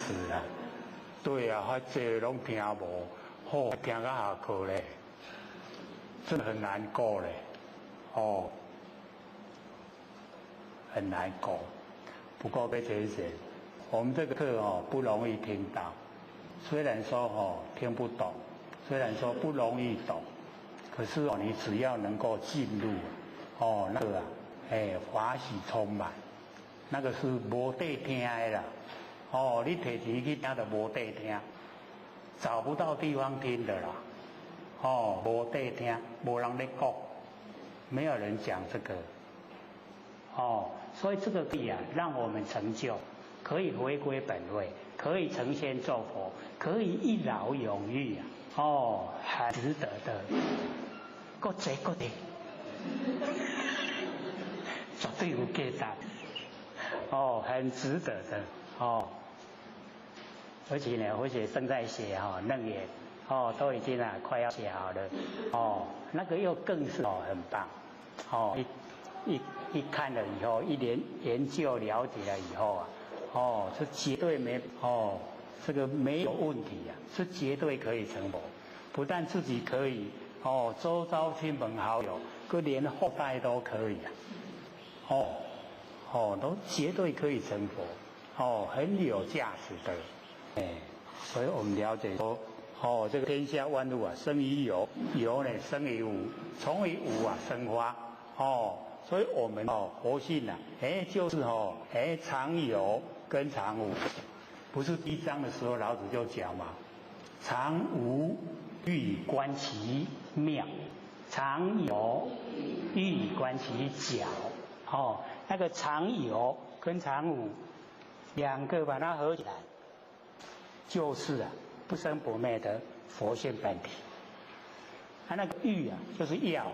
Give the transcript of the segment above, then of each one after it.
死啊！對啊，較濟攏聽無，好聽到下課咧，真的很難過咧，哦，很難過。不過別提醒，我們這個課哦不容易聽到，雖然說哦聽不懂，雖然說不容易懂，可是哦你只要能夠進入，哦那個啊，哎法喜充滿，那個是無得聽的啦。哦，你提錢去聽就無得聽，找不到地方聽的啦。哦，無得聽，無人咧講，沒有人講這個。哦，所以這個可以啊，讓我們成就，可以回歸本位，可以成仙做佛，可以一勞永逸啊！哦，很值得的，閣濟閣濟，絕對有價值。哦，很值得的。哦，而且呢，而且正在寫哈楞嚴，哦，都已經啊快要寫好了，哦，那個又更是哦很棒，哦一看了以後，一研究了解了以後啊，哦，是絕對沒哦這個沒有問題啊，是絕對可以成佛，不但自己可以，哦，周遭親朋好友，閣連後代都可以啊，哦哦，都絕對可以成佛。哦，很有價值的，哎，所以我們了解說，哦，這個天下萬物啊，生於有，有呢生於無，從於無啊生發，哦，所以我們哦佛性啊，哎，就是哦，哎常有跟常無，不是第一章的時候老子就講嘛，常無欲觀其妙，常有欲觀其徼，哦，那個常有跟常無。兩個把它合起來，就是啊不生不滅的佛性本體。它那個欲啊，就是要了。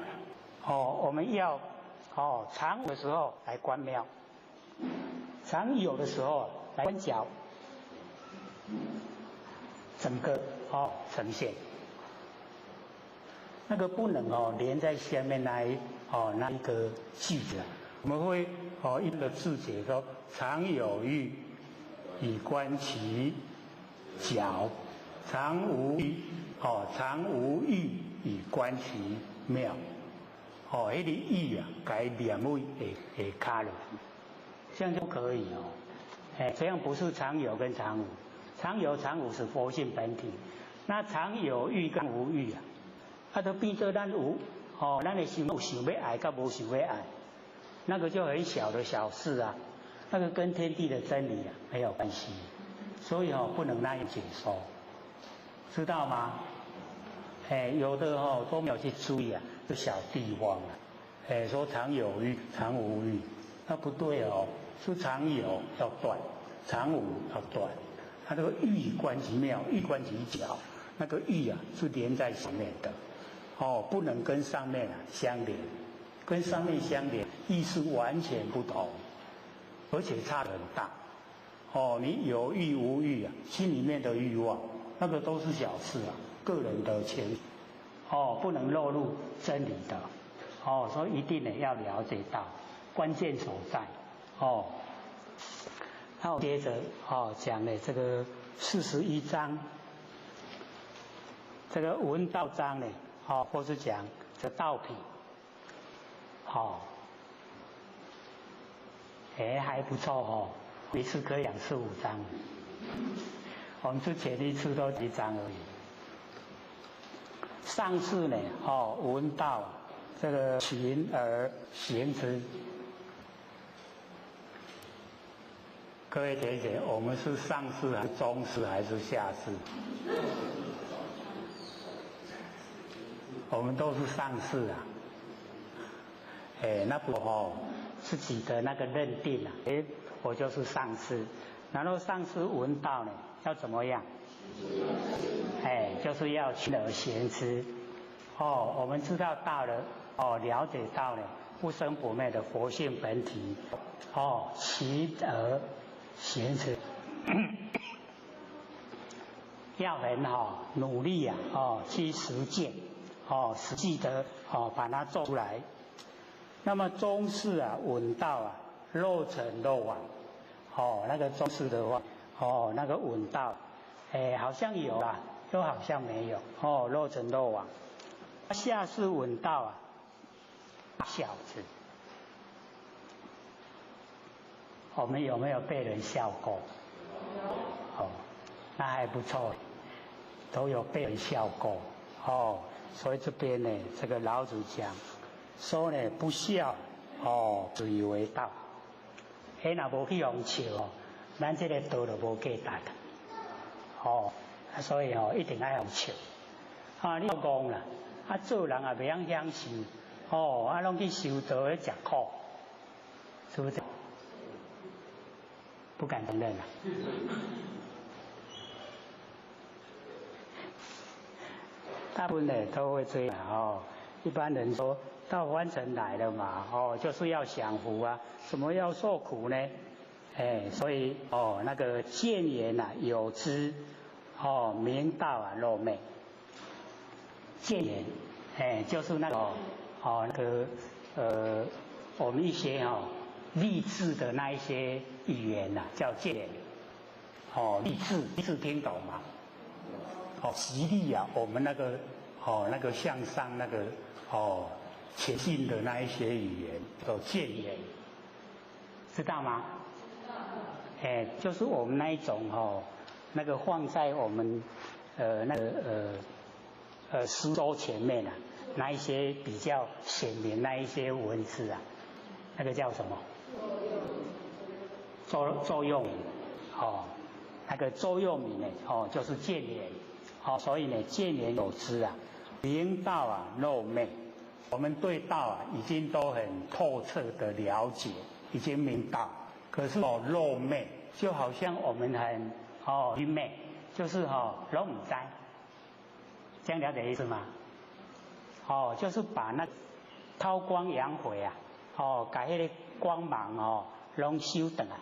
哦，我們要哦常的時候來觀妙，常有的時候來觀徼，整個哦呈現。那個不能哦連在下面那一哦那一個句子，我們會哦一個字解說常有欲以觀其徼，常無欲哦常無欲以觀其妙。哦，彼個欲啊，該連位會卡落去，這樣就可以哦。哎，這樣不是常有跟常無，常有常無是佛性本體，那常有欲跟無欲啊，啊，都變做咱有哦，咱的心有想欲愛，佮無想欲愛，那個就很小的小事啊，那個跟天地的真理啊沒有關係，所以哦不能那樣解說，知道嗎？哎，有的哦都沒有去注意啊，這小地方啊，哎，說常有欲，常無欲，那不對哦，是常有要斷，常無要斷，它這個欲觀其妙，欲觀其徼，那個欲啊是連在上面的，哦，不能跟上面啊相連，跟上面相連，意思完全不同，而且差很大。哦，你有欲無欲啊，心裡面的欲望，那個都是小事啊，個人的權，哦，不能落入真理的，哦，所以一定呢要了解到關鍵所在，哦。那我接着哦講的這個41章，這個聞道章呢，哦，或是講這道品，哦，哎還不錯哦，一次可以講四五章，我們之前一次都一章而已。上次呢，哦，聞道這個勤而行之。各位姐姐，我們是上士還是中士還是下士？我們都是上士啊。哎，那不哦，自己的那個認定啊，哎，我就是上士。然後上士聞道呢，要怎麼樣？哎，就是要勤而行之。哦，我們知道到了，哦，了解到了不生不滅的佛性本體，哦，勤而行之，要很好努力啊，哦，去實踐，哦，實際的哦，把它做出來。那麼中士啊，聞道啊，若成若亡。哦，那個中士的話，哦，那个闻道，哎，好像有啊，又好像没有，哦，若尘若网。下士闻道啊，笑之。我们有没有被人笑过？哦，那还不错，都有被人笑过。哦，所以这边呢，这个老子讲说呢，不笑，哦，自以为道。彼若无去予笑哦，咱这个道就无价值。哦，所以哦，一定爱予笑。啊，你讲啦，啊，做人也袂晓享受，哦，啊，拢去修道咧食苦，是不是？不敢承认啊。大部分呢都会这样哦。一般人说到凡尘来了嘛，哦，就是要享福啊，怎么要受苦呢？哎，所以哦，那个见言啊有之，哦，明道啊若昧。见言，哎，就是那个哦，那个我们一些哦励志的那一些语言呐，叫见言。哦，励志，励志听懂吗？哦，激励啊，我们那个哦，那个向上那个哦前进的那一些语言叫谏言，知道吗？哎，就是我们那一种哦，那个放在我们那个书桌前面啊，那一些比较显明那一些文字啊，那个叫什么？座右铭，哦，那个座右铭呢，哦，就是谏言。好，所以呢，见言有之啊，明道啊，若昧。我们对道啊，已经都很透彻的了解，已经明道。可是哦，若昧，就好像我们很哦愚昧，就是哦拢毋知。这样了解意思吗？哦，就是把那韬光养晦啊，哦，共彼个光芒哦，拢收转来，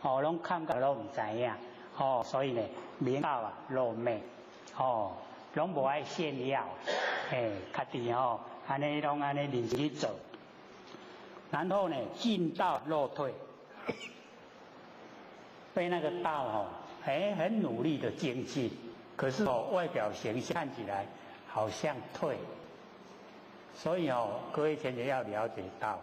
哦，拢看到拢毋知影，哦，所以呢，明道啊，若昧。哦，拢无爱炫耀，嘿，家己吼，按呢拢按呢认真去做，然后呢，进道若退，被那个道哦，哎，很努力的精进，可是哦，外表形象看起来好像退，所以哦，各位前贤要了解到，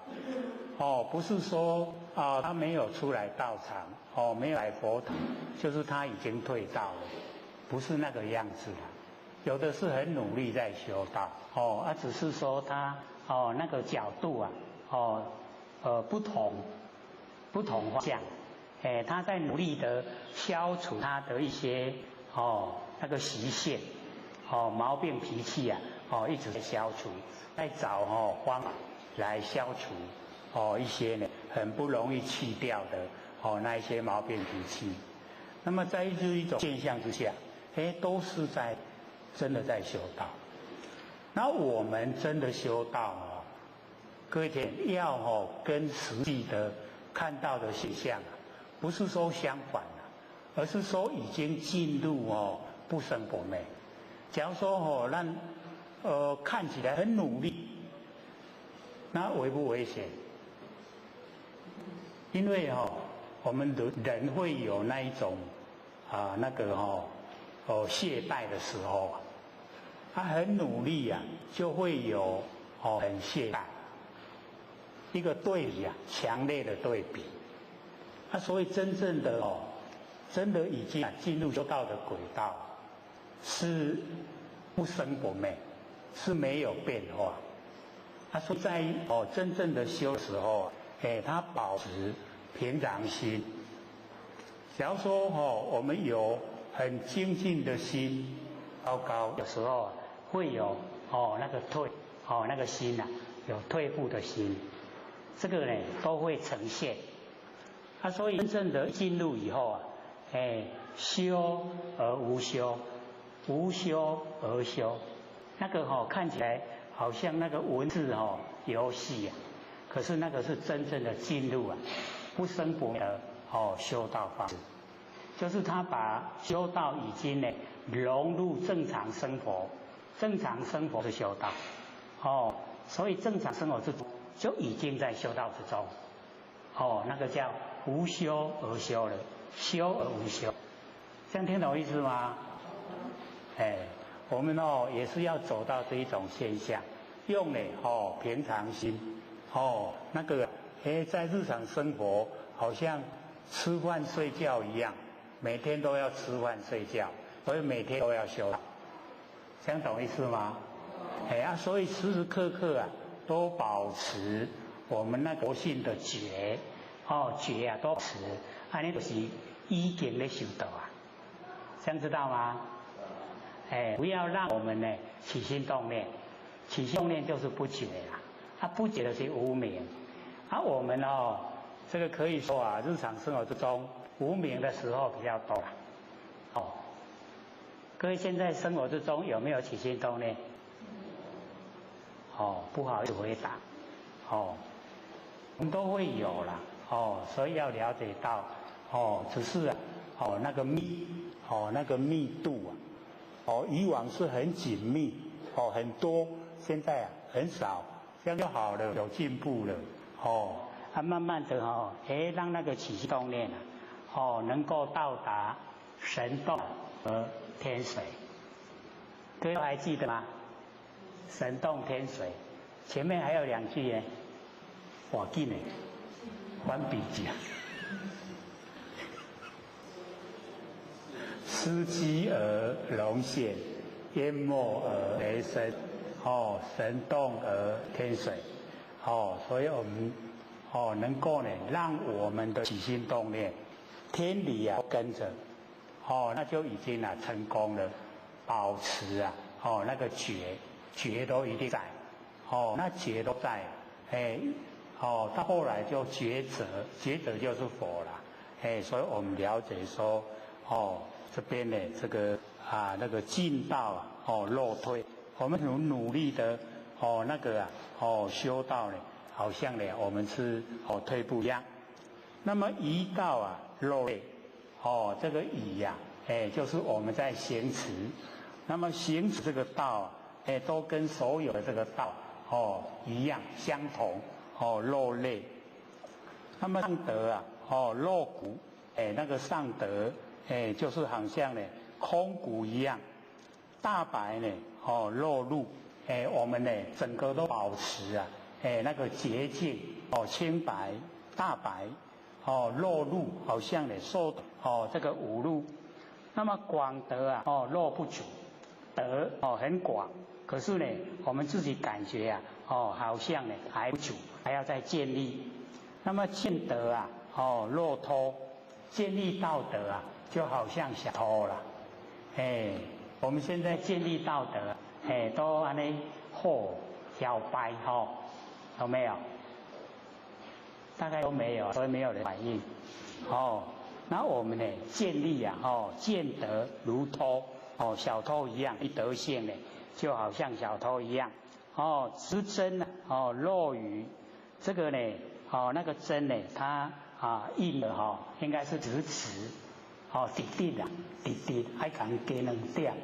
哦，不是说啊，他没有出来道场，哦，没有来佛堂，就是他已经退道了。不是那个样子的，有的是很努力在修道，哦，啊，只是说他哦那个角度啊，哦，不同方向，哎，他在努力的消除他的一些哦那个习性，哦毛病脾气啊，哦一直在消除，在找哦方法来消除哦一些呢很不容易去掉的哦那一些毛病脾气，那么在这一种现象之下，哎，都是在真的在修道。那我们真的修道哦，各位听要哦跟实际的看到的现象，不是说相反了，而是说已经进入哦不生不灭。假如说哦，让看起来很努力，那危不危险？因为哦，我们的人会有那一种啊那个哦。哦，懈怠的时候啊，他很努力啊，就会有哦很懈怠，一个对比啊，强烈的对比。啊，所以真正的哦，真的已经进入修道的轨道，是不生不灭，是没有变化。他说在哦真正的修的时候，哎，他保持平常心。假如说哦，我们有很精进的心，糟糕，有时候会有哦那个退哦那个心呐，有退步的心，这个呢都会呈现。啊，所以真正的进入以后啊，哎，修而无修，无修而修，那个哦看起来好像那个文字哦游戏啊，可是那个是真正的进入啊，不生不灭的哦修道方式。就是他把修道已经呢融入正常生活，正常生活是修道，哦，所以正常生活之中就已经在修道之中，哦，那个叫无修而修了，修而无修，這樣聽懂意思嗎？哎，我們哦也是要走到這一種現象，用呢哦平常心，哦那個哎在日常生活好像吃飯睡覺一樣，每天都要吃飯睡覺，所以每天都要修。這樣懂意思嗎？哎啊，所以時時刻刻啊都保持我們那個佛性的覺，哦覺啊都保持，按呢就是已經咧修道啊，這樣知道嗎？哎，不要讓我們呢起心動念，起心動念就是不覺啦，啊不覺就是無明，啊我們哦這個可以說啊，日常生活之中無明的時候比較多啦。哦，各位現在生活之中有沒有起心動念？哦，不好意思回答，哦，我們都會有啦，哦，所以要了解到，哦，只是啊，哦那個密，哦那個密度啊。哦，以往是很緊密，哦很多，現在啊很少，這樣就好了，有進步了，哦，啊慢慢的哦，哎讓那個起心動念啊，哦能夠到達神動和天水，各位還記得嗎？神動天水，前面還有兩句耶，我記得，翻筆記啊。斯機而龍顯，淹沒而雷聲，哦，神動而天水，哦，所以我們哦能夠呢，讓我們的起心動念，天理啊跟着，哦，那就已經啊成功了，保持啊，哦那個覺，覺都一定在，哦，那覺都在，哎，哦，到後來就抉擇，抉擇就是佛了，哎，所以我們了解說，哦。這邊呢，這個啊，那個進道啊，哦，落退，我們很努力的，哦，那個啊，哦，修道呢，好像呢，我們是哦退步一樣。那麼儀道啊，落類，哦，這個儀呀，哎，就是我們在行持。那麼行持這個道啊，哎，都跟所有的這個道哦一樣相同，哦，落類。那麼上德啊，哦，落骨，哎，那個上德。哎，就是好像呢，空谷一樣，大白呢，哦，落入，哎，我們呢，整個都保持啊，哎，那個潔淨，哦，清白，大白，哦，落入，好像呢，受，哦，這個五路，那麼廣德啊，哦，若不足，德哦很廣，可是呢，我們自己感覺啊，哦，好像呢還不足，還要再建立。那麼建德啊，哦，若偷，建立道德啊。就好像小偷啦，哎，我們現在建立道德，哎，都按呢好小白吼，有沒有？大概都沒有，所以沒有人反應。哦，那我們呢建立啊，哦，建德如偷，哦，小偷一樣，一德性呢，就好像小偷一樣。哦，持真啊，哦，若愚，這個呢，哦，那個真呢，它啊硬的哈，應該是直持。哦，直直啊，直直愛共加兩點。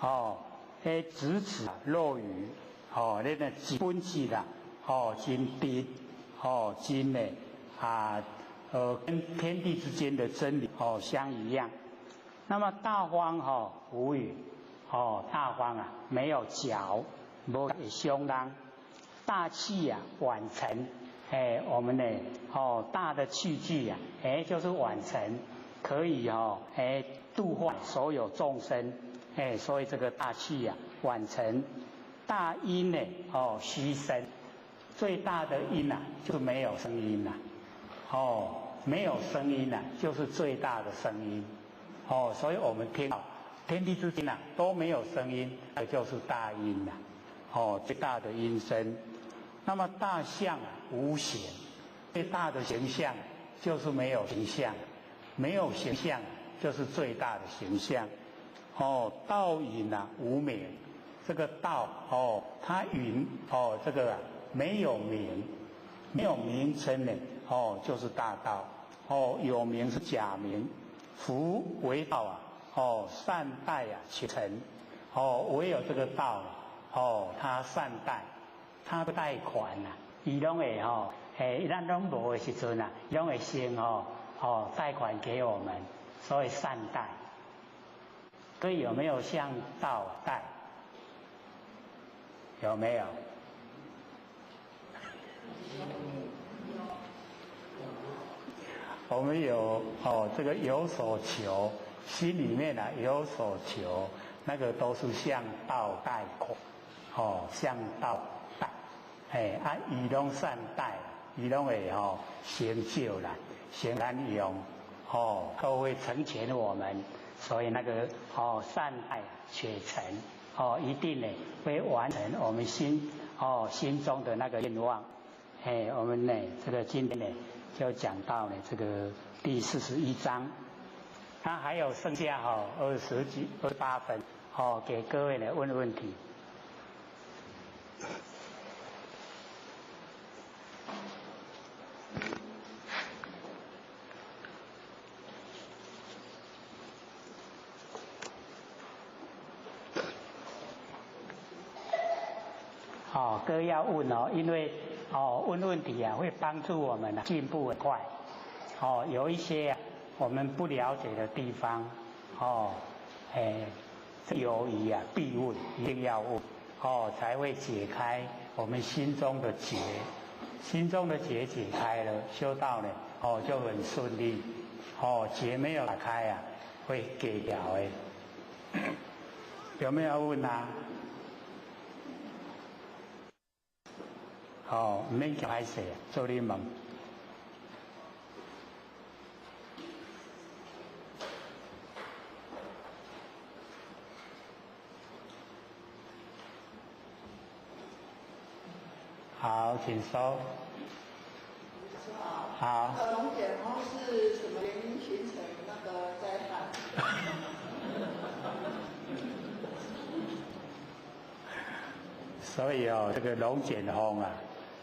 哦，彼直持若愚，哦，那個本質啦，哦，真直，哦，真的啊，跟天地之間的真理哦相一樣。那麼大方哈無語，哦，大方啊沒有角，無會傷人。大器啊晚成，哎，我們呢，哦，大的器具啊，哎，就是晚成。可以哦，哎，度化所有眾生，哎，所以這個大器啊，晚成大音呢，哦，虛聲，最大的音啊，就沒有聲音啦，哦，沒有聲音啊，就是最大的聲音，哦，所以我們聽到天地之間啊都沒有聲音，那就是大音啦，哦，最大的音聲。那麼大象啊，無形，最大的形象就是沒有形象。沒有形象，就是最大的形象。哦，道隱啊，無名，這個道哦，它隱哦，這個啊沒有名，沒有名稱呢，哦，就是大道。哦，有名是假名。夫唯道啊，哦，善待啊，其成。哦，唯有這個道，哦，他善待，他不貸款啊，伊攏會吼，哎，咱攏無的時陣啊，攏會先吼。哦，貸款給我們，所以善待。所以有没有向道待？有没有？我们有哦，这个有所求，心里面啊有所求，那个都是向道贷款，哦，向道贷，哎啊，伊拢善待，伊拢会哦成就啦，成咱用，哦，都会成全我们，所以那个哦善待且成，哦，一定呢会完成我们心中的那个愿望。哎，我们呢这个今天呢就讲到呢这个第41章，那还有剩下哈20几28分，哦，给各位来问问题。哦，各位要问哦，因为哦问问题啊会帮助我们进步很快。哦，有一些啊我们不了解的地方，哦，哎，有疑啊必问，一定要问，哦，才会解开我们心中的结，心中的结解开了，修道呢，哦就很顺利。哦，结没有打开啊，会给掉的。有没有问啊？哦，唔免惊歹势，做你问。好，请说。好。龙卷风是什么原因形成那个灾害？所以哦，这个龙卷风啊，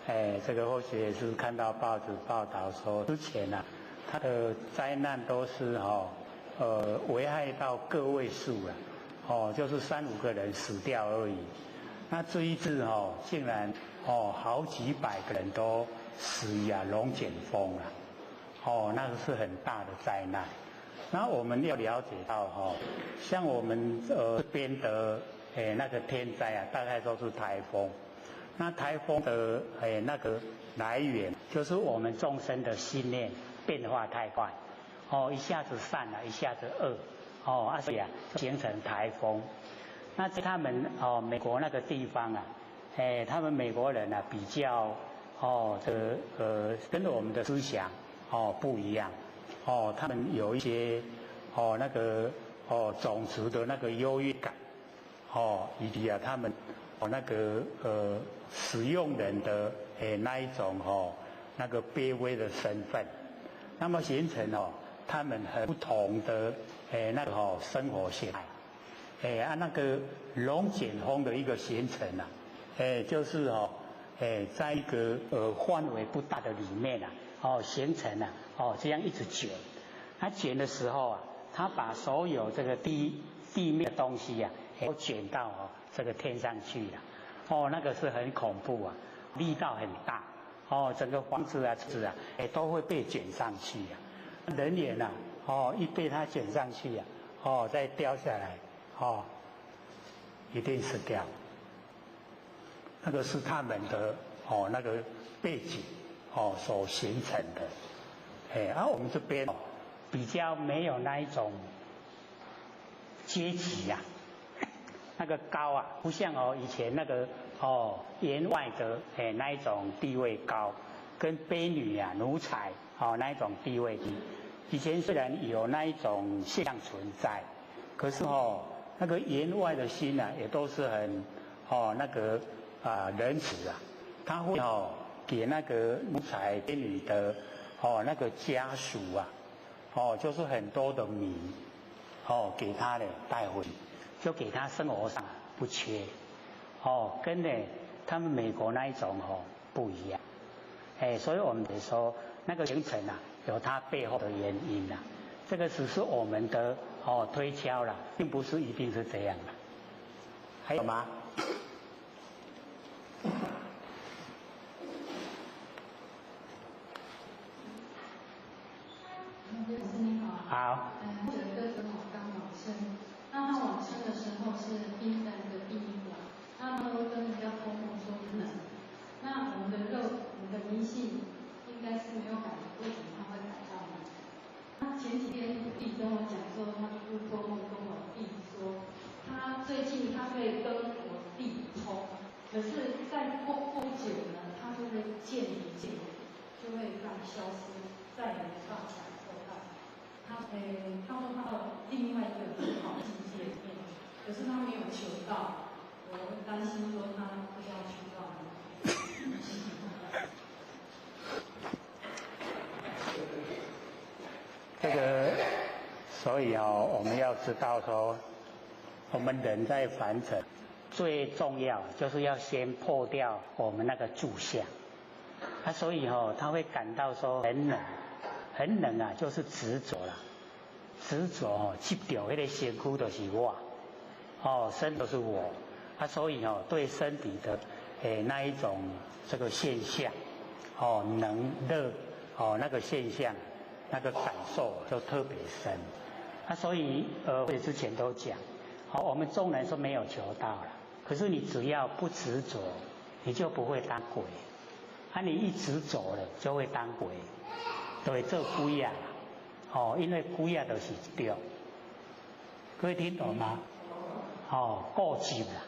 哎，这个或许也是看到报纸报道说，之前啊，它的灾难都是危害到个位数了，哦，就是3、5个人死掉而已。那这一次哦，竟然哦好几百个人都死于啊龙卷风了，哦，那个是很大的灾难。那我们要了解到哦，像我们这边的那个天灾啊，大概都是台风。那台风的那个来源，就是我们众生的心念变化太快，哦，一下子善了，一下子恶，哦，啊所以啊形成台风。那在他们哦美国那个地方啊，哎，他们美国人啊比较哦这个跟我们的思想哦不一样，哦，他们有一些哦那个哦种族的那个优越感，哦，以及啊他们哦那个使用人的那一种哦那个卑微的身份，那么形成哦他们很不同的那个哦生活形态。哎啊，那个龙卷风的一个形成啊，哎，就是哦，哎，在一个范围不大的里面啊，哦，形成啊，哦，这样一直卷，它卷的时候啊，它把所有这个地面的东西啊，都卷到哦这个天上去了，哦，那个是很恐怖啊，力道很大，哦，整个房子啊、车子啊，哎，都会被卷上去啊，人员啊，哦，一被它卷上去啊，哦，再掉下来。哦，一定死掉。那个是他们的哦那个背景哦所形成的。哎，而我们这边比较没有那一种阶级呀，那个高啊，不像哦以前那个哦员外的哎那一种地位高，跟婢女啊奴才哦那一种地位低。以前虽然有那一种现象存在，可是哦。那个员外的心啊，也都是很哦那个啊仁慈啊，他会哦给那个奴才婢女的哦那个家属啊，哦就是很多的米哦给他的带回，就给他生活上不缺，哦跟呢他们美国那一种哦不一样，哎，所以我们得说那个形成啊有它背后的原因啊，这个只是我们的哦推敲了，并不是一定是这样的。还有吗？老师你好。好。或者會跟火地衝，可是再過不久呢，他就會漸離漸遠，就會這樣消失，再也沒辦法感受到。他說他到另外一個很好的境界裡面，可是他沒有求道，我會擔心說他不知道求道沒。這個，所以哦，我們要知道說，我們人在凡塵，最重要就是要先破掉我們那個住相。啊，所以哦，他會感到說很冷，很冷啊，就是執着啦，執着哦，執著彼個身軀就是我，哦，身都是我，啊，所以哦，對身體的那一種這個現象，哦，冷熱哦那個現象，那個感受就特別深。啊，所以我之前都講，好，我們眾人說沒有求道了，可是你只要不執着，你就不會當鬼。啊，你一執着了，就會當鬼，對，做鬼啊，哦，因為鬼啊就是對，各位聽懂嗎？哦，固執啦，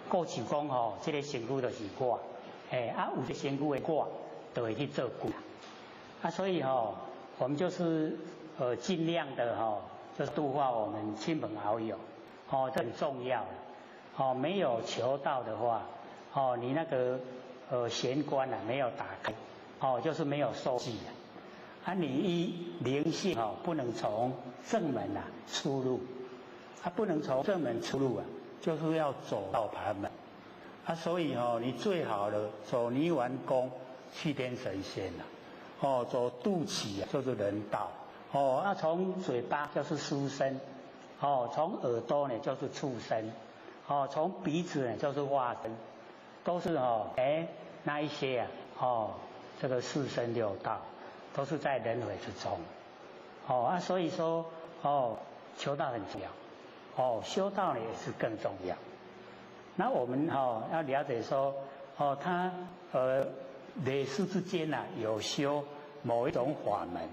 固執講吼，這個身軀就是我，啊，有這身軀的我，就會去做鬼。啊，所以吼，我們就是盡量的吼，就是度化我們親朋好友，哦，這很重要。哦，沒有求道的話，哦，你那個玄關啊沒有打開，哦，就是沒有受記啊。啊，你一靈性哦，不能從正門啊出入，啊，不能從正門出入啊，就是要走到旁門。啊，所以哦，你最好的走泥丸宮去天神仙啦，哦，走肚臍啊，就是人道。哦，啊，從嘴巴就是書生，哦，從耳朵呢就是畜生，哦，從鼻子呢就是化身，都是哦，那一些啊，哦，這個四生六道，都是在輪迴之中，哦啊，所以說哦，求道很重要，哦，修道呢也是更重要。那我們哦要了解說，哦，他累世之間啊有修某一種法門，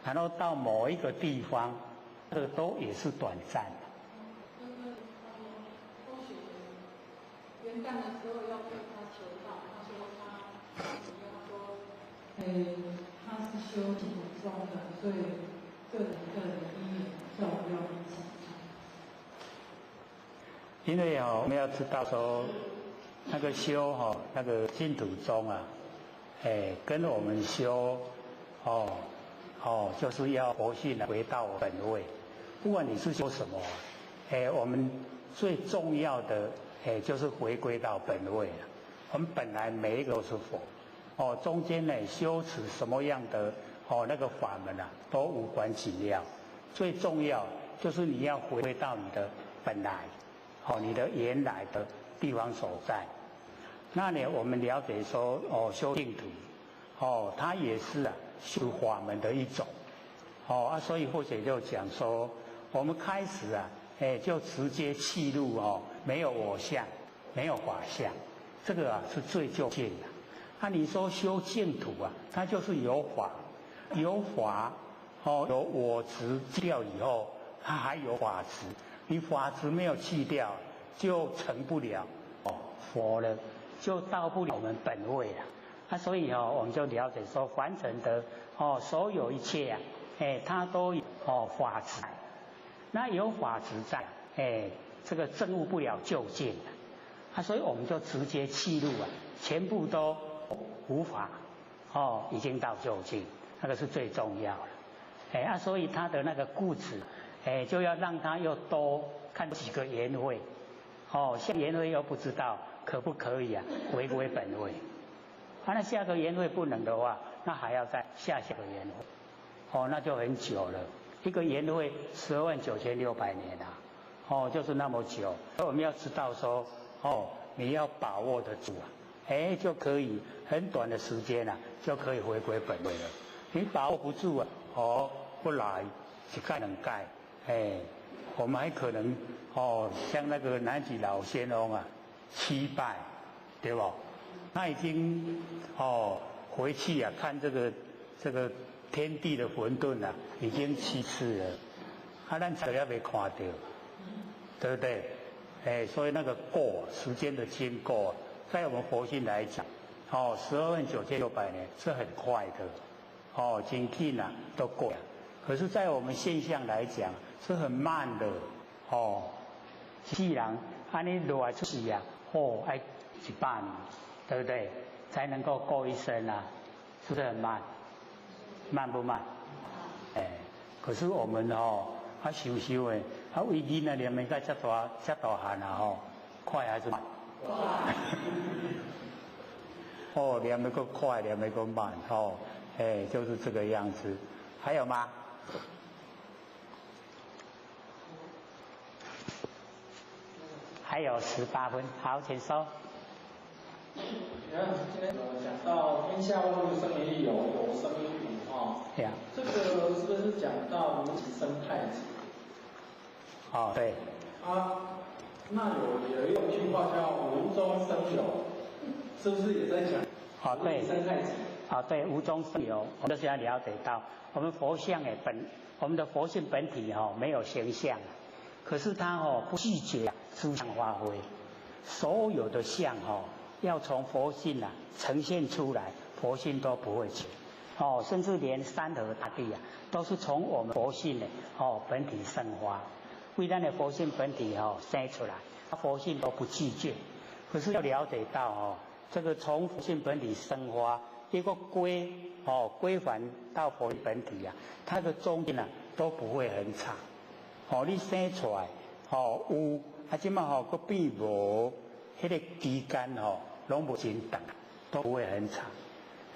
然後到某一個地方，這個都也是短暫的。元旦的時候要對他求道，他說他，他說，他是修淨土宗的，所以個人個人的因緣叫我不要勉強他。因為哦，我們要知道說，那個修哈，那個淨土宗啊，跟我們修，哦哦，就是要佛性回到本位。不管你是修什麼，我們最重要的就是回歸到本位了。我們本來每一個都是佛，哦，中間呢修持什麼樣的哦那個法門啊，都無關緊要。最重要就是你要回歸到你的本來，哦，你的原來的地方所在。那呢，我們了解說，哦，修淨土，哦，它也是啊修法門的一種，哦啊，所以或者就講說，我們開始啊，就直接契入哦，沒有我相，沒有法相，這個啊是最究竟的。啊，你說修淨土啊，它就是有法，有法，哦，有我執掉以後，它還有法執，你法執沒有去掉，就成不了哦佛了，就到不了我們本位了。啊，所以哦，我們就了解說，凡塵的哦，所有一切啊，它都有哦法執。那有法執在，這個證悟不了究竟啊，所以我們就直接契入啊，全部都無法，哦，已經到究竟，那個是最重要的，啊，所以他的那個固執，就要讓他又多看幾個緣會，哦，下緣會又不知道可不可以啊，回歸本位，啊，那下個緣會不能的話，那還要再下下個緣會，哦，那就很久了。一個緣會129600年啊，哦，就是那麼久。所以我們要知道說，哦，你要把握得住啊，就可以很短的時間啊，就可以回歸本位了。你把握不住啊，哦，不來一蓋兩蓋，我們還可能哦，像那個南極老仙翁啊，七拜，對不？他已經哦回去啊，看這個天地的混沌啊，已經七次了，啊，咱這也未看到，對不對？哎，所以那个過時間的經過，在我們佛性來講，哦，129,600年是很快的，哦，真緊啊都過。可是，在我們現象來講，是很慢的，哦，一世人按呢落來出世啊，哦，愛100年，對不對？才能夠過一生啊，是不是很慢？慢不慢？哎，可是我們哦，啊想想的，啊為囡仔念的到這大這大漢啊吼，快還是慢？快。哦，念得閣快，念得閣慢，哦，哎，就是這個樣子。還有嗎？還有18分，好，請說。你看今天有講到天下萬物生於有，有生於無哈。對啊。這個是不是講到無極生太極？哦，對。啊，那有一句話叫無中生有，是不是也在講？哦，對。生太極。啊，對，無中生有，我們就是要了解到，我們佛像的本，我們的佛性本體哦，沒有形象，可是它哦不拒絕諸相發揮，所有的相哦。要從佛性啊呈現出來，佛性都不會缺，哦，甚至連山河大地啊，都是從我們佛性的哦本體生發，為咱的佛性本體哦生出來，佛性都不拒絕。可是要了解到哦，這個從佛性本體生發，一個歸哦歸還到佛本體啊，它的中間啊都不會很長。哦，你生出來哦有，啊這馬吼閣變無，彼個期間吼。攏無真長，都不會很長，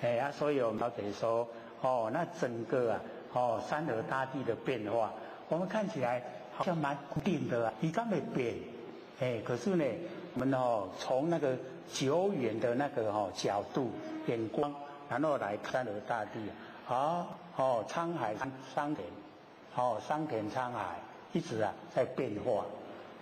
哎啊，所以我們了解說，哦，那整個啊，哦，山河大地的變化，我們看起來好像蠻固定的啊，伊敢會變，哎，可是呢，我們哦，從那個久遠的那個哦角度眼光，然後來看山河大地啊，哦，滄海桑田，哦，桑田滄海一直啊在變化，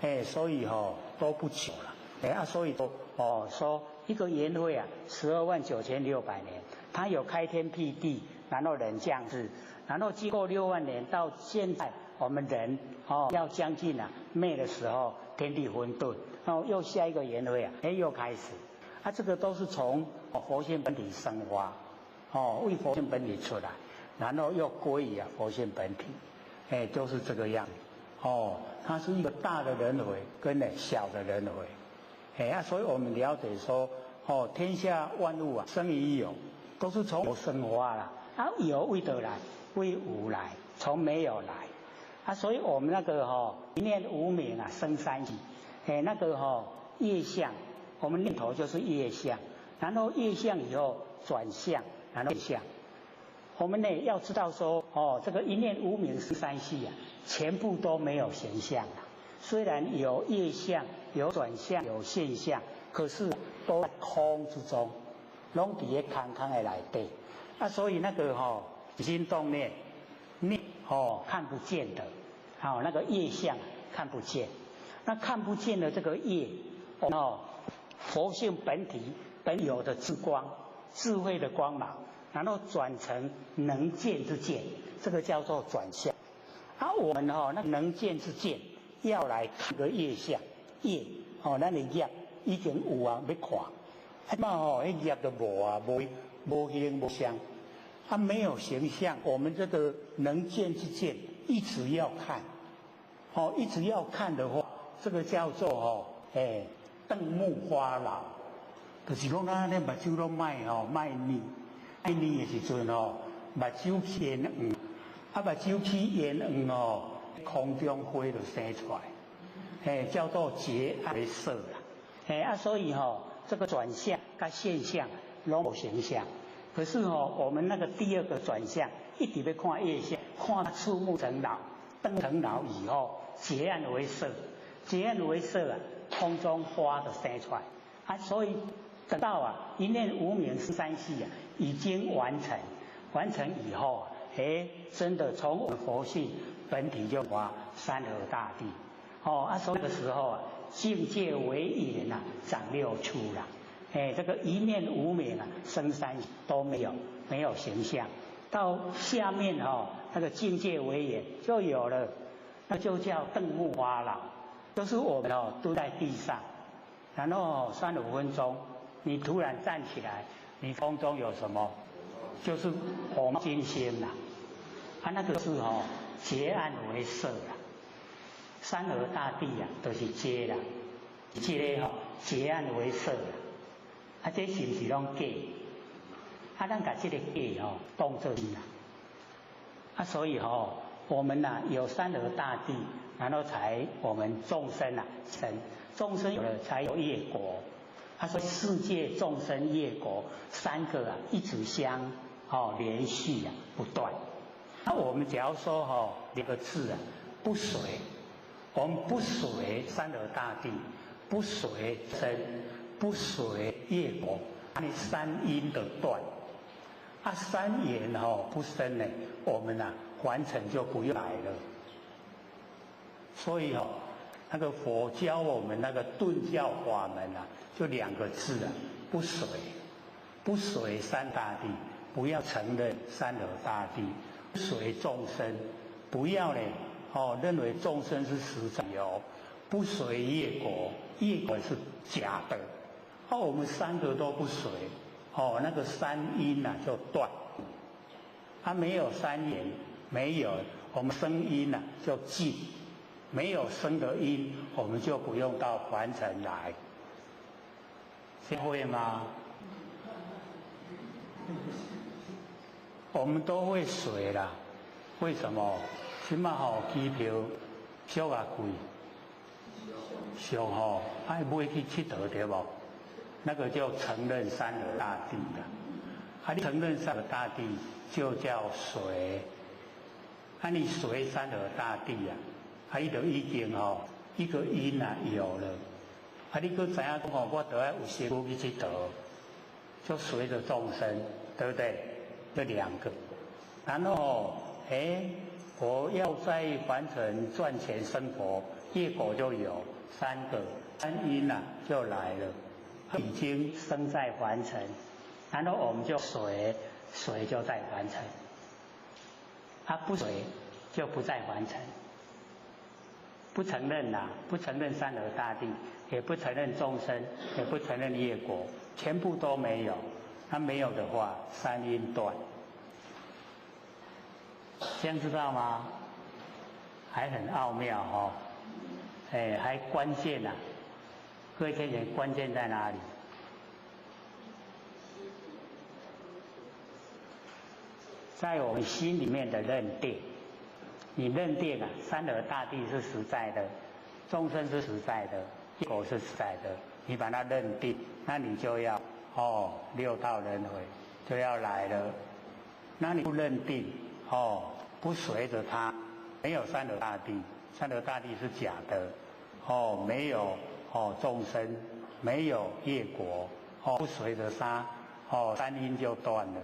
哎，所以哦都不久了，哎啊，所以說哦說。一個緣會啊，129,600年，它有開天闢地，然後人降世，然後經過6萬年到現在，我們人哦要將近啊滅的時候，天地混沌，然後又下一個緣會啊，哎又開始，啊這個都是從佛性本體生發，哦為佛性本體出來，然後又歸於啊佛性本體，哎就是這個樣子，哦它是一個大的輪迴跟呢小的輪迴。哎啊，所以我們了解說，哦，天下萬物啊，生於有，都是從有生發啦。啊，有為佗來，為無來，從沒有來。啊，所以我們那個吼，一念無明啊，生三界。哎，那個吼業相，我們念頭就是業相，然後業相以後轉向，然後現相。我們呢要知道說，哦，這個一念無明生三世啊，全部都沒有形象啊。雖然有業相。有轉向，有現象，可是都在空之中，攏佇咧空空的內底。啊，所以那個吼起心動念，念哦看不見的，好那個業相看不見，那看不見的這個業，哦，佛性本體本有的智光，智慧的光芒，然後轉成能見之見，這個叫做轉向。啊，我們吼那能見之見要來看個業相。業哦，咱的業已經有啊，欲看，啊嘛吼，彼業都無啊，無無形無相，啊沒有形象。我們這個能見之見，一直要看，哦，一直要看的話，這個叫做吼，哎，瞪目發老，就是講咱咧目睭攏莫吼莫睨，愛睨的時陣吼，目睭起煙黃，啊目睭起煙黃哦，空中花就生出來。哎，叫做結為色啦，哎啊，所以吼，這個轉向佮現象攏無形象，可是吼，我們那個第二個轉向，一直欲看業相，看觸目成老，瞪成老以後，結暗為色，結暗為色啊，空中花就生出來，啊，所以等到啊一念無明三世啊，已經完成，完成以後，哎，真的從我們佛性本體就發山河大地。哦啊，所以那個時候啊，境界為緣啊，長六處啦。哎，這個一念無明啊，生三都沒有，沒有形象。到下面哦，那個境界為緣就有了，那就叫瞪目發老。就是我们哦蹲在地上，然后35分钟，你突然站起来，你空中有什么？就是红金星啦，啊那个是哦结暗为色啦，山河大地啊都是结啦，这个吼结暗为色啦，啊这是不是拢假？啊咱共这个假吼当作真啦，啊所以吼我们呐有山河大地，然后才我们众生啊生，众生有了才有业果。他说世界众生业果三个啊一直相连续啊不断。那我们只要说两个字啊不随，我们不随山河大地，不随生，不随业果，你三因的断，啊三缘不生呢，我们呐凡尘就不用来了。所以那个佛教我们那个顿教法门啊，就两个字啊，不随，不随三大地，不要承认山河大地，不随众生，不要呢认为众生是实在有，不随业果，业果是假的，我们三个都不随，那个三因啊就断，它没有三缘，没有我们生因啊就尽。没有生的因，我们就不用到凡尘来，这会吗？我们都会随啦，为什么？现在机票俗啊贵，俗爱买去𨑨迌对无？那个就承认山河大地啦，啊，你承认山河大地就叫随，啊，你随山河大地啊。啊！伊就已经一个因啊有了。啊！你阁知影讲我就爱有师父去𨑨迌，就随着众生，对不对？这两个。然后我要在凡尘赚钱生活，业果就有三个三因啊就来了，已经生在凡尘，然后我们就随，随就在凡尘，啊不随就不在凡尘。不承认呐，不承认山河大地，也不承认众生，也不承认业果，全部都没有。那没有的话，三因断。这样知道吗？还很奥妙哦，还关键啊！各位听见关键在哪里？在我们心里面的认定。你认定啊，山河大地是实在的，众生是实在的，业果是实在的，你把它认定，那你就要六道轮回就要来了。那你不认定不随着它，没有山河大地，山河大地是假的没有众生，没有业果不随着它三因就断了。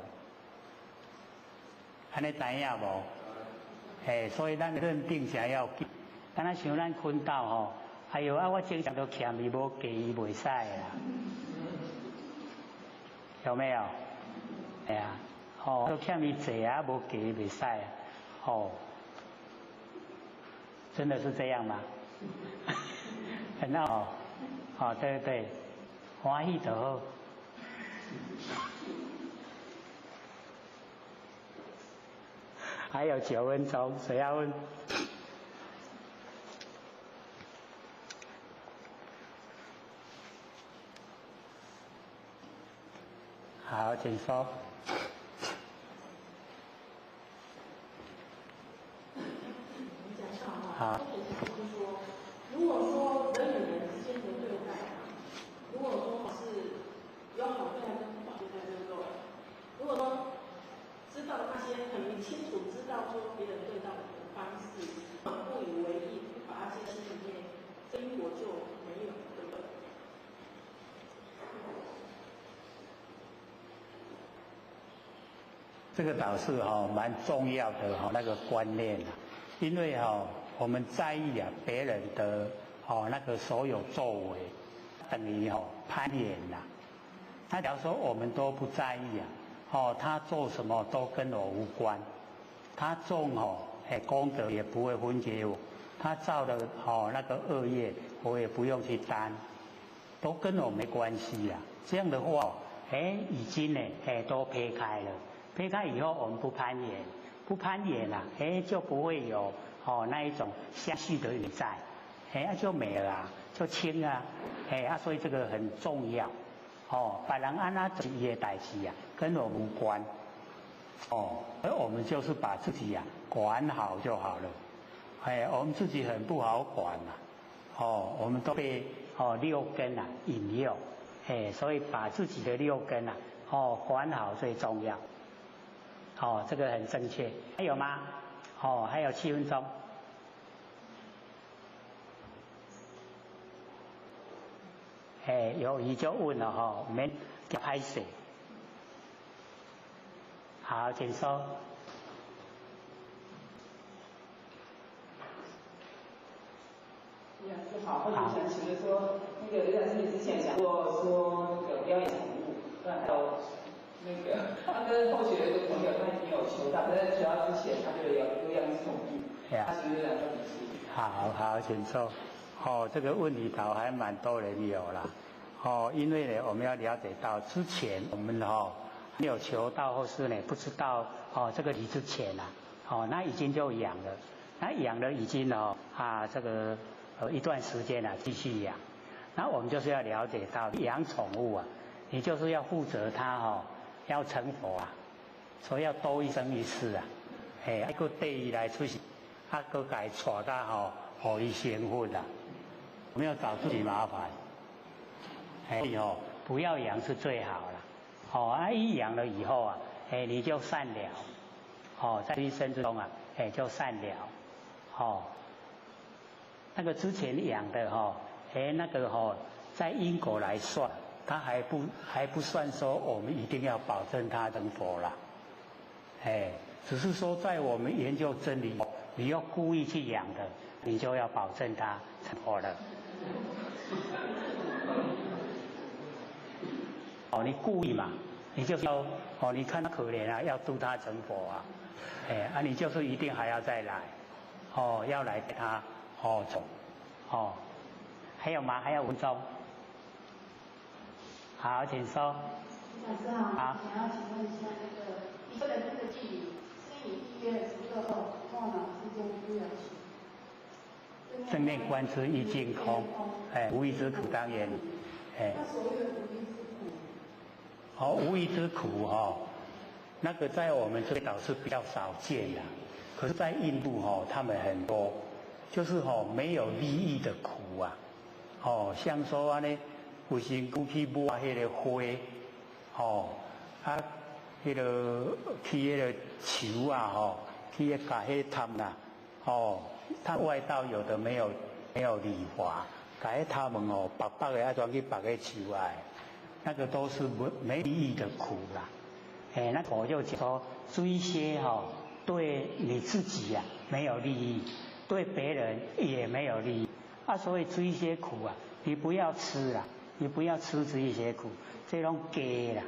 按呢知影无？所以咱认定诚要紧。敢若像咱困觉吼，哎哟啊，我经常都欠伊无给伊袂使啦，有没有？哎呀，都欠伊济啊，无给伊袂使啊，真的是这样吗？很好，对对，欢喜就好。还有9分钟，谁要问？好，请说。好。就是说，如果说人与人之间的对待，如果说是有好对待跟不好对待，对不对？如果说知道那些很清楚知道说别人对待我们的方式，不以为意，不把它记心里面，这因果就没有，对不对？这个倒是蛮重要的那个观念啊，因为我们在意啊别人的那个所有作为，等于攀缘呐。那假如说我们都不在意啊，他做什么都跟我无关，他种功德也不会分给我，他造的哦那个恶业，我也不用去担，都跟我没关系啊。这样的话，哎，已经呢，哎，都撇开了。撇开以后，我们不攀缘，不攀缘啊，哎，就不会有哦那一种相续的缘在，哎，就没了啊，就清啊，哎啊，所以这个很重要。哦，别人按怎做伊的代志啊，跟我无关。哦，而我们就是把自己呀管好就好了。哎，我们自己很不好管呐。哦，我们都被哦六根啊引诱，哎，所以把自己的六根啊哦管好最重要。哦，这个很正确。还有吗？哦，还有7分钟。哎，有疑就问了哈，免歹势。好，请说。李老师好，我想请问说，那个李老师你之前讲过说那个不要养宠物，还有那个他跟后学的一个朋友，他已经有求道，但在求道之前他就有养宠物，他是不是两个好好，请说。哦，这个问题倒还蛮多人有啦。哦，因为呢，我们要了解到之前我们哈没有求道或是呢不知道哦这个理之前啊，哦那已经就养了，那养了已经哦啊这个一段时间了继续养，那我们就是要了解到养宠物啊，你就是要负责它哦要成佛啊，所以要多一生一世啊，哎，还阁缀伊来出世，啊阁共伊带到吼，予伊成佛啦。没有找自己麻烦，哎哦，不要养是最好了。哦，啊一养了以后啊，哎你就善了，哦在一生之中啊，哎就善了，哦，那个之前养的哈，哎那个哈，在因果来算，他还不算说我们一定要保证他成佛了，哎，只是说在我们研究真理，你要故意去养的，你就要保证他成佛了。哦，你故意嘛？你就是要哦，你看他可怜啊，要度他成佛啊，哎啊，你就是一定还要再来，哦，要来给他哦走，哦，还有吗？还有5分钟。好，请说。老师好，好，想要请问一下那个你说的那个句，生于一月16号，末脑之间不了情。正念观之意境空，哎，无义之苦当然，哎。那所谓的无义之苦。哦，无义之苦哈，那个在我们这边倒是比较少见的，可是，在印度哈，他们很多，就是哈没有利益的苦啊，哦，像说按呢，有身躯去抹彼个花，哦，啊，彼个去彼个树啊，吼，去共彼探啦，哦。他外道有的没有理发，改他们哦，白白的啊，专去白个树啊，那个都是没利益的苦啦。哎，那我就说追些哈，对你自己呀没有利益，对别人也没有利益啊，所以追些苦啊，你不要吃啊，你不要吃这一些苦，这种假啦，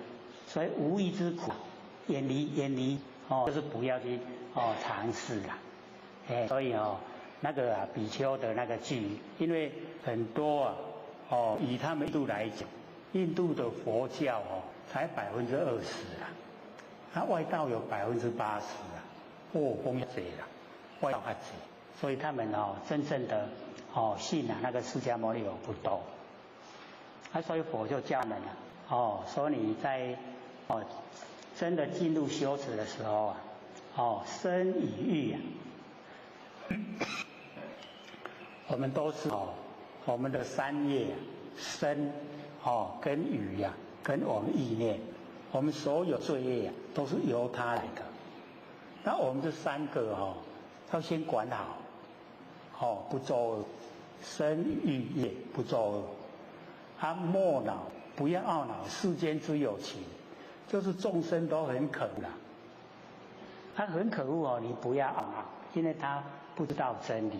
所以无义之苦，远离远离哦，就是不要去哦尝试啦。哎，所以哦。那个啊，比丘的那个句，因为很多啊，哦，以他们印度来讲，印度的佛教哦，才20%啊，那外道有80%啊，哦，风贼啦，外道较济，所以他们哦，真正的哦信啊那个释迦牟尼佛不多，啊，所以佛就教们了，哦，说你在哦真的进入修持的时候啊，哦，身与欲啊。我们都是哦，我们的三业身哦跟语呀，跟我们意念，我们所有罪业啊，都是由它来的。那我们这三个哦，要先管好，哦不作恶，身语业不作恶，啊莫恼，不要懊恼世间之有情，就是众生都很可恶啦，他很可恶哦，你不要懊恼，因为他不知道真理。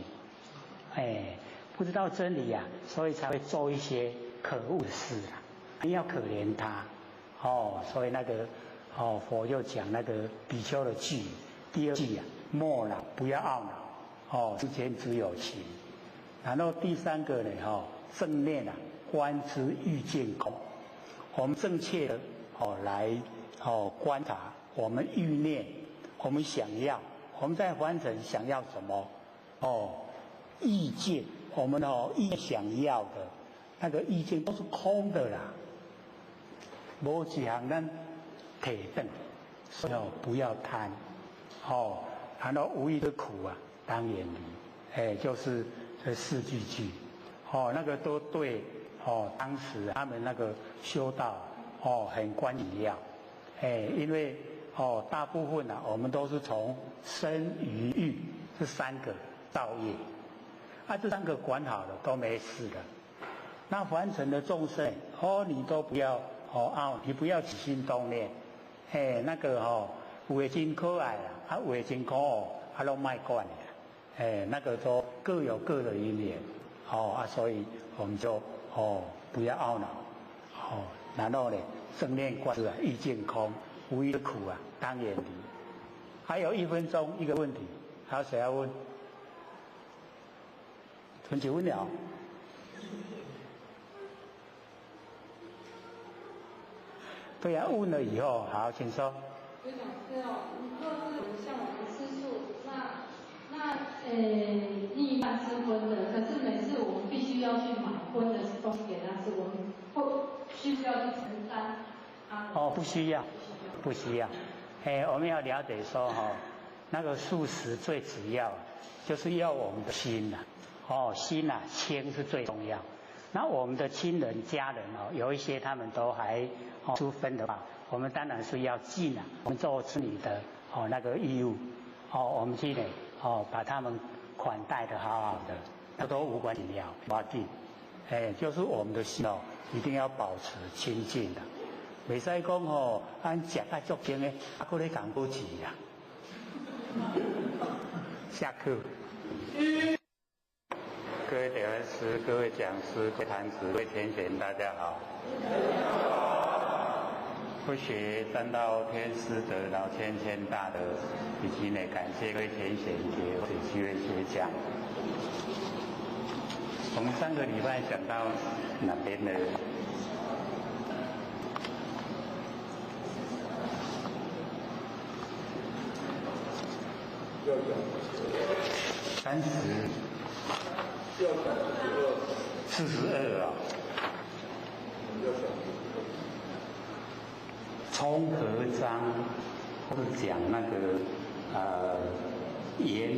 哎，不知道真理啊，所以才会做一些可恶的事啊。你要可怜他，哦，所以那个哦，佛就讲那个比丘的句，第二句啊，莫恼，不要懊恼，哦，世间只有情。然后第三个呢，哈，正念啊，观之欲见空，我们正确的哦来哦观察我们欲念，我们想要，我们在凡尘想要什么？哦，意见，我们哦意想要的，那个意见都是空的啦，无一项咱提转，所以不要贪，哦，然后无义的苦啊，当远离，哎，就是这四句句，哦，那个都对，哦，当时他们那个修道，哦，很关要，哎，因为哦，大部分啊，我们都是从身语意这三个造业，啊，这三个管好了都没事的。那凡尘的众生，哦，你都不要哦啊，你不要起心动念，哎，那个哦，有的真可爱啦，啊，有的真可恶，啊，拢莫管啦，哎，那个都各有各的因缘，哦啊，所以我们就哦不要懊恼，哦，然后呢，正念观啊，意见空，无义的苦啊，当远离。还有1分钟，一个问题，还有谁要问？存几分了？对呀，问了以后，好，请说。就想知道，若是像我们吃素，那另一半吃荤的，可是每次我们必须要去买荤的东西给他吃，我们不需要去承担？哦，不需要，不需要。哎，我们要了解说哈，那个素食最主要就是要我们的心呐，哦，心呐，清是最重要。那我们的亲人家人哦，有一些他们都还出分的话，我们当然是要尽啊，我们做子女的哦那个义务哦，我们去呢哦把他们款待的好好的，那都无关紧要，不要紧。哎，就是我们的心哦，一定要保持清净的，袂使讲吼，按食甲足精的，啊，阁咧讲古钱啦。下课。各位点恩师、各位讲师、各位坛子、各位前贤，大家好。不学三道天师德老千千大德，以及呢，感谢各位前贤及几位学讲。我们上个礼拜讲到哪边呢？30。42啊。冲和章，或者讲那个缘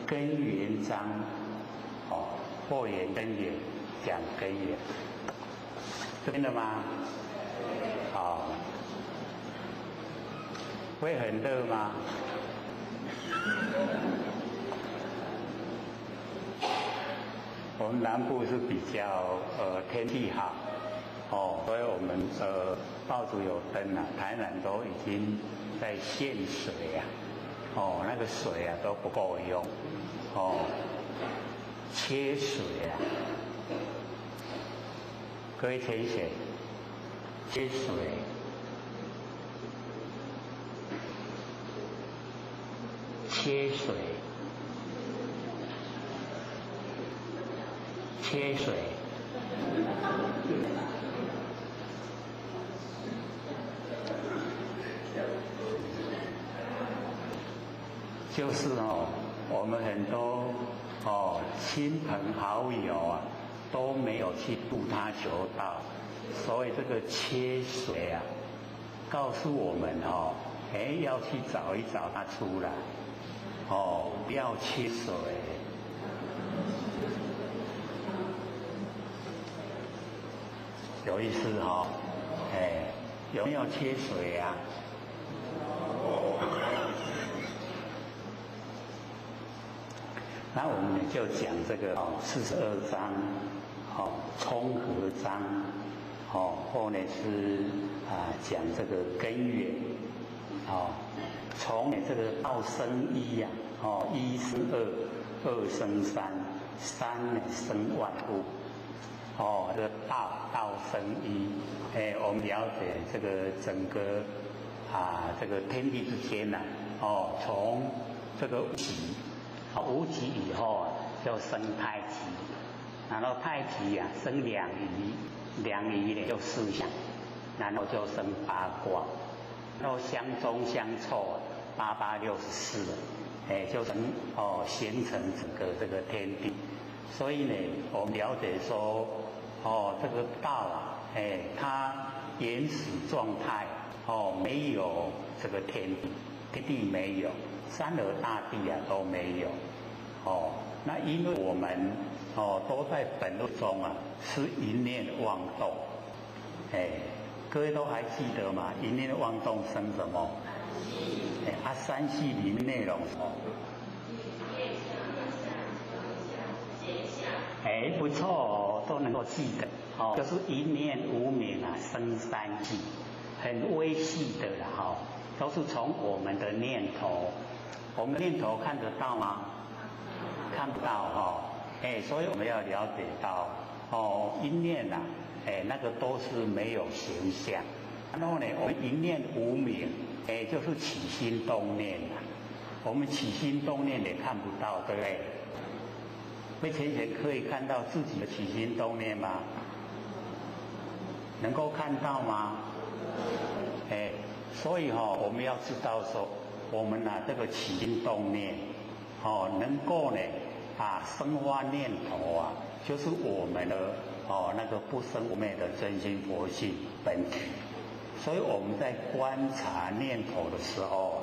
根源章，哦，或缘根源讲根源，这边的吗？好，会很热吗？我们南部是比较天气好，哦，所以我们报纸有登啊，台南都已经在限水啊，哦，那个水啊都不够用，哦，缺水啊，各位填写，缺水，缺水。缺水，就是哦，我们很多哦亲朋好友啊都没有去度他求道，所以这个缺水啊，告诉我们哦，哎，要去找一找他出来，哦，不要缺水。有意思哈，哎，有没有缺水啊？那我们就讲这个哦，42章，哦，冲和章，哦，后面是啊讲这个根源，哦，从这个道生一呀，哦，一生二，二生三，三生万物。哦，这个道道生一，哎，我们了解这个整个啊，这个天地之间呐，哦，从这个极，無極以後啊，就生太極，然後太極啊生兩儀，兩儀呢就四象，然後就生八卦，然後相中相湊，八八六十四，哎，就成形成整個這個天地。所以呢，我們了解說，這個道啊，哎，它原始狀態沒有這個天地，天地沒有，山河大地啊都沒有。那因為我們都在本位中啊，是一念妄動，哎，各位都還記得嗎？一念妄動生什麼？哎，啊，三系裡面內容什麼？哎，不錯哦，都能夠記得哦，就是一念無明啊，生三系，很微細的啦，哈，都是從我們的念頭，我們念頭看得到嗎？看不到哈，哎，所以我們要了解到一念啊，哎，那個都是沒有形象。然後呢，我們一念無明，哎，就是起心動念啊。我們起心動念也看不到，對不對？會淺顯可以看到自己的起心動念嗎？能夠看到嗎？哎，所以我們要知道說，我們啊這個起心動念，能夠呢生發念頭啊，就是我們的那個不生不滅的真心佛性本體。所以我們在觀察念頭的時候，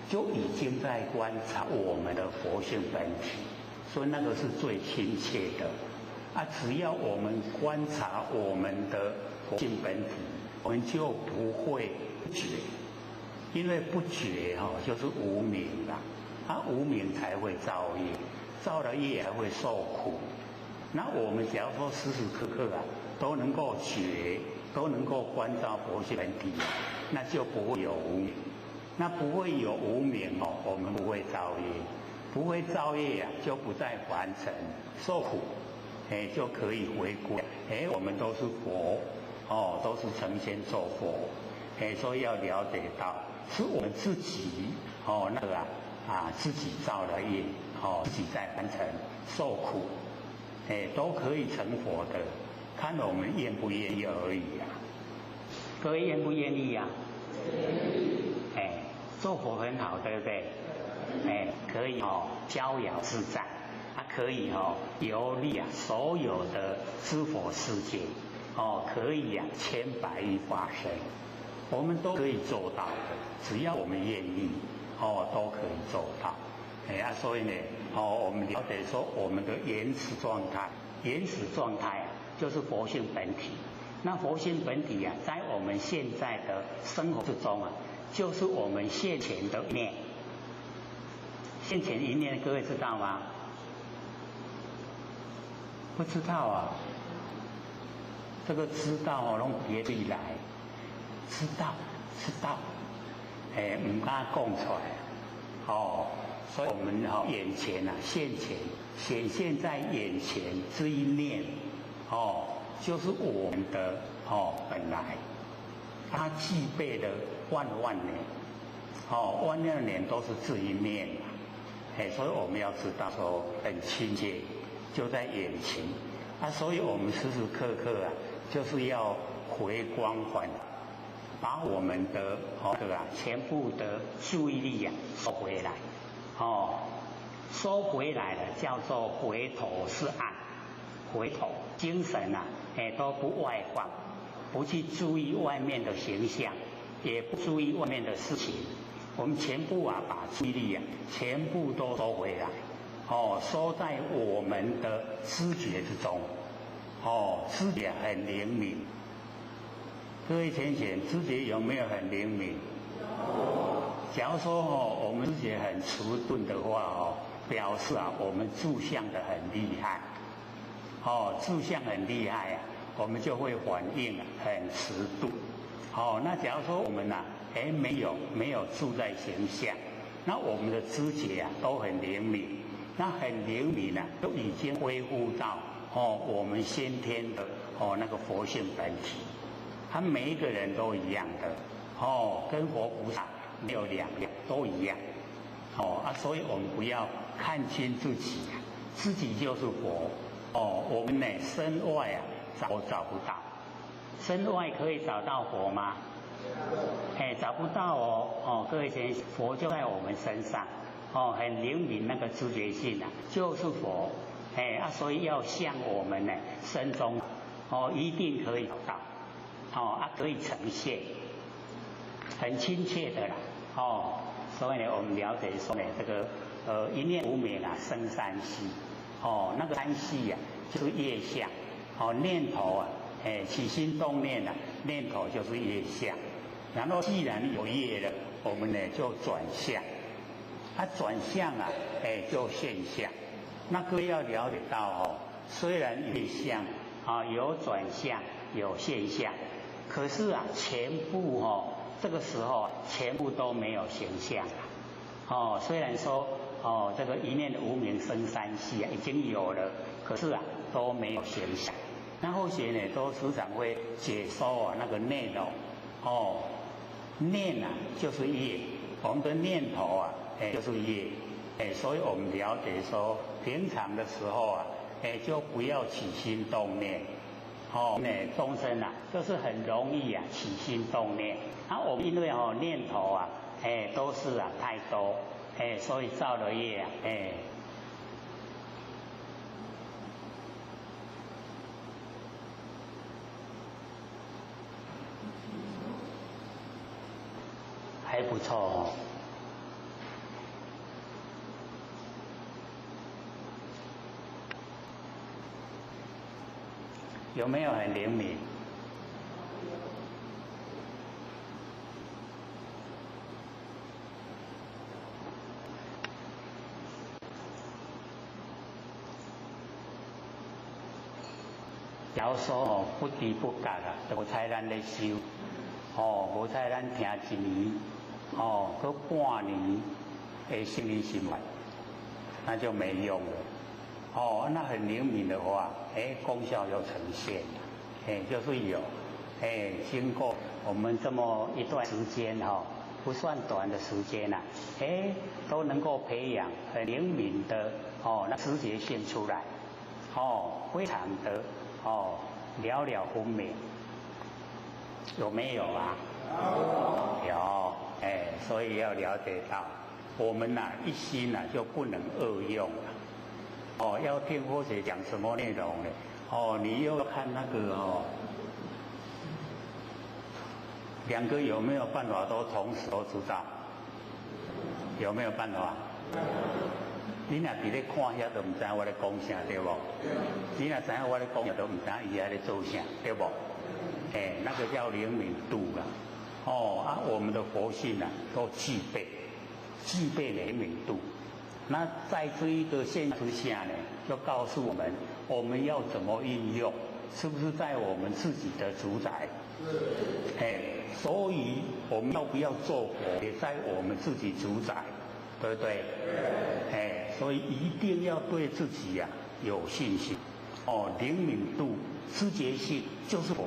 就已經在觀察我們的佛性本體，所以那個是最親切的。啊，只要我們觀察我們的佛性本體，我們就不會覺，因為不覺就是無明啦，啊，無明才會造業，造了業還會受苦。那我們假如說時時刻刻啊都能夠覺，都能夠觀照佛性本體，那就不會有無明。那不會有無明我們不會造業，不會造業啊，就不再凡塵受苦，哎，就可以回歸。哎，我們都是佛，都是成仙做佛，哎，所以要了解到，是我們自己那個啊自己造的業，自己在凡塵受苦，哎，都可以成佛的，看我們願不願意而已啊。各位願不願意啊？哎，做佛很好，對不對？哎，可以逍遙自在，啊，可以遊歷啊所有的諸佛世界，可以啊千百億化身，我們都可以做到的，只要我們願意，都可以做到。哎啊，所以呢，我們了解說我們的原始狀態，原始狀態啊，就是佛性本體。那佛性本體啊，在我們現在的生活之中啊，就是我們現前的念。現前一念，各位知道嗎？不知道啊。這個知道攏別對來，知道知道，哎，唔敢講出來。所以我們眼前啊，現前顯現在眼前這一念，就是我們的本來，它具備了萬萬年，萬萬年都是這一念，哎，所以我們要知道說很親切，就在眼前，啊，所以我們時時刻刻啊，就是要回光返，把我們的全部的注意力啊收回來，收回來了叫做回頭是岸。回頭精神啊，哎都不外放，不去注意外面的形象，也不注意外面的事情，我們全部啊把注意力啊全部都收回來，收在我們的知覺之中，知覺很靈敏。各位淺顯，知覺有沒有很靈敏？假如說我們知覺很遲鈍的話表示啊我們住相的很厲害。住相很厲害啊，我們就會反應很遲鈍。那假如說我們啊，哎沒有住在形象，那我們的知覺啊都很靈敏，那很靈敏啊，都已經恢復到我們先天的那個佛性本體。他每一個人都一樣的，跟佛菩薩沒有兩樣，都一樣。哦啊，所以我们不要看轻自己，自己就是佛。哦，我们呢身外啊找不到，身外可以找到佛吗？哎，找不到哦。哦，各位先，佛就在我们身上，哦，很灵敏那个知觉性啊，就是佛。哎啊，所以要向我们呢身中，哦，一定可以找到，哦啊，可以呈现，很亲切的啦。哦，所以呢，我们了解说呢，这个一念无明啊，生三世。哦，那个三世啊，就是业相。哦，念头啊，哎，起心动念啊，念头就是业相。然后既然有业了，我们呢就转向，啊，转向啊，哎，就现象。那各位要了解到哦，虽然业相啊有转向有现象，可是啊，全部哦，这个时候啊，全部都没有形象。哦，虽然说哦，这个一念无明生三世啊，已经有了，可是啊都没有形象。那后学呢，都时常会解说啊那个内容，哦，念啊就是业，我们的念头啊，哎就是业，哎，所以我们了解说，平常的时候啊，哎就不要起心动念，哦，那众生啊，就是很容易啊起心动念，啊我们因为哦念头啊，哎都是啊太多，哎所以造了业啊，哎。还不错哦，有没有很灵敏？假如说哦，不知不觉啊，无彩咱咧修，哦，无彩咱听一年。哦，阁半年会心里心外，那就没用了。哦，那很灵敏的话，哎，功效就呈现了，哎，就是有，哎，经过我们这么一段时间哈，不算短的时间呐，哎，都能够培养很灵敏的哦，那直觉性出来，哦，非常的哦，了了分明，有没有啊？有。哎，所以要了解到，我们呐一心呐就不能恶用了。哦，要听佛学讲什么内容呢？哦，你又看那个哦，两个有没有办法都同时都知道？有没有办法？你若伫咧看遐都毋知我咧讲啥，对无？你若知影我咧讲啥，都毋知影伊在咧做啥，对无？哎，那个叫灵敏度啦。哦啊，我们的佛性啊，都具备，具备灵敏度。那在这一个现实下呢，就告诉我们，我们要怎么运用，是不是在我们自己的主宰？是。哎，所以我们要不要做佛，也在我们自己主宰，对不对？对。哎，所以一定要对自己呀有信心。哦，灵敏度、知觉性就是佛。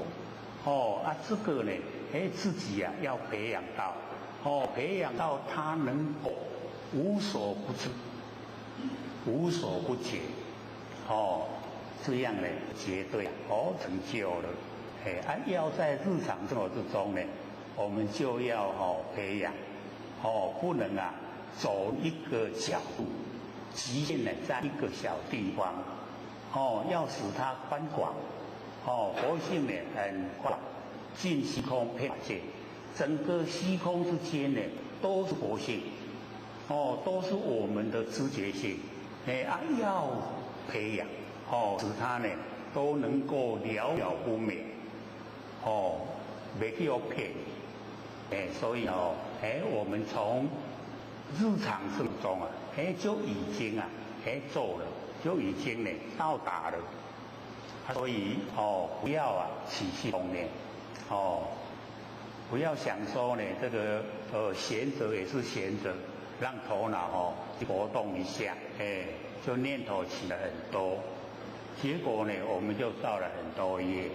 哦啊，这个呢，哎，自己呀要培养到，哦，培养到他能够无所不知、无所不解，哦，这样呢，绝对哦成就了。哎啊，要在日常生活之中呢，我们就要哦培养，哦，不能啊走一个角度，局限呢在一个小地方，哦，要使它宽广。哦，佛性呢很广，尽虚空遍法界，整个虚空之间呢都是佛性，哦，都是我们的知觉性，哎啊要培养，哦，使它呢都能够了了分明，哦，袂去予骗，哎，所以哦，哎，我们从日常生活中啊，哎就已经啊，哎做了，就已经呢到达了。所以哦，不要啊起心动念，哦，不要想说呢，这个闲着也是闲着，让头脑哦活动一下，哎，就念头起了很多，结果呢，我们就造了很多业，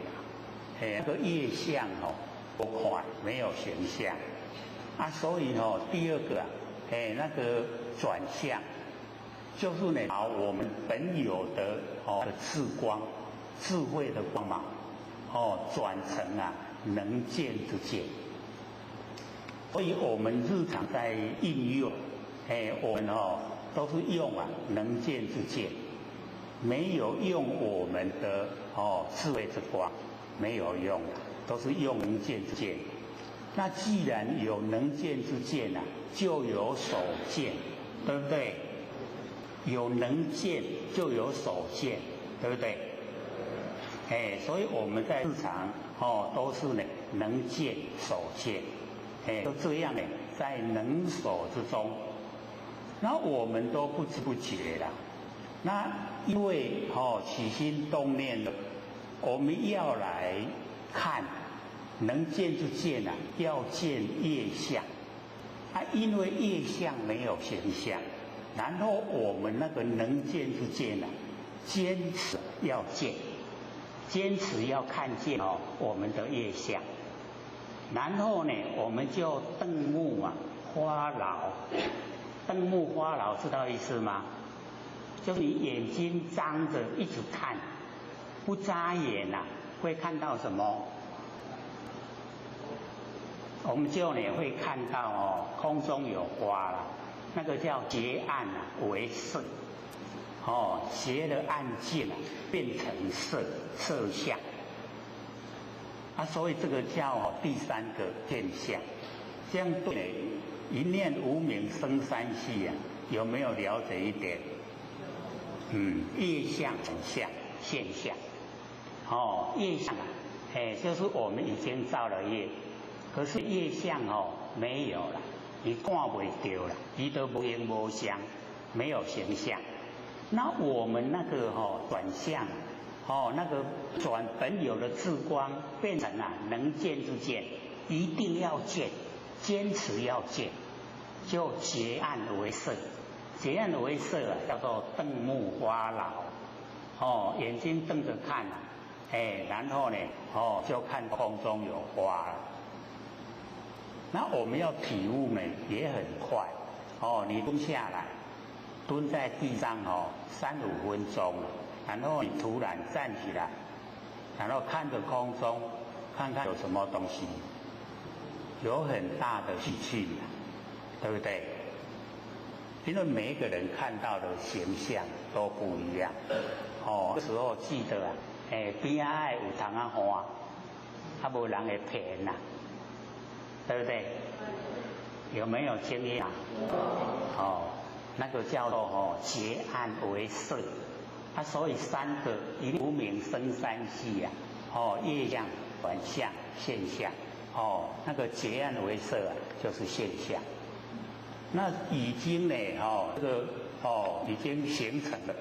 哎，那个业相哦不快，没有形象，啊，所以哦，第二个啊，哎，那个转向，就是呢，把我们本有的智光、智慧的光芒，转成啊能见之见。所以我们日常在应用，我们都是用啊能见之见，没有用我们的智慧之光，没有用，都是用能见之见。那既然有能见之见啊，就有所见，对不对？有能见就有所见，对不对？所以我们在日常都是呢能见所见，都这样呢，在能所之中，那我们都不知不觉啦。那因为起心动念的，我们要来看。能见之见啊，要见业相啊，因为业相没有形象，然后我们那个能见之见啊，坚持要见，坚持要看见我们的业相，然后呢，我们就瞪目啊发劳，瞪目发劳知道意思吗？就是你眼睛张着一直看，不眨眼呐，会看到什么？我们就呢会看到空中有花了，那个叫结暗啊为色，结了暗境啊变成色色相，啊，所以这个叫第三个现象，这样对一念无明生三系啊，有没有了解一点？业相相现象，业相啊，就是我们已经造了业。可是业相没有了，你看不到了，伊都无形无相，没有形象。那我们那个转向，那个转本有的智光变成啊能见之见，一定要见，坚持要见，就结暗为色，结暗为色啊，叫做瞪目发劳，眼睛瞪着看啊，然后呢，就看空中有花了。那我们要体悟呢，也很快你蹲下来，蹲在地上3、5分钟，然后你突然站起来，然后看着空中，看看有什么东西，有很大的喜气，对不对？因为每一个人看到的形象都不一样，这时候记得啊，边仔爱有窗仔花，啊，无人会骗呐。对不对？有没有经验啊？那个叫做结暗为色，啊，所以三个一无明生三系啊，业相、转向、现象，那个结暗为色啊，就是现象。那已经呢，这个已经形成了，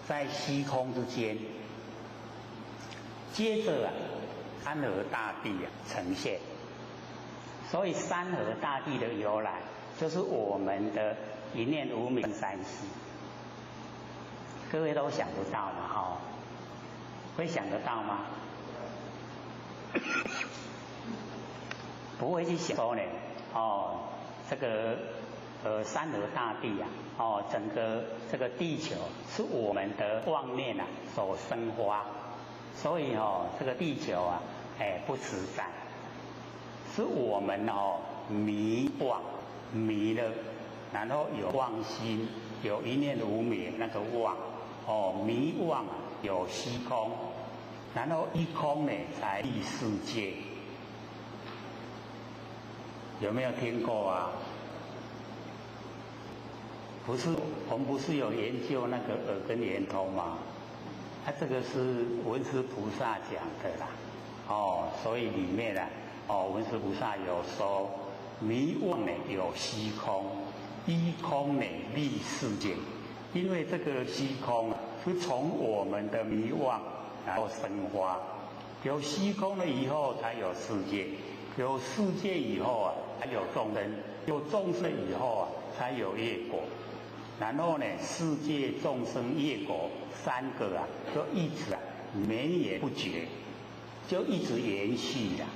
在虚空之间，接着啊，山河大地啊呈现。所以山河大地的由来，就是我们的一念无明三系。各位都想不到嘛，会想得到吗？不会去想说呢，这个山河大地啊，整个这个地球是我们的妄念啊所生发，所以这个地球啊，不实在。是我们迷妄迷了，然后有妄心，有一念无明那个妄，迷妄有虚空，然后一空呢才立世界，有没有听过啊？不是，我们不是有研究那个耳根圆通吗？啊，这个是文殊菩萨讲的啦，所以里面啊。文殊菩萨有说，迷妄呢有虚空，依空呢立世界。因为这个虚空是从我们的迷妄然后生发，有虚空了以后才有世界，有世界以后啊才有众生，有众生以后啊才有业果。然后呢，世界众生业果三个啊，就一直啊绵延不绝，就一直延续了。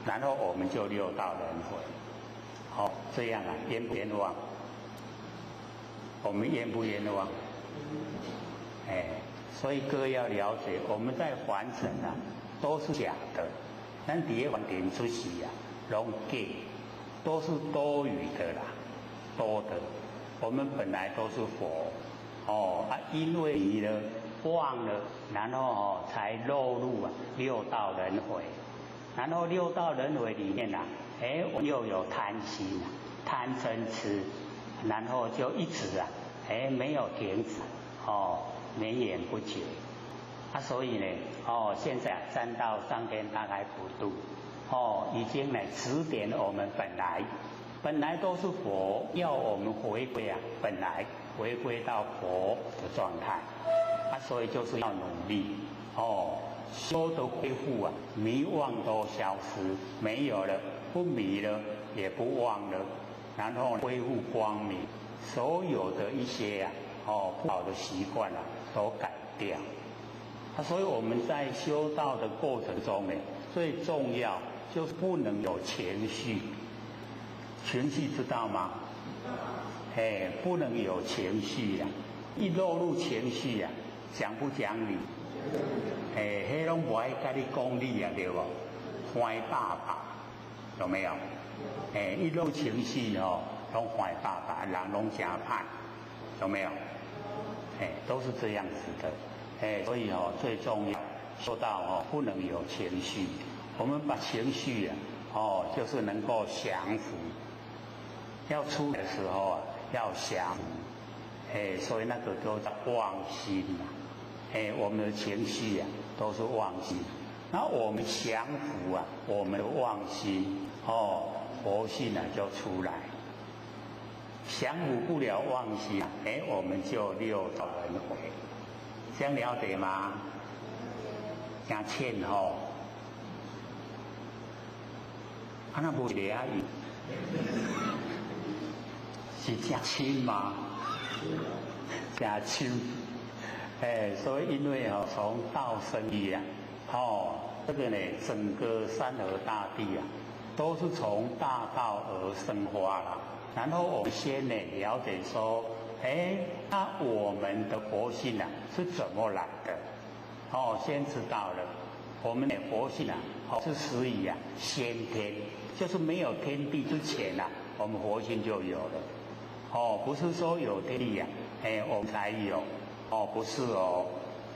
然后我们就六道轮回，这样啊，冤不冤枉？我們冤不冤枉？哎，所以各位要了解，我們在凡塵啊，都是假的。咱佇个凡塵出世啊，攏假，都是多餘的啦，多的。我們本來都是佛，哦啊，因為迷了、忘了，然後哦才落入啊六道輪迴。然後六道輪迴裡面啊，哎，又有貪心啊，貪嗔痴，然後就一直啊，哎，沒有停止，哦，綿延不絕。啊，所以呢，哦，現在站到上天大開普度，哦，已經呢指點我們本來都是佛，要我們回歸啊，本來回歸到佛的狀態。啊，所以就是要努力，哦，修的恢復啊，迷妄都消失，沒有了，不迷了，也不忘了，然後恢復光明，所有的一些啊，哦，不好的習慣啊，都改掉。啊，所以我們在修道的過程中呢，最重要就是不能有情緒。情緒知道嗎？哎，不能有情緒啊！一落入情緒啊，講不講理？哎，彼攏無愛佮你講理啊，對無？壞爸爸有沒有？哎，一落情緒哦，攏壞爸爸，人攏誠歹，有沒有？哎，都是這樣子的。哎，所以哦，最重要做到哦，不能有情緒。我們把情緒啊，哦，就是能夠降服。要出來的時候啊，要降服。哎，所以那個都叫妄心呐。哎，我們的情緒啊，都是妄心。那我們降服啊，我們的妄心，哦，佛性啊就出來。降服不了妄心，哎，我們就六道輪迴。這樣了解嗎？誠淺吼，啊那無一个阿姨，是誠深嗎？誠深，哎，所以因為哦，從道生一啊，哦，這個呢，整個山河大地啊，都是從大道而生發啦。然後我們先呢了解說，哎，那我們的佛性啊是怎麼來的？哦，先知道了，我們的佛性啊，哦是始於啊先天，就是沒有天地之前啊，我們佛性就有了。哦，不是說有天地啊，哎，我們才有。哦，不是哦，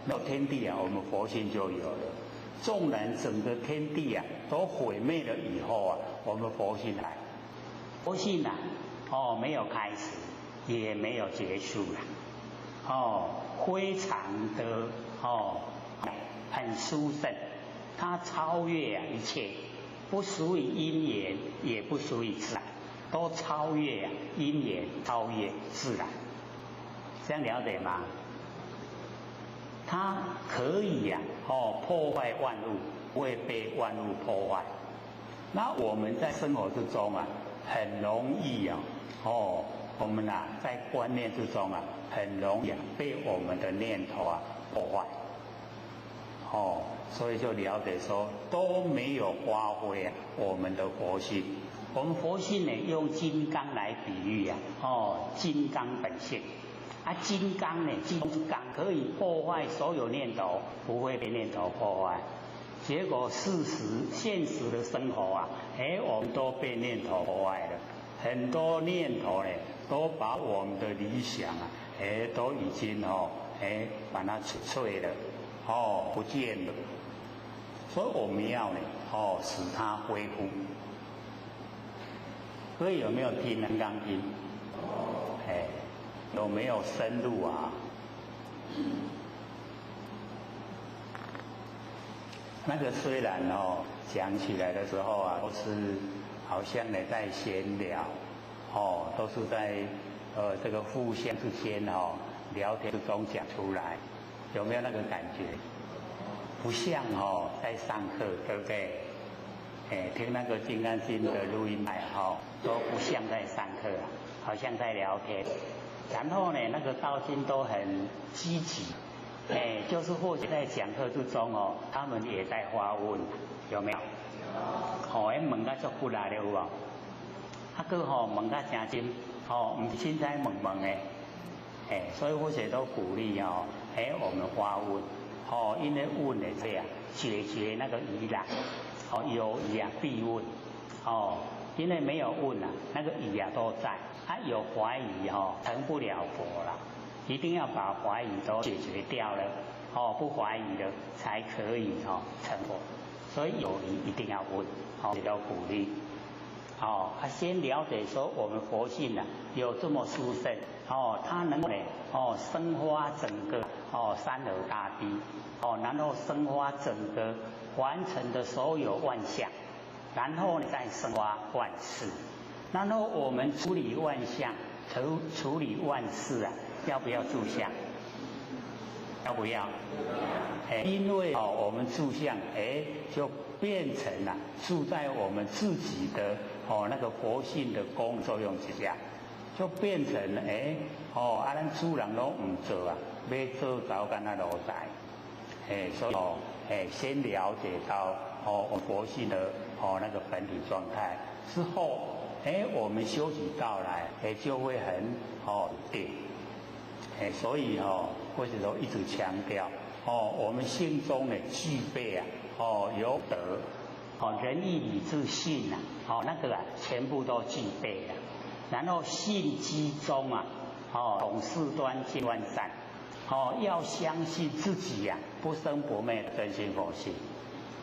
沒有天地啊，我們佛性就有了。縱然整個天地啊都毀滅了以後啊，我們佛性來，佛性啊，哦，沒有開始，也沒有結束了，哦，非常的哦，很殊勝，它超越啊一切，不屬於因緣，也不屬於自然，都超越啊因緣，超越自然，這樣了解嗎？它可以呀，哦，破壞萬物，不會被萬物破壞。那我們在生活之中啊，很容易啊，哦，我們啊在觀念之中啊，很容易啊被我們的念頭啊破壞。哦，所以就了解說都沒有發揮啊我們的佛性。我們佛性呢，用金剛來比喻啊，哦，金剛本性。啊，金剛呢，金剛可以破壞所有念頭，不會被念頭破壞。結果事實現實的生活啊，哎，我們都被念頭破壞了。很多念頭呢，都把我們的理想啊，哎，都已經哦，哎，把它摧了，哦，不見了。所以我們要呢，哦，使它恢復。各位有沒有聽《金剛經》？哎，有沒有深入啊？那個雖然哦，講起來的時候啊，都是好像呢在閒聊，哦，都是在這個互相之間哦聊天之中講出來，有沒有那個感覺？不像哦在上課，對不對？哎，聽那個《金剛經》的錄音帶哦，都不像在上課啊，好像在聊天。然後呢，那個道經都很積極。哎，就是或許在講課之中哦，他們也在發問，有沒有？哦，彼問甲足骨力的有無？啊，閣吼問甲誠深，吼，毋是凊彩問問的，哎，所以佛学都鼓励哦，哎，我们发问，哦，因为问的这样解决那个疑难，哦，有疑啊必问，哦，因为没有问啊，那个疑啊都在，啊有怀疑哦，成不了佛了，一定要把怀疑都解决掉了，哦，不怀疑了才可以哦成佛，所以有疑一定要问，哦，也要鼓励。哦，啊，先了解说我们佛性啊有这么殊胜，哦，它能够呢，哦，生发整个哦山河大地，哦，然后生发整个完成的所有万象，然后呢再生发万事，然后我们处理万象，处理万事啊，要不要住相？要不要？哎，因为哦，我们住相，哎，就变成了住在我们自己的哦那个佛性的功作用之下，就变成哎哦，啊，咱主人拢毋做啊，欲做就敢若奴才，哎，所以哦，哎，先了解到哦佛性的哦那个本体状态之后，哎，我们修起道来，哎，就会很哦定，哎，所以哦，为什么一直强调哦，我们心中呢具备啊哦有德，哦仁义礼智信呐，哦那个啊全部都具备了，然后信机中啊，哦懂事端见万善，哦要相信自己呀不生不灭的真心佛性，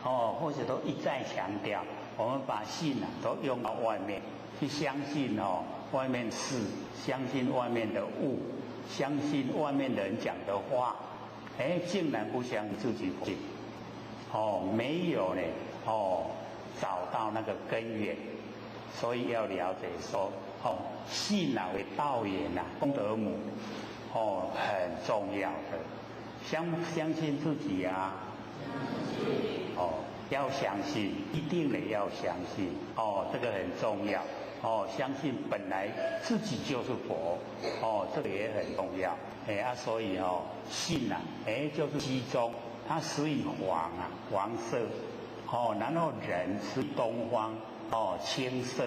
哦或者都一再强调，我们把信啊都用到外面去相信哦外面事，相信外面的物，相信外面人讲的话，哎，竟然不相信自己佛性，哦，没有呢，哦，找到那个根源，所以要了解说，哦，信啊为道源呐，功德母，哦，很重要的，相不相信自己啊？哦，要相信，一定得要相信，哦，这个很重要。哦，相信本来自己就是佛，哦，这个也很重要。哎啊，所以哦，信啊，哎，就是机中，它属于黄啊，黄色，哦，然后人是东方，哦，青色，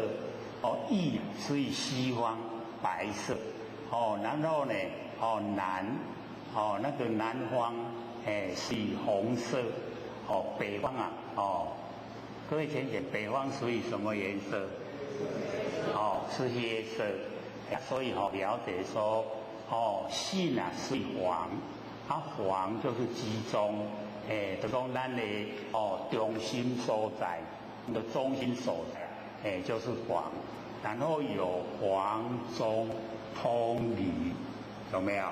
哦，义属于西方，白色，哦，然后呢，哦，南，哦，那个南方，哎，是红色，哦，北方啊，哦，各位浅浅，北方属于什么颜色？哦，是黑色，所以哦，了解说，哦，信啊是黄，啊黄就是集中，哎，就讲咱的哦中心所在，的中心所在，哎，就是黄，然后有黄中通理，有没有？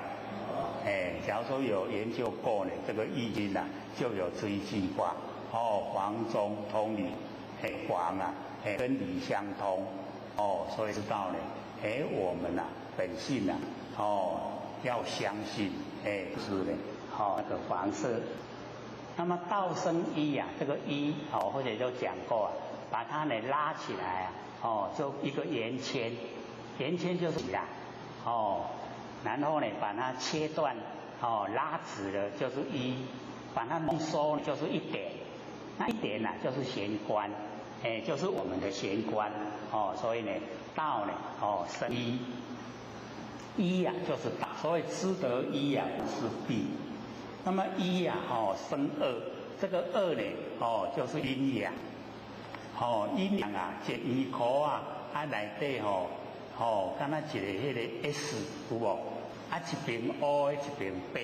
哎，假如说有研究过呢，这个易经啊，就有这一句话，哦，黄中通理，哎，黄啊，哎，跟理相通。哦，所以知道呢，哎，我们呐，本性呐，哦，要相信，哎，是的，好，那个黄色。那么道生一呀，这个一，哦，或者就讲过啊，把它呢拉起来啊，哦，就一个圆圈，圆圈就是啦，哦，然后呢把它切断，哦，拉直了就是一，把它浓缩就是一点，那一点呢就是玄关。哎，就是我们的玄关哦，所以呢，道呢，哦，生一，一呀就是道，所以知得一呀是必。那么一呀，哦，生二，这个二呢，哦，就是阴阳，哦，阴阳啊，一圆箍啊，啊内底吼，哦，敢若一个彼个 S 有无？啊，一边乌的，一边白，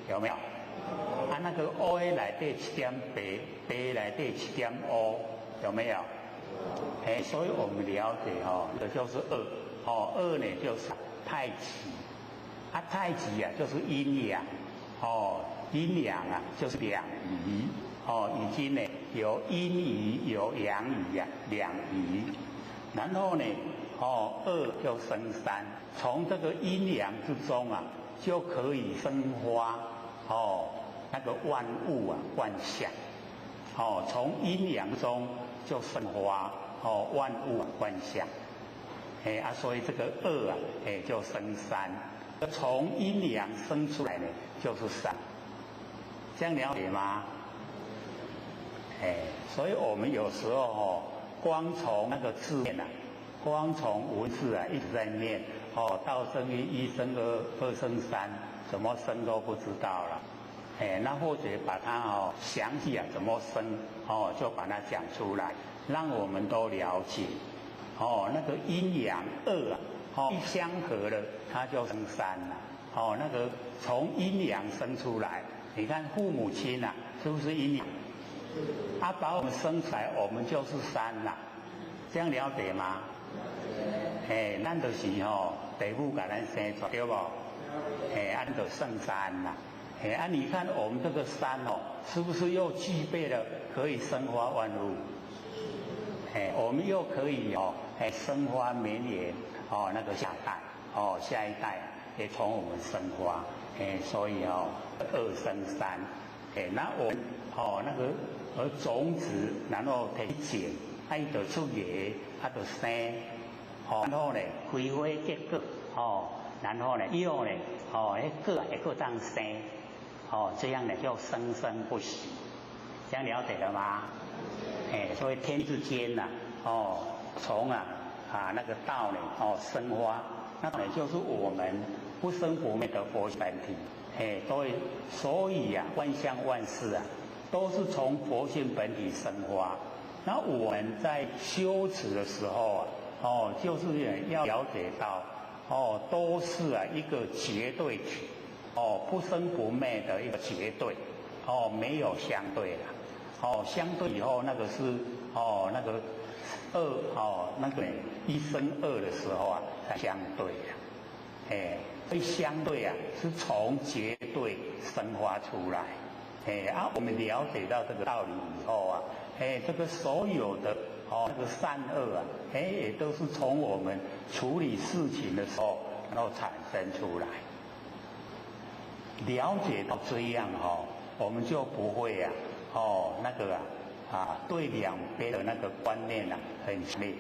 有没有？啊，那个乌的内底一点白，白内底一点乌。有没有？哎，所以我们了解哦，这就是二，哦，二呢就是太极，啊，太极啊就是阴阳，哦，阴阳啊就是两仪，哦，已经呢有阴仪有阳仪啊，两仪，然后呢，哦，二就生三，从这个阴阳之中啊，就可以生发，哦，那个万物啊万象，哦，从阴阳中就生发哦万物万象，哎啊，所以这个二啊，哎就生三，从阴阳生出来呢就是三，这样了解吗？哎，所以我们有时候哦，光从那个字面啊，光从文字啊一直在念，哦，道生一，一生二，二生三，怎麼生都不知道了。哎，那或者把它哦詳細啊怎麼生哦，就把它講出來，讓我們都了解。哦，那個陰陽二啊，哦一相合了，它就生三了。哦，那個從陰陽生出來，你看父母親啊，是不是陰陽？啊，把我們生出來，我們就是三啦。這樣了解嗎？哎，咱就是吼，父母共咱生出來，對無？哎，按就算三啦。哎，啊，你看我們這個三哦，是不是又具備了可以生發萬物？哎，我們又可以哦，哎，生發綿延哦，那個下代哦，下一代也從我們生發，哎，所以哦，二生三，哎，那我哦那個而種子，然後提種，啊，伊就出芽，啊，就生，哦，然後呢，開花結果，哦，然後呢，又呢，哦，彼果會閣當生，哦，這樣呢就生生不息，這樣了解了嗎？哎，所以天之間呐，哦，從啊那個道呢，哦生發，那呢就是我們不生不滅的佛本體，哎，所以啊，萬象萬事啊，都是從佛性本體生發。那我們在修持的時候啊，哦，就是要了解到，哦，都是啊一個絕對體，哦，不生不滅的一個絕對，哦，沒有相對的。哦，相對以後那個是哦那個二哦那個一生二的時候啊才相對啊，哎，所以相對啊是從絕對生發出來，哎啊，我們了解到這個道理以後啊，哎，這個所有的哦那個善惡啊，哎也都是從我們處理事情的時候然後產生出來。了解到這樣哦，我們就不會啊。哦，那個啊，啊，對兩邊的那個觀念啊很強烈。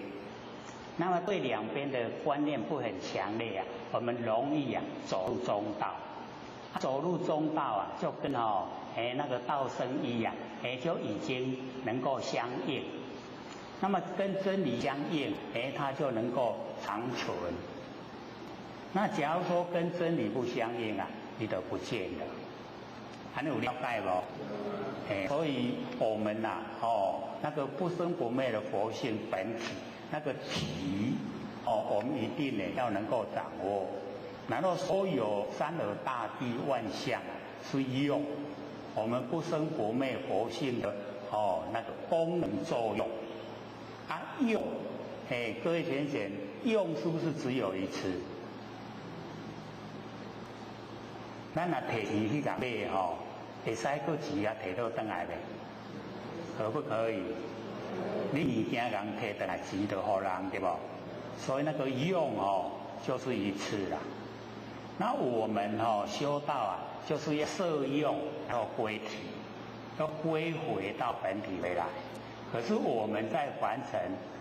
那麼對兩邊的觀念不很強烈啊，我們容易啊走入中道。走入中道啊，就跟哦，哎那個道生一啊，哎就已經能夠相應。那麼跟真理相應，哎它就能夠長存。那假如說跟真理不相應啊，你就不見了。還有了解無？哎，所以我們呐，哦，那個不生不滅的佛性本體，那個體，哦，我們一定呢要能夠掌握。然後所有山河大地萬象是用我們不生不滅佛性的哦那個功能作用。啊用，哎，各位淺顯，用是不是只有一次？咱若提錢去共買吼，會使閣錢啊提倒轉來袂？可不可以？你物件共提轉來，錢就予人對無？所以那個用哦，就是一次啦。那我們哦修道啊，就是要攝用，要歸體，要歸回到本體回來。可是我們在凡塵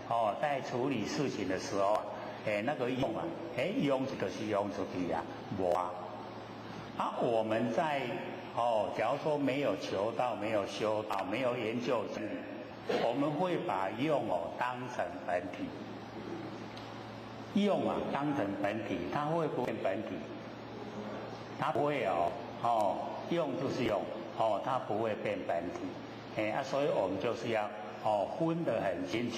哦，在處理事情的時候，哎，那個用啊，哎，用就是用出去啊，無啊。啊，我們在哦，假如說沒有求道、沒有修道、沒有研究真理，我們會把用哦當成本體，用啊當成本體，它會不會變本體？它不會哦，哦，用就是用，哦，它不會變本體，哎啊，所以我們就是要哦分得很清楚，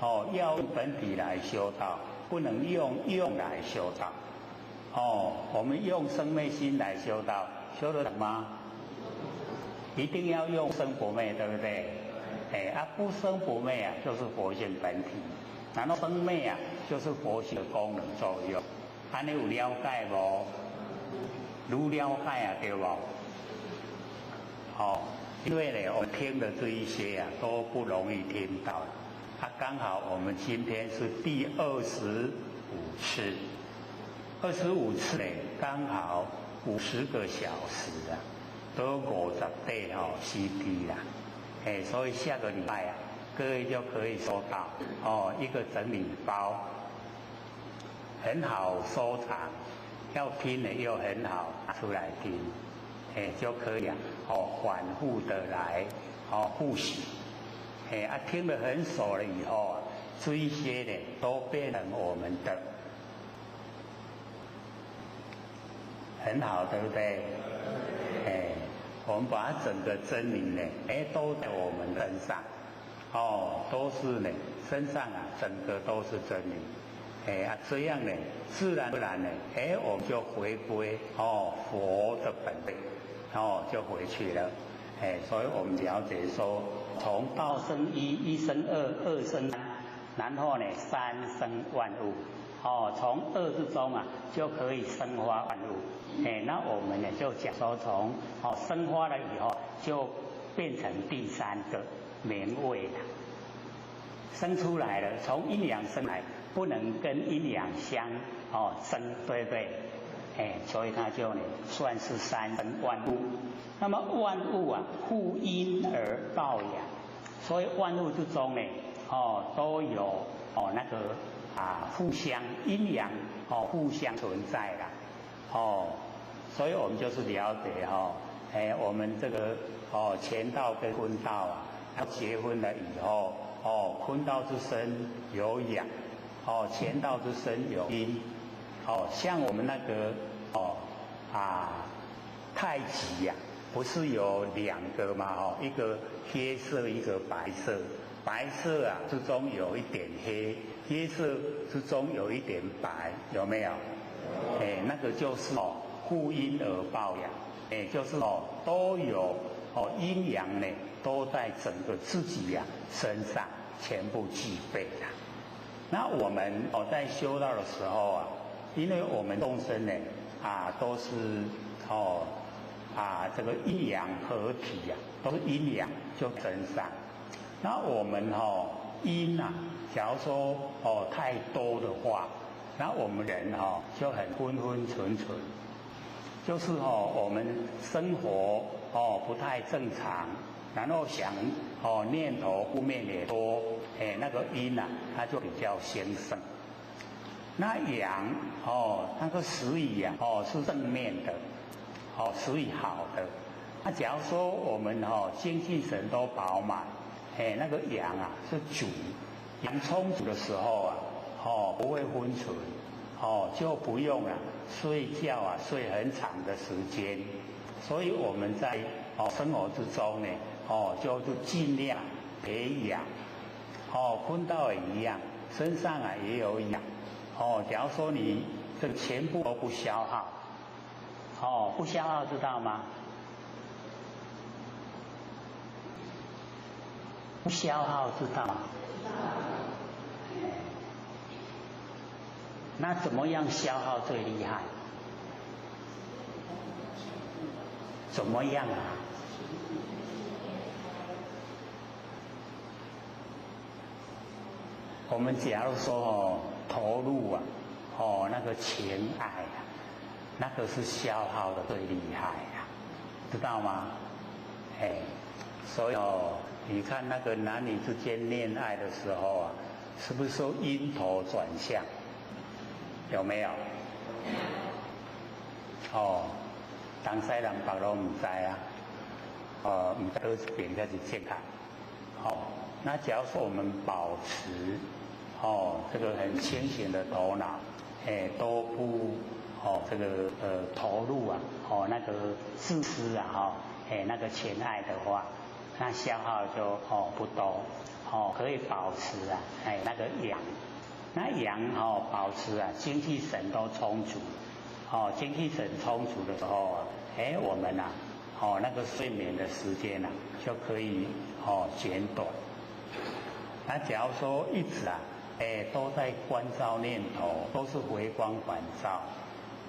哦，要用本體來修道，不能用用來修道。哦，我們用生滅心來修道，修得成嗎？一定要用生不滅，對不對？哎啊，不生不滅啊，就是佛性本體；然後生滅啊，就是佛性的功能作用。按呢有了解無？愈了解啊，對無？哦，因為呢，我們聽的這一些啊，都不容易聽到。啊，剛好我們今天是第25次。25次呢，剛好50個小時啊，都50塊吼 CD 啦，哎，所以下個禮拜啊，各位就可以收到哦一個整理包，很好收藏，要聽的又很好拿出來聽，哎就可以啊，哦反覆的來哦複習，哎啊聽得很熟了以後啊，這一些呢都變成我們的。很好，对不對？哎，我們把整個真理呢，哎，都在我們身上，哦，都是呢，身上啊，整個都是真理。哎啊，這樣呢，自然而然呢，哎，我們就回歸哦佛的本位，哦，就回去了。哎，所以我們了解說，從道生一，一生二，二生三，然後呢，三生萬物。哦，從二之中啊，就可以生發萬物。哎，那我們呢就講說，從哦生發了以後，就變成第三個名位了。生出來了，從陰陽生來，不能跟陰陽相哦爭，對不對？哎，所以它就呢算是三生萬物。那麼萬物啊，互因而報養，所以萬物之中呢，哦都有哦那個啊互相陰陽哦互相存在啦，哦，所以我們就是了解哈，哎，我們這個哦乾道跟坤道啊，要結婚了以後，哦坤道之身有陽，哦乾道之身有陰，哦像我們那個哦啊太極呀，不是有兩個嘛？哦，一個黑色，一個白色。白色啊之中有一點黑，黑色之中有一點白，有沒有？哎，那個就是哦，互因而報養，哎，就是哦，都有哦陰陽呢，都在整個自己呀身上全部具備的。那我們哦在修道的時候啊，因為我們眾生呢啊都是哦啊這個陰陽合體呀，都是陰陽就身上。那我們哦陰啊，假如說哦太多的話，那我們人哦就很昏昏沉沉，就是哦我們生活哦不太正常，然後想哦念頭負面也多，哎那個陰啊它就比較興盛。那陽哦那個屬於啊哦是正面的，哦屬於好的。那假如說我們哦精氣神都飽滿。哎，那個陽啊是主，陽充足的時候啊，哦不會昏沉，哦就不用啊睡覺啊睡很長的時間，所以我們在哦生活之中呢，哦就盡量培養，哦坤道也一樣，身上啊也有陽，哦假如說你這個全部都不消耗，哦不消耗知道嗎？不消耗知道嗎？那怎麼樣消耗最厲害？怎麼樣啊？我們假如說哦投入啊，哦那個情愛啊，那個是消耗的最厲害啊，知道嗎？哎，所以哦。你看那個男女之間戀愛的時候啊，是不是說暈頭轉向？有沒有？哦，東西南北攏唔知啊，哦，唔知佗一邊才是正確。哦，那假如說我們保持哦這個很清醒的頭腦，哎，都不哦這個投入啊，哦那個自私啊，哈，哎那個情愛的話。那消耗就哦不多，哦可以保持啊，哎那個陽，那陽哦保持啊精氣神都充足，哦精氣神充足的時候啊，哎我們啊，哦那個睡眠的時間啊就可以哦減短。那假如說一直啊，哎都在觀照念頭，都是回光返照，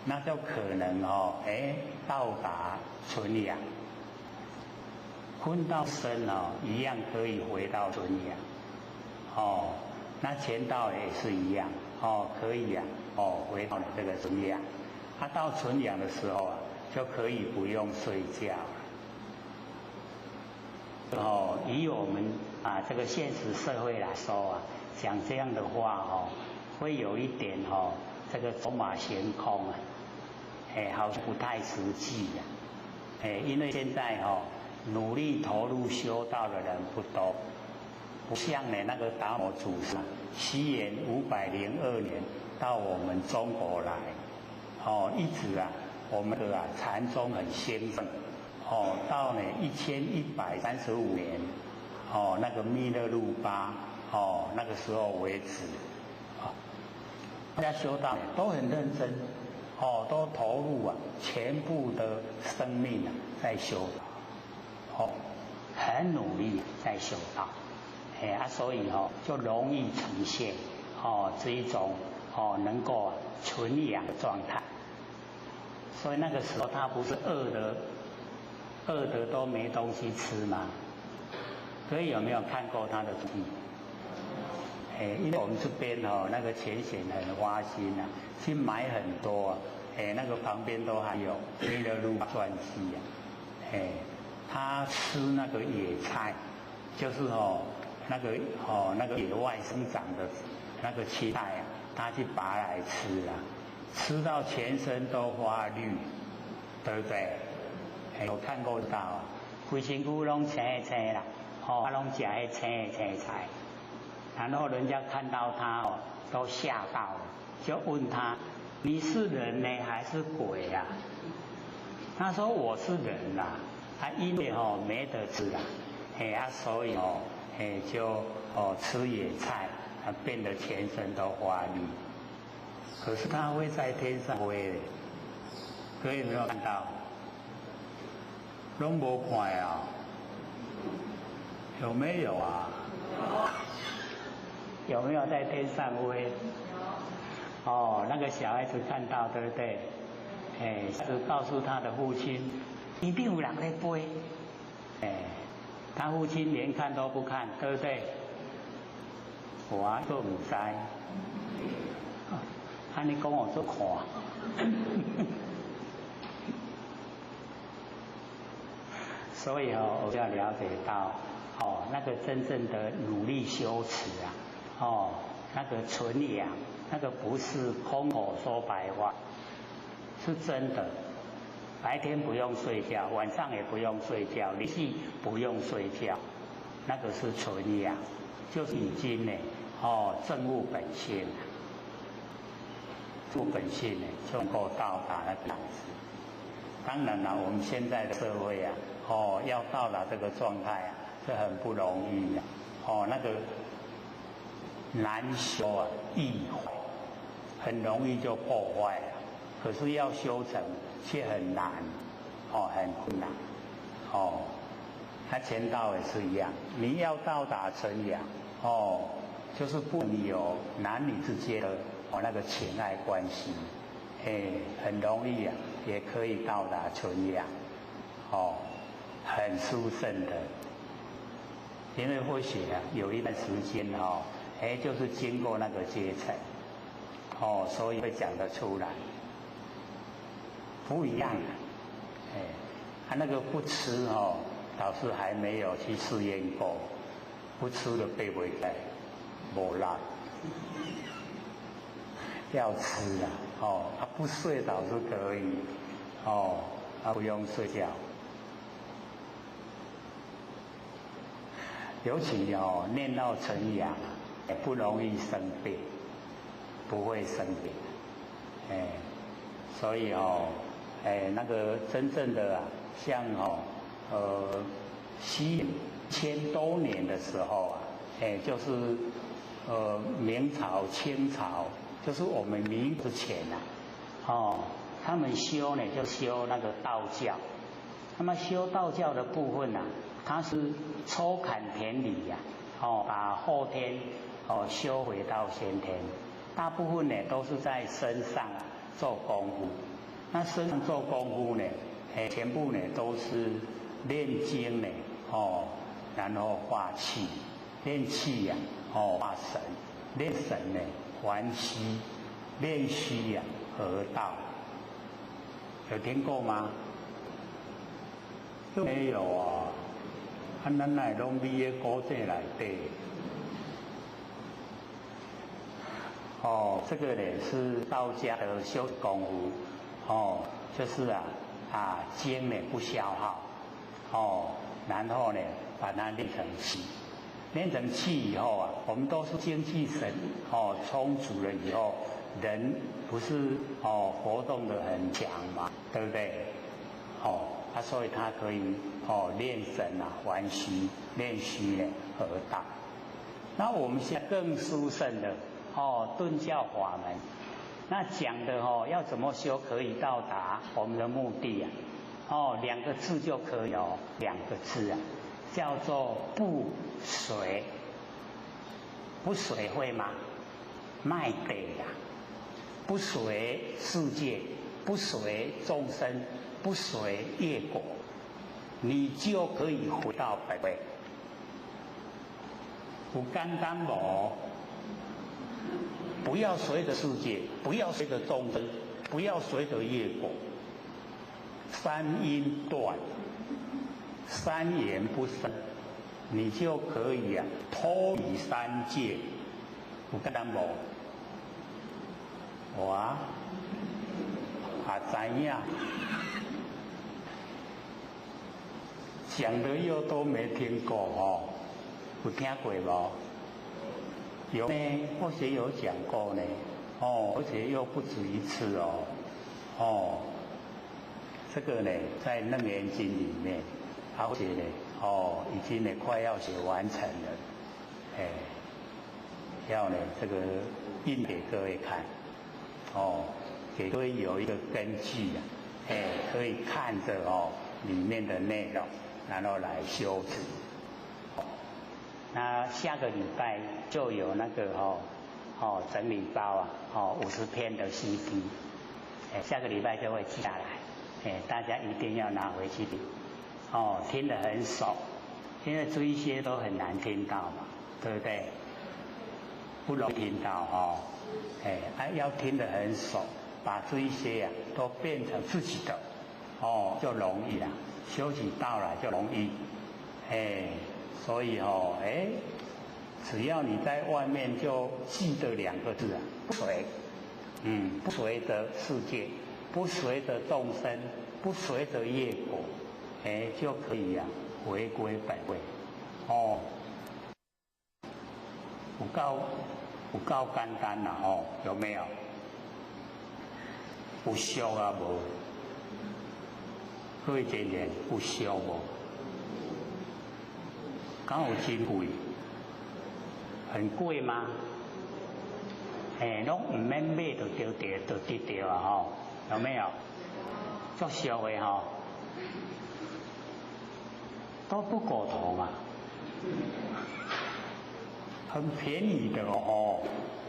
那就可能哦哎到達純陽。坤道身哦，一樣可以回到純陽，哦，那乾道也是一樣，哦，可以啊，哦，回到這個純陽。啊，到純陽的時候啊，就可以不用睡覺了。哦，以我們啊這個現實社會來說啊，講這樣的話哦，會有一點哦，這個走馬行空啊，哎，好像不太實際呀，哎，因為現在哦。努力投入修道的人不多，不像呢那個達摩祖師，西元502年到我們中國來，哦，一直啊我们的啊禅宗很兴盛，哦，到呢1135年，哦，那个密勒日巴，哦，那个时候为止，啊，大家修道都很认真，哦，都投入啊全部的生命啊在修，哦，很努力在修道，哎啊，所以哦就容易呈现哦这一种哦能够纯养的状态。所以那个时候他不是饿的，饿的都没东西吃吗？所以有没有看过他的传记？哎，因为我们这边哦，那个浅显很花心啊，去买很多啊，哎，那个旁边都还有弥勒日巴传记啊，哎，他吃那个野菜，就是哦那个哦那个野外生长的那个青菜啊，他去拔来吃啊。吃到全身都发绿，对不对？有看过到啊，规身躯拢青青啦，哦，拢食彼青青菜，然后人家看到他哦，都吓到了，就问他：你是人呢还是鬼啊？他说我是人啦，他因为哦没得吃啦，嘿啊，所以哦，嘿就哦吃野菜，他变得全身都发绿。可是他会在天上飞，各位有没有看到？拢无看啊？有没有啊？有没有在天上飞？哦，那个小孩子看到，对不对？哎，就告诉他的父亲，一定有人在飞。哎，他父亲连看都不看，对不对？我都毋知。按呢讲我做看，所以哦，我要了解到，哦，那个真正的努力修持啊，哦，那个纯养，那个不是空口说白话，是真的。白天不用睡觉，晚上也不用睡觉，连续不用睡觉，那个是纯养，就是已经呢，哦，证悟本性。悟本性呢，就能够到达那个样子。当然了，我们现在的社会啊，哦，要到达这个状态啊，是很不容易的。哦，那个难修啊，易坏，很容易就破坏了。可是要修成却很难，哦，很困难。哦，他前道也是一样，你要到达成养，哦，就是不能有男女之间的哦那个情爱关系，哎，很容易啊，也可以到达纯养，哦，很殊胜的。因为或许啊，有一段时间哦，哎，就是经过那个阶层，哦，所以会讲得出来，不一样的，哎，他那个不吃哦，老师还没有去试验过，不吃的背不来，无力，要吃啊，哦，他不睡倒是可以，哦，他不用睡觉。尤其哦，念到成养，也不容易生病，不会生病，哎，所以哦，哎，那个真正的啊，像哦，西千多年的时候啊，哎，就是明朝、清朝，就是我们明之前呐，哦，他们修呢就修那个道教，那么修道教的部分呐，它是抽砍田里呀，哦，把后天哦修回到先天，大部分呢都是在身上做功夫。那身上做功夫呢，哎，全部呢都是练精呢，哦，然后化气，练气呀，哦，化神，练神呢还虚，练虚呀合道。有听过吗？都没有啊。啊，咱乃拢伫个古籍内底。哦，这个呢是道家的修功夫，哦，就是啊，精呢不消耗，哦，然后呢把它练成气，练成气以后啊，我们都是精气神哦充足了以后，人不是活動得很強嘛，對不對？啊，所以他可以練神啊，還虛，練虛呢合道。那我們現在更殊勝的頓教法門，那講的要怎麼修可以到達我們的目的啊？兩個字就可以哦，兩個字啊，叫做不隨。不隨會嗎？賣地呀！不隨世界，不隨眾生，不隨業果，你就可以回到本位。有簡單無？不要隨着世界，不要隨着眾生，不要隨着業果。三因斷，三緣不生，你就可以啊脫離三界。有簡單無？哇！啊，知影，講的又都沒聽過哦，有聽過無？有呢，或許有講過呢，而且又不止一次哦，這個呢，在《楞嚴經》裡面，而且呢，已經呢快要寫完成了，哎，要呢這個印給各位看，給各位有一個根據啊，哎，可以看着裡面的內容，然後來修持。那下個禮拜就有那個整理包啊，50片的 CD，哎，下個禮拜就會寄下來，哎，大家一定要拿回去聽，聽得很熟，因為這一些都很難聽到嘛，對不對？不容易聽到哦，哎，啊要聽得很熟，把這一些啊都變成自己的，就容易了，修起道來就容易，哎。所以哎，只要你在外面就記得兩個字啊，不隨，不隨着世界，不隨着眾生，不隨着業果，哎，就可以啊，回歸本位。有夠簡單啦，有沒有？有俗啊無？各位姐姐，有俗無？敢有真貴？很貴嗎？哎，攏毋免買就丟掉，就得著啊！吼，有沒有？足俗的吼，都不過頭嘛，很便宜的哦，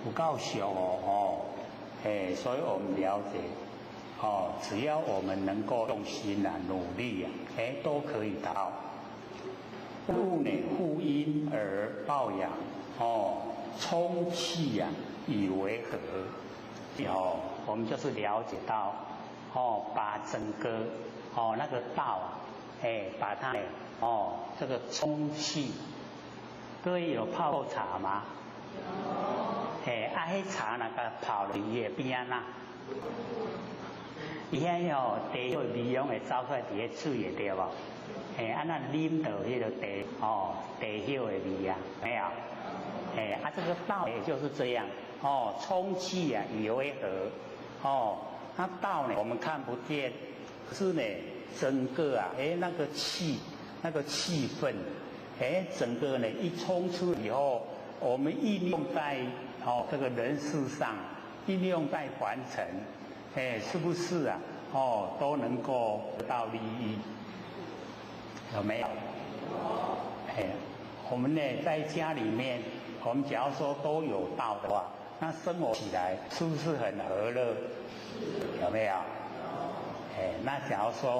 有夠俗哦，哎，所以我們了解，只要我們能夠用心啊、努力啊，哎，都可以達到。物呢，負陰而抱陽，充氣啊，以為和。我們就是了解到，把整個那個道啊，哎，把它這個充氣。各位有泡過茶嗎？有。哎，啊，彼茶那個泡落伊會變按怎？伊遐茶葉味攏會走出來佇咧喙的對無？哎，啊那啉到彼個茶茶葉的味啊，沒有？哎，啊這個道也就是這樣，充氣啊以為和，那道呢我們看不見，可是呢整個啊，哎那個氣那個氣氛，哎整個呢一衝出以後，我們應用在這個人世上，應用在凡塵，哎是不是啊？都能夠得到利益。有沒有？哎，我們呢在家裡面，我們假如說都有道的話，那生活起來是不是很和樂？有沒有？哎，那假如說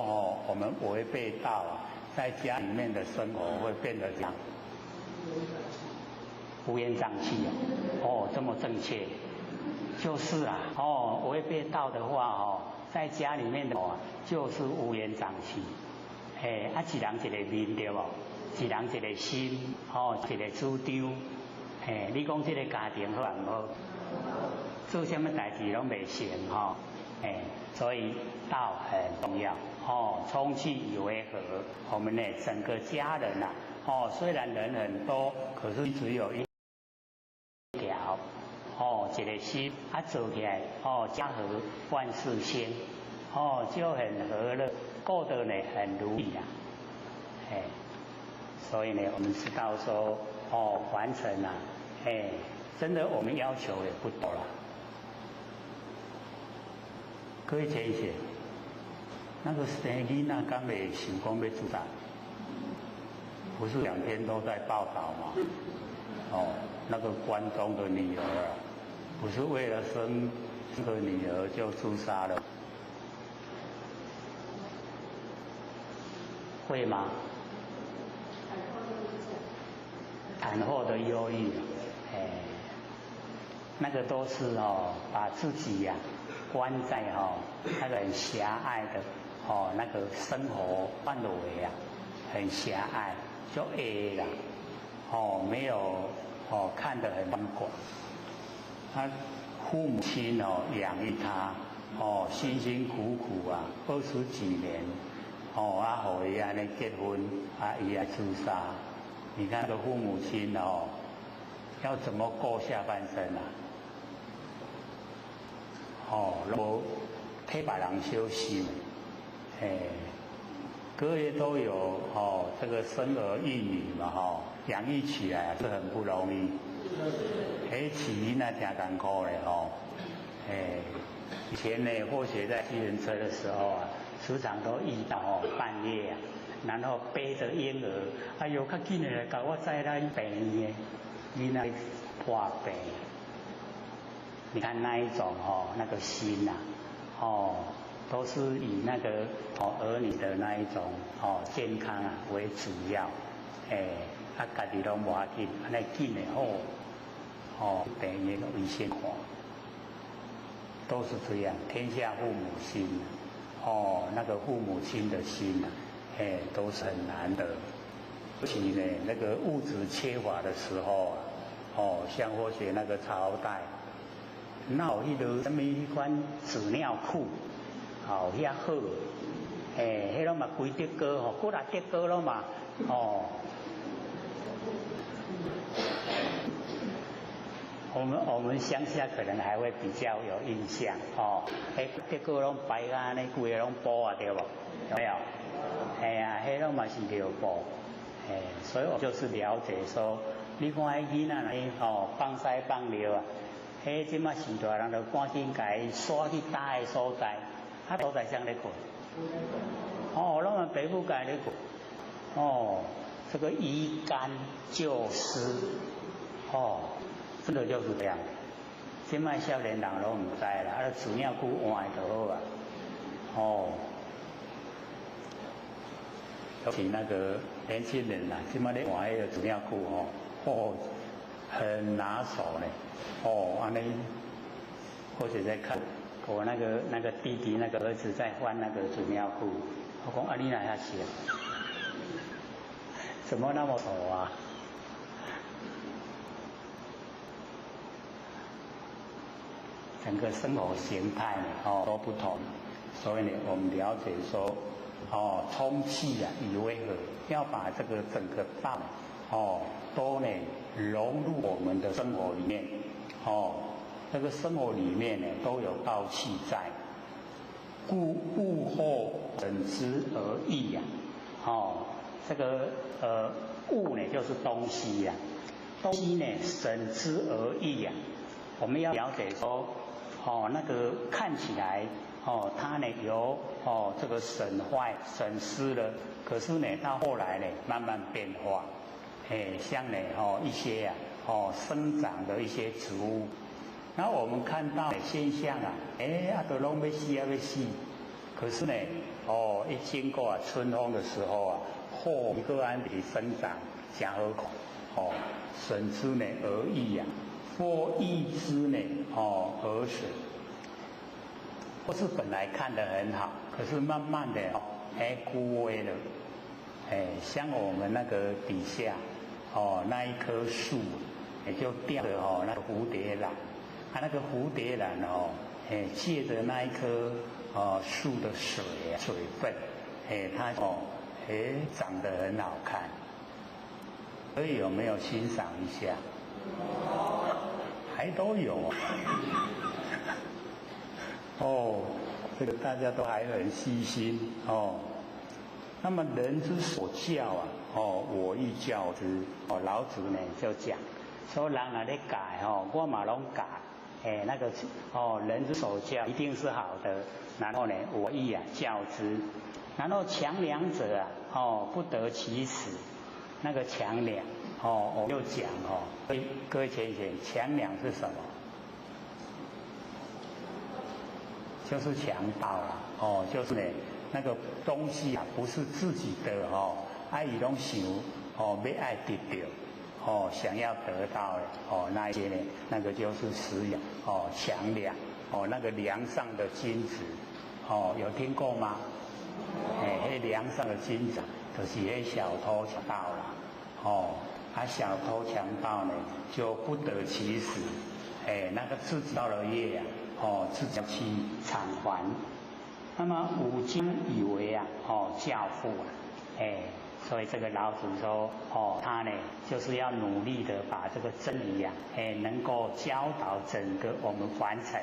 我們違背道啊，在家裡面的生活會變得這樣，烏煙瘴氣哦，這麼正確，就是啊，違背道的話在家裡面的話就是烏煙瘴氣。哎，啊，一人一個面對無？一人一個心，一個主張，嘿，你講這個家庭好毋好？做啥物代誌攏袂成吼，哎，所以道很重要，充氣以為和，我們呢整個家人啊，雖然人很多，可是只有一條，一个心啊做起來哦，家和萬事興，哦就很和樂，過得呢很如意啊，哎，所以呢我們知道說哦傳承啊，哎，真的我們要求也不多了。各位淺顯，那個生囡仔敢會想講欲自殺？不是兩天都在報道嗎？哦，那個關東的女兒啊，不是為了生這個女兒就自殺了？會嗎？產後的憂鬱，哎，那個都是哦，把自己呀關在哦那個很狹隘的哦那個生活範圍啊，很狹隘，就狹啦，哦沒有哦看得很廣。他父母親哦養育他哦辛辛苦苦啊20幾年，哦啊予伊按呢結婚啊伊也自殺，你看個父母親哦要怎麼過下半生啊？哦，攏無替別人相想，哎，各位都有哦，這個生兒育女嘛，吼，養育起來是很不容易。哎，飼囡仔誠艱苦咧，吼，哎，以前呢，或許在計程車的時候啊，時常都遇到哦，半夜啊，然後背着嬰兒，哎呦，較緊的來共我載來病院的，囡仔破病。你看那一種哦，那個心呐，哦，都是以那個哦兒女的那一種哦健康啊為主要，哎，啊家己攏無要緊，按呢緊的好，哦，病院攏醫生看，都是這樣，天下父母心，哦，那個父母親的心呐，哎，都是很難得，尤其呢那個物質缺乏的時候啊，哦，像或許那個朝代。那有彼落啥物彼款紙尿褲，哦，遐好，欸，彼攏嘛規德哥吼，幾若德哥攏嘛，哦。我們鄉下可能還會比較有印象，哦，彼德哥攏排按呢，規个攏布啊，對無？有沒有？哎呀，彼攏嘛是尿布，欸，所以我就是了解說，你看彼囡仔呢，哦，放屎放尿啊。彼這馬時代人就趕緊共伊徙去焦的所在，啊所在啥咧睏？哦，攏嘛被母蓋咧睏。哦，這個移乾就濕，哦，真的就是這樣。這馬少年人攏毋知啦，啊，紙尿褲換就好啊。哦，尤其那個年輕人啊，這馬咧換彼個紙尿褲哦，哦，很拿手呢。哦，按呢，或者在看我那個弟弟那個兒子在換那個紙尿褲，我講啊，你哪遐熟？怎麼那麼熟啊？整個生活形態哦都不同，所以呢，我們了解說，哦，充氣啊，以為何要把這個整個道哦都呢融入我們的生活裡面。哦，那個生活裡面呢都有道氣在，故物或審之而異呀。哦，這個物呢就是東西呀，東西呢審之而異呀。我們要了解說，哦，那個看起來哦，它呢有哦這個損壞損失了，可是呢到後來呢慢慢變化，哎，像呢哦一些啊。哦，生長的一些植物，那我們看到的現象啊，哎，啊都攏欲死啊欲死，可是呢，哦，一經過啊春風的時候啊，嚯，一個按呢生長，誠好看，哦，審之呢而異啊，或異之呢，哦而損，或是本來看得很好，可是慢慢的哦，哎枯萎了，哎，像我們那個底下，哦那一棵樹。也就掉了哦，那個蝴蝶蘭，啊，那個蝴蝶蘭哦，哎，借着那一棵哦樹的水分，哎，它哦，哎，長得很好看。所以有沒有欣賞一下？还都有。哦，这个大家都还很细心哦。那么人之所教啊，哦，我亦教之。哦，老子呢就讲说，人若咧教吼，我嘛拢教。哎，那个哦，人之所教一定是好的。然后呢，我亦啊教之。然后强梁者啊，哦，不得其死。那个强梁，哦，我又讲哦，各位浅浅，强梁是什么？就是强盗啦，哦，就是呢，那个东西啊，不是自己的哦，啊，伊拢想哦，欲爱得著，哦，想要得到的哦，那一些呢，那个就是食粮哦，强梁哦，那个梁上的金子哦，有听过吗？哎，彼梁上的金子，就是彼小偷强盗啦，哦，啊，小偷强盗呢，就不得其死，哎，那个自己造了业啊，哦，自己去偿还。那么吾将以为啊，哦，教父啊，哎，所以这个老子说，哦，他呢就是要努力的把这个真理啊，哎，能够教导整个我们凡尘，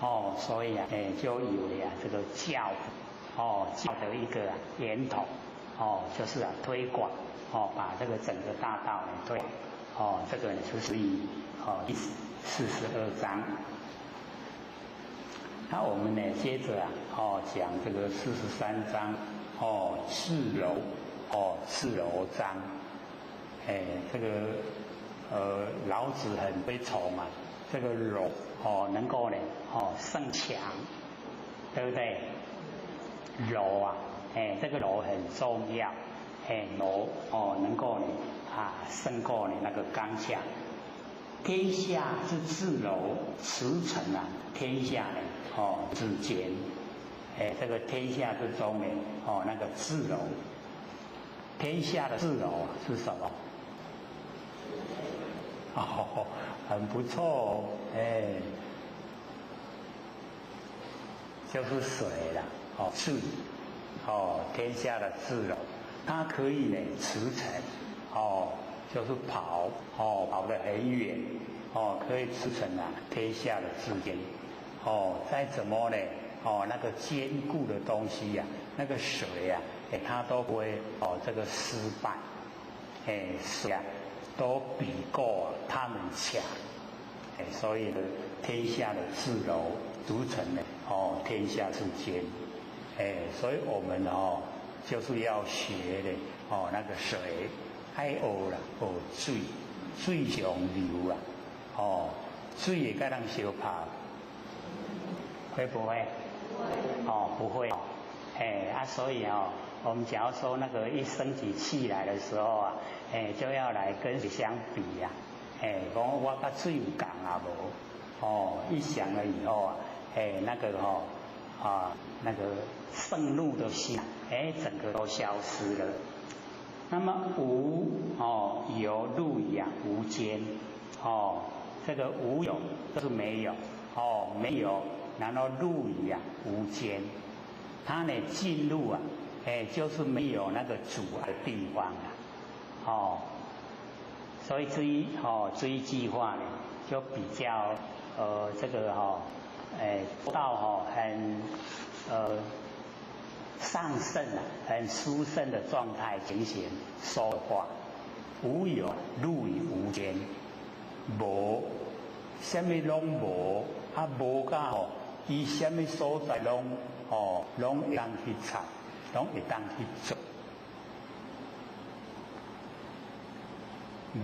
哦，所以啊，哎，就以为啊，这个教父，哦，教的一个源头，哦，就是啊，推广，哦，把这个整个大道呢推，哦，这个呢就是以哦第42章。那我们呢，接着啊，哦，讲这个43章，哦，至柔，哦，至柔章，哎，这个老子很推崇啊，这个柔，哦，能够呢，哦，胜强，对不对？柔啊，哎，这个柔很重要，哎，柔哦，能够呢，啊，胜过你那个刚强。天下之至柔，驰骋啊，天下呢，哦，之间，哎，这个天下之中呢，哦，那个至柔，天下的至柔是什么？哦，很不错哦，哎，就是水啦，哦，水，哦，天下的至柔，它可以呢驰骋，哦。就是跑哦，跑得很远哦，可以驰骋啊，天下的至坚哦，再怎么呢哦，那个坚固的东西呀，那个水呀，哎，它都不会哦，这个失败，哎，水啊，都比过他们强，哎，所以呢，天下的至柔筑成呢，哦，天下之坚，哎，所以我们哦，就是要学的哦，那个水。爱学啦，学水，水上流啦，哦，水会佮人相拍，会不会？哦，不会。哎啊，所以哦，我们假如说那个一生起气来的时候啊，哎，就要来跟水相比呀，哎，讲我佮水有仝啊无？哦，一想了以后啊，哎，那个哦，啊，那个盛怒的心，哎，整个都消失了。那么无哦，有入矣啊，无间哦，这个无有就是没有哦，没有，然后入矣啊，无间，它呢进入啊，哎，就是没有那个阻碍的地方啊，哦，所以这一哦这一句话呢，就比较这个哈，哎到哈很上乘啊，很殊胜的状态情形说话，无有入于无间，无，啥物拢无，啊无甲吼，伊啥物所在拢哦，拢会当去插，拢会当去做，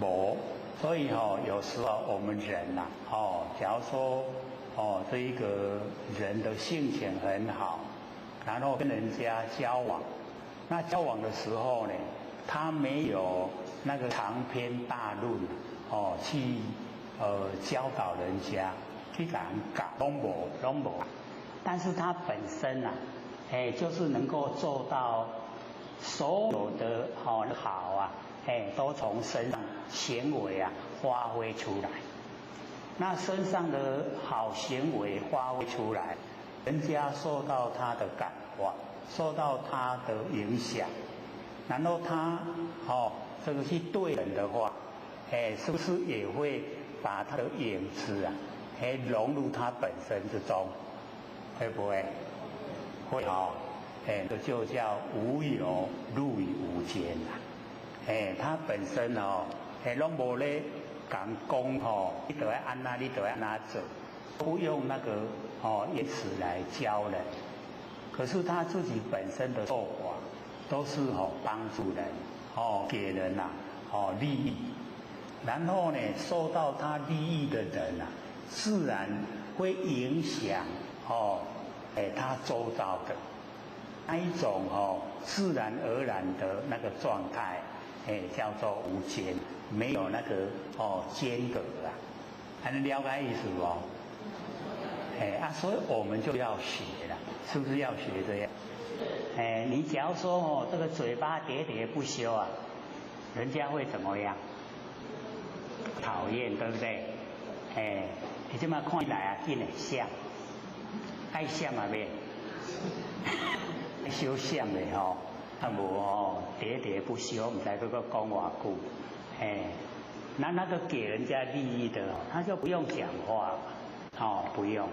无，所以吼，有时候我们人呐，哦，假如说哦，这一个人的性情很好。然后跟人家交往，那交往的时候呢，他没有那个长篇大论哦，去教导人家，去讲讲拢无拢无，但是他本身啊，哎，就是能够做到所有的好好啊，哎，都从身上行为啊发挥出来。那身上的好行为发挥出来，人家受到他的感化，受到他的影响，然后他哦，这个去对人的话，哎，是不是也会把它的影子啊，哎，融入它本身之中？会不会？会哦，哎，这就叫无有入于无间啦。哎，它本身哦，哎，攏無咧共講吼，你著愛按怎，你著愛按怎做，不用那個哦言辭來教人。可是他自己本身的做法，都是哦幫助人，哦給人呐，哦利益。然後呢，受到他利益的人啊，自然會影響哦，哎，他周遭的那一種哦，自然而然的那個狀態，哎，叫做無間，沒有那個哦間隔啊，還能了解意思不？哎啊，所以我們就要學了，是不是要學這樣？哎，你假如說哦，這個嘴巴喋喋不休啊，人家會怎麼樣？討厭，對不對？哎，你這麼看起來啊，緊會閃，愛閃啊免，小閃的吼，啊無吼，喋喋不休，毋知閣閣講偌久，哎，那個給人家利益的，他就不用講話，哦，不用，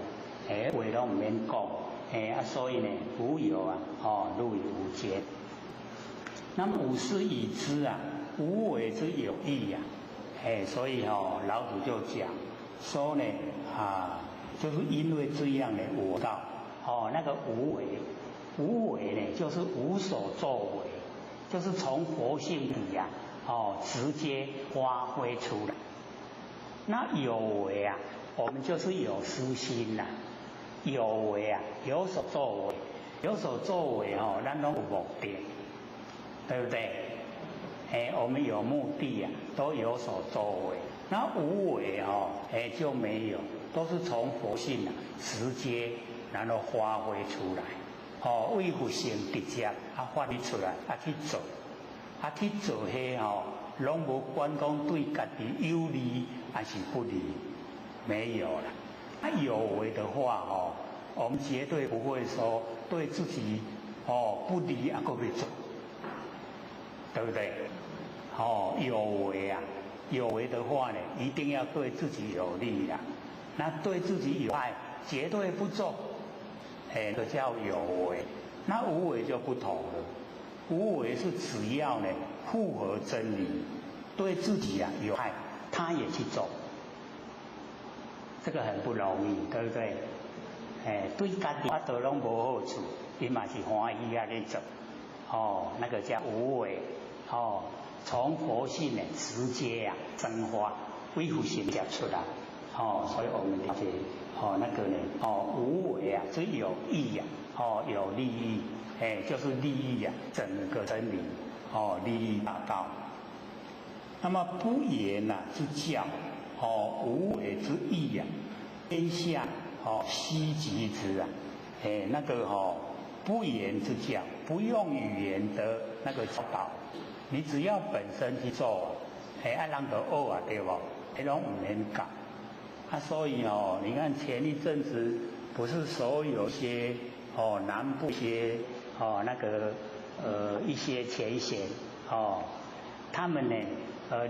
哎，話攏毋免講，哎啊，所以呢，無有啊，哦，入於無間。那麼吾師已知啊，無為之有益呀。哎，所以哦，老祖就講說呢，啊，就是因為這樣呢，我道哦，那個無為，無為呢，就是無所作為，就是從佛性裡呀，哦，直接發揮出來。那有為啊，我們就是有私心呐，有為啊，有所作為，有所作為哦，咱攏有目的，對不對？哎，我們有目的啊，都有所作為。那無為哦，哎就沒有，都是從佛性啊直接然後發揮出來。哦，為佛性直接啊發揮出來啊去做，啊去做彼哦，攏無管講對家己有利還是不利，沒有啦。啊有為的話哦，我們絕對不會說對自己哦不利啊，閣欲做，對不對？哦，有為啊，有為的話呢，一定要對自己有利啊。那對自己有害，絕對不做，哎，這叫有為。那無為就不同了，無為是只要呢符合真理，對自己啊有害，他也去做，這個很不容易，對不對？哎，對家己啊都攏無好處，伊嘛是歡喜啊咧做，哦，那個叫無為，哦。從佛性呢直接啊生發，為佛性就出來，哦，所以我們了解，哦那個呢，哦無為啊，是有益呀，哦有利益，哎就是利益啊，整個真理，哦利益大道。那麼不言呐之教，哦無為之義呀，天下哦希及之啊，哎那個哦不言之教，不用語言的那個教導。你只要本身去做，哎，啊人就學啊，對無？彼攏毋免教。啊，所以哦，你看前一陣子不是所有些哦南部些哦那個一些前賢哦，他們呢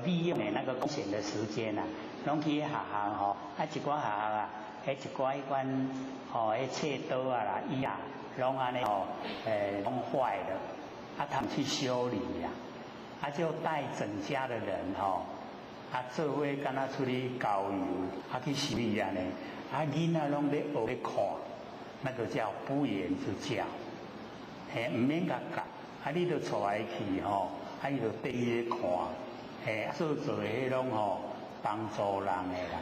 利用的那個空閒的時間啊，攏去學校吼，啊一寡學校啊，彼一寡彼款吼，彼冊桌啊啦椅啊，攏按呢吼，攏壞了，啊他們去修理呀。啊，就帶整家的人吼，啊，做伙敢若出去郊遊，啊去修理按呢，啊囡仔攏咧學咧看，那個叫不言之教，嘿，毋免共教，啊你就帶伊去吼，啊伊就綴伊咧看，嘿，做做的彼攏吼幫助人的啦，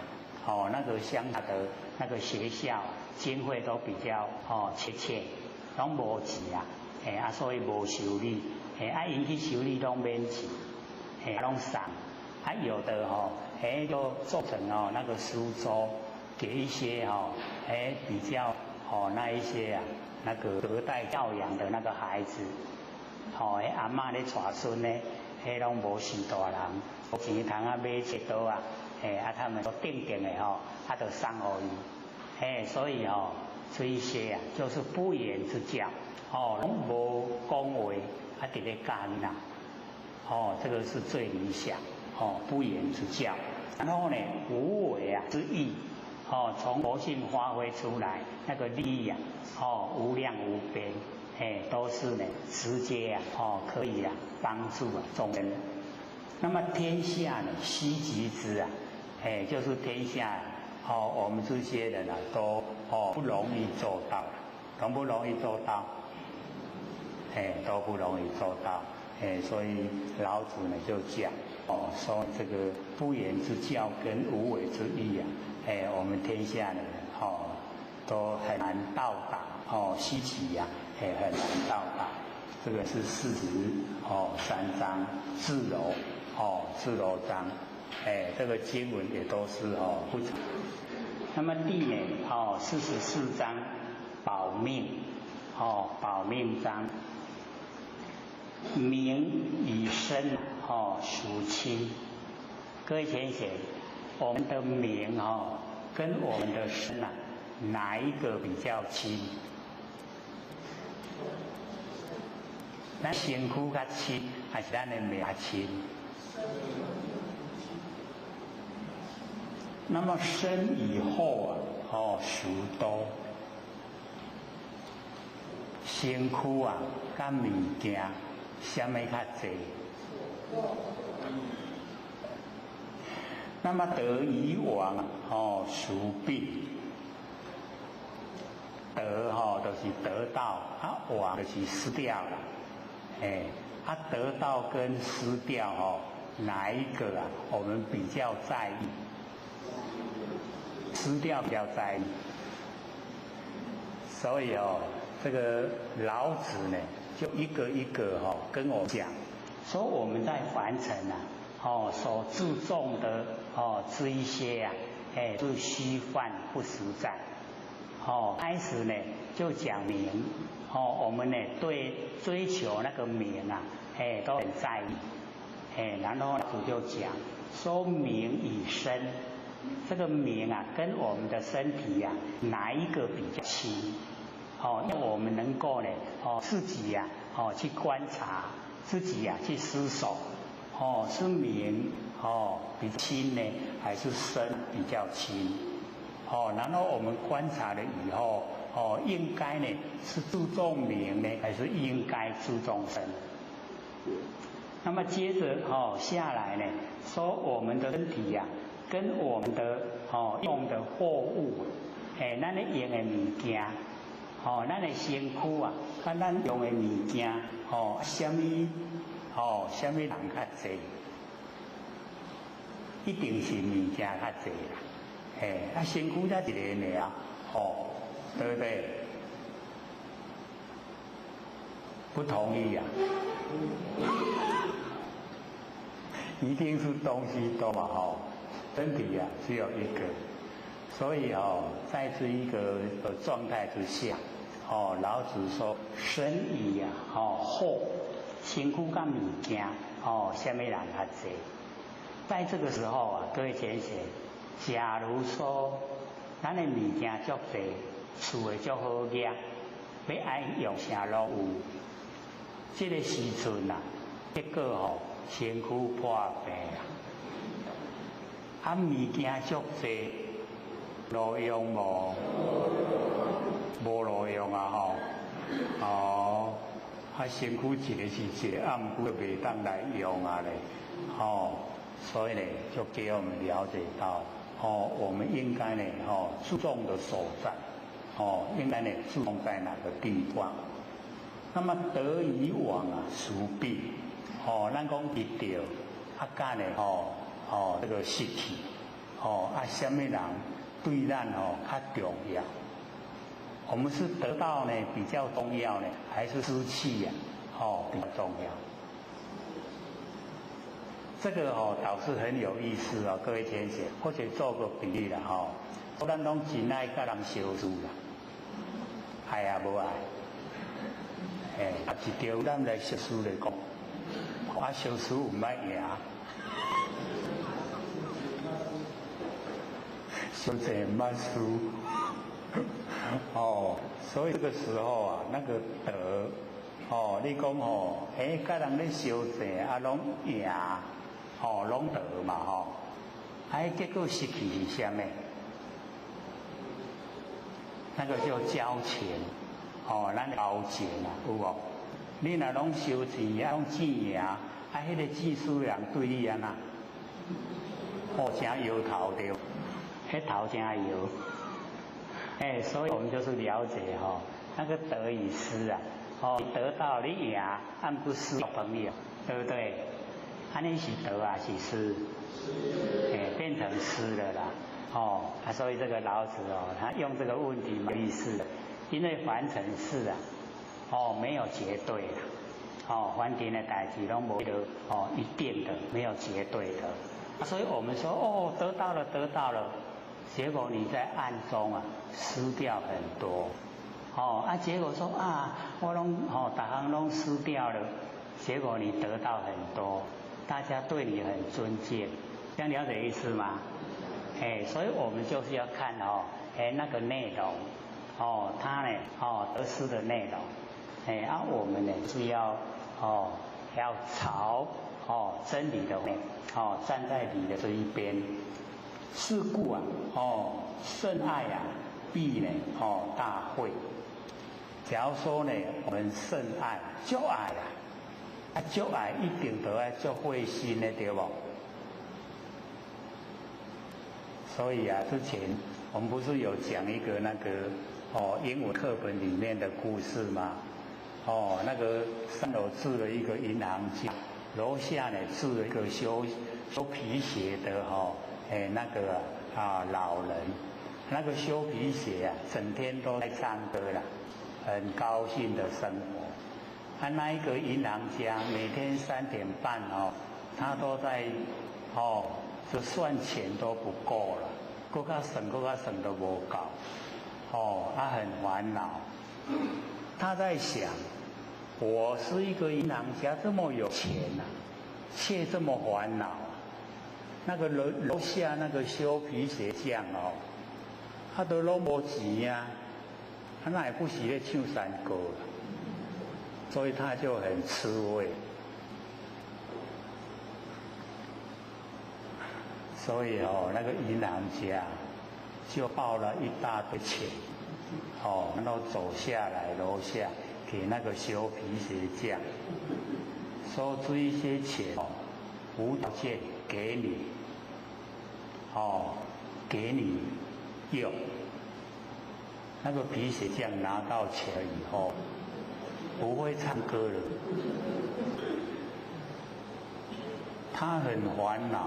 哦，那個鄉下的那個學校經費都比較哦切切，攏無錢啊，嘿啊所以無修理。嘿，啊，𪜶去修理攏免錢，嘿，攏送，啊，有的吼，嘿，就做成哦那個書桌，給一些吼，哎比較哦那一些啊，那個隔代教養的那個孩子，吼，彼阿嬤咧帶孫呢，彼攏無生大人，無錢通啊買冊桌啊，嘿，啊他們都定定的吼，啊就送予伊，嘿，所以吼，這一些啊，就是不言之教，哦，攏無講話。啊，佇咧教囡仔，哦，這個是最理想。哦，不言之教。然后呢，無為啊之義，哦，從佛性發揮出來那個利益啊，哦，無量無邊，哎，都是呢直接啊，哦，可以啊幫助啊眾生。那麼天下呢，希及之啊，哎，就是天下哦，我們這些人啊，都哦不容易做到，容不容易做到？哎，都不容易做到，哎，所以老子呢就講。哦，說這個不言之教跟無為之義啊，哎，我們天下人哦都很難到達哦，希冀呀，哎，很難到達。這個是43章智柔哦，智柔章，哎，這個經文也都是哦不長。那麼第呢哦44章保命哦，保命章，名與身哦孰輕？各位淺顯，我們的名哦跟我們的身啊，哪一個比較輕？咱身軀較輕，還是咱的命較輕？那麼身以後啊，哦孰多？身軀啊，佮物件，啥物較濟？那麼得與亡哦，孰病？得吼就是得到，啊亡就是失掉了。哎，啊得到跟失掉哦，哪一個啊？我們比較在意？失掉比較在意。所以哦，這個老子呢，就一個一個哦跟我講，說我們在凡塵啊，哦所注重的哦這一些啊，哎是虛幻不實在。哦，開始呢就講名，哦我們呢對追求那個名啊，哎都很在意，哎然後主就講說名與身，這個名啊跟我們的身體啊哪一個比較輕？哦，要我們能夠呢，哦自己呀，哦去觀察自己呀，去思索，哦是名哦比較輕呢，還是身比較輕？哦，然後我們觀察了以後，哦應該呢是注重名呢，還是應該注重身？那麼接着哦下來呢，說我們的身體呀，跟我們的哦用的貨物，哎，咱咧用的物件。哦，咱的身軀啊，佮咱用的物件，哦，啥物，哦，啥物人較濟？一定是物件較濟啦。嘿，啊，身軀才一個爾，哦，對不對？不同意啊？一定是東西多嘛，吼，身體啊只有一個，所以哦，在這一個狀態之下。哦，老子說身以啊，哦貨，身軀佮物件，哦，啥物人較濟？在這個時候啊，各位淺顯，假如說咱的物件足濟，厝的足好額，欲愛用啥攏有，這個時陣啊，結果吼身軀破病啊，啊物件足濟，路用無？無路用啊吼！哦，啊身軀一個是一個，啊毋過袂當來用啊咧，哦，所以呢，就給我們了解到，哦，我們應該呢，哦，注重的所在，哦，應該呢注重在哪個地方？那麼得與亡啊，孰病？哦，咱講得著，啊，佮呢，哦，哦，這個失去，哦，啊，啥物人對咱哦較重要？我們是得到呢比較重要呢，還是失去呀？哦，比較重要。這個哦倒是很有意思哦，各位淺顯，或者做個比喻啦吼，咱攏真愛佮人相輸啦，愛啊無愛？哎，一著咱來相輸來講，啊相輸毋捌贏，相爭毋捌輸。哦，所以這個時候啊，那個得，哦，你講吼，欸，佮人咧相爭啊，攏贏，哦，攏得嘛吼，哎，結果失去是啥物？那個叫交情，哦，咱交情啊，有無？你若攏收錢，啊，攏錢贏，啊，彼個錢輸人對你按怎？哦，誠搖頭對，彼頭誠搖。哎，所以我們就是了解吼，那個得與失啊，哦，得到你贏，按不失朋友，對不對？按呢是得啊，是失？哎，變成失了啦。哦，啊，所以這個老子哦，他用這個問題沒意思，因為凡塵事啊，哦，沒有絕對啦，哦，凡間的代誌攏無哦一定的，沒有絕對的，所以我們說哦，得到了，得到了，結果你在暗中啊失掉很多，哦，啊，結果說啊，我攏哦，逐項攏失掉了，結果你得到很多，大家對你很尊敬，這樣了解意思嗎？哎，所以我們就是要看哦，哎那個內容，哦，他呢，哦得失的內容，哎，啊我們呢是要哦要朝哦真理的面，哦站在理的這一邊。是故啊，哦甚愛啊，必呢哦大慧。假如說呢，我們甚愛就愛啊，啊就愛一定都愛足慧心的對無？所以啊，之前我們不是有講一個那個哦英文課本裡面的故事嗎？哦，那個三樓住了一個銀行家，樓下呢住了一個修修皮鞋的哈，哎那個啊老人，那個修皮鞋啊，整天都在唱歌啦，很高興的生活。啊，那一個銀行家每天3點半哦，他都在哦。就算錢都不夠了，閣較算閣較算都無夠，哦，他很煩惱。他在想，我是一個銀行家，這麼有錢啊，卻這麼煩惱。那個樓下那個修皮鞋匠哦，他都攏無錢啊，他那也不是咧唱山歌，所以他就很吃味。所以哦，那個銀行家就抱了一大堆錢，哦，然後走下來樓下給那個修皮鞋匠，說這一些錢哦，無條件給你，哦，給你用。那個皮鞋匠拿到錢以後，不會唱歌了，他很煩惱。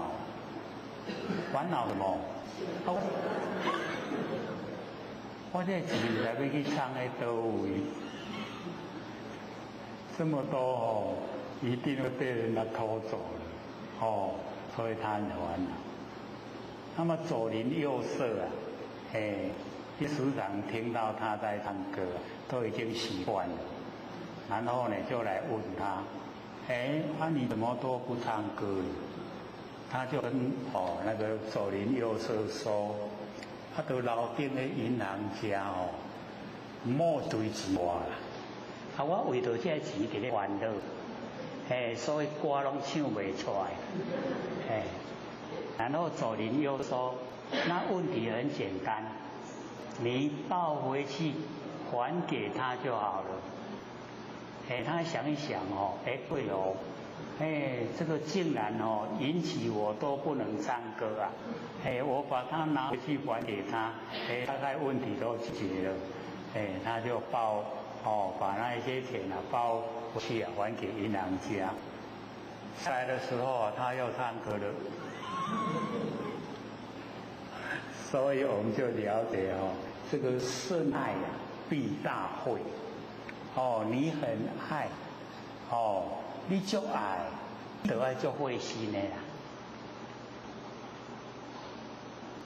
煩惱什麼？我這錢來欲去藏佇佗位？這麼多哦，一定會被人家偷走了哦，所以他很煩惱。那麼左鄰右舍啊，哎，一時常聽到他在唱歌，都已經習慣了。然後呢，就來問他，哎，啊你怎麼都不唱歌了？他就跟哦那個左鄰右舍說，啊，都樓頂的銀行家哦，莫追錢我啦，啊，我為著這錢佇咧煩惱，嘿，所以歌攏唱袂出來，嘿，然後左鄰右舍，那問題很簡單，你抱回去還給他就好了。哎，他想一想哦，哎，對哦。哎，這個竟然哦引起我都不能唱歌啊！哎，我把它拿回去還給他，哎，大概問題都解決了。哎，他就抱哦，把那一些錢啊抱回去啊，還給銀行家。下來的時候啊，他又唱歌了。所以我們就了解哦，這個甚愛啊，必大慧。哦，你很愛，哦。你足愛，就愛足慧心的啦。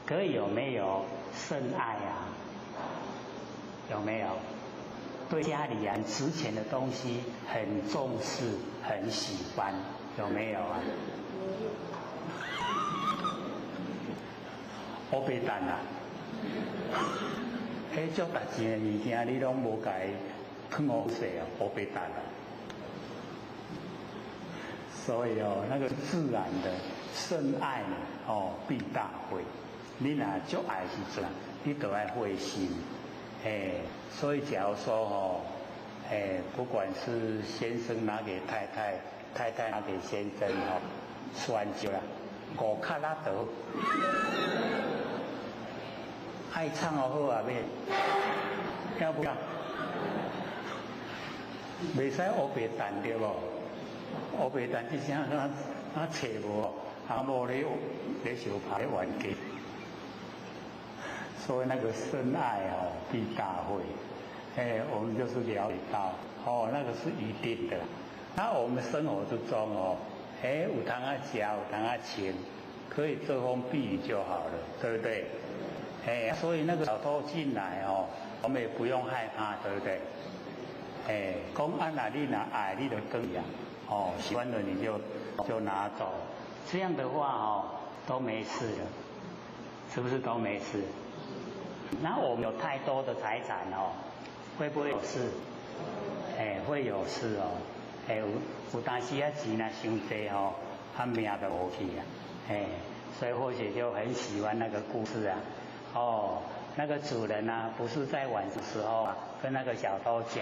可有沒有甚愛啊？有沒有？對家裡啊值錢的東西很重視、很喜歡，有沒有啊？烏白蛋啊！彼足值錢的物件，你攏無共伊囥好勢哦，烏白蛋啊！所以哦，那個自然的，甚愛呢，哦，必大悔。你若足愛時陣，你就愛悔心。哎，所以假如說哦，哎，不管是先生拿給太太，太太拿給先生哦，算少啦，五卡拉得，愛唱好啊，咩？要不要？袂使烏白彈對無？烏白彈這聲啊啊揣無，啊無咧咧相拍咧冤家。所以那個深愛哦，必大悔。哎，我們就是了解到，哦，那個是一定的。那我們生活之中哦，哎，有通啊食，有通啊穿，可以遮風避雨就好了，對不對？哎，所以那個小偷進來哦，我們也不用害怕，對不對？哎，講啊，那你若愛，你就轉去啊，哦，喜歡的你就拿走，這樣的話哦，都沒事了，是不是都沒事？那我們有太多的財產哦，會不會有事？哎，會有事哦。哎，有當時啊錢若傷濟吼，啊命就無去啊。哎，所以或許就很喜歡那個故事啊。哦，那個主人啊，不是在晚上時候啊，跟那個小偷講，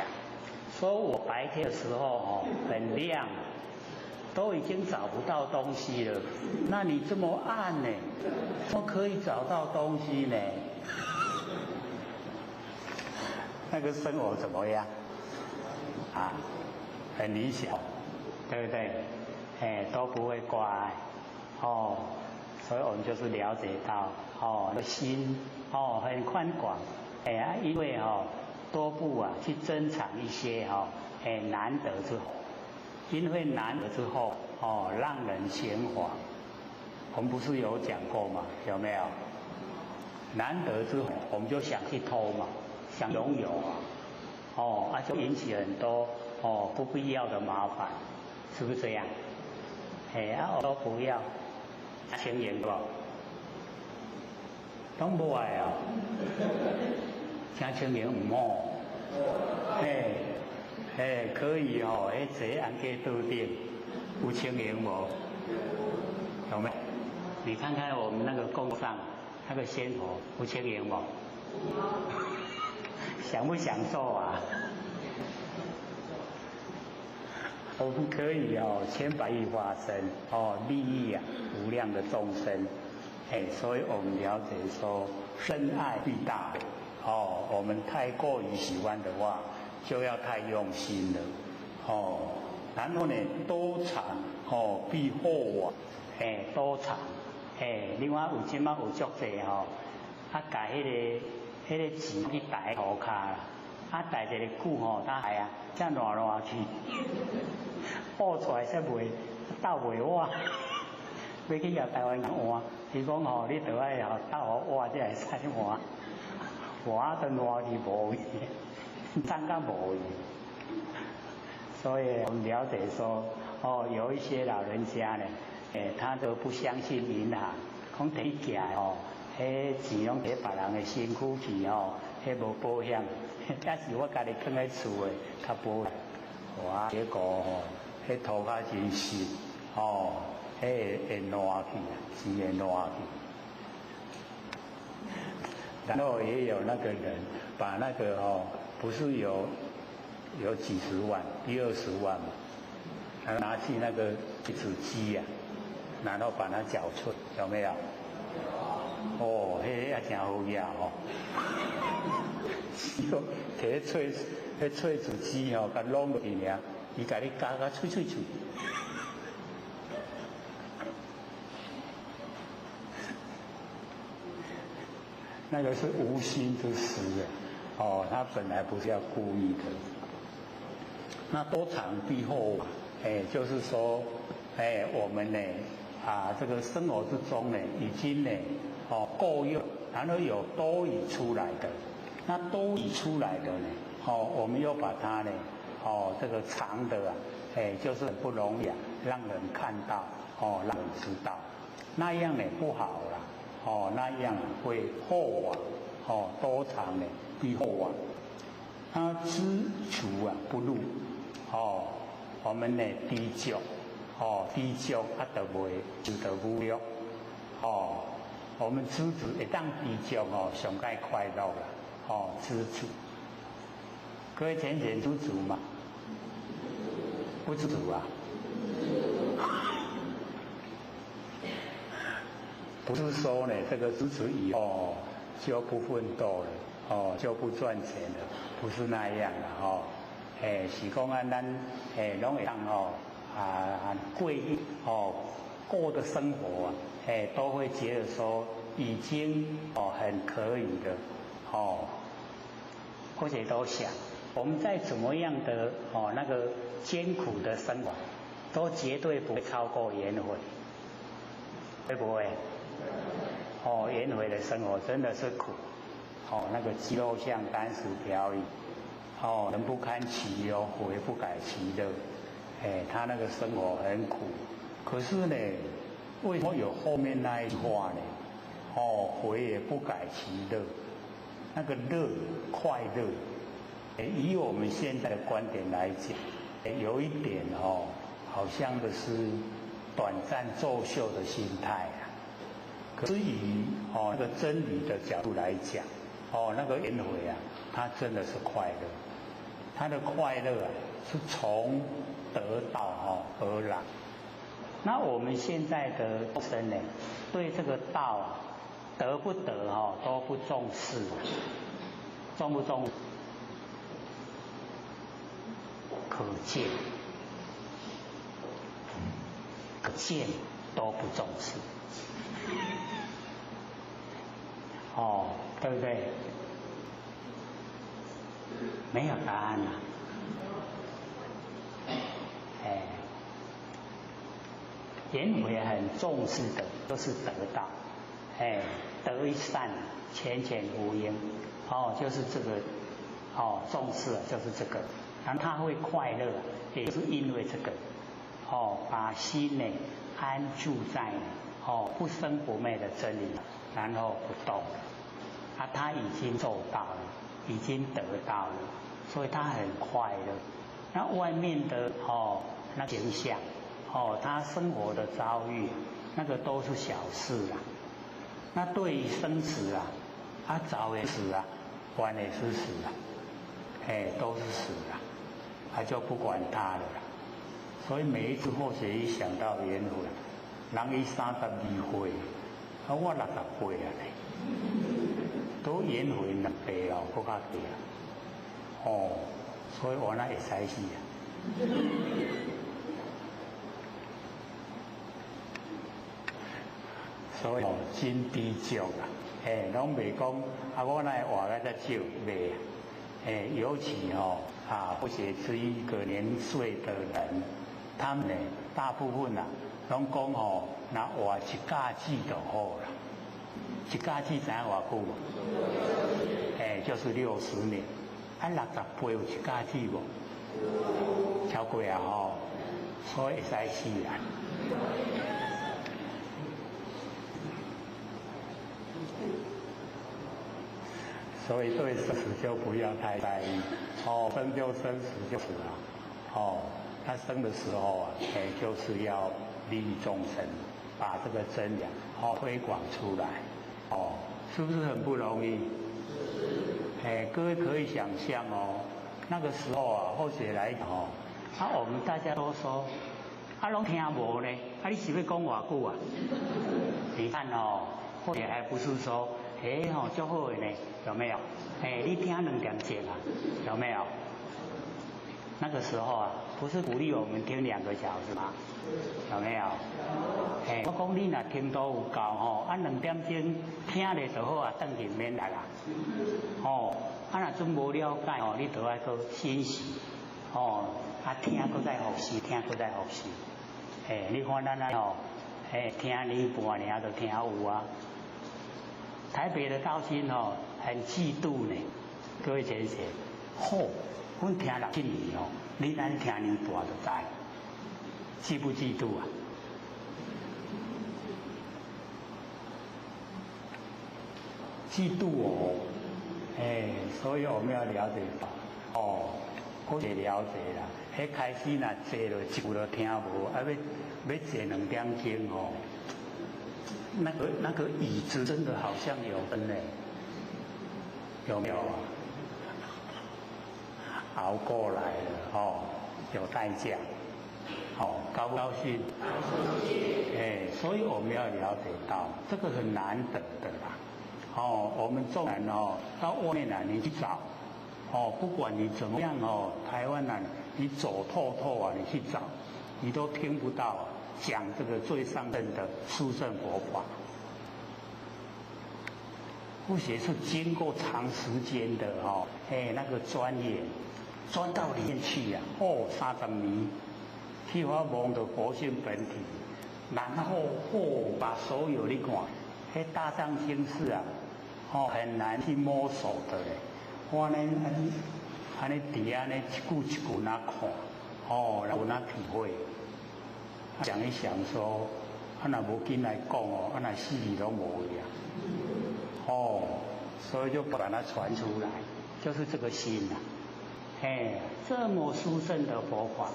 說我白天的時候哦很亮，都已經找不到東西了，那你這麼暗呢，怎麼可以找到東西呢？那個生活怎麼樣？啊，很理想，對不對？哎，都不會掛礙，哦，所以我們就是了解到，哦，心哦很寬廣，哎啊，因為哦多不啊去珍藏一些哦，哎難得之，因為難得之後哦讓人閒晃。我們不是有講過嗎？有沒有？難得之後，我們就想去偷嘛。想擁有啊，哦，啊就引起很多哦不必要的麻煩，是不是這樣？哎啊，我都不要，清閒不？攏無愛啊，真清閒毋好。嘿，嘿，可以哦，彼坐安家桌頂有清閒無？有沒有？你看看我們那個供上那個仙佛有清閒無？想不享受啊？我們可以哦，千百億化身哦，利益啊無量的眾生，哎，所以我們了解說，深愛必大哦。我們太過於喜歡的話，就要太用心了哦。然後呢，多藏哦必禍亡，哎，多藏哎，另外有這馬有足濟吼，啊，共彼個。彼個錢去袋塗跤啦，啊袋一個久吼，它還啊，才爛爛去，報出來才袂鬥袂活，欲去共台灣人換，伊講吼，你著愛吼鬥予活才會使換，活都爛去無去，漲甲無去。所以我們了解說，哦，有一些老人家呢，他都不相信銀行，講提起來吼。彼錢攏佇別人的身軀去吼，彼無保險，抑是我家己囥佇厝的較保險。哇，結果吼，彼塗跤真實，吼，彼會爛去啊，錢會爛去。然後也有那個人把那個哦，不是有幾十萬、一二十萬嘛，他拿去那個一隻雞啊，然後把它攪碎，有沒有？哦，彼個也真好額哦！是講提喙，彼喙子雞吼，共攏落去爾，伊共你咬甲喙喙喙。那個是無心之失的，哦，他本來不是要故意的。那多藏必禍，哎，就是說，哎，我們呢，啊，這個生活之中呢，已經呢。哦，夠用，然後有多餘出來的，那多餘出來的呢？哦，我們又把它呢，哦，這個藏的啊，哎，就是很不容易啊，讓人看到，哦，讓人知道，那樣呢不好啦，哦，那樣會禍啊，哦，多藏呢必禍啊，他知足啊不入，哦，我們呢知足，哦，知足啊，就袂受到侮辱。哦，我們知足會當知足哦，上蓋快樂啦。哦，知足。各位淺淺知足嘛？不知足啊？不是說呢，這個知足以後就不奮鬥了，哦，就不賺錢了，不是那樣的哦。哎，是講啊，咱哎攏會當哦啊過哦過的生活啊，哎都會覺得說已經哦很可以的哦，或者都想我們再怎麼樣的哦那個艱苦的生活，都絕對不會超過顏回，會不會？哦，顏回的生活真的是苦，哦，那個肌肉像單死條魚，哦，人不堪其憂，悔不改其樂，哎，他那個生活很苦，可是呢，為什麼有後面那一句話呢？哦，悔也不改其樂，那個樂快樂，以我們現在的觀點來講，有一點哦，好像的是短暫作秀的心態啊。可是以哦那個真理的角度來講，哦那個顏回啊，他真的是快樂，他的快樂啊是從得道哦而來。那我們現在的眾生呢，對這個道啊得不得哦都不重視，重不重？可見，可見都不重視。哦，對不對？沒有答案啊。哎，顏回很重視的，都是得道，哎，得一善，淺淺無垠，哦，就是這個，哦，重視就是這個，然後他會快樂，也是因為這個，哦，把心呢安住在哦不生不滅的真理，然後不動，啊，他已經做到了，已經得到了，所以他很快樂。那外面的哦那形象，哦他生活的遭遇，那個都是小事啊。那對於生死啊，啊早也死啊，晚也是死啊，哎都是死啊，他就不管他了啦。所以每一次或許一想到顏回，人伊32歲，啊我68啊咧，都顏回2倍哦，閣較低啊。哦，所以我那會使死啊。所以哦，真知足啊，哎，攏袂講啊，我哪會活得遮少袂啊？哎，尤其哦啊，或者這一個年歲的人，他們呢，大部分啊，攏講吼，若活一甲子就好啦。一甲子知影偌久無？哎，就是60年。啊，60歲有一甲子無？超過啊吼，所以會使死啊。所以對生死就不要太在意，哦，生就生，死就死啊，哦，他生的時候啊，哎，就是要利益眾生，把這個真理哦推廣出來，哦，是不是很不容易？哎，各位可以想象哦，那個時候啊，後學來講哦，啊，我們大家都說，啊，攏聽無呢，啊，你是欲講偌久啊？你看哦，或者還不是說，哎吼，足好的呢，有沒有？哎，你聽2點鐘啊，有沒有？那個時候啊，不是鼓勵我們聽2個小時嗎？有沒有？哎，我講你若聽都有夠吼，啊2點鐘聽咧就好啊，轉去免來啦。哦，啊若陣無了解哦，你就愛閣欣喜，哦，啊聽閣再複習，聽閣再複習。哎，你看咱啊吼，哎聽年半爾就聽有啊。台北的道心哦，很嫉妒呢，各位先生，好，阮聽6、7年哦，你咱聽年半就知，嫉不嫉妒啊？嫉妒哦，哎，所以我們要了解哦，或者了解啦，彼开始若坐落一句就听无，啊欲欲坐2点钟哦。那个椅子真的好像有分呢，有没有？熬过来了哦，有代价，好，高不高兴？哎，所以我们要了解到这个很难得的啦。哦，我们众人哦，到外面来你去找，哦，不管你怎么样哦，台湾啊，你走透透啊，你去找，你都听不到讲这个最上乘的殊胜佛法。或许是经过长时间的哦，哎，那个钻研，钻到里面去呀，哦，30年，去我望到佛性本体，然后哦，把所有你看，彼大藏经是啊，哦，很难去摸索的嘞。我呢，按呢伫按呢一句一句那看，哦，然后那体会，想一想说，啊若无紧来讲哦，啊若死去拢无去啊。哦，所以就把它传出来，就是这个心呐，哎，这么殊胜的佛法，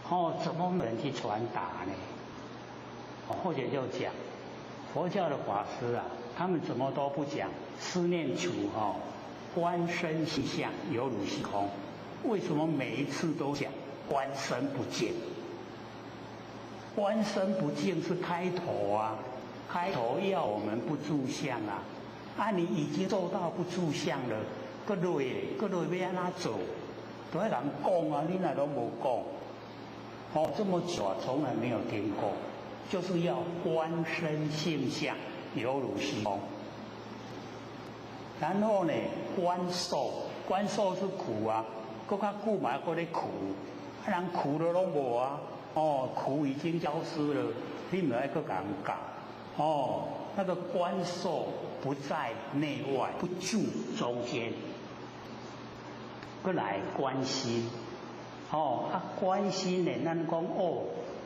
哦，怎么没人去传达呢？或者就讲佛教的法师啊，他们怎么都不讲思念处哦，观身性相犹如虚空，为什么每一次都讲观身不净？观身不净是开头啊，开头要我们不住相啊。啊！你已经做到不住相了，阁落阁落欲按怎做？都爱人讲啊，你若拢无讲，哦，这么久啊，从来没有听过，就是要观身性相犹如虚空。然后呢，观受，观受是苦啊，阁较久嘛，阁咧苦，啊，人苦都拢无啊，哦，苦已经消失了，你毋爱阁共人教，哦，那个观受不在内外，不住中间，阁来观心，哦，啊，观心呢，咱讲哦，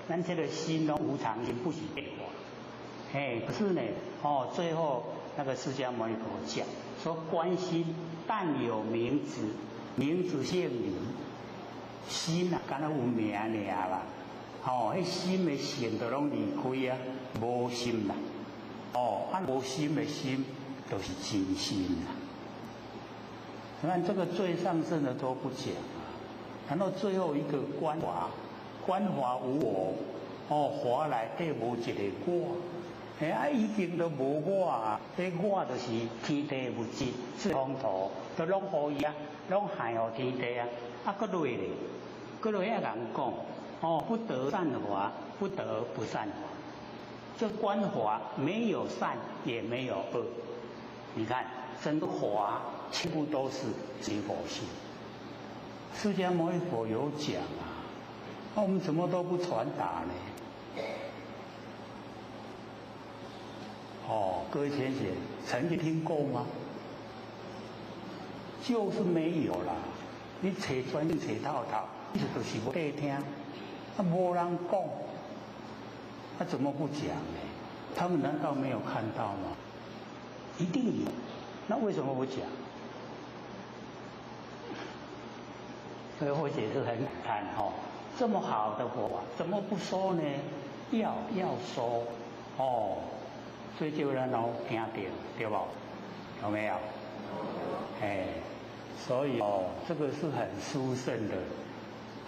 咱这个心拢无常心，不起变化，哎，可是呢，哦，最后那个释迦牟尼佛讲说，观心但有名字，名字姓离，心啊，敢若有名尔啦，哦，彼心的性都拢离开啊，无心啦。哦，啊，无心的心，就是真心啦。你看这个最上乘的都不讲啊，然后最后一个观法，观法无我，哦，法内底无一个我，哎啊，已经都无我啊，这我就是天地物质、四风土，都拢予伊啊，拢害予天地啊，啊，阁落咧，阁落遐人讲，哦，不得善法，不得不善法。这观法没有善也没有恶，你看整个法全部都是真佛性。释迦牟尼佛有讲啊，那我们怎么都不传达呢？哦，各位浅显曾经听过吗？就是没有啦。你找专找透透，一直都是无得听，啊，无人讲。他怎么不讲呢？他们难道没有看到吗？一定有，那为什么不讲？所以慧姐是很感叹哦，这么好的佛法怎么不说呢？要说哦，所以就让人听到，对不？有没有？哎，所以哦，这个是很殊胜的，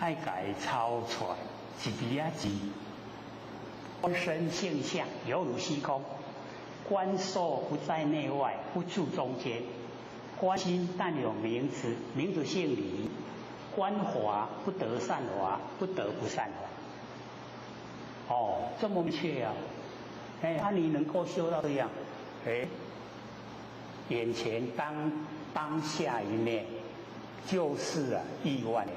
爱改抄出来，一字仔字。观身性相犹如虚空，观受不在内外，不住中间。观心但有名词，名字姓离。观法不得善法，不得不善法。哦，这么明确啊！哎，啊，你能够修到这样，哎，眼前当下一念，就是啊亿万年，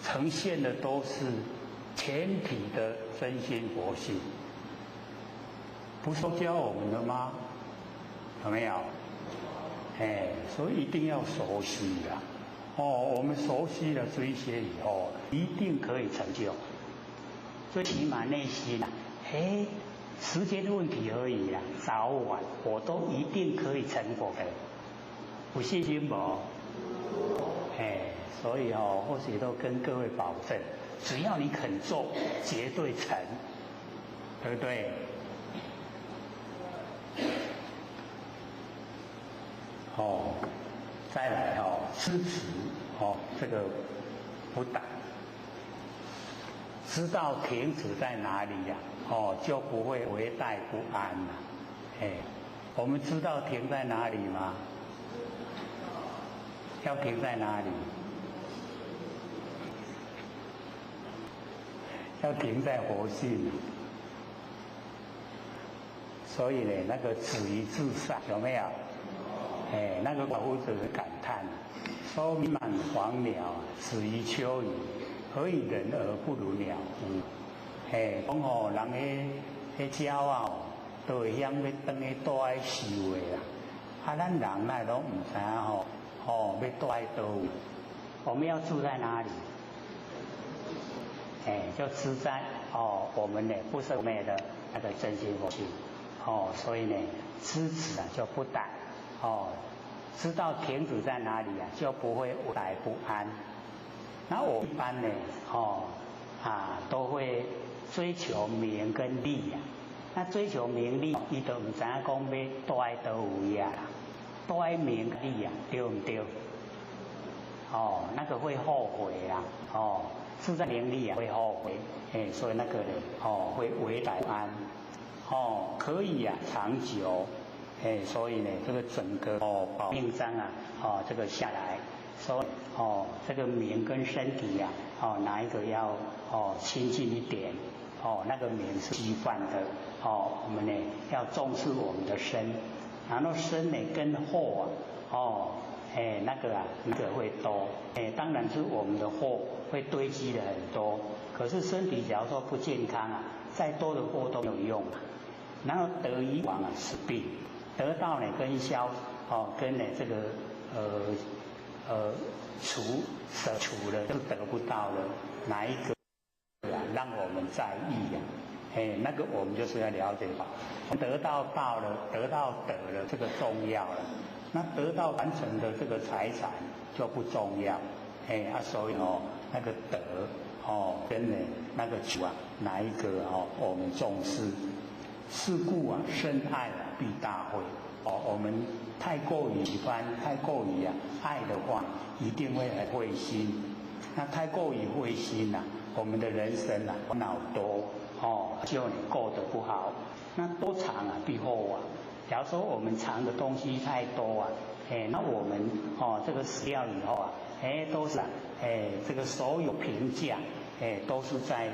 呈现的都是全体的真心佛性，不是教我们的吗？有没有？哎，所以一定要熟悉啦。哦，我们熟悉了这一些以后，一定可以成就。最起码内心啊，哎，时间的问题而已啦，早晚我都一定可以成佛的。有信心无？哎，所以哦，或許都跟各位保證，只要你肯做，絕對成，對不對？哦，再來哦，知止哦，這個不打，知道停止在哪裡呀？哦，就不會危殆不安了。哎，我們知道停在哪裡嗎？要停在哪裡？要停在佛性。所以呢，那個止於至善有沒有？哎，那個老夫子感嘆，說滿黃鳥死於秋雨，何以人而不如鳥乎？哎，講吼，人彼彼鳥啊，都會曉欲轉去蹛喺樹的啦。啊，咱人哪會攏毋知影吼，哦，欲蹛佇佗位？我們要住在哪裡？哎，就住在哦，我們呢不生滅的那個真心佛性。哦，所以呢，知止啊就不殆。哦，知道停止在哪裡啊，就不會來不安。那我一般呢，哦啊，都會追求名跟利啊。那追求名利，伊都毋知影講欲蹛佇佗位啊，蹛名利啊，對毋對？哦，那個會後悔啊，哦，是在名利啊會後悔，哎，所以那個呢，哦，會危殆不安。哦，可以啊，長久。哎，所以呢，這個整個哦保命章啊，哦這個下來，說哦這個名跟身體啊，哦哪一個要哦親近一點？哦那個名是虛幻的，哦我們呢要重視我們的身，然後身呢跟禍啊，哦哎那個啊那個會多，哎當然是我們的禍會堆積的很多，可是身體假如說不健康啊，再多的禍都沒有用，然後得與亡啊是病。得到呢跟消哦跟呢這個除捨除了就得不到了，哪一個啊讓我們在意呀？哎，那個我們就是要了解吧。得到道了，得到德了，這個重要了。那得到完成的這個財產就不重要。哎啊，所以哦那個德哦跟呢那個除啊，哪一個哦我們重視？是故啊，深愛啊，必大悔。哦，我們太過於喜歡，太過於啊愛的話，一定會很灰心。那太過於灰心啊，我們的人生啊煩惱多，哦，就你過得不好。那多藏啊，必後啊。假如說我們藏的東西太多啊，哎，那我們哦這個死掉以後啊，哎都是啊，哎這個所有評價，哎都是在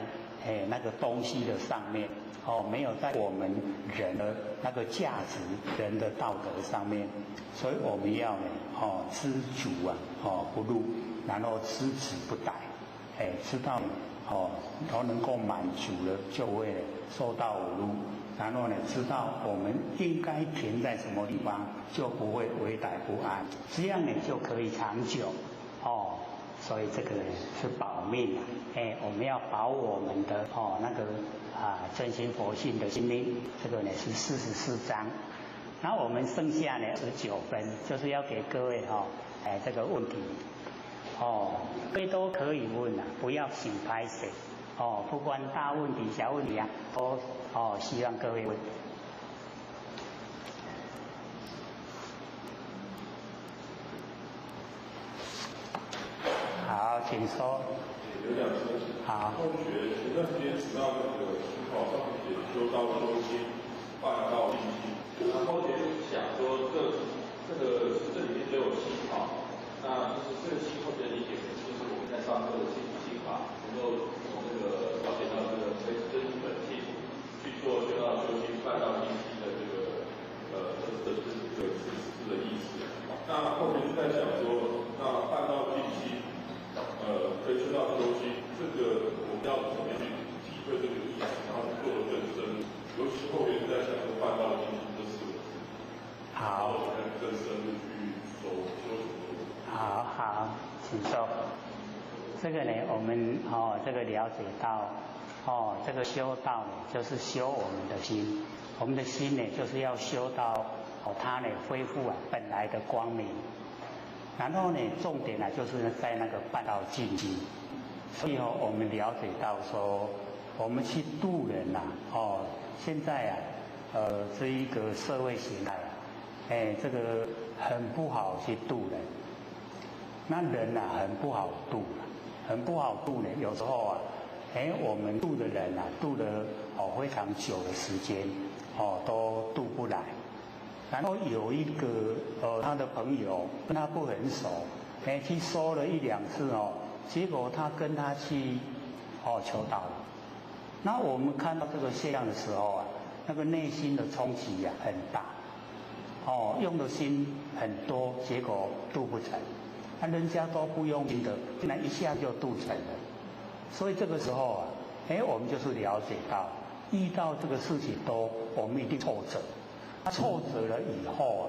哎那個東西的上面。哦，沒有在我們人的那個價值、人的道德上面，所以我們要呢，哦，知足啊，哦，不辱，然後知止不殆，哎，知道哦，都能夠滿足了，就會受到侮辱。然後呢，知道我們應該停在什麼地方，就不會危殆不安，這樣呢就可以長久。哦，所以這個是保命啊，哎，我們要保我們的哦那個。啊，真心佛性的心命，這個呢是44章，然後我們剩下呢19分，就是要給各位哈，哎這個問題，哦，各位都可以問啊，不要請拍謝，哦，不管大問題小問題啊，都哦希望各位問。好，請說。劉講師，好。後學前段時間提到那個心法上面寫修道修心，辦道靜心。然後學就想說這個這裡面都有心法，那就是這個心後學的理解，就是我們在上課的心法，能夠從這個了解到這個真心本性，去做修道修心、辦道靜心的這個這個字的意思。那後學就在想說，那辦道靜心。可以修道修心，這個我們要怎麼樣去體會這個意思，然後做得更深入。尤其後面在想說辦道靜心這4個字，好，更深入去修修什麼？好好，請說。這個呢，我們哦，這個了解到哦，這個修道呢，就是修我們的心，我們的心呢，就是要修到哦，它呢恢復啊本來的光明。然後呢，重點呢就是在那個辦道淨心。所以哦，我們了解到說，我們去度人呐，哦，現在啊，這一個社會形態啊，哎，這個很不好去度人。那人呐，很不好度，很不好度呢。有時候啊，哎，我們度的人啊，度了哦非常久的時間，哦，都度不來。然後有一個他的朋友跟他不很熟，哎，去說了一兩次哦，結果他跟他去哦求道。那我們看到這個現象的時候啊，那個內心的衝擊啊很大，哦，用的心很多，結果度不成。那人家都不用心的，竟然一下就度成了。所以這個時候啊，哎，我們就是了解到，遇到這個事情多，我們一定挫折。挫折了以後啊，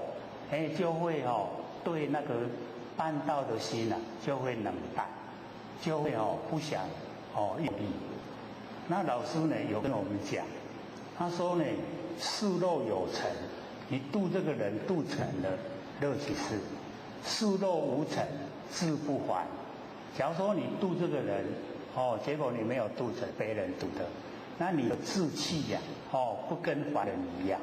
哎，就會哦對那個辦道的心啊，就會冷淡，就會哦不想哦用力。那老師呢有跟我們講，他說呢，事若有成，你度這個人度成了，樂其事；事若無成，志不凡。假如說你度這個人，哦，結果你沒有度成，別人度的，那你的志氣呀，哦，不跟凡人一樣。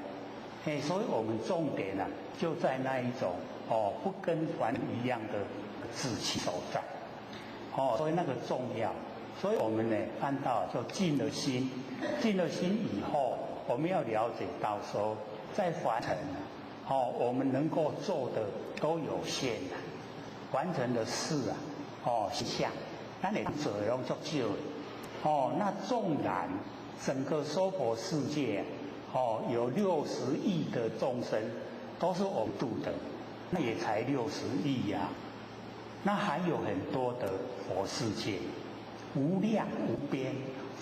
哎，所以我們重點啊，就在那一種哦，不跟凡一樣的志氣所在。哦，所以那個重要。所以我們呢，看到就靜了心，靜了心以後，我們要了解到說，在凡塵，哦，我們能夠做的都有限的，完成的事啊，哦，像，咱會做的攏足少的。哦，那縱然整個娑婆世界，哦，有60億的眾生，都是我們度的，那也才60億呀。那還有很多的佛世界，無量無邊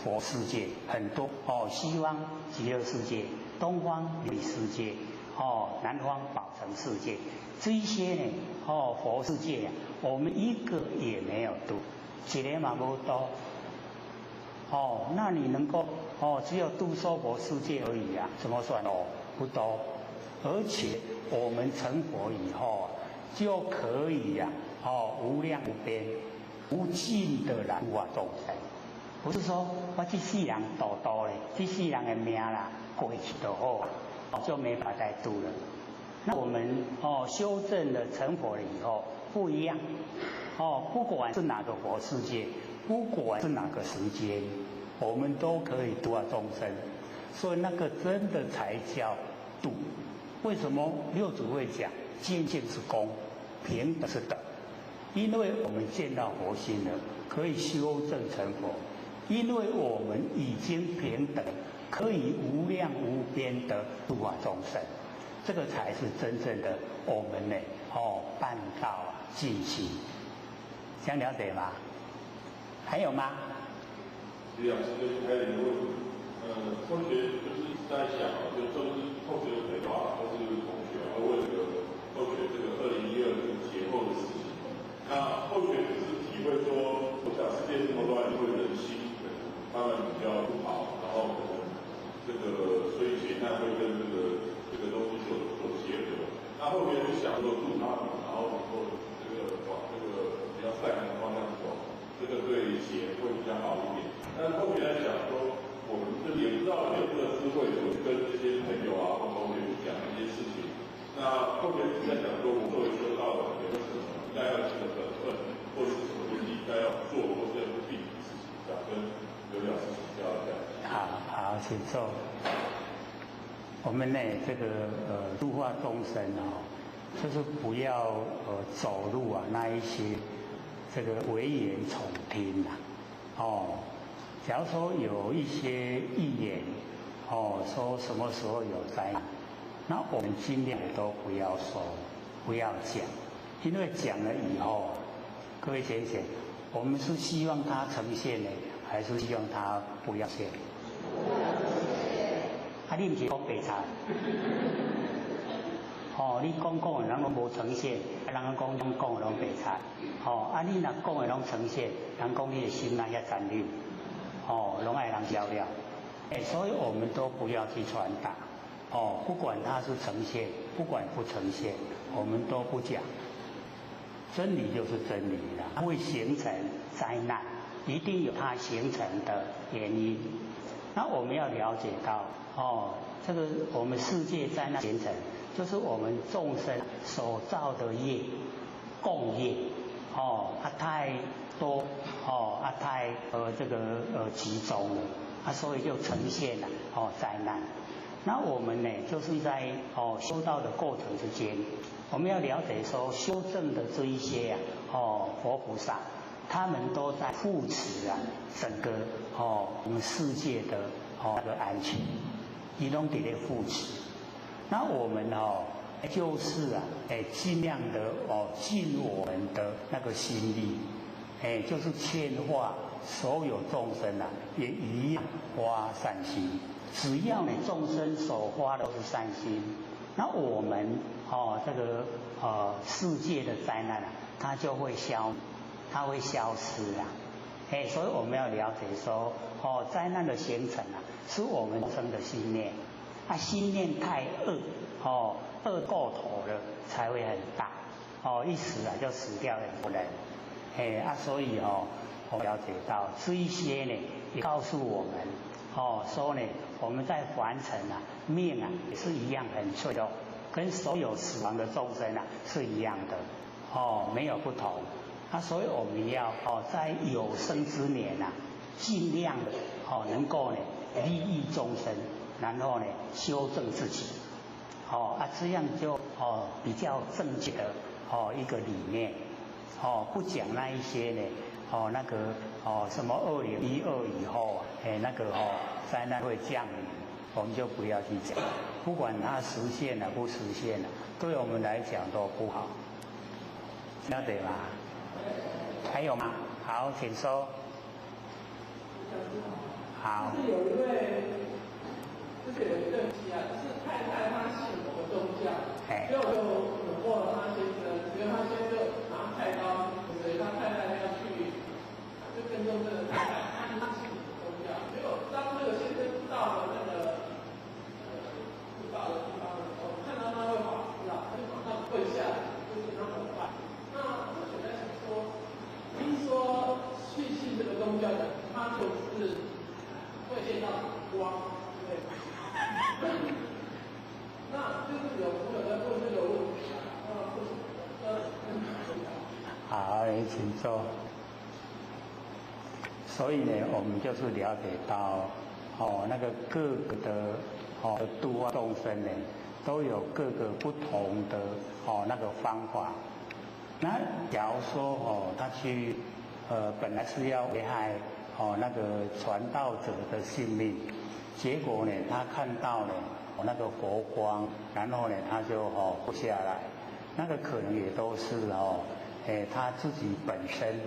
佛世界很多哦，西方極樂世界、東方琉璃世界、哦，南方寶成世界，這些呢，哦，佛世界啊，我們一個也沒有度，一个嘛無度。哦，那你能夠哦，只有度娑婆世界而已啊，怎麼算哦？不多。而且我們成佛以後啊，就可以呀，哦，無量無邊、無盡的來度化眾生。不是說我這世人度度咧，這世人的命啦過去就好，就沒法再度了。那我們哦修正了成佛了以後不一樣，哦，不管是哪個佛世界，不管是哪個時間，我們都可以度化眾生。所以那個真的才叫度。為什麼六祖會講見性是功，平等是德？因為我們見到佛心了，可以修正成佛。因為我們已經平等，可以無量無邊的度化眾生，這個才是真正的我們呢哦辦道淨心，這樣了解嗎？還有嗎？李老師就是還有一個問題，同學就是一直在想，就是同學的朋友啊，或是同學會問這個同學這個2012年節後的事情。那後學只是體會說，我想世界這麼亂，因為人心可能他們比較不好，然後可能這個所以劫難會跟這個東西所結合。那後面就想說度他們，然後能夠這個往這個比較善良的方向走，這個對劫會比較好一點。但是後面在想說，我們這也不知道有這個智慧，怎麼跟這些朋友啊或同學去講這些事情。那後面是在講說，我作為修道的，有沒有什麼應該要盡的本分，或是什麼東西應該要做，或是要避免的事情，想跟劉老師請教一下。好好，請坐。我們呢，這個度化眾生哦，就是不要走入啊那一些這個危言聳聽呐，哦，假如說有一些預言哦，說什麼時候有災難，那我們盡量都不要說，不要講，因為講了以後，各位先生，我們是希望它呈現呢，還是希望它不要現？啊，你毋是講白賊？哦，你講講的人攏無呈現，啊，人講講講的攏白賊。哦，啊，你若講的攏呈現，人講你的心哪遐殘忍，哦，攏愛人曉了。哎，所以我們都不要去傳達。哦，不管它是呈現，不管不呈現，我們都不講。真理就是真理啦，会形成灾难，一定有它形成的原因。那我们要了解到，哦，这个我们世界灾难形成，就是我们众生所造的业，共业，哦，它太多，哦，啊太这个集中了，啊所以就呈现了哦灾难。那我们呢，就是在哦修道的过程之间，我们要了解说修正的这一些啊，哦佛菩萨，他们都在护持啊整个哦我们世界的哦那个安全，伊拢伫咧护持。那我们哦就是啊，哎尽量的哦尽我们的那个心力，哎就是劝化所有众生啊，也一样发善心。只要呢众生所发的都是善心，那我们哦这个世界的灾难啊，它就会消，它会消失啊。哎，所以我们要了解说，哦灾难的形成啊，是我们生的心念，啊心念太恶，哦恶过头了才会很大，哦一死啊就死掉很多人，哎啊所以哦我了解到这一些呢，也告诉我们。哦，说呢，我们在凡尘啊，命啊也是一样很脆弱，跟所有死亡的众生啊是一样的，哦，没有不同。啊，所以我们要哦，在有生之年啊，尽量的哦，能够呢利益众生，然后呢修正自己，哦啊，这样就哦比较正确的哦一个理念，哦不讲那一些呢。哦，那个哦，什么2012以后啊，哎，那个哦，灾难会降临，我们就不要去讲。不管它实现了不实现了，对我们来讲都不好，了解吗？还有吗？好，请说。好。就是有一位，就是有一对夫妻啊，就是太太她信某个宗教，结果就虏获了他先生，结果他先生就拿菜刀，所以他太太要去。就跟踪这个太太，他信宗教。结果当这个先生到了那个布道的地方的时候，看到那位法师啊，他就马上跪下来，就是他膜拜。那我就在想说，听说去信这个宗教的，他就是会见到光，对。那就是有朋友在问这个问题啊，那不好，请坐。所以呢，我们就是了解到，哦，那个各个的哦度化众生呢，都有各个不同的哦那个方法。那假如说哦，他去本来是要危害哦那个传道者的性命，结果呢，他看到呢哦那个佛光，然后呢他就哦不下来，那个可能也都是哦，哎他自己本身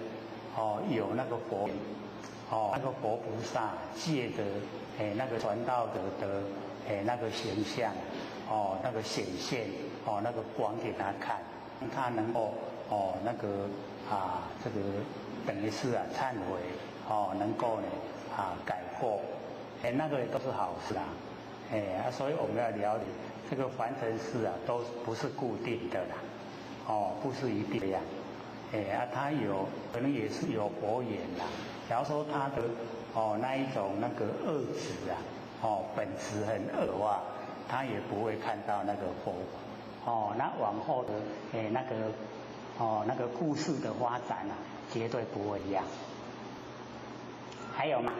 哦有那个佛。哦，那个佛菩萨借的，哎，那个传道者的，哎，那个形象，哦，那个显现，哦，那个光给他看，他能够，哦，那个啊，这个等于是啊忏悔，哦，能够呢啊改过，哎，那个也都是好事啊，哎啊，所以我们要了解这个凡尘事啊，都不是固定的啦，哦，不是一定这样，哎啊，他有可能也是有佛缘啦。假如说他的哦那一种那个恶质啊，哦本质很恶的话，他也不会看到那个佛。哦，那往后的哎那个哦那个故事的发展啊，绝对不会一样。还有吗？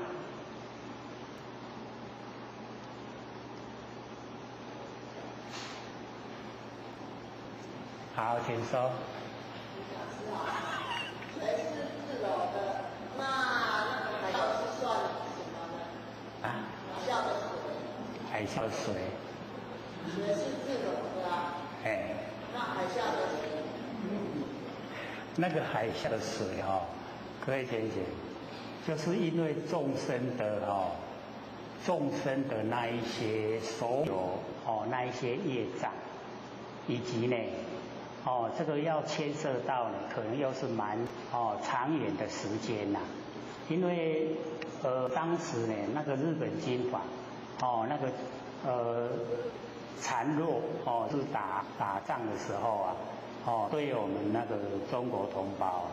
好，请说。水是自柔的，那个海啸是算什么呢？啊？海啸的水。海啸水。水是自柔的啊。哎。那海啸的水。那个海啸的水哈，各位浅浅，就是因为众生的哈，众生的那一些所有哦那一些业障，以及呢。哦，这个要牵涉到呢，可能又是蛮哦长远的时间呐，因为当时呢，那个日本军阀哦那个孱弱哦是打仗的时候啊，哦，對我們那個中國同胞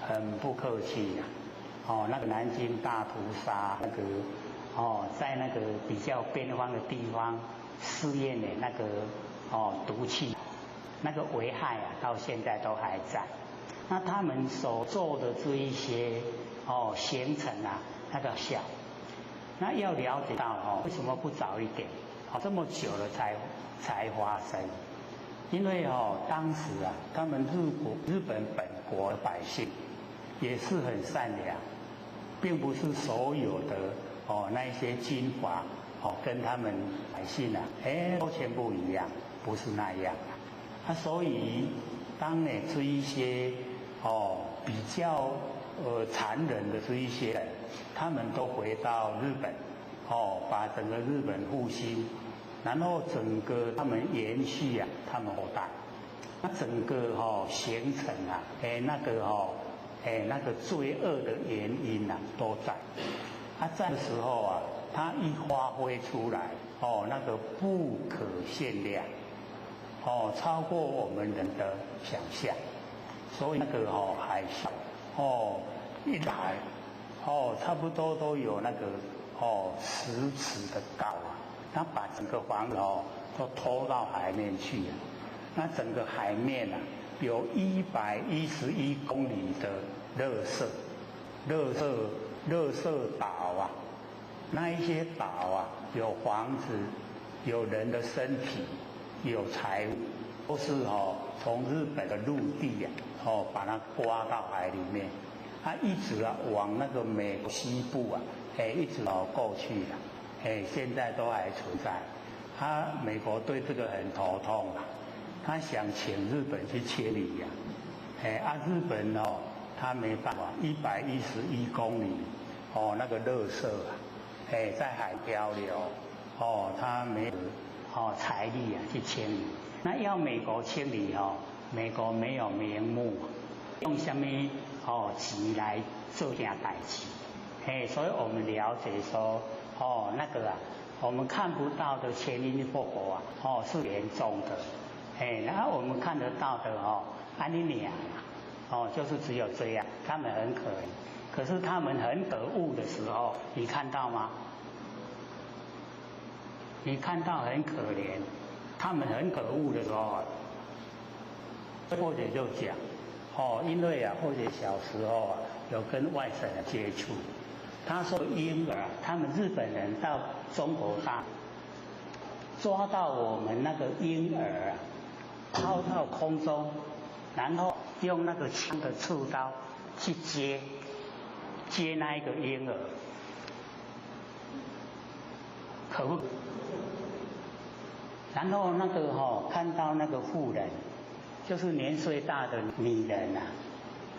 很不客氣呀。哦，那個南京大屠殺，那個哦，在那個比較邊方的地方試驗的那個哦毒氣，那個危害啊，到現在都還在。那他們所做的這一些哦形成啊，那個小，那要了解到哦，為什麼不早一點？哦，這麼久了才發生？因為哦，當時啊，他們日本本國的百姓也是很善良，並不是所有的哦那一些軍閥哦跟他們百姓啊，哎都全部一樣，不是那樣。啊，所以當呢這一些哦比較殘忍的這一些人，他們都回到日本，哦把整個日本復興，然後整個他們延續啊，他們後代，那整個哦形成啊，哎那個哦，哎那個罪惡的原因啊都在，他在的時候啊，他一發揮出來，哦那個不可限量，哦超過我們人的想象，所以那個哦海嘯，哦一來，哦差不多都有那個哦10尺的高啊。他把整個房子哦都拖到海面去了，那整個海面啊有111公里的垃圾、垃圾、垃圾島啊，那一些島啊有房子、有人的身體、有財物，都是哦從日本的陸地啊哦把它刮到海裡面，它一直啊往那個美國西部啊哎一直哦過去了。哎，現在都還存在。他美國對這個很頭痛啊，他想請日本去清理呀。哎，啊，日本哦，他沒辦法，111公里哦，那個垃圾啊，哎，在海漂流，哦，他沒有哦財力啊去清理。那要美國清理哦，美國沒有名目，用什麼哦錢來做件代誌？哎，所以我們了解說。哦，那個啊，我們看不到的前因後果啊，哦是嚴重的，哎，然後我們看得到的哦，按呢爾，哦就是只有這樣，他們很可憐，可是他們很可惡的時候，你看到嗎？你看到很可憐，他們很可惡的時候，或者就講，哦，因為啊，或者小時候啊，有跟外省人接觸。他說嬰兒，他們日本人到中國大抓到我們那個嬰兒啊，拋到空中，然後用那個槍的刺刀去接那一個嬰兒，可不？然後那個哦，看到那個婦人，就是年歲大的女人啊，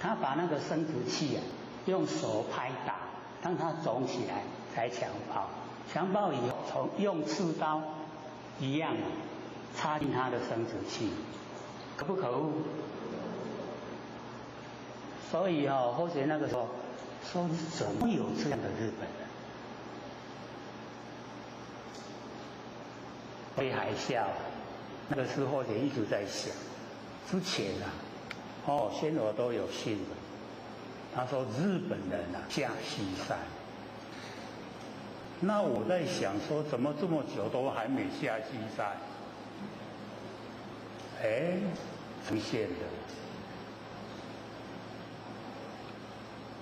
她把那個生殖器啊，用手拍打。當他腫起來才強暴，強暴以後從用刺刀一樣插進他的生殖器，可不可惡？所以哦，或許那個時候說怎麼有這樣的日本人？被海嘯，那個時候也一直在想，之前啊，哦，先我都有信的。他說日本人啊下西山，那我在想說怎麼這麼久都還沒下西山？哎，出現了，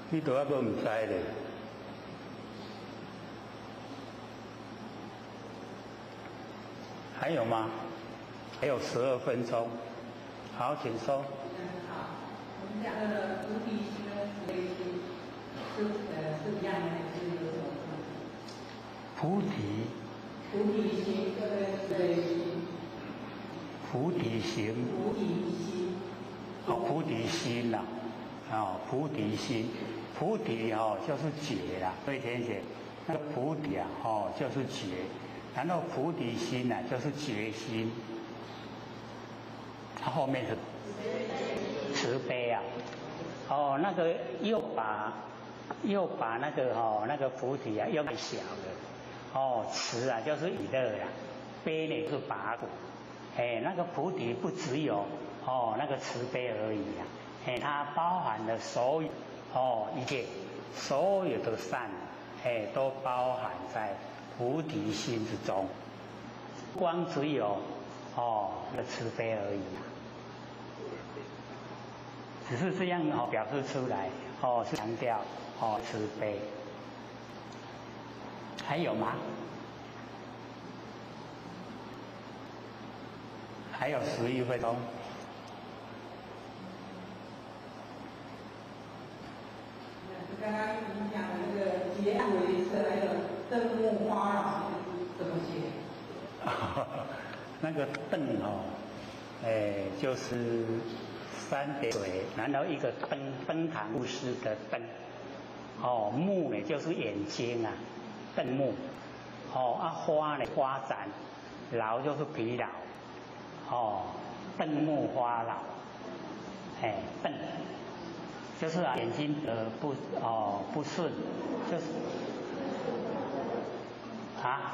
你都還閣唔知咧？還有嗎？還有12分鐘，好，請說。好，我們講的菩提心跟慈悲心是一樣的，還是有什麼不同？菩提心跟慈悲心。菩提心。菩提心。哦，菩提心呐，哦，菩提心，菩提哦就是覺啦，對天姐，那個菩提啊，哦就是覺，然後菩提心呢就是決心，它後面是慈悲啊，哦那個又把那個哦那個菩提啊又小了，哦慈啊就是以樂啦，悲呢是拔苦，哎那個菩提不只有哦那个慈悲而已啊，哎，它包含了所有哦一切所有的善，哎，都包含在菩提心之中，光只有哦那慈悲而已啊，只是这样哦表示出来哦，是强调哦慈悲，还有吗？还有11分钟。刚刚你讲的那个结案为色，还有瞪目花老，怎么写？那个瞪哦，哎，就是三点水，然后一个登，登堂入室的登。哦，目呢就是眼睛啊，瞪目。哦，啊花呢花展，劳就是疲劳。哦，瞪目花老，哎，瞪，就是啊，眼睛不哦不顺，就是啊，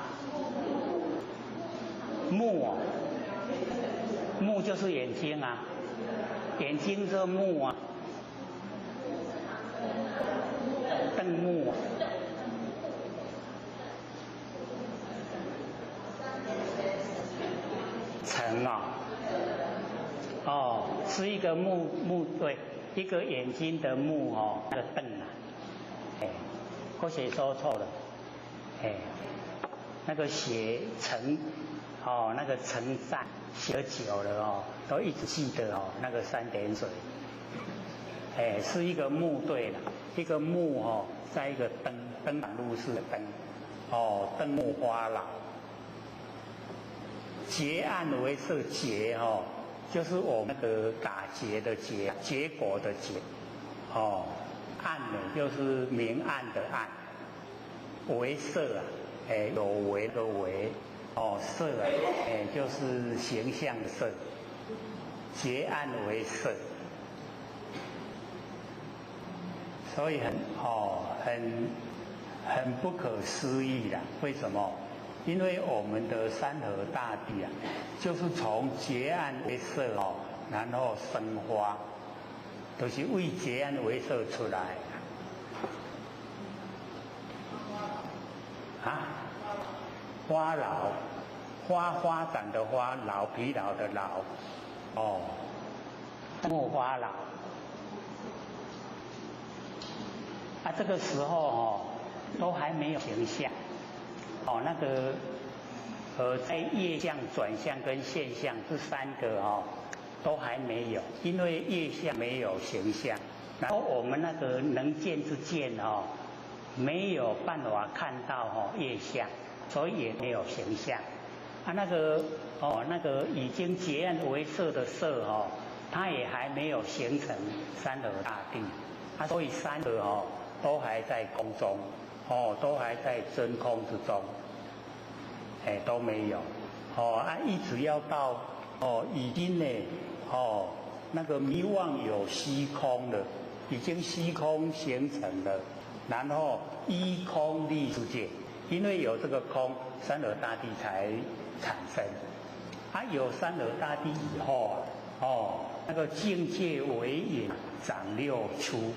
目哦，目就是眼睛啊，眼睛是目啊，瞪目。成啊，哦，是一个目目对，一个眼睛的目哦，那个瞪啊，哎，或许说错了，哎，那个写成哦，那个成赞写久了哦，都一直记得哦，那个三点水，哎，是一个目对了，一个目哦，在一个登登堂入室的登，哦，瞪目花老。结案为色结哦，就是我们那个打结的结，结果的结，哦，暗呢就是明暗的暗，为色啊，哎有为的为，哦色啊，哎就是形象的色，结案为色，所以很哦很不可思议啦，为什么？因为我们的山河大地啊，就是从结案为色哦，然后生花，都是为结案为色出来。啊，花老，花发展的花，老疲劳的劳，哦，木花老。啊，这个时候哦，都还没有形象。哦，那个，在业相、转向跟现象这三个哦，都还没有，因为业相没有形象，然后我们那个能见之见哦，没有办法看到哦业相，所以也没有形象。啊，那个哦，那个已经结案为色的色哦，它也还没有形成山河大地，啊，所以三个哦都还在空中。哦，都还在真空之中，哎，都没有，哦啊，一直要到哦，已经呢，哦，那个迷妄有虚空了，已经虚空形成了，然后依空立世界，因为有这个空，山河大地才产生。啊，有山河大地以后啊，哦，那个境界为眼长六出，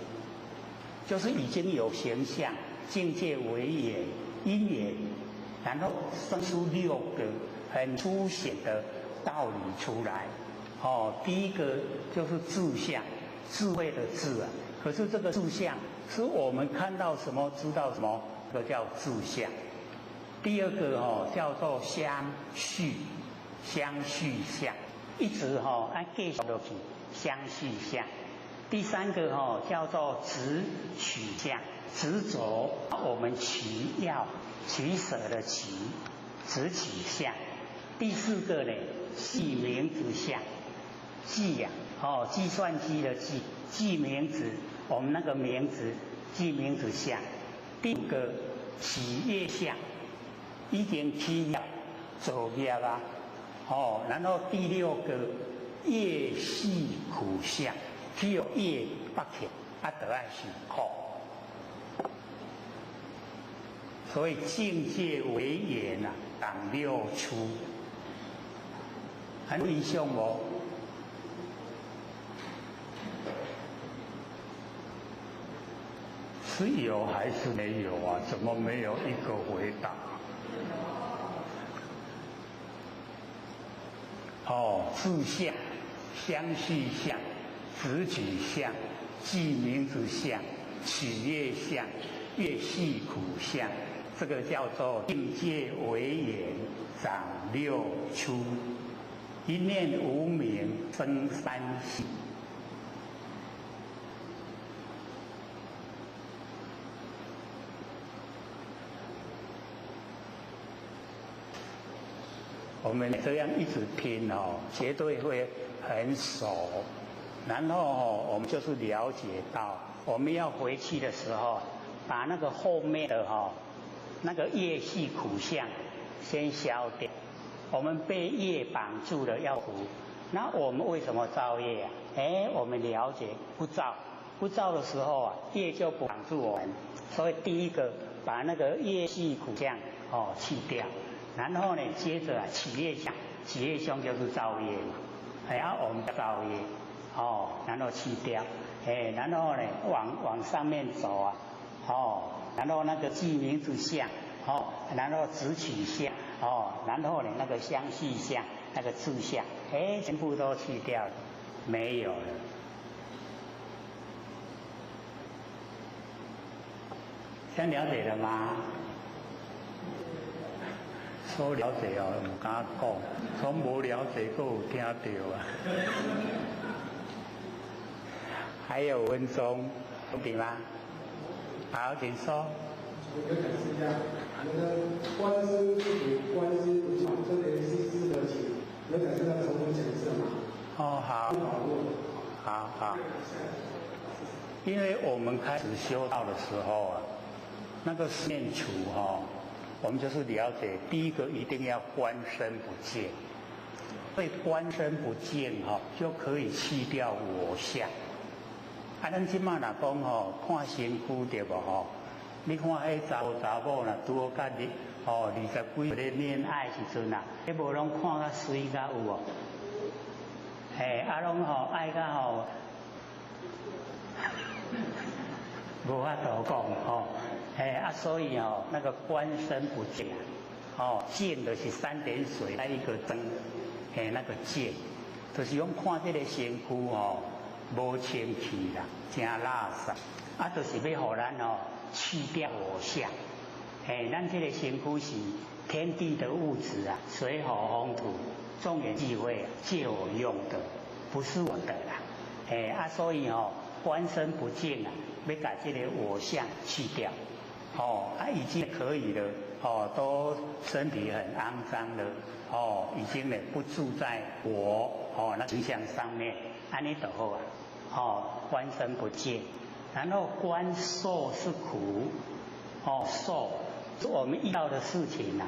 就是已经有形象。境界为眼，因缘，然后生出六个很粗显的道理出来。哦，第一个就是智相，智慧的智啊。可是这个智相是我们看到什么知道什么，这个叫智相。第二个哦叫做相续，相续相，一直哦按继续落去，相续相。第三个哦叫做执取相。执着，我们取要取舍的取，执取相。第四个呢，记名字相，记呀，哦，计算机的计，记名字，我们那个名字，记名字相。第五个起业相，已经起业造业啊，哦，然后第六个业系苦相，只有业不起，啊，得爱受苦。所以境界为眼啊，挡六出，很有印象无？是有还是没有啊？怎么没有一个回答？哦，自相、相续相、执取相、记名字相、取业相、业系苦相，这个叫做境界为缘长六出，一念无明生三系。我们这样一直听哦，绝对会很熟。然后哦，我们就是了解到，我们要回去的时候，把那个后面的哈，那个业系苦相先消掉。我们被业绑住了要苦，那我们为什么造业啊？哎，我们了解不造，不造的时候啊，业就不绑住我们。所以第一个把那个业系苦相哦去掉。然后呢，接着啊，起业相，起业相就是造业嘛，哎呀，我们造业，哦，然后去掉，哎，然后呢，往上面走啊，哦，然后那个记名字相，哦，然后执取相，哦，然后呢，那个相续相，那个自相，哎，全部都去掉了，没有了。这样了解了吗？说了解哦，唔敢讲；说无了解，阁有听到啊。还有5分钟，对吗？好，请说。我可以解释一下，那个观身是苦，观心不净，这连续四个情，能解释要重复讲一次吗？哦，好。好好。因为我们开始修道的时候啊，那个四念处哈。我们就是了解，第一个一定要观身不净，对观身不净哈，就可以去掉我相。啊，咱这马若讲吼，看身躯对无吼？你看彼查某查某若拄好甲你吼20几岁咧恋爱时阵啊，彼无拢看甲媠甲有无？嘿，啊拢吼爱甲吼，无法度讲吼。哎啊，所以哦，那个观身不净啊，哦，净就是三点水那一个灯，嘿，那个净，就是讲看这个身躯哦，无清气啦，真垃圾，啊，就是欲予咱哦去掉我相，嘿，咱这个身躯是天地的物质啊，水火风土，众缘际会借我用的，不是我的啦，嘿啊，所以哦，观身不净啊，欲共这个我相去掉。哦，啊，已经可以了，哦，都身体很肮脏了，哦，已经呢不住在我哦那形象上面，按呢就好啊，哦，观身不净，然后观受是苦，哦，受是我们遇到的事情呐，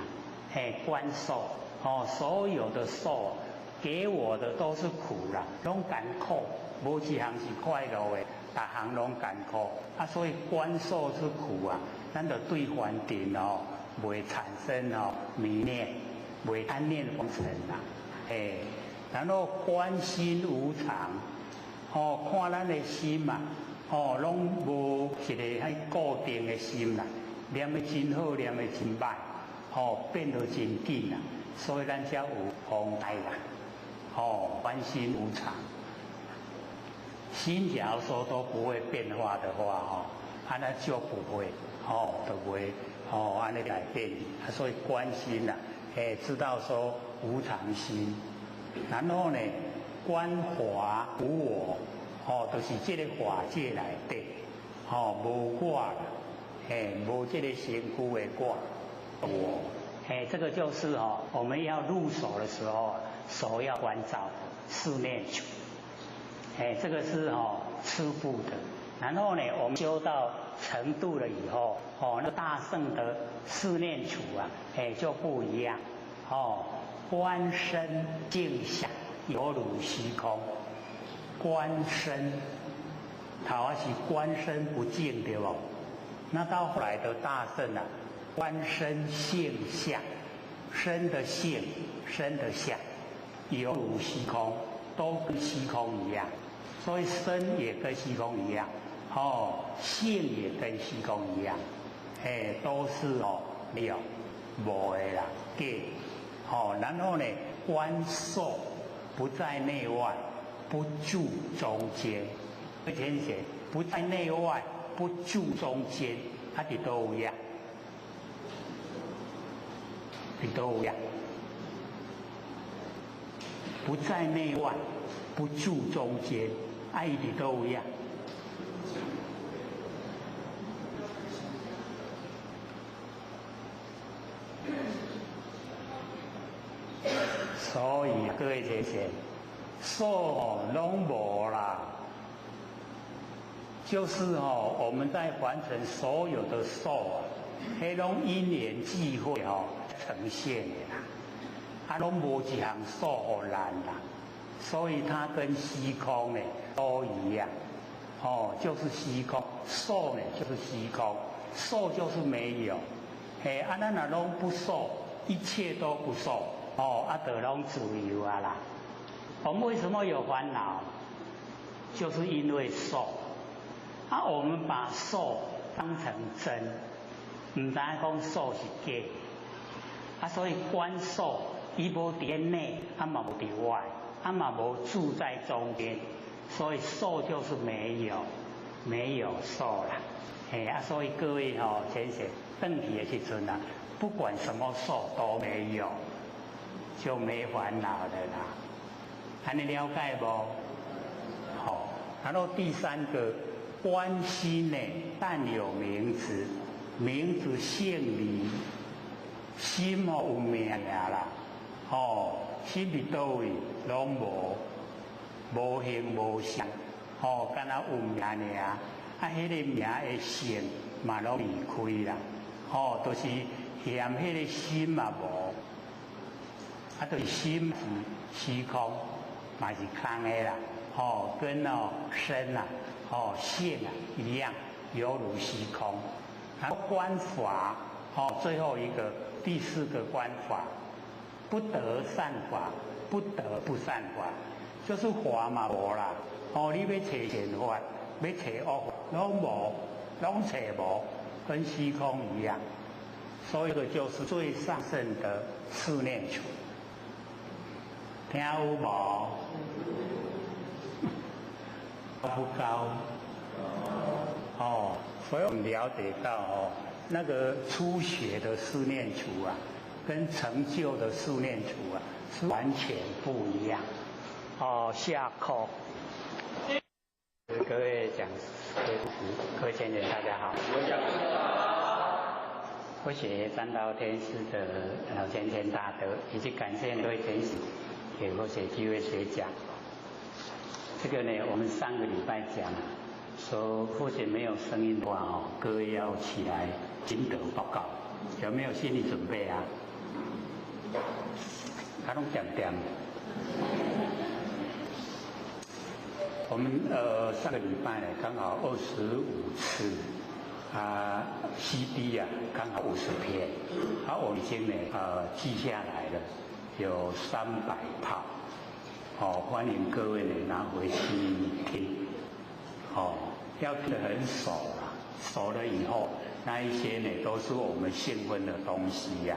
哎，观受，哦，所有的受给我的都是苦啦，拢艰苦，无一项是快乐的，逐项拢艰苦，啊，所以观受是苦啊。咱就对环境哦，袂产生哦迷恋，袂贪恋风尘啦，哎，然后观心无常，哦，看咱的心嘛，哦，拢无一个彼固定的心啦，念得真好，念得真歹，哦，变得真紧啦，所以咱才有风灾啦，哦，观心无常，心假如说都不会变化的话，哦，啊，那就不会。哦，都不会哦，按呢改变，所以观心呐，哎，知道说无常心，然后呢，观法无我，哦，就是这个法界内底，哦，无我啦，哎，无这个身躯的我，我，哎，这个就是哦，我们要入手的时候，手要关照四念处，哎，这个是哦，初步的。然后呢，我们修到程度了以后，哦，那大圣的四念处啊，哎，就不一样，哦，观身镜相犹如虚空，观身，头仔是观身不净对不？那到后来的大圣啊，观身性相，身的性，身的相，犹如虚空，都跟虚空一样，所以身也跟虚空一样。哦，性也跟虚空一样，哎，都是哦没有无的啦，假。哦，然后呢，观受不在内外，不住中间。天贤不在内外，不住中间，啊，伫佗位啊？伫佗位啊？不在内外，不住中间，啊，伊伫佗位啊？所以各位姐姐，受拢无啦，就是哦，我们在完成所有的受啊，彼拢因缘际会哦呈现的啦，啊，拢无一项受予咱啦，所以它跟虚空呢都一样，哦，就是虚空，受呢就是虚空，受就是没有，嘿，啊，咱若拢不受，一切都不受。哦，啊，就拢自由啊啦。我们为什么有烦恼？就是因为受。啊，我们把受当成真，毋知影讲受是假。啊，所以观受，伊无伫内，啊嘛无伫外，啊嘛无住在中间，所以受就是没有，没有受啦。嘿，啊，所以各位吼，先生转去的时阵啊，不管什么受都没有。就没烦恼的啦，按呢了解无？好，然后第三个观心呢，但有名字，名字姓名，心哦有名啦，哦，心伫佗位拢无，无形无相，哦，敢若有名尔，啊，彼个名的性嘛拢离开啦，哦，就是嫌彼个心嘛无。啊，对，心是虚空，嘛是空的啦，哦，跟哦身啊，哦性啊一样，犹如虚空。然后观法，哦，最后一个第四个观法，不得善法，不得不善法，就是法嘛无啦。哦，你欲找善法，欲找恶法，拢无，拢找无，跟虚空一样。所以这个就是最上乘的四念处。听有无？高不高？哦，所以我们了解到哦，那个初学的四念处啊，跟成就的四念处啊，是完全不一样。哦，下课。各位讲师、各位先生，大家好。我谢三道天师的老先生大德，以及感谢各位天使给我写机会学讲。这个呢，我们上个礼拜讲，说或许没有声音的话哦，各位要起来心得报告，有没有心理准备啊？他拢点点。我们上个礼拜呢，刚好25次啊 CD 啊，刚好50篇，好，我已经呢记下来了。有300套，哦，欢迎各位呢拿回去听，哦，要听得很熟啦，熟了以后，那一些呢都是我们兴奋的东西呀。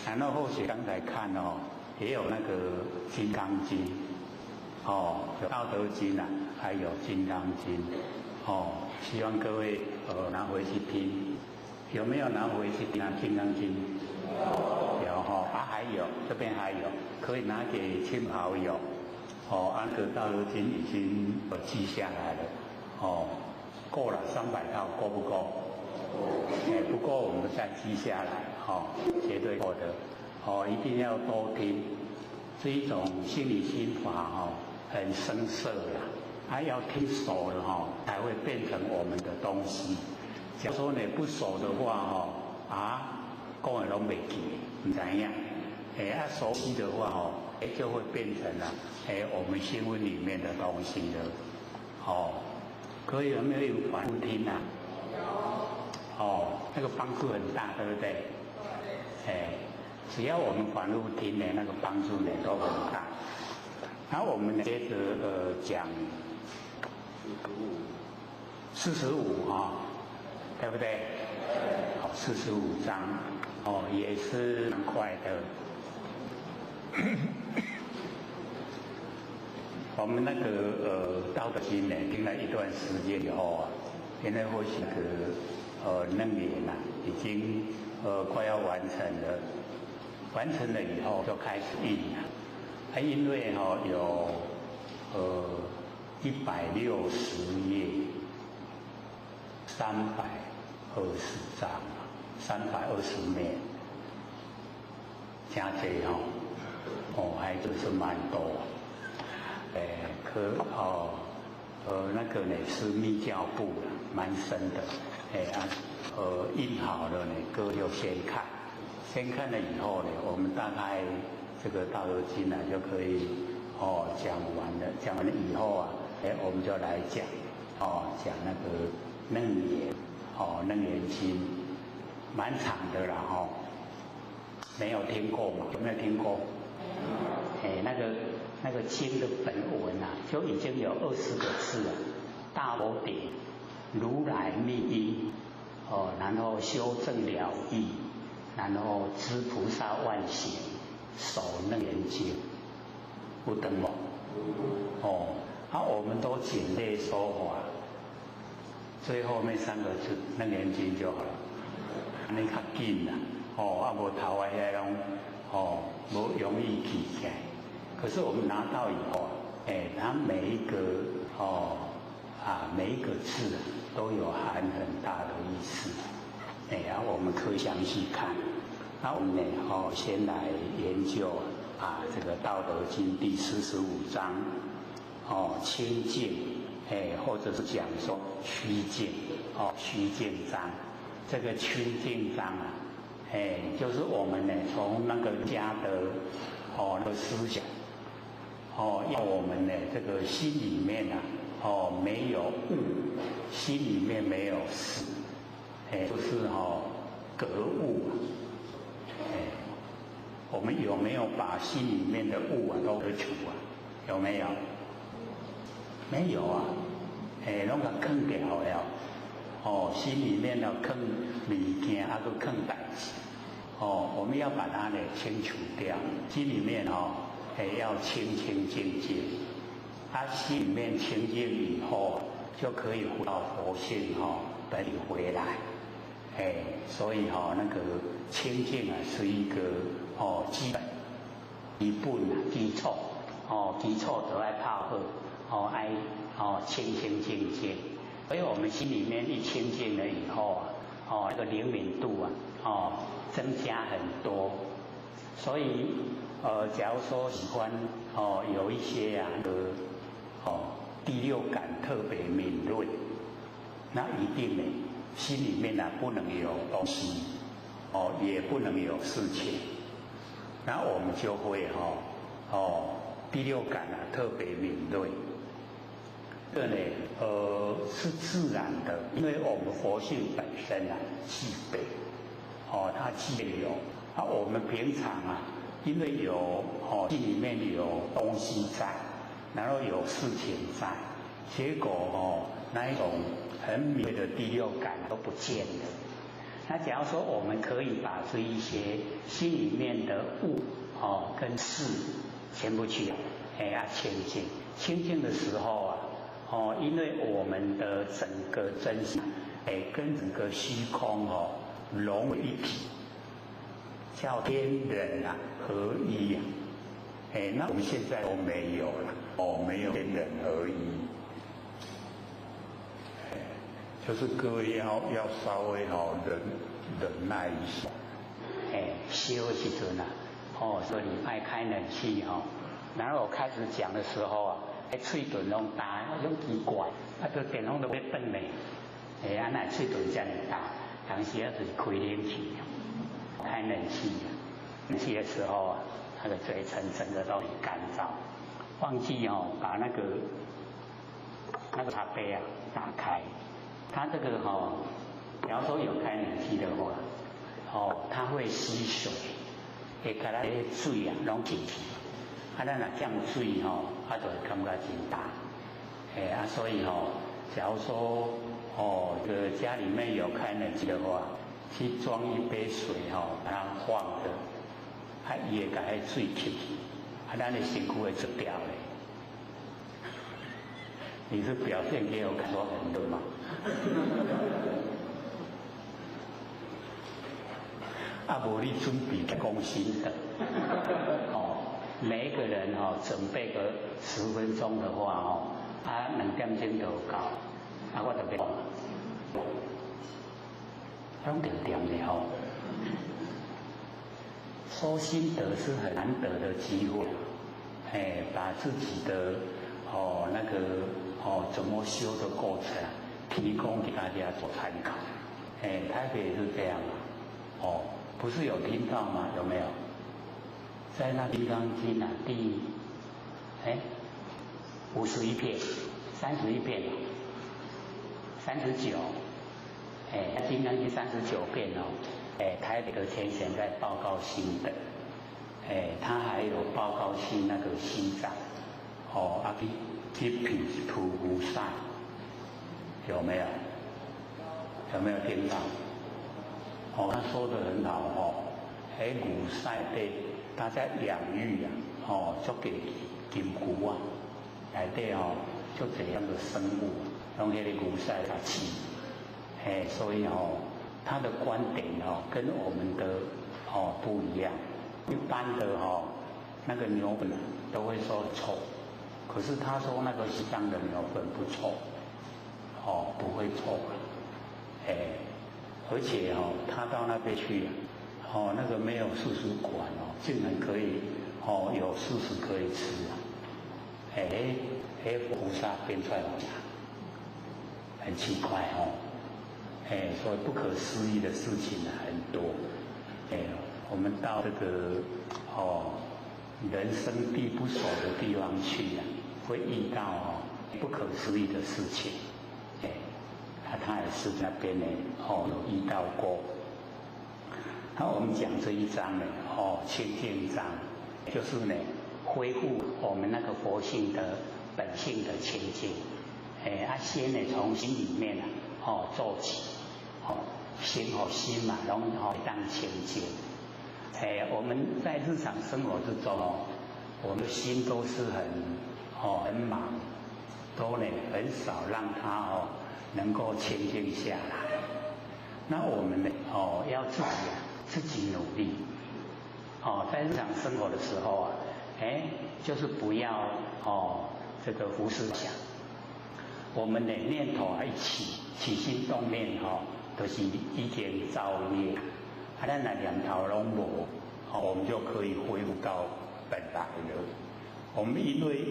然后或许刚才看哦，也有那个《金刚经》，哦，有《道德经》啊，还有《金刚经》，哦，希望各位拿回去听，有没有拿回去听啊？《金刚经》？有哈啊，还有这边还有，可以拿给亲朋好友。哦，安个《道德经》已经我记下来了。哦，够了300套，够不够？哎，不够我们再记下来，哦，绝对够的。哦，一定要多听，这一种心理心法哦，很生涩啦，还要听熟了哈，才会变成我们的东西。假如说你不熟的话哈，啊。讲的拢袂记，毋知影。哎，啊熟悉的话哦，哎就会变成了哎我们新闻里面的东西了。哦，可以有没有反复听啊？有。哦，那个帮助很大，对不对？对。哎，只要我们反复听呢，那个帮助呢都很大。然后我们接着讲四十五啊，對不對？好，四十五章，哦，也是蠻快的。我們那個《道德經》呢，聽了一段時間以後啊，現在或許個楞嚴啊，已經快要完成了。完成了以後就開始印了。啊，因為哈有160頁，320章，320面，加這吼，哦，還就是蠻多。可哦，那個呢是密教部，蠻深的。啊，印好了呢，各位就先看，先看了以後呢，我們大概這個《道德經》呢就可以哦講完了。講完了以後啊，我們就來講哦，講那個楞嚴，哦，楞嚴經，蠻長的啦，吼，沒有聽過嘛？有沒有聽過？那個經的本文啊，就已經有20個字了。大佛頂，如來密意，哦，然後修正了義，然後知菩薩萬行，守楞嚴經，不等嗎？哦，啊，我們都簡略說法，最後面3個字楞嚴經就好了，按呢較緊啦。哦，啊，無頭啊遐攏，哦，無容易記起來。可是我們拿到以後，它每一個哦啊每一個字都有含很大的意思，然後我們可以詳細看。那我們呢，哦，先來研究啊，這個《道德經》第四十五章，哦，清淨，或者是講說虛靜，哦，虛靜章，這個清淨章啊，就是我們呢從那個家的哦那個思想。哦，要我們呢，這個心裡面啊，哦，沒有物，心裡面沒有事，就是哦，格物，我們有沒有把心裡面的物啊都革除啊？有沒有？沒有啊，攏共囥掉了，哦，心裡面的囥物件，還閣囥代誌，哦，我們要把它呢清除掉，心裡面哦。要清清淨淨，他心裡面清淨以後，就可以回到佛性哈本回來。所以哈那個清淨啊是一個哦基本基本啊基礎哦基礎都愛泡好哦愛哦清清淨淨。所以我們心裡面一清淨了以後啊，哦那個靈敏度啊哦增加很多，所以。假如說喜歡哦，有一些啊，哦，第六感特別敏銳，那一定呢，心裡面呢不能有東西，哦，也不能有事情，那我們就會哦，哦，第六感啊特別敏銳。這呢，是自然的，因為我們佛性本身啊具備，哦，它具備有，啊，我們平常啊。因為有哦，心裡面有東西在，然後有事情在，結果哦，那一種很敏銳的第六感都不見了。那假如說我們可以把這一些心裡面的物哦跟事全部去啊清淨，清淨的時候啊哦，因為我們的整個真心跟整個虛空哦融為一體。叫天人啊合一啊，那我們現在都沒有了，哦，沒有天人合一，就是各位要稍微哦忍耐一下，燒的時陣啊，哦，說禮拜開冷氣哦，然後我開始講的時候啊，喙唇攏焦，我種奇怪，啊，這電風都欲斷呢，啊，那喙唇這麼焦，當時啊就是開冷氣。開冷氣，冷氣的時候啊，那個嘴唇整個都很乾燥，忘記哦把那個茶杯啊打開，它這個哦，假如說有開冷氣的話，哦，它會吸水，會共咱的水啊攏進去，啊，咱若欠水吼，啊就會感覺真焦，啊，所以吼，假如说哦，這個家裡面有開冷氣的話，去裝一杯水吼，把它放著，啊，伊會共彼水吸去，啊，咱的身軀會出掉嘞。你是表現給我看說很熱嗎？啊，無你準備講心得，哦，每一個人哦準備個10分鐘的話哦，啊2點鐘就夠，啊我就欲講，攏定定的吼。說心得是很難得的機會，哎，把自己的哦那個哦怎麼修的過程提供給大家做參考，哎，台北也是這樣啊，哦。不是有聽到嗎？有沒有？在那《金剛經》啊，第51篇、31篇、39，哎，《金剛經》39遍哦，哎，台北的前賢在報告心得，哎，他還有報告去那個西藏，哦，啊去品屠菩薩，有沒有？有沒有聽到？哦，他說得很好哦，喺牛屎底，大家養育啊，哦，足濟金龜啊，內底哦，足濟那個生物，攏彼個牛屎來飼，嘿，所以哦，他的觀點哦，跟我們的哦不一樣。一般的哦，那個牛糞都會說臭，可是他說那個西藏的牛糞不臭，哦，不會臭，哎。而且哦，他到那邊去，哦，那個沒有素食館哦，竟然可以哦有素食可以吃啊！哎哎，菩薩變出來的，很奇怪哦，哎，所以不可思議的事情很多。哎，我們到這個哦人生地不熟的地方去啊，會遇到哦不可思議的事情。哎。他也是那邊呢，哦，有遇到過。那我們講這一章呢，哦，清淨章，就是呢，恢復我們那個佛性的本性的清淨。哎，啊，先呢從心裡面啊，哦做起，哦，心和心嘛，攏哦當清淨。哎，我們在日常生活之中哦，我們的心都是很哦很忙，都呢很少讓它哦。能夠清淨下來，那我們呢？哦，要自己啊，自己努力。哦，在日常生活的時候啊，哎，就是不要哦，這個胡思想。我們的念頭一起起心動念哦，都是已經造業。啊，咱若念頭攏無，哦，我們就可以恢復到本來了。我們因為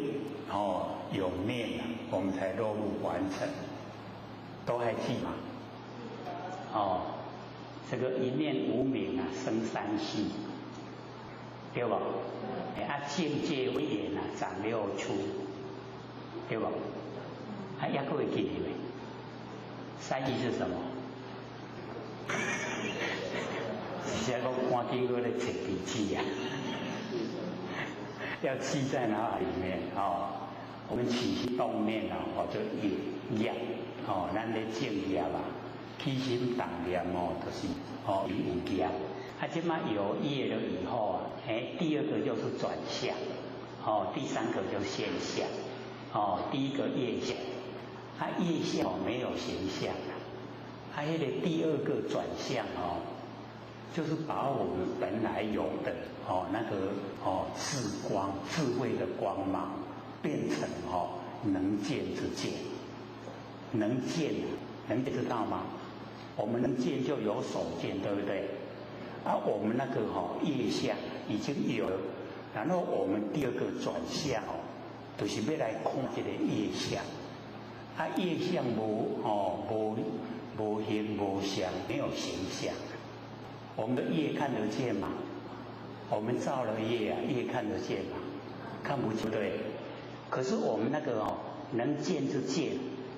哦有念啊，我們才落入凡塵。都還記嗎？哦，這個一念無明啊，生三世，對不？啊，境界為緣啊，長六出，對不？啊，還閣會記得沒？三世是什麼？是講趕緊閣咧揣筆記啊，要記在腦海裡面哦。我們起心動念啊，哦，就業業。哦，咱咧種業啊，起心動念哦，就是哦有業。啊，這擺有業了以後啊，哎，第二個就是轉向，哦，第三個就現象，哦，第一個業相，啊，業相哦沒有形象啊，啊，彼個第二個轉向哦，就是把我們本來有的哦那個哦智光智慧的光芒，變成哦能見之見。能見，能知道嗎？我們能見就有所見，對不對？啊，我們那個吼業相已經有了，然後我們第二個轉向哦，就是欲來看這個業相。啊，業相無哦無無形無相，沒有形象。我們的業看得見嗎？我們造了業啊，業看得見嗎？看不見，對。可是我們那個哦，能見之見。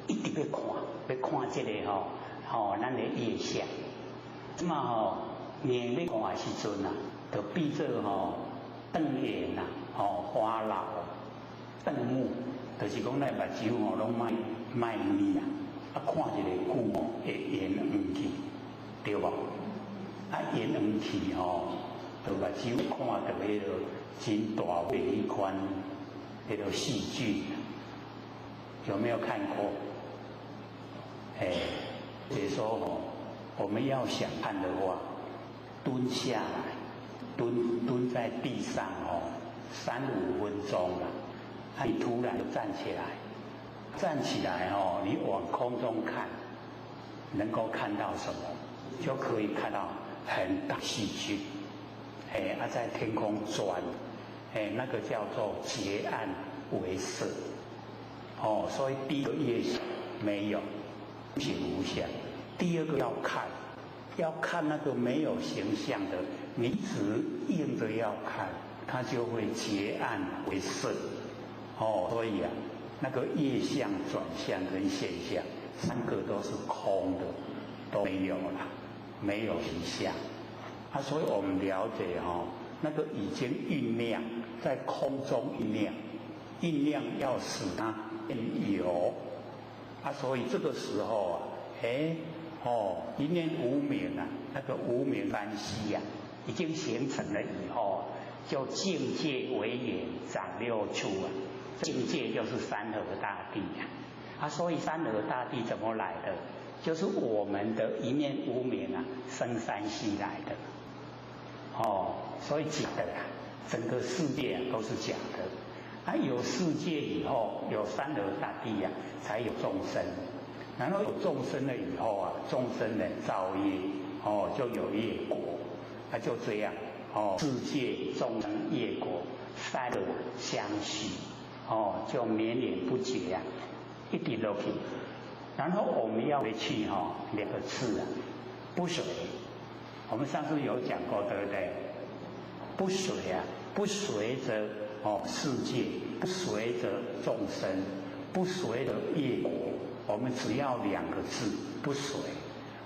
一直欲看，欲看這個吼吼，咱的業相。這馬吼硬欲看的時陣啊，就變做吼瞪眼啊，吼花老瞪目，就是講咱目睭吼攏莫莫呢啊，啊看一个久哦，會緣黃去，對無？啊緣黃去吼，就目睭看著彼个真大的彼款彼个細菌，有沒有看過？哎，比如說吼，我們要想看的話，蹲下來，蹲在地上哦，3、5分鐘啦，啊，你突然就站起來，站起來哦，你往空中看，能夠看到什麼？就可以看到很大細菌，哎，啊，在天空轉，哎，那個叫做結暗為色，哦，所以第一個業沒有形無相，第二個要看，要看那個沒有形象的，你只硬著要看，它就會結暗為色，哦，所以啊，那個業相、轉相跟現象三個都是空的，都沒有了，沒有形象。啊，所以我們了解哦，那個已經醞釀在空中醞釀，醞釀要使它變有，啊，所以這個時候啊，哎，哦，一念無明啊，那個無明關係啊，已經形成了以後，就境界為緣長六處啊，境界就是山河大地啊，啊，所以山河大地怎麼來的？就是我們的一念無明啊，生三世來的。哦，所以假的啊，整個世界啊都是假的。啊，有世界以後，有山河大地啊，才有眾生。然後有眾生了以後啊，眾生呢造業，哦，就有業果。啊，就這樣，哦，世界眾生業果三個相續，哦，就綿綿不絕啊，一直落去。然後我們要回去哈，兩個字啊，不隨。我們上次有講過，對不對？不隨啊，不隨著哦世界，不隨著眾生，不隨著業果。我們只要兩個字，不隨，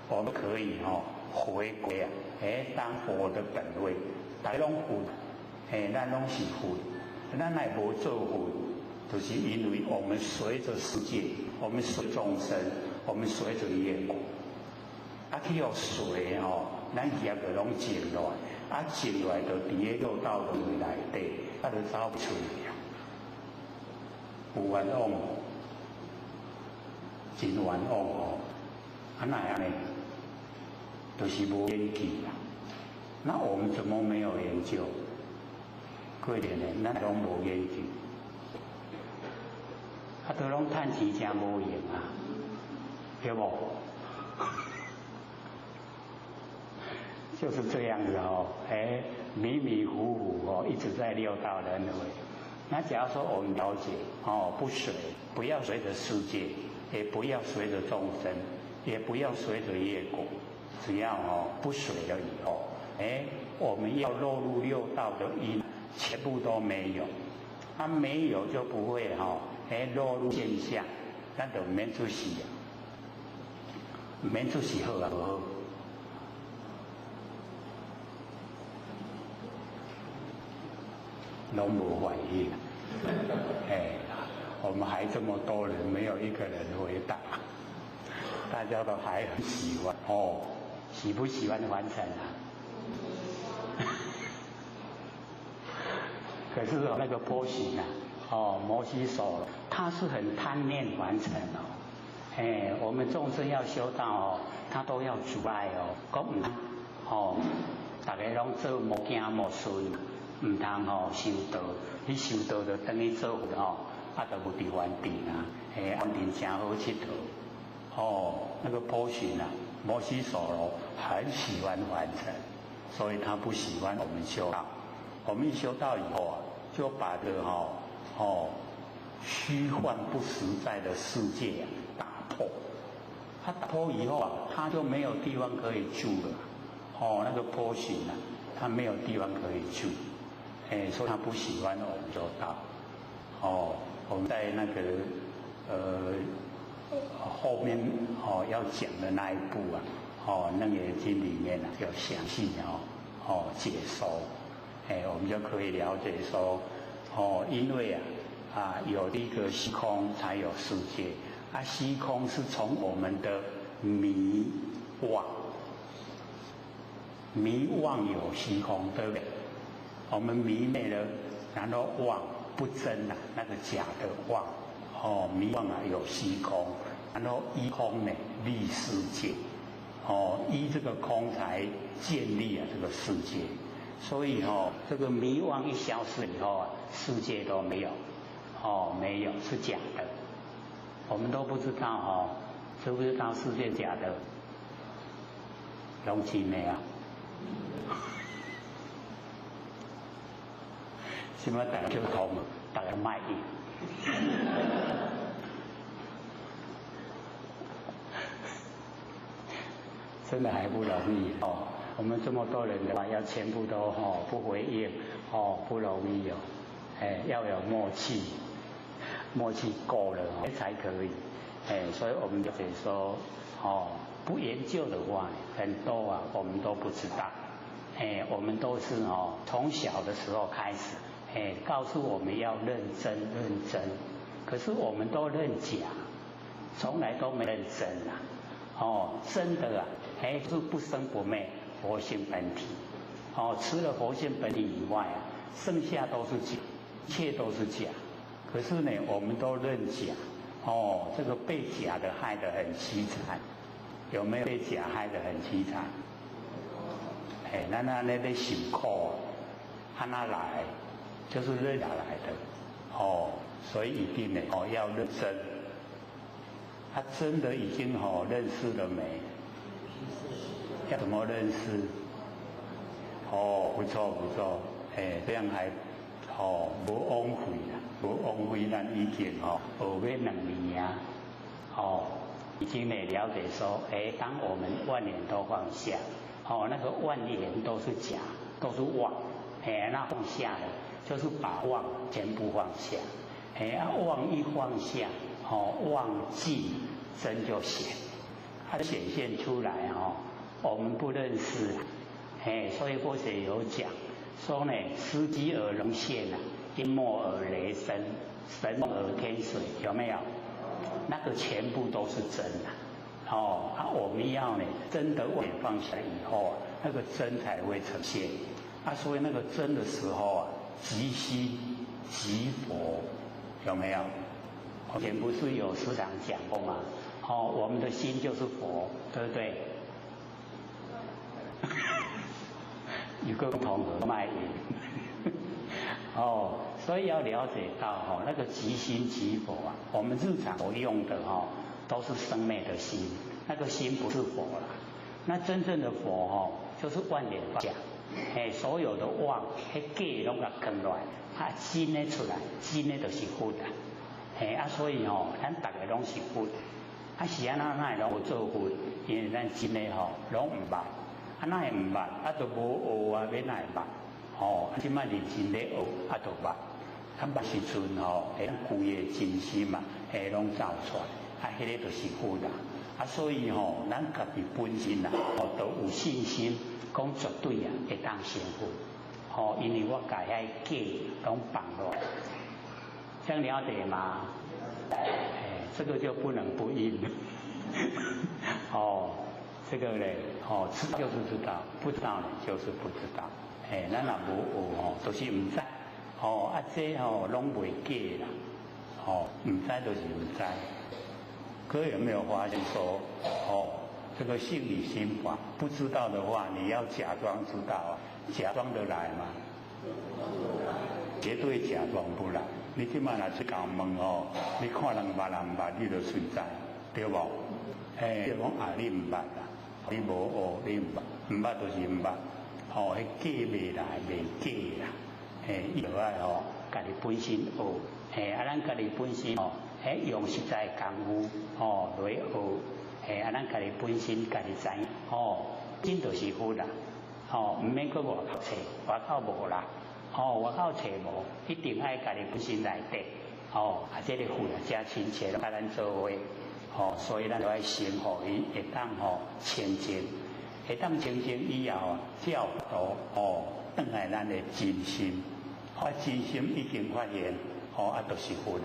我們可以哦回歸啊，哎，當佛的本位，大家攏佛，哎，咱攏是佛，咱若無做佛，就是因為我們隨著世界，我們隨眾生，我們隨著業果，啊去予隨哦，咱業就攏靜落來，啊靜落來就佇咧六道輪迴內底，啊就走不出去啊，有冤枉無？真冤枉哦！啊哪會按呢？就是無研究啦。那我們怎麼沒有研究？可憐的，咱攏無研究，啊都攏趁錢誠無用啊，對無？就是這樣子哦，哎，迷迷糊糊哦，一直在六道輪迴。那假如說我們了解哦，不隨，不要隨著世界，也不要隨著眾生，也不要隨著業果，只要哦不隨了以後，哎，我們要落入六道的因，全部都沒有。啊，沒有就不會哈，哎，落入現象，咱就免出事啊，免出事好啊，無好？攏無反應，哎，我們還這麼多人，沒有一個人回答，大家都還很喜歡哦，喜不喜歡凡塵啊？可是那個波旬啊，哦，摩醯首，他是很貪戀凡塵哦，哎，我們眾生要修道哦，他都要阻礙哦，講毋通哦，大家攏做無驚無順。毋通吼修道，你修道就等於做佛吼，啊，就無佇凡塵啊，嘿，凡塵誠好𨑨迌。哦，那個波旬啊，摩醯首羅很喜歡凡塵，所以他不喜歡我們修道。我們一修道以後啊，就把這個吼虛幻不實在的世界啊打破。他打破以後啊，他就沒有地方可以住了。哦，那個波旬啊，他沒有地方可以住。哎，所以他不喜歡我們修道。哦，我們在那個後面哦要講的那一部啊，哦《楞嚴經》裡面啊有詳細哦解說，哎，我們就可以了解說，哦，因為啊有一個虛空才有世界，啊，虛空是從我們的迷妄，迷妄有虛空，對不對？我們迷昧了，然後妄不真啊，那個假的妄，哦，迷妄啊有虛空，然後依空呢立世界，哦，依這個空才建立啊這個世界，所以哦，這個迷妄一消失以後啊，世界都沒有，哦，沒有是假的，我們都不知道哦，知不知道世界假的？攏真的啊？什麼大家就通，大家賣應，真的還不容易哦。我們這麼多人的話，要全部都哦不回應哦，不容易哦。哎，要有默契，默契夠了才可以。哎，所以我們就得說哦，不研究的話，很多啊，我們都不知道。哎，我們都是哦，從小的時候開始。哎，告訴我們要認真認真，可是我們都認假，從來都沒認真啊！哦，真的啊，哎，是不生不滅佛性本體。哦，除了佛性本體以外啊，剩下都是假，一切都是假。可是呢，我們都認假，哦，這個被假的害得很淒慘，有沒有被假害得很淒慘？哎，那咧受苦，按怎來？就是認假來的，哦，所以一定呢，哦，要認真。他真的已經哦認識了沒？要怎麼認識？哦，不錯不錯，哎，這樣還哦無枉費啦，無枉費咱已經哦學欲2年啊，哦，已經呢了解說，哎，當我們萬念都放下，哦，那個萬念都是假，都是妄，哎，那放下了。就是把妄全部放下，哎，啊妄一放下，哦，妄盡真就顯，它顯現出來哦，我們不認識，哎，所以佛學有講，說呢，時機而龍現啊，因沒而雷聲，神而天水，有沒有？那個全部都是真的，哦，啊，我們要呢，真的妄放下以後啊，那個真才會呈現，啊，所以那個真的時候啊。即心即佛，有沒有？以前不是有時常講過嗎？哦，我們的心就是佛，對不對？有個同和賣淫。哦，所以要了解到哦，那個即心即佛啊，我們日常所用的哦，都是生滅的心，那個心不是佛啦。那真正的佛哦，就是萬念放下。哎，所有的妄，彼假攏共囥落來，啊，真的出來，真的就是佛啊。嘿啊，所以吼，咱逐个攏是佛。啊，是按怎哪會攏無做佛？因為咱真的吼攏毋捌，啊，哪會毋捌？啊，都無學啊，欲哪會捌？吼，啊，這擺認真咧學，啊，就捌。啊，捌時陣吼，會規个真心嘛，會攏走出來，啊，彼个就是佛啦。啊，所以吼，咱家己本身啊，吼，都有信心。講絕對啊，會當成佛，吼，因為我共遐假攏放落來，這樣了解嗎？哎，這個就不能不應。哦，這個咧，哦，知道就是知道，不知道呢就是不知道。哎，咱若無學吼，就是毋知。哦，啊，這吼攏袂假啦。哦，毋知就是毋知。各位有沒有發現說，哦？這個性理心法不知道的話，你要假裝知道啊，假裝得來嗎？絕對假裝不來。你這擺若去共問哦，你看人捌人毋捌，你就隨知，對無？哎，就講啊，你毋捌啦，你無學，你毋捌，毋捌就是毋捌。哦，彼假袂來，袂假啦。嘿，伊就愛吼，家己本身學，嘿，啊，咱家己本身吼，彼用實在功夫吼來學。嘿，啊，咱家己本身家己知影，吼，真就是佛啦，吼，毋免閣外口揣，外口無啦，吼，外口揣無，一定愛家己本身內底，吼，啊，這个佛啊，誠親切，佮咱做伙，吼，所以咱就愛先予伊會當吼清淨，會當清淨以後啊，才有法度吼，轉來咱的真心，啊，真心已經發現，吼，啊，就是佛啦，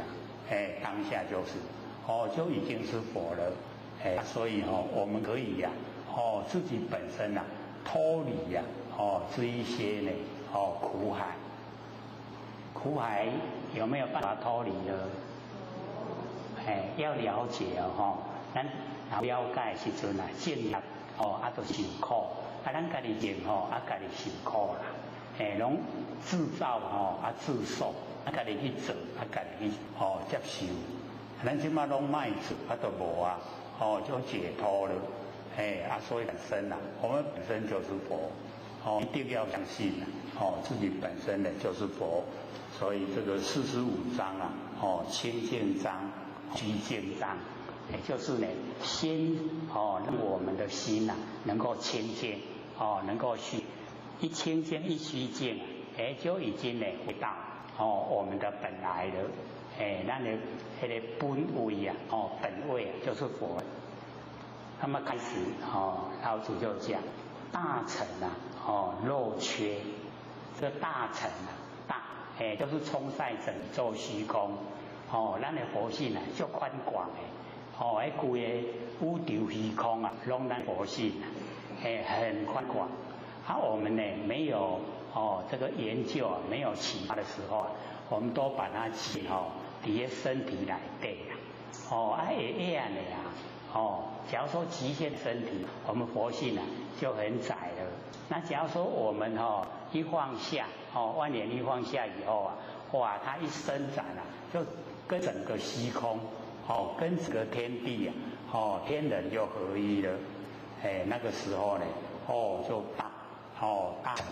嘿，當下就是，哦，就已经是佛了。哎，所以哦，我们可以呀，哦，自己本身呐，脱离呀，哦，这一些呢，哦，苦海，苦海有没有办法脱离呢？哎，要了解哦，吼，咱了解时阵啊，正业哦，啊，就受苦，啊，咱家己认吼，啊，家己受苦啦，哎，攏自造吼，啊，自受，啊，家己去做，啊，家己去哦接受，咱這馬攏莫做，啊，就無啊，哦，就解脫了，哎，啊，所以本身啊，我們本身就是佛，哦，一定要相信啊，哦，自己本身呢就是佛，所以這個45章啊，哦，清淨章。虛淨章，也就是呢，先哦，讓我們的心呐能夠清淨，哦，能夠虛，一清淨一虛淨，哎，就已經呢回到哦我們的本來了，哎，咱的彼個本位啊，哦，本位啊就是佛。那麼開始哦，老祖就講大乘啊，哦，漏缺，這個大乘啊，大，哎，就是充塞整宙虛空。哦，咱的佛性啊，足寬廣的，哦，彼規个宇宙虛空啊，攏咱佛性啊，哎，很寬廣。啊，我們呢沒有哦這個研究啊，沒有啟發的時候啊，我們都把它擠吼佇咧身體內底啦。哦，啊會會按呢啊，哦，假如說局限身體，我們佛性啊就很窄了。那假如說我們哦一放下，哦萬念一放下以後啊，哇，它一伸展啊，就跟整個虛空，哦，跟整個天地啊，哦，天人就合一了。哎，那個時候呢，哦，就大，哦大成，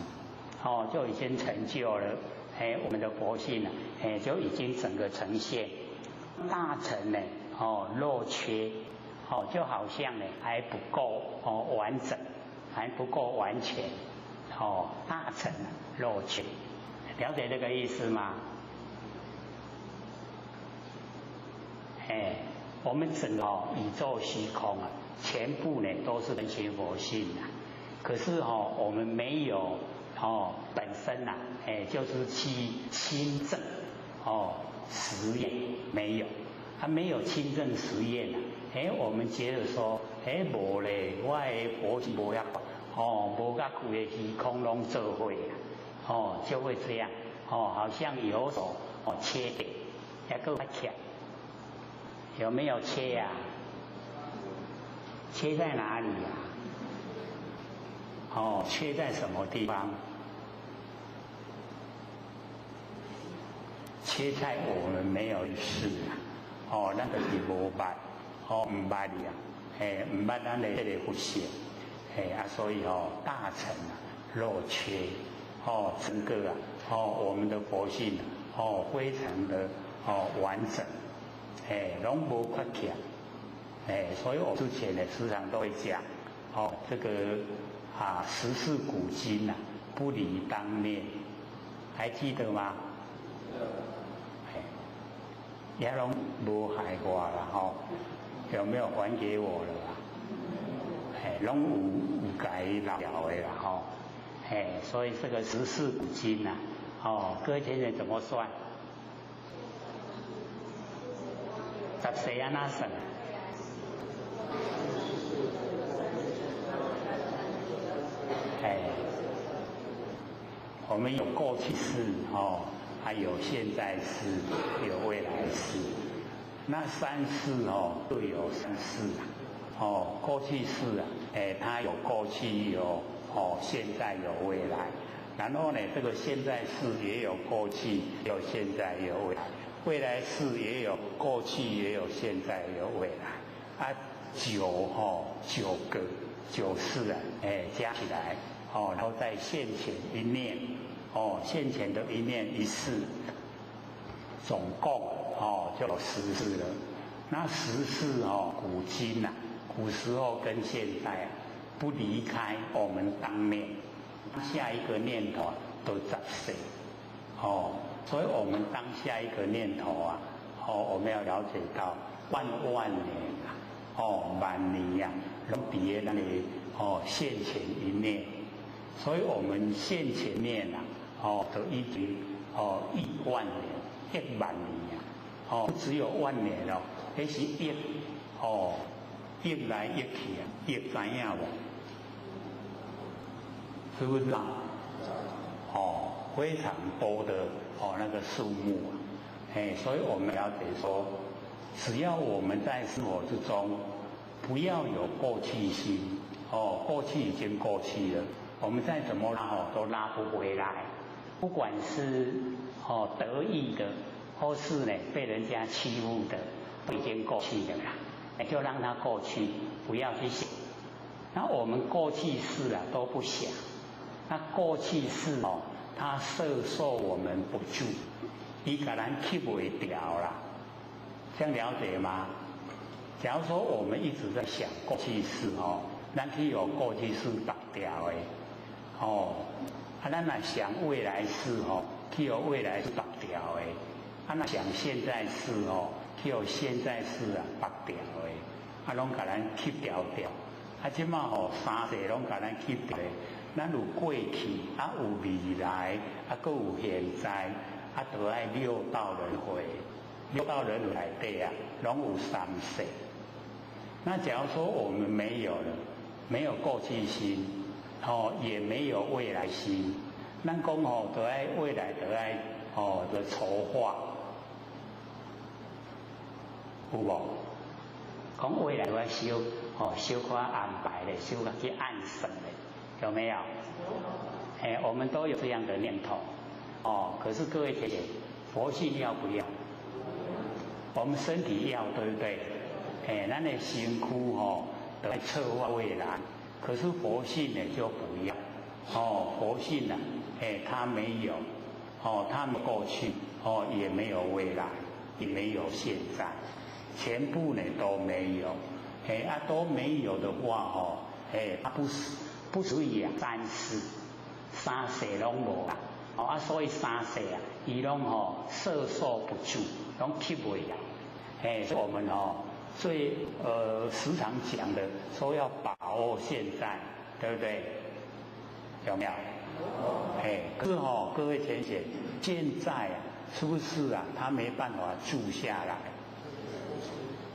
哦就已經成就了。哎，我們的佛性啊，哎，就已經整個呈現。大乘呢，哦，漏缺，哦，就好像呢還不夠哦完整，還不夠完全，哦，大乘漏缺，了解這個意思嗎？哎，我們整個宇宙虛空啊，全部呢都是人心佛性啊。可是哦，我們沒有哦本身呐，哎，就是去親證哦實驗沒有，他沒有親證實驗啊。哎，我們覺得說，哎，無咧，我的佛性無遐哦，無佮規個虛空攏做伙啊，哦，就會這樣，哦，好像有所哦缺點，還閣較欠。有沒有缺呀？缺在哪裡呀？哦，缺在什麼地方？缺在我們沒有意識啊！哦，咱就是無捌，哦，毋捌啊，嘿，毋捌咱的這個佛性，嘿啊，所以哦，大乘啊，漏缺，哦，整個啊，哦，我們的佛性哦，非常的哦完整。哎，攏無缺欠，哎，所以我之前呢時常都會講，哦，這個啊十四古今啊，不離當念，還記得嗎？哎，也攏無害我啦，吼，有沒有還給我了啊？哎，攏有改老的啦，吼，哎，所以這個十四古今啊，哦，各位先生怎麼算？十四按怎算？哎，我們有過去式哦，還有現在世，有未來世。那三世哦，各有三世啊。哦，過去式啊，哎，它有過去，有哦，現在有未來。然後呢，這個現在世也有過去，有現在，有未來。未來世也有過去，也有現在，也有未來。啊，九吼九個九世啊，哎，加起來哦，然後在現前一念哦，現前的一念一世，總共哦就有十世了。那十世哦，古今呐，古時候跟現在啊，不離開我們當念，下一個念頭都十世哦。所以我們當下一個念頭啊，哦，我們要了解到萬萬年啊，哦，萬年呀，攏佇咧咱的哦現前一念，所以我們現前念啊，哦，都已經哦億萬年、億萬年啊，哦，不只有萬年哦，彼是億哦，億來億去啊，億知影無？是不是啊？哦，非常多的哦那個數目啊，哎，所以我們了解說，只要我們在生活之中，不要有過去心，哦，過去已經過去了，我們再怎麼拉哦都拉不回來，不管是哦得意的，或是呢被人家欺負的，都已經過去了啦，就讓它過去，不要去想。那我們過去世啊都不想，那過去世哦，它攝受我們不住，伊共咱吸袂牢啦，這樣了解嗎？假如說我們一直在想過去世哦，咱去予過去世縛牢的，哦，啊，咱若想未來世哦，去予未來世縛牢的，啊，若想現在世哦，去予現在世啊縛牢的，啊，攏共咱吸牢牢。啊，這馬吼三世攏共咱吸牢的，咱有過去，啊有未來，啊閣有現在，啊都愛六道輪迴，六道輪迴內底啊，攏有三世。那假如說我們沒有了，沒有過去心，哦，也沒有未來心，咱講吼，都愛未來都愛哦的籌劃，有無？講未來我小哦，小可安排咧，小可去按算咧，有沒有？哎，我們都有這樣的念頭，哦，可是各位姐姐，佛性要不要？我們身體要，對不對？哎，咱的身軀吼都在策劃未來，可是佛性呢就不要，哦，佛性啊，哎，它沒有，哦，它沒過去，哦，也沒有未來，也沒有現在，全部呢都沒有，哎啊都沒有的話，哦，哎，它不是不屬於三世，三世攏無啦，哦啊，所以三世啊，伊攏吼攝受不住，攏吸袂牢，哎，所以我們哦。最時常講的，說要把握現在，對不對？有沒有？哎，可是哦，各位淺顯，現在啊，是不是啊？他沒辦法住下來。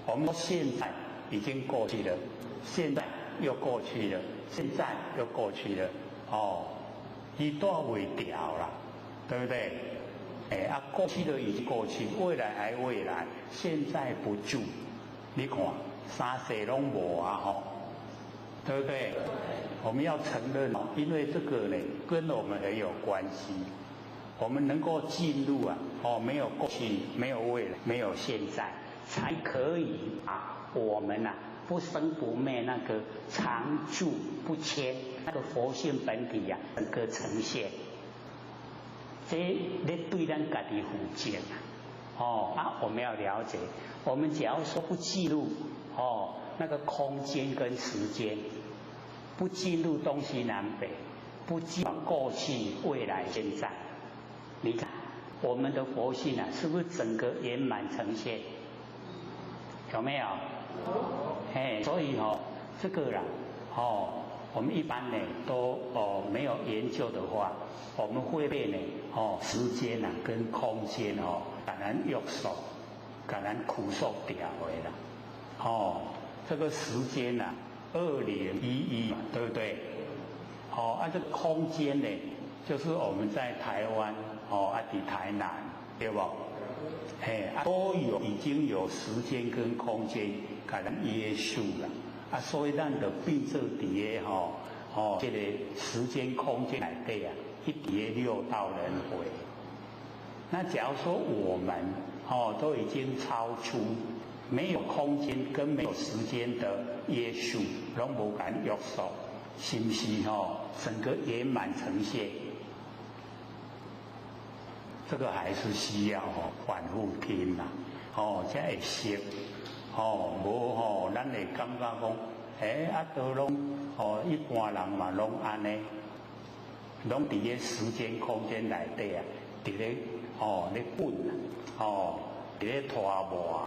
我們說現在已經過去了，現在又過去了，現在又過去了，哦，伊蹛袂牢啦，對不對？哎啊，過去的已經過去，未來還未來，現在不住。你看，三世攏無啊吼，對不對？我們要承認，因為這個呢，跟我們很有關係。我們能夠進入啊，哦，沒有過去，沒有未來，沒有現在，才可以把我們啊不生不滅那個常住不遷那個佛性本體啊，能夠呈現。這咧對咱家己負責啊！哦啊，我們要了解，我們只要說不記錄哦那個空間跟時間，不進入東西南北，不進入過去、未來、現在，你看我們的佛性啊，是不是整個圓滿呈現？有沒有？哎，所以哦，這個啦，哦，我們一般呢都哦沒有研究的話，我們會被呢哦時間啊跟空間哦，共咱約束，共咱拘束牢的啦。哦，這個時間啊，2011，對不對？哦，啊，這個空間呢，就是我們在台灣，哦，啊，佇台南，對無？嘿，啊，都有已經有時間跟空間共咱約束啦。啊，所以咱就變做佇个吼，哦，這個時間空間內底啊，去佇个六道輪迴。那假如說我們哦都已經超出沒有空間跟沒有時間的約束，攏無共約束，是不是吼？整個圓滿呈現？這個還是需要吼反覆聽啦，哦，才會識，哦，無吼，咱會感覺講，欸，啊，都攏，哦，一般人嘛攏按呢，攏佇個時間空間內底啊，佇咧，哦，咧滾啊，哦，佇咧拖磨，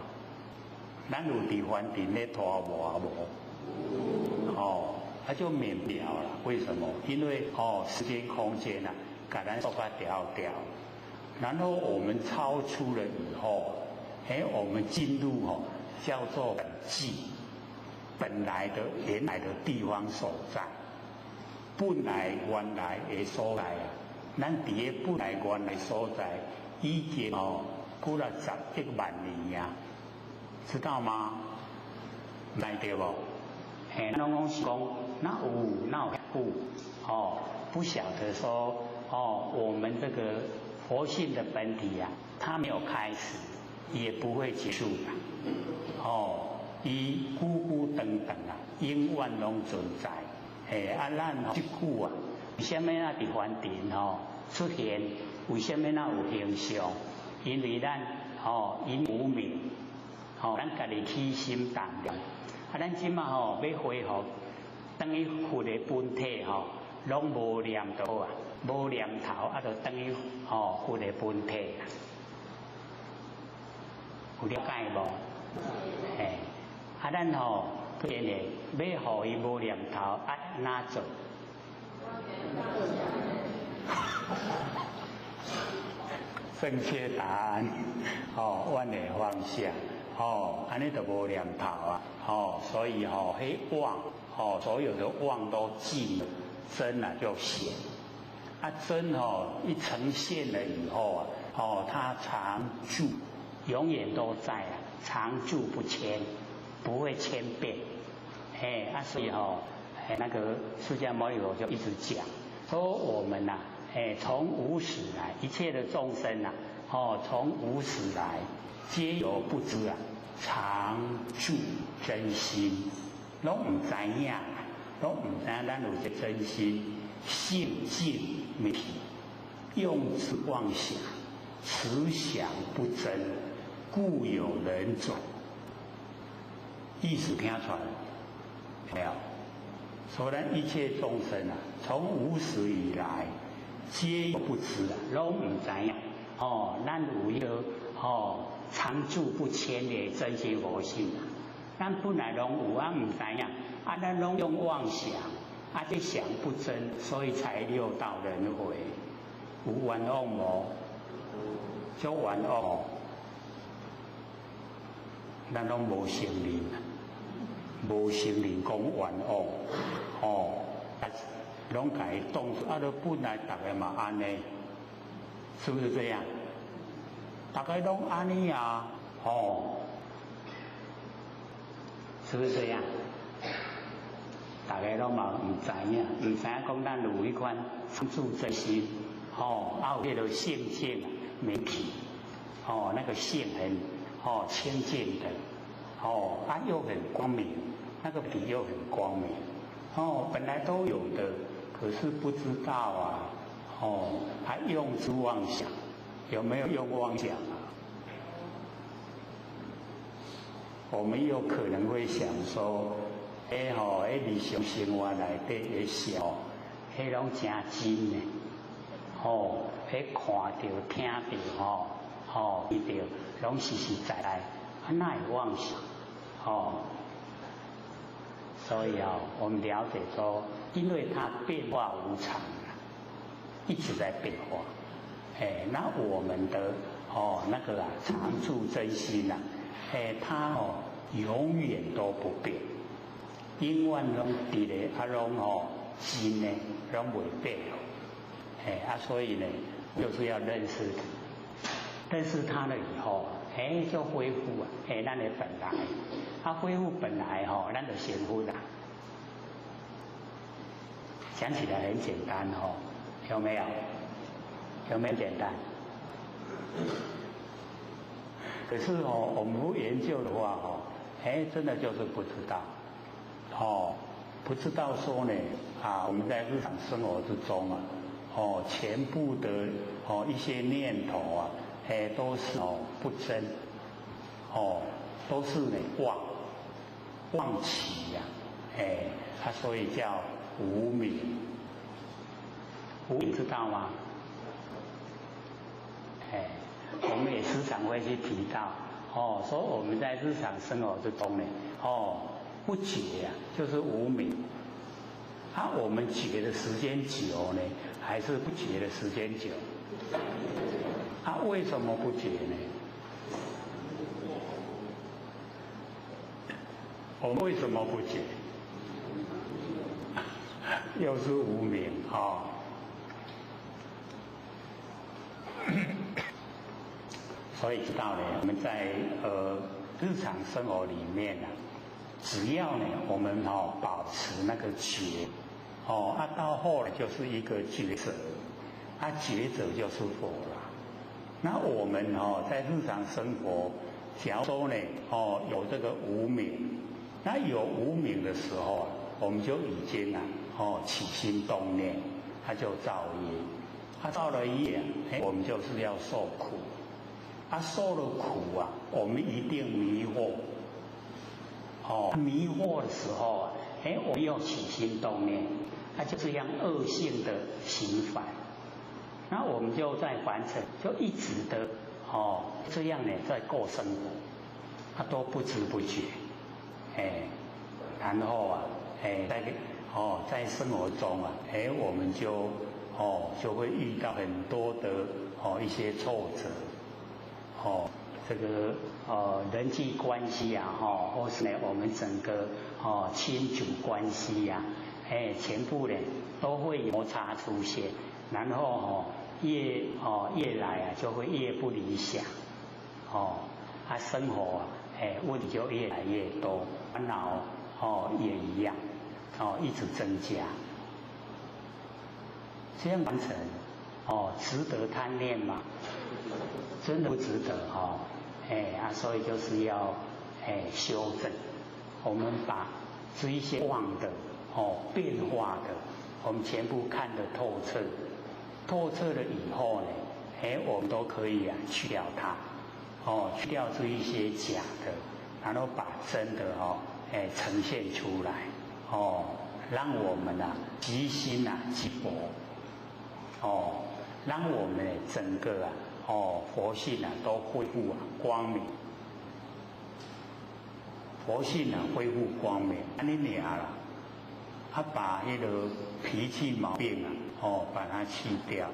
咱有佇凡塵咧拖磨無？哦，啊就免不了啦。為什麼？因為哦，時間空間啊，共咱束甲牢牢。然後我們超出了以後，哎，我們進入哦叫做本际，本来的原来的地方所在，本來原來的所在啊，咱佇个本來原來所在已經哦幾若十億萬年啊，知道嗎？毋知對無？嘿，攏講是講哪有哪有久哦，不曉得說哦，我們這個佛性的本體啊，它沒有開始，也不會結束的。哦，伊久久長長啊，永遠攏存在。嘿，啊，咱這久啊，為啥物啊？佇凡塵吼出現？為啥物啊有形象？因為咱吼因無明，吼咱家己起心動念。啊，咱這馬吼欲恢復，轉去佛的本體吼，攏無念就好啊，無念頭啊，就轉去吼佛的本體啦。有了解無？嘿，啊，咱吼變的欲予伊無念頭，啊，按怎做？正確答案，哦，阮會放下，哦，按呢就無念頭啊，哦，所以吼，彼妄，哦，所有的妄都盡了，真啊就顯，啊真哦一呈現了以後啊，哦，它常住，永遠都在啊，常住不遷，不會遷變，嘿，啊所以吼，那個釋迦牟尼佛就一直講，說我們呐。哎，從無始來，一切的眾生啊，哦，從無始來，皆有不知啊，常住真心，攏毋知影，攏毋知影咱有這真心，性淨明體，用之妄想，此想不真，故有人轉。意思聽出來沒有？所以咱一切眾生啊，從無始以來。皆有不知啊，攏毋知影哦。咱有一個哦常住不遷的真心佛性啊，咱本來攏有啊，毋知影啊，咱攏用妄想啊，這想不真，所以才六道輪迴。有冤枉無？足冤枉，咱攏無承認，無承認講冤枉哦。攏共伊當作啊！都本來逐个嘛按呢，是不是這樣？逐个攏按呢啊，哦，是不是這樣？逐个攏嘛毋知影，毋知影講咱有彼款常住真心，哦，啊有彼个性淨明體，哦，那個性很哦清淨的，哦，啊又很光明，那個體又很光明，哦，本來都有的。可是不知道啊，哦，還用之妄想，有沒有用妄想啊？我們有可能會想說，哎吼，彼日常生活內底的想，彼攏誠真的，哦，彼看著、聽著，吼，吼，見著，攏實實在在，啊，哪會妄想？哦，所以啊，我們了解說。因為它變化無常，一直在變化。哎，那我們的哦那個啊常住真心啊，哎，它哦永遠都不變，永遠攏佇咧啊攏哦真的攏袂變。哎啊，所以呢，就是要認識，認識它了以後，哎，就恢復啊，哎，咱的本來，啊，恢復本來吼，咱就成佛啦。講起來很簡單哦，有沒有？有沒有簡單？可是哦，我們不研究的話哦，哎，真的就是不知道，哦，不知道說呢，啊，我們在日常生活之中啊，哦，全部的哦一些念頭啊，哎，都是哦不真，哦，都是呢妄，妄起呀，哎，它所以叫無明，無明知道嗎？哎，我們也時常會去提到，哦，說我們在日常生活之中呢，哦，不覺啊，就是無明。啊，我們覺的時間久呢，還是不覺的時間久？啊，為什麼不覺呢？我们为什么不解？又是无明啊！所以知道呢，我们在日常生活里面呢，只要呢我们保持那个觉，到后来就是一个抉择，抉择就是佛了。那我们在日常生活，假如说呢有这个无明，那有无明的时候啊，我们就已经起心动念，它就造业，它造了业，我们就是要受苦，受了苦啊，我们一定迷惑，迷惑的时候啊，我们又起心动念，它就这样恶性的循环，那我们就在凡尘，就一直的这样呢在过生活，他都不知不觉，然后啊，在生活中啊，我们就就会遇到很多的一些挫折，这个人际关系啊，或是呢我们整个亲族关系呀，全部呢都会摩擦出现，然后越越来啊就会越不理想，生活啊，问题就越来越多，烦恼也一样。一直增加，这样完成，值得贪恋吗？真的不值得所以就是要修正，我们把这一些妄的变化的，我们全部看得透彻，透彻了以后呢，我们都可以去掉它，去掉这一些假的，然后把真的呈现出来。让我们即心即佛，让我们整个佛性都恢复光明，佛性恢复光明，按呢尔啦，他把那个脾气毛病把它去掉，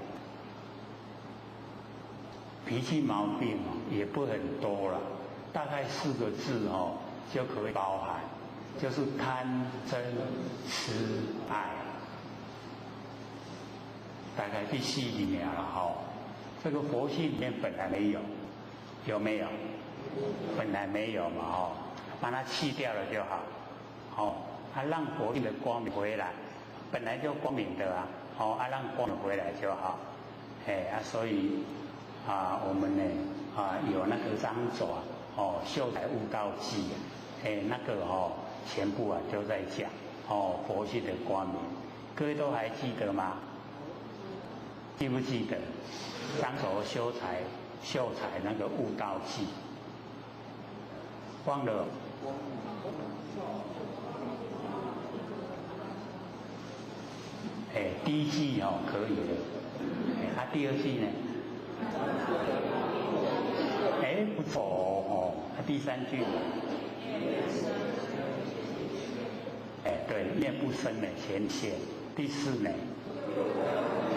脾气毛病也不很多了，大概4个字就可以包含。就是贪嗔痴爱，大概第4里面了哈。这个佛性里面本来没有，有没有？本来没有嘛把它去掉了就好。让佛性的光明回来，本来就光明的啊，让光明回来就好。所以我们呢有那个张爪秀才悟道记那个全部都在讲佛性的光明，各位都还记得吗？记不记得张左秀才那个悟道记？忘了？第一季可以了，第二季呢？不错第三句。对，念不生的前现。第四呢，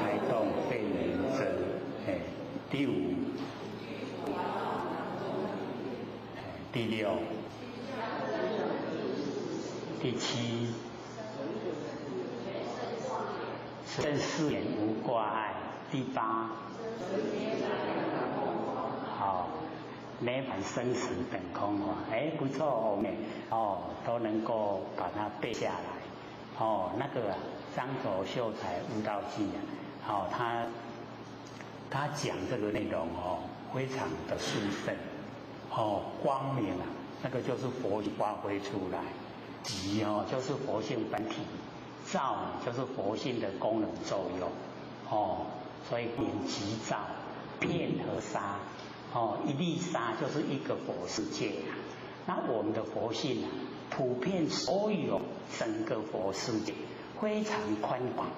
开动肺炎遮。第五，第六，第七，正四眼无挂碍。第八，好。涅槃生死本空华，不错哦，都能够把它背下来。那个张左秀才悟道记啊，他讲这个内容非常的殊胜，光明啊，那个就是佛发挥出来，寂就是佛性本体，照就是佛性的功能作用，所以免寂照，片和沙。一粒沙就是一个佛世界啊。那我们的佛性啊，普遍所有整个佛世界非常宽广。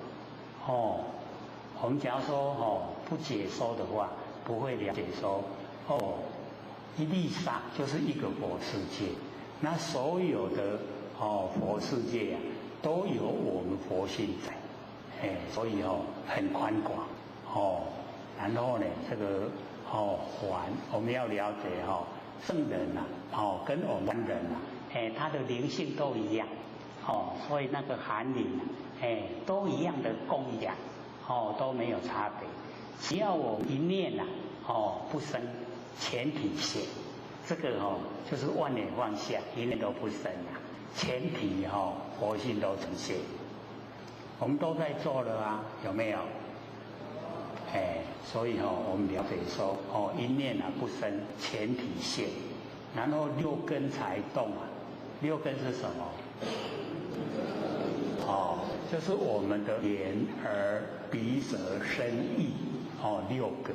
我们假如说不解说的话，不会了解说一粒沙就是一个佛世界。那所有的佛世界啊，都有我们佛性在，所以很宽广然后呢，这个。还我们要了解圣人呐，跟我们人呐，哎，它的灵性都一样，哦，所以那个含灵，哎，都一样的供养，哦，都没有差别。只要我一念呐，哦，不生全体现，这个哦，就是万念放下，一念都不生啊，全体哦，佛性都呈现。我们都在做了啊，有没有？哎，所以哦，我们了解说，哦，一念啊不生，全体现，然后六根才动啊。六根是什么？哦，就是我们的眼、耳、鼻、舌、身、意，哦，六个，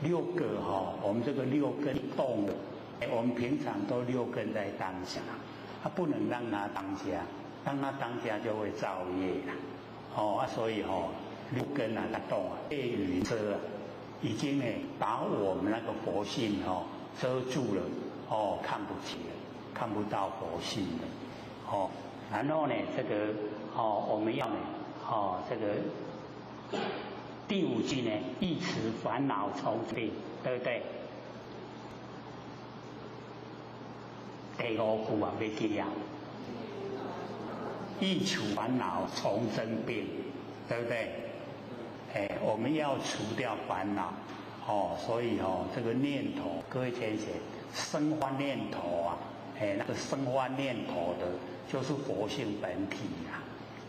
六个哈，我们这个六根动了，我们平常都六根在当下，它不能让它当家，让它当家就会造业啦。哦啊，所以哦，六根啊，它动啊，被云遮啊，已经呢把我们那个佛性哦遮住了，哦，看不见了，看不到佛性了，哦，然后呢，这个哦，我们要呢，哦，这个第五句呢，一除烦恼从病，对不对？第五句啊，袂记啊，一除烦恼从真病，对不对？哎，我们要除掉烦恼，哦，所以哦，这个念头，各位浅显，生发念头啊。哎，那个生发念头的，就是佛性本体呀。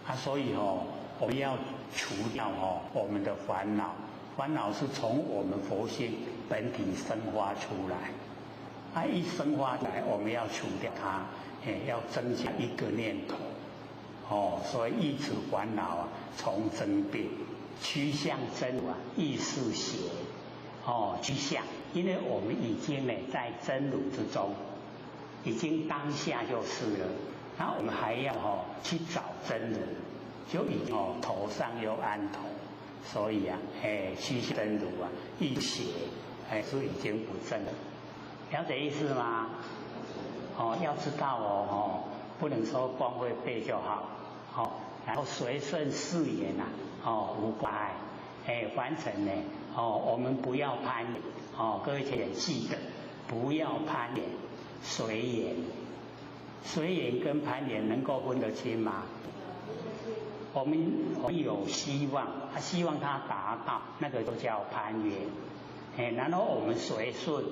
啊，所以哦，我们要除掉哦我们的烦恼，烦恼是从我们佛性本体生发出来。啊，一生发出来，我们要除掉它，哎，要增加一个念头。哦，所以一除烦恼啊，从真变，趋向真如啊，意识邪。哦，趋向，因为我们已经呢在真如之中。已经当下就是了，那我们还要哦去找真如，就已经哦头上又安头，所以啊，哎，趋向真如啊，一邪，哎，是已经不正了，了解意思吗？哦，要知道哦，哦，不能说光会背就好，哦，然后随顺誓言呐，哦，无挂碍，哎，完成呢，哦，我们不要攀缘，哦，各位请记得，不要攀缘。随缘，随缘跟攀缘能够分得清吗？我们有希望，他希望他达到，那个就叫攀缘。哎，然后我们随顺，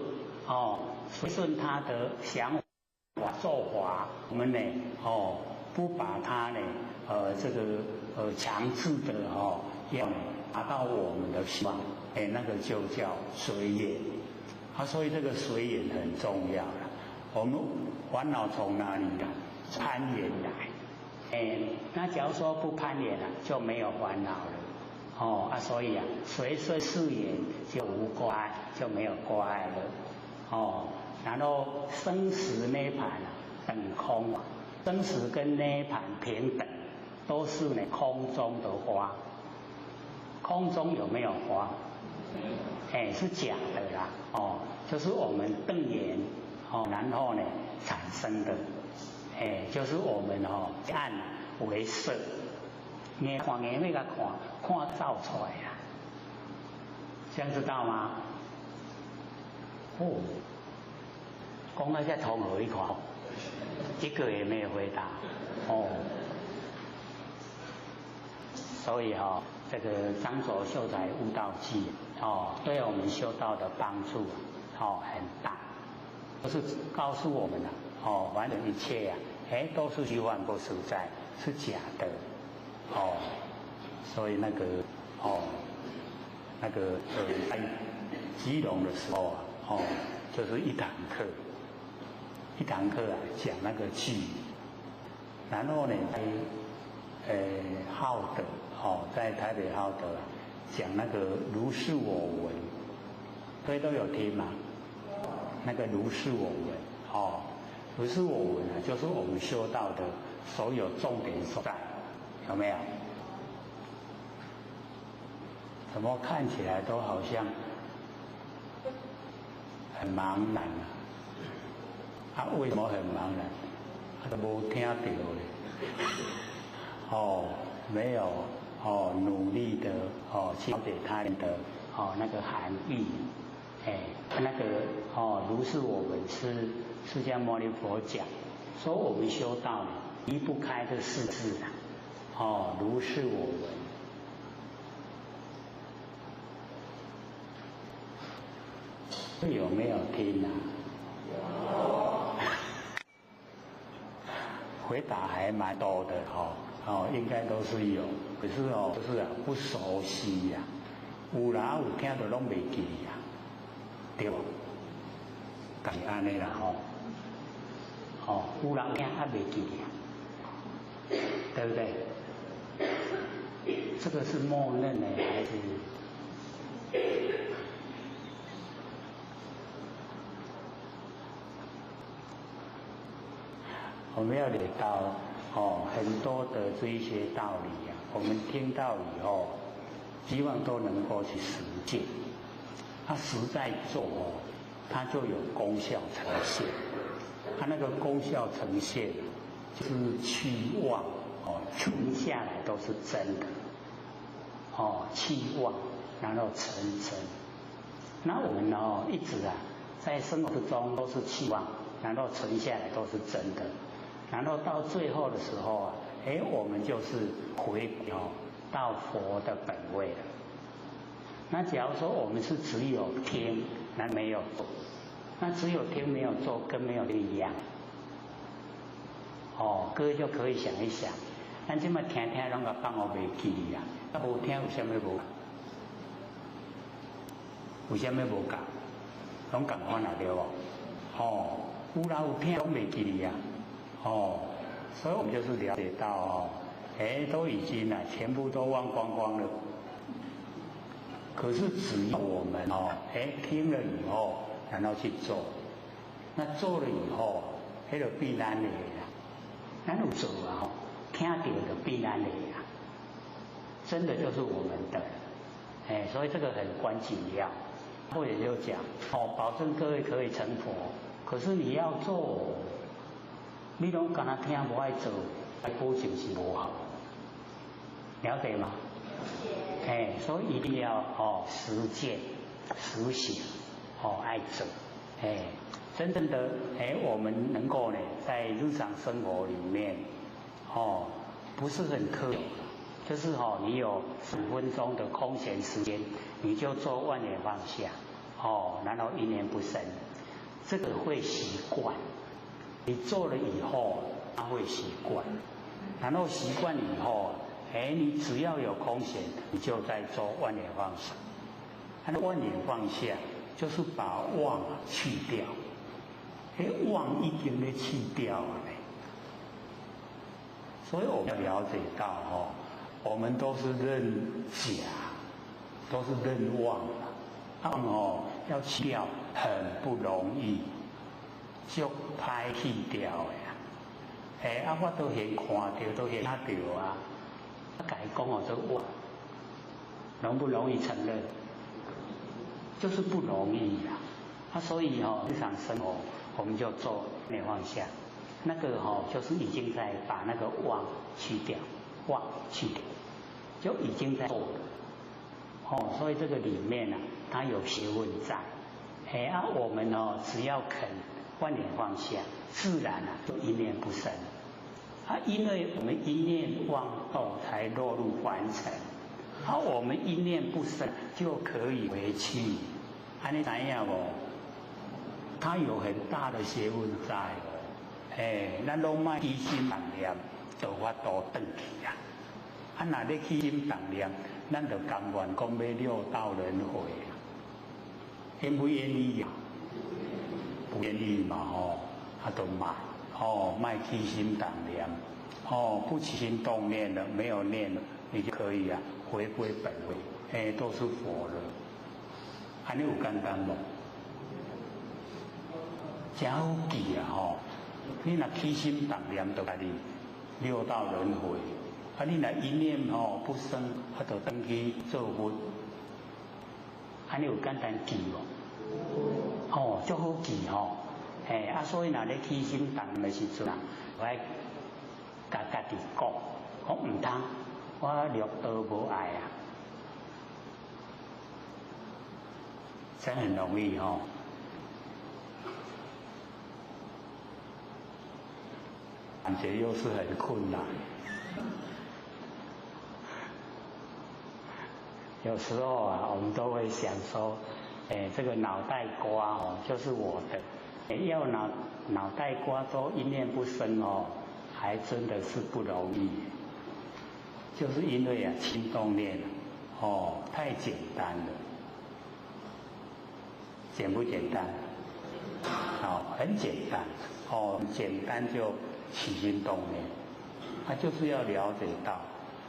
哦，随顺他的想法做法，我们呢，哦，不把他呢，这个强制的哦，要达到我们的希望，哎，那个就叫随缘。啊，所以这个随缘很重要了。我们烦恼从哪里来？攀缘来。哎，那假如说不攀缘了，就没有烦恼了。哦啊，所以啊，随顺誓言就无挂碍，就没有挂碍了。哦，然后生死涅槃啊，等空啊，生死跟涅槃平等，都是呢空中的花。空中有没有花？哎，是假的啦。哦，就是我们瞪眼。哦，然后呢，产生的，哎，就是我们哦，按为色，眼看眼那个看，看造出来啊，这样知道吗？哦，讲到这通和一看，一个也没有回答，哦，所以哈，这个张左秀才悟道记哦，对我们修道的帮助哦很大。都是告诉我们的哦，反正一切呀，哎，都是虚幻不实在，是假的，哦，所以那个哦，那个在基隆的时候啊，哦，就是一堂课，一堂课啊，讲那个句，然后呢，在浩德哦，在台北浩德讲那个如是我闻，各位都有听吗？那个如是我闻，哦，如是我闻啊，就是我们修道的所有重点所在，有没有？怎么看起来都好像很茫然啊？啊，为什么很茫然？他都无听到咧。哦，没有哦，努力的哦，去了解它的哦那个含义。哎，那个哦，如是我闻是释迦牟尼佛讲，所以我們修道離不開這四字啊，哦，如是我聞。有沒有聽啊？有。回答還蠻多的哦，哦，應該都是有，可是哦，就是啊，不熟悉呀，有啦有聽到攏袂記啊，對無？就是按呢啦吼，哦，有人聽還袂記啊，對不對？這個是默認的還是？我們要了解到哦，很多的這一些道理啊，我們聽到以後，希望都能夠去實踐。他實在做哦，它就有功效呈現。它那個功效呈現，就是期望哦，存下來都是真的。哦，期望，然後成真。那我們哦，一直啊，在生活中都是期望，然後存下來都是真的。然後到最後的時候啊，哎，我們就是回哦到佛的本位了。那假如說我們是只有聽，那沒有做，那只有聽沒有做，跟沒有一樣。哦，各位就可以想一想，咱這麼聽聽攏共放予袂記啊，啊無聽有啥物無？有啥物無共？攏仝款啊對無？哦，有啦有聽攏袂記啊。哦，所以我們就是了解到哦，哎，都已經啊，全部都忘光光了。可是只要我們哦，哎，聽了以後，然後去做，那做了以後，彼就變咱的啦。咱有做啊，聽到就變咱的啦，真的就是我們的。哎，所以這個很關緊要。或者就講哦，保證各位可以成佛，可是你要做。你攏干焦聽無愛做，來保證是無效，了解嗎？哎，所以一定要哦實踐、實行，哦愛做，哎，真正的哎，我們能夠呢，在日常生活裡面，哦，不是很苛求，就是哦，你有5分鐘的空閒時間，你就做萬念放下，哦，然後一念不生，這個會習慣。你做了以後，他會習慣，然後習慣以後，哎，你只要有空閒，你就在做萬念放下。那萬念放下，就是把妄去掉，哎，妄已經咧去掉了。所以我們要了解到哦，我們都是認假，都是認妄，妄哦要去掉很不容易。足歹去掉的啊！哎，啊，我都現看到，都現睇到啊！啊，共伊講哦，這妄，容不容易承認？就是不容易啊！啊，所以哦，日常生活我們就做念放下，那個哦，就是已經在把那個妄去掉，妄去掉，就已經在做了。哦，所以這個裡面啊，它有學問在。哎，啊，我們哦，只要肯。萬念放下，自然啊就一念不生。啊，因為我們一念妄動，才落入凡塵。啊，我們一念不生就可以回去。啊，你知影無？它有很大的學問在哦。哎，咱攏莫起心動念，就有法度轉去啊。啊，若咧起心動念，咱就甘願講欲六道輪迴。願不願意啊？不願意嘛吼，啊都莫哦，莫起心動念，哦，不起心動念了，沒有念了，你就可以啊，回歸本位，哎，都是佛了，按呢有簡單無？真好記啊吼！你若起心動念，就共你六道輪迴；啊，你若一念吼不生，啊，就轉去做佛。按呢有簡單記無？哦，足好記吼，嘿啊，所以若咧起心動念的時陣啊，我愛共家己講，講毋通，我六道無愛啊，真很容易吼。感觉又是很困难。有时候啊，我们都会想说，哎，这个脑袋瓜哦，就是我的，要脑袋瓜都一念不生哦，还真的是不容易。就是因为啊，心动念哦，太简单了，简不简单？哦，很简单，哦，简单就起心动念，他就是要了解到。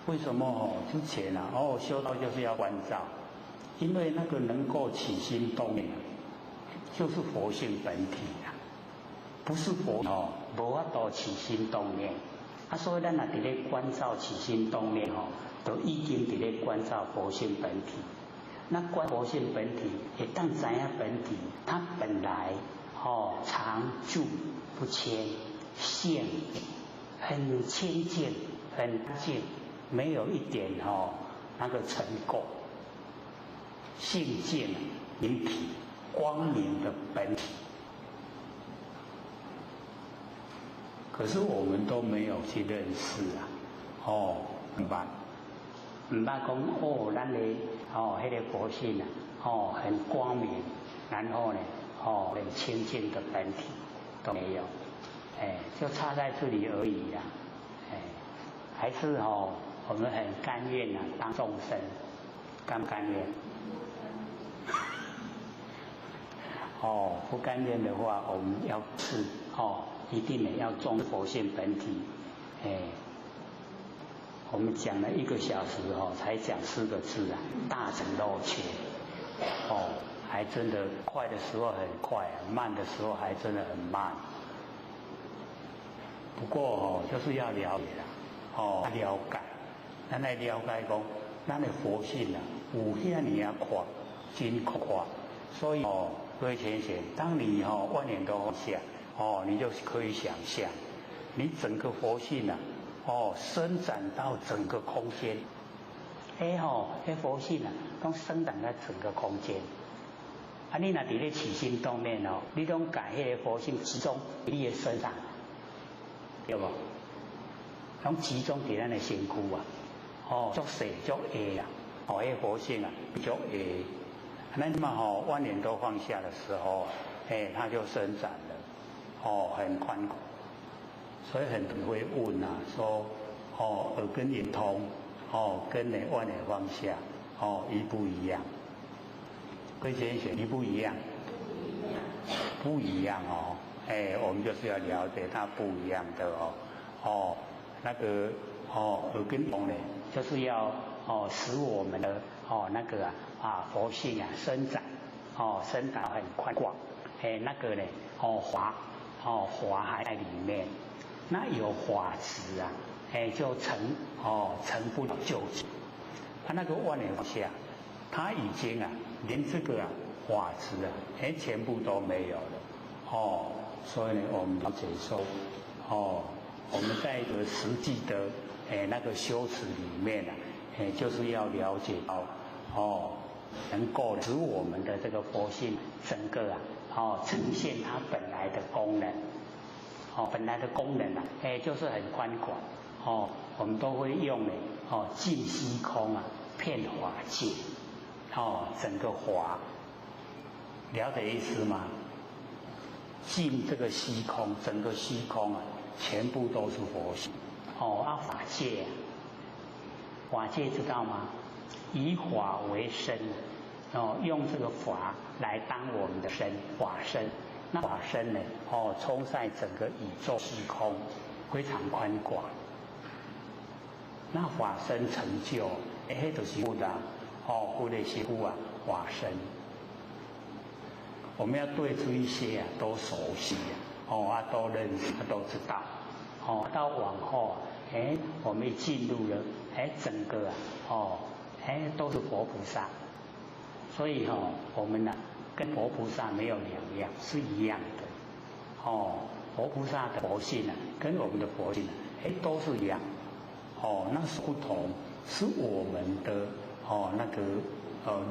为什么哦？之前啊，哦，修道就是要观照，因为那个能够起心动念，就是佛性本体啊，不是佛哦，无法度起心动念。啊，所以咱若伫咧观照起心动念哦，都已经伫咧观照佛性本体。那观佛性本体，会当知影本体，它本来哦常住不迁，性很清净，很净。没有一点哦，那个尘垢，性净明体，光明的本体。可是我们都没有去认识啊，哦，毋捌，毋捌讲哦，咱的哦，彼个佛性啊，哦，很光明，然后呢，哦，很清净的本体都没有，哎，就差在这里而已啦，哎，还是哦。我们很甘愿啊，当众生，甘不甘愿？哦，不甘愿的话，我们要吃哦，一定呢要重佛性本体。哎，我们讲了一个小时哦，才讲四个字啊，大乘漏缺。哦，还真的快的时候很快，慢的时候还真的很慢。不过哦，就是要了解啦，哦，了解。咱来了解讲，咱的佛性啊，有遐尔啊阔，真阔。所以哦，各位浅显，当你哦万念都放下，哦，你就可以想象，你整个佛性啊，哦，伸展到整个空间。哎吼，彼佛性啊，拢伸展在整个空间。啊，你若伫咧起心动念哦，你拢共彼个佛性集中伫你的身上，对无？拢集中伫咱的身躯啊。哦，足细足下啊！哦，彼佛性啊，足下。那么吼，万念都放下的时候，哎，它就伸展了，哦，很宽广。所以很多人会问啊，说，哦，耳根圆通，哦，跟你万念放下，哦，一不一样？各位先生，一不一样？不一样哦，哎，我们就是要了解它不一样的哦，哦，那个哦，耳根通呢？就是要哦，使我们的哦那个啊佛性啊伸展，哦伸展很宽广，哎那个呢哦法哦法还在里面，那有法执啊，哎就成哦成不了究竟。他那个万念放下，他已经啊连这个啊法执啊哎全部都没有了，哦，所以呢我们了解说，哦我们在一个实际的。哎，那个修持里面啊，哎，就是要了解到，哦，能够使我们的这个佛性整个啊，哦，呈现它本来的功能，哦，本来的功能啊，哎，就是很宽广，哦，我们都会用的，哦，尽虚空啊，遍法界，哦，整个法，了解意思吗？尽这个虚空，整个虚空啊，全部都是佛性。哦，啊，法界，法界知道吗？以法为身，哦，用这个法来当我们的身，法身。那法身呢？哦，充在整个宇宙虚空，非常宽广。那法身成就，哎，彼就是佛啊，哦，佛的师父啊，法身。我们要对这一些啊都熟悉啊，哦啊都认识，都知道。哦，到往后，哎，我们一进入了，哎，整个啊，哦，哎，都是佛菩萨。所以哦，我们呢，跟佛菩萨没有两样，是一样的。哦，佛菩萨的佛性啊，跟我们的佛性啊，哎，都是一样。哦，那是不同，是我们的哦那个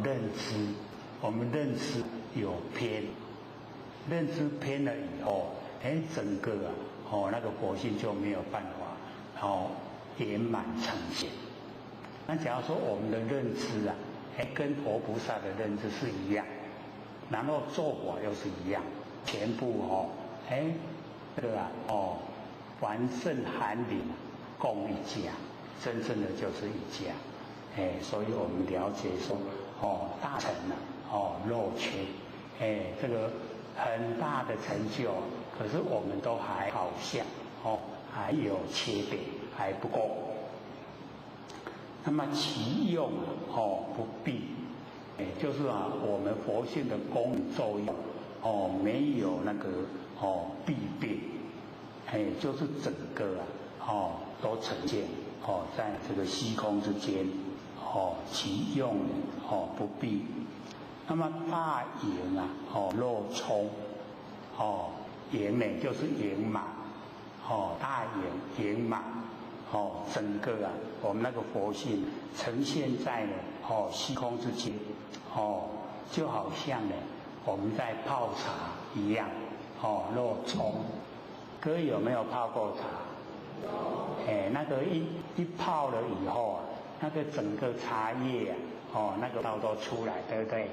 认知，我们认知有偏，认知偏了以后，哎，整个啊，哦，那个佛性就没有办法哦圆满呈现。那假如说我们的认知啊，哎，跟佛菩萨的认知是一样，然后做法又是一样，全部哦，哎，这个啊，哦，凡圣含灵共一家，真正的就是一家，哎，所以我们了解说，哦，大乘啊，哦，漏缺，哎，这个很大的成就，可是我们都还好像哦，还有缺点，还不够。那么其用哦不必，哎，就是啊，我们佛性的功能作用哦，没有那个哦弊病，哎，就是整个啊哦都呈现哦在这个虚空之间哦，其用哦不必。那么大圆啊哦若充哦圆呢就是圆满哦大圆圆满。哦，整个啊，我们那个佛性呈现在呢，哦，虚空之间，哦，就好像呢，我们在泡茶一样，哦，若冲，各位有没有泡过茶？哎，那个一泡了以后啊，那个整个茶叶啊，哦，那个道都出来，对不对？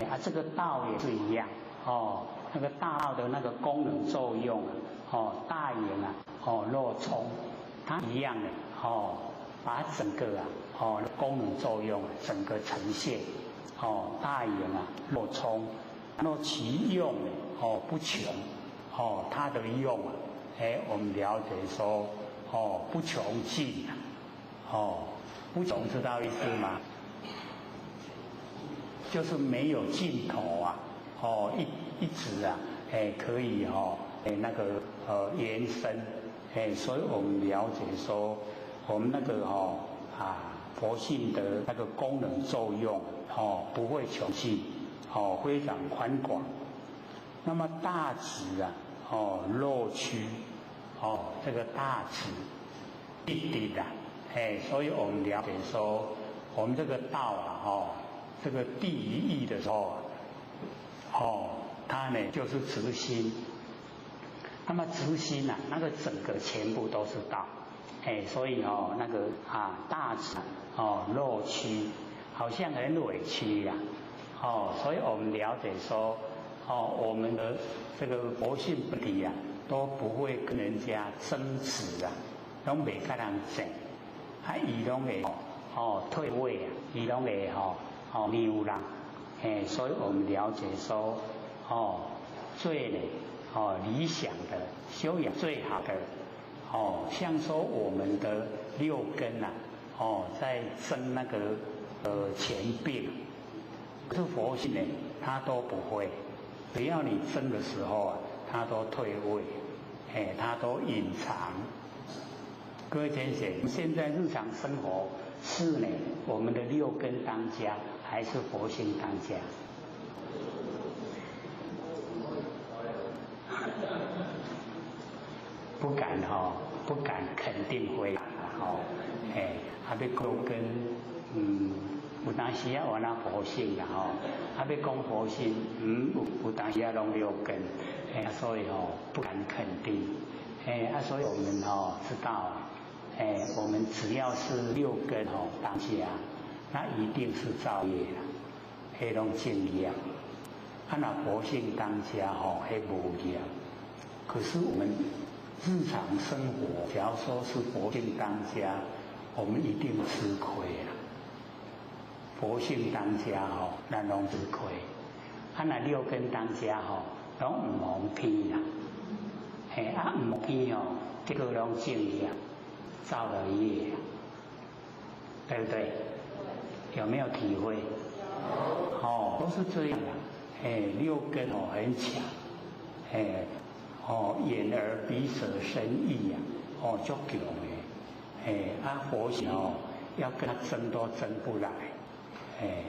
啊，这个道也是一样，哦，那个大道的那个功能作用啊，哦，大圆啊，哦，若冲。它一样的哦，把整个啊哦功能作用啊整个呈现哦大圆啊若冲，若其用哦不穷哦它的用啊哎我们了解说哦不穷尽啊哦不穷知道意思吗？就是没有尽头啊哦一直啊哎可以哦哎那个延伸。哎，所以我们了解说，我们那个哦啊佛性的那个功能作用哦不会穷尽，哦非常宽广。那么大慈啊哦若屈哦这个大慈一滴啊，哎，所以我们了解说，我们这个道啊哦这个第一义的时候哦，它呢就是慈心。那么慈心啊，那个整个全部都是道，哎，所以哦，那个啊大慈哦若屈，好像很委屈呀，哦，所以我们了解说，哦，我们的这个佛性本体啊，都不会跟人家争执啊，拢袂跟人争，啊，伊拢会哦退位啊，伊拢会哦哦让人，哎，所以我们了解说，哦，最呢。哦，理想的修养最好的，哦，像说我们的六根呐，哦，在争那个权柄，可是佛性呢，他都不会，只要你争的时候啊，他都退位，哎，他都隐藏。各位先生，现在日常生活是呢，我们的六根当家，还是佛性当家？不敢哈，不敢肯定回答吼，哎，啊欲讲跟有当时啊，有那佛性啦吼，啊欲讲佛性，有当时啊拢六根，哎，所以吼不敢肯定，哎，啊，所以我们吼知道，哎，我们只要是六根吼当家，那一定是造业啦，彼拢正业，啊若佛性当家吼，彼无业，可是我们日常生活，假如说是佛性当家，我们一定吃亏啊。佛性当家吼，咱拢吃亏；啊，若六根当家吼，拢毋蒙骗啦。嘿，啊毋蒙骗哦，结果拢正业，造了业，对不对？有没有体会？哦，都是这样的。哎，六根哦很强，哎。哦，眼耳鼻舌身意呀，哦，足强的，哎，啊佛性哦，要跟他争都争不来，哎，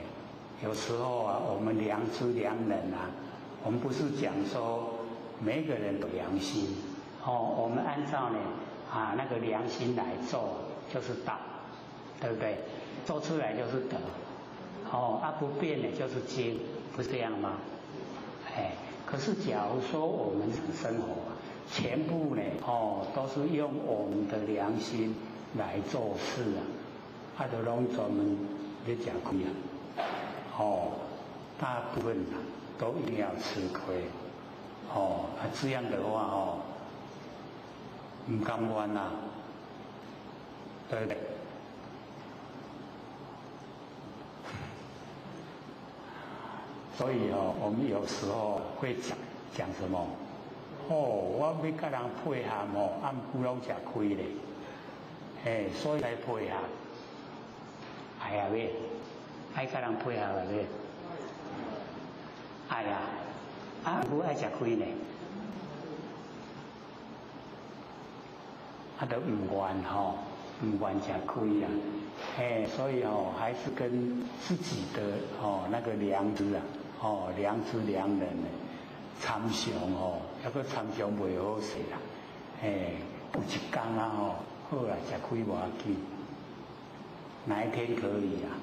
有时候啊，我们良知良能啊，我们不是讲说每个人有良心，哦，我们按照呢啊那个良心来做就是道，对不对？做出来就是德，哦，啊不变的就是经，不是这样吗？哎。可是，假如说我们生活全部呢，哦，都是用我們的良心來做事啊，啊，就攏專門咧食虧啊，哦，大部分啊都一定要吃虧，哦，啊這樣的話哦，唔甘願啊，對不對？所以哦，我們有時候會講講什麼？哦，我欲佮人配合哦，按久攏食虧咧，嘿，所以來配合，愛啊欲，愛佮人配合啊欲，愛啊，啊毋愛食虧呢，啊都毋願吼，毋願食虧啊，嘿，所以哦，還是跟自己的哦那個良知啊，哦良知良能呢。參詳吼，抑閣參詳袂好勢啦，嘿，有一工啊吼，好啦，食虧無要緊，哪一天可以啊？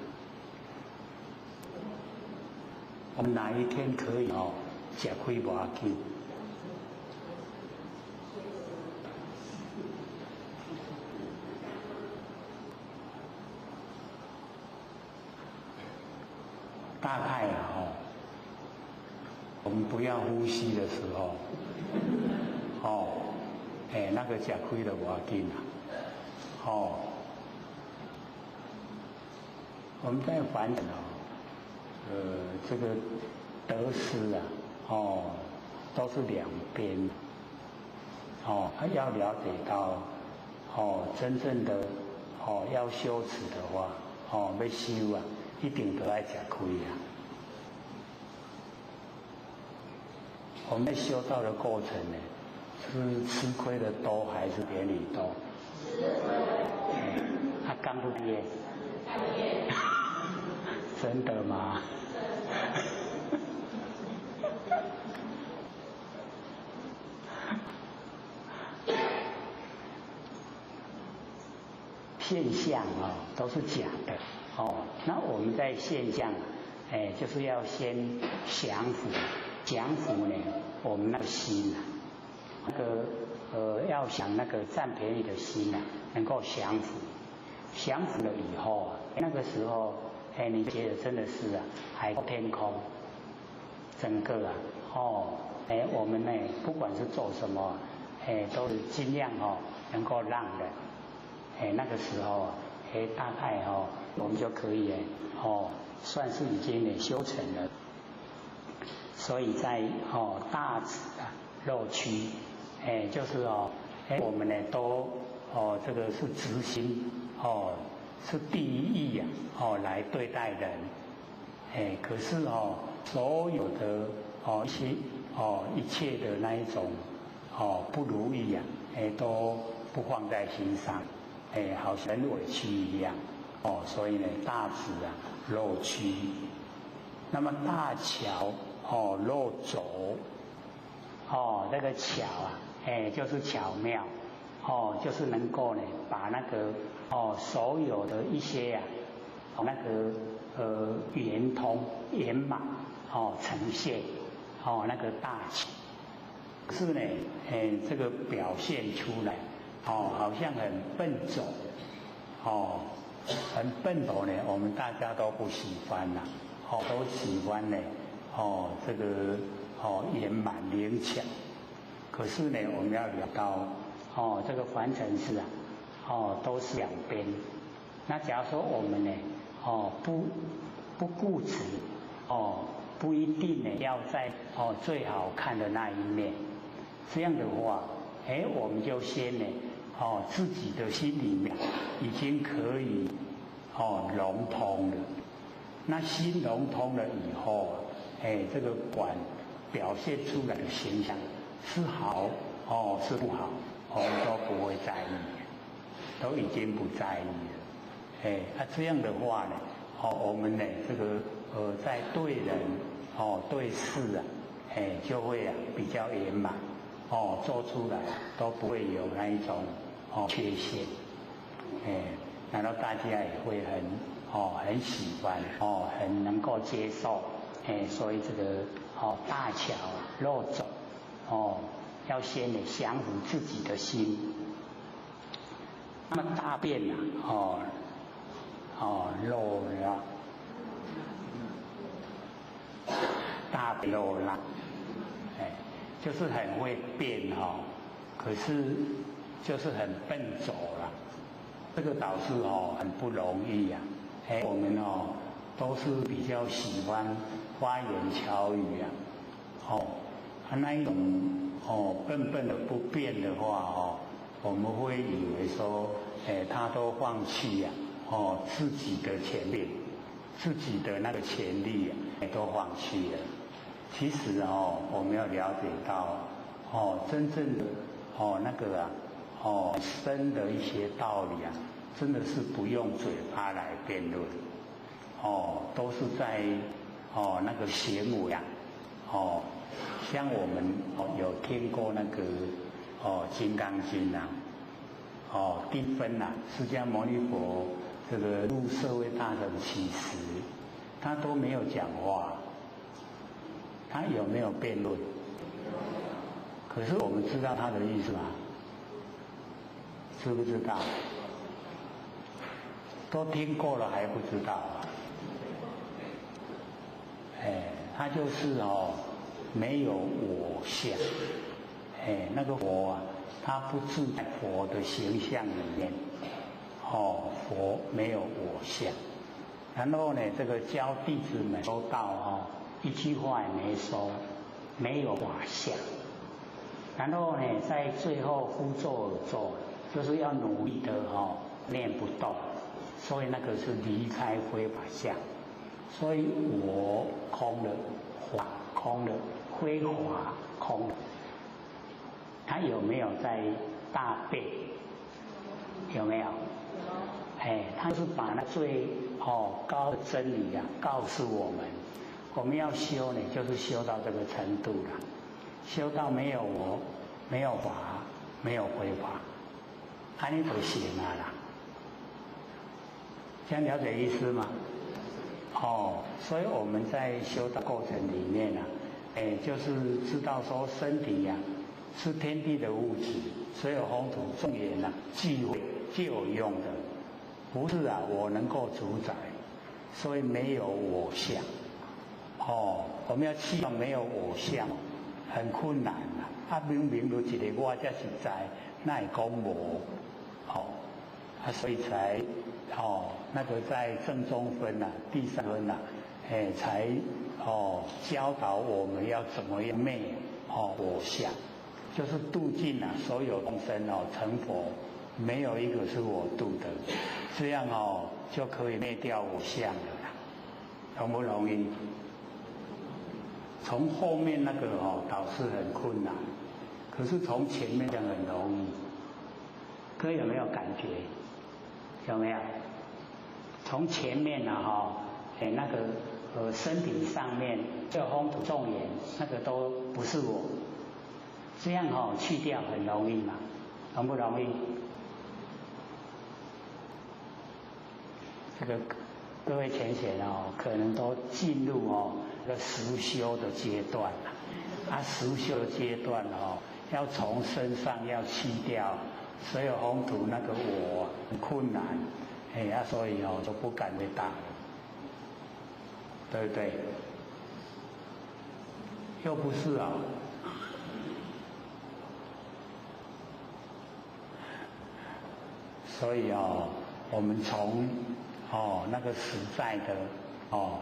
我們哪一天可以哦，食虧無要緊？大概啊吼。我們不要呼吸的時候，哦，哎，那個食虧都無要緊啦，哦，我們在凡塵哦，這個得失啊，哦，都是兩邊，哦，要了解到，哦，真正的，哦，要修持的話，哦，欲修啊，一定都愛食虧啊。我們在修道的過程呢，是吃虧的多還是便宜多？吃虧的多。他甘不甘願？甘願。真的嗎？現象啊，都是假的哦。那我們在現象，哎，就是要先降伏。降伏呢，我們那個心啊，那個要想那個佔便宜的心啊，能夠降伏，降伏了以後啊，那個時候，哎，你覺得真的是啊，海闊天空，整個啊，哦，哎，我們呢，不管是做什麼，哎，都是盡量哦，能夠讓人，哎，那個時候啊，哎，大概哦，我們就可以哦，算是已經呢修成了。所以在哦大直啊肉區，哎就是哦，哎我們呢都哦這個是直心哦是第一義啊哦來對待人，哎可是哦所有的哦一些哦一切的那一種哦不如意啊，哎都不放在心上，哎好像很委屈一樣哦，所以呢大直啊肉區，那麼大巧。哦，若走，哦，那個巧啊，哎，就是巧妙，哦，就是能夠呢，把那個哦，所有的一些啊，那個圓通圓滿哦呈現，哦那個大巧，是呢，哎，這個表現出來，哦，好像很笨拙，哦，很笨拙呢，我們大家都不喜歡呐，哦，都喜歡呢。哦，這個哦圓滿靈巧，可是呢，我們要聊到哦，這個凡塵事啊，哦都是兩邊。那假如說我們呢，哦不固執，哦不一定呢要在哦最好看的那一面，這樣的話，哎，我們就先呢，哦自己的心裡面已經可以哦融通了。那心融通了以後。哎，這個管表現出來的形象是好哦，是不好，我們都不會在意，都已經不在意了。哎，啊這樣的話呢，哦，我們呢這個在對人哦對事啊，哎就會啊比較圓滿，哦做出來都不會有那一種哦缺陷，哎，然後大家也會很哦很喜歡哦很能夠接受。哎，所以這個哦大巧若走哦，要先呢降服自己的心。那么大便呐，哦，哦漏了，大漏了，哎，就是很会变哦，可是就是很笨拙了。这个导师哦很不容易呀，哎，我们哦都是比较喜欢花言巧语啊，哦，那一种哦笨笨的不变的话哦，我们会以为说，哎，他都放弃呀，哦，自己的权利，自己的那个权利啊，都放弃了。其实哦，我们要了解到，哦，真正的哦那个啊，哦深的一些道理啊，真的是不用嘴巴来辩论，哦，都是在哦那个行为啊，哦，像我们哦有听过那个哦《金刚经》呐，哦第一分呐，释迦牟尼佛这个入社会大乘起时，他都没有讲话。他有没有辩论？可是我们知道他的意思吗？知不知道？都听过了还不知道啊？哎，他就是哦，没有我相，哎，那个佛啊，他不住在佛的形象里面，哦，佛没有我相。然后呢，这个教弟子们都到哦。一句话也没说，没有法相。然后呢，在最后敷作而作，就是要努力的哦，念不动，所以那个是离开非法相。所以我空了，法空了，非法空了。他有没有在大变？有没有？哎，他是把那最哦高的真理啊告诉我们。我们要修呢，就是修到这个程度了，修到没有我，没有法，没有非法，按呢就行啊啦。这样了解意思吗？哦，所以我们在修的过程里面啊，哎，就是知道说身体呀是天地的物质，所有风土众缘啊聚会就有用的，不是啊我能够主宰，所以没有我相。哦，我们要期望没有我相，很困难啊！啊，明明就一个我才实在，哪会讲无？哦，啊，所以才哦，那个在正中分呐，第三分呐，哎，才哦教导我们要怎么样灭哦我相，就是度尽啊所有众生哦成佛，没有一个是我度的，这样哦就可以灭掉我相了啦，容不容易？从后面那个哦，倒是很困难，可是从前面讲很容易。各位有没有感觉？有没有？从前面呢哈，哎那个身体上面这风土众缘那个都不是我，这样哦去掉很容易嘛，容不容易？这个各位浅显哦，可能都进入哦。个实修的阶段啊，实修的阶段哦，要从身上要去掉所有风土那个我很困难，哎呀，所以哦都不敢回答，对不对？又不是啊，所以哦，我们从哦那个实在的哦。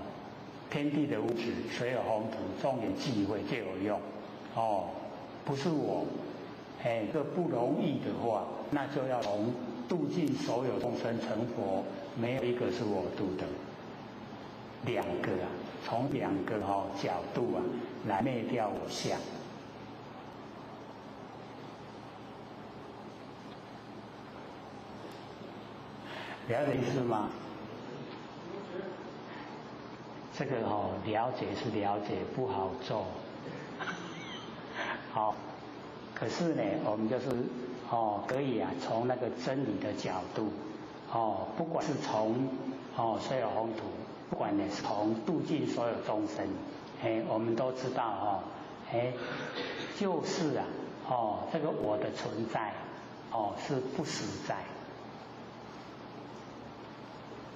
天地的物质，所有风土众缘聚会就有用，哦，不是我，哎，这不容易的话，那就要从度尽所有众生成佛，没有一个是我度的，两个啊，从两个哦角度啊来灭掉我相，了解意思吗？这个哦，了解是了解，不好做。好，可是呢，我们就是哦，可以啊，从那个真理的角度，哦，不管是从哦所有风土，不管呢是从度尽所有众生，哎，我们都知道哦，哎，就是啊，哦，这个我的存在，哦，是不实在。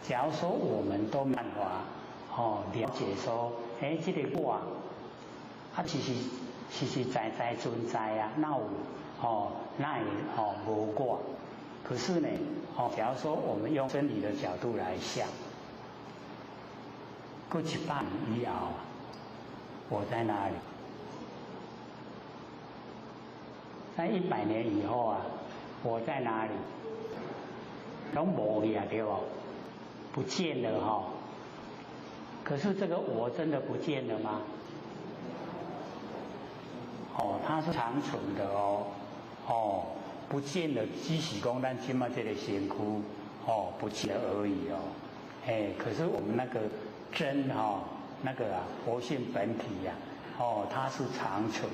假如说我们都没办法，哦，了解说，哎，这个我，啊，其实实实在在存在啊，那有，哦，那会哦无我。可是呢，哦，假如说我们用真理的角度来想，过100年以后啊，我在哪里？在100年以后啊，我在哪里？拢无去啊，对不？不见了哈。可是这个我真的不见了吗？哦，它是长存的哦，哦，不见了，只是讲咱这马这个身躯哦不见了而已哦，哎，可是我们那个真哈，那个啊佛性本体呀，哦，它是长存，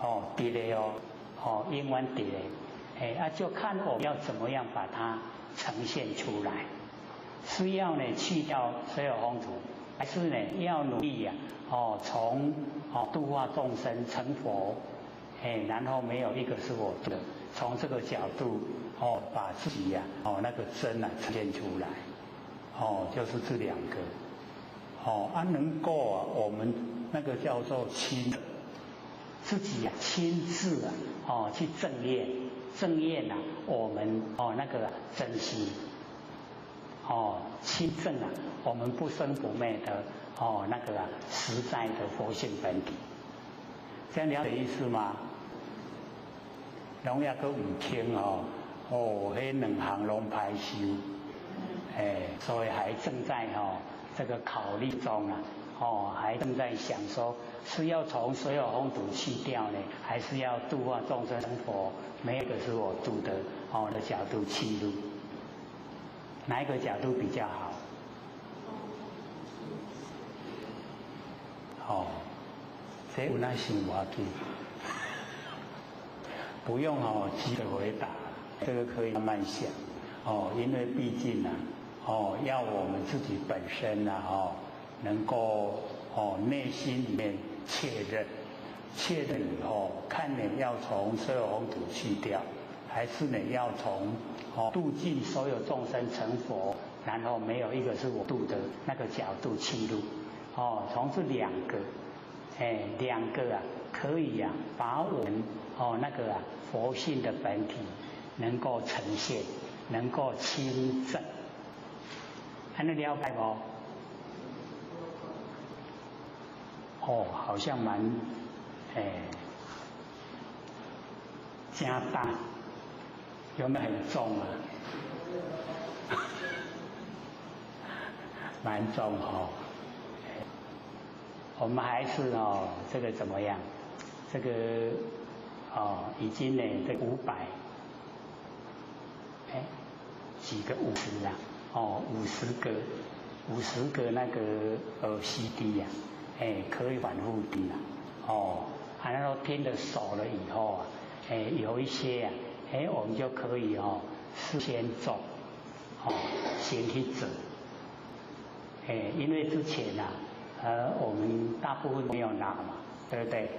哦，伫的哦，哦，永远伫的，哎，啊，就看我们要怎么样把它呈现出来，是要呢去掉所有风土，还是呢要努力呀？哦，从哦度化众生成佛，哎，然后没有一个是我的，从这个角度哦，把自己呀哦那个真啊呈现出来，哦，就是这两个，哦啊能够啊我们那个叫做亲自己啊亲自啊哦去证验证验啊我们哦那个真心，哦亲证啊我们不生不灭的。哦，那个啊，实在的佛性本体，这样了解意思吗？拢也阁唔清哦，哦，彼两项拢歹修，哎，所以还正在哦这个考虑中啊，哦，还正在想说是要从所有风土去掉呢，还是要度化众生成佛？没有一个是我度的哦的角度切入，哪一个角度比较好？哦，这有那想无要紧，不用哦急着回答，这个可以慢慢想。哦，因为毕竟啊，哦，要我们自己本身啊，哦，能够哦内心里面确认，确认以后，看你要从所有风土去掉，还是你要从哦度尽所有众生成佛，然后没有一个是我度的那个角度切入。哦，从这两个，哎，两个啊，可以啊，把我们哦那个啊佛性的本体能够呈现，能够亲证，还能了解不？哦，好像蛮，哎，加大，有没有很重啊？蛮重哦。我们还是哦，这个怎么样？这个哦，已经呢，这500，哎，几个50啊？哦，50个，50个那个CD 呀，哎，可以反复听啊。哦，然后听得熟了以后啊，哎，有一些啊，哎，我们就可以哦，事先做，哦，先去做，哎，因为之前啊。我们大部分没有拿嘛，对不对？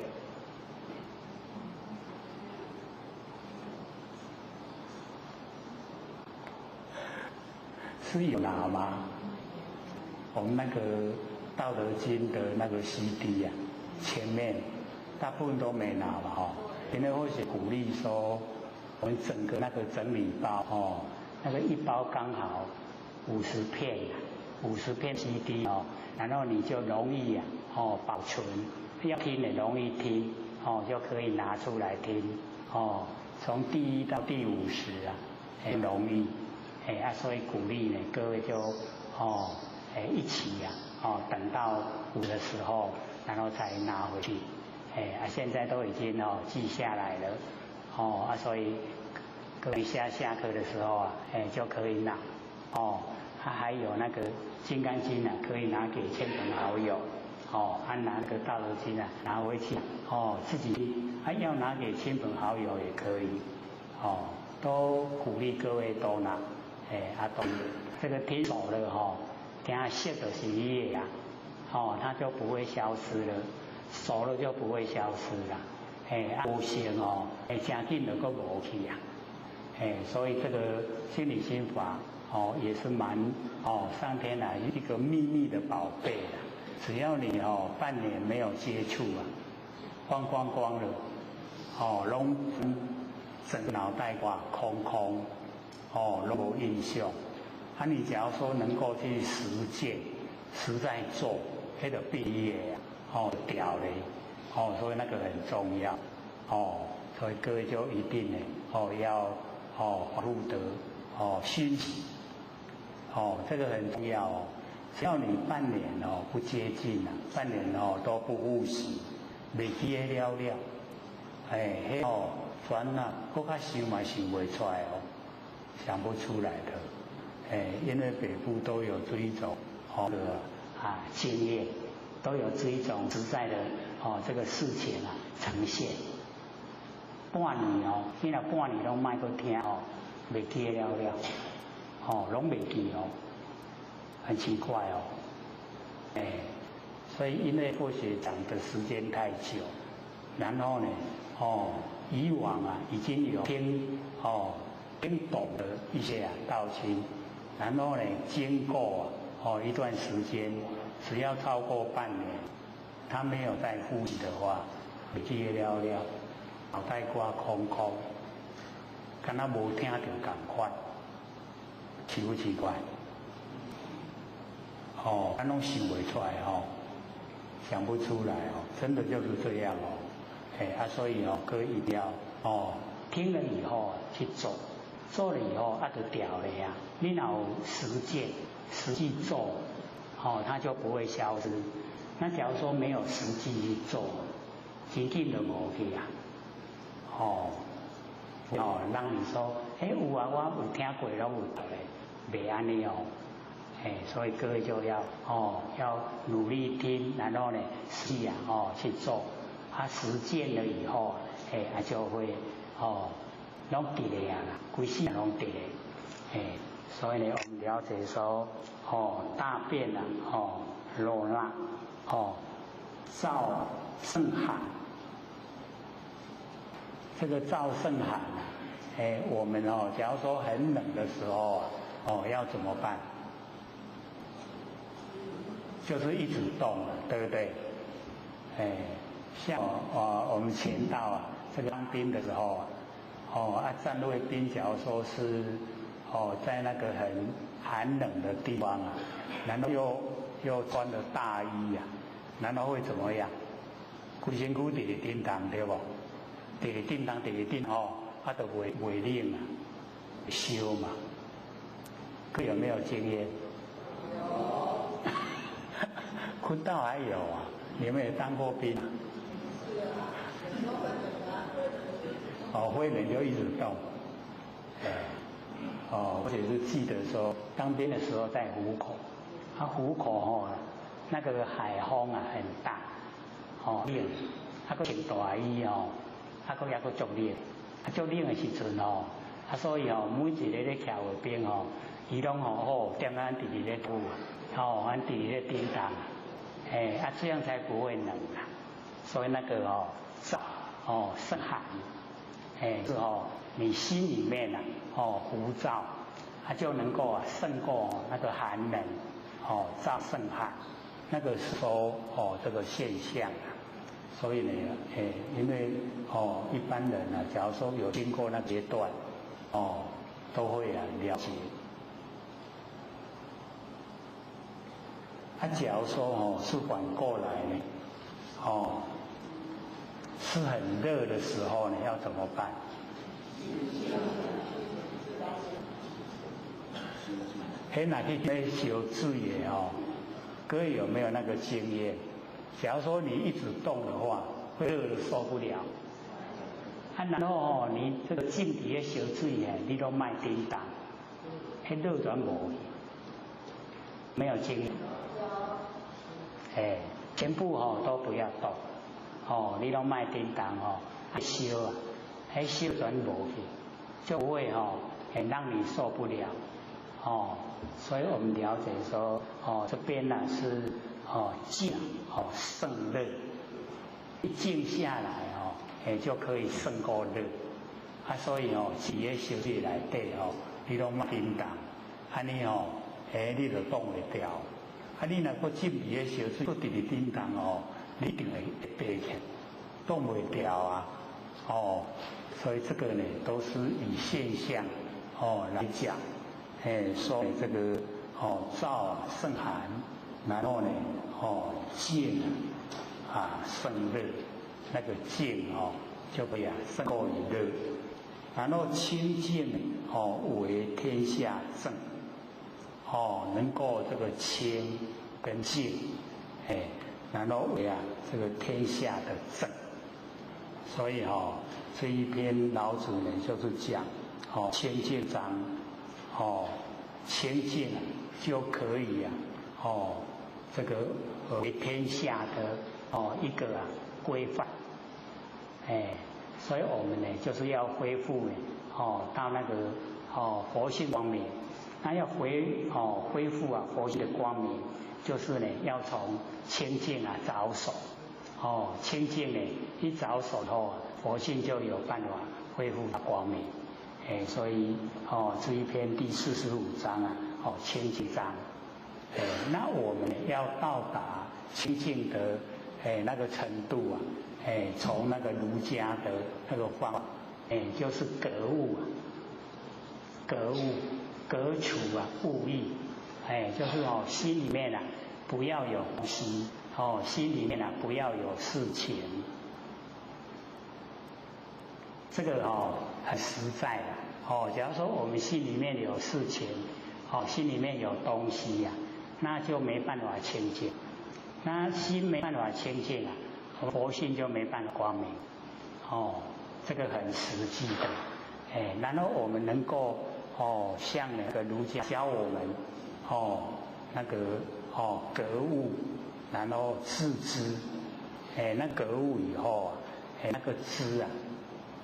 是有拿吗？我们那个《道德经》的那个 CD 啊，前面大部分都没拿嘛，哈。因为或许鼓励说，我们整个那个整理包哦，那个一包刚好50片，50片 CD 哦。然后你就容易啊，哦，保存，要听也容易听，哦，就可以拿出来听，哦，从第1到第50啊，很容易，哎啊，所以鼓励呢，各位就哦，哎一起呀，哦，等到5的时候，然后才拿回去，哎啊，现在都已经哦记下来了，哦啊，所以各位下下课的时候啊，哎就可以拿，哦。他还有那个《金刚经》啊，可以拿给亲朋好友，哦，啊拿个《道德经》啊拿回去，哦，自己还要拿给亲朋好友也可以，哦，都鼓励各位都拿，哎，啊都这个听熟了哈，等下识就是你的啊，哦，它就不会消失了，熟了就不会消失了，哎，無性哦，哎，誠緊就閣無去啊，哎，所以這個心理心法哦，也是蠻哦，上天來一個秘密的寶貝啦。只要你哦半年沒有接觸啊，忘光光了，哦，攏整個腦袋瓜空空，哦，攏無印象。啊，你假如說能夠去實踐，實在做，彼就變的哦，掉咧，哦，所以那個很重要，哦，所以各位就一定呢，哦，要哦，入得哦，熏習，哦，這個很重要哦。只要你半年哦不接近啊，半年哦都不復習，袂記得了了，哎，彼哦，轉啊，閣較想嘛想袂出來哦，想不出來的，哎，因為北部都有這一種哦的啊經驗，都有這一種實在的哦這個事情啊呈現。半年哦，你若半年攏莫閣聽哦，袂記得了了，哦，攏袂記哦。很奇怪哦，哎，所以因為或許講的時間太久，然後呢，哦，以往啊已經有聽哦聽懂的一些啊道親，然後呢經過啊哦一段時間，只要超過半年，他沒有再復習的話，袂記得了了，腦袋瓜空空，敢若無聽著仝款，奇不奇怪？哦，咱攏想袂出來哦，想不出來哦，真的就是這樣哦，哎啊，所以哦，各位一定要哦，聽了以後去做，做了以後啊就掉了呀。你若有實踐，實際做，哦，它就不會消失。那假如說沒有實際去做，真緊就無去啊。哦，哦，讓你說，哎，有啊，我有聽過，攏有咧，袂按呢哦。哎，所以各位就要哦，要努力聽，然後呢，試啊，哦去做，啊實踐了以後，哎，啊就會哦，攏記得啊啦，規世人攏記得，哎，所以呢，我們了解說，哦，大便啊，哦，羅那，哦，燥勝寒，這個燥勝寒啊，哎，我們哦，假如說很冷的時候啊，哦，要怎麼辦？就是一直動了，對不對？哎，像啊，我們前道啊，這個當兵的時候啊，哦啊，站衛兵，假如說是哦，在那個很寒冷的地方啊，然後又穿了大衣啊，然後會怎麼樣？規身軀佇咧振動，對無？佇咧振動，佇咧振吼，啊，就袂冷啊，燒嘛。佢有沒有經驗？有。坤道還有啊，你們也當過兵？是啊，哦，會冷就一直動，哎，哦，而且是記得說當兵的時候在湖口，啊湖口吼，那個海風啊很大，哦冷，啊閣穿大衣哦，啊閣猶閣足冷，啊足冷的時陣吼，啊所以吼每一個咧徛衛兵吼，伊攏吼好踮咱佇咧舞，吼咱佇咧振動。哎，啊，這樣才不會冷啊。所以那個哦，燥哦，勝寒，哎，是哦，你心裡面啊，哦，浮躁，它就能夠啊勝過那個寒冷，哦，燥勝寒，那個說哦這個現象啊。所以呢，哎，因為哦，一般人啊，假如說有經過那階段，哦，都會啊了解。啊，假如說哦是反過來呢，哦，是很熱的時候呢，要怎麼辦？彼若去咧燒水的哦，各位有沒有那個經驗？假如說你一直動的話，會熱得受不了。啊，然後哦，你這個浸佇咧燒水的，你攏莫振動，彼熱全無去，沒有經驗。哎，全部哦都不要動，哦，你攏莫振動哦，燒啊，彼燒全無去，就不會哦，很讓你受不了，哦，所以我們了解說，哦，這邊呢是哦靜哦勝熱，一靜下來哦，哎，就可以胜过热。啊，所以哦，伫个烧水内底哦，你拢莫叮当，按呢哦，哎，你就挡会牢。啊，你若阁浸伫个烧水，阁直直叮当哦，你一定会白起，挡袂牢啊。哦，所以这个呢，都是以现象哦来讲，哎，说这个哦燥胜寒，然后呢，哦静啊胜热，那个静哦就可以啊胜过于热。然后清净哦为天下正，哦能够这个清跟净，哎，然后为啊这个天下的正。所以哦这一篇老子呢就是讲哦清净章，哦清净就可以啊哦这个为天下的哦一个啊规范，哎。所以我们呢，就是要恢复呢，哦，到那个哦佛性光明。那要恢复啊佛性的光明，就是呢要从清净啊着手，哦清净呢一着手后，佛性就有办法恢复光明。哎，所以哦这一篇第45章啊，哦清净章，哎，那我们要到达清净的哎那个程度啊。哎，从那个儒家的那个方，哎，就是格物，格物，格除啊物欲，哎，就是哦，心里面啊不要有东西，哦，心里面啊不要有事情，这个哦很实在的，哦，假如说我们心里面有事情，哦，心里面有东西呀，那就没办法清净，那心没办法清净啊。佛性就没办法光明，哦，这个很实际的，哎，然后我们能够哦，像那个儒家教我们哦，那个哦格物，然后自知，哎，那格物以后啊，哎，那个知啊，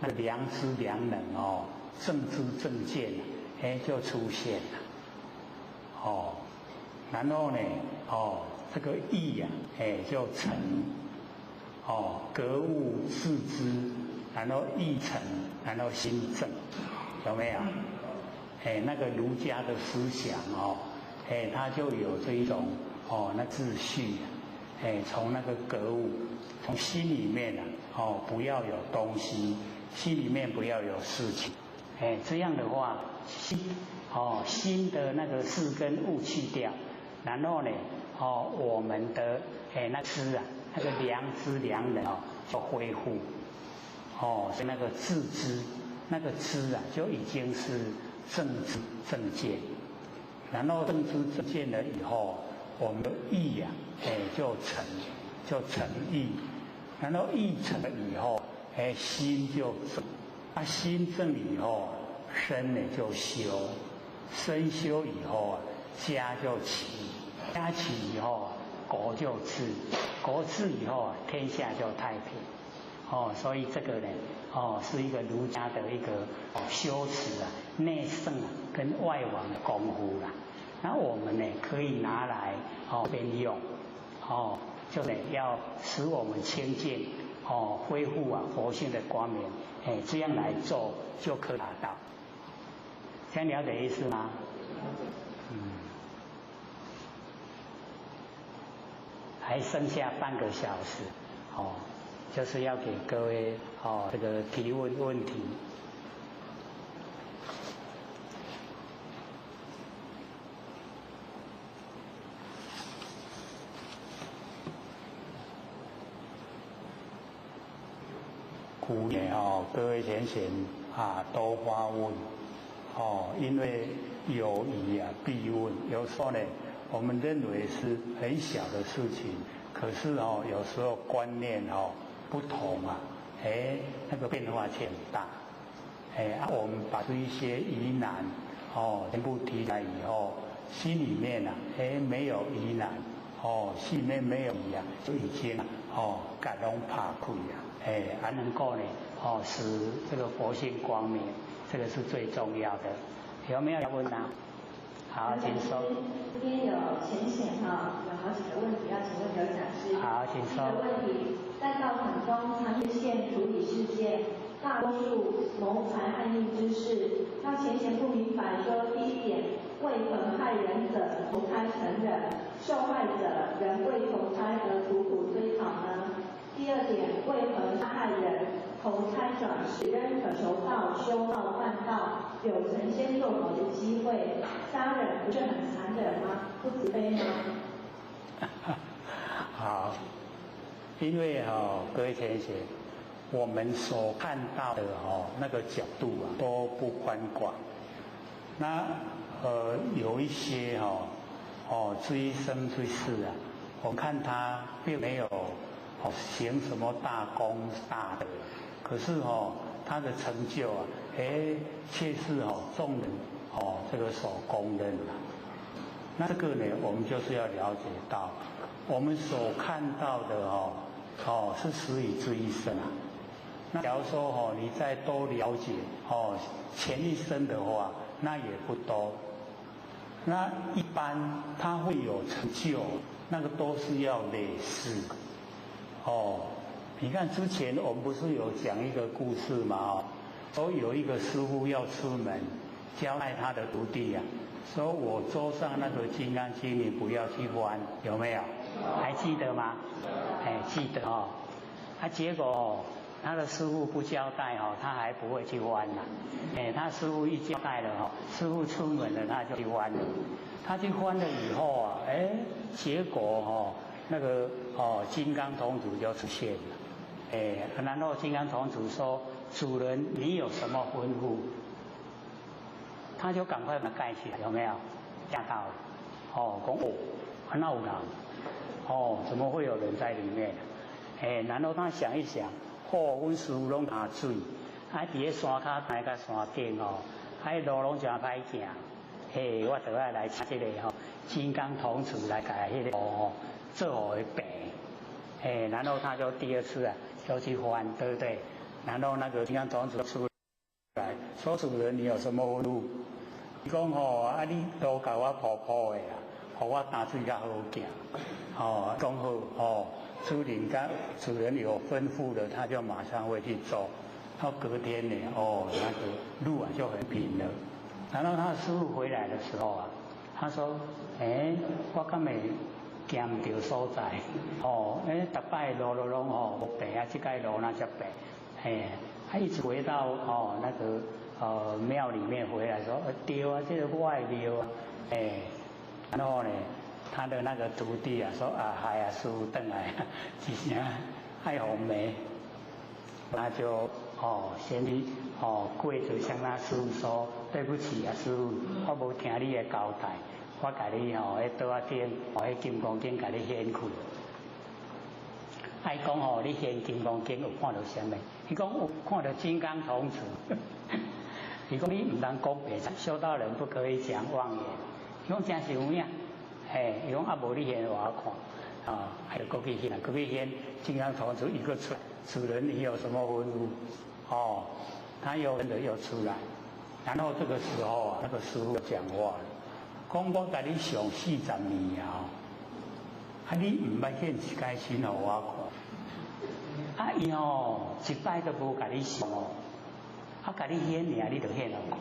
那个良知良能哦，正知正见啊，哎，就出现了，哦，然后呢，哦，这个义啊，哎，就成。哦，格物致知，然后意诚，然后心正，有没有？哎，那个儒家的思想哦，哎，他就有这一种哦，那秩序，哎，从那个格物，从心里面啊，哦，不要有东西，心里面不要有事情，哎，这样的话，心哦，心的那个事跟物去掉，然后呢，哦，我们的哎那知啊。那个良知良能哦，就恢复，哦，所以那个自知，那个知啊，就已经是正知正见。然后正知正见了以后，我们的意啊，哎，就成，就成意。然后意成了以后，哎，心就正。啊，心正以后，身呢就修，身修以后啊，家就齐，家齐以后啊，国就治，国治以后啊，天下就太平。哦，所以这个呢，哦，是一个儒家的一个修持啊，内圣啊跟外王的功夫啦。那我们呢，可以拿来哦边用，哦，就是要使我们清净，哦，恢复啊佛性的光明，哎，这样来做就可以达到。这样了解意思吗？嗯。还剩下半个小时，哦，就是要给各位哦这个提问问题。古年哦，各位贤贤啊，多发问哦，因为有疑啊必问。有时候呢，我们认为是很小的事情，可是哦，有时候观念哦不同啊，哎，那个变化却很大。哎，啊，我们把这一些疑难哦全部提来以后，心里面啊，哎，没有疑难哦，心里面没有疑啊，就已经哦，给拢拍开啊。哎，还能够呢，哦，使这个佛性光明，这个是最重要的。有没有要问啊？好，請說。這邊有淺顯哈，有好幾個問題要請問劉講師。好，請說。第一個問題，在道場中常出現處理事件，大多數謀財害命之事，那淺顯不明白說，第一點，為何害人者投胎成人，受害者仍未投胎而苦苦追討呢？第二點，為何殺害人投胎轉世仍可求道、修道、辦道，有成仙做佛的機會？殺人不是很殘忍嗎？不慈悲嗎？好，因為哈，各位同學，我們所看到的哈那個角度啊都不寬廣。那有一些哈哦這一生這世啊，我看他並沒有行什麼大功大德，可是哦他的成就啊，哎，卻是哦眾人哦這個所公認的。那這個呢，我們就是要了解到，我們所看到的哦是始於這一生啊。那假如說哦你再多了解哦前一生的話，那也不多。那一般他會有成就，那個都是要累世。哦，你看之前我們不是有講一個故事嗎？哦，說有一個師父要出門，交代他的徒弟啊，說我桌上那個《金剛經》你不要去翻，有沒有？還記得嗎？哎，記得哦。啊，結果哦，他的師父不交代哦，他還不會去翻呐。哎，他師父一交代了哦，師父出門了，他就去翻了。他去翻了以後啊，哎，結果哦，那個哦，金剛童子就出現了。哎，然後金剛童子說：“主人，你有什麼吩咐？”他就趕快把它蓋起來，有沒有？嚇到了。哦，講哦，那有人。哦，怎麼會有人在裡面？哎，然後他想一想，哦，阮師父攏擔水，啊，佇咧山跤擔到山頂哦，啊，路攏誠歹行，嘿，我就愛來請這個吼金剛童子來共彼個路吼做予伊平。哎，然後他就第二次啊，又去翻，對不對？然後那個金剛童子出來，說主人，你有什麼吩咐？伊講吼，啊，你路共我鋪鋪的啊，予我擔水較好行。哦，講好哦，主人家主人有吩咐的，他就馬上會去做。到隔天呢，哦，那個路啊就很平了。然後他師父回來的時候啊，他說：哎，我敢會行毋著所在？哦，哎，逐擺路路攏吼無平啊，這擺路哪遮平？哎，他一直回到哦那個廟裡面回來說，對啊，這個我的廟啊，哎，然後呢，他的那個徒弟啊說啊，係啊，師父轉來，一聲愛予罵，他就哦先去哦跪着向他師父說，對不起啊，師父，我無聽你的交代，我共你吼彼桌仔頂哦彼金剛經共你掀開。伊講吼，你掀金剛經有看到啥物？伊講有看到金剛童子。伊講你毋通講白，修道人不可以講妄言。伊講真是有影，嘿，伊講啊無你掀予我看，啊，還閣去掀，閣去掀金剛童子一個出來，主人你有什麼吩咐？哦，他又真的又出來，然後這個時候啊，那個師父講話了，講我共你上40年啊，啊你毋捌現一擺身予我看，啊伊吼一擺都無共你上哦，啊共你顯爾，你就顯予我看。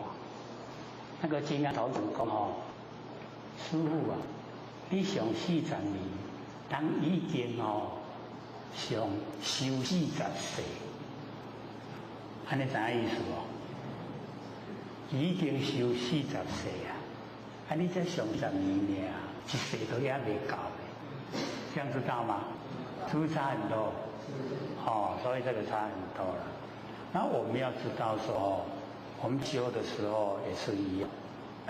那個金剛童子講吼，師父啊，你上40年，人已經吼上修40世，按呢知影意思無？已經修40世啊，啊你才上10年爾，一世都猶未夠，這樣知道嗎？是不是差很多？哦，所以這個差很多了。那我們要知道說，我們修的時候也是一樣，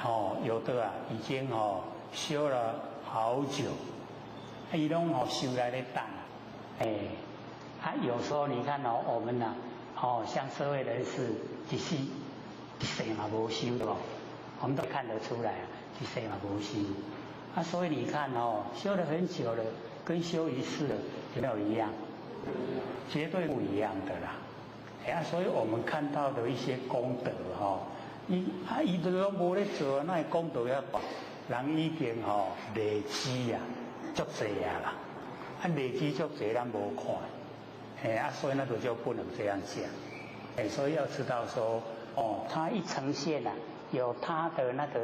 哦，有的啊已經哦修了好久，伊攏哦修來咧等，哎，啊有時候你看哦，我們吶，哦像社會人士一世一世嘛無修的，我們都看得出來啊，一世嘛無修，啊所以你看哦，修了很久了，跟修一世有沒有一樣？絕對不一樣的啦。哎呀，所以我們看到的一些功德哈，伊啊伊都攏無咧做，哪會功德遐大？人已經吼累積啊，足濟啊啦，啊累積足濟，咱無看，哎啊，所以那個就不能這樣講，哎，所以要知道說，哦，它一呈現啊，有它的那個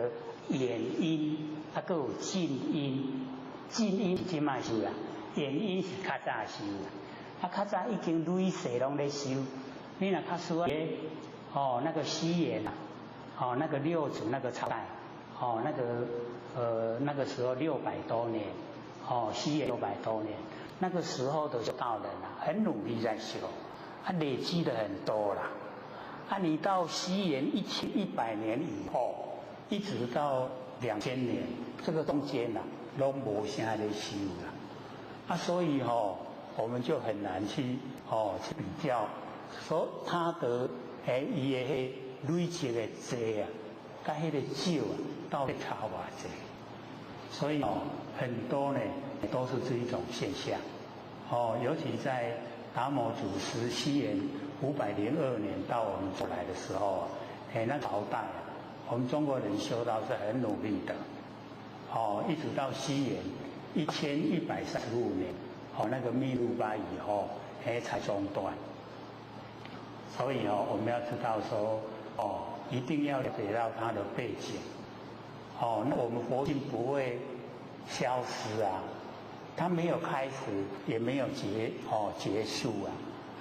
遠因，啊，閣有近因，近因是這擺修啦，遠因是較早修啦，啊，較早已經累世攏咧修，你若較輸哦，那個西元啊，哦，那個六祖那個朝代，哦，那個時候600多年，哦，西元600多年，那個時候的修道人啊，很努力在修，他累積的很多啦。啊，你到西元1100年以後，一直到2000年，這個中間啊，攏無啥咧修啦。啊，所以吼，我們就很難去哦去比較，說他的伊的彼累積的濟啊，佮彼個少啊，到底差偌濟？所以哦，很多呢都是這一種現象。哦，尤其在達摩祖師西元502年到我們這來的時候，哎，那朝代啊，我們中國人修道是很努力的。哦，一直到西元1135年，哦，那個密魯巴以後，哎，才中斷。所以哦，我們要知道說，哦，一定要了解到它的背景。哦，那我們佛性不會消失啊，它沒有開始，也沒有結束啊，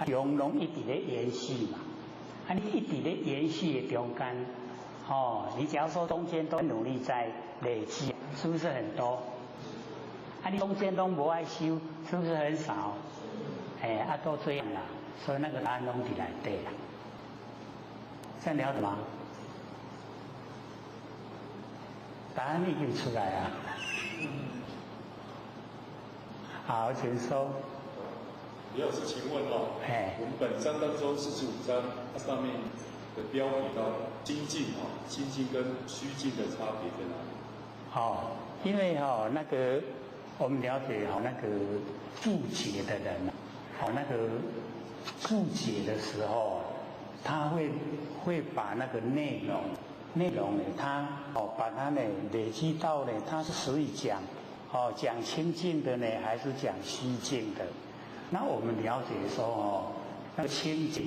永攏一直咧延續嘛。啊，你一直咧延續的中間，哦，你假如說中間都努力在累積，是不是很多？啊，你中間都無愛修，是不是很少？哎，啊，都這樣啦，所以那個答案攏佇內底啦。這樣了解嗎？答案已經出來啊。好，請說。李老師，請問哦，我們本章當中45章，它上面的標題到精進哦，清淨跟虛靜的差別在哪裡？哦，因為哈那個我們了解哈那個注解的人，哦那個注解的時候，他會把那個內容呢，他哦把它呢累積到呢，他是屬於講哦講清淨的呢，還是講虛靜的？那我們了解說哦，那個清淨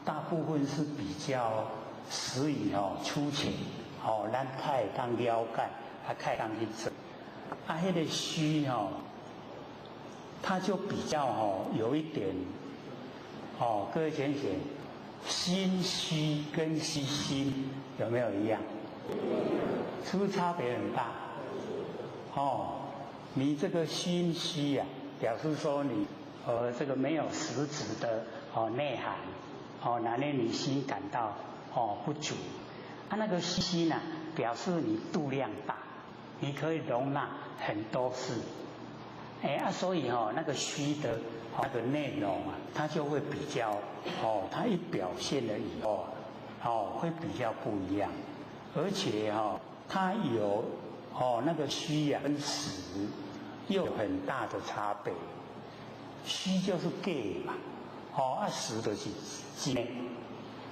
大部分是比較適宜哦粗淺哦，咱較會當了解，啊較會當去做。啊，彼個虛哦，它就比較哦有一點哦，各位淺顯，心虛跟虛心有沒有一樣？是不是差別很大？哦，你這個心虛啊，表示說你這個沒有實質的哦內涵，哦，那令你心感到哦不足。啊，那個虛心呢，表示你度量大，你可以容納很多事。哎啊，所以哦，那個虛的那個內容啊，它就會比較哦，它一表現了以後，哦，會比較不一樣，而且哈，它有哦那個虛啊跟實又有很大的差別。虛就是假嘛，哦啊實就是真。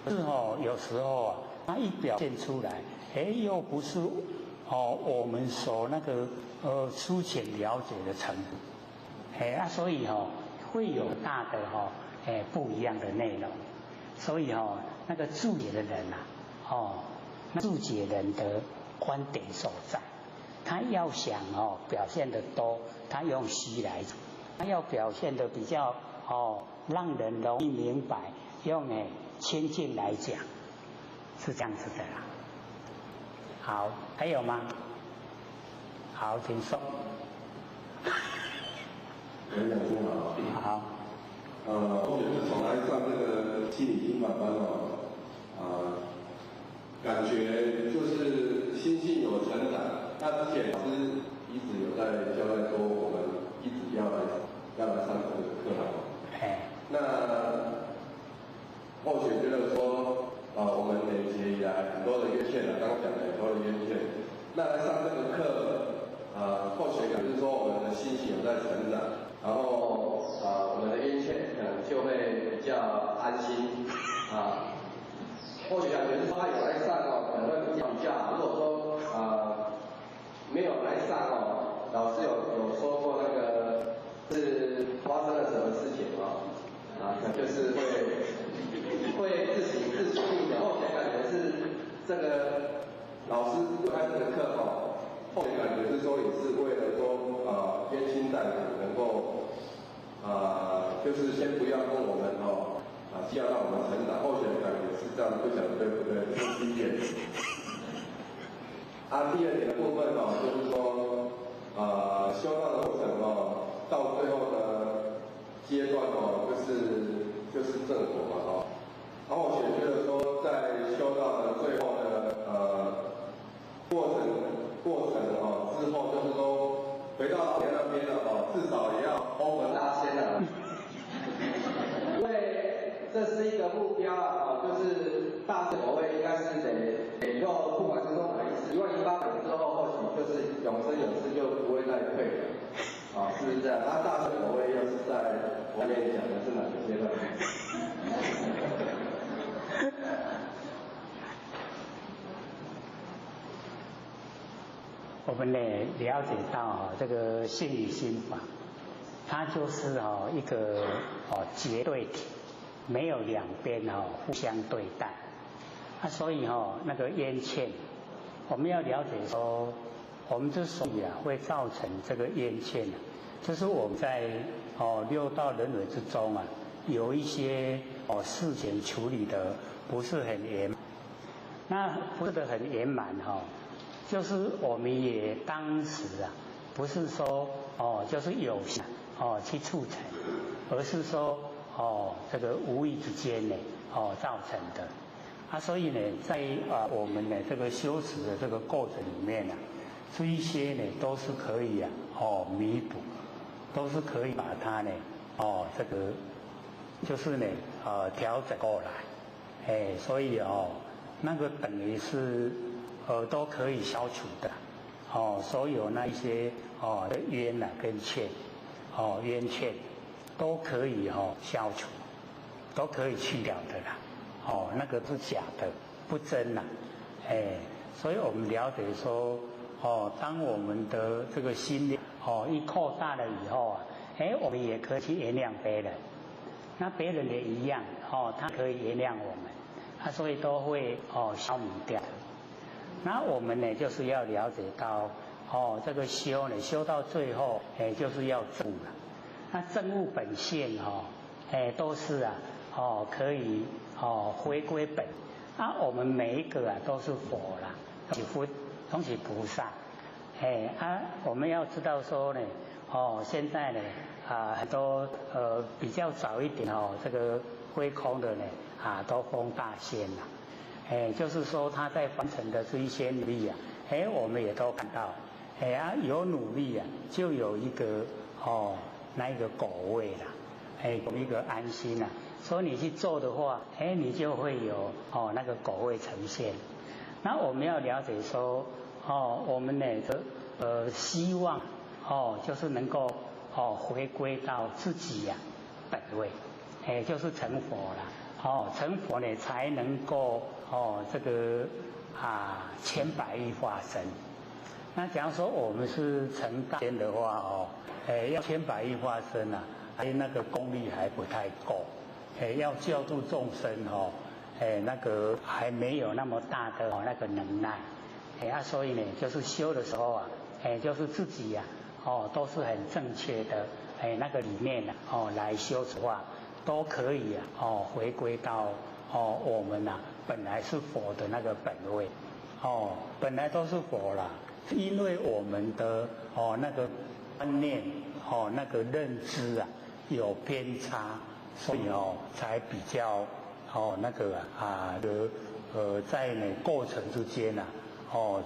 是哦，有時候啊，它一表現出來，哎，又不是哦我們所那個粗淺了解的程度，哎啊，所以哦會有大的哈哎不一樣的內容，所以哦那個注解的人呐，哦注解人的觀點所在，他要想哦表現得多，他用虛來講。他要表現得比較哦，讓人容易明白，用誒清淨來講，是這樣子的啦。好，還有嗎？好，請說。劉講師好。好。我是從來上這個心理經法班哦，啊，感覺就是心性有成長。那之前老師一直有在交代說，我們一直要來上這個課堂。那後學覺得說，啊，我們累積以來很多的願欠啊，剛剛講的很多的願欠，那來上這個課，啊，後學感就是說我們的心情有在成長，然後啊，我們的冤欠可能就會比較安心，啊，或許感覺是他有來上哦，可能會比較好。如果說啊，沒有。老师开这个课哦，后面感觉是说也是为了说冤亲债主能够就是先不要跟我们哦需要让我们成长。后学感觉是这样，不晓得对不对？这是第一点。第二点的部分哦，就是说修道的过程哦，到最后的阶段哦，就是正果嘛哦。然后我觉得说，在修道的最后的过程哦之后，就是说回到老天那边了哦，至少也要欧门大仙了，因为这是一个目标啊，就是大圣果位应该是得以后不管是说哪一次10800之后，或许就是永生永世就不会再退了，啊，是不是这样？那大圣果位又是在我跟你讲的是哪个阶段？我们呢了解到这个性与心法，它就是一个绝对体，没有两边互相对待。所以那个冤欠，我们要了解说，我们之所以会造成这个冤欠，就是我们在六道轮回之中有一些事情处理的不是很圆，那不是的很圆满就是我们也当时不是说就是有心去促成，而是说这个无意之间呢造成的。所以呢，在我们的这个修持的这个过程里面呢，这一些呢都是可以弥补，都是可以把它呢这个就是呢调整过来，所以那个等于是都可以消除的，所有那一些冤跟欠，冤欠都可以消除，都可以去掉的啦，那个是假的，不真啦，所以我们了解说，当我们的这个心力一扩大了以后我们也可以去原谅别人，那别人也一样，他可以原谅我们，所以都会消弭掉。那我们呢，就是要了解到，这个修呢，修到最后，就是要证悟了。那证悟本性，都是可以回归本。我们每一个都是佛啦，都是佛，都是菩萨。我们要知道说呢，现在呢，很多比较早一点这个归空的呢，都封大仙了。就是说他在完成的这一些努力我们也都看到，有努力就有一个那一个果位啦，有一个安心啦。所以你去做的话，你就会有那个果位呈现。那我们要了解说，我们呢希望就是能够回归到自己本位，就是成佛了。成佛呢才能够这个千百亿化身。那假如说我们是成大仙的话要千百亿化身还那个功力还不太够，要救度众生那个还没有那么大的那个能耐，所以呢，就是修的时候就是自己都是很正确的那个理念来修的话，都可以回归到我们本来是佛的那个本位，本来都是佛啦，因为我们的那个观念那个认知有偏差，所以才比较那个在呢过程之间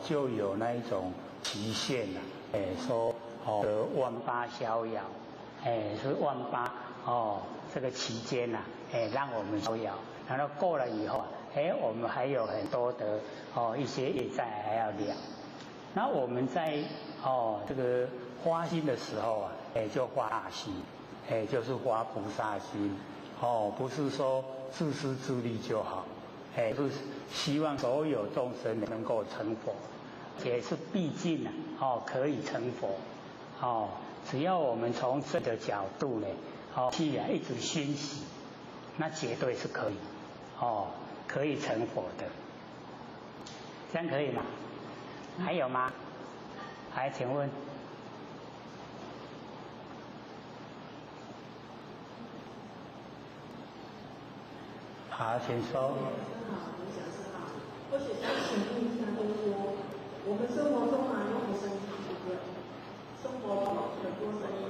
就有那一种极限说万八逍遥，是万八这个期间让我们逍遥，然后过了以后我们还有很多的一些业债还要了。那我们在这个发心的时候就发大心，就是发菩萨心，不是说自私自利就好，是希望所有众生能够成佛，也是毕竟可以成佛，只要我们从这个角度呢，去一直熏习，那绝对是可以，可以成佛的，这样可以吗？还有吗？还请问？好，请说。好，卢讲师好，我想请问一下，就是说，我们生活中啊有很多声音，对不对？生活中很多声音。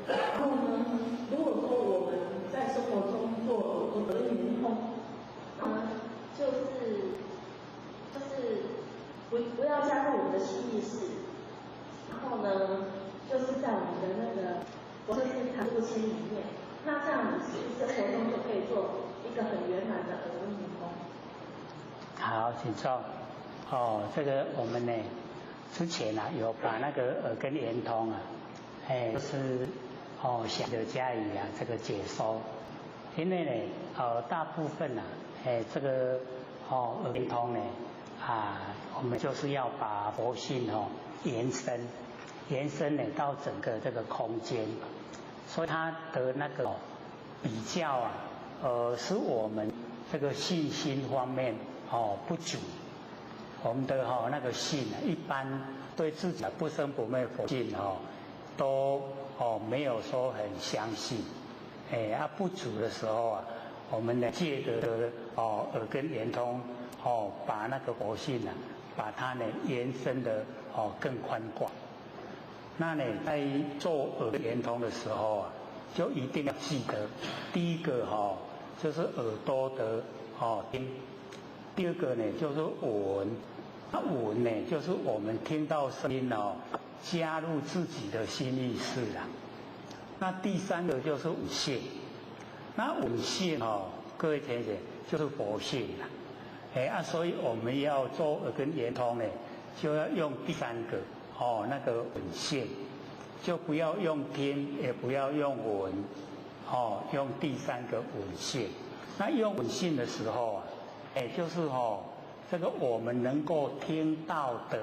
然后呢，如果说我们在生活中做耳根圆通，那么就是不要加入我们的心意识，然后呢，就是在我们的那个，就是常住心里面，那这样子生活中就可以做一个很圆满的耳根圆通。好，请坐。哦，这个我们呢，之前啊有把那个耳根圆通啊，哎，就是哦想着加以啊这个解说，因为呢，大部分啊，哎这个哦耳根通呢啊，我们就是要把佛性哦延伸，延伸呢到整个这个空间，所以它的那个比较啊，是我们这个信心方面哦不足。我们的哈那个信啊，一般对自己不生不灭佛性哦，都哦没有说很相信，哎啊不足的时候啊，我们呢借着哦耳根圆通哦，把那个佛性啊，把它呢延伸的哦更宽广。那呢在做耳根圆通的时候啊，就一定要记得，第一个哈就是耳朵的哦听，第二个呢就是闻。那闻呢，就是我们听到声音哦，加入自己的心意识啊。那第三个就是闻性，那闻性哦，各位同学就是佛性啦。哎啊，所以我们要做耳根圆通呢，就要用第三个哦，那个闻性，就不要用听，也不要用闻，哦，用第三个闻性。那用闻性的时候啊，哎，就是哦。这个我们能够听到的，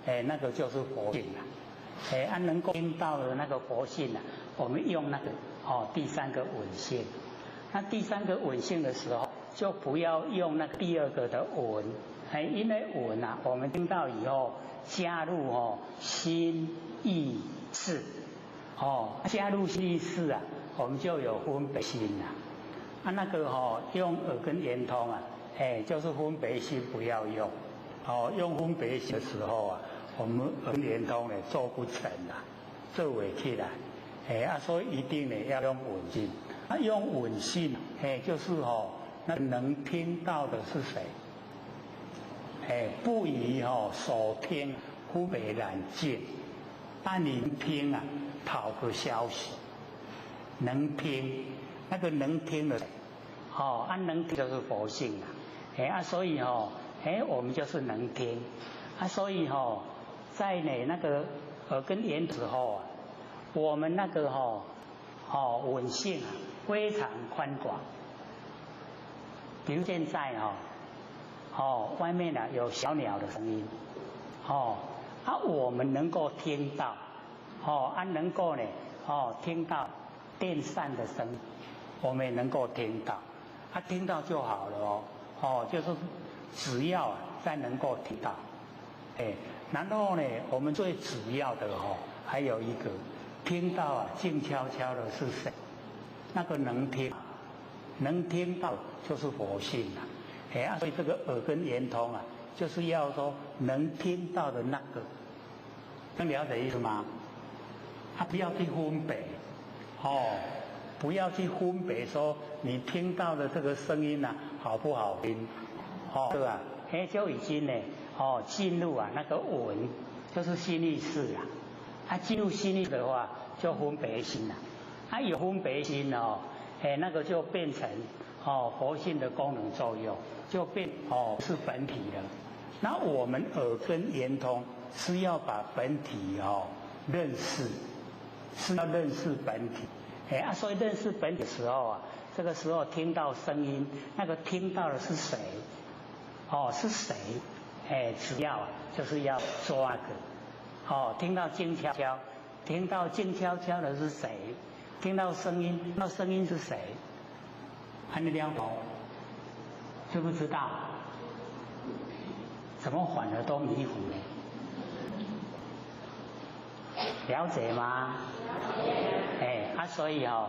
哎，那个就是佛性啦，哎，啊，能够听到的那个佛性啊，我们用那个哦第三个闻性。那第三个闻性的时候，就不要用那个第二个的闻，哎，因为闻啊，我们听到以后加入哦心意识，哦，加入心意识啊，我们就有分别心啦。啊，那个哦用耳根圆通啊。哎，就是分别心不要用，哦，用分别心的时候啊，我们耳根圆通呢做不成啊，做不起来，哎啊，所以一定呢要用闻性，啊，用闻性，哎，就是哦，那能听到的是谁？哎，不以哦所听分别染净，但你听啊，讨个消息，能听，那个能听的，哦，啊能听就是佛性啊。哎啊，所以哦，哎，我们就是能听啊，所以哦，在你那个耳根圆之后啊，我们那个哦哦闻性啊非常宽广。比如现在哦，哦外面呢有小鸟的声音，哦啊我们能够听到，哦啊能够呢哦听到电扇的声音，我们也能够听到，啊听到就好了哦。哦，就是只要再能够听到，哎，然后呢，我们最主要的哦，还有一个听到啊，静悄悄的是谁？那个能听，能听到就是佛性啊，哎啊，所以这个耳根圆通啊，就是要说能听到的那个，能了解意思吗？啊，不要去分别，哦。不要去分别说你听到的这个声音啊好不好听，哦，对吧？哎，就已经呢，哦，进入啊那个闻，就是心意识啊。啊，进入心意的话，就分别心了。啊，有分别心哦，哎，那个就变成哦佛性的功能作用，就变哦是本体了。那我们耳根圆通是要把本体哦认识，是要认识本体。哎啊，所以认识本体的时候啊，这个时候听到声音，那个听到的是谁？哦，是谁？哎，主要就是要抓个。哦，听到静悄悄，听到静悄悄的是谁？听到声音，那声音是谁？还没了解，知不知道？怎么反而都迷糊呢？了解嗎？哎，啊，所以哦，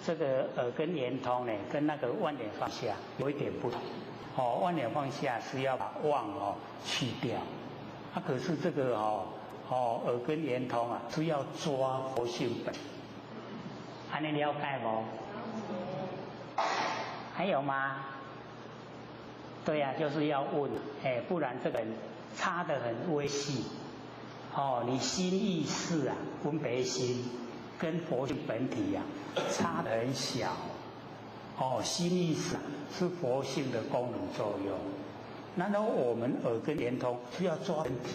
這個耳根圓通呢，跟那個萬念放下有一點不同。哦，萬念放下是要把妄哦去掉，啊，可是這個哦耳根圓通啊，是要抓佛性本。按呢了解無？還有嗎？對呀，就是要問，哎，不然這個人差得很微細。哦，你心意識啊，分別心跟佛性本體啊，差得很小。哦，心意識是佛性的功能作用。難道我們耳根圓通是要抓本體，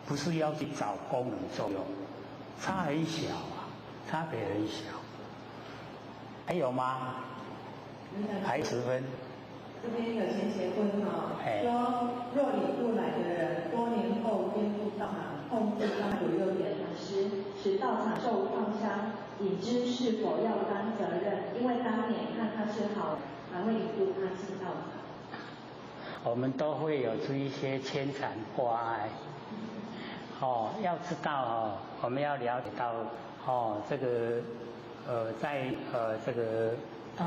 不是要去找功能作用，差很小啊，差別很小。還有嗎？還10分。這邊有前賢問哈，說若引渡來的人多年後顛覆道場，控制他有六點法師，使道場受創傷，已知是否要擔責任？因為當年看他是好，還會引渡他進道場。我們都會有這一些牽纏掛礙，哦，要知道哦，我們要了解到哦，這個在這個。道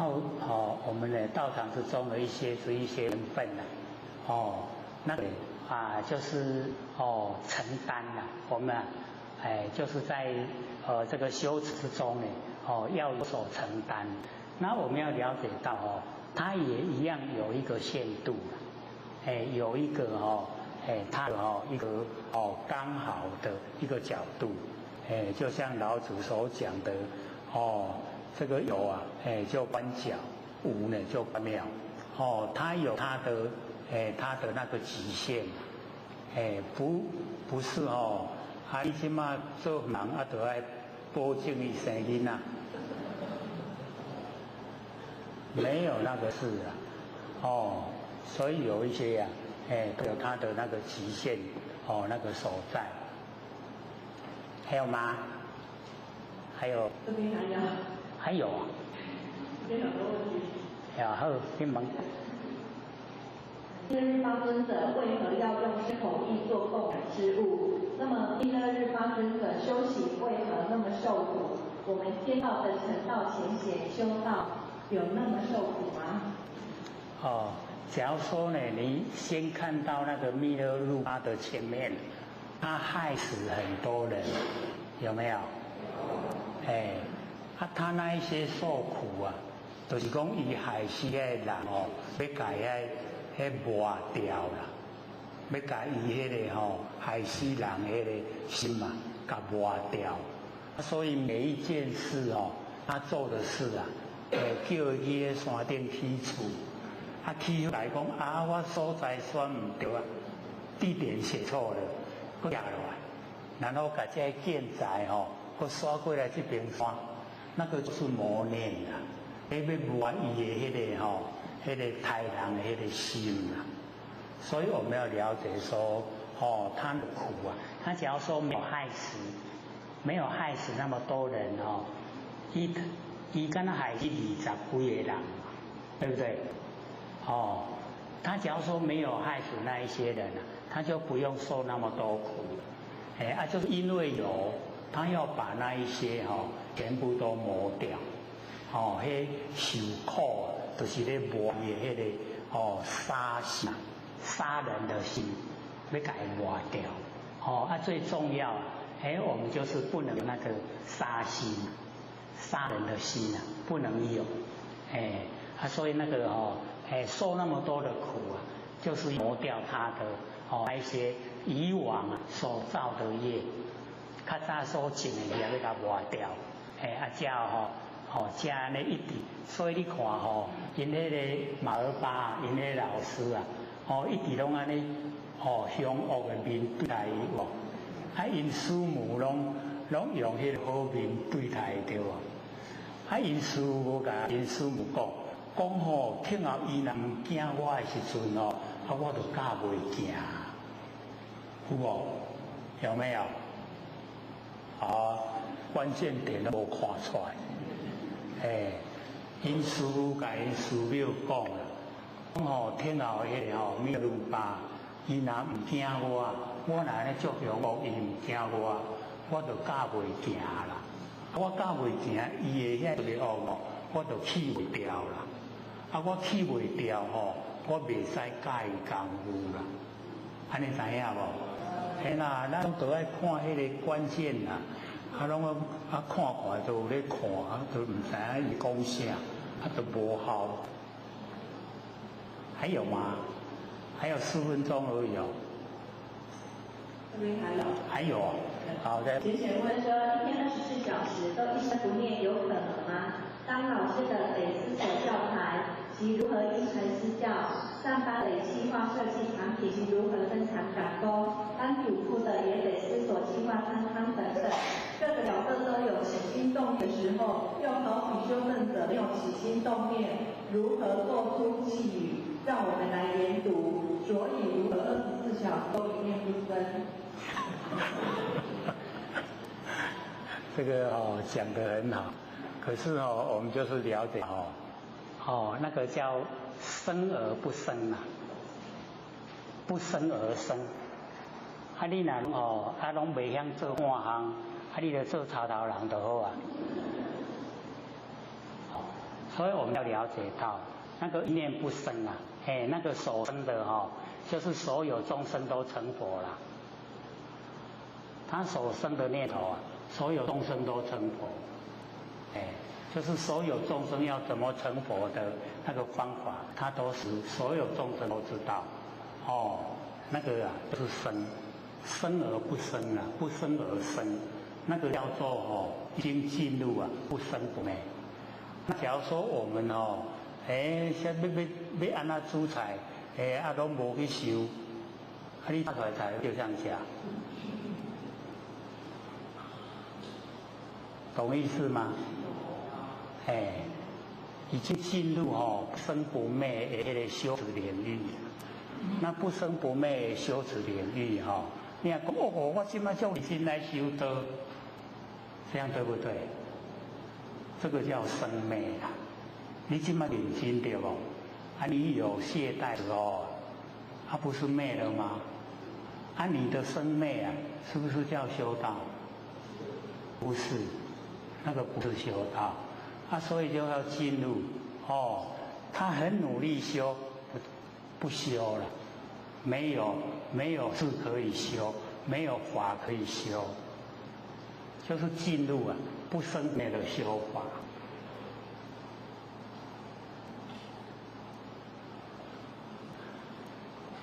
哦，我們的道場之中的一些是一些緣分呐，哦，那個啊就是哦承擔呐，我們哎就是在這個修持之中呢，哦要有所承擔。那我們要了解到哦，它也一樣有一個限度，哎有一個哦哎它哦一個哦剛好的一個角度，哎就像老子所講的哦。這個有啊，哎，就觀角；無呢，就觀妙。哦，它有它的，哎，它的那個極限，哎，不是哦，啊，你這馬做人啊，就愛保證伊生囡仔，沒有那個事啊，哦，所以有一些呀，哎，有它的那個極限，哦，那個所在。還有嗎？還有。這邊還有。還有啊，這邊很多問題。好，你問。密勒日巴尊者為何要用身口意做供養之物？那麼密勒日巴尊者修行為何那麼受苦？我們天道的成道前賢修道有那麼受苦嗎？哦，假如說呢，你先看到那個密勒日巴的前面，他害死很多人，有沒有？哎。啊，他那一些受苦啊，就是講伊害死彼個人哦，欲共彼抹掉啦，欲共伊彼個吼害死人彼個心啊，共抹掉。所以每一件事哦，他做的事啊，叫伊去山頂起厝，啊起來講啊，我所在選毋對啊，地點寫錯了，閣掠落來，然後共這个建材吼，閣徙過來這邊山。那個就是磨練啦，彼欲磨伊的彼個吼，彼個刣人的彼個心啦。所以我們要了解說，哦，他的苦啊，他只要說沒有害死，沒有害死那麼多人哦，伊敢若害死20幾個人，對不對？哦，他只要說沒有害死那一些人啊，他就不用受那麼多苦。哎啊，就是因為有，他要把那一些哦。全部都磨掉，哦，彼受苦就是咧磨伊的彼個哦殺心、殺人的心，欲共伊磨掉，哦啊最重要，哎我們就是不能那個殺心、殺人的心啊，不能有，哎啊所以那個哦，哎受那麼多的苦啊，就是磨掉他的哦那一些以往所造的業，較早所種的業欲共磨掉。哎，啊，才吼，吼，才按呢一直，所以你看吼，𪜶彼個馬爾巴，𪜶彼個老師啊，吼，一直攏按呢，吼，兇惡的面對待伊無？啊，𪜶師母攏用彼個好面對待伊對無？啊，𪜶師母共𪜶師母講，講吼，聽後伊若毋驚我的時陣吼，啊，我就教袂行，有無？有沒有？好。關鍵點都無看出來，哎，𪜶師父共𪜶師母講啦，講吼天後彼個吼密勒日巴，伊若毋驚我，我若按呢足兇惡，伊毋驚我，我就教袂行啦。我教袂行，伊的遐个恶哦，我就去袂掉啦。啊，我去袂掉吼，我袂使教伊功夫啦。按呢知影无？嘿啦，咱拢都爱看彼个关键啦。啊，拢啊看看都有咧看，啊都毋知影伊讲啥，啊都无效。还有吗？还有4分钟而已哦。这边还有。还有啊，好的。请问说，一天24小时都一生不灭，有可能吗？当老师的得思索教材及如何因材施教，上班得计划设计产品及如何生产赶工，当主妇的也得思索计划餐汤等等，各个角色都有起心动念的时候，又好比修正者没有起心动念，如何做出寄语，让我们来研读？所以如何24小时都一念不生？这个哦讲得很好，可是哦我们就是了解哦，哦那个叫生而不生啊，不生而生。啊你若哦啊拢袂晓做半项，啊你就做插头人就好啊。所以我们要了解到那个一念不生啊，嘿那个所生的哦，就是所有众生都成佛了。他所生的念头啊，所有众生都成佛，哎，就是所有众生要怎么成佛的那个方法，他都是所有众生都知道。哦，那个啊，就是生，生而不生啊，不生而生，那个叫做哦，已经进入啊不生不灭。那假如说我们哦，哎，先欲按怎煮菜，哎，啊拢无去想，啊你炒出来菜就这样吃。懂意思吗？哎，已经进入哦生不灭的彼个修持领域。那不生不灭的修持领域哈，你若讲哦，我这马足认真来修道，这样对不对？这个叫生灭啦。你这马认真对不？啊，你有懈怠的时候，啊不是灭了吗？啊，你的生灭啊，是不是叫修道？不是。那个不是修道，啊，所以就要进入哦，他很努力修，不修了，没有事可以修，没有法可以修，就是进入啊不生灭的修法。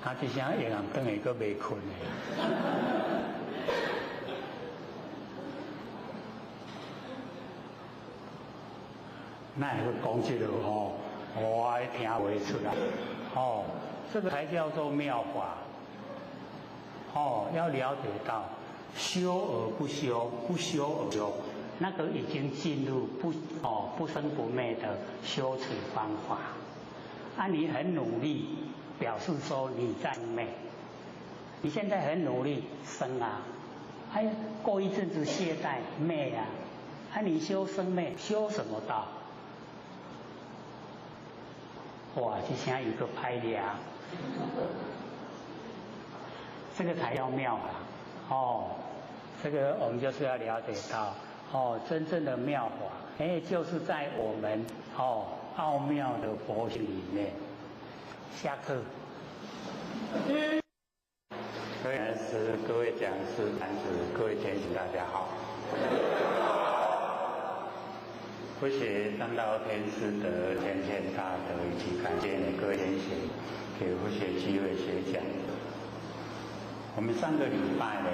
他这声会人转来阁袂睏的。那会讲这个吼，我还听袂出来，哦，这个才叫做妙法，哦，要了解到修而不修，不修而修，那个已经进入不生不灭的修持方法。啊，你很努力，表示说你在灭，你现在很努力生啊，哎，过一阵子懈怠灭啊，啊，你修生灭，修什么道？哇，这声有个歹掠，这个才叫妙啊！哦，这个我们就是要了解到，哦，真正的妙法，哎，就是在我们哦奥妙的佛性里面。下课。各位老师、各位讲师、男子、各位天使，大家好。佛学三道天师德天天大德，以及感谢各位天贤给佛学机会学讲。我们上个礼拜呢，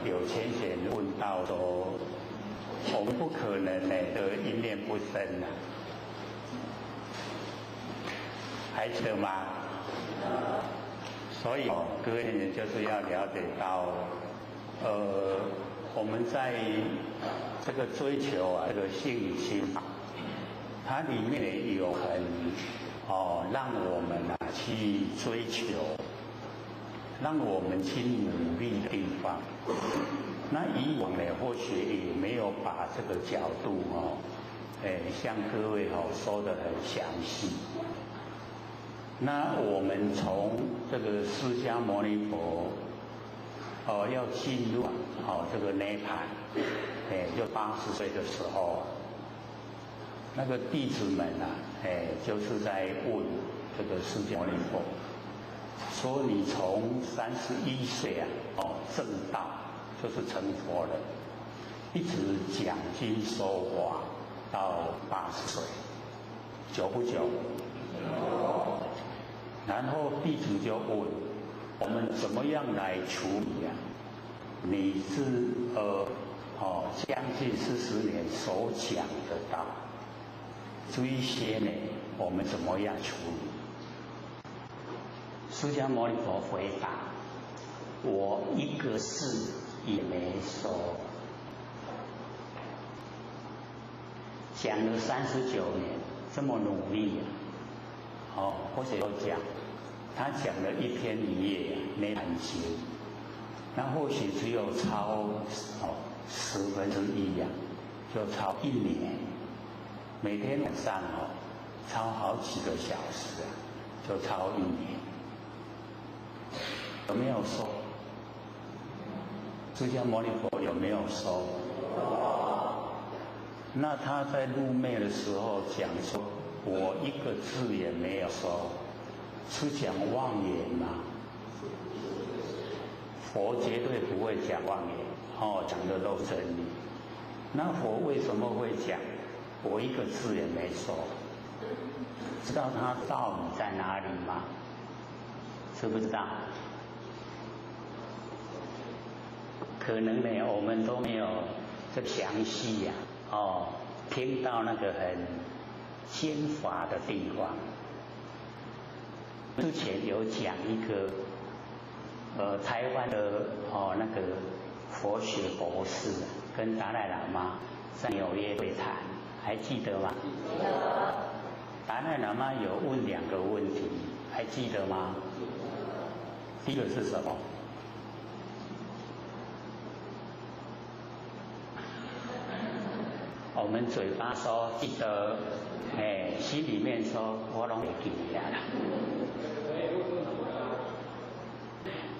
有前贤问到说，我们不可能呢得一念不生啊，还记得吗？所以各位天贤就是要了解到，我们在这个追求啊，这个性与心，它里面有很哦，让我们啊去追求，让我们去努力的地方。那以往呢，或许也没有把这个角度哦，哎，向各位哦说得很详细。那我们从这个释迦牟尼佛，哦要进入哦这个涅槃，哎，就80岁的时候，那个弟子们啊，哎，就是在问这个释迦牟尼佛，说你从31岁啊，哦证道，就是成佛了，一直讲经说法到80岁，久不久？然后弟子就问，我们怎么样来处理啊？你是将近40年所讲的道，这一些呢，我们怎么样处理？释迦牟尼佛回答：我一个字也没说，讲了39年，这么努力啊！哦，或者有讲，他讲了一天一夜《涅槃经》，那或许只有超1/10呀，就超一年，每天晚上哦，超好几个小时啊，就超一年。有没有说？释迦牟尼佛有没有说？那他在入灭的时候讲说，我一个字也没有说，是讲妄言吗？佛绝对不会讲妄言，哦，讲的都真理。那佛为什么会讲？我一个字也没说，知道他道理在哪里吗？知不知道？可能呢，我们都没有这详细呀，哦，听到那个很精华的地方。之前有讲一个，台湾的哦那个佛学博士跟达赖喇嘛在纽约对谈，还记得吗？达赖喇嘛有问两个问题，还记得吗？第一个是什么？我们嘴巴说记得，哎，心里面说我拢会记得啦。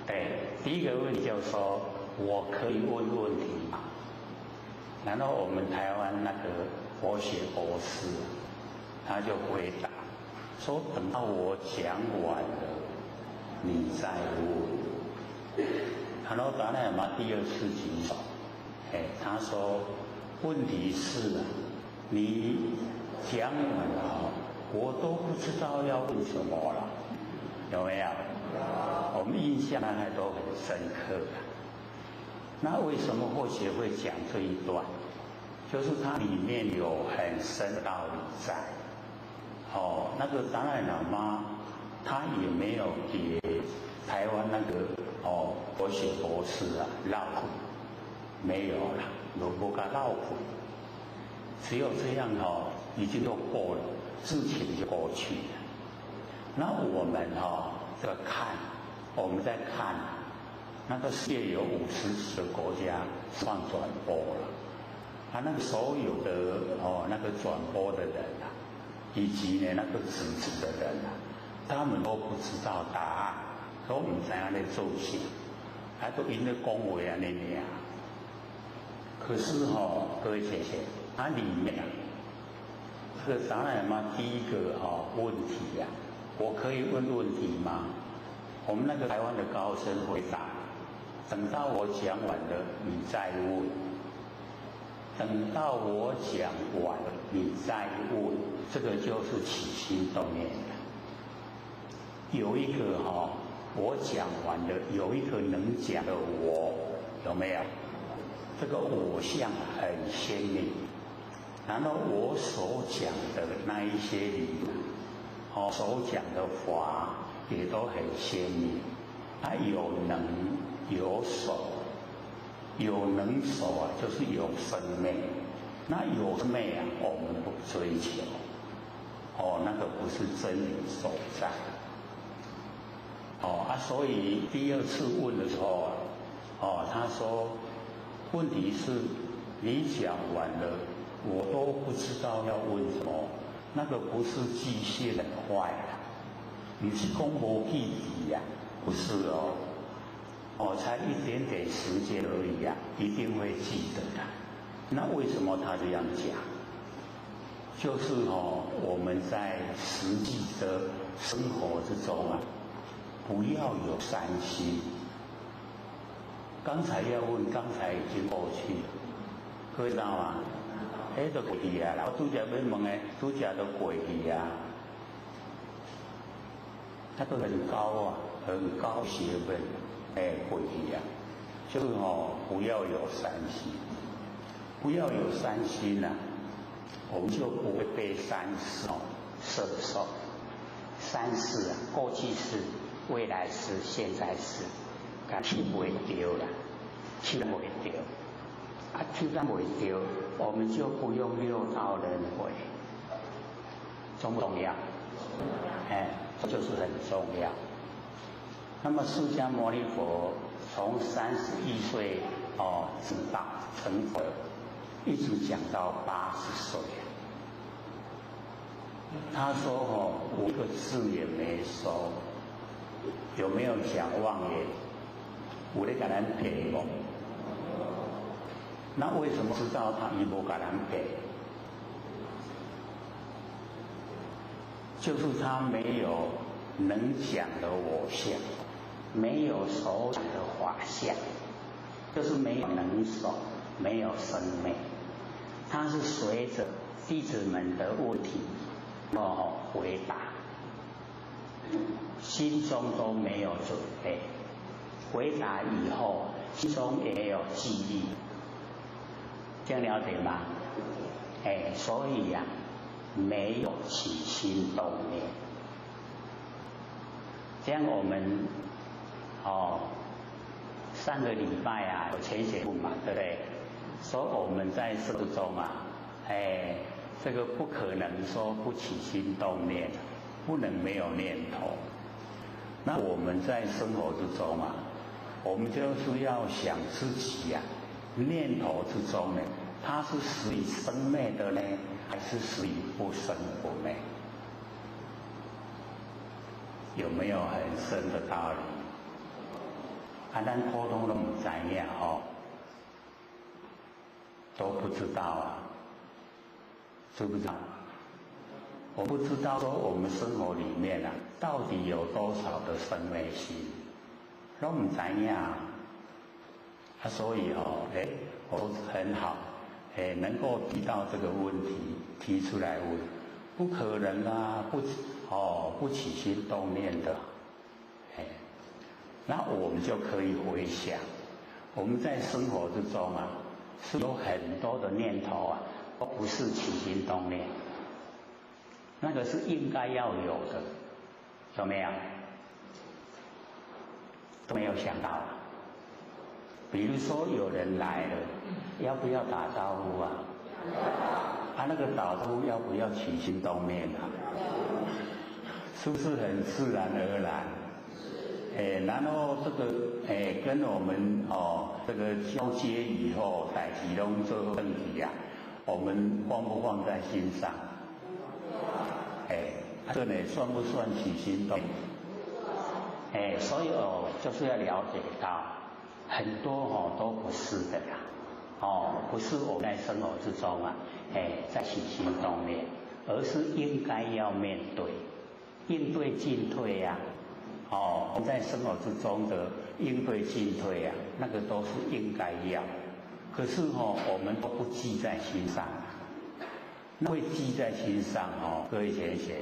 对，第一个问题就是说，我可以问问题吗？然后我们台湾那个佛学博士，他就回答说，等到我讲完了，你再问。然后达赖喇嘛第二次举手，哎，他说，问题是啊，你讲完了，我都不知道要问什么了，有没有？我们印象还都很深刻。那为什么或许会讲这一段？就是它里面有很深的道理在。哦，那个达赖喇嘛他也没有给台湾那个哦佛学博士啊绕口，没有啦，都不敢绕口。只有这样哦，已经都过了，事情就过去了。那我们哦，这个看，我们在看那个世界有50几个国家放转播了，啊，那个所有的哦那个转播的人啊，以及呢那个主持的人啊，他们都不知道答案，都唔知影咧做啥，还都𪜶咧讲话按呢尔。可是哈，各位姐姐，它里面啊，这个达赖喇嘛第一个哈问题呀，我可以问问题吗？我们那个台湾的高僧回答：等到我讲完了，你再问。等到我讲完了，你再问，这个就是起心动念了。有一个哈，我讲完了，有一个能讲的我，有没有？这个我相很鲜明，然后我所讲的那一些理，哦，所讲的法也都很鲜明。它有能有守，有能守啊，就是有生命。那有生命啊，我们不追求，哦，那个不是真理所在。哦啊，所以第二次问的时候啊，哦，他说。问题是，你讲完了，我都不知道要问什么。那个不是记性很坏啊，你是讲无记忆呀，不是哦。哦，才一点点时间而已啊，一定会记得的。那为什么他这样讲？就是哦，我们在实际的生活之中啊，不要有三心。刚才要问，刚才已经过去了，各位知道吗？彼都过去啊啦！我拄才欲问的，拄才都过去啊。他都很高啊，很高学问，哎，过去啊，就是哦，不要有三心，不要有三心呐，我们就不会被三世摄受。三世啊，过去世、未来世、现在世，共吸袂著啦，吸袂著，啊，吸咱袂著，我們就不用六道輪迴，重不重要？哎，這就是很重要。那麼釋迦牟尼佛從31歲哦成道成佛，一直講到80歲。他說：哦，五個字也沒說，有沒有講妄言？有咧共咱騙無？那為什麼知道他伊無共咱騙？就是他沒有能講的我相，沒有所講的法相，就是沒有能所，沒有生滅。他是隨着弟子們的問題哦回答，心中都沒有準備。回答以後，心中也有記憶，這樣了解嗎？哎，所以呀，沒有起心動念。這樣我們哦，上個禮拜啊，有淺顯問嘛，對不對？說我們在生活中啊，哎，這個不可能說不起心動念，不能沒有念頭。那我們在生活之中啊，我們就是要想自己呀，念頭之中呢，它是屬於生滅的呢，還是屬於不生不滅？有沒有很深的道理？啊，咱普通攏毋知影吼，都不知道啊，知不知道？我不知道說我們生活裡面啊，到底有多少的生滅心，攏毋知影啊。所以哦，哎，我很好，哎，能夠提到這個問題，提出來問，不可能啊，不哦，不起心動念的，哎，那我們就可以回想，我們在生活之中啊，是有很多的念頭啊，都不是起心動念，那個是應該要有的，有沒有？都沒有想到。比如說有人來了，要不要打招呼啊？啊，那個打招呼要不要起心動念啊？是不是很自然而然？哎，然後這個哎跟我們哦這個交接以後，代誌攏做轉去啊，我們放不放在心上？哎，這呢算不算起心動念？哎，所以哦，就是要了解到很多哦都不是的啦，哦，不是我們在生活之中啊，哎，在起心動念，而是應該要面對，應對進退呀，哦，我們在生活之中的應對進退啊，那個都是應該要，可是哦，我們都不記在心上，那會記在心上哦，各位淺顯，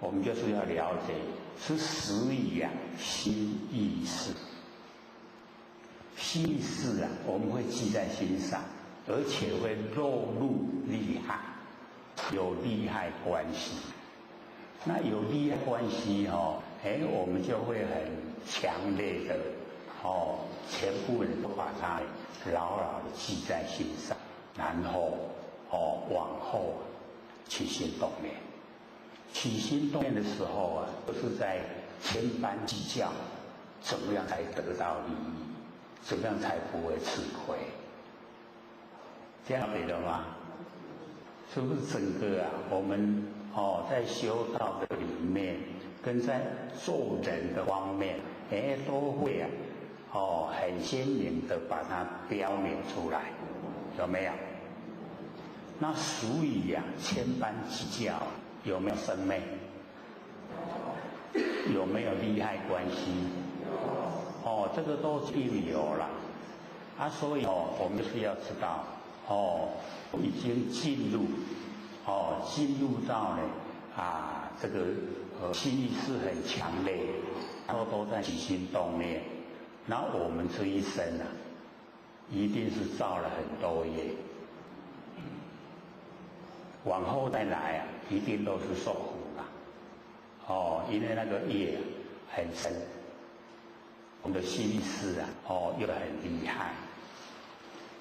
我們就是要了解，是始於啊心意識。心意識啊，我們會記在心上，而且會落入利害，有利害關係。那有利害關係哦，哎，我們就會很強烈的哦，全部人都把它牢牢的記在心上，然後哦，往後起心動念。起心動念的時候啊，都是在千般計較，怎麼樣才得到利益。怎麼樣才不會吃虧？這樣對了嗎？是不是整個啊？我們哦，在修道的裡面，跟在做人的方面，哎，都會啊，哦，很鲜明的把它标明出来，有没有？那俗语呀，千般计较，有没有生灭？有没有利害关系？哦，这个都一定有了。啊，所以哦，我们是要知道，哦，已经进入，哦，进入到呢，啊，这个心意识很强烈，然后都在起心动念。那我们这一生啊，一定是造了很多业，往后再来啊，一定都是受苦了。哦，因为那个业很深，我们的心意识啊，哦，又很厉害。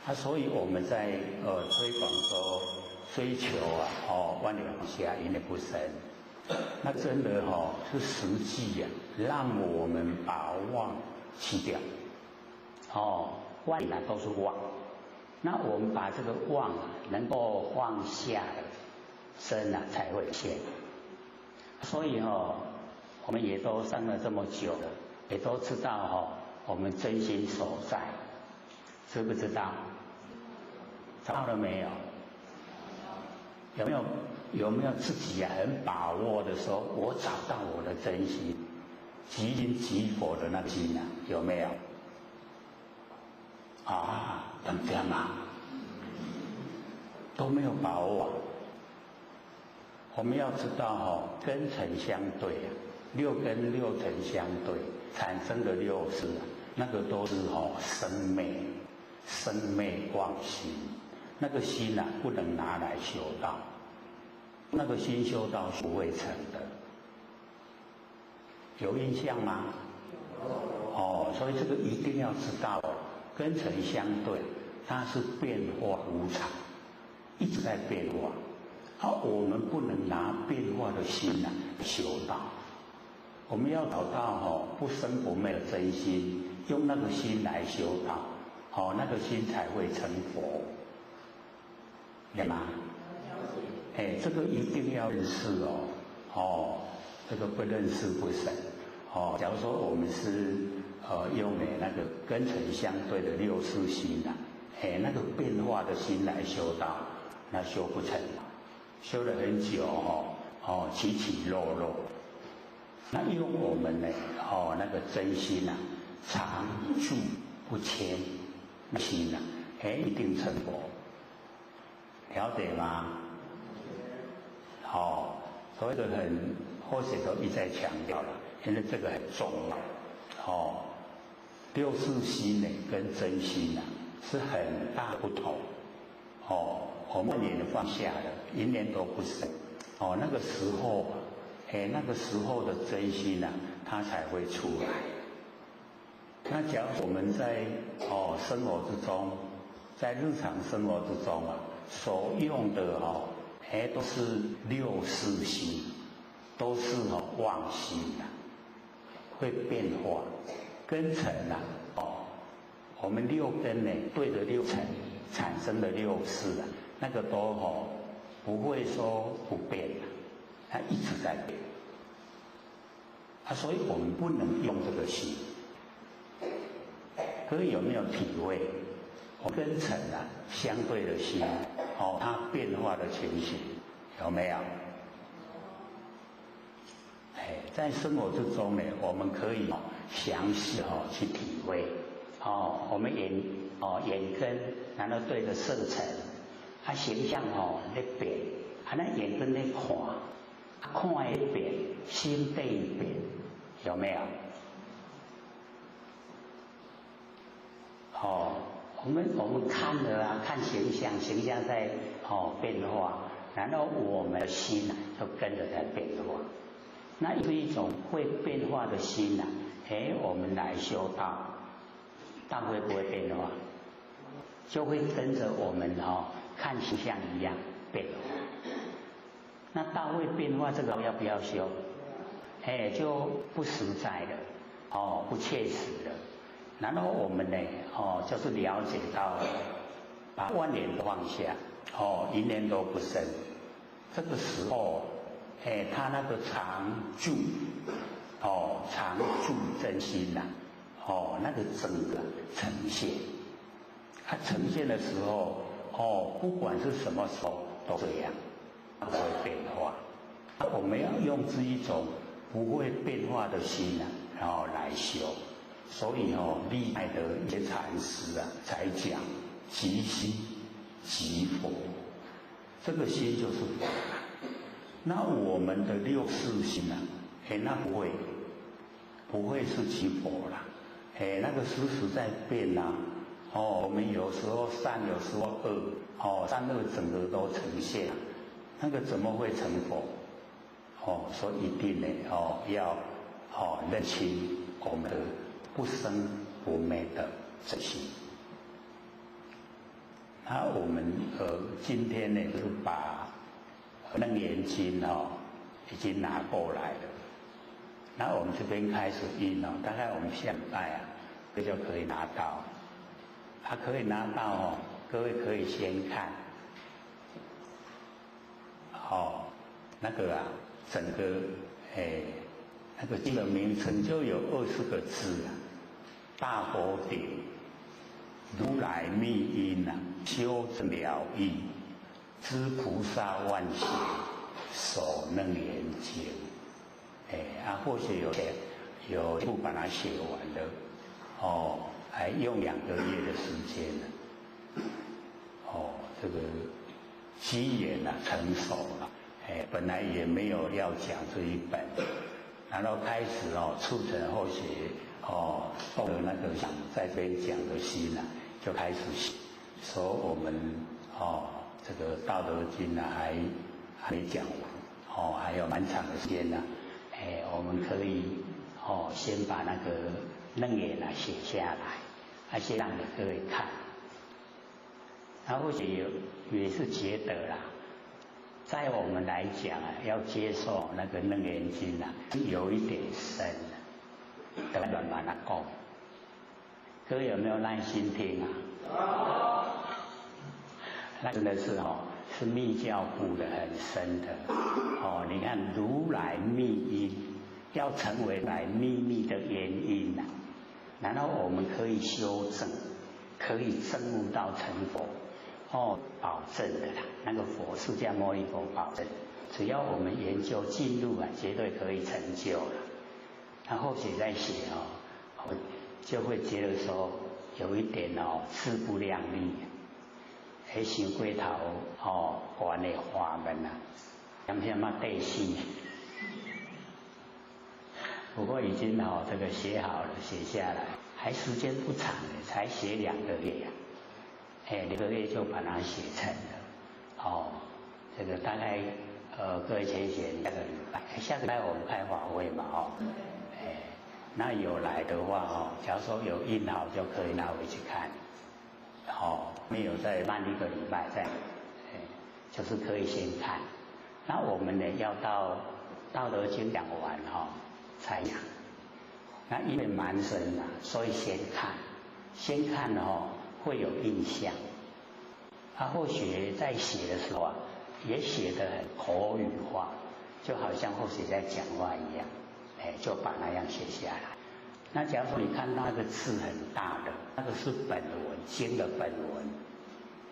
啊，所以我们在推广说追求啊，哦，万念放下，一念不生。那真的哈是实际呀，让我们把妄去掉。哦，妄啊都是妄，那我们把这个妄啊能够放下了，身啊才会现。所以哦，我们也都上了这么久了，也都知道哈，我们真心所在，知不知道？找到了没有？有没有自己啊很把握的说，我找到我的真心，即心即佛的那个心啊，有没有？啊，怎这样啊？都没有把握。我们要知道哈，根尘相对啊，六根六尘相对产生的六识，那个都是哦生灭，生灭妄心，那个心呐不能拿来修道，那个心修道不会成的，有印象吗？哦，所以这个一定要知道，根尘相对，它是变化无常，一直在变化。好，我们不能拿变化的心呐修道，我们要找到哦不生不灭的真心，用那个心来修道，好，那个心才会成佛，对吗？哎，这个一定要认识哦，哦，这个不认识不成。哦，假如说我们是用的那个根尘相对的六识心呐，哎，那个变化的心来修道，那修不成。修了很久哦，哦起起落落，那用我们呢，哦那个真心呐，常住不迁，心呐，哎一定成佛，了解吗？哦，所以这很后学都一再强调了，因为这个很重要。哦，六识心呢跟真心呐是很大不同。哦。我们念放下了，一念都不生。哦，那个时候，哎，那个时候的真心呐，它才会出来。那假如我们在哦生活之中，在日常生活之中啊，所用的哦，哎，都是六识心，都是哦妄心呐，会变化，根尘呐，哦，我们六根呢对着六尘产生的六识啊。那个都吼不会说不变的，它一直在变。啊，所以我们不能用这个心。各位有没有体会？根尘啊，相对的心，哦，它变化的情形有没有？哎，在生活之中呢，我们可以详细哦去体会。哦，我们眼哦眼根，然后对着色尘。啊，形象吼咧变，啊，咱眼根咧看，啊，看会变，心地变，有没有？哦，我们看了啊，看形象，形象在哦变化，然后我们的心啊就跟着在变化。那是一种会变化的心呐，哎，我们来修道，道会不会变化？就会跟着我们哦。看形象一样变化，那道会变化，这个要不要修？哎，就不实在了，哦，不切实了。然后我们呢，哦，就是了解到，把万念放下，哦，一念都不生。这个时候，哎，他那个常住，哦，常住真心呐，哦，那个整个呈现，它呈现的时候，哦，不管是什么时候都这样，不会变化。我们要用这一种不会变化的心啊，然后来修。所以哦，历代的一些禅师啊，才讲即心即佛，这个心就是佛。那我们的六识心啊，哎，那不会是即佛啦，哎，那个时时在变呐。哦，我们有时候善，有时候恶，哦，善恶整个都呈现，那个怎么会成佛？哦，所以一定呢，哦，要哦认清我们的不生不灭的真心。那我们今天呢，就把《楞严经》哦已经拿过来了。那我们这边开始印哦，大概我们下礼拜啊，这就可以拿到。他可以拿到哦，各位可以先看。哦，那个啊，整个哎，那个经的名称就有20个字啊，大佛顶如来密因啊，修正了义，知菩萨万行首楞严经。哎，啊，或许有些有不把它写完的，哦，还用2个月的时间呢。哦，这个机缘啊成熟了，哎，本来也没有要讲这一本，然后开始哦，促成后学哦，动了那个想在这边讲的心啊，就开始写，说我们哦，这个《道德经》啊还没讲完，哦，还有蛮长的时间呢。哎，我们可以哦，先把那个楞严啊写下来，啊，先让各位看。然后也是觉得啦，在我们来讲啊，要接受那个楞严经啊，有一点深，得慢慢来讲。各位有没有耐心听啊？那真的是哦，是密教部的很深的哦。你看如来密因，要成为来秘密的原因呐，然后我们可以修正，可以证悟到成佛哦，保证的啦。那个佛释迦牟尼佛保证，只要我们研究进入啊，绝对可以成就了。然后写在写哦，我就会觉得说有一点哦，自不量力。彼伤过头哦，悬的法门啊，点点仔短死。不过已经哦，这个写好了，写下来，还时间不长，才写两个月呀，哎，两个月就把它写成了。哦，这个大概各位浅显下个礼拜，下个礼拜我们开法会嘛，哦，哎，那有来的话哦，假如说有印好就可以拿回去看。哦，没有再慢一个礼拜再，哎，就是可以先看。那我们呢，要到《道德经》讲完哈才讲。那因为蛮深啊，所以先看，先看哦会有印象。他或许在写的时候啊，也写得很口语化，就好像或许在讲话一样，哎，就把那样写下来。那假如说你看那个字很大的，那个是本文经的本文，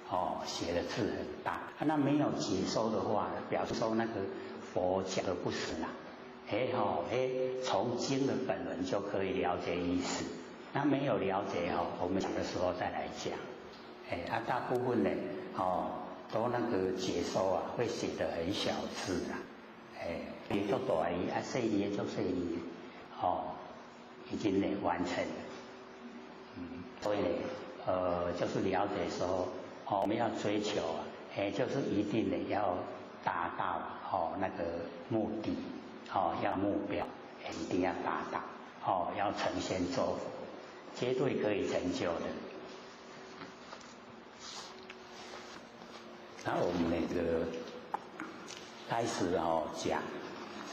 哦，写的字很大。那没有解说的话，表示说那个佛讲的不是啦。哎吼，哎，从经的本文就可以了解意思。那没有了解哦，我们讲的时候再来讲。哎，啊，大部分呢，哦，都那个解说啊，会写得很小字啊。哎，也就大意，啊，细也就细意，哦。已经呢完成了，所以呢，就是了解说，哦，我们要追求啊，哎，就是一定的要达到哦那个目的，哦，要目标，一定要达到，哦，要成仙做佛，绝对可以成就的。那我们那个开始哦讲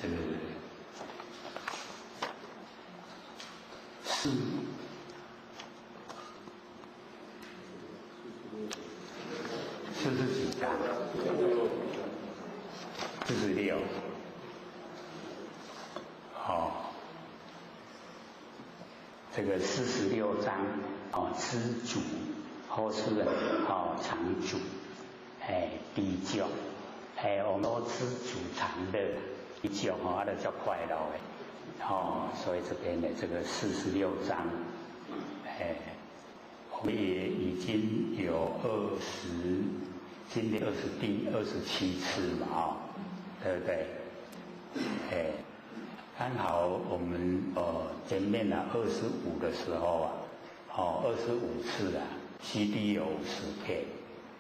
这个。四十几章？46。好，这这个四十六章哦，知足或是哦常足，哎，知足，哎，我们都知足常乐，知足哦，啊，就足快乐的，哦，所以这边的这个四十六章，哎，我们也已经有二十，今天第27次嘛，哦，对不对？哎。刚好我们前面呢二十五的时候啊，哦25次啊，CD 有50片，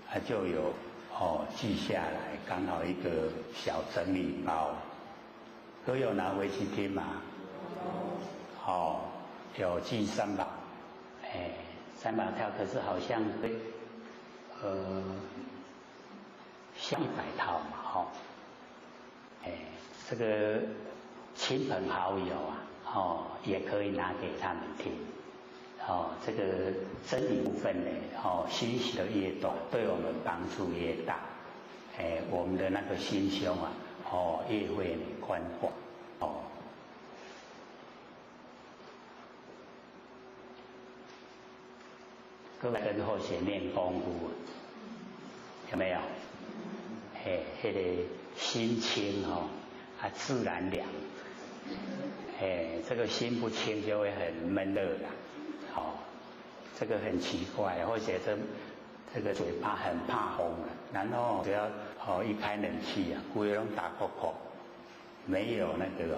它就有哦记下来，刚好一个小整理包，都有拿回去听吗？哦，有记3把，哎，3把跳，可是好像会像100套嘛，哈，哎，这个。亲朋好友啊，哦，也可以拿给他们听，哦，这个真理部分呢，哦，熏习的越多，对我们帮助越大，哎，我们的那个心胸啊，哦，越会宽广，哦。各位跟后学练功夫，有没有？嘿，那个心清哦，啊，自然凉。哎，这个心不清就会很闷热啦，哦，这个很奇怪，或者这个嘴巴很怕风，然后只要哦一开冷气啊，规个拢打咳咳，没有那个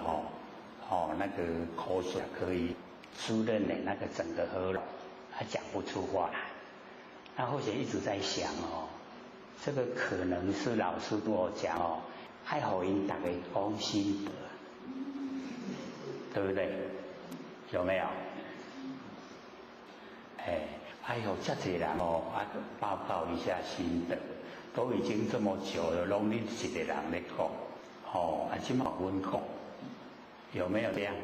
那个口水可以滋润的那个整个喉咙，他讲不出话来。那或者一直在想哦，这个可能是老师跟我讲哦，爱予𪜶大家讲心得。对不对？有没有？哎，哎呦，这济人哦，啊，报告一下心得，都已经这么久了，拢恁一个人咧讲，哦，啊，这马阮讲，有没有这样？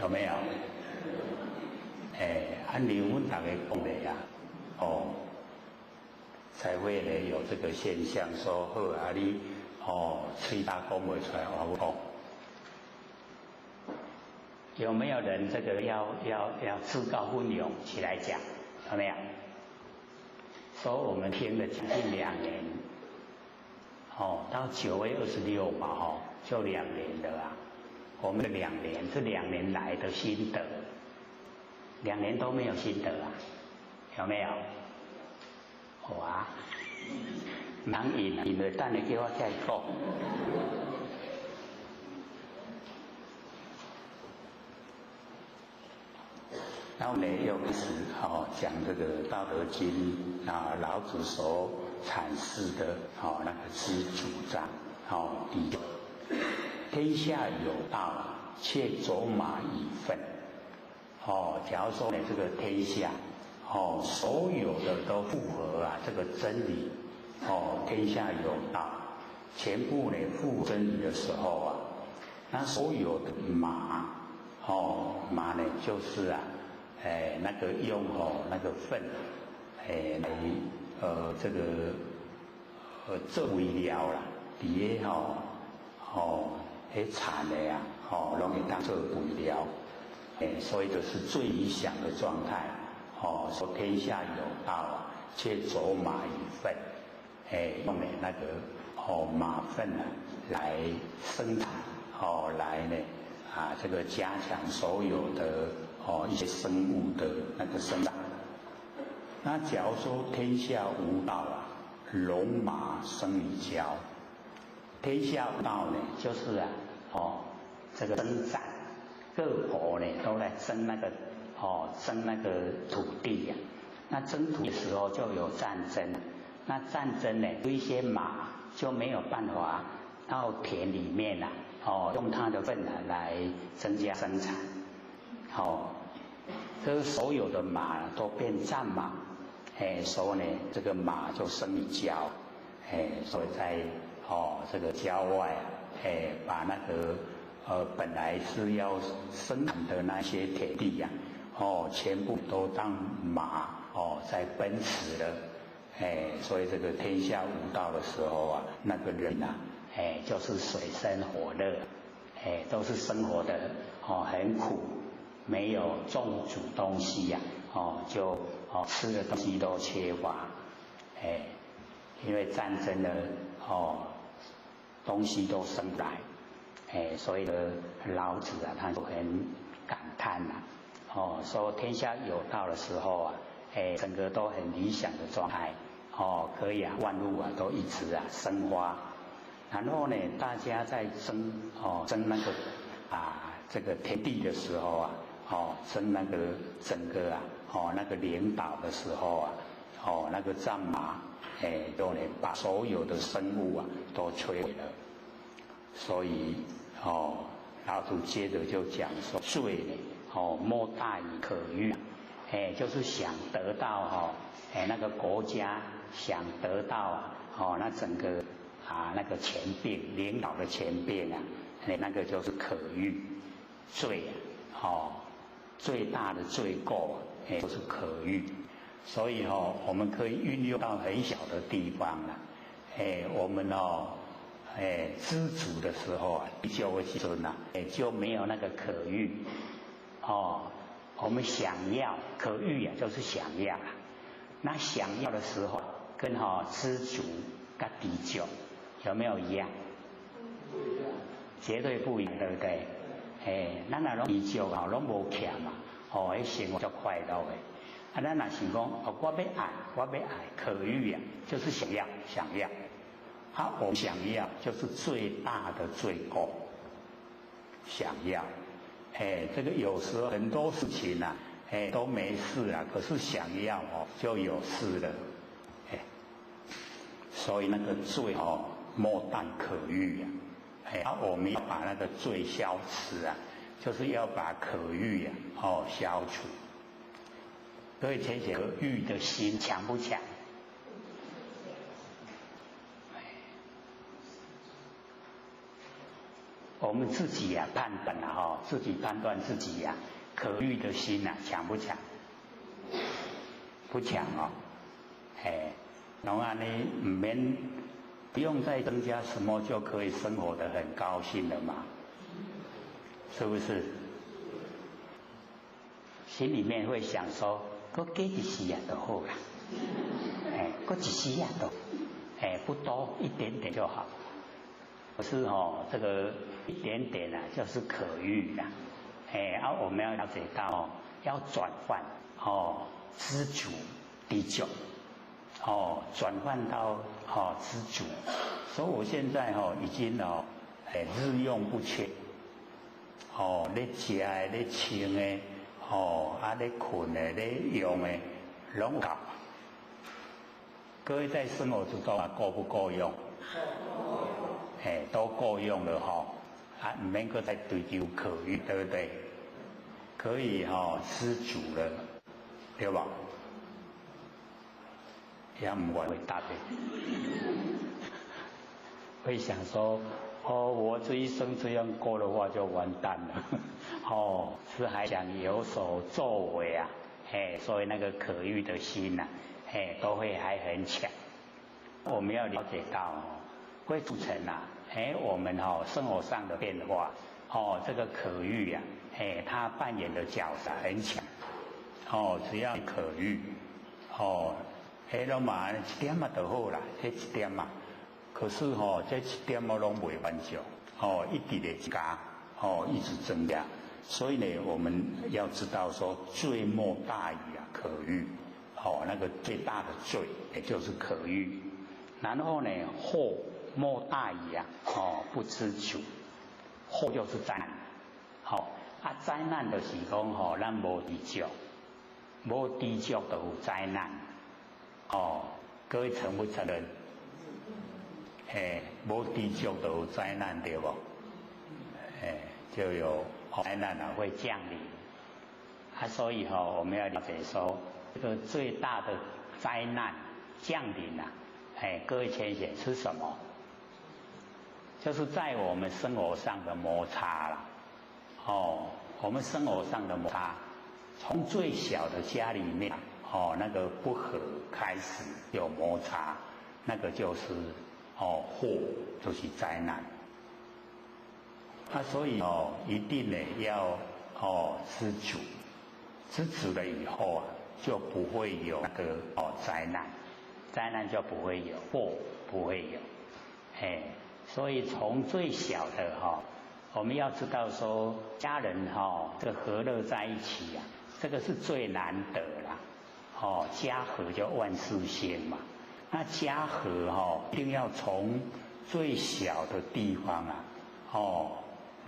有没有？哎，啊，你阮大家讲的呀，哦，才会呢有这个现象，说好啊，你。哦，喙焦讲袂出来，我讲。有没有人这个要自告奋勇起来讲？有没有？说我们听了将近2年，哦，到9月26嘛，哦，就2年了啊。我们的2年，这2年来的心得，2年都没有心得啊，有没有？哇！人应，因为等下叫我再讲。然后呢，又开始哦讲这个《道德经》啊，老子所阐释的哦那个知足章哦，第一，天下有道，却走马以粪。哦，假如说呢，这个天下哦，所有的都符合啊这个真理。哦，天下有道，全部呢符合真理的时候啊，那所有的马，哦马呢就是啊，哎那个用哦那个粪，哎来这个做肥料啦，伫个吼哦彼田的啊，哦拢会当做肥料，哎所以就是最理想的状态，哦说天下有道啊，却走马以粪。哎，用的那个哦马粪啊来生产哦，来呢啊这个加强所有的哦一些生物的那个生长。那假如说天下无道啊，龙马生于郊。天下无道呢，就是啊哦这个征战，各国呢都在争那个哦争那个土地呀。那争土的时候就有战争。那战争呢，有一些马就没有办法到田里面啊，哦，用它的粪啊来增加生产，哦，这所有的马都变战马，哎，所以呢，这个马就生于郊，哎，所以在哦这个郊外啊，哎，把那个本来是要生产的那些田地呀，哦，全部都当马哦在奔驰了。哎，所以这个天下无道的时候啊，那个人啊，哎，就是水深火热，哎，都是生活的哦很苦，没有种煮东西呀，哦就哦吃的东西都缺乏，哎，因为战争的哦东西都生不来，哎，所以呢老子啊他就很感叹呐，哦说天下有道的时候啊，哎整个都很理想的状态，哦可以啊万物啊都一直啊生发。然后呢，大家在争哦争那个啊这个天地的时候啊，哦争那个整个啊哦那个领导的时候啊，哦那个战马哎都呢把所有的生物啊都摧毁了。所以哦老祖接着就讲说罪呢哦莫大于可欲，哎就是想得到哈哎那个国家想得到啊哦那整个。啊，那个权柄，领导的权柄啊，那个就是可欲罪啊，哦，最大的罪过，哎，就是可欲。所以哦，我们可以运用到很小的地方了。哎，我们哦，哎，知足的时候啊，就会尊呐，哎，就没有那个可欲。哦，我们想要可欲啊，就是想要啊。那想要的时候，跟哈知足跟知足。有没有一样？不一样，绝对不一样，对不对？哎，咱若拢知足啊，拢无欠嘛，哦，彼生活足快乐的。啊，咱若想讲，哦，我欲爱，我欲爱，可欲啊，就是想要，想要。啊，我想要就是最大的罪过。想要，哎，这个有时候很多事情啊，哎，都没事啊，可是想要哦，就有事了，哎，所以那个罪哦。莫大可欲啊！哎，啊，我们要把那个罪消除啊，就是要把可欲啊，哦，消除。各位浅显，欲的心强不强？我们自己呀判断啊，哈，自己判断自己呀，可欲的心呐，强不强？不强哦，哎，拢按呢毋免。不用再增加什么就可以生活得很高兴了嘛？是不是？心里面会想说，阁加一丝啊就好啦，哎，阁一丝啊就，哎，不多，一点点就好。可是哦，这个一点点啊，就是可欲啦，哎，啊，我们要了解到哦，要转换哦，知足知足。哦，转换到哦知足，所以我现在哦已经哦，哎日用不缺，哦咧食的咧穿的，哦啊咧睏的咧用的，拢够。各位在生活之中啊，够不够用？哎，都够用了哈，啊，毋免阁再追求可欲，对不对？可以哈知足了，对吧？也毋会答的，会想说，哦，我这一生这样过的话就完蛋了，哦，是还想有所作为啊，哎，所以那个可欲的心呐，哎，都会还很强。我们要了解到哦，会促成啊，哎，我们哦生活上的变化，哦，这个可欲啊，哎，它扮演的角色很强，哦，只要可欲，哦。彼拢嘛一点仔就好啦，彼一点仔。可是吼，这一点仔拢袂满足，哦，一直咧加，哦，一直增加。所以呢，我们要知道说，罪莫大于啊可欲，哦，那个最大的罪，也就是可欲。然后呢，祸莫大于啊，哦，不知足。祸就是灾难，好啊，灾难就是讲吼，咱无知足，无知足就有灾难。哦，各位承不承认？哎，无知足就有灾难，对无？哎，就有灾难啊会降临。啊，所以哈，我们要了解说，这个最大的灾难降临啊，哎，各位浅显是什么？就是在我们生活上的摩擦啦。哦，我们生活上的摩擦，从最小的家里面。哦，那个不和开始有摩擦，那个就是哦祸，就是灾难。啊，所以哦，一定呢要哦知足，知足了以后啊，就不会有那个哦灾难，灾难就不会有，祸不会有，哎，所以从最小的哈，我们要知道说家人哈这个和乐在一起呀，这个是最难得啦，哦，家和就万事兴嘛，那家和哈一定要从最小的地方啊，哦。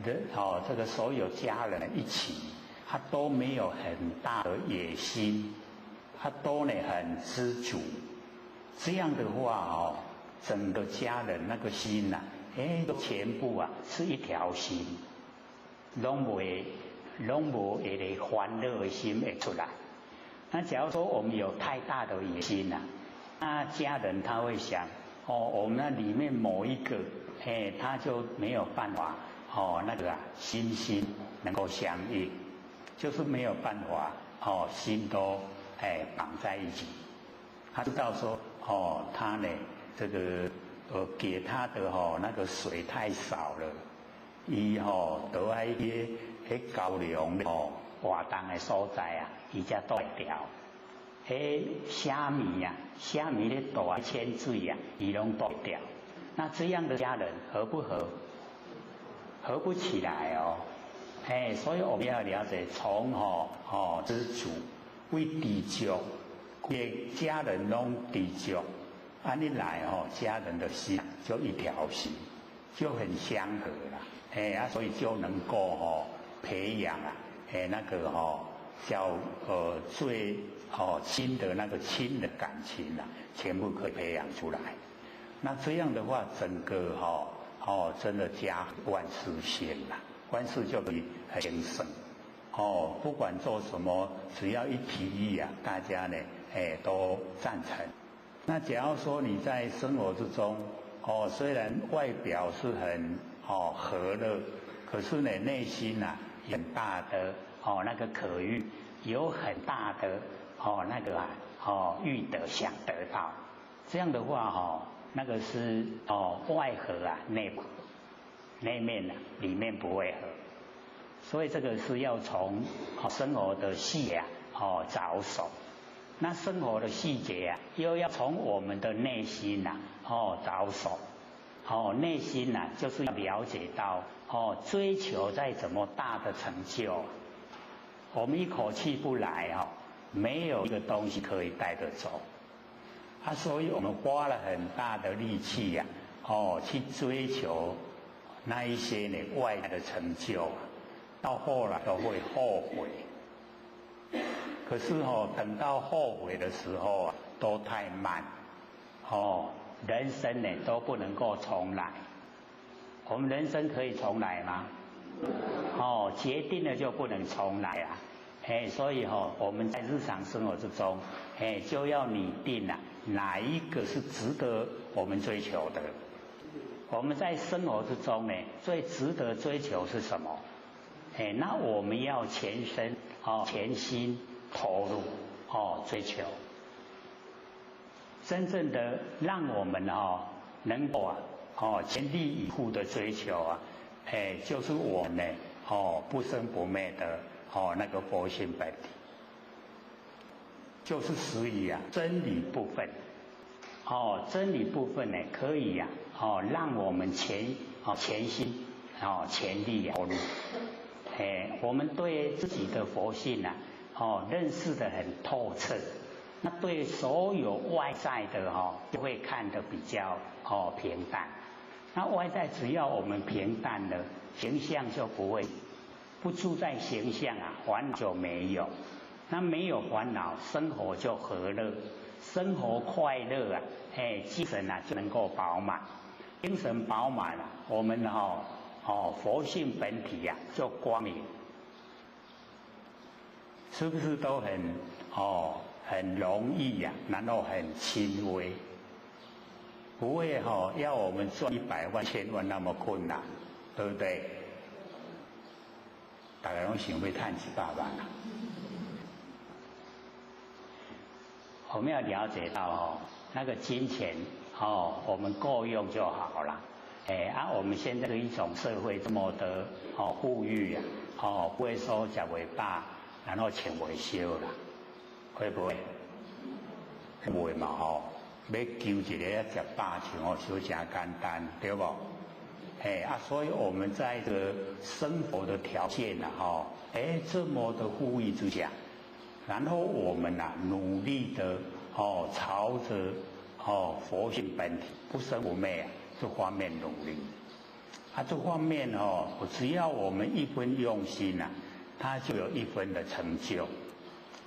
人哦，这个所有家人一起，他都没有很大的野心，他都呢很知足。这样的话哦，整个家人那个心呐，哎，全部啊是一条心，拢袂拢无一个欢乐的心会出来。那假如说我们有太大的野心呐，那家人他会想，哦，我们那里面某一个，哎，他就没有办法。哦，那个啊，心心能够相应，就是没有办法哦，心都哎绑在一起。他知道说哦，他呢这个给他的哦那个水太少了，伊吼都爱去彼高粱哦活动的所在啊，伊才断掉。彼虾米呀，虾米咧大浅水啊，伊拢断掉。那这样的家人合不合？合不起来哦，哎，所以我们要了解，从吼吼知足为知足，给家人拢知足，按呢来吼，家人的心就一条心，就很相合了，哎啊，所以就能够吼培养啊，哎那个吼叫最哦亲的那个亲的感情啊，全部可以培养出来。那这样的话，整个哈。哦，真的家万事兴了，万事就可以兴盛。哦，不管做什么，只要一提议啊，大家呢，哎，都赞成。那假如说你在生活之中，哦，虽然外表是很哦和乐，可是呢，内心呐，很大的哦那个渴欲，有很大的哦那个啊哦欲得想得到，这样的话哦。那个是哦外合啊，内不合，内面啊里面不会合，所以这个是要从生活的细节啊哦着手，那生活的细节啊又要从我们的内心呐哦着手，哦内心呐就是要了解到哦追求再怎么大的成就，我们一口气不来哦，没有一个东西可以带得走。啊，所以我们花了很大的力气呀，哦，去追求那一些呢外在的成就，到后来都会后悔。可是哦，等到后悔的时候啊，都太慢，哦，人生呢都不能够重来。我们人生可以重来吗？哦，决定了就不能重来啊。哎，所以哦，我们在日常生活之中，哎，就要拟定啊，哪一个是值得我们追求的？我们在生活之中呢，最值得追求是什么？哎，那我们要全身哦，全心投入哦，追求，真正的让我们哦，能够啊哦，全力以赴的追求啊，哎，就是我们呢哦，不生不灭的。哦，那个佛性本体，就是属于啊真理部分。哦，真理部分呢，可以呀，哦，让我们全哦全心哦全力投入。哎，我们对自己的佛性啊，哦认识得很透彻，那对所有外在的哦，就会看得比较哦平淡。那外在只要我们平淡了，形象就不会。不住在形象啊，烦恼就没有。那没有烦恼，生活就和乐，生活快乐啊，哎，精神啊就能够饱满，精神饱满了，我们哦哦佛性本体呀就光明，是不是都很哦很容易呀？然后很轻微，不会哦要我们赚100万、1000万那么困难，对不对？大家拢想欲趁100万啊！我们要了解到哦，那个金钱哦，我们够用就好了。哎啊，我们现在的一种社会这么的哦富裕啊，哦不会说食袂饱，然后穿袂烧啦，会不会？不会嘛吼，欲求一个食饱穿哦，小真简单，对无？哎啊，所以我们在这个生活的条件呐，哈，哎这么的富裕之下，然后我们呐努力的哦朝着哦佛性本体不生不灭啊这方面努力，啊这方面哦，只要我们一分用心呐，它就有一分的成就，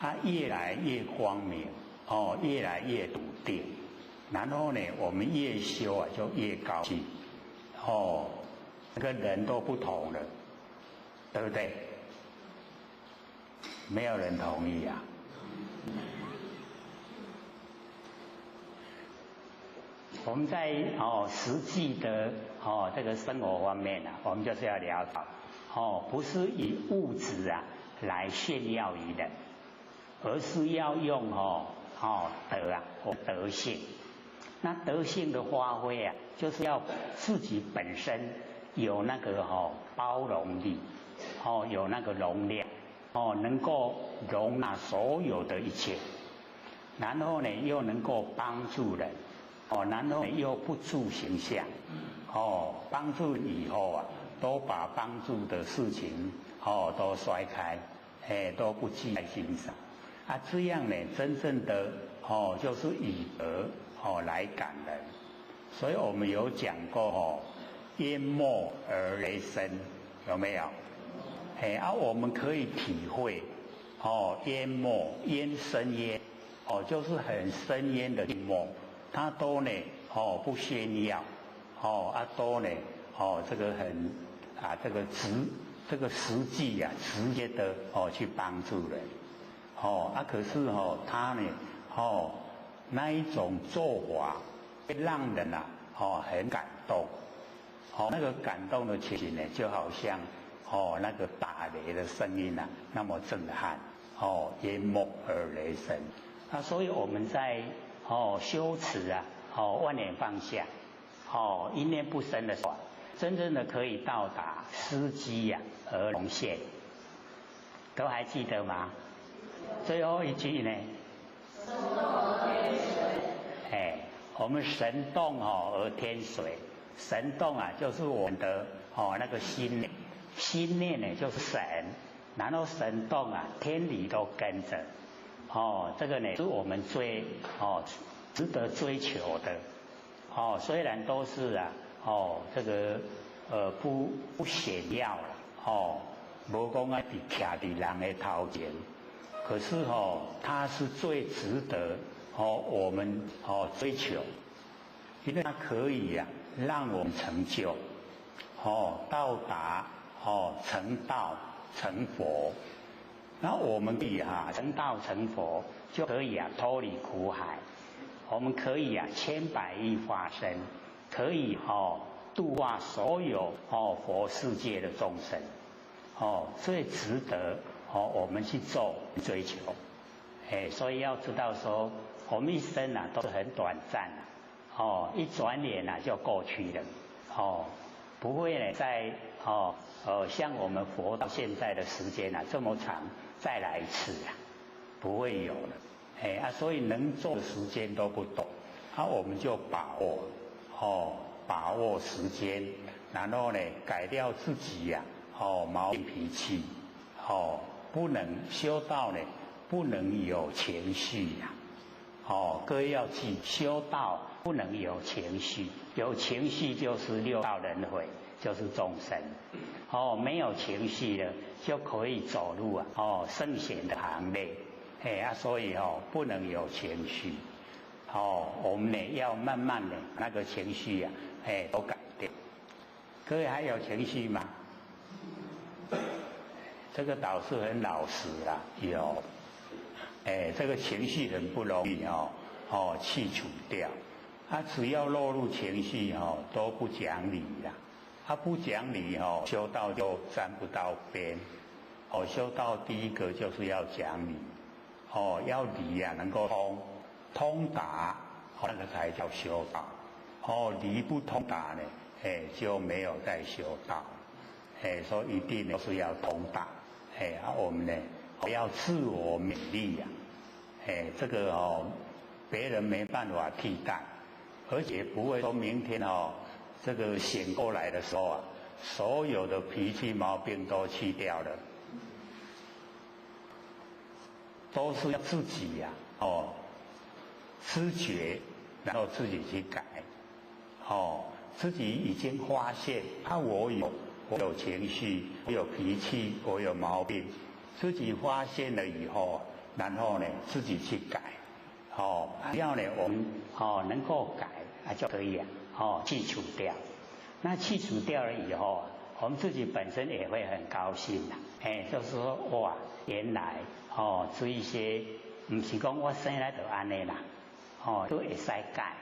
啊越来越光明哦，越来越笃定，然后呢，我们越修啊就越高兴。哦，那个人都不同了，对不对？没有人同意啊。我们在哦实际的哦这个生活方面啊，我们就是要了解哦，不是以物质啊来炫耀于人，而是要用哦哦德啊或德性。那德性的发挥啊，就是要自己本身有那个哦包容力，哦有那个容量，哦能够容纳所有的一切，然后呢又能够帮助人，哦然后又不住形象，哦帮助以后啊，都把帮助的事情哦都甩开，哎都不记在心上，啊这样呢真正的哦就是以德。哦，来感人，所以我们有讲过哦，淹没而雷声，有没有？哎啊，我们可以体会哦，淹没淹深渊，哦，就是很深渊的淹没，它都呢哦不炫耀，哦啊都呢哦这个很啊这个直这个实际呀直接的哦去帮助人，哦啊可是哦他呢哦。那一种做法会让人啊，哦很感动，哦那个感动的情形呢，就好像哦那个打雷的声音啊，那么震撼，哦淹没而雷声。那所以我们在哦修持啊，哦万念放下，哦一念不生的时候，真正的可以到达司机呀而荣现，都还记得吗？最后一句呢？哎，我们神动哦而天随，神动啊就是我们的哦那个心念，心念呢就是神，然后神动啊天理都跟着，哦这个呢是我们最哦值得追求的，哦虽然都是啊哦这个不显耀了哦，无讲啊伫徛伫人的头前。可是哦，它是最值得哦我们哦追求，因为它可以呀让我们成就，哦到达哦成道成佛，那我们可以哈成道成佛就可以啊脱离苦海，我们可以啊千百亿化身，可以哦度化所有哦佛世界的众生，哦最值得。哦，我们去做追求，哎，所以要知道说，我们一生啊都是很短暂的，哦，一转眼啊就过去了，哦，不会呢在哦像我们活到现在的时间啊这么长，再来一次啊，不会有了，哎啊，所以能做的时间都不多，啊，我们就把握，哦，把握时间，然后呢改掉自己呀，哦毛病脾气，哦。不能修道呢，不能有情绪呀。哦，各位要记，修道不能有情绪，有情绪就是六道轮回，就是众生。哦，没有情绪了，就可以走入啊哦圣贤的行列。哎啊，所以哦不能有情绪。哦，我们呢要慢慢的那个情绪啊，哎都改掉。各位还有情绪吗？这个导师很老实啦，有，哎，这个情绪很不容易哦，哦，去除掉。他只要落入情绪哦，都不讲理啦。他不讲理哦，修道就沾不到边。哦，修道第一个就是要讲理，哦，要理呀能够通，通达，那个才叫修道。哦，理不通达呢，哎，就没有在修道，哎，所以一定都是要通达，哎，啊，我们呢要自我勉励呀，哎，这个哦，别人没办法替代，而且不会说明天哦，这个醒过来的时候啊，所有的脾气毛病都去掉了，都是要自己呀，哦，知觉，然后自己去改，哦。自己已经发现啊，我有情绪，我有脾气，我有毛病，自己发现了以后，然后呢，自己去改，哦，只要呢我们哦能够改啊就可以啊，哦去除掉。那去除掉了以后，我们自己本身也会很高兴的，哎，就是说哇，原来哦这一些，毋是讲我生来就按呢啦，哦都会使改。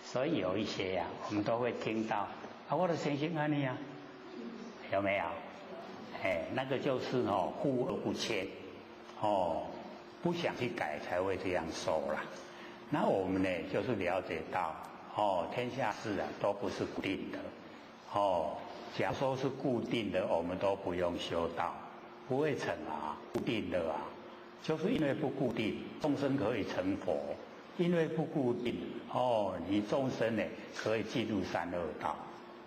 所以有一些呀，我们都会听到啊，我的生性按呢啊，有没有？哎，那个就是哦，护而不迁，哦，不想去改才会这样说啦。那我们呢，就是了解到哦，天下事啊都不是固定的，哦，假如说是固定的，我们都不用修道，不会成啊，固定的啊，就是因为不固定，众生可以成佛。因为不固定哦，你众生呢可以进入三恶道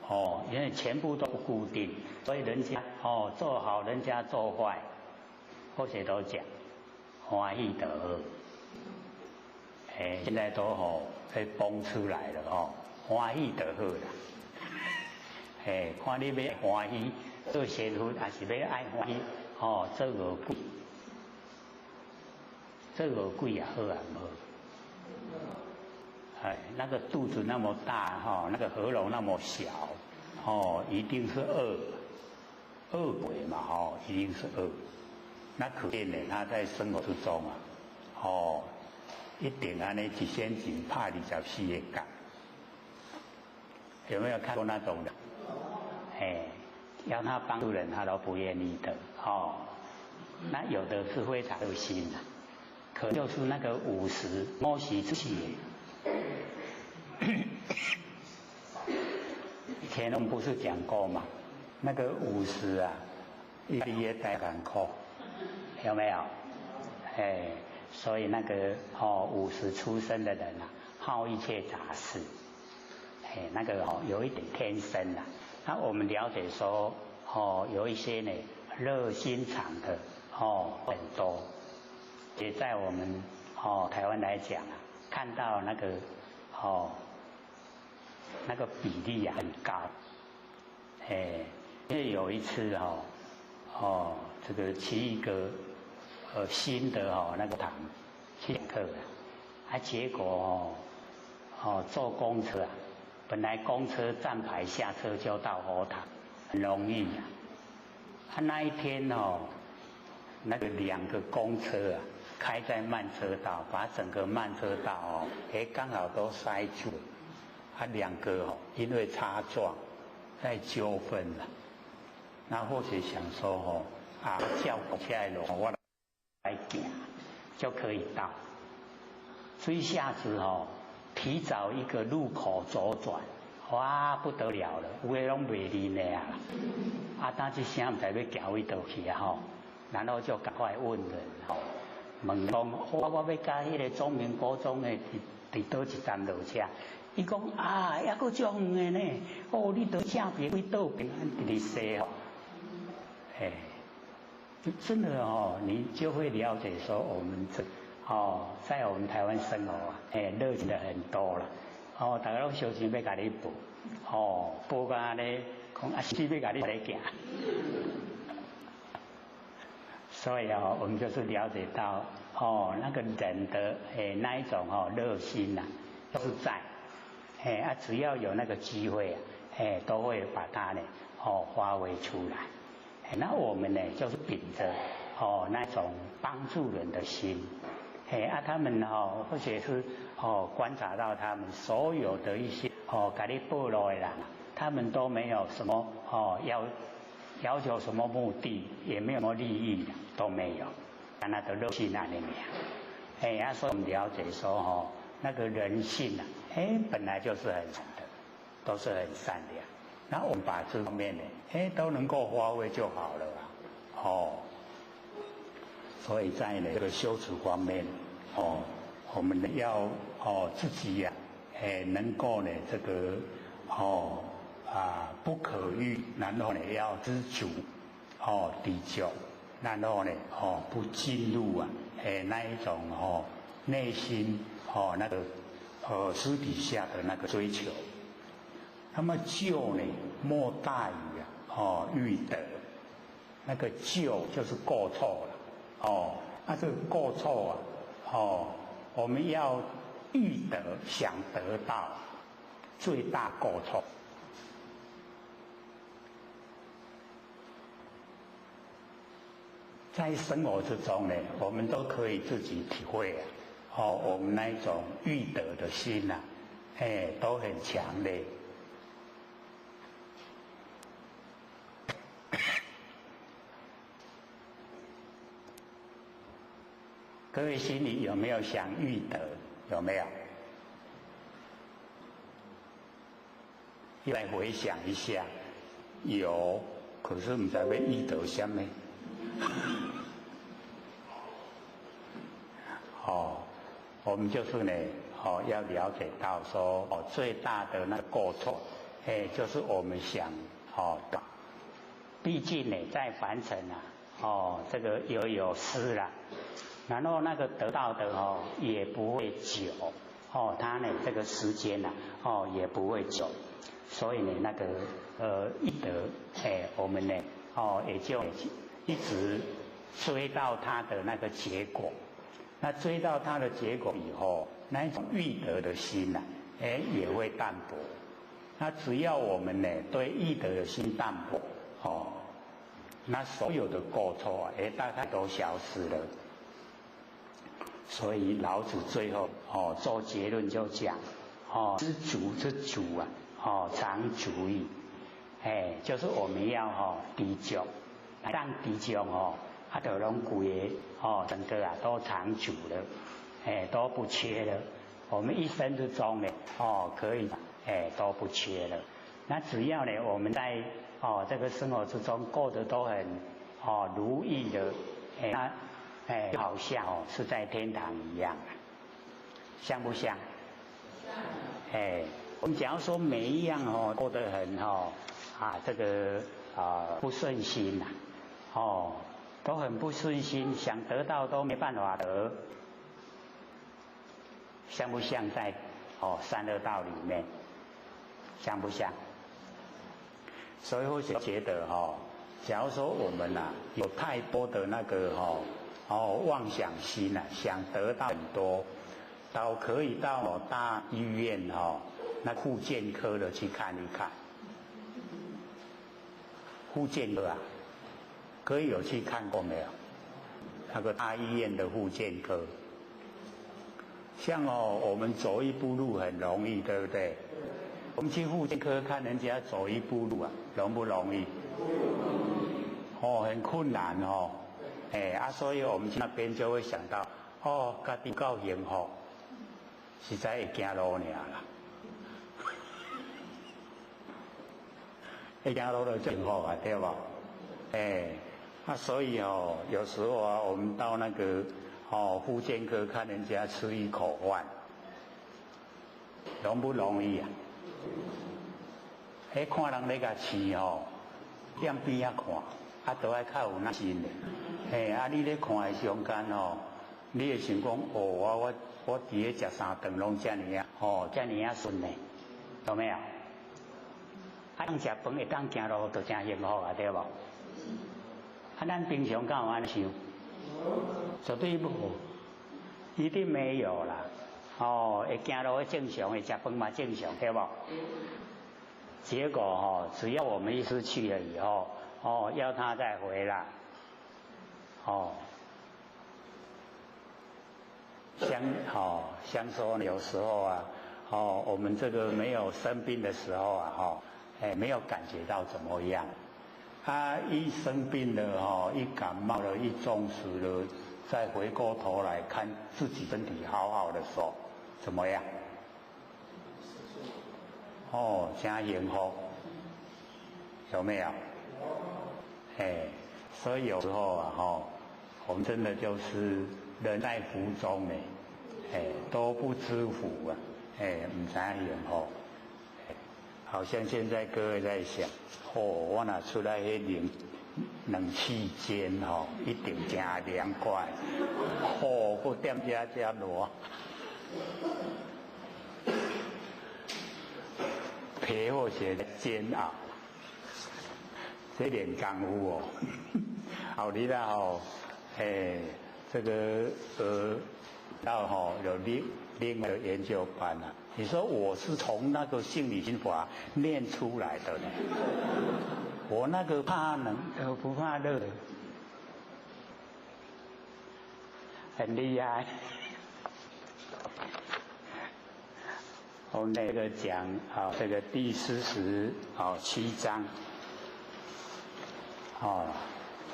哦，因为全部都不固定，所以人家哦做好，人家做坏，或者都讲欢喜得好，哎，现在都哦被崩出来了哦，欢喜得好啦，哎，看你欲欢喜做仙佛，还是欲爱欢喜哦做饿鬼，做饿鬼也好啊，毋好？哎，那个肚子那么大哈，那个喉咙那么小，哦，一定是饿，饿鬼嘛哦，一定是饿。那可见呢，他在生活之中啊，哦，一定按呢一仙钱拍24个角，有没有看过那种的？哎，要他帮助人，他都不愿意的哦。那有的是非常热心的，可就是那个五十摩西之气。以前我们不是讲过吗？那个五十啊，一也带艰苦，有没有？哎，所以那个哦，五十出生的人啊，好一切杂事，哎，那个哦，有一点天生啊。那我们了解说，哦，有一些呢热心肠的哦很多，也在我们哦台湾来讲啊，看到那个哦那个比例啊很高，哎，因为有一次哦哦这个去一个新的哦那个堂去讲课啊，结果哦哦坐公车啊。本来公车站牌下车就到佛堂，很容易啊。他那一天哦，那个两个公车啊，开在慢车道，把整个慢车道哦，哎，刚好都塞住。他两个哦，因为擦撞，在纠纷了。那或许想说哦，啊，叫起来了，我来行就可以到。所以下次哦，提早一个路口左转，哇，不得了了，有的拢袂离呢啊！啊，当这声毋知欲行佗倒去啊吼，然后就赶快问人吼，问讲我欲佮彼个中明国中的伫佗一站落车，伊讲啊，犹阁足远的呢，哦，你佗正边去倒边，直直踅吼，哎，真的哦，你就会了解说我们这。哦，在我们台湾生活啊，哎，热情的很多了。哦，大家拢相信欲共你报，哦，报到按呢，讲啊，是欲共你来行。所以哦，我们就是了解到，哦，那个人的哎那一种哦热心呐，都是在，哎啊，只要有那个机会啊，哎，都会把它呢，哦，发挥出来。那我们呢，就是秉着哦那种帮助人的心。嘿啊，他们哦，或者是哦，观察到他们所有的一些哦，共你报路的人，他们都没有什么哦，要求什么目的，也没有什么利益，都没有，但那都热心按呢尔。哎，啊，所以我们了解说哦，那个人性啊，哎，本来就是很的。都是很善良。那我们把这方面呢，哎，都能够发挥就好了啊。哦，所以在呢这个修持方面，哦，我们要哦自己呀，哎，能够呢这个哦啊不可欲，然后呢要知足，哦知足，然后呢哦不进入啊，哎那一种哦内心哦那个私底下的那个追求。那么咎呢，莫大于啊哦欲得。那个咎就是过错了，哦，那这个过错啊，哦，我们要欲得想得到最大过错。在生活之中呢，我们都可以自己体会啊，哦，我们那一种欲得的心呐，哎，都很强烈。各位心里有没有想欲得？有没有？来回想一下，有，可是唔知要欲得什么。哦，我们就是呢，哦，要了解到说，哦，最大的那个过错，哎，就是我们想哦的。毕竟呢，在凡尘啊，哦，这个有失啦。然后那个得到的哦也不会久哦，他呢这个时间呐哦也不会久，所以呢那个一得哎我们呢哦也就一直追到他的那个结果，那追到他的结果以后，那一种欲得的心呐哎也会淡薄。那只要我们呢对欲得的心淡薄哦，那所有的过错哎大概都消失了。所以老子最后哦做结论就讲哦知足之足啊哦常足矣，哎就是我们要哦知足，当知足哦，啊就拢规个哦整个啊都常足了，哎都不缺了。我们一生之中呢哦可以哎都不缺了。那只要呢我们在哦这个生活之中过得都很哦如意的，哎那。哎，好像哦是在天堂一样，像不像？像。哎，我们假如说每一样哦过得很哦啊这个啊不顺心呐，哦都很不顺心，想得到都没办法得，像不像在哦三恶道里面？像不像？所以我觉得哦，假如说我们呐有太多的那个哦。哦，妄想心呐，想得到很多，倒可以到大医院哦，那复健科的去看一看。复健科啊，各位有去看过没有？那个大医院的复健科，像哦，我们走一步路很容易，对不对？我们去复健科看人家走一步路啊，容不容易？哦，很困难哦。哎啊，所以我们去那边就会想到，哦，家己够幸福，实在会走路尔啦，会走路就幸福啊，对无？哎，啊，所以哦，有时候啊，我们到那个哦复健科看人家吃一口饭，容不容易啊？彼看人咧共饲吼，踮边仔看，啊，都爱较有耐心的。嘿，啊，你咧看的中间吼，你会想讲，哦，我伫咧食三顿拢遮尔啊，哦，遮尔啊顺呢，有没有？啊，当食饭会当行路就真幸福啊，对无？啊，咱平常敢有按呢想？绝对无，一定没有啦。哦，会行路会正常，会食饭嘛正常，对无？结果哦，只要我们一失去了以后，哦，要他再回来，哦，像说有时候啊，哦，我们这个没有生病的时候啊，哈，哎，没有感觉到怎么样，他一生病了哈，一感冒了，一中暑了，再回过头来看自己身体好好的时候，怎么样？哦，真幸福，有没有？哎，所以有时候啊，吼，我们真的就是人在福中呢，哎，都不知福啊，哎，毋知影幸福。好像现在各位在想，哦，我若出来彼冷气间吼，一定真凉快，哦，阁踮遮遮热，皮肤是煎熬，这练功夫哦，后日啦吼，哎，这个到吼有另外的研究班啊。你说我是从那个性理心法练出来的呢？我那个怕冷，不怕热，很厉害。我们那个讲啊，这个第47章，哦，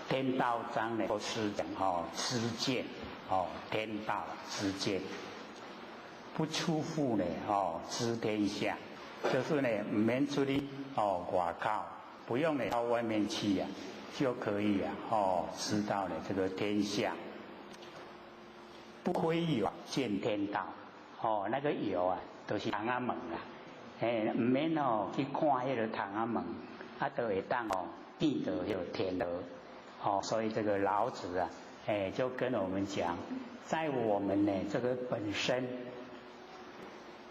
天道章呢，是讲哦知见，哦天道知见，不出户呢，哦知天下，就是呢毋免出去哦外口，不用呢到外面去呀，就可以啊哦知道呢这个天下，不窥牖见天道，哦那个牖啊。就是窗仔门啦，嘿，毋免哦去看彼个窗仔门，啊，就会当哦见到彼个天道，哦，所以这个老子啊，哎，就跟我们讲，在我们呢这个本身，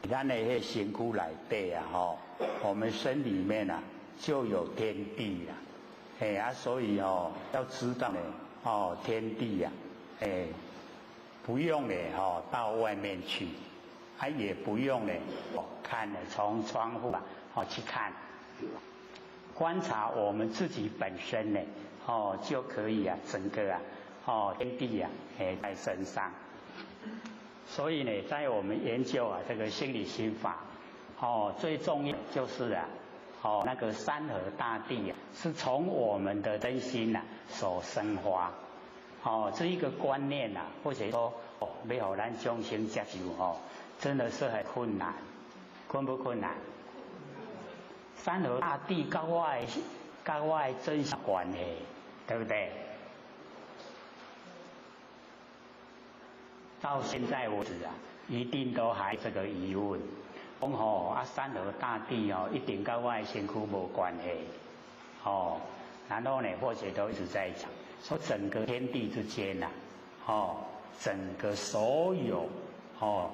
咱的彼身躯内底啊，吼，我们身里面啊就有天地啦，哎啊，所以哦要知道呢，哦天地呀，哎，不用呢，哦到外面去。他也不用呢，看呢，从窗户啊，哦去看，观察我们自己本身呢，哦就可以啊，整个啊，哦天地啊，哎在身上。所以呢，在我们研究啊这个心理心法，哦最重要就是啊，哦那个山河大地啊，是从我们的真心呐所生发，哦这一个观念呐，或者说哦要予咱众生接受哦。真的是很困难，困不困难？山河大地跟我的真相关系，对不对？到现在为止啊，一定都还这个疑问。讲吼啊，山河大地哦，一定跟我的身躯无关系，哦。然后呢，或者都一直在讲，说整个天地之间呐，哦，整个所有哦。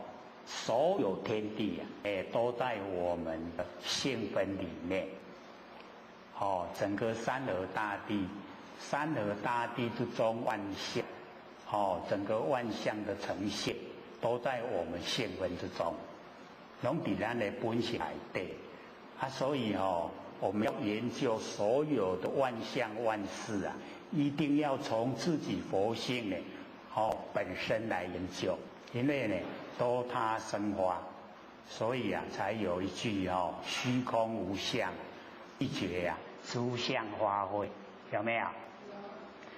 所有天地啊，哎，都在我们的性本里面。哦，整个山河大地，山河大地之中万象，哦，整个万象的呈现，都在我们性本之中，拢伫咱的本性内底。啊，所以哦，我们要研究所有的万象万事啊，一定要从自己佛性呢，哦，本身来研究，因为呢。多他生花，所以啊，才有一句哦，虚空无相，一绝啊，诸相发挥，有没有？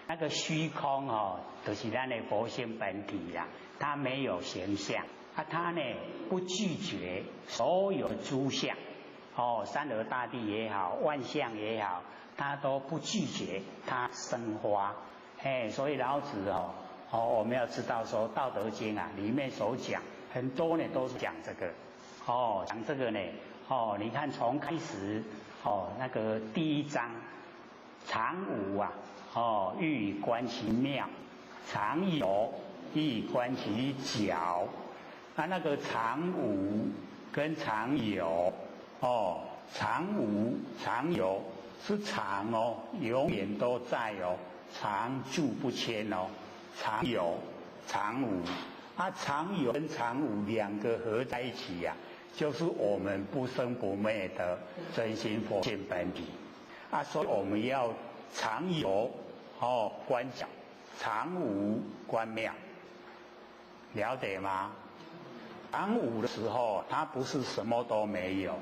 那个虚空哦，就是咱的佛性本体啦，它没有形象，啊，它呢不拒绝所有诸相，哦，山河大地也好，万象也好，它都不拒绝它生花，哎，所以老子哦。哦，我们要知道说《道德经》啊，里面所讲很多呢，都是讲这个。哦，讲这个呢，哦，你看从开始，哦，那个第一章，常无啊，哦，欲以观其妙；常有，欲以观其角。啊，那个常无跟常有，哦，常无常有是常哦，永远都在哦，常住不迁哦。常有、常无，啊，常有跟常无两个合在一起呀，就是我们不生不灭的真心佛性本体。啊，所以我们要常有哦观角，常无观妙，了解吗？常无的时候，它不是什么都没有，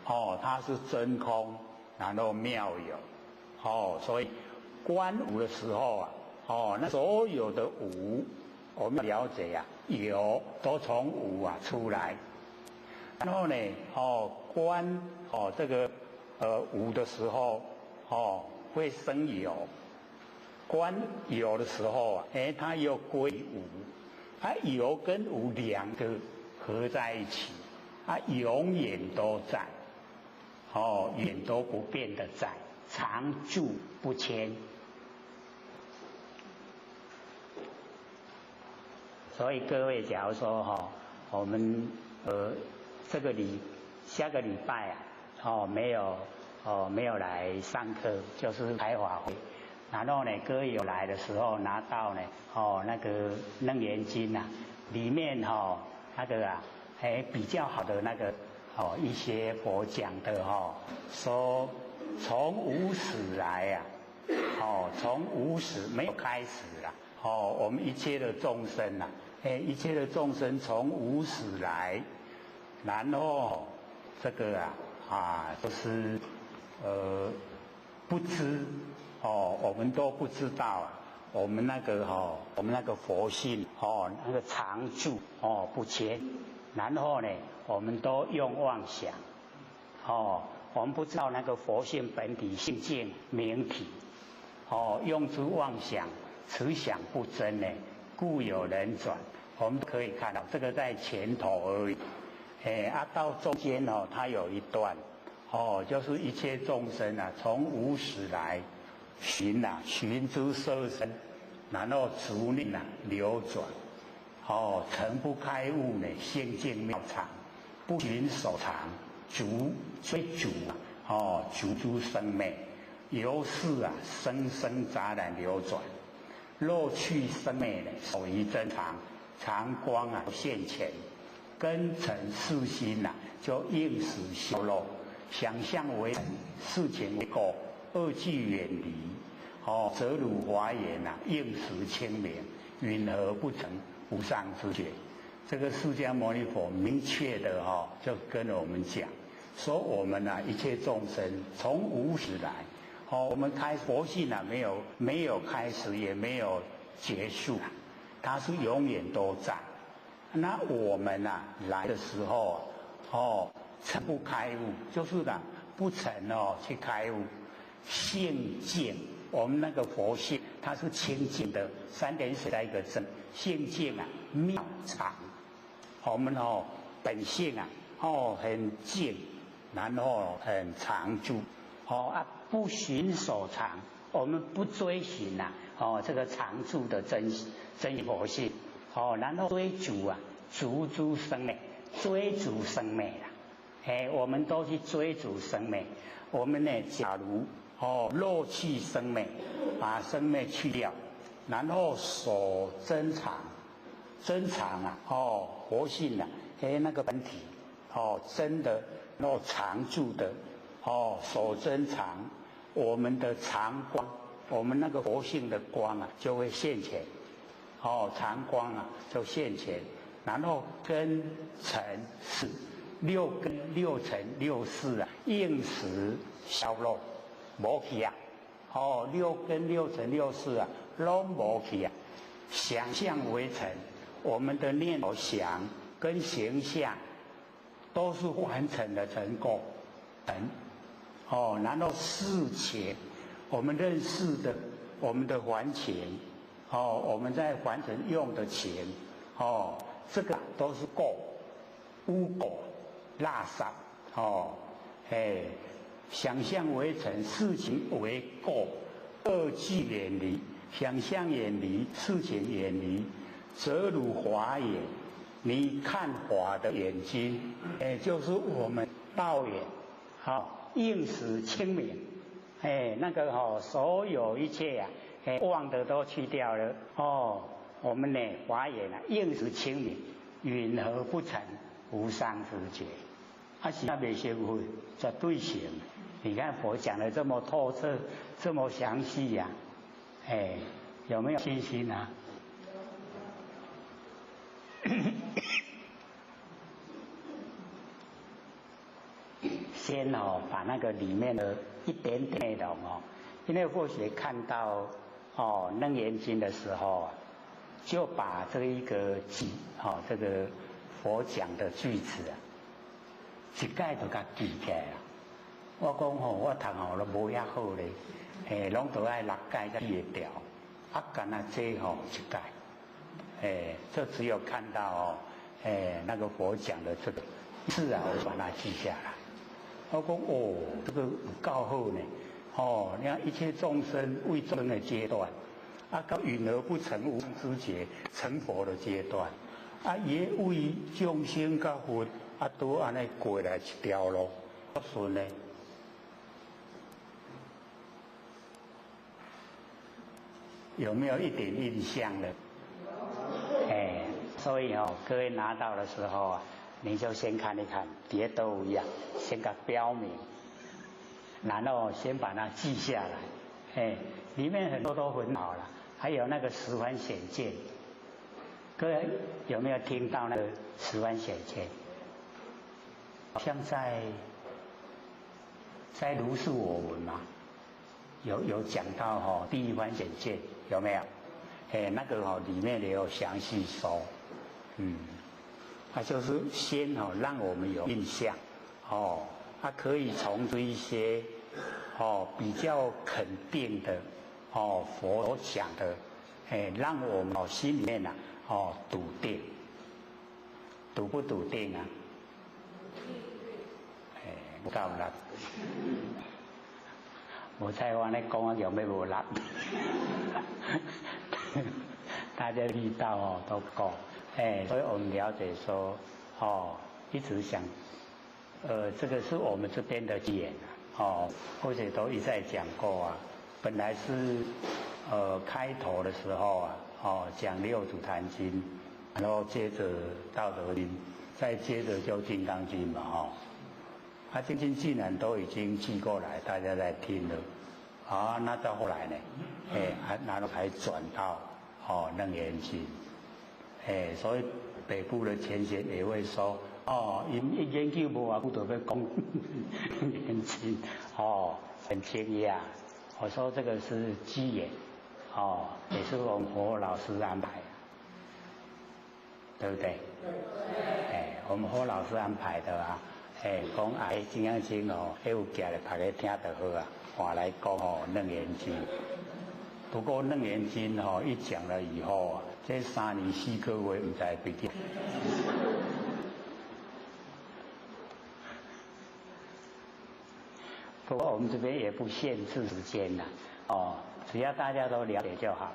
哦，它是真空，然后妙有，哦，所以观无的时候啊。哦，那所有的无，我们了解啊，有都从无啊出来。然后呢，哦，观哦这个无的时候，哦会生有；观有的时候啊，哎，它又归无。它有跟无两个合在一起，它永远都在，哦，永远都不变的在，常住不迁。所以各位，假如说哈，我们这个礼下个礼拜啊，哦没有哦没有来上课，就是开法会。然后呢，各位有来的时候拿到呢，哦那个楞严经啊，里面哈那个啊，哎比较好的那个哦一些佛讲的哈，说从无始来啊，哦从无始没有开始啦，哦我们一切的众生呐，哎一切的众生从无始来，然后这个啊就是不知。哦，我们都不知道啊，我们那个哈，我们那个佛性哦，那个常住哦不迁，然后呢，我们都用妄想，哦，我们不知道那个佛性本体性净明体，哦，用诸妄想，此想不真呢，故有人转。我们可以看到这个在前头而已，哎啊，到中间哦，它有一段，哦，就是一切众生啊，从无始来。寻啊，寻诸色身，然后逐念啊流转，哦，诚不开悟呢，性净妙常，不寻所藏，逐追逐啊，哦，逐诸生灭，由是啊，生生杂染流转，若去生灭呢，守于真常，常光啊现前，根尘四心呐，就应时消落，想象为事情为果。恶趣远离，哦，则如华严呐，应时清明，云何不成无上之觉？这个释迦牟尼佛明确的哈，就跟我们讲，说我们呐，一切众生从无始来，哦，我们开佛性啊，没有开始，也没有结束，它是永远都在。那我们呐来的时候，哦，曾不开悟，就是呢，不曾哦去开悟。性净，我们那个佛性，它是清净的，三点水在一个正，性净啊，妙常。我们哦，本性啊，哦很净，然后很常住，哦啊不寻所藏，我们不追寻呐，哦这个常住的真真佛性，哦然后追逐啊，逐诸生灭，追逐生灭啦，哎我们都去追逐生灭，我们呢，假如哦，漏去生灭，把生灭去掉，然后守真常，真常啊，哦，佛性啊，哎，那个本体，哦，真的，然后常住的，哦，守真常，我们的常光，我们那个佛性的光啊，就会现前，哦，常光啊，就现前，然后根尘识，六根六尘六识啊，应时消落。无去啊！哦，六根六尘六识啊，拢无去啊。想象为尘，我们的念头想跟形象都是完成的成果。哦，然后事情，我们认识的我们的还钱，哦，我们在还尘用的钱，哦，这个都是垢、污垢、垃圾，哦，哎。想象为尘，事情为垢，恶趣远离，想象远离，事情远离，则如法眼。你看法的眼睛，哎，就是我们道眼，好，应时清明，哎，那个哦，所有一切啊，哎，妄的都去掉了，哦，我们呢，法眼啊，应时清明，云何不成无上之觉？啊，是那未成佛，绝对成。你看佛讲的这么透彻，这么详细呀，哎，有没有信心啊？先哦，把那个里面的一点点内容哦，因为或许看到哦《楞严经》的时候啊，就把这一个句哦，这个佛讲的句子啊，一解就共记起来啦。我讲吼，我读吼都无遐好咧，嘿，拢都爱六解才记会牢，啊，干焦这吼一解，哎，就只有看到哦，哎，那个佛讲的这个自然我把它记下来。我讲哦，这个有够好呢，哦，你看一切众生未证的阶段，啊，到允而不成无上知觉成佛的阶段，啊，也为众生佮佛啊，都按呢过来一条路，顺呢。有没有一点印象呢？哎，所以哦，各位拿到的时候啊，你就先看一看，别都一样，先给标明，然后先把它记下来。哎，里面很多都很好了，还有那个十番显见，各位有没有听到那个十番显见？好像在如是我闻嘛，有讲到哈，第一番显见有没有？哎，那个哈里面也有详细说，他就是先哦让我们有印象，哦，他可以从这一些哦比较肯定的哦佛讲的，哎，让我们哦心里面呐哦笃定，笃不笃定啊？哎，不够力，无彩我咧讲啊，用欲无力。大家力道哦都够，哎，所以我们了解说，哦，一直想，这个是我们这边的机缘哦，或者都一再讲过啊。本来是开头的时候啊，哦讲六祖坛经，然后接着道德经，再接着就金刚经嘛，哦，啊，经经既然都已经寄过来，大家在听了，啊，那到后来呢，哎，还然后还转到哦楞严经，哎，所以北部的前贤也会说，哦，𪜶研究无偌久就欲讲楞严经，哦，很惊讶。我说这个是机缘，哦，也是我们佛老师安排，对不对？对。哎，我们佛老师安排的啊，哎，讲啊，金刚经哦，彼有寄来大家听就好啊，换来讲哦，楞严经。不过楞严经哦，一讲了以后啊，这3年4个月毋知会记。不过我们这边也不限制时间啦，哦，只要大家都了解就好。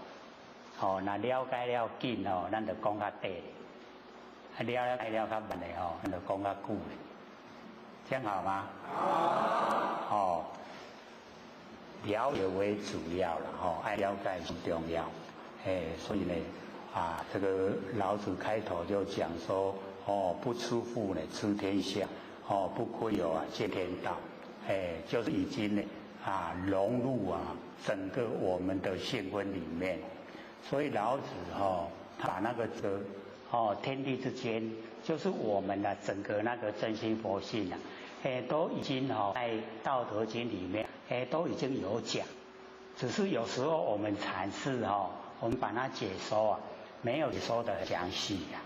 哦，若了解了紧哦，咱就讲较短；啊，了解了较慢的哦，咱就讲较久。这样好吗？好。哦，了解为主要了，吼，爱了解很重要。哎，所以呢，啊，这个老子开头就讲说，哦，不出户呢，知天下；哦，不窥牖啊，见天道。哎，就是已经呢，啊，融入啊整个我们的性分里面。所以老子哈，他把那个哦，天地之间，就是我们的整个那个真心佛性啊，哎，都已经哈在《道德经》里面，哎，都已经有讲，只是有时候我们阐释哈，我们把它解说啊，没有说的详细呀。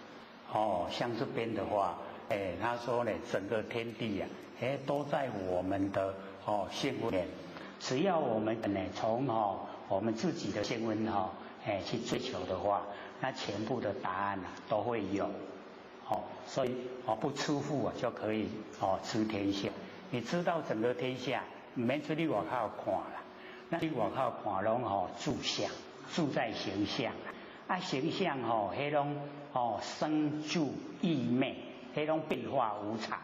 哦，像这边的话，哎，他说呢，整个天地啊，哎，都在我们的哦性分里面，只要我们呢从哦我们自己的性分哈，哎去追求的话，那全部的答案啊都会有，哦，所以哦不出户啊就可以哦知天下。你知道整个天下，毋免出去外口看啦，那去外口看拢吼住相，住在形象啊，形象吼，彼拢哦生住异灭，彼拢变化无常。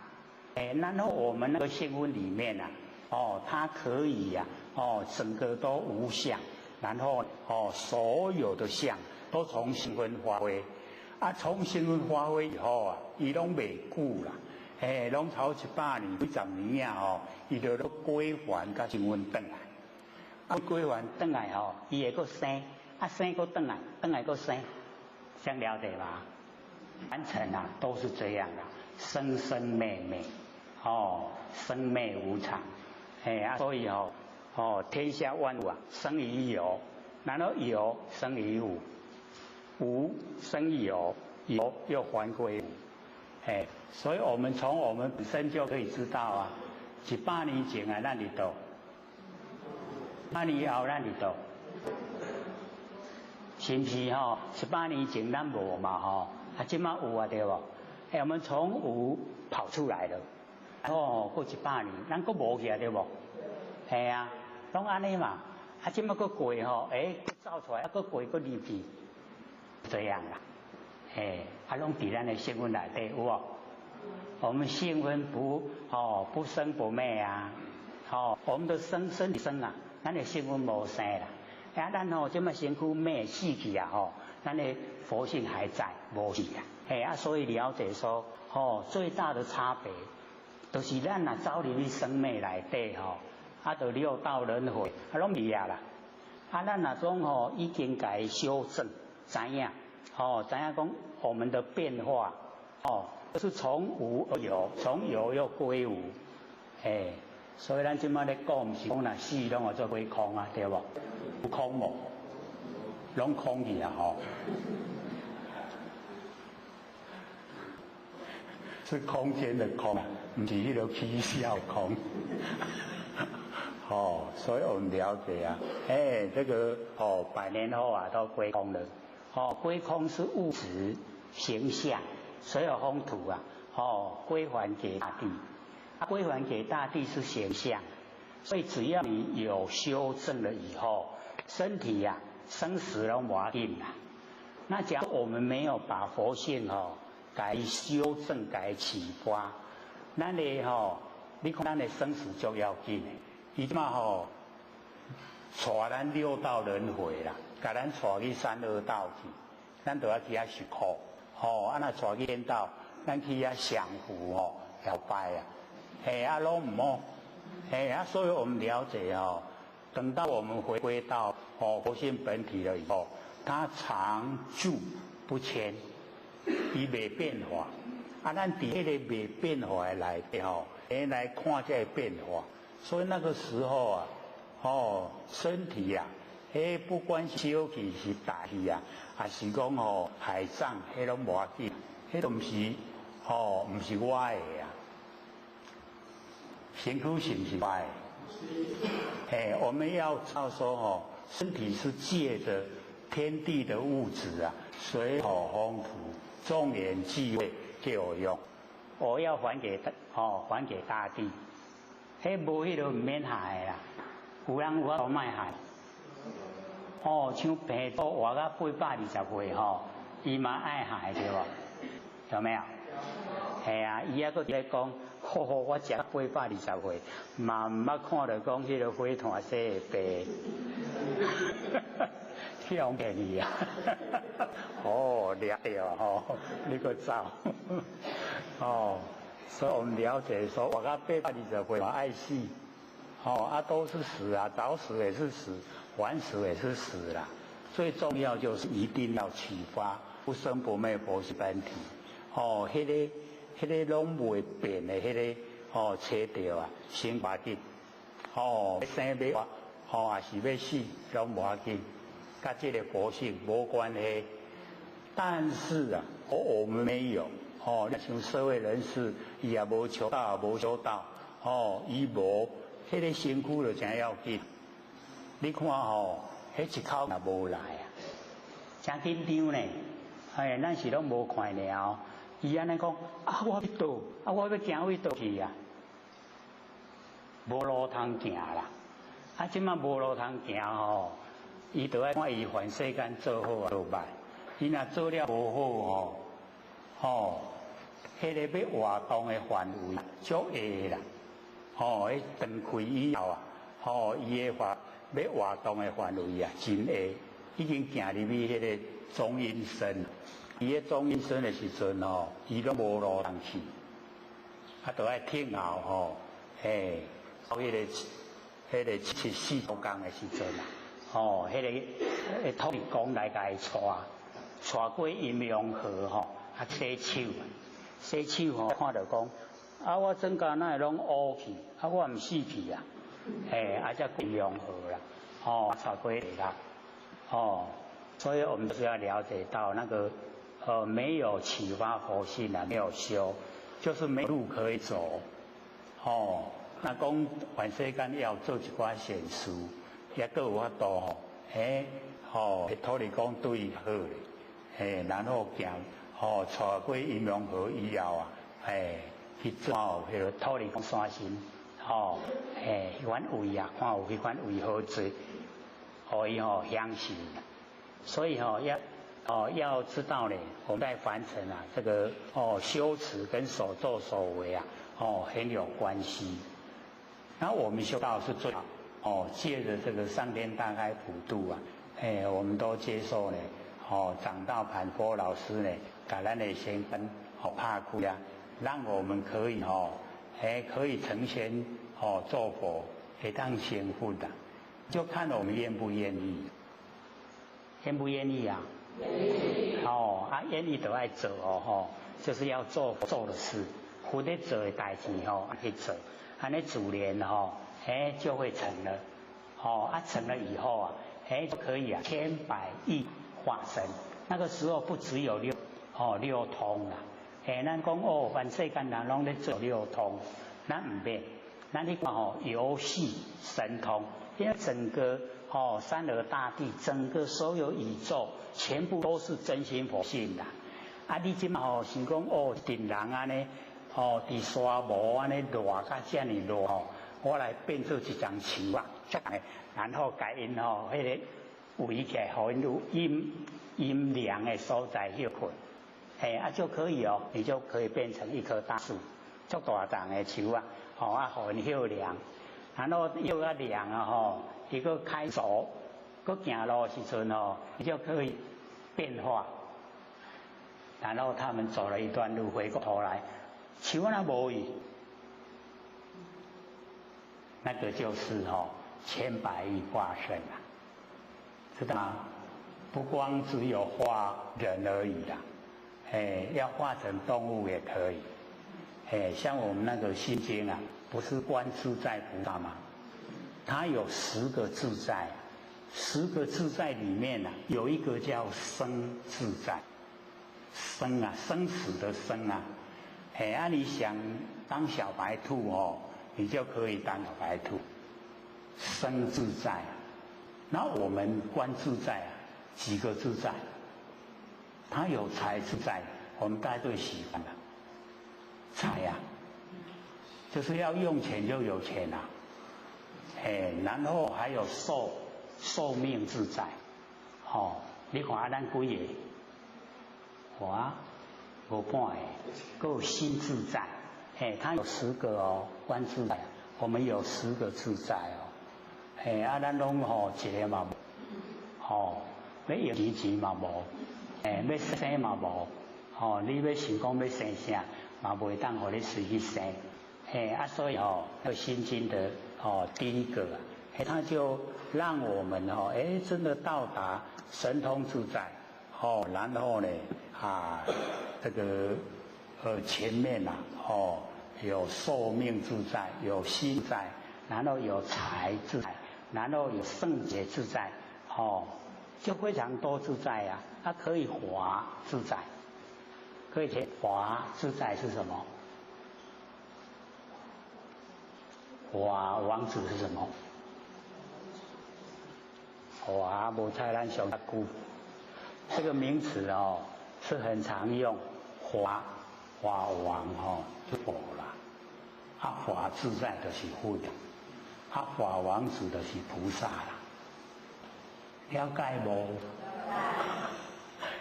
哎，然后我们那个性分里面啊，哦，它可以呀，哦，整个都无相，然后哦，所有的相都从性分发挥，啊，从性分发挥以后啊，伊拢袂久啦，哎，拢头100年、几十年啊，吼，伊就都归还佮性分转来，啊，归还转来吼，伊会阁生，啊，生阁转来，转来阁生，这样了解吗？凡尘啊，都是这样的，生生灭灭，哦，生灭无常，哎啊，所以哦，哦，天下万物啊，生于有，然后有生于无，无生有，有又还归无，哎，所以我們從我們本身就可以知道啊，100年前啊，咱佇佗？百年後咱佇佗？是毋是吼？100年前咱無嘛吼，啊，這馬有啊對無？哎，我們從無跑出來了，哦，過100年，咱閣無去啊對無？係啊，攏按呢嘛，啊，這馬閣過吼，哎，走出來，啊，閣過閣入去，這樣啦，哎，啊，攏佇咱的聲聞內底有無？我們聲聞不哦不生不滅啊，哦，我們的生身體生啊，咱的聲聞無生啦，啊，咱吼這馬身軀滅死去啊吼，咱的佛性還在，無死啊，嘿啊，所以了解說，哦，最大的差別，就是咱若走入去生滅內底吼，啊，就六道輪迴，啊，攏未啊啦，啊，咱若講吼已經共修正，知影，哦，知影講我們的變化，哦。是從無而有，從有又歸無，哎，所以咱這馬咧講，毋是講若死攏會做歸空啊，對無？有空無？攏空去啊吼！是空間的空，毋是彼個起痟的空。哦，所以我們了解啊，哎，這個哦，百年後啊，都歸空了。哦，歸空是物質形象。所有風土啊，哦，歸還給大地，啊，歸還給大地是形象，所以只要你有修正了以後，身體呀、啊，生死攏無要緊啦。那假如我們沒有把佛性哦，共修正、共啟發，咱的吼，你看咱的生死就要緊的，伊這馬吼，帶咱六道輪迴啦，共咱帶去三惡道去，咱就要去遐受苦。哦，啊若帶去天道，咱去遐享福哦，搖擺啊，嘿啊，攏毋好，嘿啊，所以我們了解哦，等到我們回歸到哦佛性本體了以後，它常住不遷，伊袂變化。啊，咱佇彼个袂變化的內底吼，來看這个變化。所以那個時候啊，哦，身體啊。彼不管小氣是大氣啊，還是講吼海葬，彼攏無要緊，彼都毋是吼，毋是我的啊。身軀是毋是我的？嘿，我們要知道說吼，身體是借着天地的物質啊，水火風土，眾緣聚會給我用，我要還給吼，還給大地。彼無彼個毋免害啦，有人有法度莫害。哦，像病毒活到820歲吼，伊嘛愛害對無？有沒有？係啊，伊猶閣咧講，好好，我食820歲，嘛毋捌看著講彼個火炭生的病，去予騙去啊！哦，掠著吼，你閣走，哦，所以我們了解說，活到820歲嘛愛死，哦，啊都是死啊，早死也是死。晚死也是死啦，最重要就是一定要啟發不生不滅佛性本體。哦，彼個攏袂變的，彼個哦，揣著啊，先無要緊。哦，欲生欲活，哦，還是欲死，攏無要緊，佮這个佛性無關係。但是啊，我們沒有，哦，像社會人士，伊也無求道，無修道，哦，伊無彼个身軀就誠要緊。你看吼，彼一口也無來啊，誠緊張呢。哎，咱是攏無看爾，伊按呢講，啊，我欲佗，啊，我欲行佗佗去啊，無路通行啦。啊，這馬無路通行吼，伊就愛看伊凡世間做好啊，做歹。伊若做了無好吼，吼，彼个欲活動的範圍足狹啦。吼，彼斷開以後啊，吼，伊的話。欲活動的範圍啊，真狹，已經行入去彼个中陰身。伊咧中陰身的時陣吼，伊攏無路通去，啊，就愛聽候吼，嘿，到彼个七四周工的時陣啊，吼，彼个土地公來共伊帶，帶過陰陽河吼，啊，洗手，洗手吼，看著講，啊，我整家哪會攏烏去，啊，我毋死去啊。嘿，啊，才陰陽河啦，哦，帶過來啦，哦，所以我們就是要了解到那個没有启发佛性啊，没有修，就是没路可以走。哦，那讲凡世间要做一寡善事，也阁有法度吼，嘿，吼，土地公对伊好咧，嘿，然后行，吼，带过阴阳河以后啊，嘿，去做彼个土地公山神，吼，嘿，彼款位啊，看有彼款位好坐，予伊吼享受。所以吼要要知道呢，我们在凡尘啊，这个修持跟所作所为啊，很有关系。那我们修道是最好借着这个上天大开普度啊，哎，我们都接受呢，长道盘波老师呢，给咱的先根拍开啊，让我们可以哎可以成仙做佛，会当成佛的，就看我们愿不愿意，愿不愿意啊？愿意。愿意就爱做哦，就是要做做的事，佛咧做的代志吼，去做，按呢自然吼，哎就会成了，成了以后啊，哎就可以啊，千百亿化身，那个时候不只有六通啦，哎，咱讲凡世间人拢咧做六通，咱毋免，咱咧讲游戏神通，因为整个三河大地，整个所有宇宙，全部都是真心佛性啦。啊，你这马想讲阵人按呢，伫沙漠按呢热甲遮尔热我来变做一丛树啊，然后共𪜶彼个围起来，予𪜶有阴阴凉的所在歇困，嘿啊就可以你就可以变成一棵大树，足大丛的树啊，予𪜶歇凉，然后又较凉啊伊阁开走，阁行路的时阵你就可以变化。然后他们走了一段路，回过头来，树仔无去，那个就是千百亿化身啊，知道吗？不光只有化人而已啦，哎，要化成动物也可以，哎，像我们那个心经啊，不是观自在菩萨吗？他有10个自在，10个自在里面啊，有一个叫生自在。生啊，生死的生啊，哎啊，你想当小白兔你就可以当小白兔，生自在。那我们观自在啊，几个自在？他有财自在，我们大家最喜欢的财啊，就是要用钱就有钱啊，哎，然后还有寿命自在，你看啊，咱几个？我无半个，阁有心自在，嘿，他有10个观自在，我们有10个自在嘿啊，咱拢一个嘛无，要用钱钱嘛无，哎，要生嘛无，你要想讲要生啥，嘛袂当予你随去生，嘿啊，所以这心经的第一个，他就让我们真的到达神通自在，然后呢？啊，这个前面呐，有寿命自在，有心在，然后有财自在，然后有圣洁自在，就非常多自在啊。它可以华自在，可以写华自在是什么？华王子是什么？华无菜咱上较久，这个名词是很常用，华王就佛啦，啊华自在就是佛，啊华王子就是菩萨啦，了解无？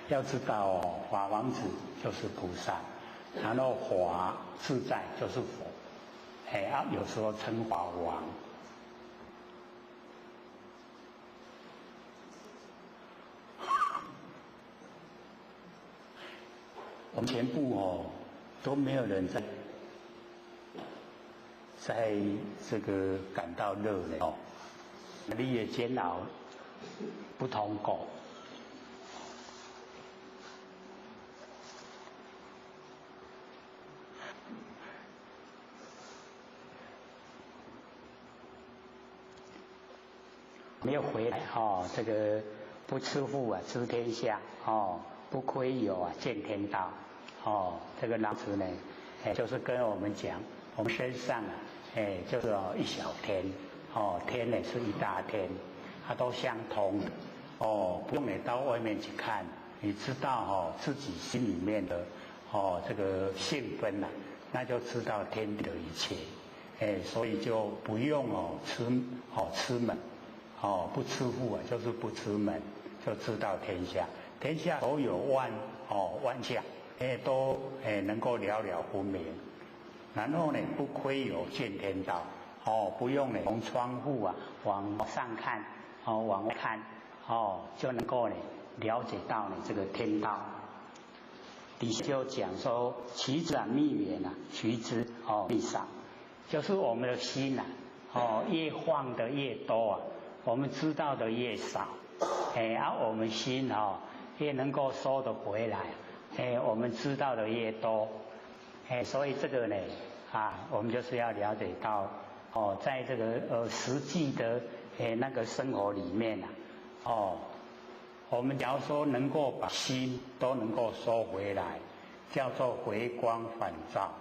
要知道华王子就是菩萨，然后华自在就是佛，哎啊有时候称华王。我们全部都没有人在这个感到热的你也煎熬不通过，没有回来这个不吃富啊，吃天下不窥牖啊，见天道。哦，这个老子呢，哎，就是跟我们讲，我们身上啊，哎，就是哦一小天，哦，天呢是一大天，它都相通。哦，不用你到外面去看，你知道哦自己心里面的哦这个性分呐，那就知道天地的一切。哎，所以就不用哦吃哦吃门，哦不吃户啊，就是不吃门，就知道天下，天下所有万哦万象，哎都哎能够了了分明。然后呢，不窥牖见天道，哦不用呢从窗户啊往上看，哦往外看，哦就能够呢了解到呢这个天道。底下就讲说，其知啊密远啊，其知哦密少。就是我们的心呐，哦，越放的越多啊，我们知道的越少，哎，而我们心哦，越能够收得回来，哎，我们知道的越多，哎，所以这个呢，啊，我们就是要了解到，哦，在这个实际的哎那个生活里面呐，哦，我们假如说能够把心都能够收回来，叫做回光返照。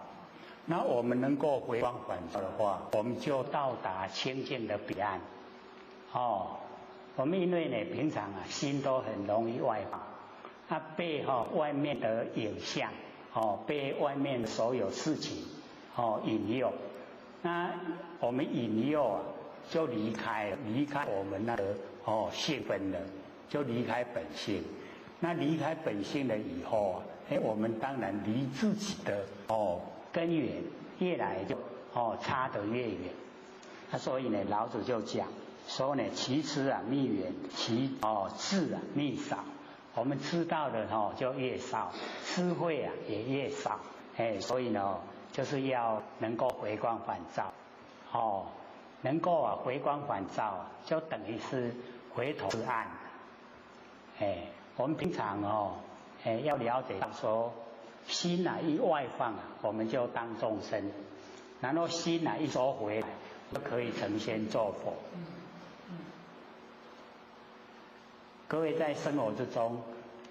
那我们能够回光返照的话，我们就到达清净的彼岸。哦，我们因为呢，平常啊，心都很容易外放，啊，被哈外面的影像，哦，被外面所有事情，哦引诱。那我们引诱啊，就离开了，离开我们那个哦性分了，就离开本性。那离开本性了以后啊，哎，我们当然离自己的哦根源越来就哦差得越远。那所以呢，老子就讲说呢，其知啊密远，其哦智啊密少。我们知道的哦就越少，智慧啊也越少。哎，所以呢，就是要能够回光返照，哦，能够啊回光返照，就等于是回头是岸。哎，我们平常哦，哎要了解到说，心啊一外放啊，我们就当众生；然后心啊一收回来，就可以成仙做佛。各位在生活之中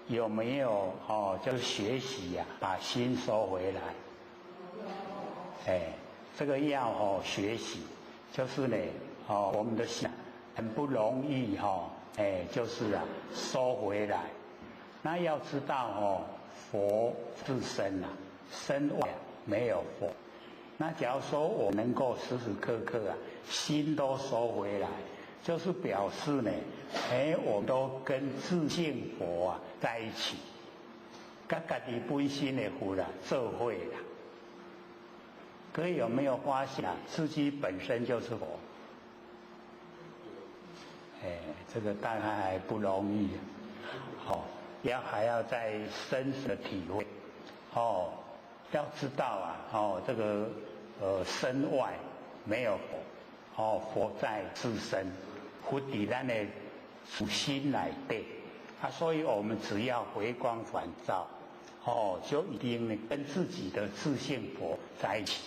有没有哦，就是学习呀，把心收回来？哎，这个要哦学习，就是呢哦，我们的心很不容易哈，哎，就是啊收回来。那要知道哦，佛自身啊，身外没有佛。那假如说我能够时时刻刻啊，心都收回来，就是表示呢，哎，我都跟自性佛啊在一起，跟家己本身的佛啊做伙啦。各位有没有发现啊？自己本身就是佛。哎，这个大概还不容易，哦，要还要再深的体会，哦，要知道啊，哦，这个身外没有佛，哦，佛在自身，佛伫咱的主心内底，啊，所以我们只要回光返照，哦，就一定呢跟自己的自性佛在一起。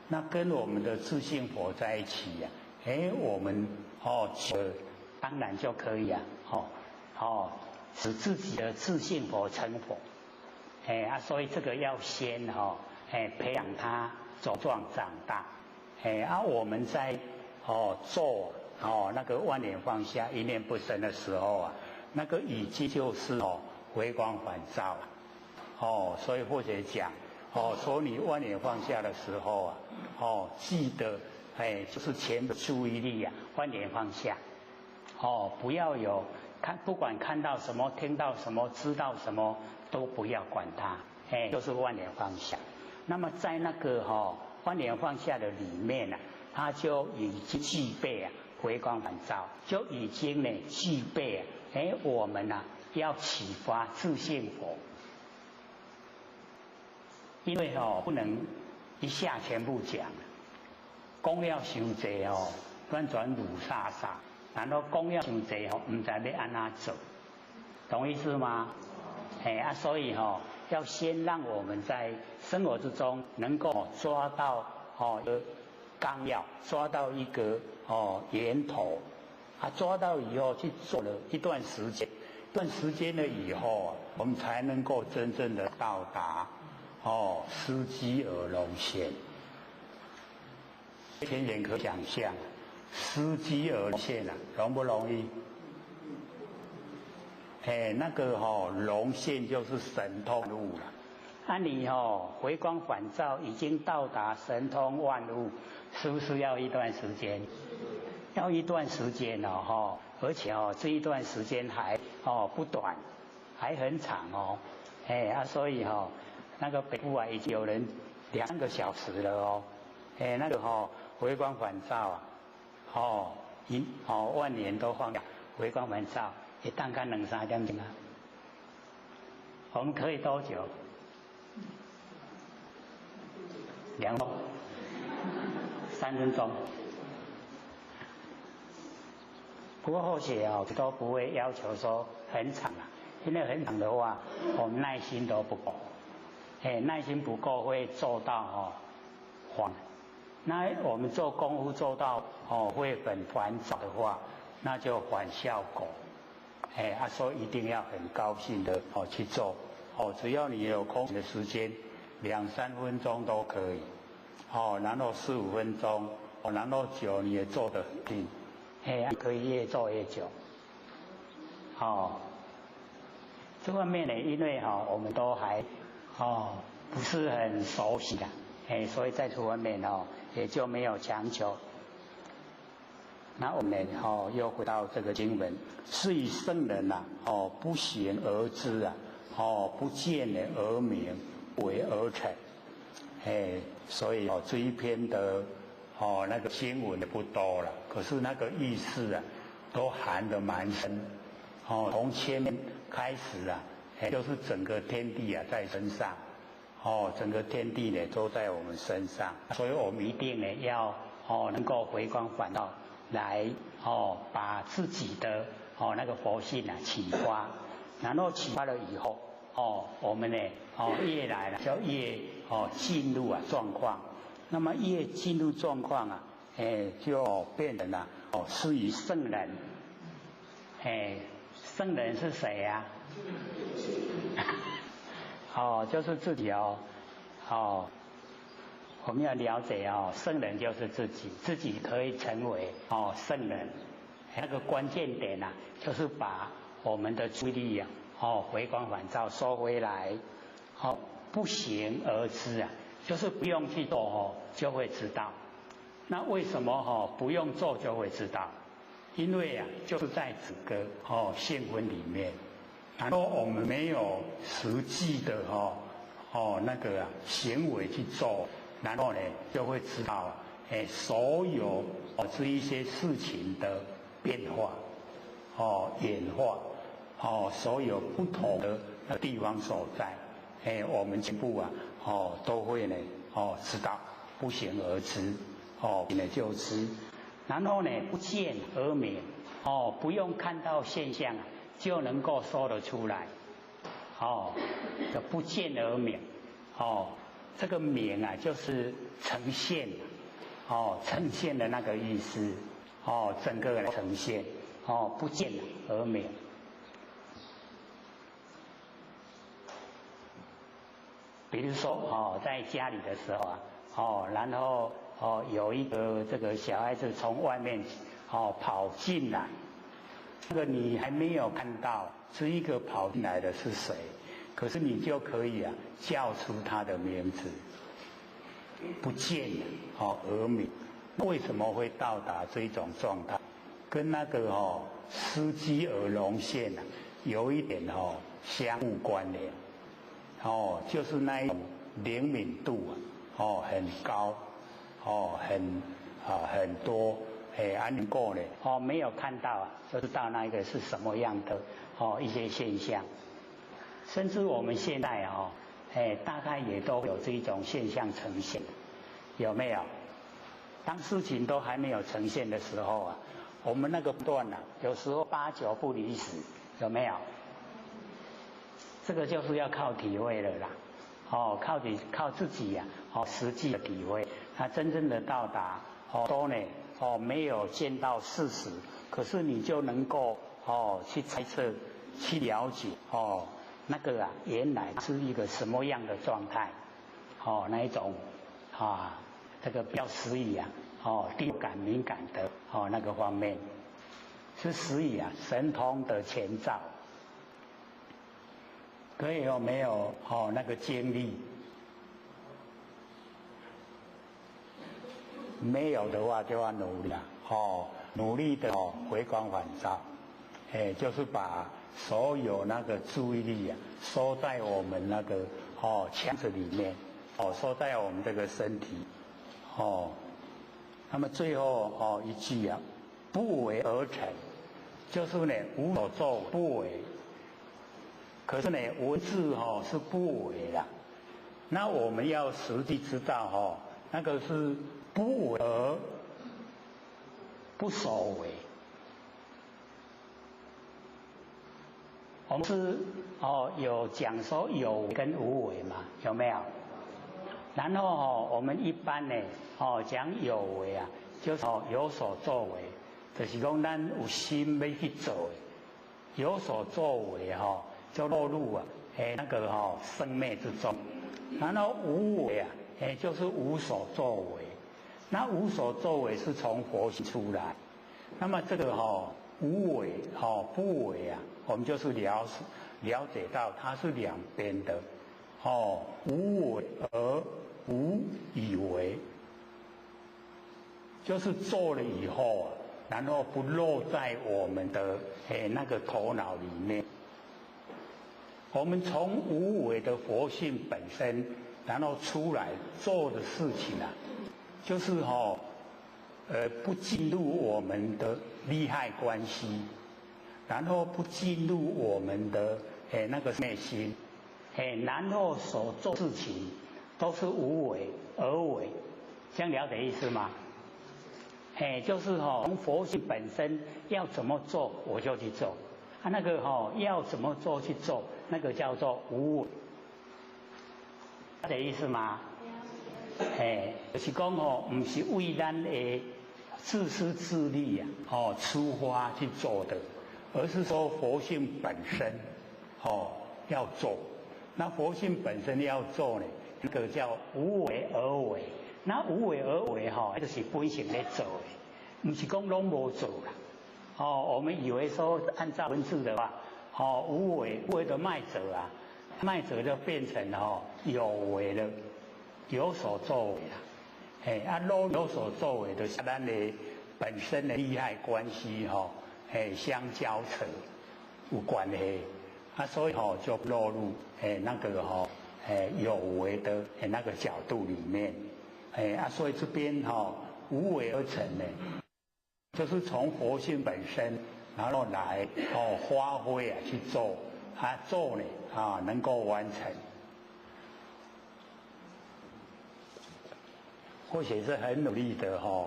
那跟我们的自性佛在一起呀，哎，我们哦，当然就可以啊，哦哦，使自己的自性佛成佛，哎啊，所以这个要先哦，哎，培养他茁壮长大，哎啊，我们在哦做哦那个万念放下一念不生的时候啊，那个已经就是哦回光返照了，哦，所以或者讲。哦，说你万念放下的时候啊，哦，记得，哎，就是全部注意力啊，万念放下，哦，不要有看，不管看到什么、听到什么、知道什么，都不要管它，哎，就是万念放下。那么在那个哈万念放下的里面呢，它就已经具备啊回光返照，就已经呢具备啊，哎，我们呐要启发自性佛。因为哦，不能一下全部讲，讲了伤济哦，转转雾煞煞，然后讲了伤济哦，唔知要按怎做，懂意思吗？哎啊，所以哦，要先让我们在生活之中能够抓到哦一个纲要，抓到一个哦源头，啊，抓到以后去做了一段时间，段时间了以后啊，我们才能够真正的到达思机而龙现。天人可想象，思机而现啊，容不容易？哎，那个龙现就是神通物了。那你回光返照已经到达神通万物，是不是要一段时间？要一段时间哦，而且这一段时间还不短，还很长哦。哎啊，所以那个北部啊已经有人2个小时了哦。哎，那个回光返照啊，万年都放下回光返照，也大概2、3点钟啊。我们可以多久？2、3分钟。不过后续都不会要求说很长啊，因为很长的话，我们耐心都不够。哎，耐心不够会做到慌。那我们做功夫做到会很烦躁的话，那就反效果。哎，所以一定要很高兴的去做只要你有空的时间，2、3分钟都可以然后4、5分钟然后久你也做得很定，哎，可以越做越久。这方面呢，因为我们都还不是很熟悉的，哎，所以在这方面也就没有强求。那我们又回到这个经文，是以圣人呐不行而知啊，不见而明，为而成。哎，所以这一篇的那个经文也不多了，可是那个意思啊，都含得蛮深。从前面开始啊，就是整个天地啊在身上，整个天地呢都在我们身上，所以我们一定呢要能够回光返照，来把自己的那个佛性啊启发，然后启发了以后我们呢越来了就越进入啊状况，那么越进入状况啊，就变成了是以圣人，圣人是谁呀？就是自己哦。我们要了解圣人就是自己，自己可以成为圣人。那个关键点啊，就是把我们的注意力啊，回光返照收回来，不行而知啊，就是不用去做就会知道。那为什么不用做就会知道？因为啊，就是在整个现分里面，然后我们没有实际的那个行为去做，然后呢就会知道所有这一些事情的变化演化所有不同的地方所在，我们全部啊都会呢知道，不行而知呢就知。然后呢，不见而明，不用看到现象啊，就能够说得出来，这不见而明，这个明啊，就是呈现，呈现的那个意思，整个呈现，不见而明。比如说，在家里的时候啊，然后。有一个这个小孩子从外面跑进来，那个你还没有看到这一个跑进来的是谁，可是你就可以啊叫出他的名字，不见了而明。为什么会到达这种状态？跟那个司机耳聋线啊有一点相互关联，就是那一种灵敏度啊很高。很很多安过呢没有看到啊，就知道那个是什么样的一些现象，甚至我们现在大概也都有这种现象呈现，有没有？当事情都还没有呈现的时候啊，我们那个断啊，有时候8、9不离10，有没有？这个就是要靠体会了啦，靠自己呀，实际的体会。他真正的到达都呢没有见到事实，可是你就能够去猜测去了解哦，那个啊原来是一个什么样的状态，哦那一种啊这个比较适宜啊，哦第感敏感的哦那个方面，是适宜啊神通的前兆。可以有没有哦那个经历？没有的话就要努力了，哦，努力的哦回光返照，哎，就是把所有那个注意力啊收在我们那个哦腔子里面，哦收在我们这个身体，哦，那么最后哦一句啊，不为而成，就是呢无所作不为，可是呢文字哦是不为啦，那我们要实际知道哦，那个是。不为而不所为，我们是哦有讲说有跟无为嘛，有没有？然后哦我们一般呢哦讲有为啊，就是哦有所作为，就是讲咱有心要去做，有所作为哈，就落入啊哎那个哈生灭之中。然后无为啊，哎就是无所作为。那无所作为是从佛性出来，那么这个哈无为哈不为啊，我们就是了解到它是两边的，哦无为而无以为，就是做了以后啊，然后不落在我们的哎那个头脑里面，我们从无为的佛性本身，然后出来做的事情啊。就是哈，不进入我们的利害关系，然后不进入我们的那个内心，然后所做事情都是无为而为，这样了解意思吗？就是哈，从佛性本身要怎么做我就去做，啊那个哈要怎么做去做，那个叫做无为，了解意思吗？就是讲吼，不是为咱的自私自利啊，哦出发去做的，而是说佛性本身，哦要做。那佛性本身要做呢，那个叫无为而为。那无为而为吼，就是本性咧做的，不是讲拢无做啦。哦，我们以为说按照文字的话，哦无为为的卖者啊，卖者就变成哦有为了。有所作为啦，啊，若有所作为，就是咱的本身的利害关系吼，相交扯有关系，啊，所以吼就落入那个吼有为的那个角度里面，啊，所以这边吼无为而成呢，就是从佛性本身，然后来哦发挥啊去做，啊做呢啊能够完成。或许是很努力的哈，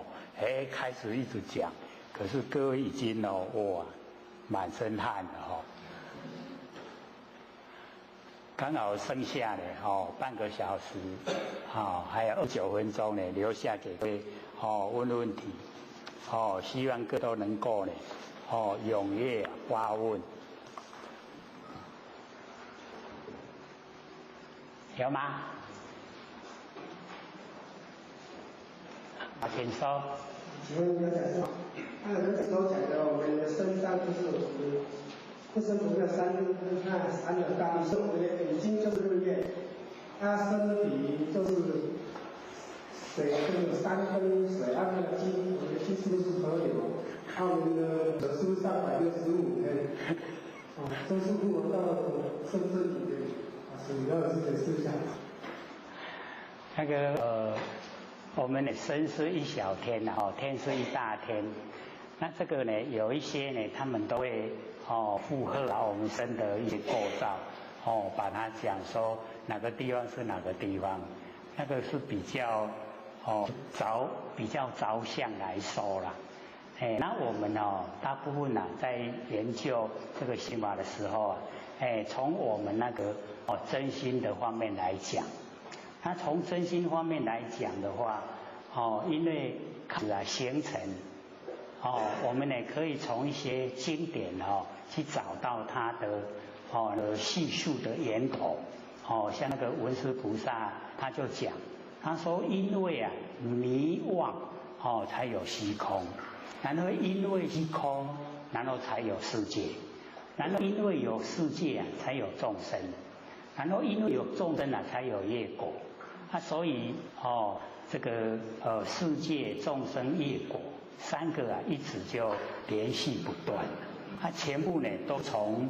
开始一直讲，可是各位已经哦哇，满身汗了哈，刚好剩下的哦半个小时，哦还有29分钟呢，留下给各位哦问问题，哦希望各都能够呢哦踊跃发问，有吗？啊，请说。请问刘讲师，刚才刘讲师讲的，我们的身上就是我们不生不灭三那三个大地，是我们的眼睛就是日月，那身体就是水，这个三分水，啊，那个筋，我们的筋是不是河流？那我们的是不是365天？啊，这是符合到甚至里面，啊，所以要解释一下。那个我们的身是一小天哦，天是一大天。那这个呢，有一些呢，他们都会哦附和我们身的一些构造哦，把它讲说哪个地方是哪个地方，那个是比较哦着比较着相来说啦。哎，那我们哦，大部分呢在研究这个心法的时候啊，哎，从我们那个哦真心的方面来讲。那从真心方面来讲的话，哦，因为啊形成，哦，我们呢可以从一些经典哦去找到它的系数的源头。像那个文殊菩萨他就讲，他说因为啊迷妄才有虚空，然后因为虚空，然后才有世界，然后因为有世界啊才有众生，然后因为有众生啊才有业果。啊，所以这个世界众生业果三个啊一直就连续不断，它全部呢都从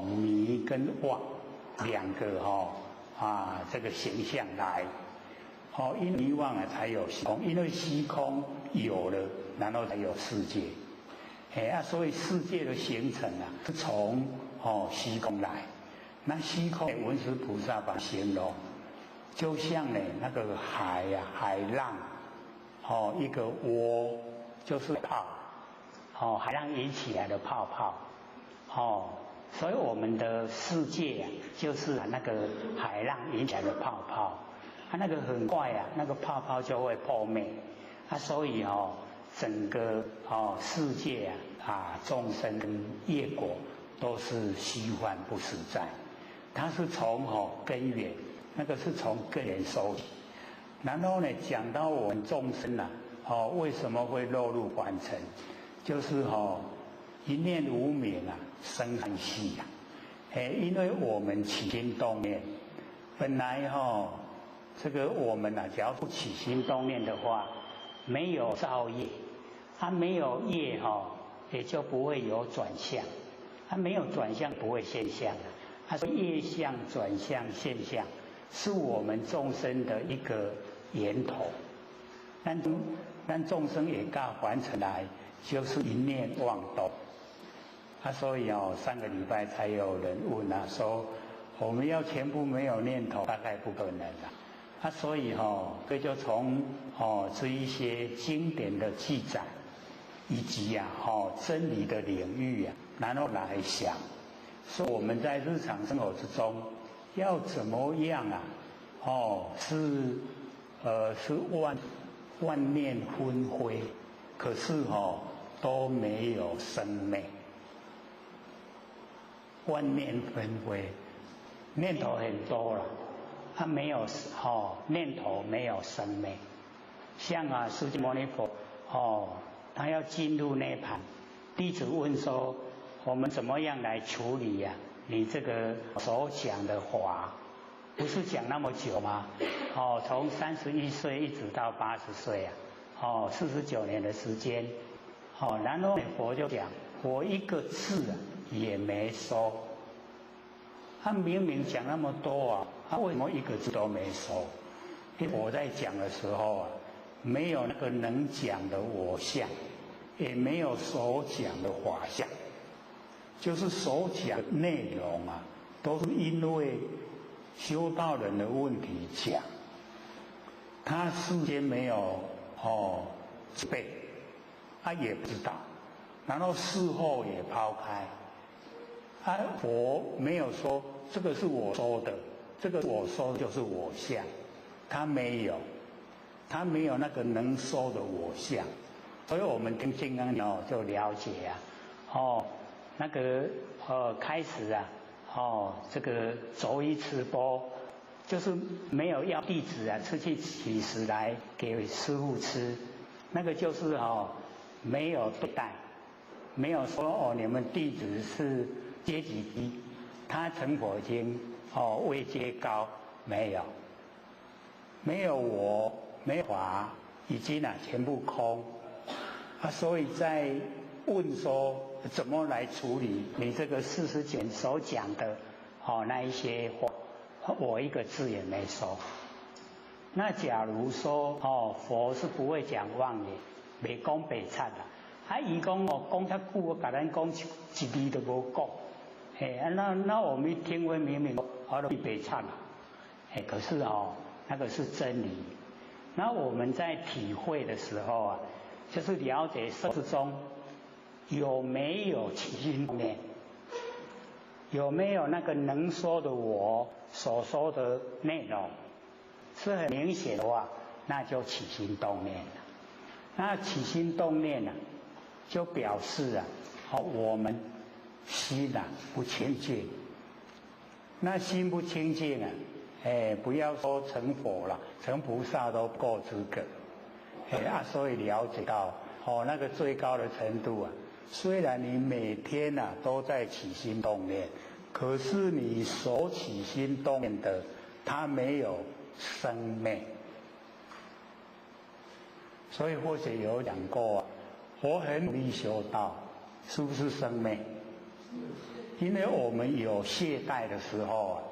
迷跟妄两个这个形象来，因迷妄啊才有虚空，因为虚空有了，然后才有世界，所以世界的形成啊是从虚空来，那虚空文殊菩萨把形容，就像呢那个海呀海浪，一个窝就是泡，海浪引起来的泡泡，所以我们的世界啊，就是那个海浪引起来的泡泡，它那个很快啊，那个泡泡就会破灭，所以整个世界啊众生跟业果都是虚幻不实在，它是从根源，那个是从根源收起，然后呢讲到我们众生呐，为什么会落入凡尘，就是一念无明啊，生欢喜啊，因为我们起心动念，本来这个我们啊，只要不起心动念的话，没有造业，它没有业也就不会有转向，它没有转向不会现象啊。它说业相转向现象，是我们众生的一个源头。但众生也到凡尘来，就是一念妄动。所以上个礼拜才有人问啊，说我们要全部没有念头，大概不可能啦。所以这就从这一些经典的记载，以及啊真理的领域啊，然后来想，说我们在日常生活之中要怎么样啊？是是万念纷飞，可是都没有生灭。万念纷飞，念头很多了，它没有念头没有生灭。像啊，释迦牟尼佛他要进入涅槃，弟子问说：我们怎么样来处理呀？你这个所讲的法，不是讲那么久吗？从31岁一直到80岁啊，49年的时间，然后佛就讲，我一个字啊也没说。他明明讲那么多啊，他为什么一个字都没说？因为我在讲的时候啊，没有那个能讲的我相，也没有所讲的法相，就是所讲内容啊，都是因为修道人的问题讲，他事先没有准备，他也不知道，然后事后也抛开。佛没有说这个是我说的，这个我说就是我相，他没有，他没有那个能说的我相，所以我们听金刚经就了解啊，那个开始啊，这个着衣持钵，就是没有要弟子啊出去取食来给师父吃，那个就是没有对待，没有说你们弟子是阶级低，他成佛经位阶高，没有，没有我，没有法，已经啊全部空啊，所以在问说怎么来处理你这个49所讲的那一些话，我一个字也没说。那假如说佛是不会讲妄言，袂讲白贼啦，啊伊讲讲较久，我共咱讲一字都无讲。那我们一听会明明都白贼啦。可是那个是真理。那我们在体会的时候啊，就是了解生活中有没有起心动念，有没有那个能说的我所说的内容是很明显的话，那就起心动念了。那起心动念呢，就表示啊，我们心啊不清净。那心不清净啊，哎，不要说成佛了，成菩萨都不够资格。哎啊，所以了解到哦，那个最高的程度啊，虽然你每天呐都在起心动念，可是你所起心动念的，它没有生灭。所以或许有讲过啊，我很努力修道，是不是生灭？因为我们有懈怠的时候啊，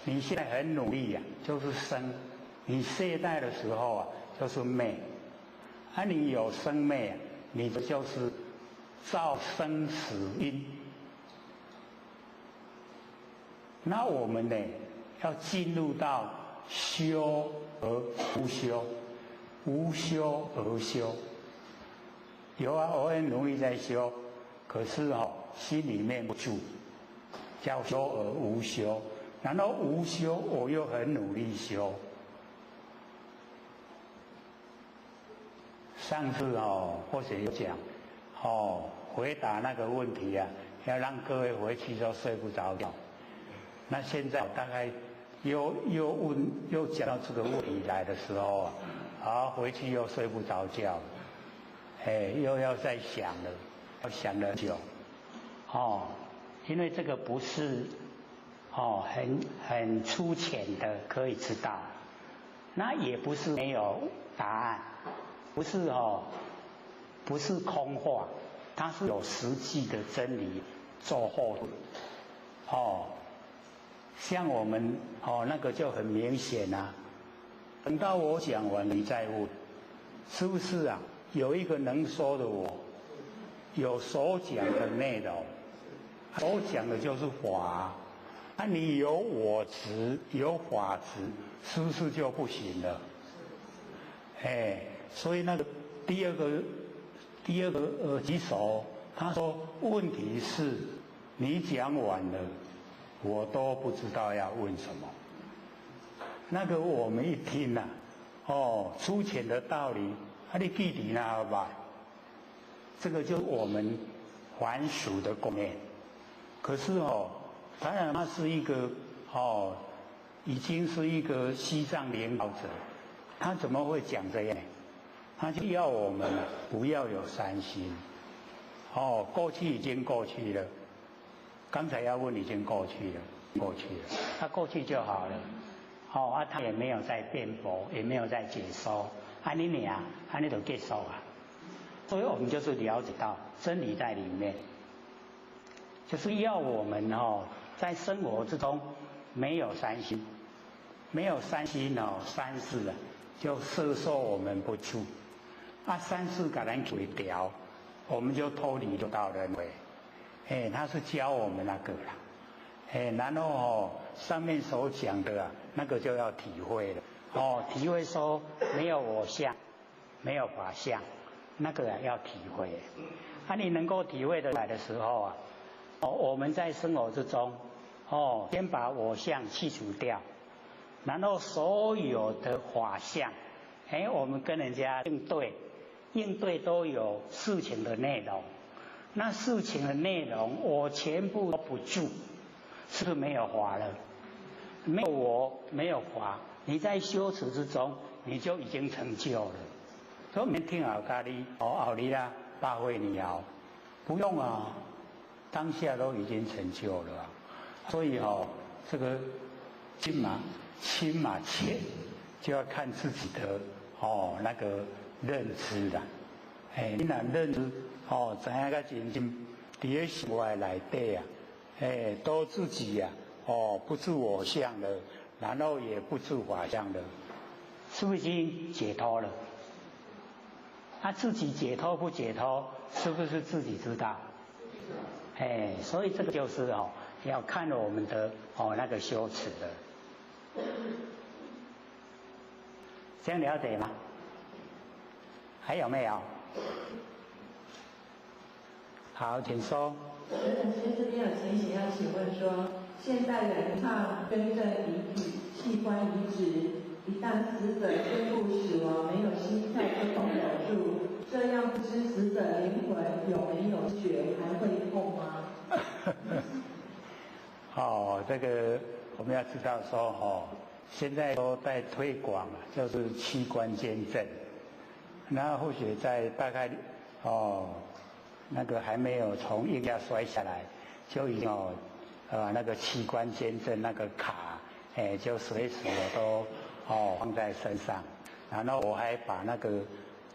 你现在很努力呀，就是生；你懈怠的时候啊，就是灭。啊，你有生灭，你就是造生死因。那我们呢，要进入到修而无修，无修而修。有啊，我很努力在修，可是哦，心里面不住，叫修而无修。然后无修，我又很努力修。上次哦，或许有讲，哦，回答那个问题啊，要让各位回去都睡不着觉。那现在大概又问又讲到这个问题来的时候啊，啊，回去又睡不着觉，哎，又要再想了，要想了久，哦，因为这个不是哦很粗浅的可以知道，那也不是没有答案。不是哦，不是空话，它是有实际的真理做后盾。哦，像我们哦那个就很明显啊。等到我讲完，你再问，是不是啊？有一个能说的我，有所讲的内容，所讲的就是法。那你有我执，有法执，是不是就不行了？哎。所以那个第二个举手，他说问题是，你讲完了，我都不知道要问什么。那个我们一听呐，哦，粗浅的道理，啊，你记得那吧？这个就是我们凡俗的观念。可是哦，当然他是一个哦，已经是一个西藏领导者，他怎么会讲这样？他就要我们不要有三心，哦，过去已经过去了，刚才要问已经过去了，过去了，他过去就好了，哦，啊，他也没有在辩驳，也没有在解说，啊，你俩，啊，你就结束啊，所以我们就是了解到真理在里面，就是要我们哦，在生活之中没有三心，没有三心哦，三世啊，就摄受我们不住。啊，三世给咱毁掉，我们就脱离六道轮回。哎，他是教我们那个啦。哎，然后哦，上面所讲的啊，那个就要体会了。哦，体会说没有我相，没有法相，那个啊要体会。啊，你能够体会得来的时候啊，哦，我们在生活之中，哦，先把我相去除掉，然后所有的法相，哎，我们跟人家应对。应对都有事情的内容，那事情的内容我全部都不住，是不是没有法了？没有我，没有法，你在修持之中，你就已经成就了。所以我们听好咖喱哦，奥利啦，八会你要不用啊，当下都已经成就了。所以哦，这个金马轻马浅，就要看自己的哦那个。认知啦，哎，你若认知哦，知影个真真，伫咧生活内底啊，哎，都自己呀，哦，不住我相了，然后也不住法相了，是不是已经解脱了？他自己解脱不解脱，是不是自己知道？哎，所以这个就是哦，要看我们的哦那个修持的，这样了解吗？还有没有？好，请说。刘先这边有情形要请问说，现代人怕捐赠遗体、器官移植，一旦死者宣布死亡，没有心跳就动手术，这样不知死者灵魂有没有觉，还会痛吗？这个我们要知道说哦，现在都在推广，就是器官捐赠。那或许在大概哦，那个还没有从鹰架摔下来，就已经哦，那个器官捐赠那个卡，哎，就随时都哦放在身上。然后我还把那个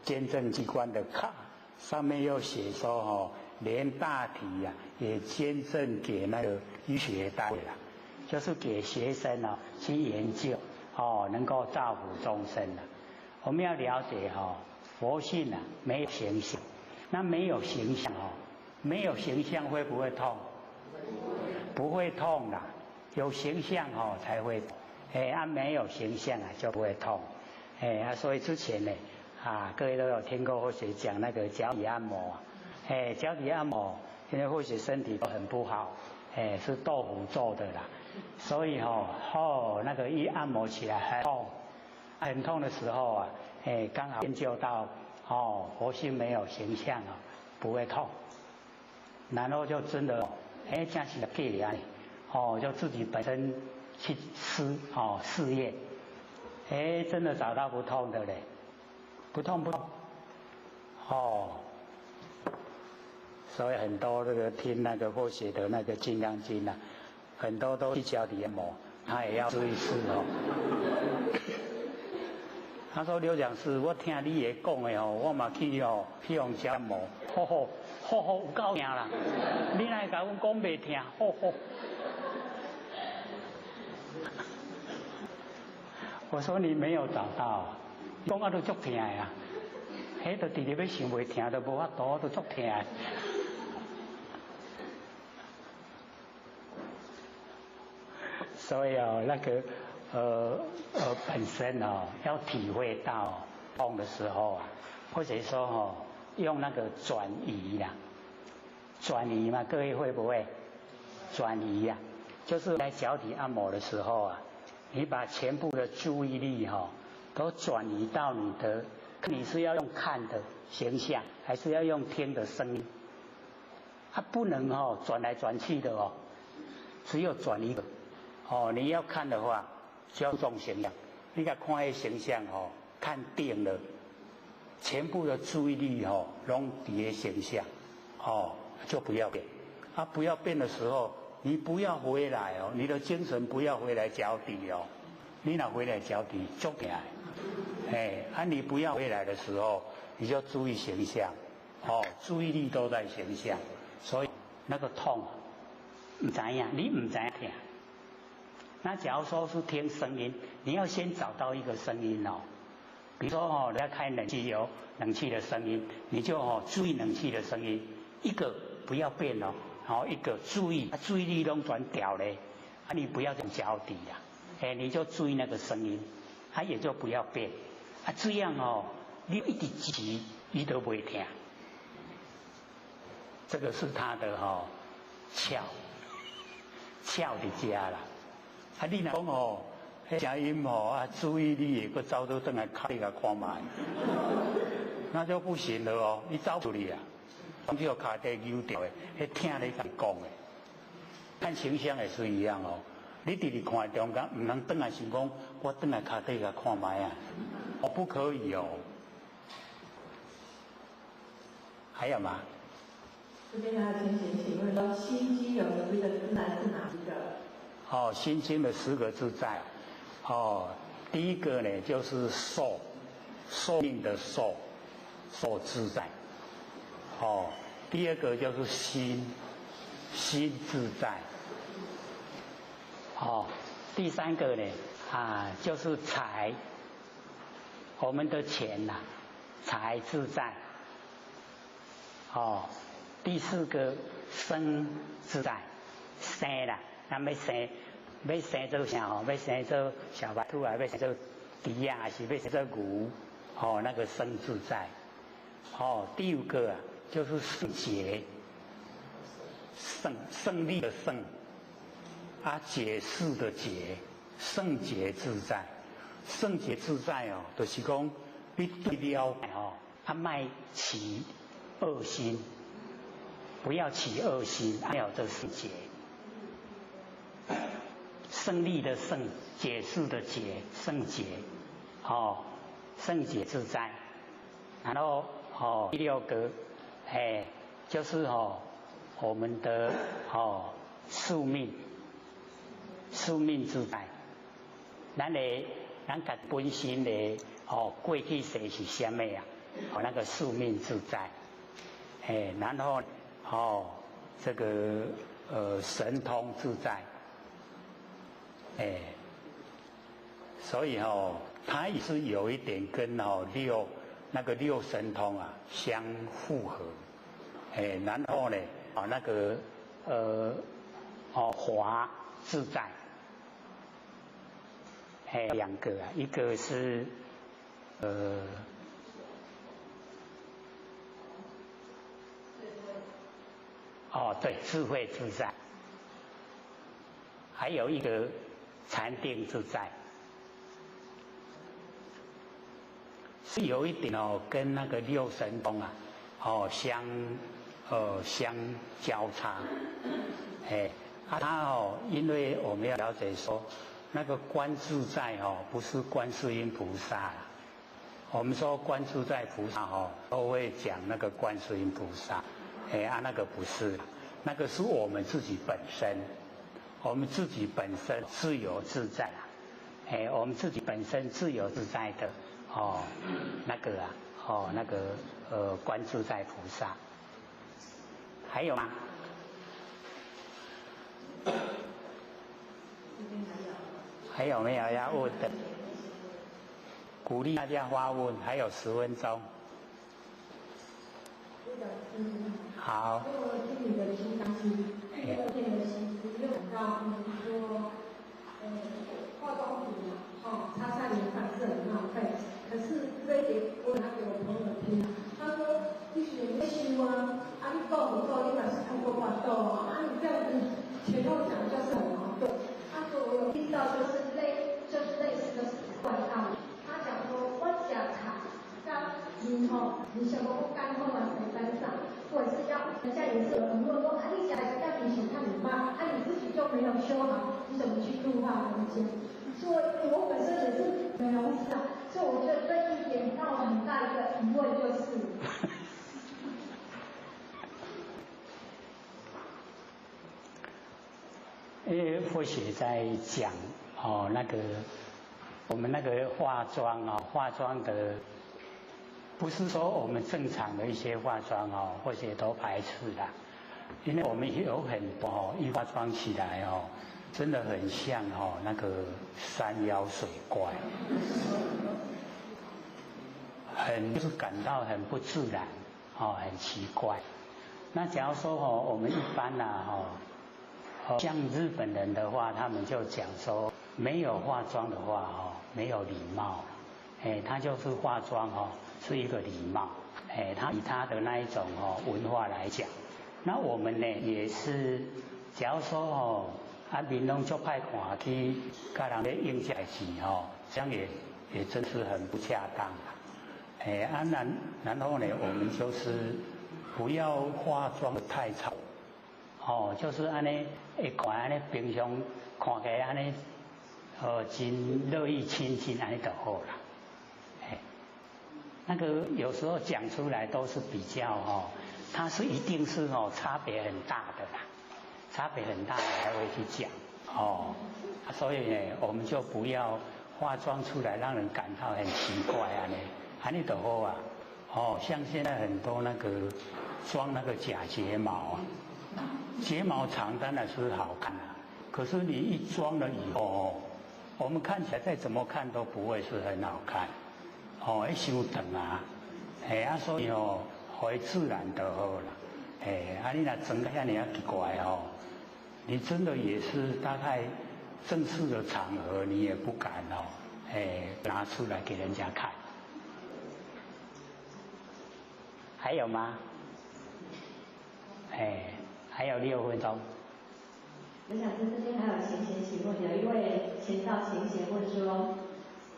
捐赠器官的卡上面又写说哦，连大体呀也捐赠给那个医学单位了，就是给学生哦去研究哦，能够造福众生的。我们要了解哦，佛性啊没有形象，那没有形象哦，没有形象会不会痛？不会痛啦，有形象哦才会，哎啊没有形象啊就不会痛，哎啊所以之前呢啊各位都有听过或许讲那个脚底按摩，哎脚底按摩，因为或许身体都很不好，哎是豆腐做的啦，所以哦哦那个一按摩起来很痛。很痛的时候啊，哎，刚好研究到哦，佛性没有形象啊，不会痛，然后就真的哎，真是给啊，哦，就自己本身去试哦试验，哎，真的找到不痛的嘞，不痛不痛，哦，所以很多那个听那个佛学的那个《金刚经》啊，很多都去脚底按摩，他也要试一试哦。他说：“刘讲师，我听你的讲的吼，我嘛去哦，去用脚按摩，吼吼吼吼，有够疼啦！你哪会共阮讲袂疼？吼吼！我说你没有找到，讲啊都足疼的啊，彼就直直欲想袂疼都无法度，都足疼。所以哦，那个。”本身哦，要体会到痛的时候啊，或者说哦，用那个转移啦，转移嘛，各位会不会转移呀？就是在脚底按摩的时候啊，你把全部的注意力哈，都转移到你的，你是要用看的形象，还是要用听的声音？它不能哦转来转去的哦，只有转一个哦，你要看的话。注重形象，你共看彼形象吼，看定了，全部的注意力吼，拢伫彼形象，哦，就不要变。啊，不要变的时候，你不要回来哦，你的精神不要回来脚底哦，你若回来脚底，足疼。哎，啊，你不要回来的时候，你就注意形象，哦，注意力都在形象，所以那个痛，毋知影，你毋知影疼。那假如说是听声音，你要先找到一个声音哦，比如说哦，你要开冷气有冷气的声音，你就哦注意冷气的声音，一个不要变哦，然后一个注意，注意力拢转掉嘞，啊你不要讲脚底呀，哎你就注意那个声音，它也就不要变，啊这样哦，你一直记，你都袂疼，这个是他的哦窍，窍伫遮啦。啊！你若讲吼，彼声音吼啊，注意力会阁走倒转来卡你共看觅，那就不行了哦。你走出去啊，总是跤底扭掉的，彼听咧共讲的。看形象也是一样哦。你直直看中间，毋通转来想讲，我转来跤底共看觅啊，哦，不可以哦。还有吗？这边呢，请请问说，《心经》有十个自在是哪一个？哦，《心经》的十个自在，哦，第一个呢就是寿，寿命的寿，寿自在。哦，第二个就是心，心自在。哦，第三个呢，啊，就是财，我们的钱呐，财自在。哦，第四个生自在，生啦。咱欲生，欲生做啥吼？欲生做小白兔啊，欲生做猪啊，还是欲生做牛？哦，那个生自在。哦，第五个啊，就是胜解，胜胜利的胜，啊，解释的解，胜解自在，胜解自在哦，就是讲你对了哦，啊，莫起恶心，不要起恶心，没有这四解。胜利的胜，解释的解，胜解，哦，胜解自在。然后哦，第六个，哎，就是哦，我们的哦宿命，宿命自在。咱的咱家本身的哦过去世是啥物啊？哦，那个宿命自在，哎，然后哦这个神通自在，哎，所以哦，它也是有一点跟哦六那个六神通啊相符合，哎，然后呢，哦那个哦华自在，哎，两个啊，一个是哦对，智慧自在，还有一个禅定自在。是有一点哦，跟那个六神通啊，哦相交叉，哎，啊他哦，因为我们要了解说，那个观自在哦，不是观世音菩萨，我们说观自在菩萨哦，都会讲那个观世音菩萨，哎啊那个不是，那个是我们自己本身，我们自己本身自由自在啊，哎，我们自己本身自由自在的。哦，那个啊，哦，那个观自在菩萨，还有吗？还有没有要问的？鼓励大家发问，还有10分钟。好。我听你的金刚经，第二天的心思，又讲到说，化妆品啊，哦，擦在脸上是很浪费。可是这一点我拿给我朋友听，他说你是咧想啊，啊你讲唔讲，你嘛是爱过巴肚啊，啊你这样子前后讲就是很矛盾。他说我有听到就是类似的怪道理，他讲说我吃菜，当你吼，你想讲我干好嘛谁班上，或者是要人家也是有疑问说啊你吃是要你想看你妈，啊你自己就没有修好，你怎么去度化人间？所以我本身也是美容师啊。所以我觉得这一点让我很大一个疑问就是，因为或许在讲哦，那个我们那个化妆哦，化妆的不是说我们正常的一些化妆哦，或许都排斥啦，因为我们有很多哦，一化妆起来哦，真的很像哦那个山妖水怪。很就是感到很不自然，哦，很奇怪。那假如说哦，我们一般呐，哦，像日本人的话，他们就讲说，没有化妆的话，哦，没有礼貌。哎，他就是化妆哦，是一个礼貌。哎，他以他的那一种哦文化来讲，那我们呢也是，假如说哦，啊面拢足歹看去，佮人咧应代志哦，这样也真是很不恰当。哎啊，然后呢，我们就是不要化妆太丑，哦，就是按呢，一看按呢，平常看起来按呢，真乐意亲近按呢就好啦。哎，那个有时候讲出来都是比较哦，它是一定是哦差别很大的啦，差别很大的才会去讲哦，所以呢，我们就不要化妆出来让人感到很奇怪啊呢。按呢就好啊，哦，像现在很多那个装那个假睫毛啊，睫毛长当然是好看啊，可是你一装了以后，我们看起来再怎么看都不会是很好看，哦，会伤长啊，哎啊，所以哦，回自然就好了，哎，啊，你若装得遐尔啊奇怪哦，你真的也是大概正式的场合你也不敢哦，哎，拿出来给人家看。还有吗？哎，还有6分钟。我想这边还有闲闲请问，有一位前道闲闲问说，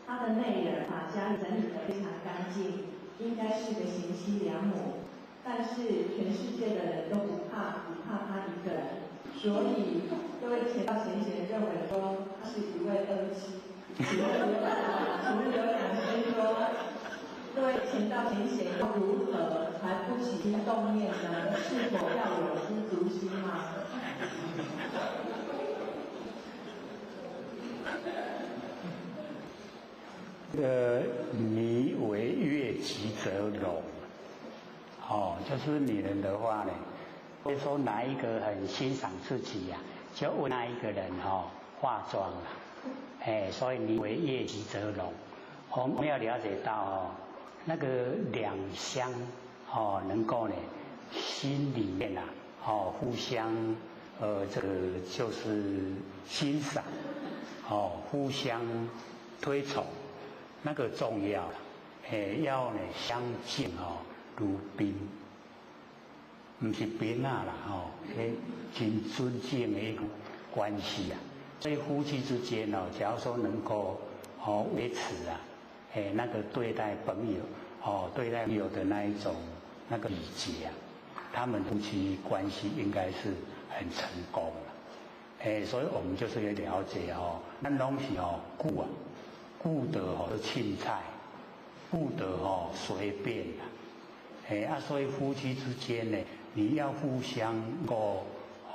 他的内人把家里整理得非常干净，应该是个贤妻良母，但是全世界的人都不怕，只怕他一个人，所以这位前道闲闲认为说，是一位二妻。请问刘讲师说，对前道前贤要如何才不起心动念呢？是否要有知足心吗？这个女为悦己者容，哦，就是女人的话呢，会说哪一个很欣赏自己呀，就问那一个人哦化妆了，哎，所以女为悦己者容。我们要了解到哦，那个两相哦，能够呢心里面啊哦互相这个就是欣赏哦，互相推崇。那个重要，哎，要呢相敬哦，如宾，不是宾啊啦吼，哎，真尊敬的一个关系啊。所以夫妻之间哦，假如说能够哦维持啊，哎，那个对待朋友哦，对待朋友的那一种那个礼节啊，他们夫妻关系应该是很成功了。哎，所以我们就是要了解哦，咱拢是哦顾啊。不得吼凊彩，不得吼随便啦，哎啊，所以夫妻之间呢，你要互相个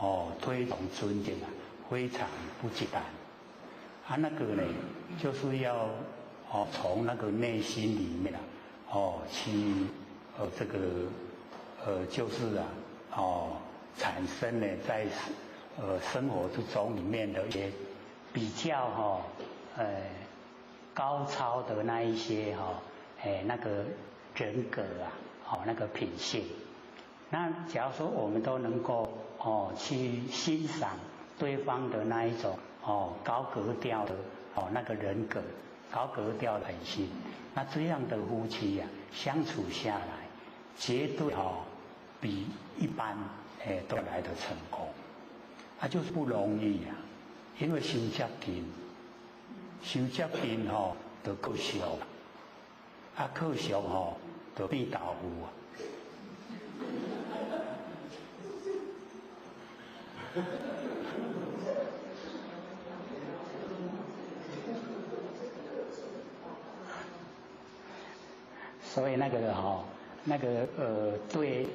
哦推崇尊敬啊，非常不简单。啊，那个呢，就是要哦从那个内心里面啊，哦去这个就是啊哦产生呢在生活之中里面的一些比较哈高超的那一些哈，哎，那个人格啊，哦，那个品性。那假如说我们都能够哦去欣赏对方的那一种哦高格调的哦那个人格，高格调的品性，那这样的夫妻呀，相处下来，绝对哦比一般哎都来得成功。啊，就是不容易啊，因为心接近。伤接近吼，就靠俗，啊靠俗吼，就变豆腐啊。所以那个吼，那个对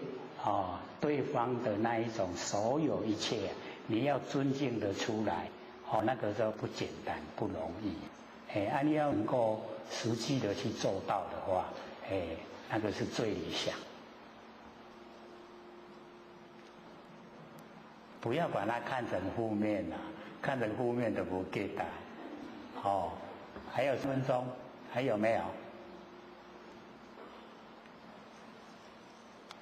哦对方的那一种所有一切，你要尊敬的出来。哦，那个就不简单，不容易。哎，啊，你要能够实际的去做到的话，哎，那个是最理想。不要把它看成负面啦，看成负面的不给打。哦，还有10分钟，还有没有？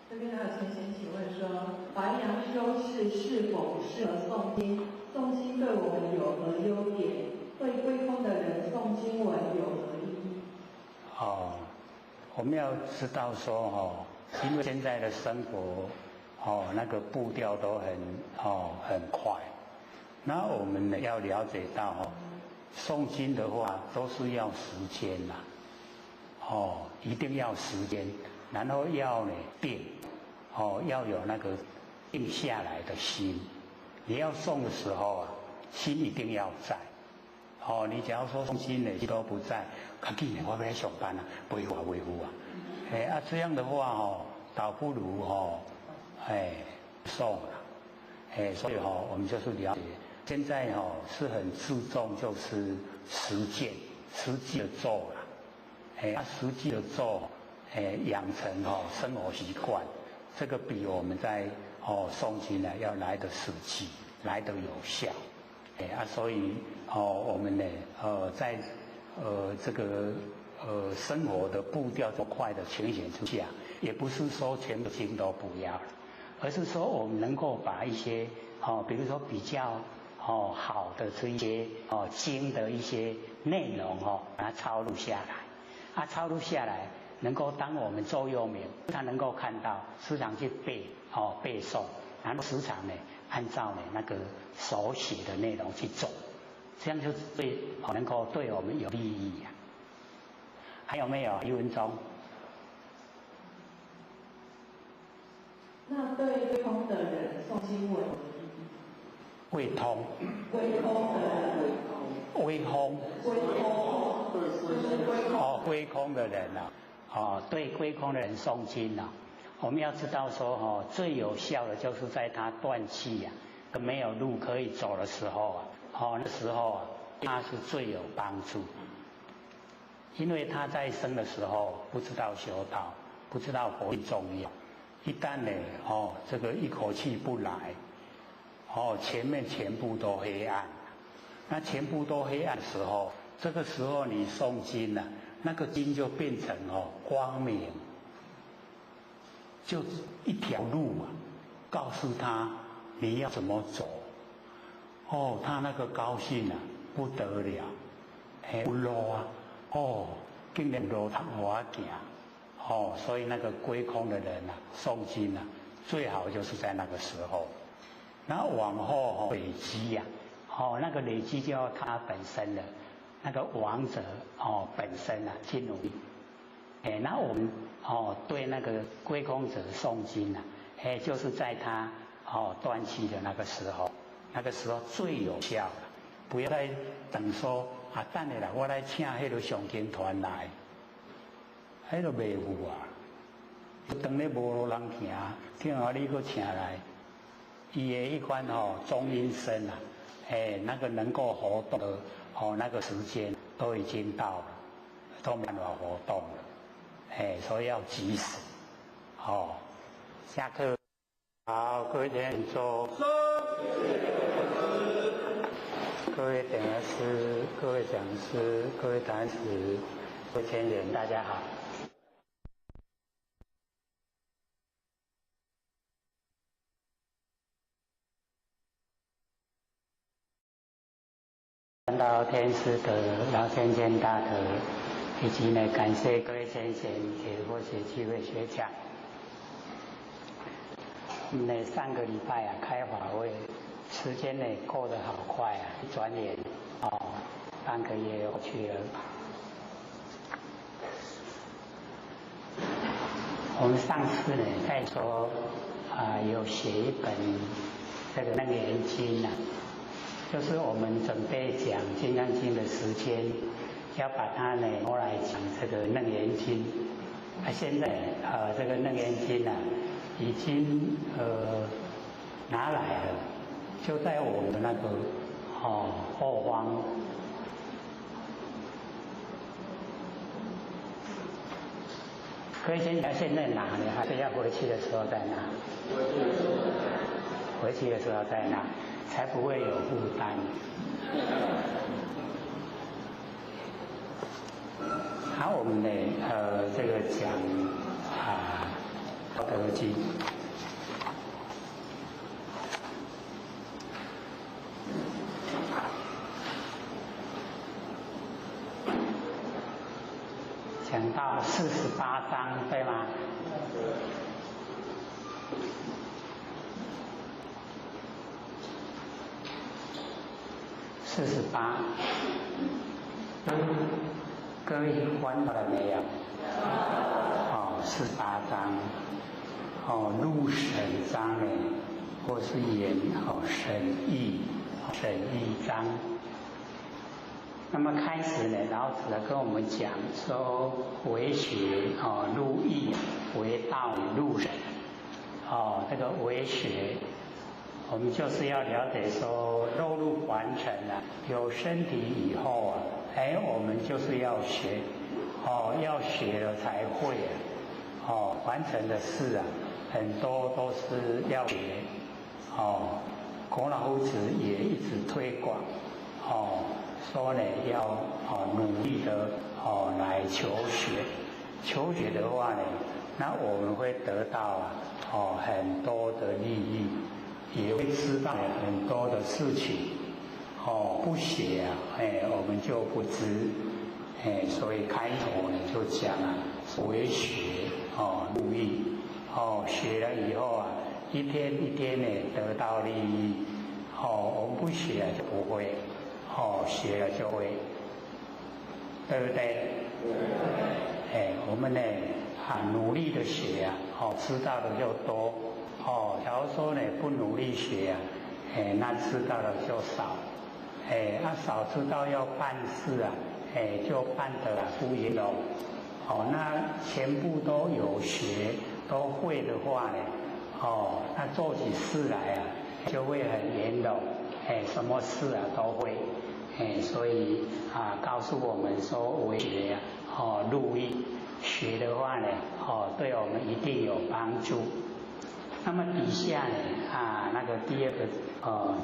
这边还有陈先请问说，白羊修士是否适合诵经？诵经对我们有何优点？对归空的人诵经文有何意义？哦，我们要知道说哦，因为现在的生活哦，那个步调都很哦很快，那我们呢要了解到哦，诵经的话都是要时间呐，哦，一定要时间，然后要呢定，哦，要有那个定下来的心。你要诵的时候啊，心一定要在。哦，你假如说诵经呢都不在，较紧的我要上班啊，袂付啊袂付啊。哎啊，这样的话哦，倒不如哦，哎诵了。哎，所以哦，我们就是了解，现在哦是很注重就是实践，实际的做了。哎，啊，实际的做，哎，养成哦生活习惯，这个比我们在哦，诵经呢要来得实际，来得有效，哎啊，所以哦，我们呢，在这个生活的步调这么快的情形之下，也不是说全部经都不要了，而是说我们能够把一些哦，比如说比较哦好的这一些哦经的一些内容哦，把它抄录下来，啊，抄录下来，能够当我们座右铭，他能够看到，时常去背。哦，背诵，然后时常呢，按照呢那个手写的内容去做，这样就对，能够对我们有利益呀。还有没有1分钟？那对未通的人诵经文？未通。未通的人。归空。哦，归空的人啊，哦，对归空的人诵经啊，我们要知道说哦，最有效的就是在他断气呀，没有路可以走的时候啊，哦，那时候啊，他是最有帮助，因为他在生的时候不知道修道，不知道佛重要，一旦呢，哦，这个一口气不来，哦，前面全部都黑暗，那全部都黑暗的时候，这个时候你诵经啊，那个经就变成哦光明，就一条路啊，告诉他你要怎么走，哦，他那个高兴啊不得了，嘿，有路啊，哦，竟然路通我行，哦，所以那个归空的人啊，诵经啊，最好就是在那个时候，那往后累积呀，哦，那个累积就要他本身的那个王者哦本身啊去努力，哎，那我们哦对那个归空者诵经啊，哎，就是在他哦断气的那个时候，那个时候最有效了，不要再等说啊，等下啦，我来请彼个诵经团来，彼个袂有啊，当咧无路人行，听下你阁请来，伊的彼款吼中阴身啊，哎，那个能够活动的哦，那个时间都已经到了，都没办法活动了，哎，所以要及时，哦，下课，好，各位请坐。各位讲师、各位讲师、各位坛子、各位千人，大家好。到天师德、老先生大德，以及呢，感谢各位先贤给我些机会学讲。我们呢上个礼拜啊开法会，时间呢过得好快啊，一转眼哦，半个月过去了。我们上次呢在说啊，有写一本这个《楞严经》啊。就是我们准备讲《金刚经》的时间，要把它呢拿来讲这个《楞严经》。啊，现在这个《楞严经》啊，已经拿来了，就在我们那个哦后方。可以先现在拿呢，还是要回去的时候再拿？回去的时候再拿。才不会有负担。好，我们呢，这个讲啊，《道德经》。讲到48章，对吗？48，各位翻到了没有？哦，48章，哦，入神章呢，或是言哦神意，神意章。那么开始呢，老子跟我们讲说，为学哦入义，为道入神。哦，这个为学。我们就是要了解说，落入凡尘啊，有身体以后啊，哎，我们就是要学，哦，要学了才会啊，哦，凡尘的事啊，很多都是要学，哦，孔老夫子也一直推广，哦，说呢要哦努力的哦来求学，求学的话呢，那我们会得到啊哦很多的利益。也会知道很多的事情，哦，不学啊，哎，我们就不知，哎，所以开头呢就讲啊，为学哦，入义，哦，学了以后啊，一天一天呢得到利益，哦，我们不学啊就不会，哦，学了就会，对不对？哎，我们呢啊努力的学啊，哦，知道的就多。哦，假如说呢不努力学啊，哎，那知道的就少，哎，啊少知道要办事啊，哎，就办得不圆融。哦，那全部都有学都会的话呢，哦，那做起事来啊，就会很圆融，哎，什么事啊都会，哎，所以啊，告诉我们说为学啊，哦，入意学的话呢，哦，对我们一定有帮助。那么底下呢，啊，那个第二个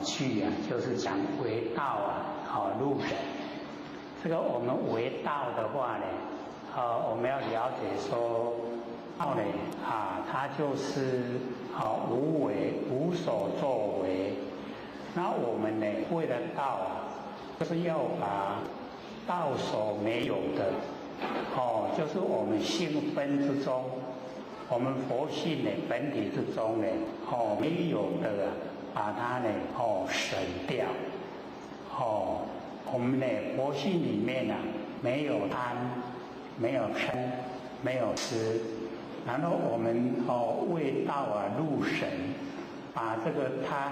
句啊，就是讲为道啊，哦，入神。这个我们为道的话呢，我们要了解说道呢，啊，它就是啊无为无所作为。那我们呢，为了道啊，就是要把道所没有的，哦，就是我们性分之中。我们佛性呢，本体之中呢，哦，没有的啊，把它呢，哦，省掉，哦，我们呢，佛性里面啊，没有贪，没有嗔，没有痴，然后我们哦，为道啊入神，把这个贪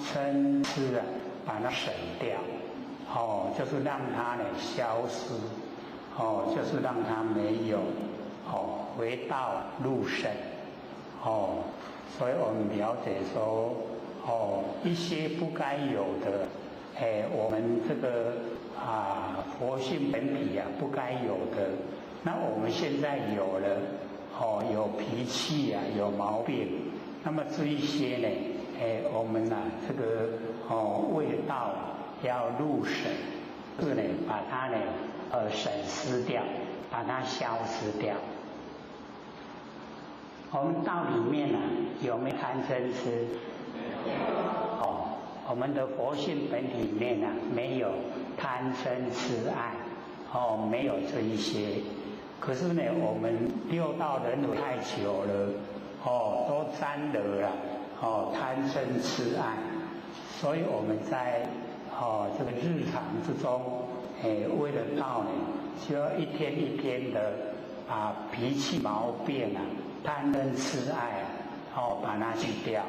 嗔痴啊，把它省掉，哦，就是让它呢消失，哦，就是让它没有。哦，为道入圣，哦，所以我们了解说，哦，一些不该有的，哎，我们这个啊佛性本体啊不该有的，那我们现在有了，哦，有脾气啊，有毛病，那么这一些呢，哎，我们呐这个哦为道要入神，是呢把它呢审失掉，把它消失掉。我们道里面呢，有没有贪嗔痴？哦，我们的佛性本体里面呢，没有贪嗔痴爱，哦，没有这一些。可是呢，我们六道轮回太久了，哦，都沾惹了，哦，贪嗔痴爱，所以我们在哦这个日常之中，哎，为了道呢，就要一天一天的把脾气毛病啊。贪嗔痴爱啊，哦，把它去掉。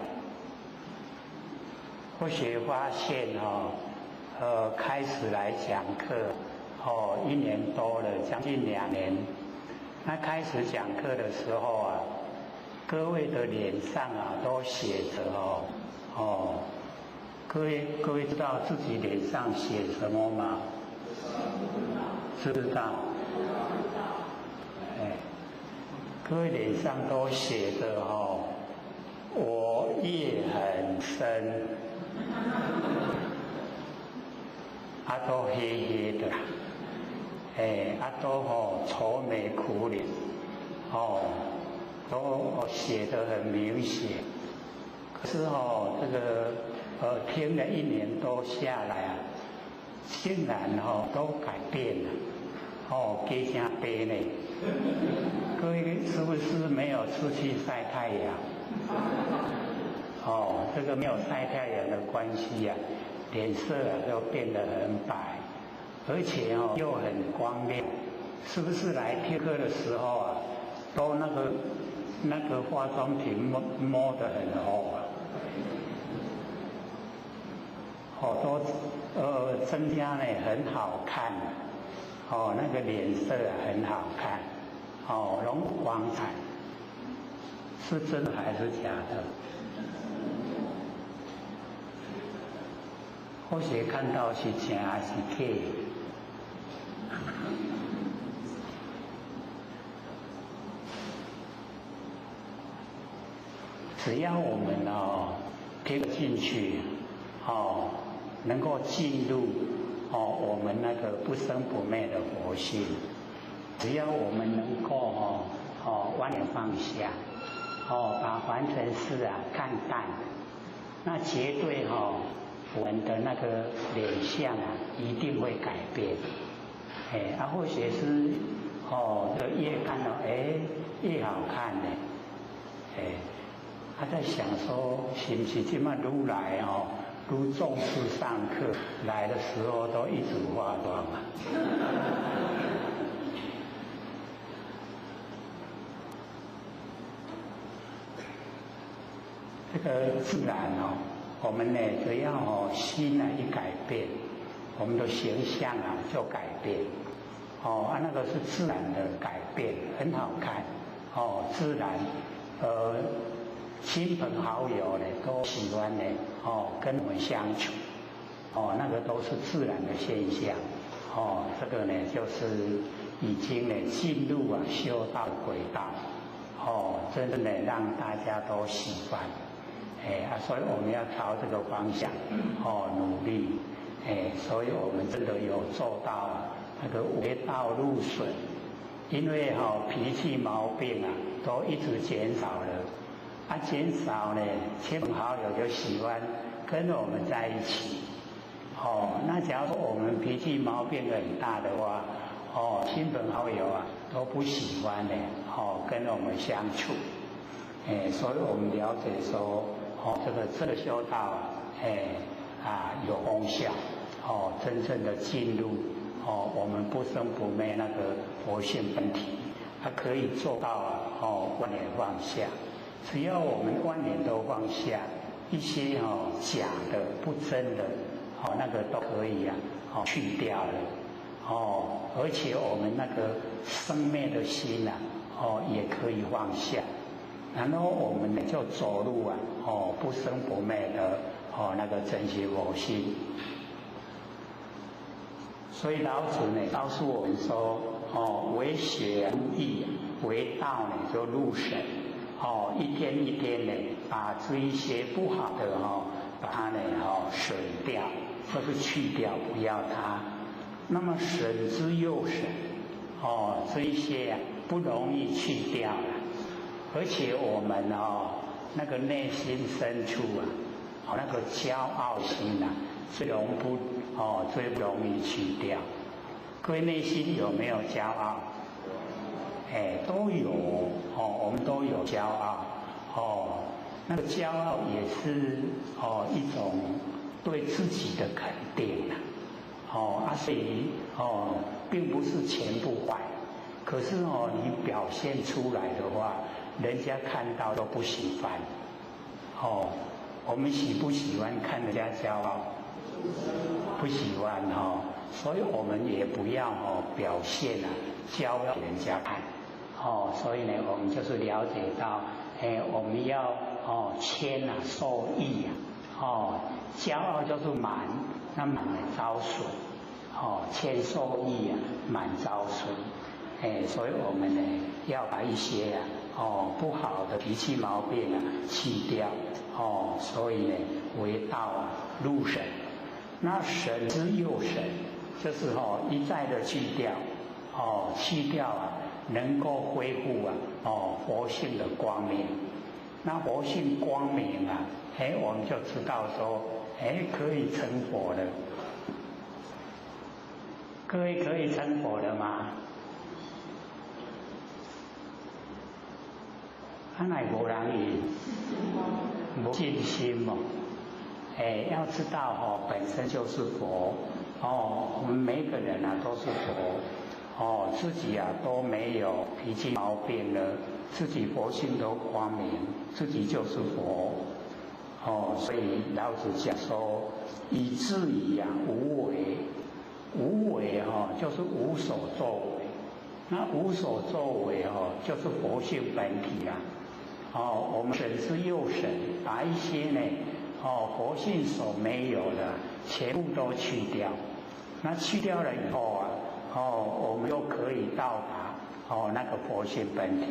或许发现哦，开始来讲课，哦，1年多了，将近2年。那开始讲课的时候啊，各位的脸上啊都写着哦，哦，各位知道自己脸上写什么吗？知不知道？哎。各位脸上都写着哦，我业很深，啊都黑黑的，哎，啊都哦愁眉苦脸，哦，都写得很明显。可是哦，这个听了1年多下来啊，竟然哦都改变了，哦，加成白呢。各位是不是没有出去晒太阳？哦，这个没有晒太阳的关系啊，脸色啊都变得很白，而且哦又很光亮。是不是来听课的时候啊，都那个化妆品摸得很厚啊？哦，都增加呢很好看，哦，那个脸色啊很好看。哦，容光彩，是真的还是假的？或许看到是真还是假？只要我们哦听进去，哦，能够进入哦我们那个不生不灭的佛性。只要我们能够哦万念放下，哦把凡尘事啊看淡，那绝对哦我们的那个脸相啊一定会改变。哎，啊或许是哦这越看到哎越好看呢，哎，他在想说是不是这么如来哦，如重视上课来的时候都一直化妆啊。这个自然哦，我们呢只要哦心呢一改变，我们的形象啊就改变，哦啊那个是自然的改变，很好看，哦自然，亲朋好友呢都喜欢呢，哦跟我们相处，哦那个都是自然的现象，哦这个呢就是已经呢进入啊修道轨道，哦真正的让大家都喜欢，哎啊所以我们要朝这个方向，哦努力。哎，所以我们真的有做到那个为道入损，因为哈脾气毛病啊都一直减少了，啊减少呢，亲朋好友就喜欢跟我们在一起，哦，那假如说我们脾气毛病很大的话，哦，亲朋好友啊都不喜欢呢，哦跟我们相处，哎，所以我们了解说，哦这个修道，哎啊有功效。哦，真正的进入哦，我们不生不灭那个佛性本体，它可以做到啊哦，万念放下。只要我们万念都放下，一些哦假的、不真的，哦那个都可以啊，哦去掉了。哦，而且我们那个生灭的心呐，哦也可以放下。然后我们呢就走入啊，哦不生不灭的哦那个真心佛性。所以老子呢告诉我们说，哦，为学入义，为道呢就入神，哦，一天一天呢把这一些不好的哦，把它呢哦省掉，就是去掉，不要它。那么省之又省，哦，这一些啊不容易去掉了，而且我们哦那个内心深处啊，哦那个骄傲心啊，最容不哦最不容易去掉。各位内心有没有骄傲？哎，都有哦，我们都有骄傲哦。那个骄傲也是哦一种对自己的肯定啊。哦啊，所以哦，并不是全部坏，可是哦，你表现出来的话，人家看到都不喜欢。哦，我们喜不喜欢看人家骄傲？不喜欢哦，所以我们也不要哦表现啊骄傲给人家看。哦，所以呢，我们就是了解到，哎，我们要哦谦啊受益啊，哦，骄傲就是满，那满呢招损，哦，谦受益啊，满招损，哎，所以我们呢要把一些啊哦不好的脾气毛病啊去掉，哦，所以呢为道啊入神，那神之又神，就是哦一再的去掉，哦去掉啊。能够恢复啊，哦，佛性的光明。那佛性光明啊，哎，我们就知道说，哎，可以成佛了。各位可以成佛了吗？啊，哪无人伊无信心哦。哎，要知道哦，本身就是佛哦，我们每个人啊都是佛。哦，自己啊都没有脾气毛病了，自己佛性都光明，自己就是佛。哦，所以老子讲说，以至于啊无为，无为哦就是无所作为，那无所作为哦就是佛性本体啊。哦，我们省之又省，把一些呢哦佛性所没有的全部都去掉，那去掉了以后啊。哦，我们又可以到达哦那个佛性本体。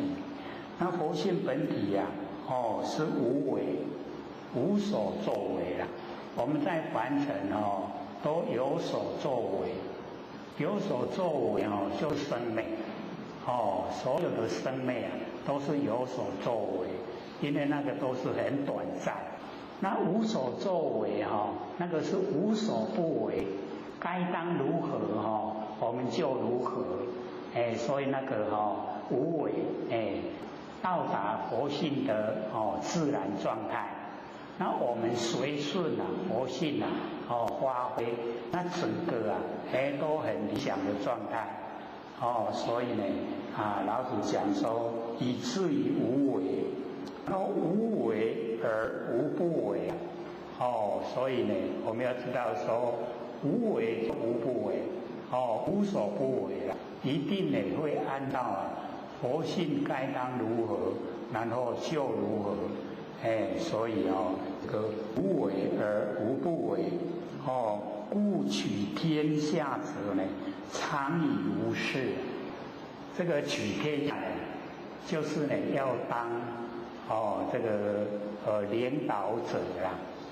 那佛性本体呀，哦是无为，无所作为啦。我们在凡尘哦都有所作为，有所作为哦就是生灭。哦，所有的生灭啊都是有所作为，因为那个都是很短暂。那无所作为哈，那个是无所不为，该当如何哈？我们就如何，哎，所以那个哈无为，哎，到达佛性的哦自然状态，那我们随顺啊佛性啊哦发挥，那整个啊哎都很理想的状态，哦，所以呢啊老子讲说以至于无为，那无为而无不为，哦，所以呢我们要知道说无为无不为，哦，无所不为了，一定呢会按照啊佛性该当如何，然后就如何，哎，所以哦，这个无为而无不为，哦，故取天下者呢，常以无事。这个取天下呢，就是呢要当哦这个领导者啦，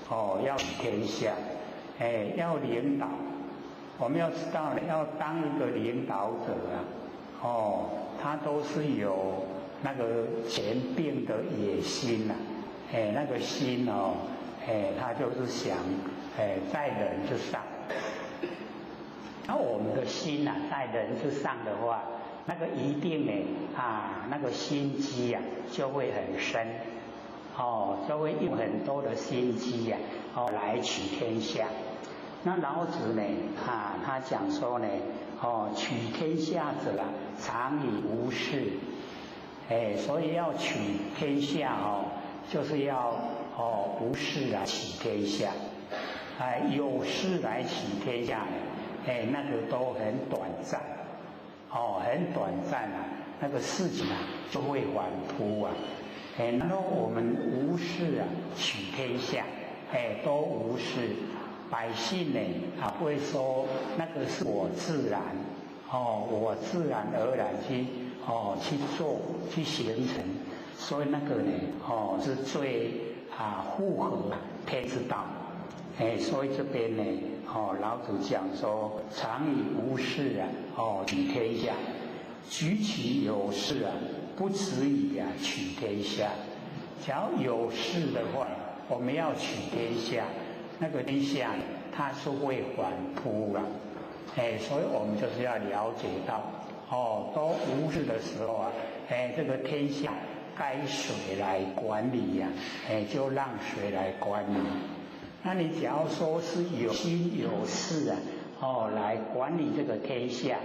哦要取天下，哎要领导，我们要知道呢，要当一个领导者啊，哦他都是有那个权柄的野心呐，哎那个心哦，哎他就是想哎在人之上，那我们的心呐在人之上的话，那个一定呢啊，那个心机呀就会很深，哦，就会用很多的心机呀，哦来取天下。那老子呢啊，他讲说呢，哦取天下者啊，常以无事，哎，所以要取天下哦，就是要哦无事来取天下，哎有事来取天下呢，哎那个都很短暂。哦，很短暂啊，那个事情啊就会反扑啊，哎，然后我们无事啊取天下，哎，都无事，百姓呢啊会说那个是我自然，哦，我自然而然去哦去做去形成，所以那个呢哦是最啊符合天之道，哎，所以这边呢。哦，老子讲说，常以无事啊，哦取天下；举其有事啊，不止以啊取天下。只要有事的话，我们要取天下，那个天下它是会反扑啊。哎，所以我们就是要了解到，哦，都无事的时候啊，哎，这个天下该谁来管理呀？哎，就让谁来管理。那你假如说是有心有事啊，哦，来管理这个天下，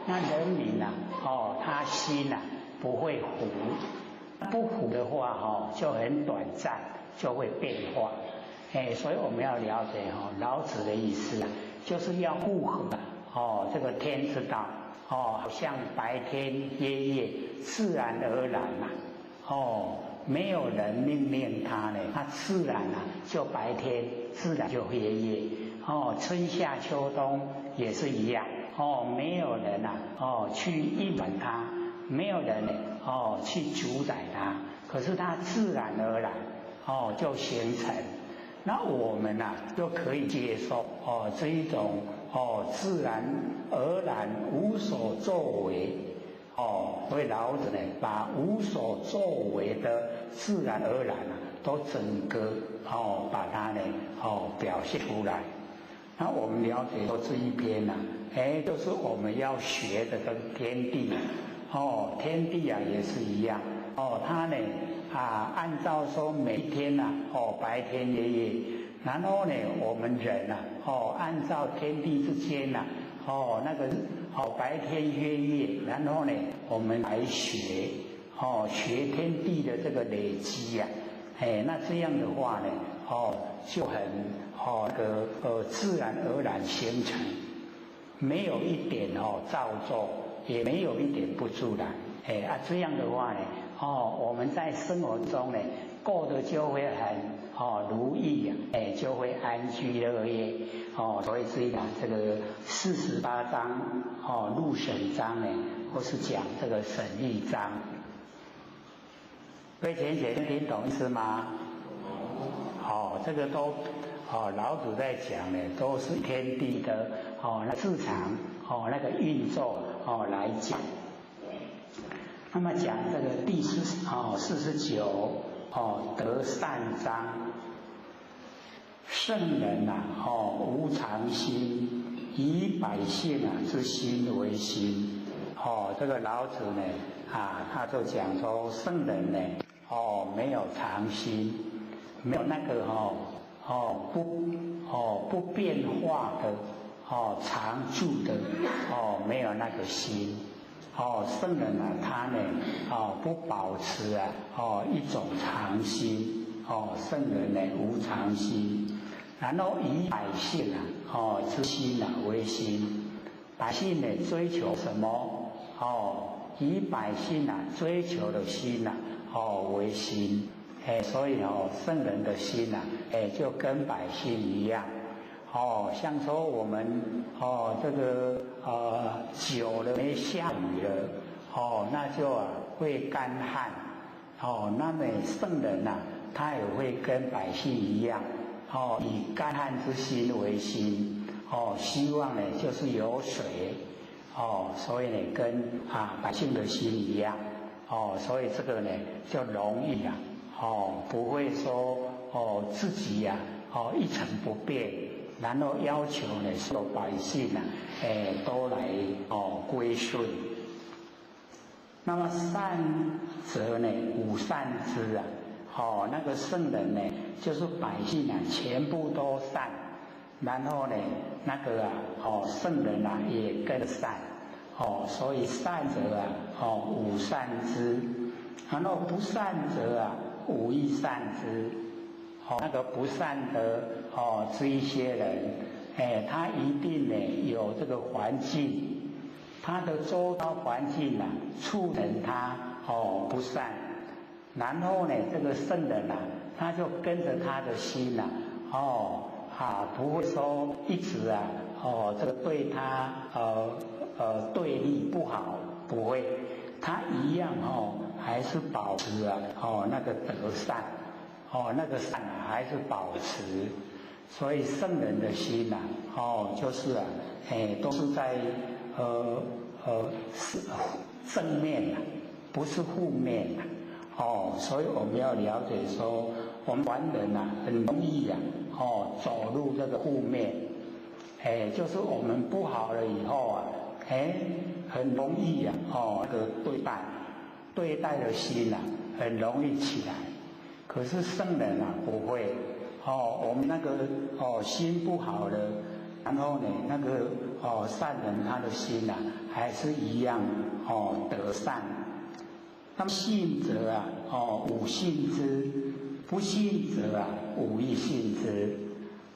那人民呐，哦，他心呐不会服，不服的话，哈，就很短暂，就会变化。哎，所以我们要了解哈，老子的意思啊，就是要符合哦这个天之道，哦，好像白天黑夜自然而然嘛，哦。没有人命令他呢，他自然啊就白天，自然就黑夜。哦，春夏秋冬也是一样。哦，没有人啊，哦去应管他，没有人呢，哦去主宰他，可是他自然而然，哦就形成。那我们呐就可以接受哦这一种哦自然而然无所作为。哦，所以老子呢，把无所作为的自然而然啊，都整个哦把它呢哦表现出来。那我们了解说这一篇呢，哎，就是我们要学的这个天地，哦，天地啊也是一样，哦，它呢啊按照说每一天呐，哦白天黑夜，然后呢我们人呐，哦按照天地之间呐，哦那个。哦，白天黑夜，然后呢，我们来学，哦，学天地的这个累积呀，哎，那这样的话呢，哦，就很哦个自然而然形成，没有一点哦造作，也没有一点不自然，哎啊，这样的话呢，哦，我们在生活中呢，过得就会很哦如意呀，哎，就会安居乐业，哦，所以这讲这个48章哦入神章呢，或是讲这个神意章。各位浅显听懂意思吗？哦，这个都哦，老子在讲呢，都是天地的哦那市场哦那个运作哦来讲。那么讲这个第49哦得善章，圣人呐哦无常心，以百姓啊之心为心。哦，这个老子呢啊他就讲说圣人呢哦没有常心，没有那个不变化的哦常住的哦没有那个心。哦，圣人啊，他呢，哦，不保持啊，哦，一种常心，哦，圣人呢无常心，然后以百姓啊，哦之心啊为心。百姓呢追求什么？哦，以百姓啊追求的心呐，哦为心。哎，所以哦，圣人的心呐，哎，就跟百姓一样。哦，像说我们哦这个久了没下雨了，哦，那就啊会干旱。哦，那么圣人呐，他也会跟百姓一样，哦，以干旱之心为心，哦，希望呢就是有水，哦，所以呢跟啊百姓的心一样，哦，所以这个呢就容易啊，哦，不会说哦自己呀，哦一成不变，然后要求呢所有百姓啊，哎都来哦归顺。那么善者呢，吾善之啊，哦，那个圣人呢，就是百姓啊，全部都善，然后呢，那个啊，哦，圣人啊也更善，哦，所以善者啊，哦，吾善之，然后不善者啊，吾亦善之，哦，那个不善的哦，这一些人，哎，他一定呢有这个环境。他的周遭环境啊，促成他哦不善，然后呢，这个圣人啊，他就跟着他的心呐，哦啊，不会说一直啊，哦这个对他对立不好，不会，他一样哦，还是保持啊哦那个德善，哦那个善啊还是保持，所以圣人的心呐，哦就是啊，哎都是在。是正面的，不是负面的，哦，所以我们要了解说，我们凡人呐，很容易呀，哦，走入这个负面，哎，就是我们不好了以后啊，哎，很容易呀，哦，那个对待，对待的心呐，很容易起来。可是圣人啊，不会，哦，我们那个哦心不好了。然后呢，那个哦善人他的心呐，还是一样哦得善。那么信者啊，哦吾信之；不信者啊，吾亦信之。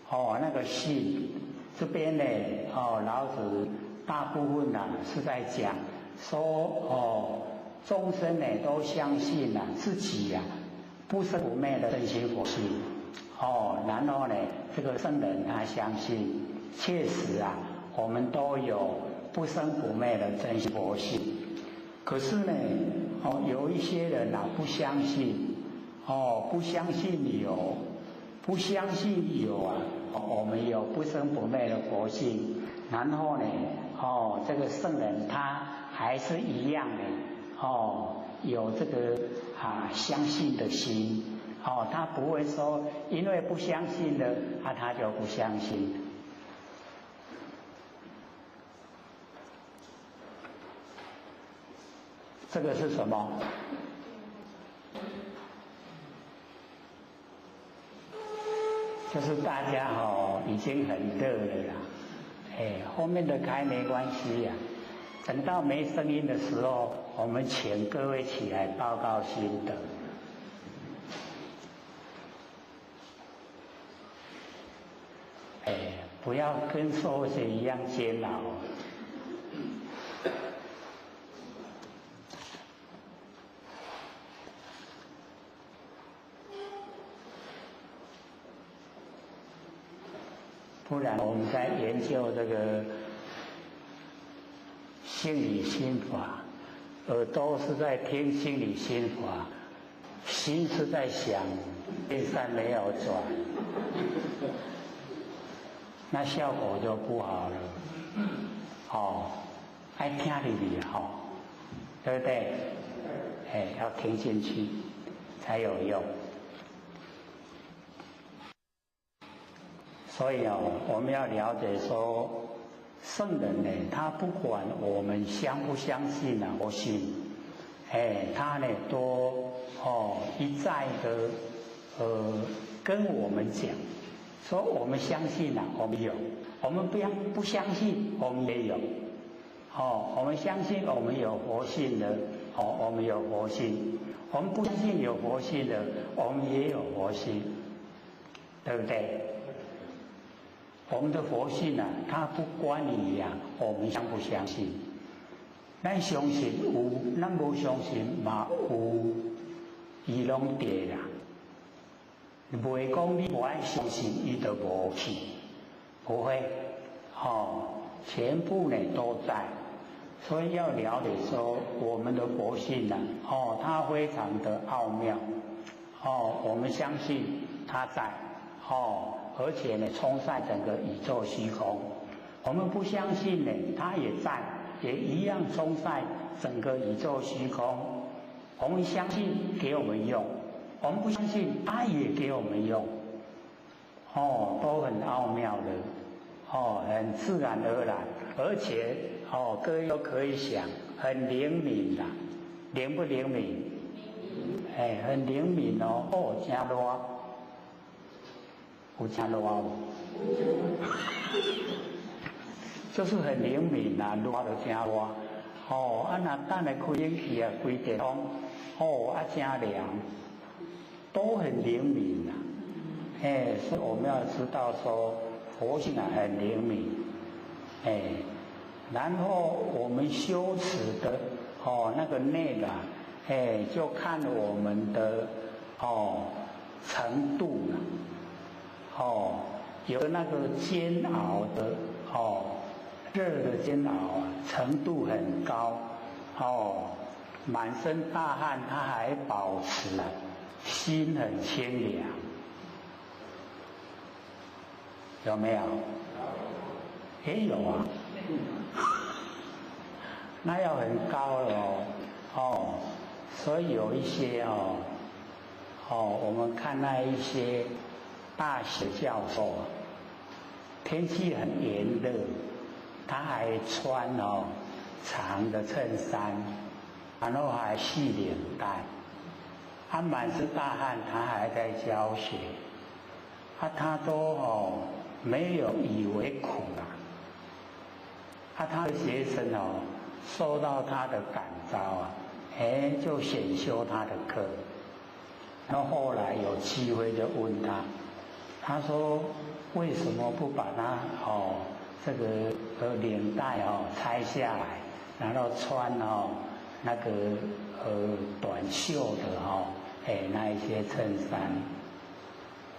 哦，那个信这边呢，哦老子大部分呐是在讲说哦众生呢都相信呐自己呀不生不灭的真心佛性。哦，然后呢这个圣人他相信。确实啊，我们都有不生不灭的真心佛性。可是呢，哦，有一些人啊不相信，哦，不相信有，不相信有啊，我们有不生不灭的佛性。然后呢，哦，这个圣人他还是一样的，哦，有这个啊相信的心，哦，他不会说因为不相信了，啊，他就不相信。这个是什么？就是大家哦已经很热了啦，哎，后面的开没关系呀。等到没声音的时候，我们请各位起来报告心得。哎，不要跟数学一样煎熬。不然我们在研究这个心理心法，耳朵是在听心理心法，心是在想电扇没有转，那效果就不好了。哦，爱听进去吼，对不对？哎，要听进去才有用。所以哦，我们要了解说，圣人呢，他不管我们相不相信啊，不信，哎，他呢都哦一再的跟我们讲，说我们相信啊，我们有；我们不相信，我们也有。哦，我们相信我们有佛性的，哦，我们有佛性；我们不相信有佛性的，我们也有佛性，对不对？我们的佛性啊，它不关于啊，我们相不相信？咱相信有，咱无相信嘛有，伊拢伫啦。袂讲你无爱相信，伊就无去，不会，哦，全部呢都在。所以要了解说，我们的佛性呢，哦，它非常的奥妙，哦，我们相信它在，哦，而且呢，充塞整个宇宙虚空。我们不相信呢，它也在，也一样充塞整个宇宙虚空。我们相信给我们用，我们不相信，它也给我们用。哦，都很奥妙的，哦，很自然而然，而且哦，各位都可以想，很灵敏啦，灵不灵敏？哎，很灵敏哦，哦，真热，有真热无？就是很灵敏啦，热就真热。哦，啊若等下开冷气啊，开电风，哦，啊真凉，都很灵敏啦。哎，所以我们要知道说，佛性啊很灵敏，哎，然后我们修持的哦那个内啊，哎，就看我们的哦程度了，哦，有那个煎熬的哦，热的煎熬啊，程度很高，哦，满身大汗他还保持心很清凉。有没有？也有啊，那要很高了哦，哦，所以有一些哦，哦，我们看那一些大学教授，天气很炎热，他还穿哦长的衬衫，然后还系领带，他满身大汗，他还在教学，啊，他都哦。没有以为苦啊，啊，他的学生哦，受到他的感召啊，哎，就选修他的课。然后后来有机会就问他，他说为什么不把他哦这个领带哦拆下来，然后穿哦那个短袖的哦哎那一些衬衫？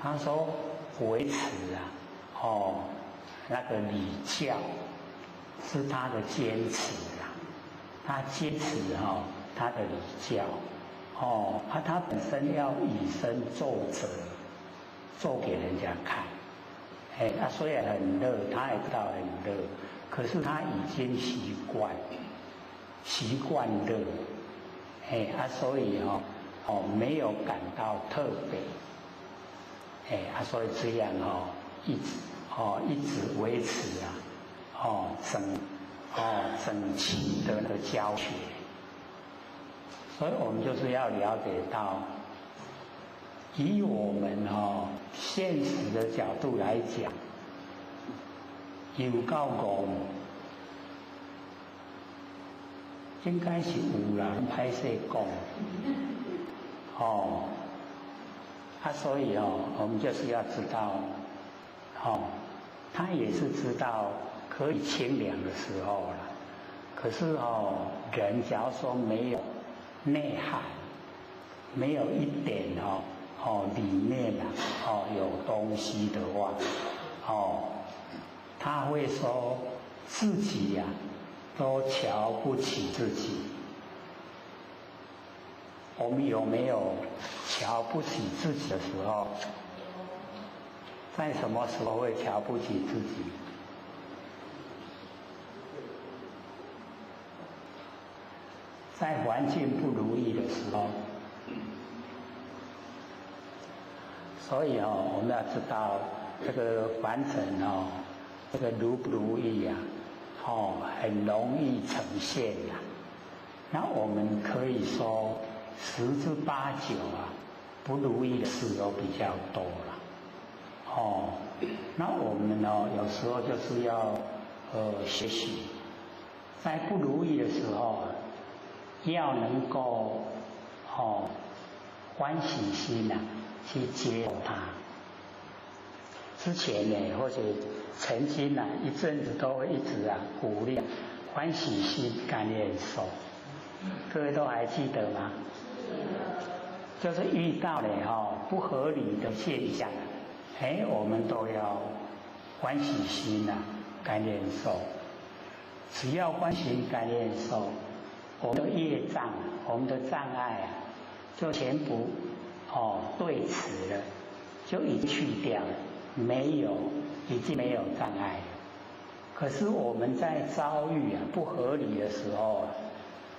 他说维持啊。哦，那个礼教是他的坚持啊，他坚持哦他的礼教，哦，啊他本身要以身作则，做给人家看，哎，他虽然很热，他也知道很热，可是他已经习惯，习惯热，哎，啊所以哦哦没有感到特别，哎，啊所以这样哦一直。哦，一直维持啊，哦整哦整齐的那个教学，所以我们就是要了解到，以我们哦现实的角度来讲，有够戆，应该是有人歹势讲，哦，啊所以哦，我们就是要知道，哦。他也是知道可以清凉的时候了，可是哦，人假如说没有内涵，没有一点哦哦里面啊哦有东西的话，哦，他会说自己呀都瞧不起自己。我们有没有瞧不起自己的时候？在什么时候会瞧不起自己？在环境不如意的时候。所以哦，我们要知道这个凡尘哦，这个如不如意啊，哦，很容易呈现呐。那我们可以说十之八九啊，不如意的事都比较多了。哦，那我们呢，有时候就是要学习，在不如意的时候啊，要能够哦欢喜心呐去接受它，之前呢，或者曾经啊一阵子都会一直啊鼓励欢喜心甘愿受，各位都还记得吗？就是遇到了哈不合理的现象，哎，我们都要欢喜心啊甘愿受。只要欢喜甘愿受，我们的业障、我们的障碍啊，就全部哦对此了，就已经去掉了，没有，已经没有障碍了。可是我们在遭遇啊不合理的时候啊，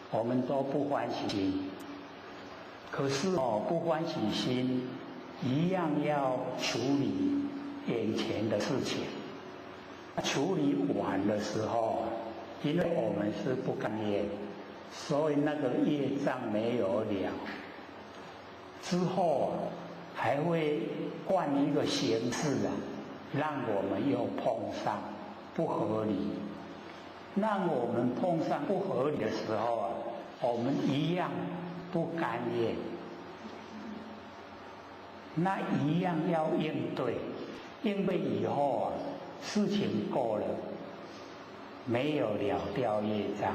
我们都不欢喜心。可是哦，不欢喜心一样要处理眼前的事情。处理完的时候，因为我们是不甘愿，所以那个业障没有了。之后还会换一个形式啊，让我们又碰上不合理。让我们碰上不合理的时候啊，我们一样不甘愿，那一样要应对，应对以后啊，事情过了，没有了掉业障，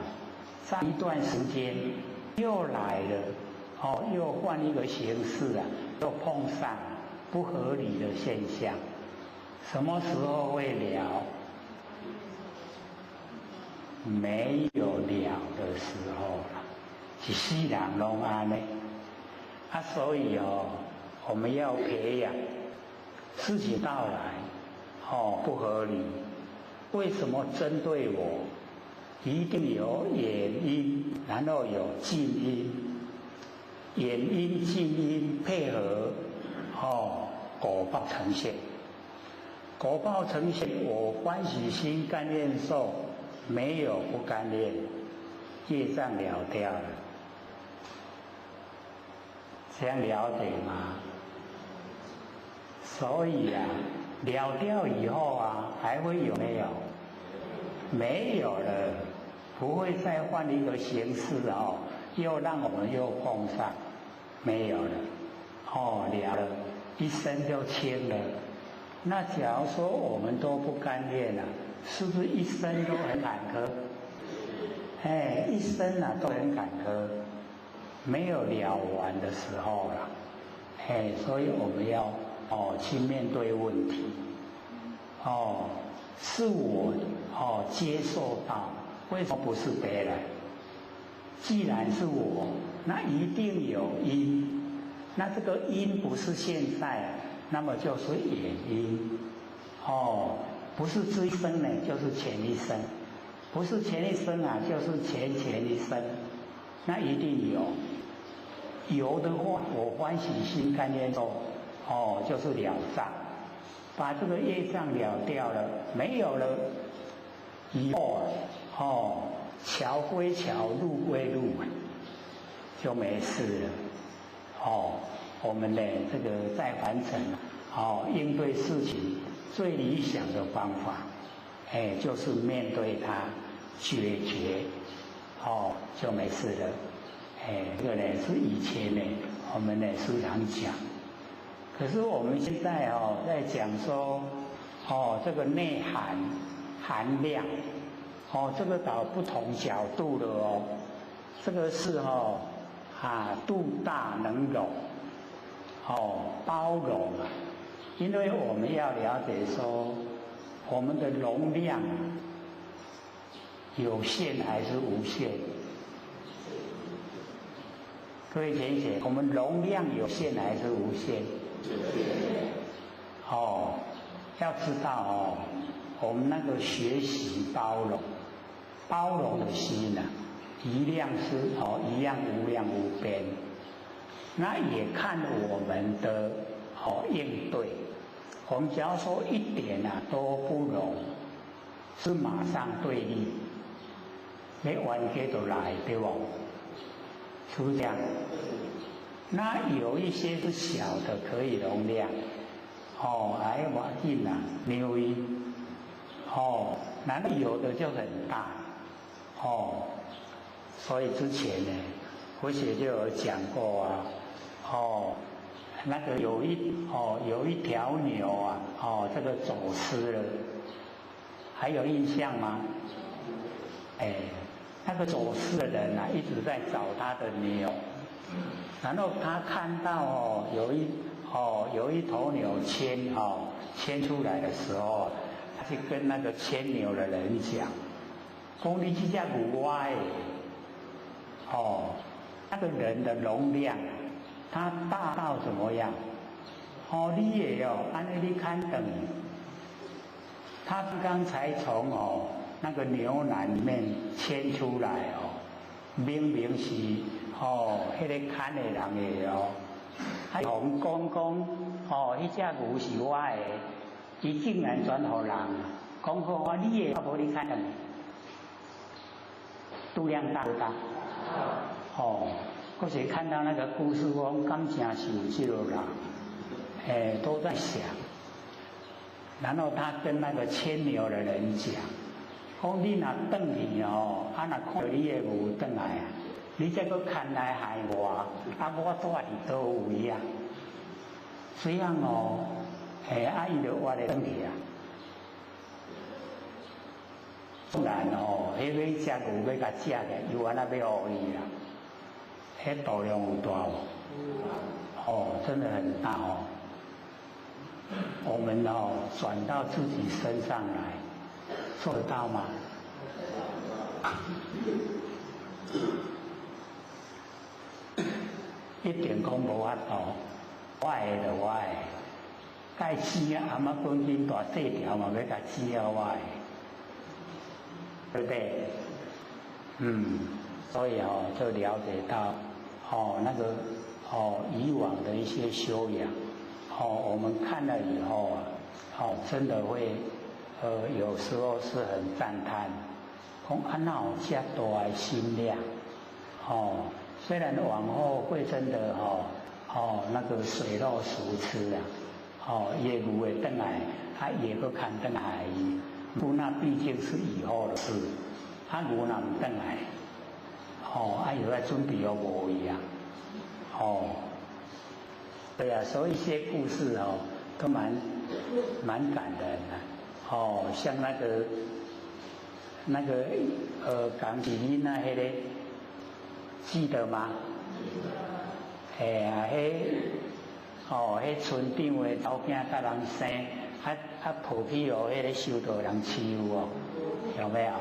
在一段时间又来了，哦，又换一个形式啊，又碰上不合理的现象，什么时候会了？没有了的时候了，一世人拢按呢，啊，所以哦，我们要培养事情到来，哦，不合理，为什么针对我？一定有远因，然后有近因，远因近因配合，哦，果报呈现。果报呈现，我欢喜心甘愿受，没有不甘愿，业障了掉了，这样了解吗？所以啊，了掉以后啊，还会有没有？没有了，不会再换一个形式哦，又让我们又碰上，没有了，哦，了了，一生就清了。那假如说我们都不甘愿了，是不是一生都很坎坷？哎，一生啊都很坎坷，没有了完的时候了。哎，所以我们要哦去面对问题，哦，是我哦接受到，为什么不是别人？既然是我，那一定有因，那这个因不是现在，那么就是远因，哦，不是这一生呢，就是前一生，不是前一生啊，就是前前一生，那一定有，有的话，我欢喜心甘愿受，哦，就是了账，把这个业障了掉了，没有了，以后啊，哦，桥归桥，路归路，就没事了，哦。我们呢，这个在凡尘，哦，应对事情最理想的方法，哎，就是面对它，解决，哦，就没事了。哎，这个呢是以前呢，我们呢时常讲，可是我们现在哦在讲说，哦，这个内涵含量，哦，这个到不同角度了哦，这个是哦，啊，度大能容。哦，包容啊，因为我们要了解说，我们的容量有限还是无限？各位浅显，我们容量有限还是无限？哦，要知道哦，我们那个学习包容，包容的心呐，一量是哦，一样无量无边。那也看我们的好应对，我们只要说一点啊都不容，是马上对立，没冤家就来，对不？是不是这样？那有一些是小的可以容量，哦，哎，我紧啊，牛一，哦，那有的就很大，哦，所以之前呢，佛学就有讲过啊。哦，那个有一条牛啊，这个走失了，还有印象吗？哎，那个走失的人啊，一直在找他的牛，然后他看到有一头牛牵出来的时候，他就跟那个牵牛的人讲，讲你这只牛我的，那个人的容量。他大到怎么样？你也哦，按呢你看等。他刚才从那个牛栏里面牵出来哦，明明是那个牵的人的哦，他同讲讲彼只牛是我的，伊竟然转予人，讲好啊，你的，啊无你牵转，度量大不大？或许看到那个故事，讲敢真是有这个人，哎，都在想。然后他跟那个牵牛的人讲，讲你若转去哦，啊若看到你的牛转来啊，你再阁牵来害我，啊我住伫佗位啊？这样哦，哎，啊伊就活咧转去啊。当然哦，彼只牛欲共食咧，又按怎欲予伊啊？彼度量有大无？真的很大哦。我们转到自己身上来，做得到吗？一定讲无法度，我的就我的，该钱啊，阿妈本身大细条嘛，欲共钱啊，我的，对不对？所以就了解到那个以往的一些修养，我们看了以后啊，真的会有时候是很赞叹，讲啊哪有这大的心量，虽然往后会真的那个水落石出啊，伊的牛会转来，啊也阁牵转来伊，不那毕竟是以后的事，啊牛若毋转来。啊，又爱准备好无伊啊，对啊，所以一些故事都蛮感人的，像那个港子囡仔彼个，记得吗？哎呀，彼村长的查某囝佮人生，啊抱去予彼个修道人欺负哦，有没有？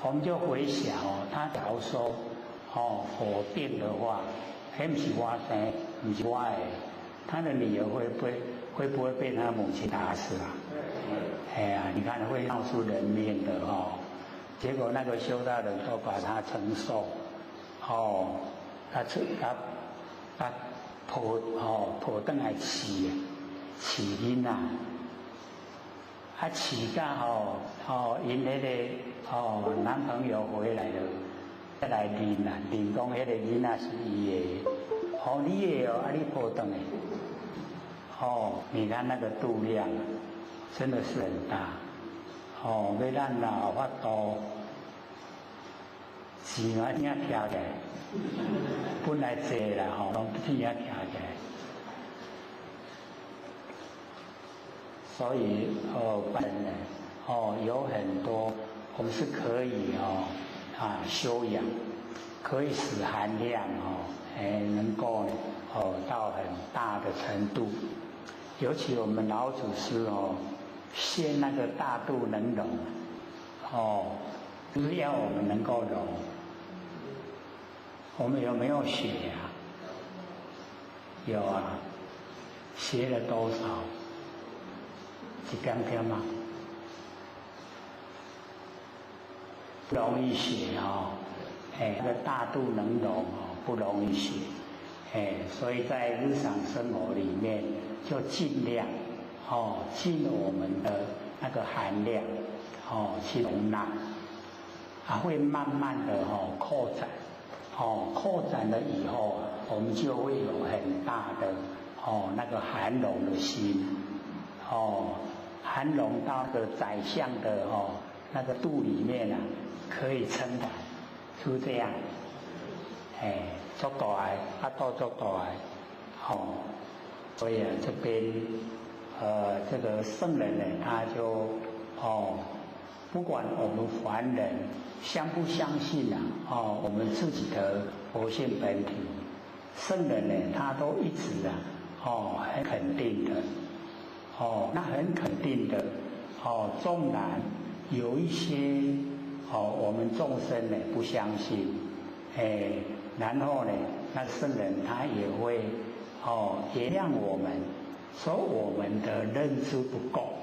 我们就回想他假如说否定的话，彼毋是我生，毋是我的，他的女儿会不会被他母亲打死啊？哎呀，你看会闹出人命的哦。结果那个修道人都把他承受，他抱抱转来饲饲囡仔。啊，饲到𪜶彼个男朋友回来了，再来认啊，认讲彼个囡仔是伊的，你的哦，啊你抱转来，你看那个度量，真的是很大，欲咱若有法度，钱嘛正徛起来，本来济啦拢天仔徛起来。所以有很多我们是可以修养，可以使含量能够到很大的程度。尤其我们老祖师现那个大度能容，就是要我们能够容。我们有没有学啊？有啊，学了多少？一点点吗？不容易学哦，哎，那个大度能容哦，不容易学，哎，所以在日常生活里面就尽量尽我们的那个含量去容纳，啊，会慢慢的扩展，扩展了以后，我们就会有很大的那个含容的心，含容到个宰相的那个肚里面啊，可以撑的，是不是这样？哎，足大的，啊，肚足大的，哦，所以啊，这边这个圣人呢，他就哦，不管我们凡人相不相信啊，哦，我们自己的佛性本体，圣人呢，他都一直啊，哦，很肯定的，哦，那很肯定的，哦，纵然有一些哦，我们众生呢不相信，哎，然后呢，那圣人他也会哦原谅我们，说我们的认知不够。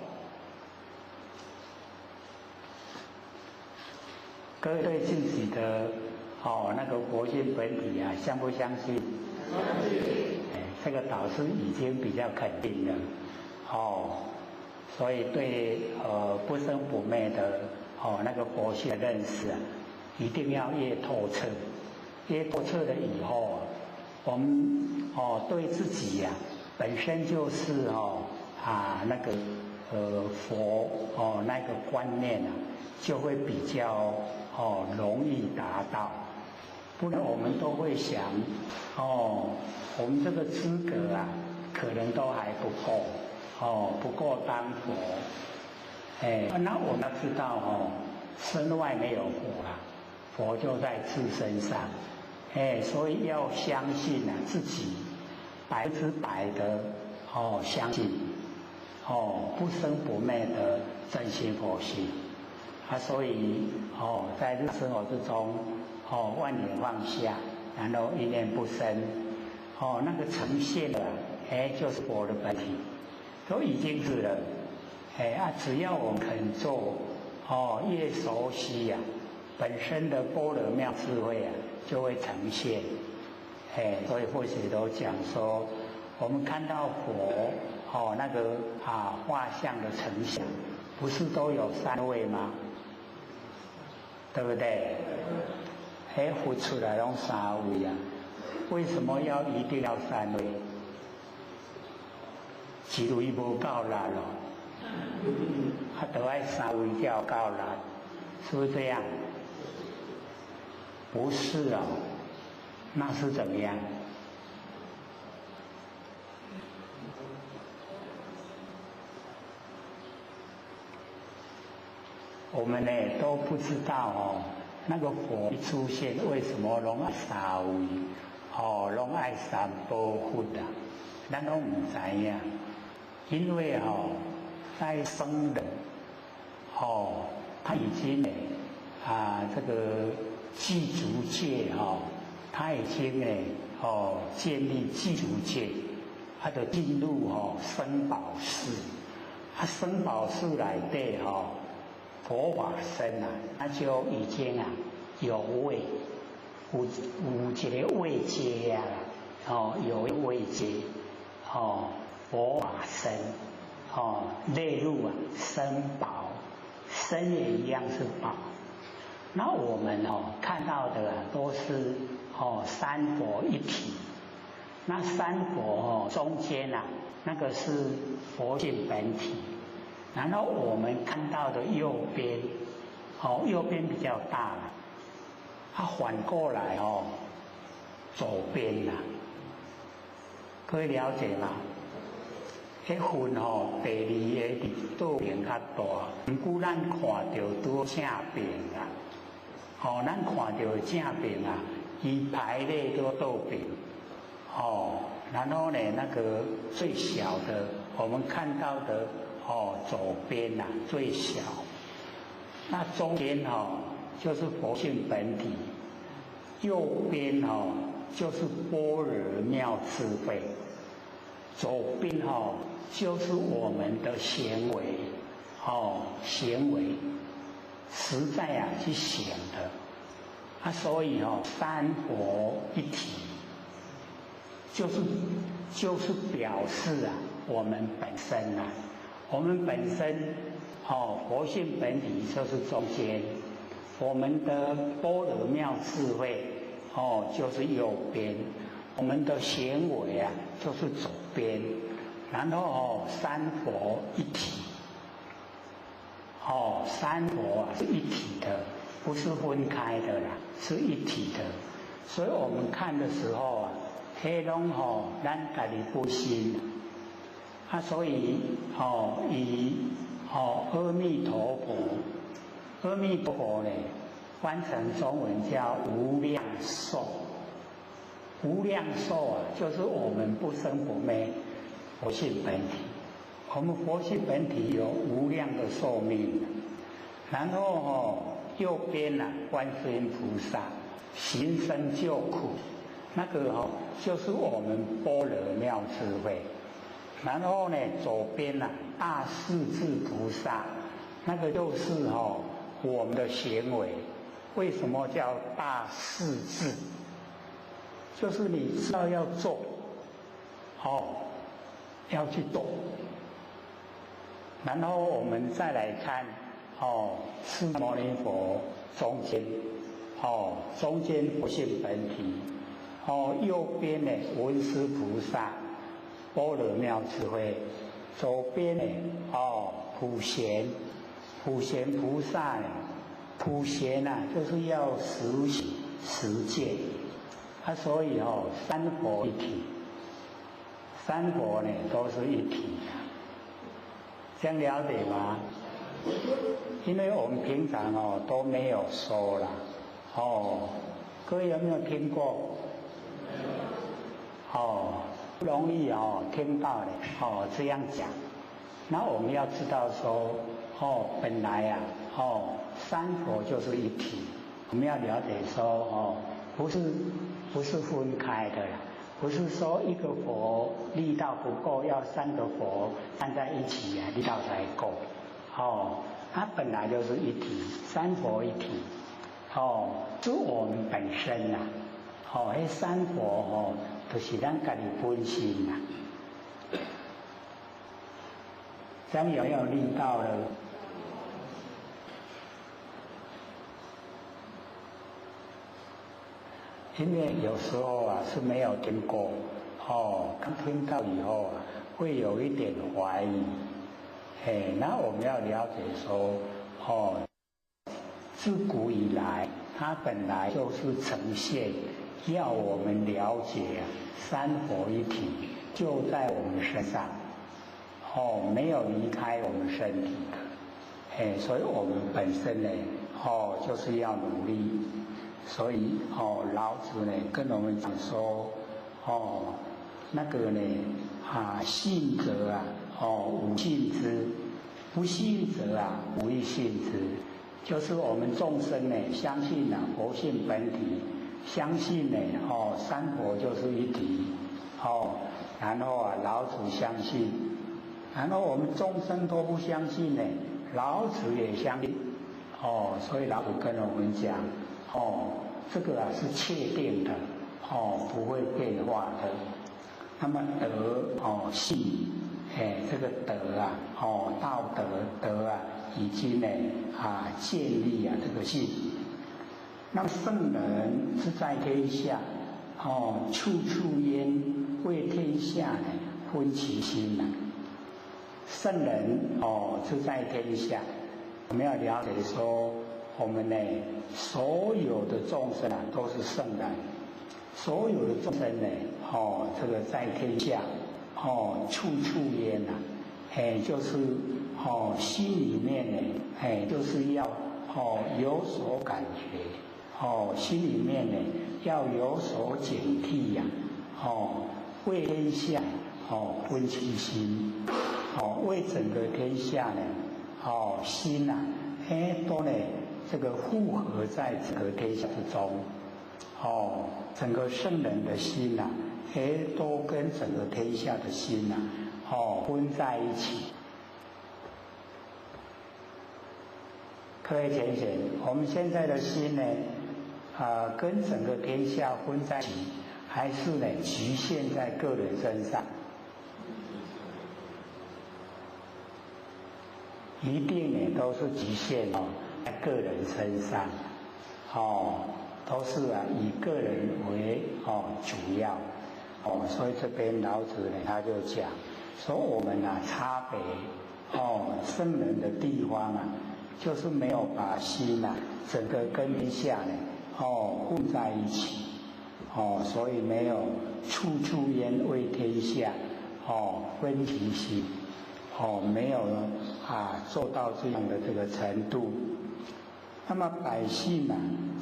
各位对自己的哦那个佛性本体啊，相不相信？相信。哎，这个导师已经比较肯定了，哦，所以对不生不灭的哦那个佛性的认识啊，一定要越透彻，越透彻了以后，我们哦对自己呀，本身就是哦啊那个佛哦那个观念啊，就会比较哦容易达到。不然我们都会想，哦，我们这个资格啊，可能都还不够，哦，不够当佛。哎，那我们要知道哦，身外没有佛啊，佛就在自身上。哎，所以要相信啊，自己100%的哦相信，哦不生不灭的真心佛性。啊，所以哦，在日常生活之中，哦万念放下，然后一念不生，哦那个呈现的，哎就是佛的本体，都已经是了。哎啊，只要我们肯做，哦越熟悉呀，本身的般若妙智慧啊，就会呈现。哎，所以佛学都讲说，我们看到佛哦那个啊画像的成像，不是都有三位吗？对不对？哎，佛出来拢三位啊，为什么要一定要三位？一位无够力咯，啊，都爱三位才有够力，是不是这样？不是哦，那是怎么样？我们呢都不知道哦，那个佛一出现，为什么拢爱三位？哦，拢爱三宝佛啊？咱拢唔知影，因为哦，在僧人哦，他已经呢啊这个具足戒哈，他已经呢哦建立具足戒，他就进入哦僧宝寺，啊僧宝寺内底吼。佛法僧啊，他就已经啊有位，有一个位阶啊，哦有位阶，哦佛法僧，哦列入啊僧宝，僧也一样是宝。那我们哦看到的啊都是哦三佛一体，那三佛哦中间啊那个是佛性本体。然后我们看到的右边，哦，右边比较大了，它反过来哦，左边呐，可以了解吗？彼份吼，第二个伫倒边较大，毋过咱看到拄正边啊，哦，咱看到正边啊，伊排列都倒边，哦，然后呢，那个最小的，我们看到的。哦，左边呐最小，那中间哦就是佛性本体，右边哦就是般若妙智慧，左边哦就是我们的行为，哦行为实在啊去想的，啊所以哦三佛一体，就是表示啊我们本身啊。我们本身，哦，佛性本体就是中间，我们的般若妙智慧，哦，就是右边，我们的行为啊，就是左边，然后哦，三佛一体，哦，三佛啊是一体的，不是分开的啦，是一体的，所以我们看的时候啊，彼攏吼咱家己本身。啊，所以吼以吼阿弥陀佛，阿弥陀佛呢，翻成中文叫无量寿。无量寿啊，就是我们不生不灭佛性本体。我们佛性本体有无量的寿命。然后哦，右边呐，观世音菩萨行深救苦，那个哦，就是我们般若妙智慧。然后呢，左边呐，大势至菩萨，那个就是哦，我们的行为。为什么叫大势至？就是你知道要做，哦，要去做。然后我们再来看，哦，释迦牟尼佛中间，哦，中间佛性本体，哦，右边呢文殊菩萨，般若妙智慧，左边呢，哦，普贤，普贤菩萨呢，普贤呐，就是要实行实践。啊，所以哦，三佛一体，三佛呢都是一体的，这样了解吗？因为我们平常哦都没有说啦，哦，各位有没有听过？哦，不容易哦，听到的哦这样讲。那我们要知道说，哦，本来啊，哦，三佛就是一体，我们要了解说，哦，不是分开的啦，不是说一个佛力道不够，要三个佛站在一起啊，力道才够。哦，它本来就是一体，三佛一体。哦，是我们本身呐。哦，彼三佛哦，就是咱家己本身呐。这样有没有力道了？因为有时候啊是没有听过，哦，刚听到以后啊，会有一点怀疑，哎，那我们要了解说，哦，自古以来，它本来就是呈现，要我们了解啊，三佛一体就在我们身上，哦，没有离开我们身体的，哎，所以我们本身呢，哦，就是要努力。所以哦，老子呢跟我们讲说，哦，那个呢啊，信则啊，哦，吾信之；不信则啊，吾亦信之。就是我们众生呢，相信啊佛性本体，相信呢哦三佛就是一体，哦，然后啊老子相信，然后我们众生都不相信呢，老子也相信，哦，所以老子跟我们讲。哦，这个啊是确定的，哦，不会变化的。那么德哦信，哎，这个德啊，哦道德德啊，已经呢啊建立啊这个信。那么圣人是在天下，哦处处焉为天下呢分其心呐。圣人哦是在天下，我们要了解说。我们呢，所有的众生啊，都是圣人。所有的众生呢，哦，这个在天下，哦，处处焉呐，哎，就是哦，心里面呢，哎，就是要哦有所感觉，哦，心里面呢要有所警惕呀，哦，为天下哦分其心，哦，为整个天下呢，哦，心呐，哎，都呢。这个复合在整个天下之中，哦，整个圣人的心呐，哎，都跟整个天下的心呐，哦，混在一起。各位浅显，我们现在的心呢，啊，跟整个天下混在一起，还是呢局限在个人身上？一定呢都是局限哦。在个人身上，哦，都是啊以个人为哦主要，哦，所以这边老子呢他就讲说我们啊差别哦圣人的地方啊，就是没有把心啊整个跟天下呢哦混在一起，哦，所以没有处处焉为天下，哦，分其心，哦，没有啊做到这样的这个程度。那么百姓呢，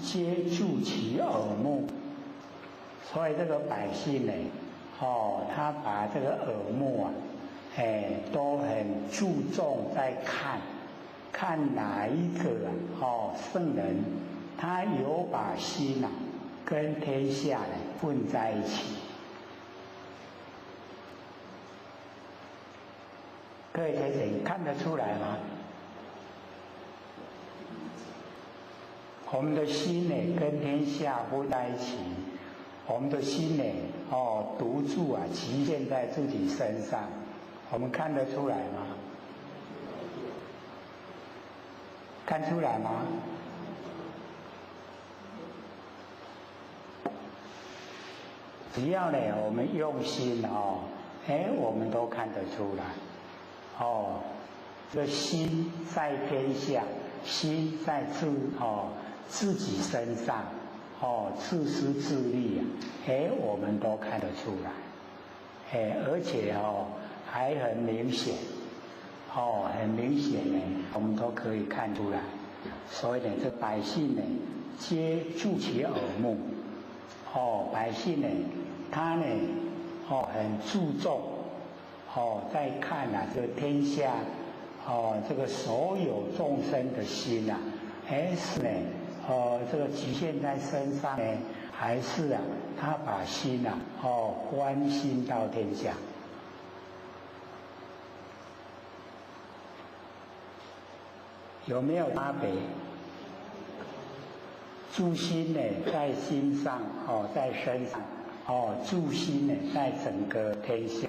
皆注其耳目，所以这个百姓呢，哦，他把这个耳目啊，哎，都很注重在看，看哪一个啊，哦，圣人，他有把心啊，跟天下呢混在一起。各位同学看得出来吗？我们的心呢，跟天下混在一起，我们的心呢，哦，独住啊，局限在自己身上，我们看得出来吗？看出来吗？只要呢，我们用心哦，哎，我们都看得出来。哦，这个心在天下，心在自己身上，哦，自私自利啊，哎，我们都看得出来，哎，而且哦，还很明显，哦，很明显呢，我们都可以看出来。所以呢，这百姓呢，皆注其耳目，哦，百姓呢，他呢，哦，很注重，哦，在看啊，这个天下，哦，这个所有众生的心啊，哎，是呢。哦，这个局限在身上呢，还是啊，他把心啊，哦，关心到天下，有没有差别？住心呢，在心上，哦，在身上，哦，住心呢，在整个天下，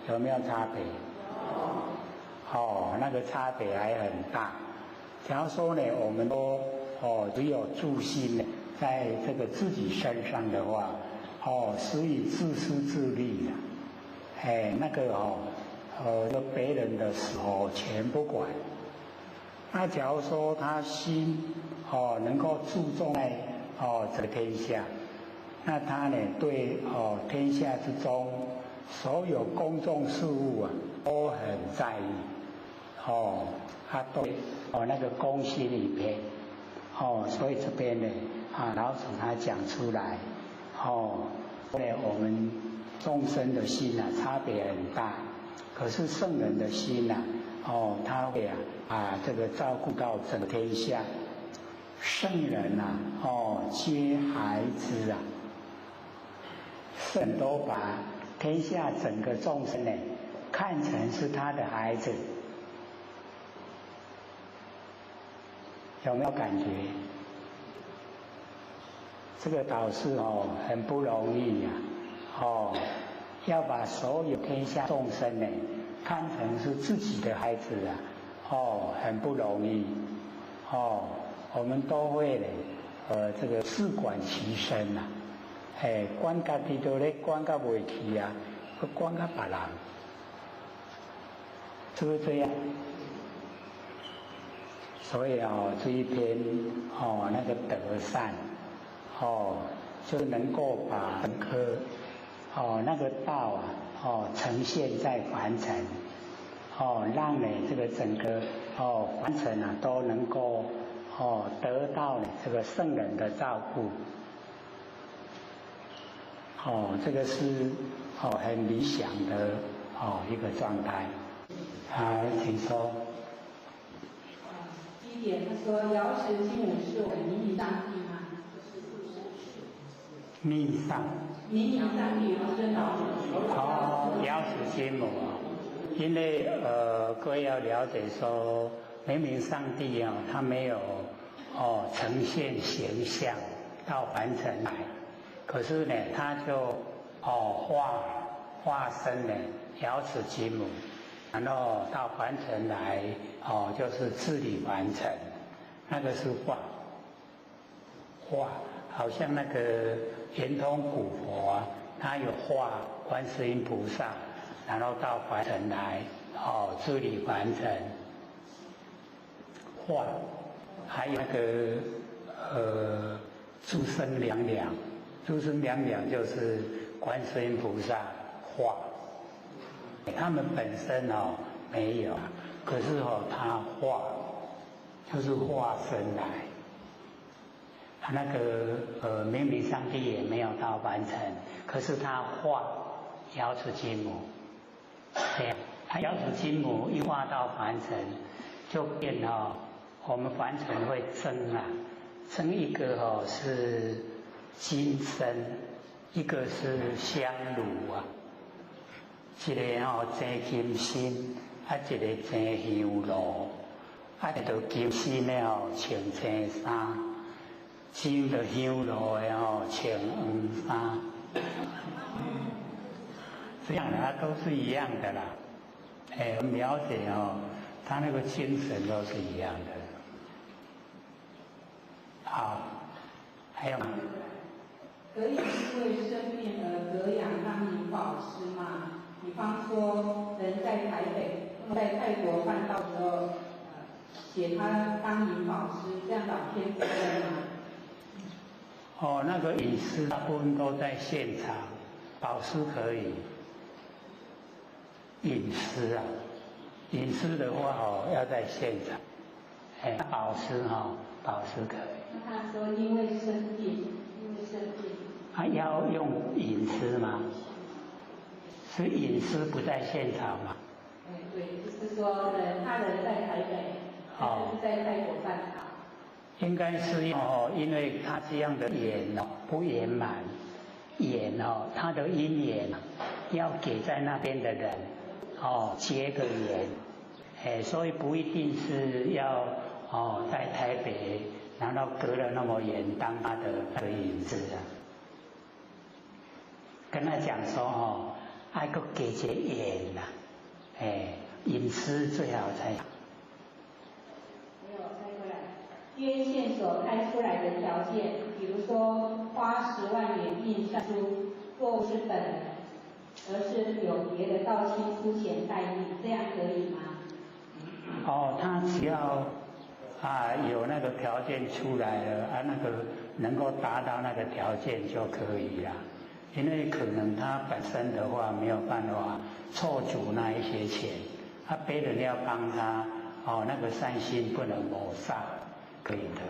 有没有差别？哦，那个差别还很大。假如说呢，我们都哦，只有住心呢，在这个自己身上的话，哦，属于自私自利的，哎，那个哦，别人的时候全不管。那假如说他心哦能够注重在哦这个天下，那他呢对哦天下之中所有公众事务啊都很在意，哦，他对哦那个公心里边。哦，所以这边呢，啊，老子他讲出来，哦，对我们众生的心啊，差别很大。可是圣人的心呐，哦，他会啊，这个照顾到整个天下。圣人呐，哦，皆孩子啊，圣都把天下整个众生呢，看成是他的孩子。有没有感觉？这个导师哦，很不容易呀，哦，要把所有天下众生呢，看成是自己的孩子啊，哦，很不容易，哦，我们都会呢，这个自管其身呐，哎，管家己都咧管甲袂去啊，阁管甲别人，是不是这样？所以哦，这一篇哦，那个德善哦，就能够把整颗哦那个道啊哦呈现在凡尘哦，让呢这个整个哦凡尘啊都能够哦得到这个圣人的照顾哦，这个是哦很理想的哦一个状态。好，请说。第一点，他说：“瑶池金母是我们迷你上帝吗？”密上。迷你上帝是老子。哦，瑶池金母，因为各位要了解说，明明上帝啊，他没有哦呈现形象到凡尘来，可是呢，他就哦化身呢瑶池金母。然后到凡尘来，哦，就是治理凡尘，那个是化，化，好像那个圆通古佛啊，他有化观世音菩萨，然后到凡尘来，哦，治理凡尘，化，还有那个诸生两两，祖师娘娘就是观世音菩萨化，他们本身哦没有，可是哦他化，就是化身来。他那个明明上帝也没有到完成，可是他化瑶池金母，对，他瑶池金母一化到凡尘，就变哦，我们凡尘会争啊，争一个哦是金身，一个是香炉啊，一个哦争金身，啊一个争香炉，啊就金身的哦穿青衫。金的香炉的哦，穿黄衫，这样的，都是一样的啦。哎，我们了解哦，他那个精神都是一样的。好，还有吗？可以因为生病而隔阳当引宝师吗？比方说，人在台北，在泰国办道时候，写他当引宝师，这样老天不会吗？哦，那个隐师大部分都在现场，保师可以。隐师啊，隐师的话哦，要在现场。哎，保师哈，保师可以。那他说因为生病，因为生病。他要用隐师吗？是隐师不在现场吗？哎，对，就是说人他人在台北，哦，是在泰国办道。应该是哦，因为他这样的缘哦不圆满，缘哦，他的因缘要给在那边的人哦结个缘，哎，所以不一定是要哦在台北，然后隔了那么远当他的影子啊。跟他讲说哦，爱阁加一个缘呐，哎，隐师最好才。约线所开出来的条件，比如说花10万元印善书，若不是本人，而是有别的道亲出钱代印，这样可以吗？哦，他只要啊有那个条件出来了啊，那个能够达到那个条件就可以了，因为可能他本身的话没有办法凑足那一些钱，他别人要帮他，哦，那个善心不能抹杀。可以的。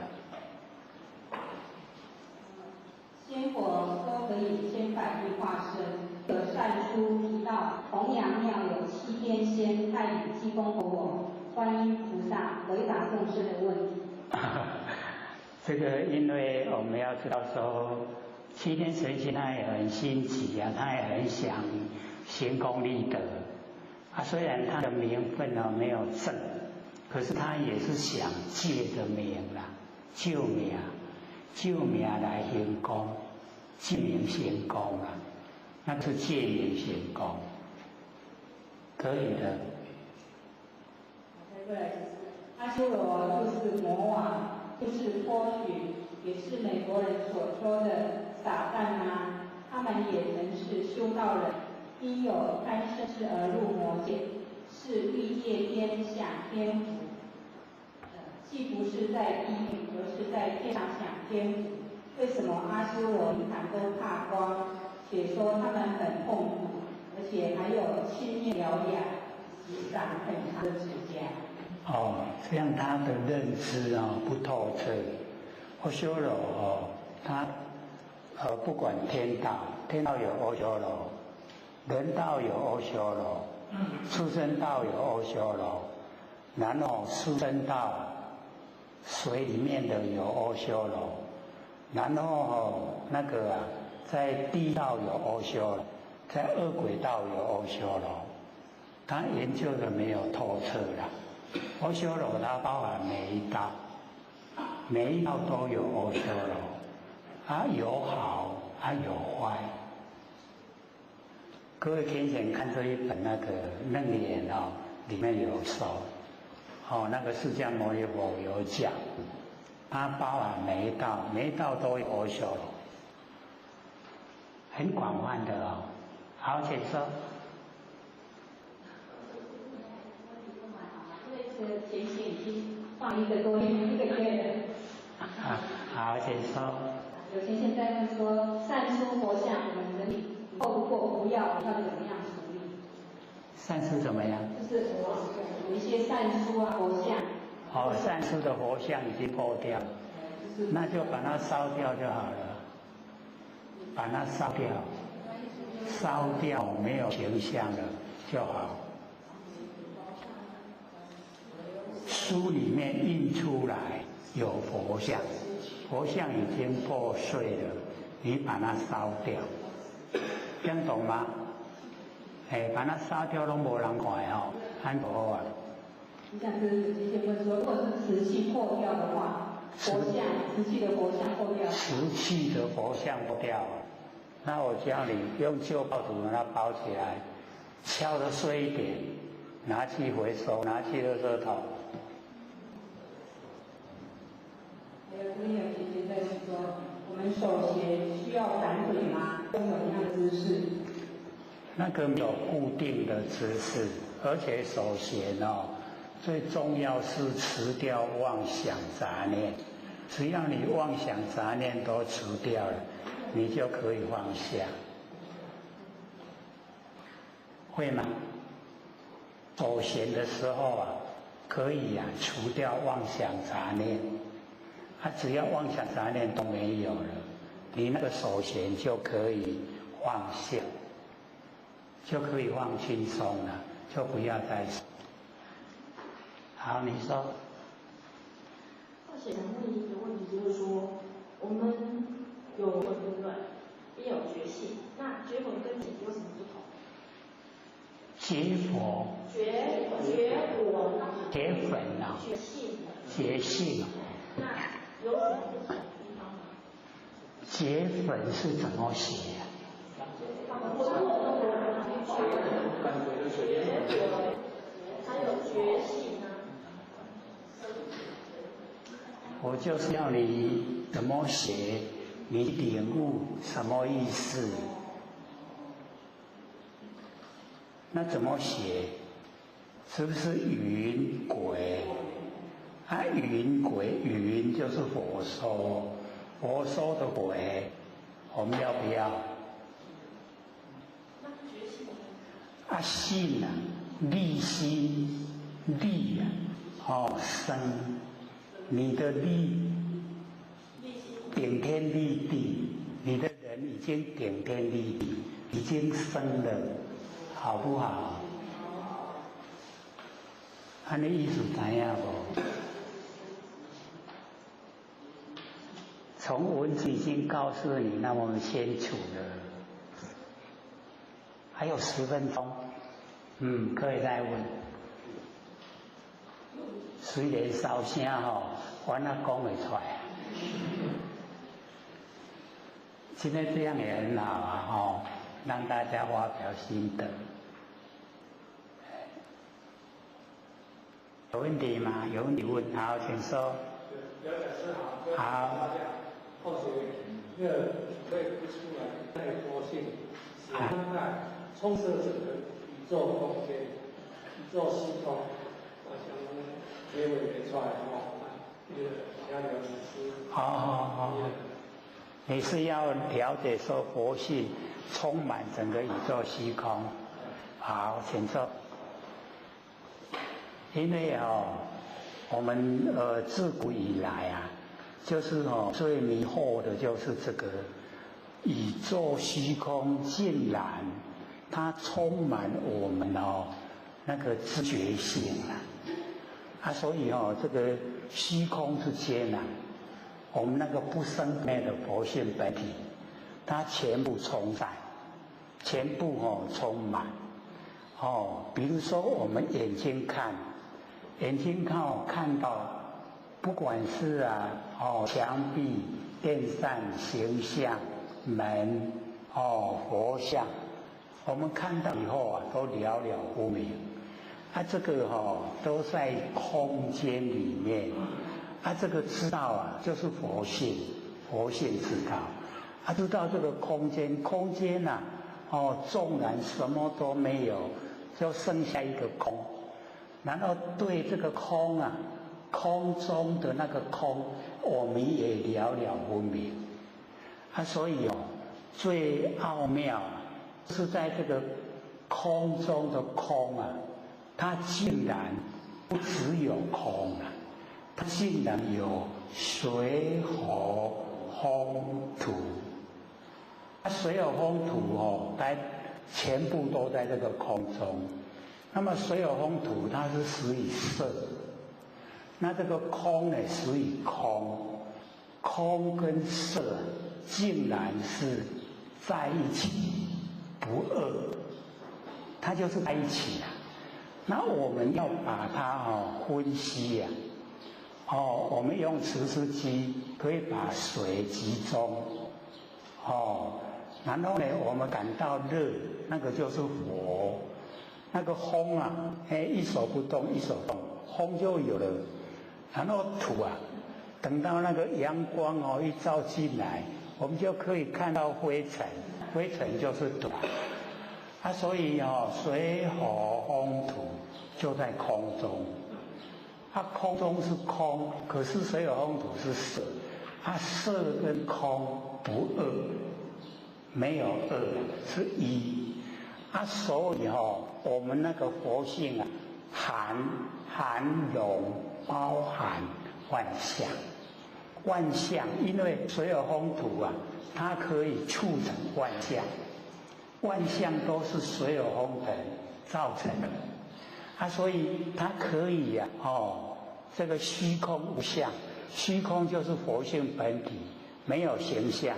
仙佛都可以千百亿化身。有善书提到，弘阳庙有7天仙带领济公活佛、观音菩萨回答众生的问题。这个，因为我们要知道说，7天神仙他也很心急啊，他也很想行功立德啊。虽然他的名分呢没有正。可是他也是想借个名啦，救命，救命来行功，借名行功啊，那是借名行功，可以的。再过来就是阿修罗，就是魔王，就是托许，也是美国人所说的撒旦啊。他们也曾是修道人，因有贪嗔痴而入魔界。是欲界天享天福，既不是在地狱，而是在天上享天福。为什么阿修罗一看都怕光，且说他们很痛苦，而且还有青面獠牙及长很长的指甲？哦，这样他的认知哦不透彻。阿修罗哦，他不管天道，天道有阿修罗，人道有阿修罗。畜生道有阿修罗，然后畜生道水里面的有阿修罗，然后哦那个啊，在地道有阿修罗，在恶鬼道有阿修罗，他研究的没有透彻啦。阿修罗它包含每一道，每一道都有阿修罗，啊有好啊有坏。各位可以看这一本那个《楞严》哦，里面有说，哦，那个释迦牟尼佛有讲，它包含每一道，每一道都有阿修罗，很广泛的哦。好，请说。因为这个前行已经放一个多月，一个月了。好，请说。有贤贤在问说，善出佛像，我们整理后如果不要，要怎么样处理？善书怎么样？就是有一些善书啊，佛像。哦，善书的佛像已经破掉，那就把它烧掉就好了。把它烧掉，烧掉没有形象了就好。书里面印出来有佛像，佛像已经破碎了，你把它烧掉，这样懂吗？哎，把它烧掉拢无人看哦，很好啊。你想是直接问说，如果是瓷器破掉的话，佛像瓷器的佛像破掉。瓷器的佛像破掉，那我教你用旧报纸把它包起来，敲得碎一点，拿去回收，拿去垃圾桶。还有这边有姐姐在说，我们手鞋需要赶腿吗？用什么样的姿势？那个没有固定的姿势，而且手鞋哦，最重要是除掉妄想杂念。只要你妄想杂念都除掉了，你就可以放下。会吗？手闲的时候啊，可以啊，除掉妄想杂念。他只要妄想杂念都没有了，你那个手闲就可以放下，就可以放轻松了，就不要再。好，你说。而且想问一个问题，就是说，我们有魂对不对？也有觉性，那觉魂跟觉有什么不同？觉佛。觉我。觉粉啊。觉性。觉性。那有什么不同的地方吗？觉粉是怎么写啊？还有觉性啊。我就是要你怎么写，你领悟什么意思？那怎么写？是不是云鬼？啊，云鬼，云就是佛说，佛说的鬼，我们要不要？啊，信啊，立心立啊，哦，生，你的立，顶天立地，你的人已经顶天立地，已经生了，好不好？按呢意思知影无？从文字已经告诉你那么清楚了，还有10分钟，可以再问。虽然烧声吼，我那讲会出来。今天这样也很好啊，吼，让大家发表心得。有问题吗？有问题问，好，请说。好。后学那个可以不出来，那个佛性，是在充斥整个宇宙空间、宇宙时空。我想结尾没出来吼，那个要了解。好好好，你是要了解说佛性充满整个宇宙虚空。好，请坐。因为哦，我们自古以来啊。就是哦，最迷惑的就是这个宇宙虚空，竟然它充满我们哦那个知觉性啊，啊，所以哦，这个虚空之间啊，我们那个不生灭的佛性本体，它全部充在，全部哦充满哦。比如说我们眼睛看，眼睛看看到。不管是啊，哦，墙壁、电扇、形象、门、哦，佛像，我们看到以后啊，都了了不明。啊，这个哦，都在空间里面。啊，这个知道啊，就是佛性，佛性知道。啊，知道这个空间，空间呐，哦，纵然什么都没有，就剩下一个空。然后对这个空啊。空中的那个空，我们也了了分明。啊，所以哦，最奥妙是在这个空中的空啊，它竟然不只有空啊，它竟然有水火风土。啊，水火风土哦，它全部都在这个空中。那么水火风土，它是属于色。那这个空呢，属于空，空跟色竟然是在一起，不二，它就是在一起啊。那我们要把它分析呀，哦，我们用除湿机可以把水集中，哦，然后呢，我们感到热，那个就是火，那个风啊，哎，一手不动，一手动，风就有了。然后土啊，等到那个阳光哦一照进来，我们就可以看到灰尘，灰尘就是土。啊，所以哦，水火风土就在空中。啊，空中是空，可是水火风土是色，啊，色跟空不二，没有二，是一。啊，所以哦，我们那个佛性啊，含容包含万象，万象，因为水火风土啊，它可以促成万象，万象都是水火风土造成的，啊，所以它可以呀，哦，这个虚空无相，虚空就是佛性本体，没有形象，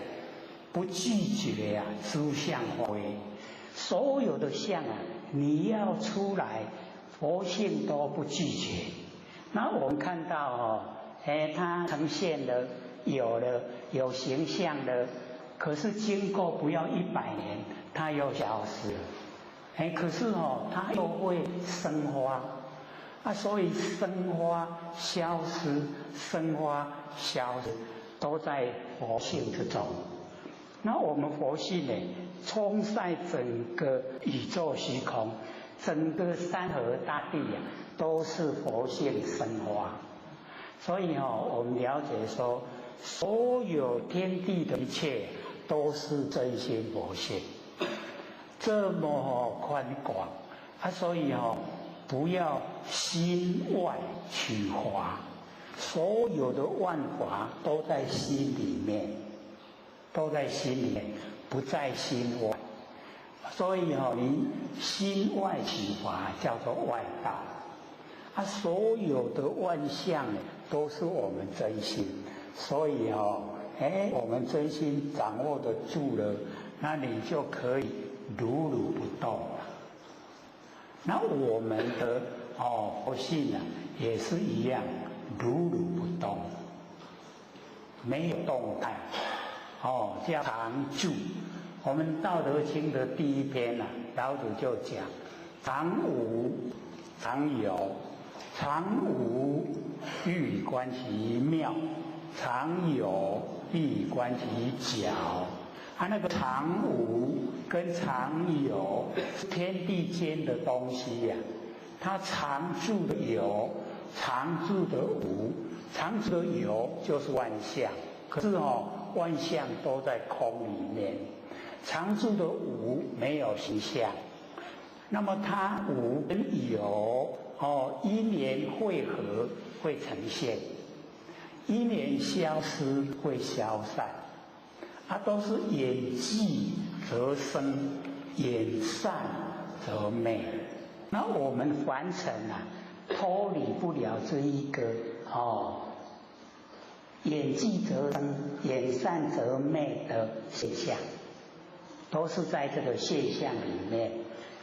不拒绝啊诸相发挥，所有的相啊，你要出来，佛性都不拒绝。那我们看到哦，哎，它呈现了，有了，有形象了，可是经过不要100年，它又消失了。哎，可是哦，它又会生发，啊，所以生发消失，生发消失，都在佛性之中。那我们佛性呢，充塞整个宇宙虚空，整个山河大地啊，都是佛性生发。所以哦，我们了解说，所有天地的一切都是真心佛性，这么宽广啊！所以哦，不要心外取法，所有的万法都在心里面，都在心里面，不在心外。所以哦，你心外取法叫做外道。啊，所有的万象呢，都是我们真心，所以哦，哎，我们真心掌握得住了，那你就可以如如不动了。那我们的哦佛性啊，也是一样，如如不动，没有动态，哦，叫常住。我们《道德经》的第一篇啊，老子就讲：常无，常有。常无欲以观其妙，常有欲以观其角。啊，那个常无跟常有是天地间的东西呀，它常住的有，常住的无，常住的有就是万象，可是哦，万象都在空里面。常住的无没有形象，那么它无跟有哦，因缘汇合会呈现，因缘消失会消散，啊，都是缘聚则生，缘散则灭。那我们凡尘啊，脱离不了这一个哦，缘聚则生，缘散则灭的现象，都是在这个现象里面。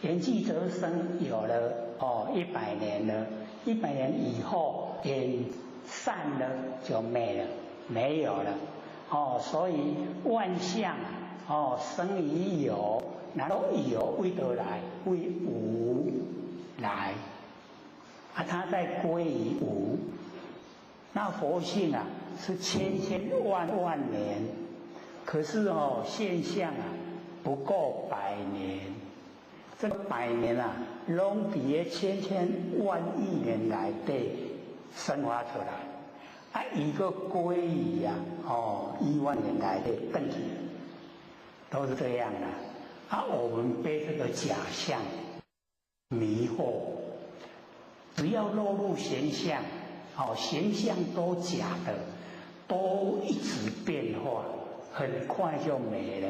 缘聚则生，有了哦，100年了，100年以后缘散了就灭了，没有了哦。所以万象哦，生于有，然后有为得来，为无来，啊，它在归于无。那佛性啊，是千千万万年，可是哦，现象啊，不够100年。这个100年啊，拢伫个千千万亿年来底生发出来，啊，伊个归于啊，哦，亿万年来的转去，都是这样的。啊，我们被这个假象迷惑，只要落入形象，哦，形象都假的，都一直变化，很快就没了。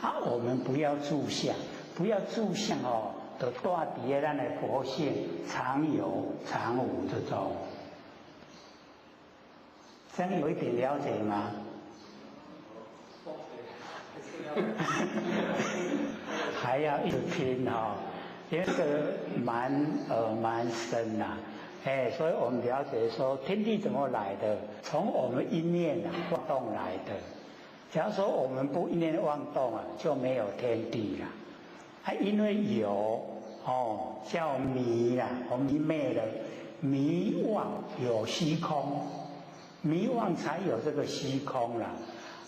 啊，我们不要住相，不要住相哦，就住伫咱的佛性常有常无之中。这样有一点了解吗？还要一直听哈，因为这个蛮深呐，哎，所以我们了解说天地怎么来的，从我们一念啊妄动来的。假如说我们不一念妄动啊，就没有天地了。啊，因为有哦，叫迷啦，我们迷昧了，迷妄有虚空，迷妄才有这个虚空啦。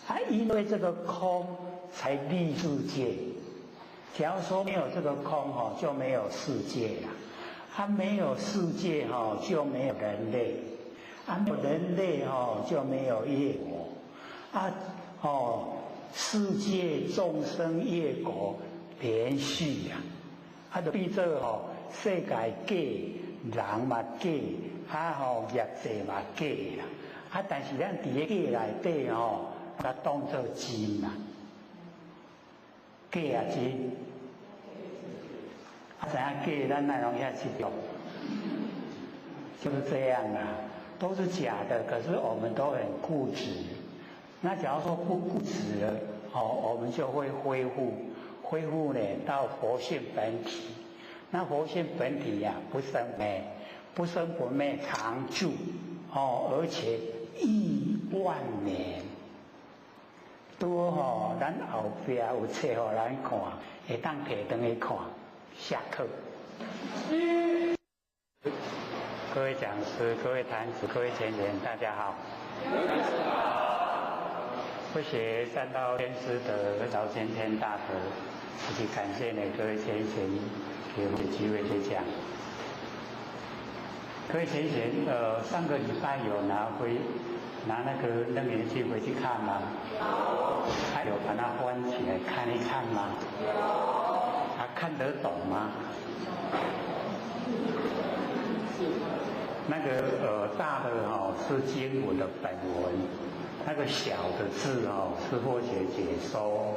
啊，因为这个空才立世界。假如说没有这个空哦，就没有世界了。啊，没有世界哈，就没有人类。啊，没有人类哈，就没有业果。啊，哦，世界众生业果连续啊。啊，就变做吼，世界假，人嘛假，啊吼业者嘛假啦。啊，但是咱伫个假内底吼，把它当做真啦。假啊真，啊知影假，咱哪拢遐执着？就是这样啊，都是假的，可是我们都很固执。那假如说不固执了，哦，我们就会恢复，恢复呢到佛性本体。那佛性本体呀，不生灭，不生不灭，常住，哦，而且亿万年。拄好咱后壁有册予咱看，会当提转去看。下课。各位讲师、各位坛子、各位前贤，大家好。不学三道天师的老先天大德，以及感谢呢各位前贤给我们的机会去讲。各位前贤，上个礼拜有拿那个楞严经回去看吗？还有把它翻起来看一看吗？有。啊，看得懂吗？那个大的哦是经文的本文，那个小的字哦是佛学解说，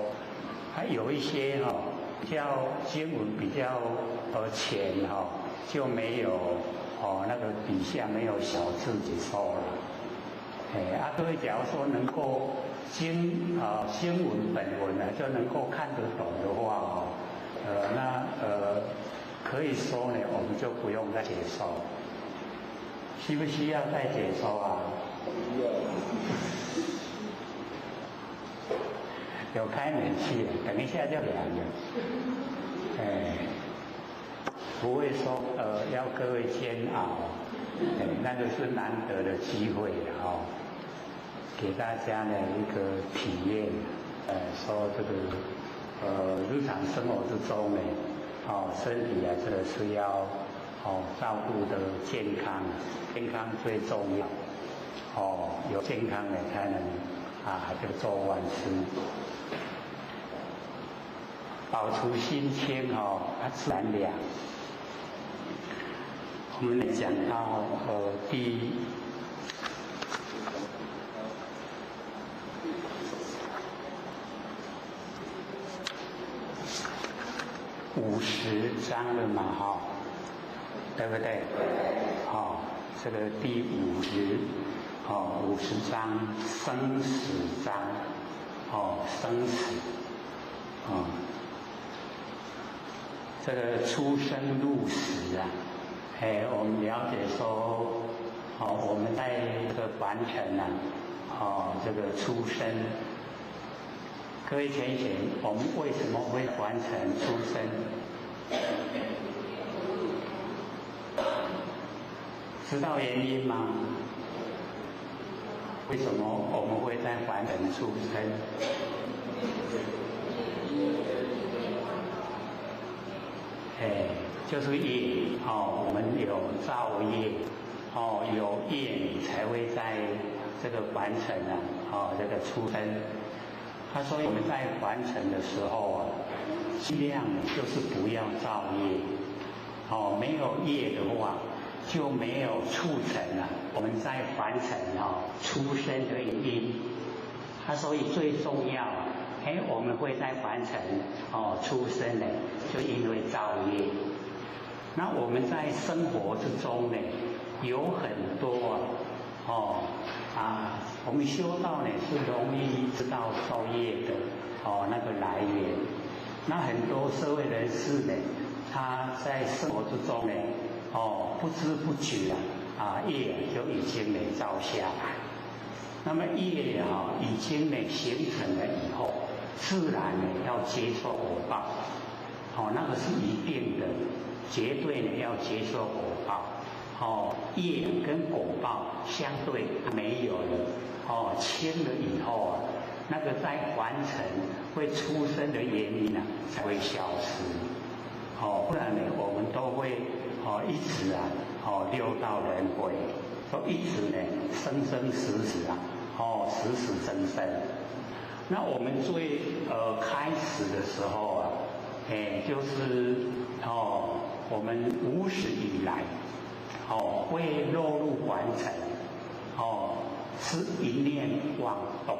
还有一些哦较经文比较浅哦就没有哦那个底下没有小字解说了。哎，啊，各位假如说能够经文本文呢，就能够看得懂的话哦，那可以说呢，我们就不用再解说。需不需要再解说啊？有开冷气，等一下就凉了。哎，不会说要各位煎熬。哎，那个是难得的机会哦，给大家呢一个体验，说这个日常生活之中呢，哦，身体啊，这个是要哦照顾的健康，健康最重要，哦，有健康呢才能啊就做万事，保持心清哦，啊自然凉。我们讲到第50章了嘛，哈，对不对？好，这个第50，哦，50章生死章，哦，生死，哦，这个出生入死啊。哎，我们了解说，哦，我们在这个凡尘啊，哦，这个出生，各位浅显，我们为什么会凡尘出生？知道原因吗？为什么我们会在凡尘出生？哎，就是业哦，我们有造业哦，有业你才会在这个凡尘啊，哦，这个出生。他说我们在凡尘的时候啊，尽量就是不要造业，哦，没有业的话，就没有促成啊我们在凡尘哦出生的因。他所以最重要，哎，我们会在凡尘哦出生呢，就因为造业。那我们在生活之中呢，有很多啊，哦啊，我们修道呢是容易知道造业的哦那个来源。那很多社会人士呢，他在生活之中呢，哦不知不觉啊，业就已经呢造下来。那么业啊已经呢形成了以后，自然呢要接受果报，哦那个是一定的。绝对呢要接受果报，哦，业跟果报相对没有了，哦，清了以后啊，那个在凡尘会出生的原因呢才会消失，哦，不然呢我们都会哦一直啊哦六道轮回，都一直呢生生死死啊，哦死死生生。那我们最开始的时候啊，哎就是哦。我们无始以来，哦，会落入凡尘，哦，是一念妄动，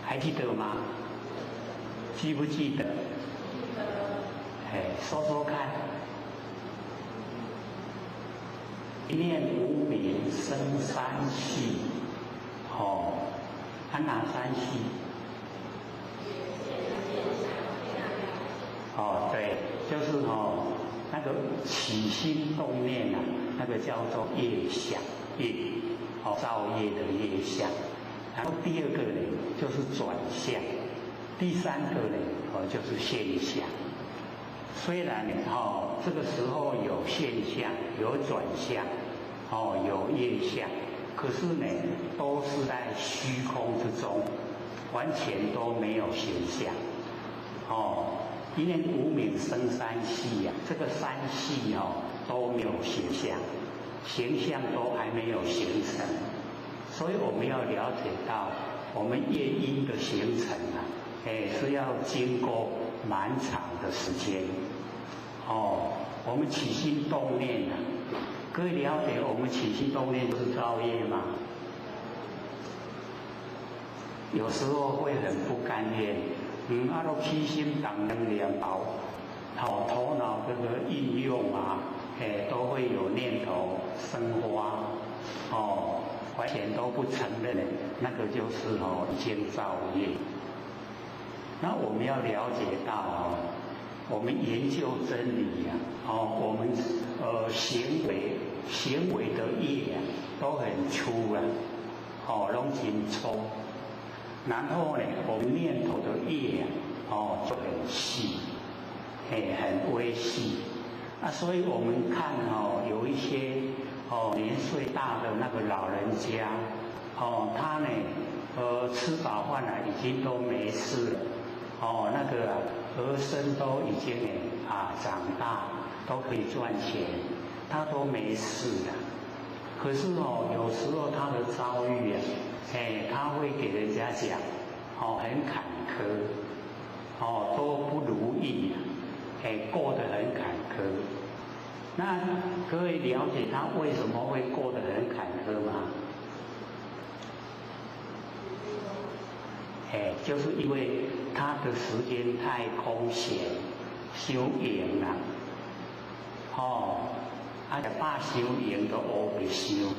还记得吗？记不记得？哎，说说看。一念无明生三系，哦，啊哪三系？哦，对，就是哦。那个起心动念啊，那个叫做业相业，哦，造业的业相。然后第二个呢，就是转向；第三个呢，哦，就是现象。虽然哦，这个时候有现象，有转向，哦，有业相，可是呢，都是在虚空之中，完全都没有形象，哦。因为无明生三系呀，这个三系哦都没有形象，形象都还没有形成，所以我们要了解到，我们业因的形成啊，哎是要经过蛮长的时间。哦，我们起心动念啊，各位了解我们起心动念就是造业吗？有时候会很不甘愿。啊，都起心动念头，好头脑这个应用啊，哎，都会有念头生发，哦，完全都不承认，那个就是哦，已经造业。那我们要了解到哦，我们研究真理呀，哦，我们行为的业啊，都很粗啊，哦，拢真粗。然后呢，我们念头的业啊，哦，就很细，哎，很微细啊，所以我们看哦，有一些哦年岁大的那个老人家，哦，他呢，吃饱饭了，已经都没事了，哦，那个儿孙都已经啊长大，都可以赚钱，他都没事了。可是哦，有时候他的遭遇啊。哎，他会给人家讲，哦，很坎坷，哦，都不如意，哎，过得很坎坷。那各位了解他为什么会过得很坎坷吗？哎，就是因为他的时间太空闲，修闲了，哦，啊，把修闲都乌白修。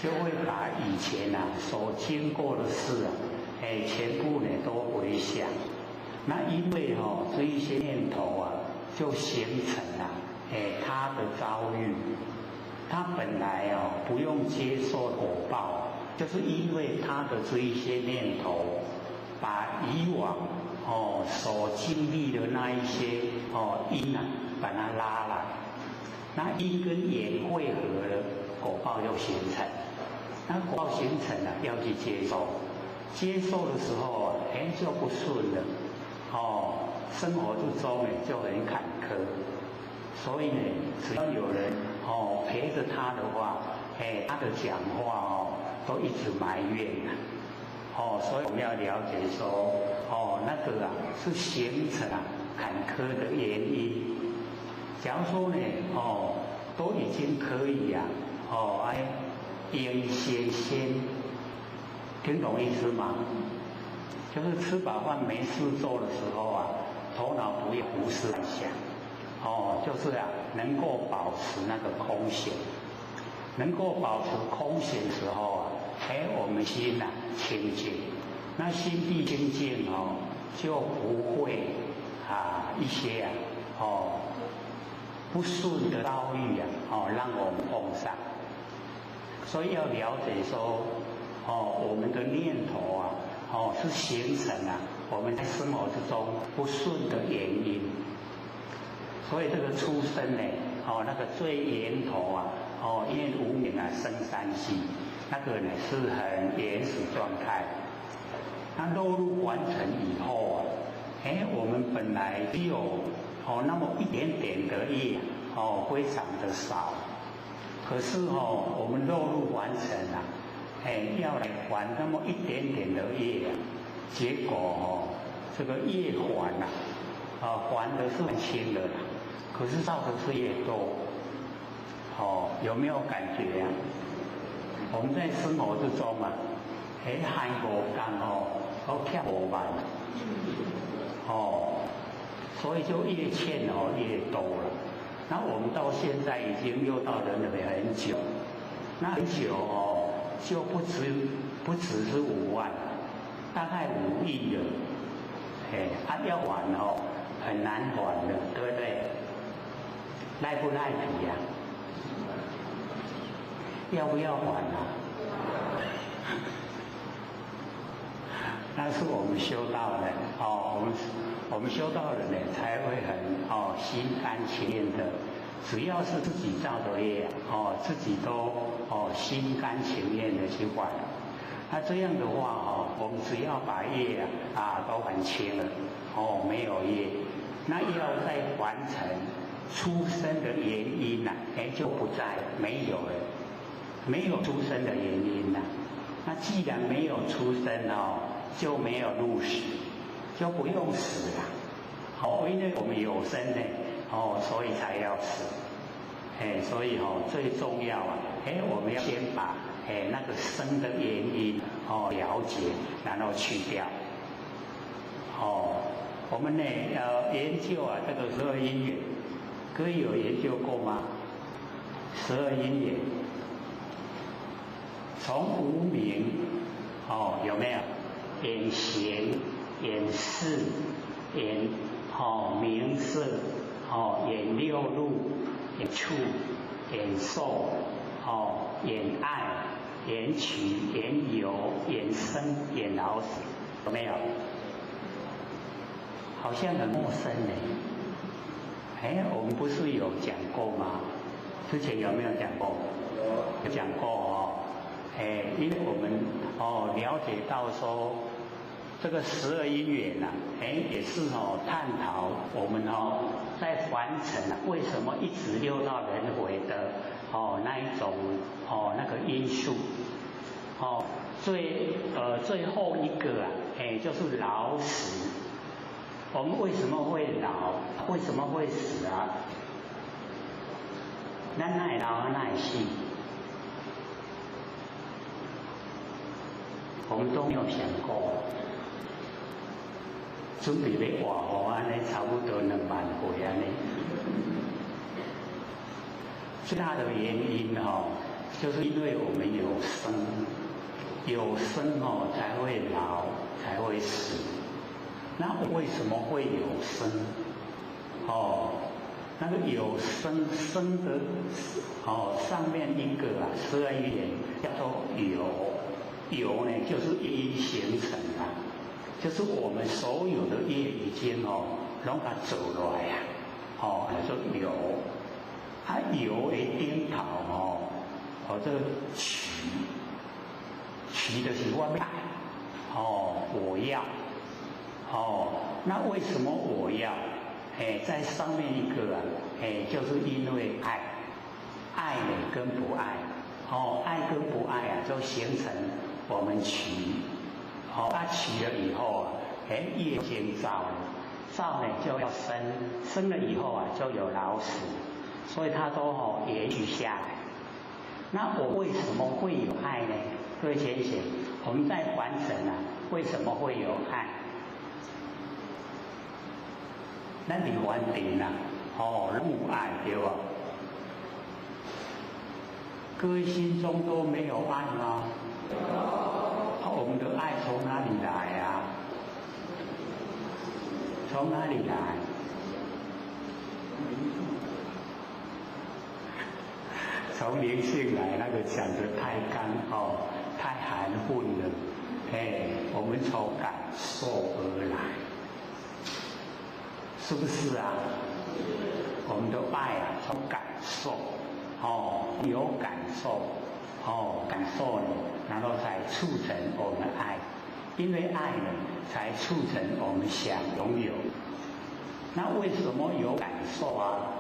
就会把以前啊所经过的事啊，哎，全部呢都回想。那因为哦这一些念头啊，就形成了哎他的遭遇。他本来哦不用接受果报，就是因为他的这一些念头，把以往哦所经历的那一些哦因啊，把它拉来，那因跟缘汇合了，果报就形成。那果报形成了，要去接受，接受的时候啊，哎就不顺了，哦，生活之中呢就很坎坷。所以呢，只要有人哦陪着他的话，哎，他的讲话哦，都一直埋怨呐，哦，所以我们要了解说，哦，那个啊是形成啊坎坷的原因。假如说呢，哦，都已经可以呀，哦，哎，应先先，听懂意思吗？就是吃饱饭没事做的时候啊，头脑不要胡思乱想，哦，就是啊，能够保持那个空闲，能够保持空闲时候啊，哎，我们心呐清净，那心地清净哦，就不会啊一些啊哦不顺的遭遇啊，哦，让我们碰上。所以要了解说，哦，我们的念头啊。哦，是形成啊我们在生活之中不顺的原因。所以这个出生呢，哦，那个最源头啊，哦，因为无明啊生三世，那个呢是很原始状态。那落入完成以后啊，哎，我们本来只有哦那么一点点的业，哦，非常的少。可是哦，我们落入完成啊。哎，要来还那么一点点的业啊，结果哦，这个业还呐，啊，还的是很轻的啦，可是造的是越多，哦，有没有感觉呀？我们在生活之中啊，哎，还五工哦，都欠5万，哦，所以就越欠哦越多了。那我们到现在已经又到轮回很久，那很久哦。就不只是5万，大概5亿了，哎，啊要还哦，很难还的，对不对？赖不赖皮呀？要不要还啊？那是我们修道的哦，我们修道的呢，才会很哦心甘情愿的。只要是自己造的业哦，自己都哦心甘情愿的去还。那这样的话哦，我们只要把业啊都还清了哦，没有业，那要再还成出生的原因呐，哎就不在没有了，没有出生的原因呐。那既然没有出生哦，就没有入死，就不用死了。哦，因为我们有生呢。哦，所以才要死，哎，所以哦，最重要啊，哎，我们要先把哎那个生的原因哦了解，然后去掉。哦，我们呢要研究啊这个十二因缘，各位有研究过吗？十二因缘，从无明哦有没有？眼行、眼识、眼哦名色。哦，眼六入，眼触，眼受，哦，眼爱，眼取，眼有，眼生，眼老死，有没有？好像很陌生呢。哎，我们不是有讲过吗？之前有没有讲过？有讲过哦。哎，因为我们哦了解到说。这个十二因缘呐，哎，也是哦，探讨我们哦，在凡尘啊，为什么一直六道轮回的哦那一种哦那个因素，哦最后一个啊，哎就是老死。我们为什么会老？为什么会死啊？咱哪会老，哪会死？我们都没有想过。准备欲活吼，按呢差不多2万岁按呢。最大的原因吼，就是因为我们有生，有生哦才会老，才会死。那为什么会有生？哦，那个有生生的哦，上面一个啊，十二因缘叫做有，有呢就是因形成啊。就是我们所有的业已经哦，拢共做落来啊，哦，叫做有，啊有的顶头哦，哦这个取，取的是我爱，哦我要，哦那为什么我要？哎，在上面一个啊，哎就是因为爱，爱呢跟不爱，哦，爱跟不爱啊，就形成我们取，哦，啊取了以后啊，哎，业先造了，造呢就要生，生了以后啊，就有老死，所以它都哦延续下来。那我为什么会有爱呢？各位浅显，我们在凡尘啊，为什么会有爱？咱伫凡尘啊，哦，有爱对吧？各位心中都没有爱吗？我们的爱从哪里来啊？从哪里来？从灵性来，那个讲的太干哦，太含混了。哎，我们从感受而来，是不是啊？我们的爱啊，从感受，哦，有感受，哦，感受呢，然后才促成我们爱，因为爱呢，才促成我们想拥有。那为什么有感受啊？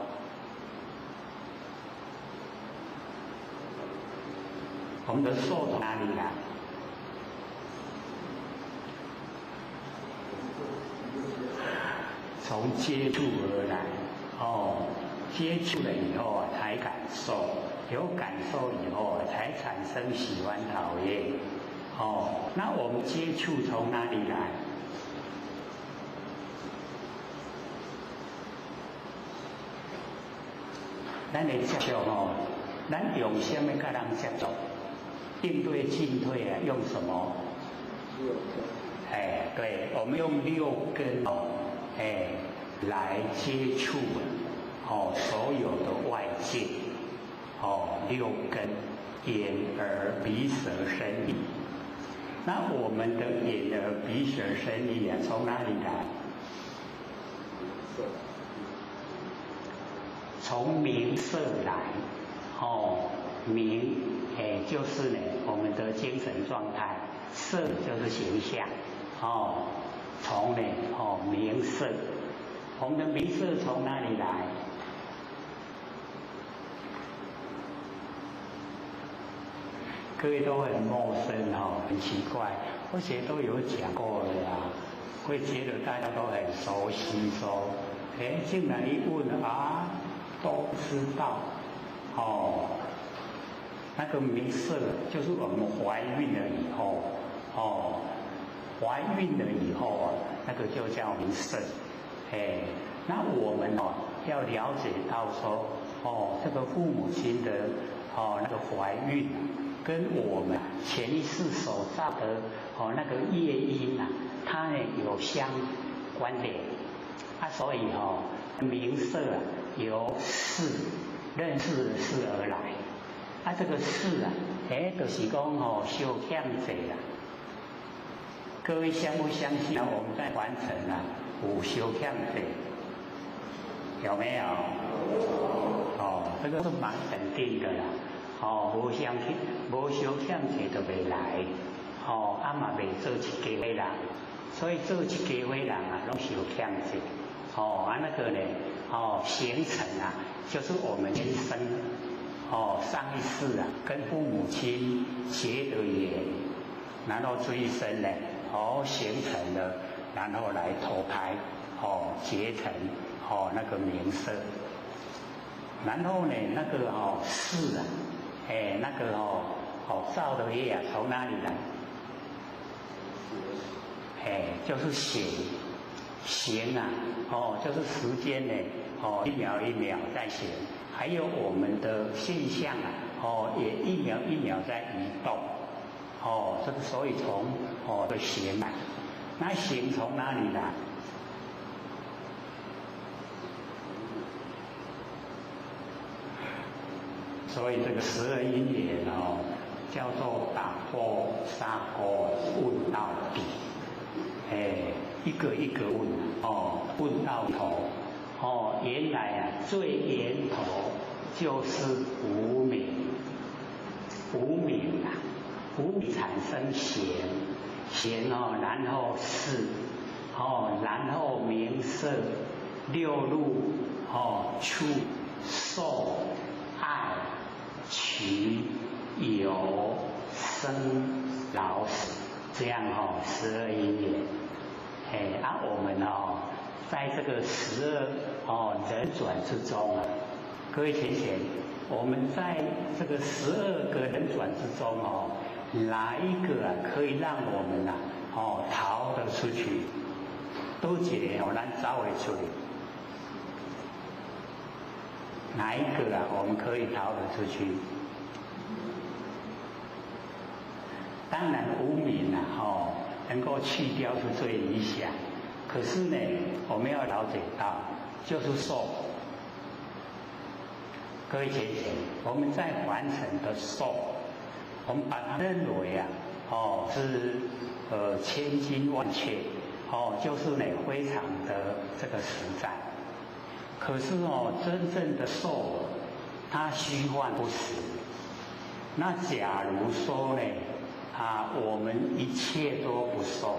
我们的受从哪里来？从接触而来，哦，接触了以后啊，才感受，有感受以后啊，才产生喜欢、讨厌，哦，那我们接触从哪里来？咱的接触哦，咱用什么跟人接触？应对进退啊，用什么？哎，对，我们用六根哦，哎，来接触哦，所有的外界哦，六根，眼耳鼻舌身意。那我们的眼耳鼻舌身意啊，从哪里来？从名色来，哦，名。哎，就是呢，我们的精神状态，色就是形象，哦，从呢，哦，名色，我们的名色从哪里来？各位都很陌生哦，很奇怪，而且都有讲过了呀，会觉得大家都很熟悉，说，哎，竟然一问啊，都知道，哦。那个名色就是我们怀孕了以后，哦，怀孕了以后啊，那个就叫名色，哎，那我们哦要了解到说，哦，这个父母亲的哦那个怀孕，跟我们前一世所造的哦那个业因啊，它呢有相关联，啊，所以哦名色啊由事认识的事而来。啊，这个事啊，哎，就是讲吼，相欠债啦。各位相不相信啊？我们在完成啊，有相欠债，有没有？哦，这个是蛮肯定的啦。哦，无相欠，无相欠债就袂来。哦，啊嘛袂做一家伙人，所以做一家伙人啊，拢相欠债。哦，啊那个呢，哦，形成啊，就是我们人生。哦，上一世啊，跟父母亲结的缘，然后这一生呢，哦，形成了，然后来投胎，哦，结成哦那个名色，然后呢，那个哦事啊，哎，那个哦哦造的业啊，从哪里来？哎，就是行，行啊，哦，就是时间呢，哦，一秒一秒在行。还有我们的现象啊，哦，也一秒一秒在移动，哦，这个所以从哦的行来，那行从哪里来？所以这个十二因缘哦，叫做打破砂锅问到底，哎，一个一个问，哦，问到头。哦，原来啊，最源头就是无明，无明啊，无明产生行，行哦，然后识，哦，然后名色，六入，哦，触、受、爱、取，有生老死这样哈十二因缘。哎啊，我们哦，在这个十二哦人转之中啊，各位浅浅，我们在这个十二个人转之中哦，哪一个啊可以让我们啊哦逃得出去？都一个哦，咱走会出去。哪一个啊，我们可以逃得出去？当然无明啊，哦，能够去掉是最理想。可是呢，我们要了解到，就是受。各位姐姐，我们在完成的受，我们把它认为啊，哦，是千真万确，哦，就是呢非常的这个实在。可是哦，真正的受，它虚幻不实。那假如说呢，啊，我们一切都不受，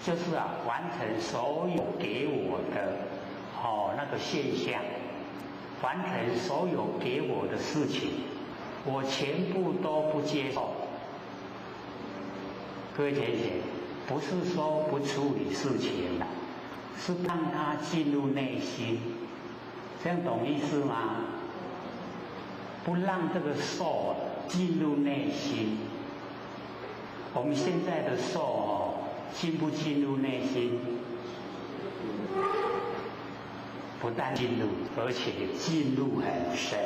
就是啊，完成所有给我的哦那个现象，完成所有给我的事情，我全部都不接受。各位姐姐，不是说不处理事情了，是让它进入内心。这样懂意思吗？不让这个受进入内心。我们现在的受哦，进不进入内心？不但进入，而且进入很深，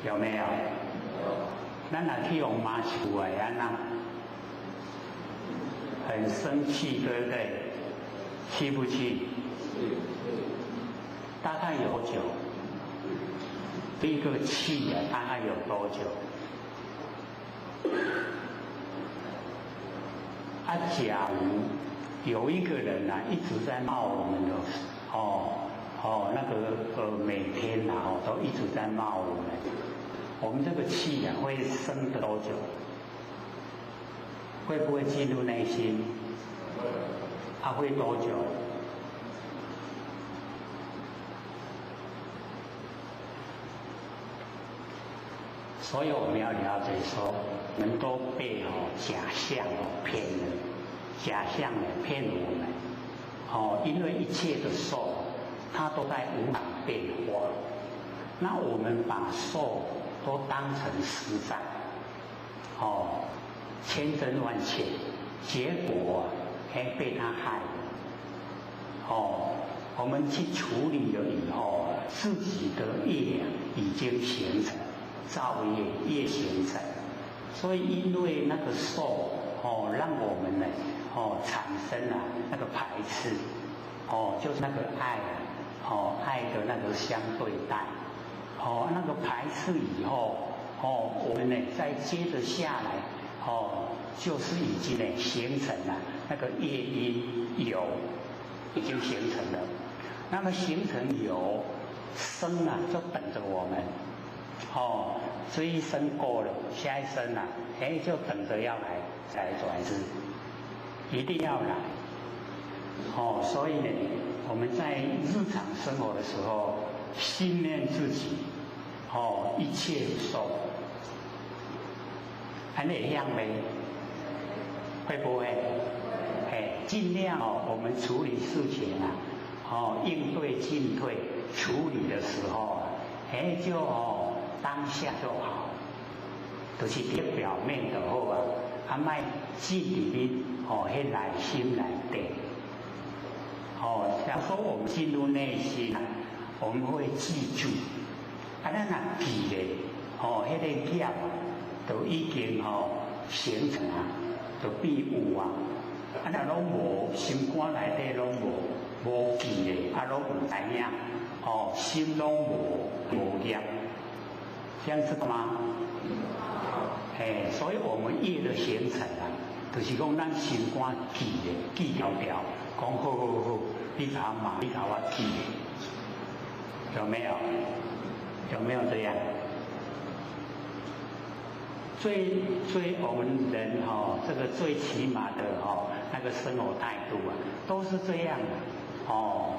有没有？咱若去用骂出来啊，那很生气，对不对？气不气？大概有多久？这个气啊，大概有多久？啊，假如有一个人啊，一直在骂我们的，哦哦，那个每天啊，哦，都一直在骂我们，我们这个气啊，会生多久？会不会进入内心？它会多久？所以我们要了解说，我们都被哦假象哦骗了，假象来骗我们，哦，因为一切的受，它都在无常变化。那我们把受都当成实在，哦，千真万确，结果还被他害了。哦，我们去处理了以后，自己的业已经形成。造业业形成，所以因为那个受哦，让我们呢哦产生了那个排斥哦，就是那个爱哦，爱的那个相对待哦，那个排斥以后哦，我们呢再接着下来哦，就是已经呢形成了那个业因有已经形成了，那么形成有生啊，就等着我们。哦，这一生过了，下一生啊，哎，就等着要来再转世，一定要来。哦，所以呢，我们在日常生活的时候，训练自己，哦，一切受，按呢会晓袂？会不会？哎，尽量哦，我们处理事情啊，哦，应对进退处理的时候啊，哎，就哦。当下就好，就是伫表面就好啊，啊，莫进入去哦，彼内心内底。哦，假如说我们进入内心啊，我们会记住，啊，咱若记咧，哦，彼个业就已经哦形成啊，就变有啊。啊，若拢无，心肝内底拢无，无记咧，啊，拢毋知影，哦，心拢无无业。这样知道吗？哎，所以我们业的形成啊，就是讲咱心肝记的，记牢牢，讲好好好，你共我骂，你共我记的，有没有？有没有这样？最最我们人哈，这个最起码的哈，那个生活态度啊，都是这样的哦。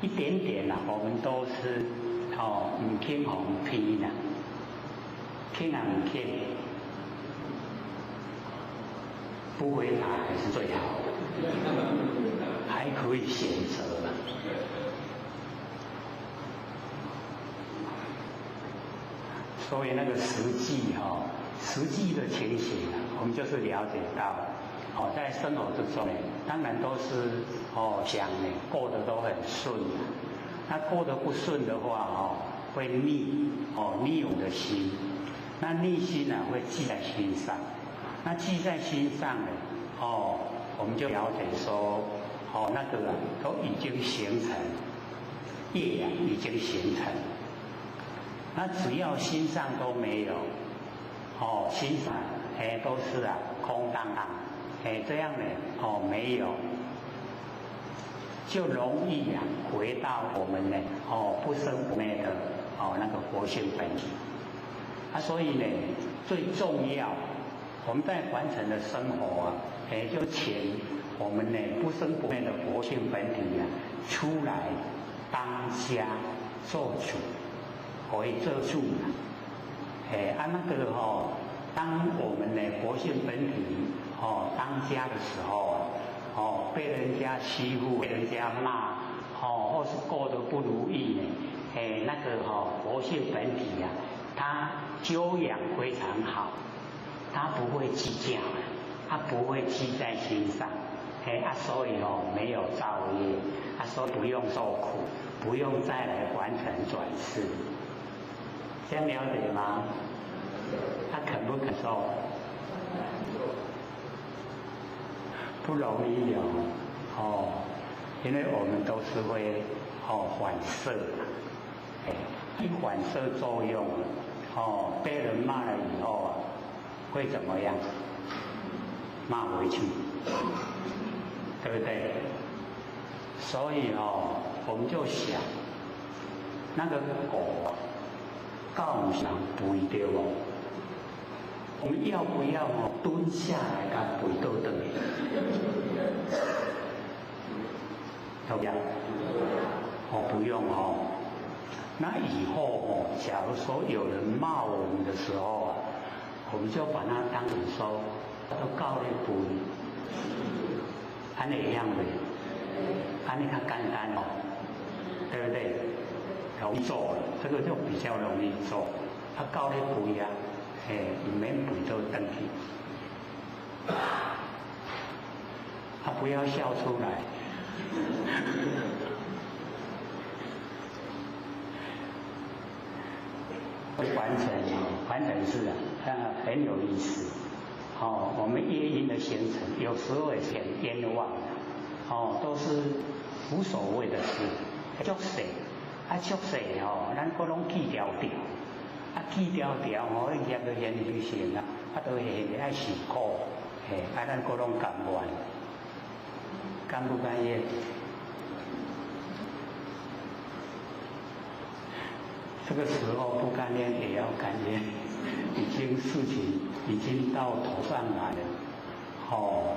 一点点啊，我们都是哦，毋肯予人骗啦，肯啊毋肯，不回答还是最好的，还可以选择。所以那个实际哈，实际的情形啊，我们就是了解到，哦，在生活之中呢，当然都是哦想呢过得都很顺，那过得不顺的话哦，会腻哦腻我的心，那腻心呢会记在心上，那记在心上呢，哦，我们就了解说，哦那个啊都已经形成业啊，已经形成。那只要心上都没有，哦，心上哎都是啊空荡荡，哎这样呢，哦没有，就容易啊回到我们呢，哦不生不灭的哦那个佛性本体。啊，所以呢最重要，我们在凡尘的生活啊，哎就请我们呢不生不灭的佛性本体啊出来当家做主。可以做主啦，哎，啊那个吼，当我们的佛性本体哦当家的时候啊，哦被人家欺负、被人家骂，哦或是过得不如意呢，哎那个吼佛性本体啊，他修养非常好，他不会计较，他不会记在心上，哎啊所以哦没有造业，啊说不用受苦，不用再来完成转世。这样了解吗？他肯不肯受？不容易哦，哦，因为我们都是会哦反射，哎，一反射作用，哦，被人骂了以后啊，会怎么样？骂回去，对不对？所以哦，我们就想那个狗。够有人吠著无？我们要不要哦蹲下来共吠倒转去？要不要？哦，不用哦。那以后哦，假如说有人骂我们的时候啊，我们就把他当成说，都狗咧吠，按呢会晓袂？按呢较简单哦，对不对？容易做，这个就比较容易做。啊，狗咧吠啊，嘿，毋免吠倒转去。啊，不要笑出来。凡尘哦，凡尘事啊，很有意思。哦，我们业因的形成，有时候也很冤枉的。哦，都是无所谓的事，足细。啊，足细吼，咱阁拢记牢牢，啊，记牢牢吼，业就现形成啊，啊，都会爱受苦，嘿，啊，咱阁拢甘愿，甘不甘愿？这个时候不甘愿也要甘愿，已经事情已经到头上来了，哦，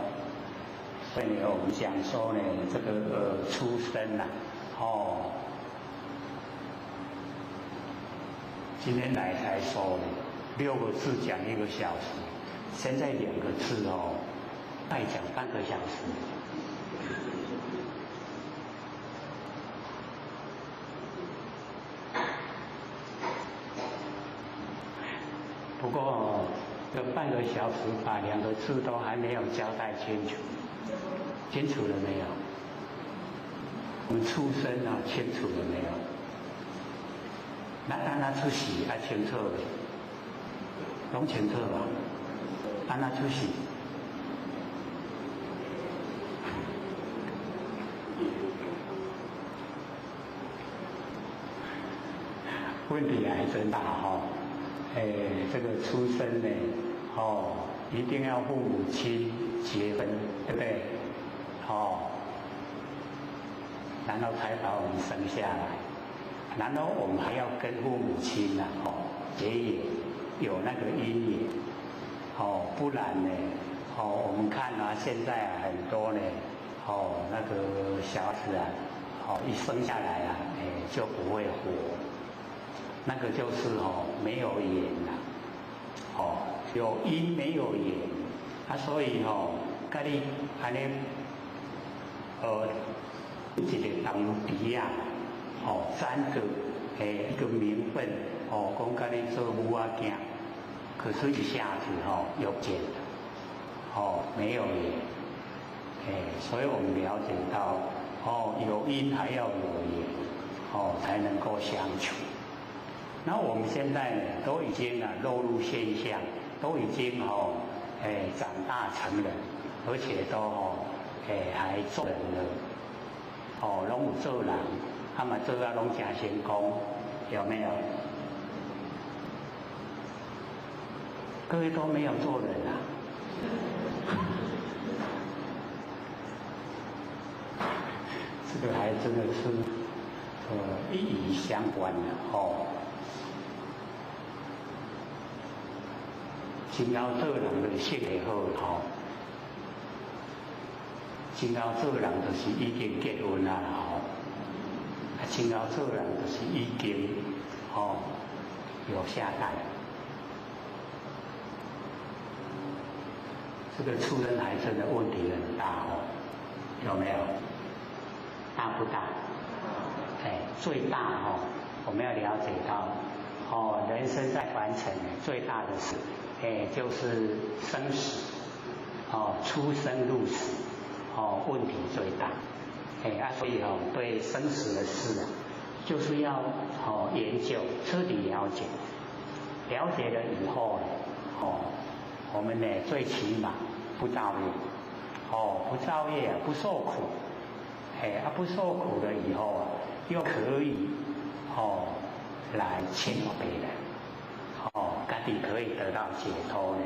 所以我们讲说呢，这个出生呐，哦。今天来才说呢，6个字讲1个小时，现在2个字哦，再讲半个小时。不过这半个小时把2个字都还没有交代清楚，清楚了没有？我们出生啊，清楚了没有？那按怎出世爱清楚的，拢清楚吧？按怎出世？问题还真大哈！哎，这个出生呢，哦，一定要父母亲结婚，对不对？哦，然后才把我们生下来。然后我们还要跟父母亲啊，哦，结缘，有那个因缘，哦，不然呢，哦，我们看啊，现在很多呢，哦，那个小孩子啊，哦，一生下来啊，哎，就不会活，那个就是哦没有缘呐，哦有因没有缘，啊所以哦，佮你按呢，一个当底啊，哦三个诶一个名分，哦讲佮你做母仔囝，可是一下子哦又见了，哦没有缘，哎，所以我们了解到，哦有因还要有缘，哦才能够相处。那我们现在呢，都已经啊落入现象，都已经哦，哎长大成人，而且都哦，哎还做人了，哦拢有做人，他们做啊拢真成功，有没有？各位都没有做人啊？这个还真的是，一语相关的哦。真𠢕做人就性会好吼，真𠢕做人就是已经结婚啊吼，啊真𠢕做人就是已经吼有下代。这个出生还真的问题很大哦，有没有？大不大？哎，最大哦，我们要了解到哦，人生在凡尘最大的事。哎，就是生死，哦，出生入死，哦，问题最大。哎啊，所以哦，对生死的事啊，就是要哦研究，彻底了解。了解了以后，哦，我们呢最起码不造业，哦，不造业啊，不受苦。哎啊，不受苦了以后啊，又可以哦来劝别人。哦，家己可以得到解脱呢，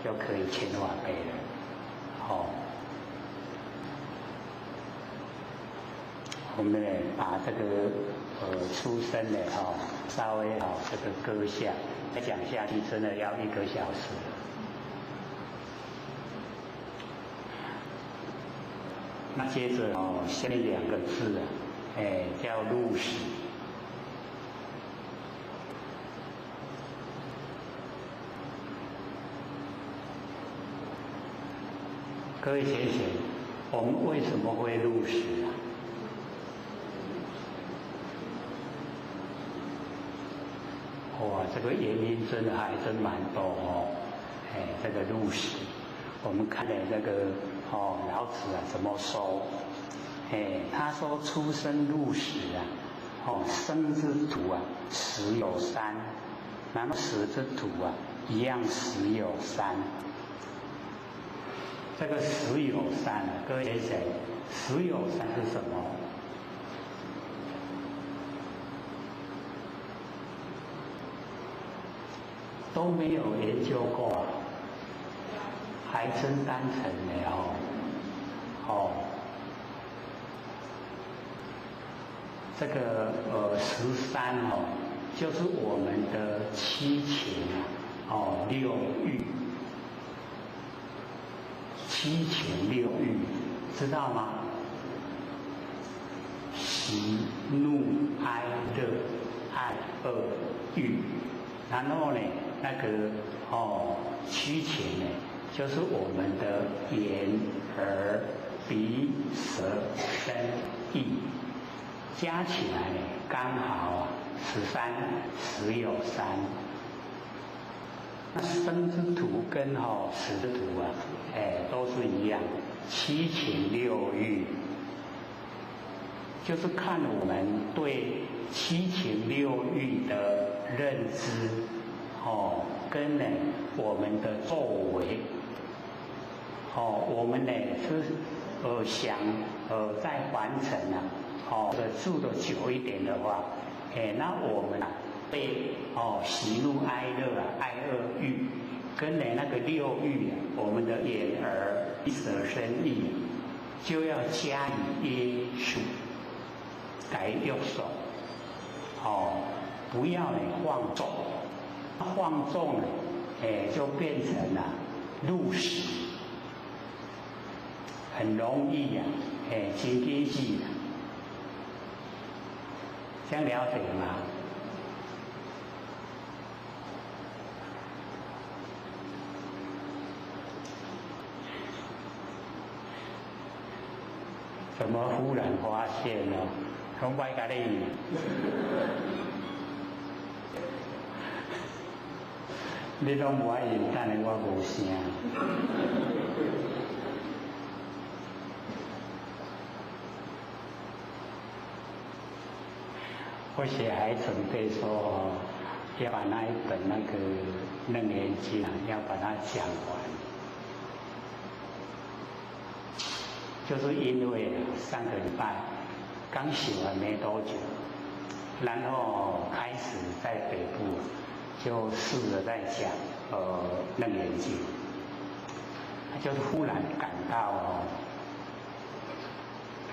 又可以劝化别人。哦，我们呢把这个出生的哈稍微哈这个搁下，再讲下去真的要1个小时。那接着哦，下面2个字啊，哎叫入死。各位先生，我们为什么会入死啊？哇，这个原因真的还真蛮多哦。哎，这个入死，我们看了这个哦，老子啊怎么说？哎，他说出生入死啊，哦，生之徒啊，死有三；然后死之徒啊，一样死有三。这个死有三啊，各位先生，死有三是什么？都没有研究过啊，还真单纯的哦，哦，这个13哦，就是我们的七情啊，哦六欲。七情六欲，知道吗？喜怒哀乐爱恶欲，然后呢，那个哦七情呢，就是我们的眼耳鼻舌身意，加起来呢，刚好13，十有三。那生之徒跟死之徒啊，哎，都是一样，七情六欲，就是看我们对七情六欲的认知，哦，跟呢我们的作为，哦，我们呢是想在凡尘啊，哦，住的久一点的话，哎，那我们啊。被喜怒哀乐啊，爱恶欲，跟呢那个六欲啊，我们的眼耳鼻舌身意，就要加以约束，来约束，哦，不要呢放纵，放纵呢，哎，就变成了入死，很容易啊，哎，真经济，这样了解吗？怎么忽然发现呢？拢歹共你，你拢无爱应，等下我无声。我写还准备说，要把那一本那个《楞严经》啊，要把它讲完。就是因为上个礼拜刚写完没多久，然后开始在北部就试着在讲《楞严经》，就忽然感到哦，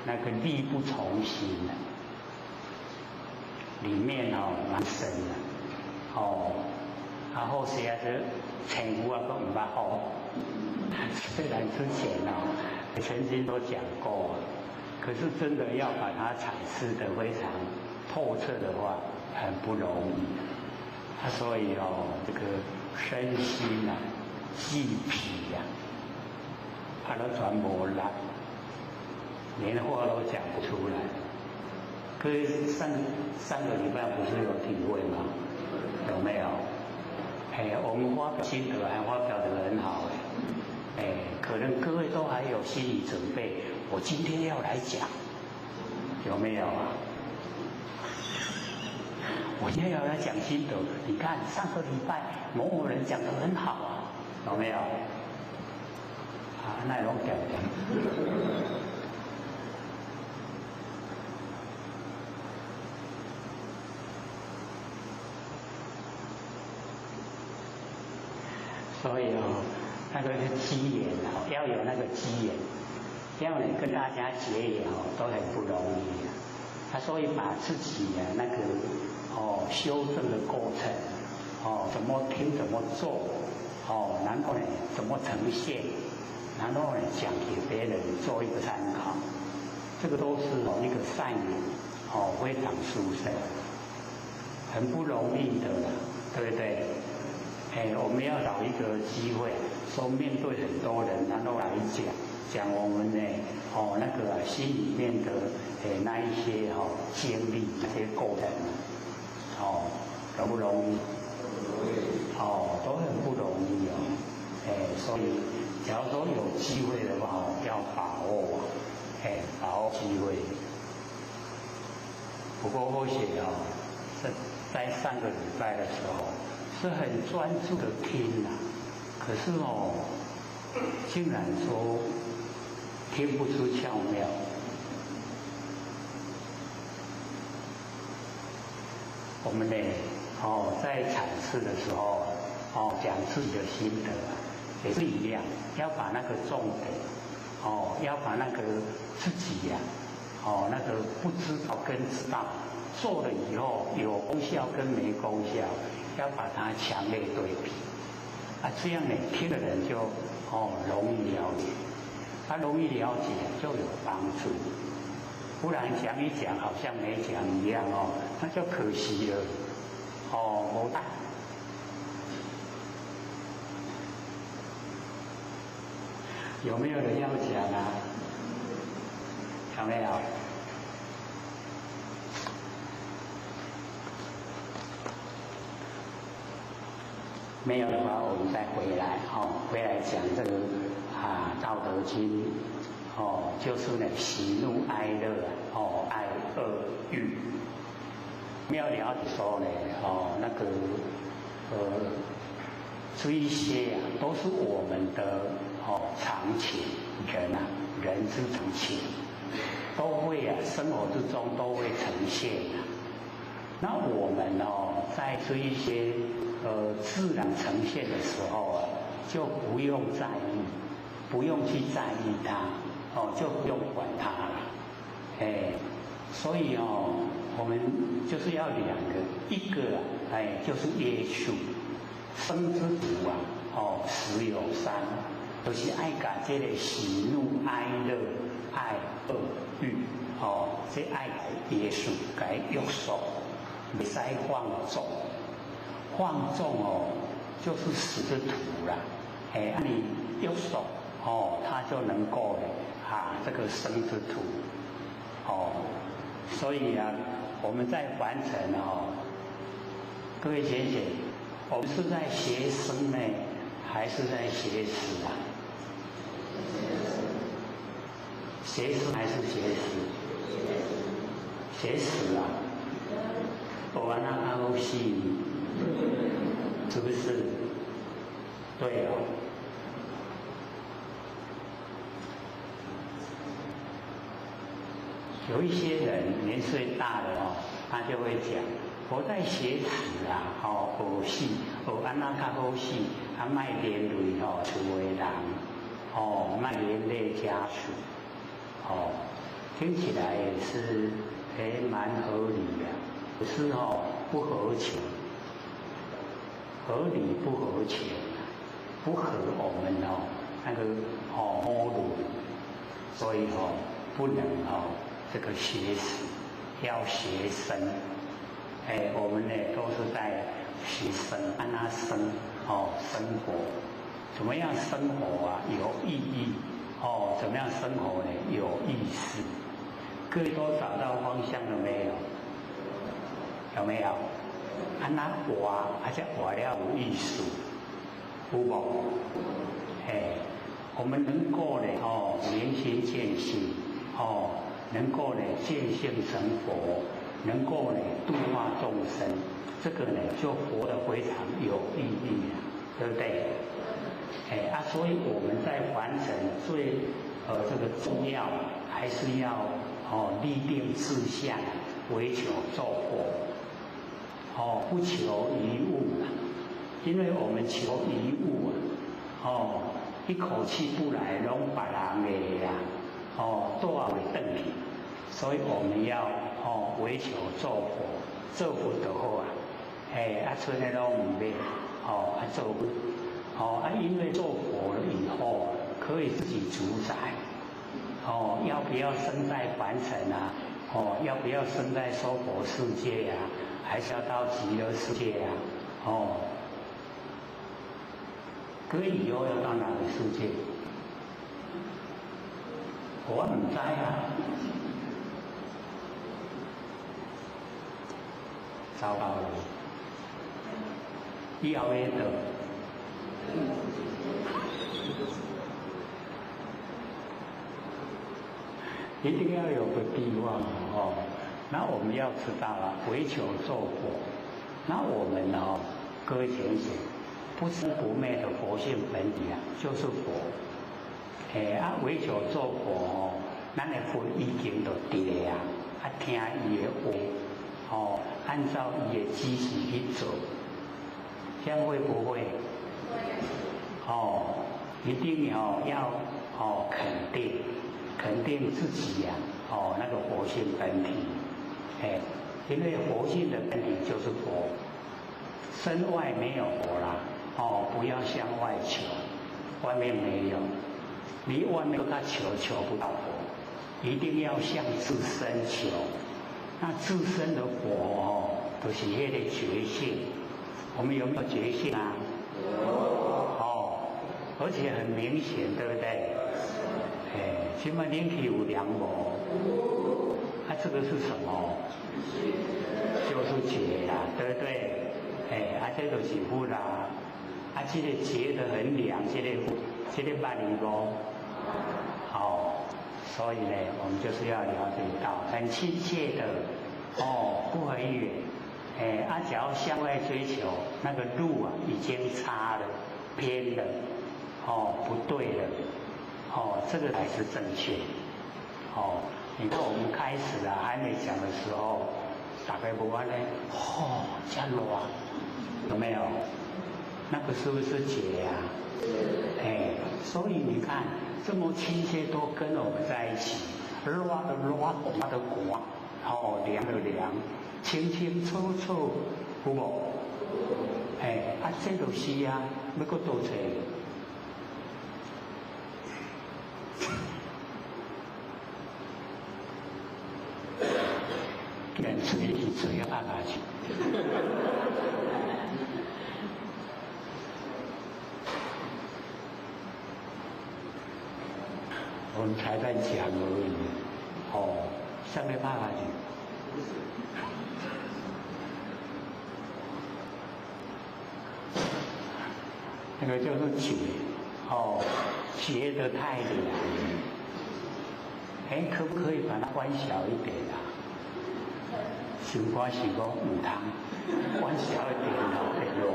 那个力不从心了。里面哦蛮深的，哦，然后实在是前夫啊都唔捌好，虽然之前哦曾经都讲过，可是真的要把它阐释的非常透彻的话，很不容易。啊，所以哦，这个身心啊，俱疲呀，啊都全无力，连话都讲不出来。可是上上个礼拜不是有体会吗？有没有？哎，我们发表心得还发表得很好哎，哎，可能各位都还有心理准备，我今天要来讲，有没有啊？我今天要来讲心得，你看上个礼拜某某人讲得很好啊，有没有？啊，那拢讲讲。所以哦，那个是机缘哦，要有那个机缘，要你跟大家结缘哦，都很不容易啊。他所以把自己的那个哦修正的过程哦，怎么听怎么做哦，然后呢怎么呈现，然后呢讲给别人做一个参考，这个都是哦一个善缘哦，非常殊胜，很不容易的啦，对不对？哎，我们要找一个机会，说面对很多人，然后来讲讲我们呢，哦那个心里面的哎那一些哦经历那些过程，哦容不容易？哦，都很不容易哦。哎，所以假如说有机会的话，要把握，哎，把握机会。不过或许哦，在上个礼拜的时候，是很专注的听呐，可是哦，竟然说听不出窍妙。我们呢，哦，在阐释的时候，哦，讲自己的心得啊，也是一样，要把那个重点，哦，要把那个自己呀，哦，那个不知道跟知道，做了以后有功效跟没功效，要把它强烈对比，啊，这样呢，听的人就哦容易了解，他容易了解就有帮助，不然讲一讲好像没讲一样哦，那就可惜了，哦，无大。有没有人要讲啊？有没有？没有的话，我们再回来哦，回来讲这个啊，《道德经》哦，就是呢，喜怒哀乐哦，爱恶欲。没有了解说呢，哦，那个这一些啊，都是我们的哦常情，人啊，人之常情，都会啊，生活之中都会呈现啊。那我们哦，在这一些自然呈现的时候啊，就不用在意，不用去在意它，哦，就不用管它了，哎，所以哦，我们就是要两个，一个啊，哎，就是约束，生之苦啊，哦，十有三，就是爱把这个喜怒哀乐、爱恶欲，哦，这爱约束，该约束，袂使放纵。放纵哦，就是死之徒啦。哎，你约束哦，他就能够啊，这个生之徒。哦，所以啊，我们在凡尘哦，各位姐姐，我们是在学生呢，还是在学死啊？学生还是学死？学死啊！我那较好死，是不是？对哦。有一些人年岁大了哦，他就会讲：我在学死啊，哦，学死，学按怎较好死，啊，莫连累哦厝的人，哦，莫连累家属，哦，听起来也是还蛮合理的，可是哦不合情，合理不合情，不合我们哦那个哦摸路，所以哦不能哦。这个学死要学生，哎，我们呢都是在学生，按他生哦生活，怎么样生活啊有意义哦？怎么样生活呢有意思？各位都找到方向了没有？有没有？按那活，而且活了有意思，有无？哎，我们能够呢哦明心见性哦。能够呢见性成佛，能够呢度化众生，这个呢就活得非常有意义啊，对不对？哎啊，所以我们在凡尘最这个重要，还是要哦立定志向，为求做佛，哦不求一物，因为我们求一物啊，哦一口气不来，拢别人的呀。哦，都会转去，所以我们要哦为求做佛，做佛就好啊。哎，啊，剩的拢唔免，哦，啊做佛，哦啊，因为做佛了以后，可以自己主宰，哦，要不要生在凡尘啊？哦，要不要生在娑婆世界啊？还是要到极乐世界啊？哦，可以以后要到哪个世界？我唔知啊，糟糕了，以后会到，一定要有个地方哦。那我们要知道啊，为求做佛，那我们哦，各位浅显，不生不灭的佛性本体啊，就是佛。哎啊，为求做佛哦，咱的佛已经都伫咧啊，啊听伊的话，哦，按照伊的指示去做，这样会不会？哦，一定要哦肯定，肯定自己呀，哦那个佛性本体，哎，因为佛性的本体就是佛，身外没有佛啦，哦，不要向外求，外面没有。你外面跟他求，求不到佛，一定要向自身求。那自身的佛哦，就是那个觉性。我们有没有觉性啊？有。哦，而且很明显，对不对？哎，起码灵体有凉无？啊，这个是什么？就是觉啦，对不对？哎，啊，这就是佛啦。啊，这个觉得很凉，这个这个捌你无？好，所以呢，我们就是要了解到很亲切的哦，不很远。哎，啊，只要向外追求，那个路啊，已经差了、偏了，哦，不对了，哦，这个才是正确。哦，你看我们开始啊，还没讲的时候，大概不完呢，哦，这热，有没有？那个是不是觉啊？哎，所以你看，这么亲切都跟我们在一起，热的热，寒的寒，哦，凉的凉，清清楚楚，有无？哎，啊，这就是啊，要阁倒找？连嘴一嘴要拍下去。我们才在讲而已，哦，啥物拍跤球？那个就是觉，哦，觉得太凉。哎，可不可以把它关小一点啊？想关是讲唔通，关小一点哦，会热。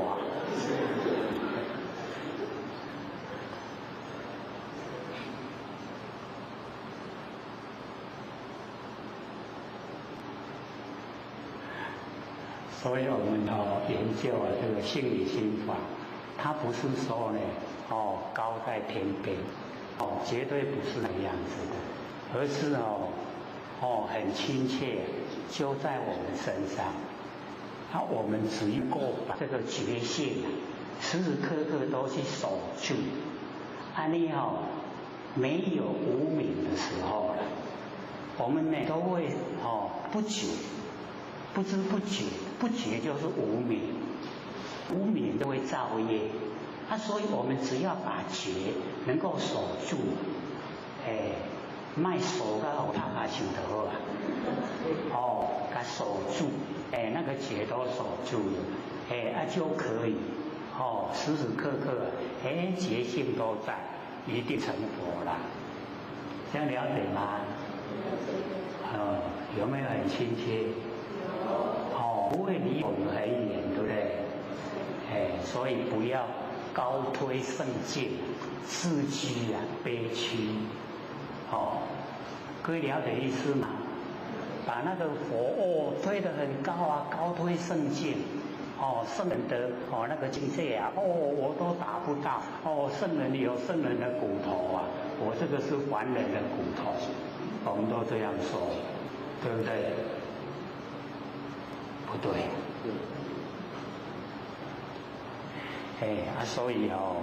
所以我们哦研究啊这个性理心法，它不是说呢哦高在天边，哦绝对不是那样子的，而是哦很亲切，就在我们身上。那我们只要够把这个觉性啊，时时刻刻都去守住，按呢哦没有无明的时候了，我们呢都会哦不觉。不知不觉，不觉就是无明，无明就会造业。啊，所以我们只要把觉能够守住，哎，莫守到拍跤球就好啊。哦，共守住，哎，那个觉都守住了，哎，啊就可以，哦，时时刻刻，哎，觉性都在，一定成佛了。这样了解吗？哦，有没有很亲切？哦，不会离我们很远，对不对？哎，所以不要高推圣境，自居啊卑屈。哦，各位了解意思吗？把那个佛哦推得很高啊，高推圣境，哦，圣人的哦那个境界啊，哦我都达不到。哦，圣人有圣人的骨头啊，我这个是凡人的骨头，我们都这样说，对不对？不对，哎啊，所以哦，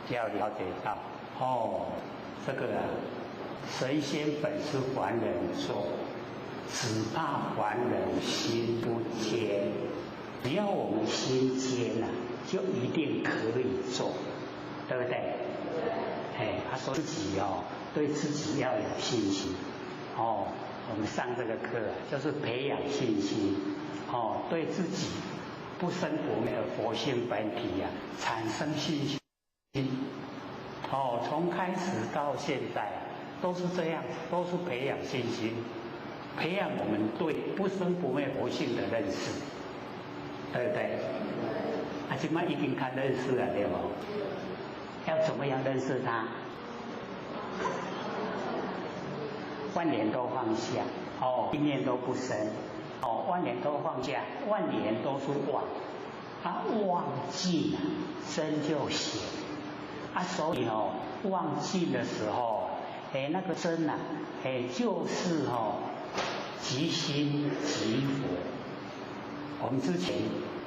要了解到哦，这个啊，神仙本是凡人做，只怕凡人心不坚。只要我们心坚呐，就一定可以做，对不对？哎，他说自己哦，对自己要有信心哦。我们上这个课啊，就是培养信心。哦，对自己不生不灭的佛性本体啊，产生信心。哦，从开始到现在都是这样，都是培养信心，培养我们对不生不灭佛性的认识，对不对？啊，这摆已经较认识了，对无？要怎么样认识他？万念都放下，哦，一念都不生。哦，万念都放下，万念都是妄，啊，妄尽啊，真就显，啊，所以哦，妄尽的时候，哎，那个真呐，哎，就是哦，即心即佛。我们之前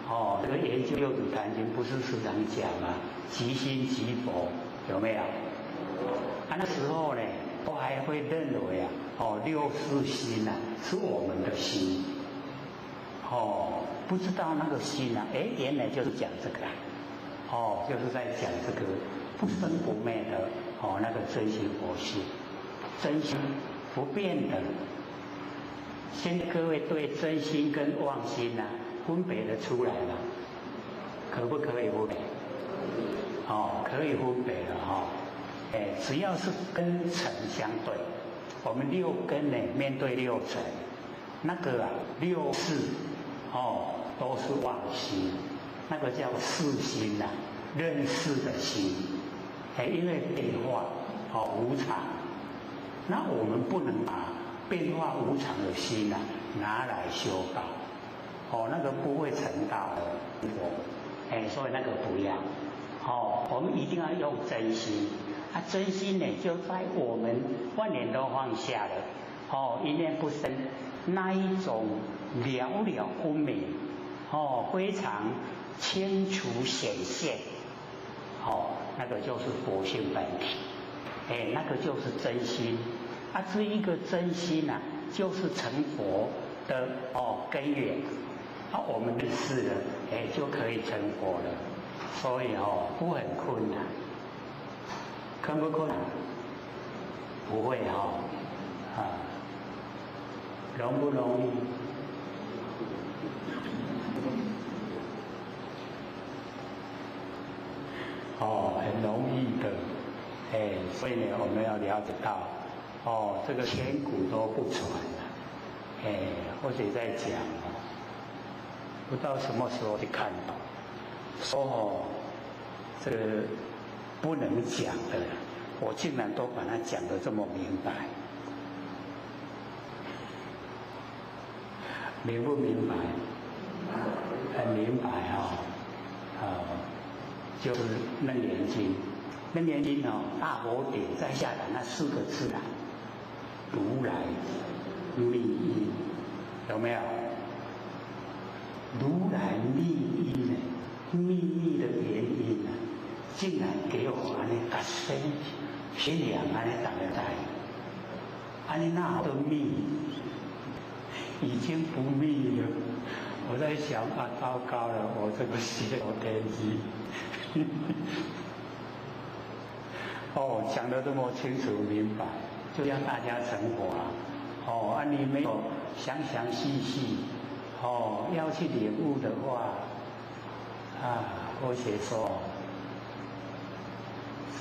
哦，这个研究六祖坛经不是时常讲吗？即心即佛，有没有？啊，那时候呢，都还会认为啊，哦，六识心呐，是我们的心。哦，不知道那个心啊，哎，原来就是讲这个啊，哦，就是在讲这个不生不灭的哦，那个真心佛性，真心不变的。现在各位对真心跟妄心啊，分别的出来了，可不可以分别？哦，可以分别了哈。哎，只要是跟尘相对，我们六根呢面对六尘，那个啊六识。哦，都是妄心，那个叫识心呐，认识的心。哎，因为变化哦无常，那我们不能把变化无常的心呐拿来修道，哦，那个不会成道的佛。哎，所以那个不要。哦，我们一定要用真心，啊，真心呢就在我们万念都放下了，哦，一念不生，那一种了了分明，哦，非常清楚显现，哦，那个就是佛性本体，哎，那个就是真心，啊，这一个真心呐，就是成佛的哦根源，啊，我们认识了，哎，就可以成佛了，所以哦，不很困难，困不困难？不会哈，啊。容不容易？哦，很容易的，哎，所以呢，我们要了解到，哦，这个千古都不传了，哎，或者在讲哦，不知道什么时候去看到，说哦，这个不能讲的，我竟然都把它讲得这么明白，明不明白？很明白哦，啊。就是楞严经，楞严经哦，大佛顶再下来那四个字啊，如来密意，有没有？如来密意呢？秘密的原因啊，竟然给我按呢甲宣宣扬按呢大家知，按呢那的密，已经不密了。我在想啊，糟糕了，我这个泄露天机。哦，讲得这么清楚明白，就让大家成佛啊！哦，啊，你没有详详细细，哦，要去领悟的话，啊，或许说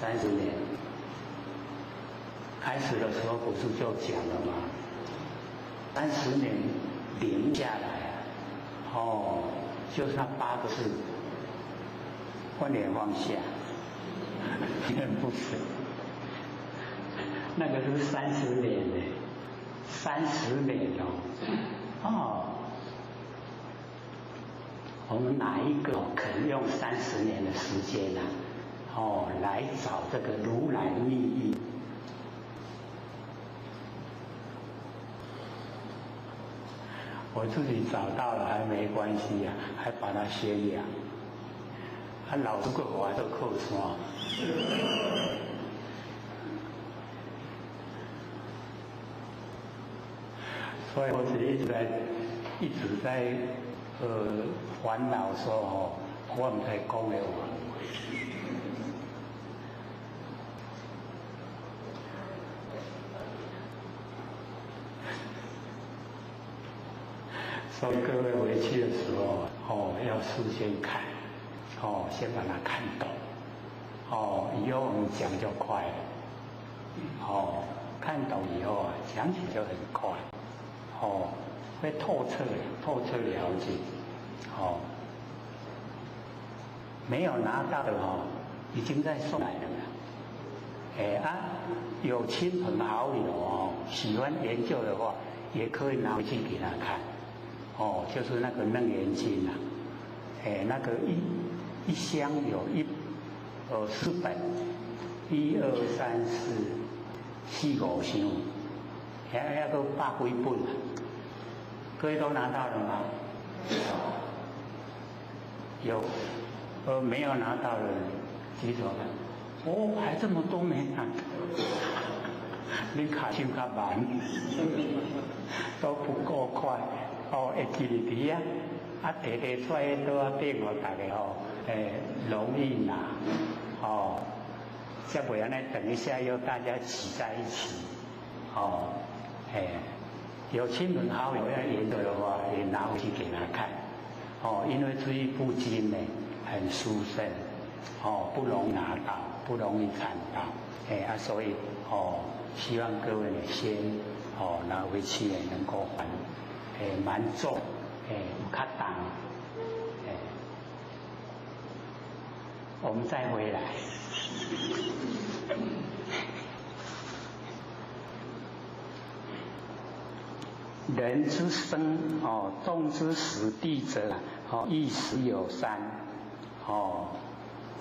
30年，开始的时候不是就讲了吗？三十年领下来啊，哦，就是那八个字。万念放下，念不舍，那个是三十年呢，三十年哦，哦，我们哪一个肯用三十年的时间呢？哦，来找这个如来密意？我自己找到了还没关系啊，还把它宣扬。啊，老师阁予我做靠山，所以我是一直在一直在烦恼说哦，我毋知讲的话。所以各位回去的时候，哦，要事先看。哦，先把它看懂，哦，以后我们讲就快了。哦，看懂以后啊，讲起就很快。哦，会透彻透彻了解。哦，没有拿到的哦，已经在送来了。哎啊，有亲朋好友哦，喜欢研究的话，也可以拿回去给他看。哦，就是那个楞严经啊，哎，那个一箱有四本，一二三四四五箱，遐个百几本啊，各位都拿到了吗？有，没有拿到的举手看。哦，还这么多没拿，你跤手较慢，都不够快。哦，会记伫伫啊，啊，提提出来桌仔顶，予大家吼，容易拿，哦，才袂按呢，等一下又大家挤在一起，哦，有亲朋好友要研究的话，也拿回去给他看，哦，因为这一部经呢很殊胜，哦，不容易拿到，不容易看到，所以哦，希望各位呢先哦拿回去呢能够还。蛮重，有较重，我们再回来。人之生哦，动之死地者，哦，意识有三，哦，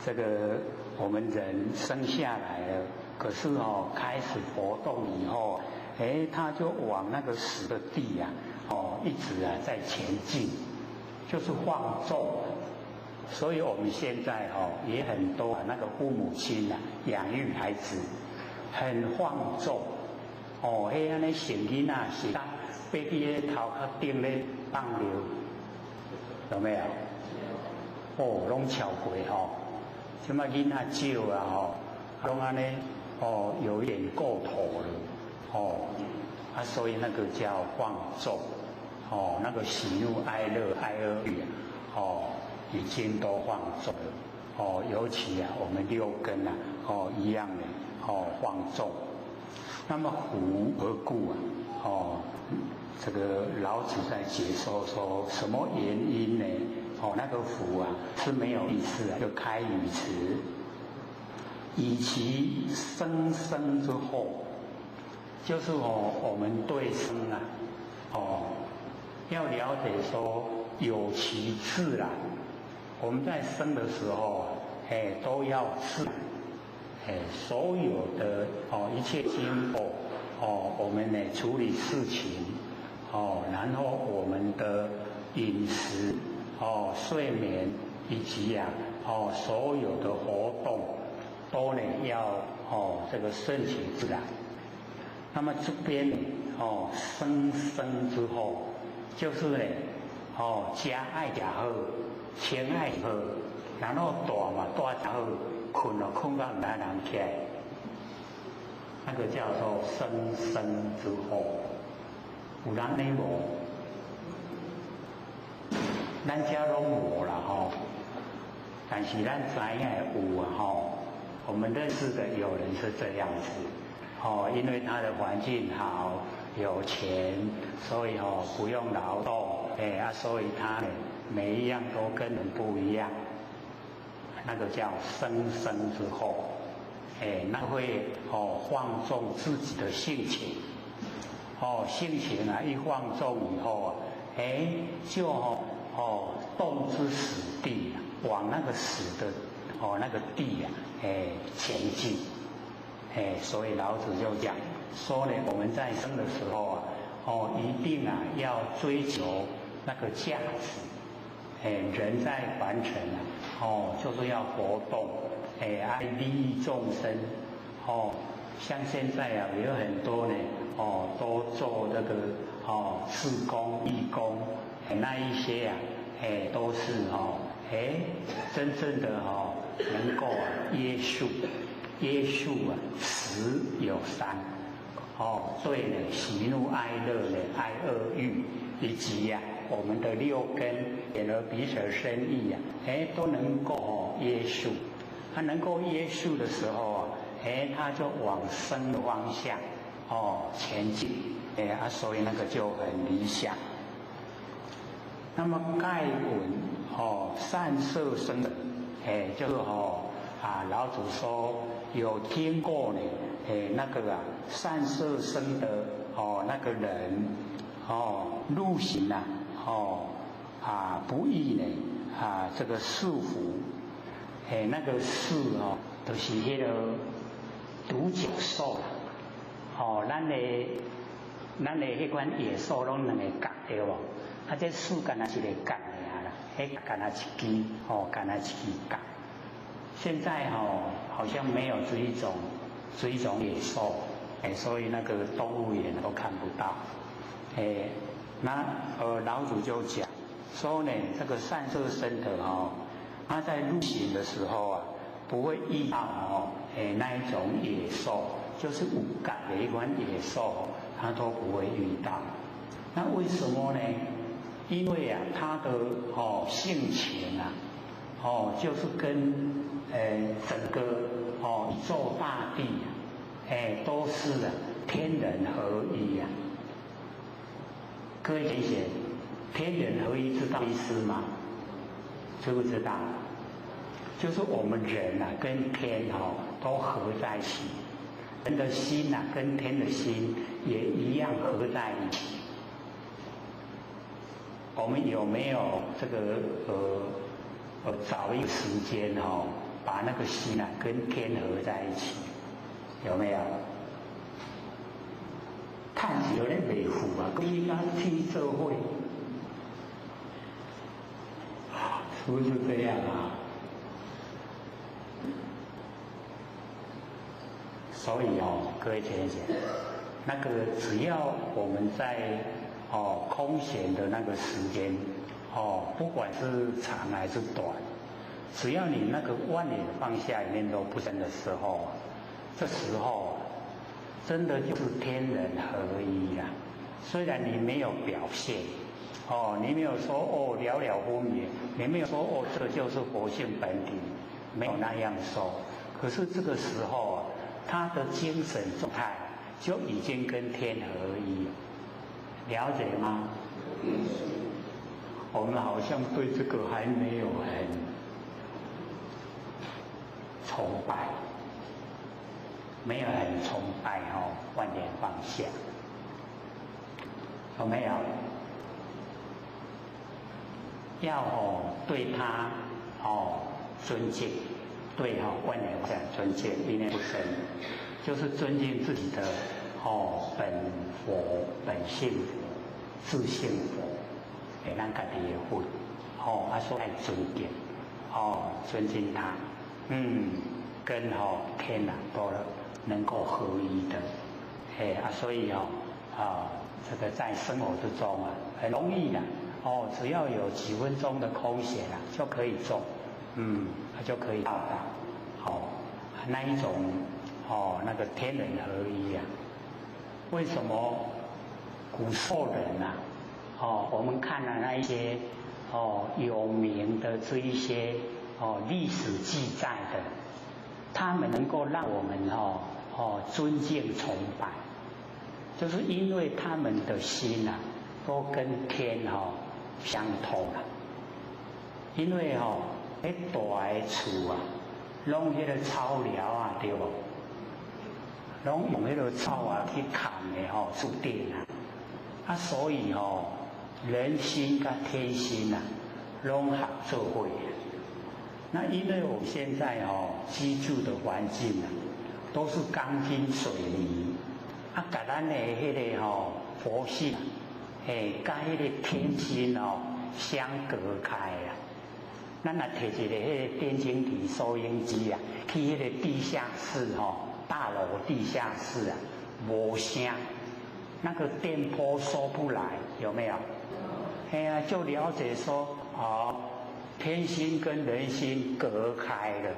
这个我们人生下来了，可是哦，开始活动以后，他就往那个死的地啊。哦，一直啊在前进，就是放纵，所以我们现在哦也很多啊那个父母亲啊养育孩子很放纵，哦，彼按呢生囡仔是甲爬去彼头壳顶咧放尿，有没有？哦，拢超过吼，这摆囡仔少啊吼，拢按呢哦有一点过头了，哦，啊啊，所以那个叫放纵，哦，那个喜怒哀乐爱恶欲，哦，已经都放纵了，哦，尤其啊，我们六根啊，哦，一样的，哦，放纵。那么福何故啊？哦，这个老子在解说说什么原因呢？哦，那个福啊是没有意思啊，就开语词，以其生生之后，就是哦，我们对生啊，哦，要了解说有其自然，我们在生的时候啊，哎，都要自然，哎，所有的哦一切经过哦，我们呢处理事情哦，然后我们的饮食哦、睡眠以及呀哦所有的活动，都呢要哦这个顺其自然。那么这边呢哦生生之后，就是呢哦食爱食好，穿爱好，然后大嘛大食好，困了困到毋知人起来，那个叫做生生之后，有人呢无？咱遮拢无啦吼，但是咱知影有啊吼。我们认识的有人是这样子，哦，因为他的环境好，有钱，所以哦不用劳动，哎啊，所以他呢每一样都跟人不一样，那个叫生生之后，哎，那会哦放纵自己的性情，哦性情啊一放纵以后啊，哎就哦动之死地，往那个死的哦那个地啊，哎前进，哎，所以老子就讲说呢，我们在生的时候啊，哦一定啊要追求那个价值，哎，人在凡尘啊，哦就是要活动，哎爱利益众生，哦像现在啊有很多呢，哦都做这个哦志工义工，那一些啊，哎都是哦，哎真正的哦能够啊约束约束啊十有三，哦对呢喜怒哀乐呢爱恶欲以及呀我们的六根眼耳鼻舌身意呀，哎都能够哦约束，他能够约束的时候啊，哎他就往生的方向哦前进，哎啊所以那个就很理想。那么盖闻哦善色生的，哎就是哦啊老子说有听过呢，哎那个啊善色生的哦那个人哦入行啊哦啊不易呢啊这个束缚，哎那个束哦就是那个独角兽，哦咱的彼款野兽拢两个角对无？啊这树干若一个角尔啦，彼干若一支哦，干若一支角。现在哦好像没有这一种野兽，哎，所以那个动物园都看不到。哎，那老祖就讲说呢，这个善色生的哦，他在入行的时候啊，不会遇到哦，哎那一种野兽，就是有角的一款野兽，他都不会遇到。那为什么呢？因为啊，他的哦性情啊，哦就是跟整个哦宇宙大地啊，哎都是啊天人合一啊。各位同学，天人合一知道意思吗？知不知道？就是我们人啊跟天哦都合在一起，人的心呐跟天的心也一样合在一起。我们有没有这个找一个时间哦，把那个心啊跟天合在一起？有没有？趁钱咧袂富啊，佮你甲天做伙，是不是这样啊？所以哦，各位同学，那个只要我们在哦空闲的那个时间，哦，不管是长还是短，只要你那个万念放下，念头不生的时候，这时候真的就是天人合一啦。虽然你没有表现，哦，你没有说哦了了分明，你没有说哦这就是佛性本体，没有那样说。可是这个时候啊，他的精神状态就已经跟天合一了，了解吗？我们好像对这个还没有很崇拜，没有很崇拜哦，万念放下，有没有？要哦对他哦尊敬，对哦万念放下尊敬，一念不生，就是尊敬自己的哦本佛本性佛自性佛，给咱家己的佛，哦，啊所以爱尊敬，哦尊敬他，跟哦天啊都能够合一的，哎啊所以哦啊这个在生活之中啊很容易的。哦，只要有几分钟的空闲啊，就可以做，它就可以到达，好，那一种哦，那个天人合一啊。为什么古时候人啊，哦，我们看了那一些哦有名的这一些哦历史记载的，他们能够让我们哦尊敬崇拜，就是因为他们的心啊都跟天哦相通啦，因为吼，彼大的厝啊，拢彼个草寮啊，对无？拢用彼个草啊去崁的吼，厝顶啊，啊，所以吼，人心佮天心啊，拢合做伙。那因为我们现在吼居住的环境啊，都是钢筋水泥，啊，共咱的彼个吼佛性。哎，佮彼个天心哦相隔开啊！咱若提一个彼个电晶体收音机啊，去彼个地下室吼，大楼地下室啊，无声，那个电波收不来，有没有？哎呀，就了解说哦，天心跟人心隔开了。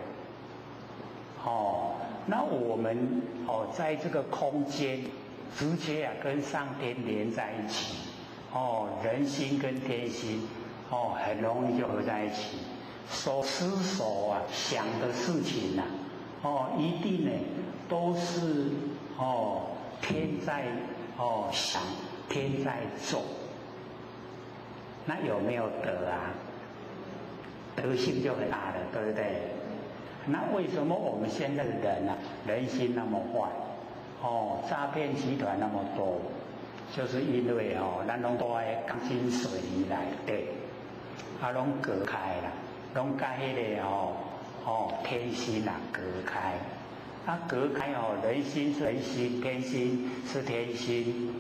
哦，那我们哦，在这个空间直接啊跟上天连在一起。哦，人心跟天心，哦，很容易就合在一起。所思所啊想的事情啊，哦，一定呢都是哦天在哦想，天在做。那有没有德啊？德性就很大了，对不对？那为什么我们现在的人啊，人心那么坏？哦，诈骗集团那么多？就是因为哦，咱拢住在钢筋水泥内底，啊，拢隔开啦，拢佮彼个吼哦天心啊隔开，啊隔开哦，人心是人心，天心是天心，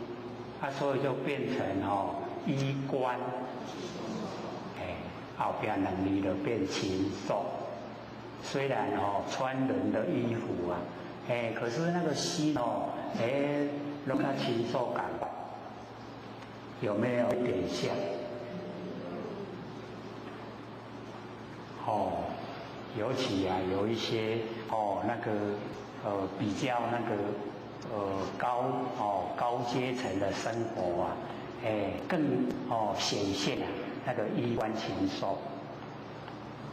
啊，所以就变成哦衣冠，哎，后壁两字就变禽兽。虽然哦穿人的衣服啊，哎，可是那个心哦，哎，拢佮禽兽仝。有没有一点像？哦，尤其啊，有一些哦，那个比较那个高哦高阶层的生活啊，哎，更哦显现啊那个衣冠禽兽。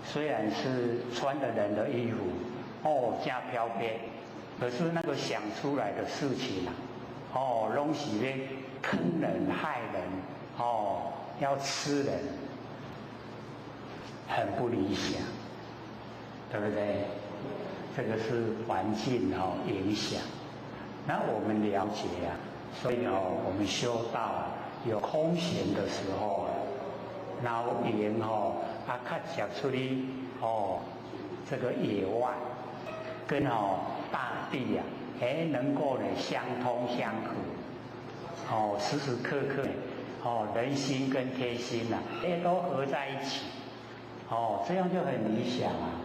虽然是穿的人的衣服，哦，加飘飘，可是那个想出来的事情啊，哦，拢是咧坑人害人，哦，要吃人，很不理想，对不对？这个是环境哦影响。那我们了解啊，所以哦，我们修道有空闲的时候啊，然后缘哦啊，较接出去哦，这个野外跟哦大地啊，哎，能够呢相通相合。哦，时时刻刻，哦，人心跟天心呐，哎，都合在一起，哦，这样就很理想啊，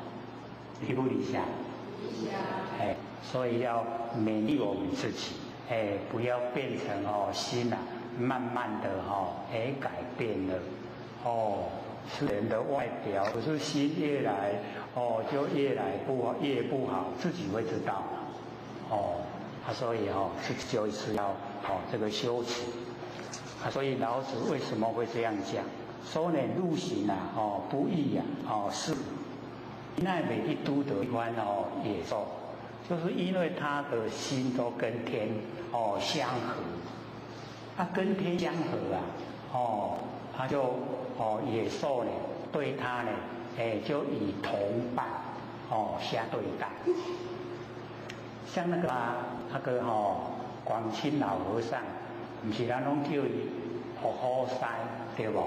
理不理想？理想。哎，所以要勉励我们自己，哎，不要变成哦心呐，慢慢的哦，哎，改变了，哦，是人的外表，可是心越来哦，就越来不越不好，自己会知道，哦，啊，所以哦，这就是要哦这个修持。啊，所以老子为什么会这样讲？说呢，入行啊，哦不易啊，哦是，那袂去拄著彼款哦野兽，就是因为他的心都跟天哦相合，啊跟天相合啊，哦他就哦野兽呢对他呢，哎就以同伴哦相对待，像那个啊那个哦广钦老和尚，毋是咱拢叫伊伏虎师对无？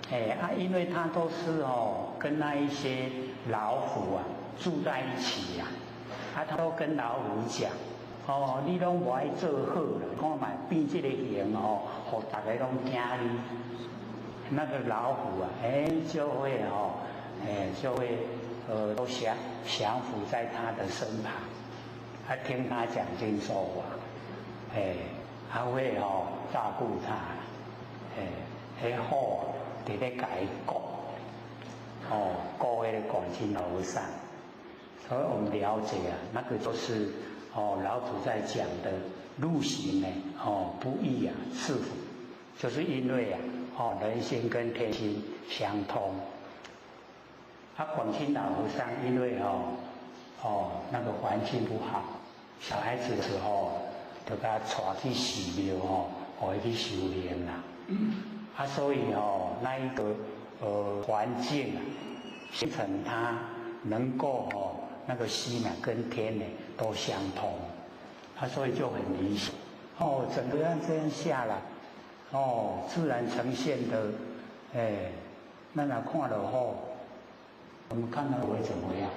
哎啊，因为他都是哦跟那一些老虎啊住在一起呀，啊，他都跟老虎讲，哦，你拢无爱做好啦，看覓变这个形哦，予大家拢惊你。那个老虎啊，哎，就会哦，哎，就会都降降服在他的身旁，他听他讲经说法，哎，他会哦照顾他，哎，彼虎伫咧共伊顾，哦，顾彼个广钦老和尚，所以我们了解啊，那个就是哦老子在讲的入行呢，哦不易啊，赐福，就是因为啊，哦人心跟天心相通。啊，广钦老和尚因为哦哦那个环境不好，小孩子的时候就共带去寺庙哦，予伊去修炼啦。啊，所以哦那一个环境啊，形成他能够哦那个心啊跟天呢都相通，啊，所以就很理想。哦，整个这样下来，哦，自然呈现的，哎，咱若看著好，我们看到会怎么样？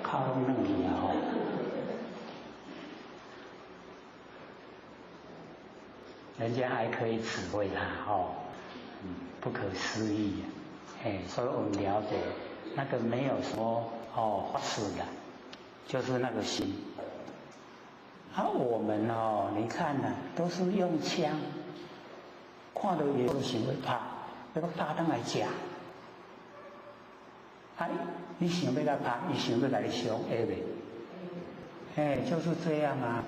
口拢软去啊吼！人家还可以指挥他哦，不可思议，哎，所以我们了解那个没有说哦法的，就是那个心。啊，我们哦，你看呢，都是用枪，看到野兽想欲拍，欲打转来食。啊，你想欲共拍，伊想欲共你伤，会袂？哎，就是这样啊，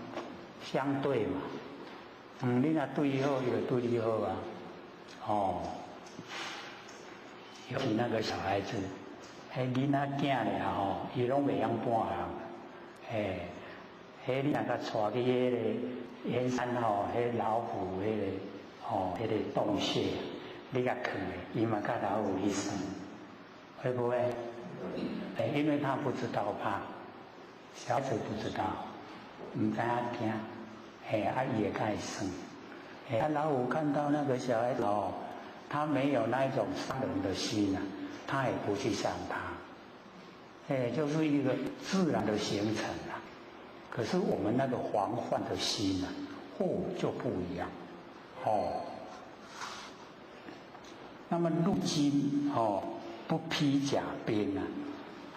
相对嘛。你若对伊好，伊就对你好啊。哦，尤其那个小孩子，彼囡仔囝咧吼，伊拢袂晓半项。嘿，彼你若共带去彼个燕山吼，彼老虎彼个吼，彼个洞穴，你共囥咧，伊嘛佮老虎去耍，会不会？哎，因为他不知道怕，小孩子不知道，毋知影惊。哎，啊，伊会共伊耍。哎，啊，老虎看到那个小孩子哦，他没有那一种伤人的心啊，他也不去伤他。哎，就是一个自然的形成啊。可是我们那个防范的心啊，哦，就不一样。哦，那么入军哦，不披甲兵啊，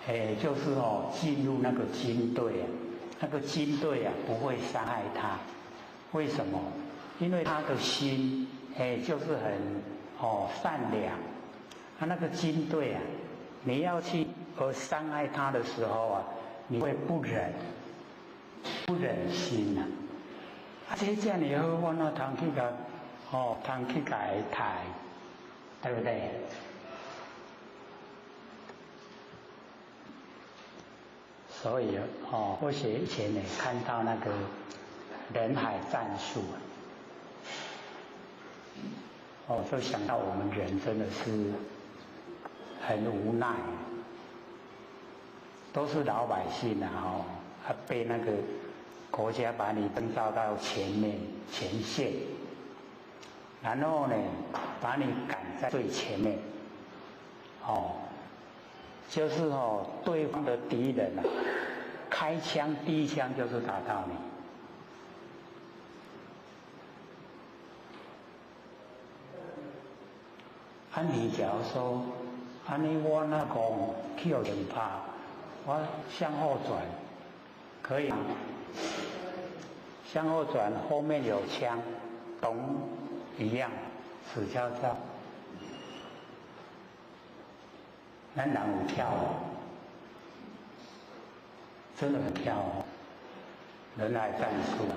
哎，就是哦，进入那个军队啊，那个军队啊，不会伤害他。为什么？因为他的心，哎，就是很哦善良。他那个军队啊，你要去而伤害他的时候啊，你会不忍，不忍心呐。啊，这遮尔好，我哪通去共哦，通去共伊刣，对不对？所以哦，或许以前呢，看到那个人海战术，哦，就想到我们人真的是很无奈，都是老百姓啊，哦，啊被那个国家把你征召到前面前线，然后呢，把你赶在最前面，哦，就是哦，对方的敌人啊，开枪第一枪就是打到你。啊，你假如说，按呢我若讲去予人拍，我向后转，可以吗？向后转，后面有枪，咚，一样，死翘翘。咱人有跳无？真的很跳哦，人海战术啊，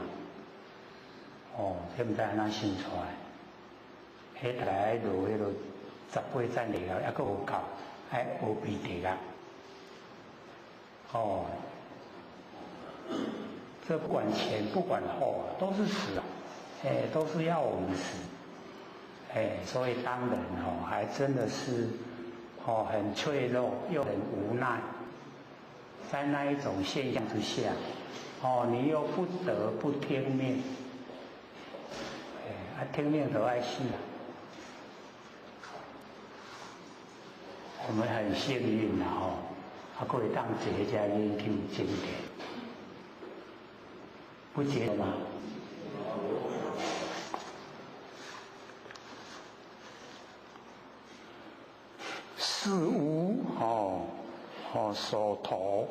哦，这毋知按怎想出来，彼大概落彼落18层地啊，犹阁无够，爱乌皮地啊，哦，这不管前不管后啊，都是死啊，哎，都是要我们死，哎，所以当人哦，还真的是哦，很脆弱又很无奈。在那一种现象之下，哦，你又不得不听命，哎，啊，听命都爱死啊。我们很幸运呐，吼，啊，阁会当坐遮研究经典，不觉得吗？事无哦哦所投。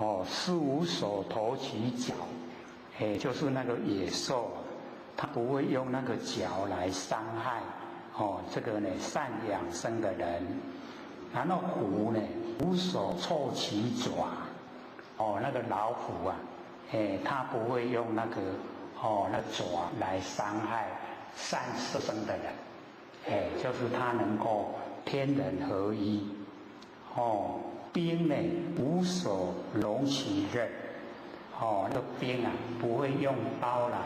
哦，事无所投其角，哎，就是那个野兽，它不会用那个角来伤害哦，这个呢善养生的人。然后虎呢，无所措其爪，哦，那个老虎啊，哎，它不会用那个哦那爪来伤害善摄生的人，哎，就是它能够天人合一，哦。兵呢，无所容其刃，哦，那个兵啊，不会用刀来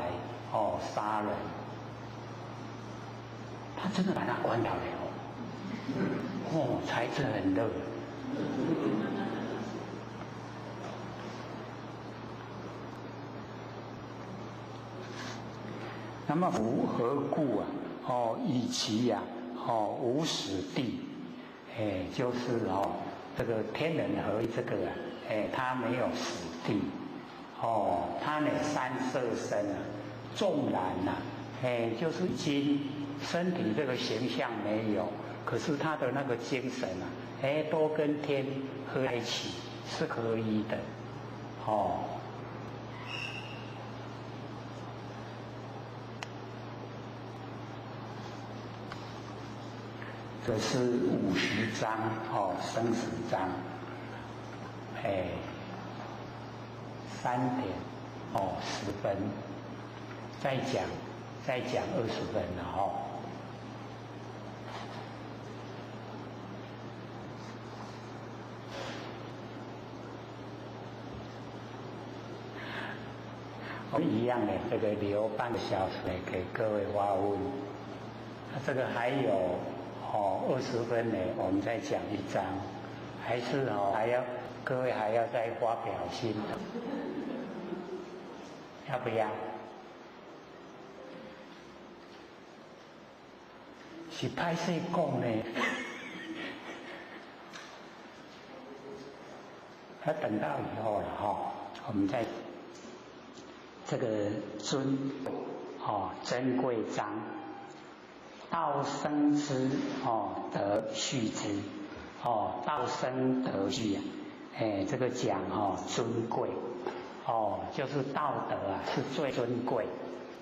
哦杀人，他真的把他关倒了哦，哦，才智很热。那么福何故啊？哦，以其呀，哦，无始地，哎，就是哦。这个天人合一这个啊，哎，他没有死地，哦，他呢三色身啊，纵然呐，哎，就是精身体这个形象没有，可是他的那个精神啊，哎，都跟天合在一起，是合一的，哦。这是50章哦，生死章，哎，3点哦10分，再讲20分了哦。我们一样的，这个留半个小时来给各位发问。这个还有。哦，20分呢，我们再讲一章，还是哦，还要各位还要再发表心得，要不要？是歹势讲呢，要等到以后了哈，我们再这个尊哦珍贵章。道生之哦，得续之哦，道生得续啊，哎，这个讲哦尊贵哦，就是道德啊是最尊贵。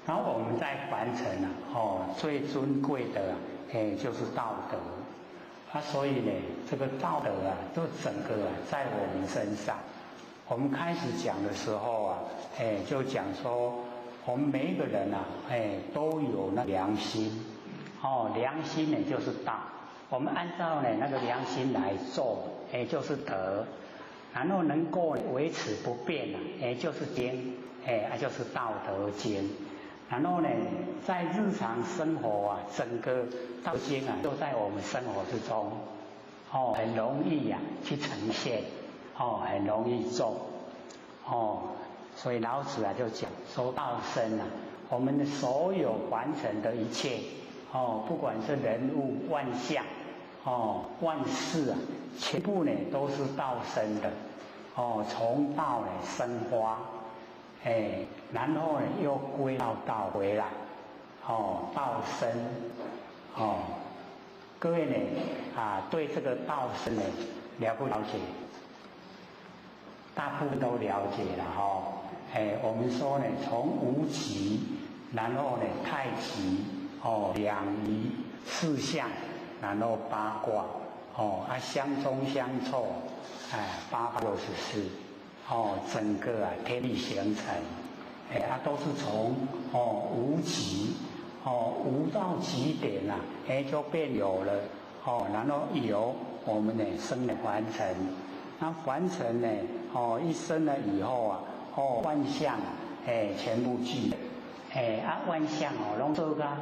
然后我们在凡尘啊哦，最尊贵的啊，哎就是道德。啊，所以呢，这个道德啊，都整个啊在我们身上。我们开始讲的时候啊，哎，就讲说我们每一个人啊，哎，都有那良心。哦，良心呢就是道，我们按照呢那个良心来做，哎就是德，然后能够维持不变啊，哎就是经，哎啊就是道德经，然后呢在日常生活啊，整个道经啊都在我们生活之中，哦很容易啊去呈现，哦很容易做，哦所以老子啊就讲说道生啊，我们的所有完成的一切。哦，不管是人物万象，哦万事啊，全部呢都是道生的，哦从道呢生花，哎，然后呢又归到道回来，哦道生，哦，各位呢啊对这个道生呢了不了解？大部分都了解了哈，哎，我们说呢从无极，然后呢太极。哦，两仪四象，然后八卦，哦啊相中相错，哎，864，哦，整个啊天地形成，哎啊都是从哦无极，哦无到极点啊，哎就变有了，哦，然后有我们呢生的凡尘，那凡尘呢，哦一生了以后啊，哦万象哎全部具，哎啊万象哦攏做甲，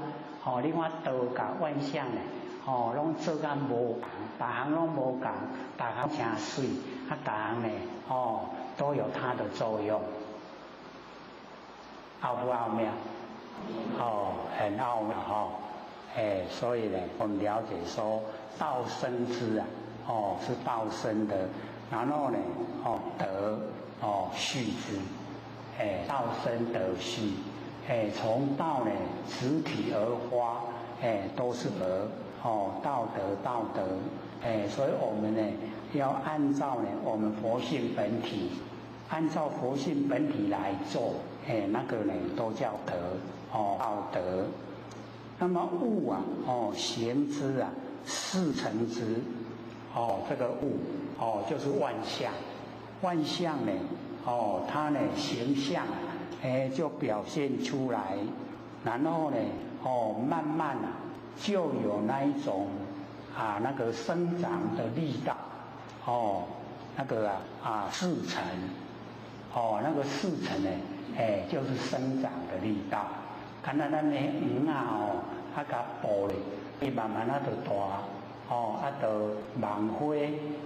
哦你看道佮万象呢，哦攏做甲無仝，逐項攏無仝，逐項誠媠，啊逐項呢，哦都有它的作用，奧不奧妙？哦，很奧妙哈，哎，所以呢，我們了解說道生之啊，哦是道生的，然後呢，哦德哦續之，哎道生德續，哎從道呢實體而發，哎都是德，哦道德道德，哎所以我們呢要按照呢我們佛性本體，按照佛性本體來做，哎那個呢都叫德，哦道德。那麼物啊，哦行之啊，事成之，哦這個物，哦就是萬象，萬象呢，哦它呢形象，哎就表現出來，然後呢，哦慢慢啊就有那一種啊那個生長的力道，哦那個啊啊事成，哦那個事成呢，哎就是生長的力道。敢若咱的黃仔哦，啊共哺咧，伊慢慢啊就大，哦，啊就萌花，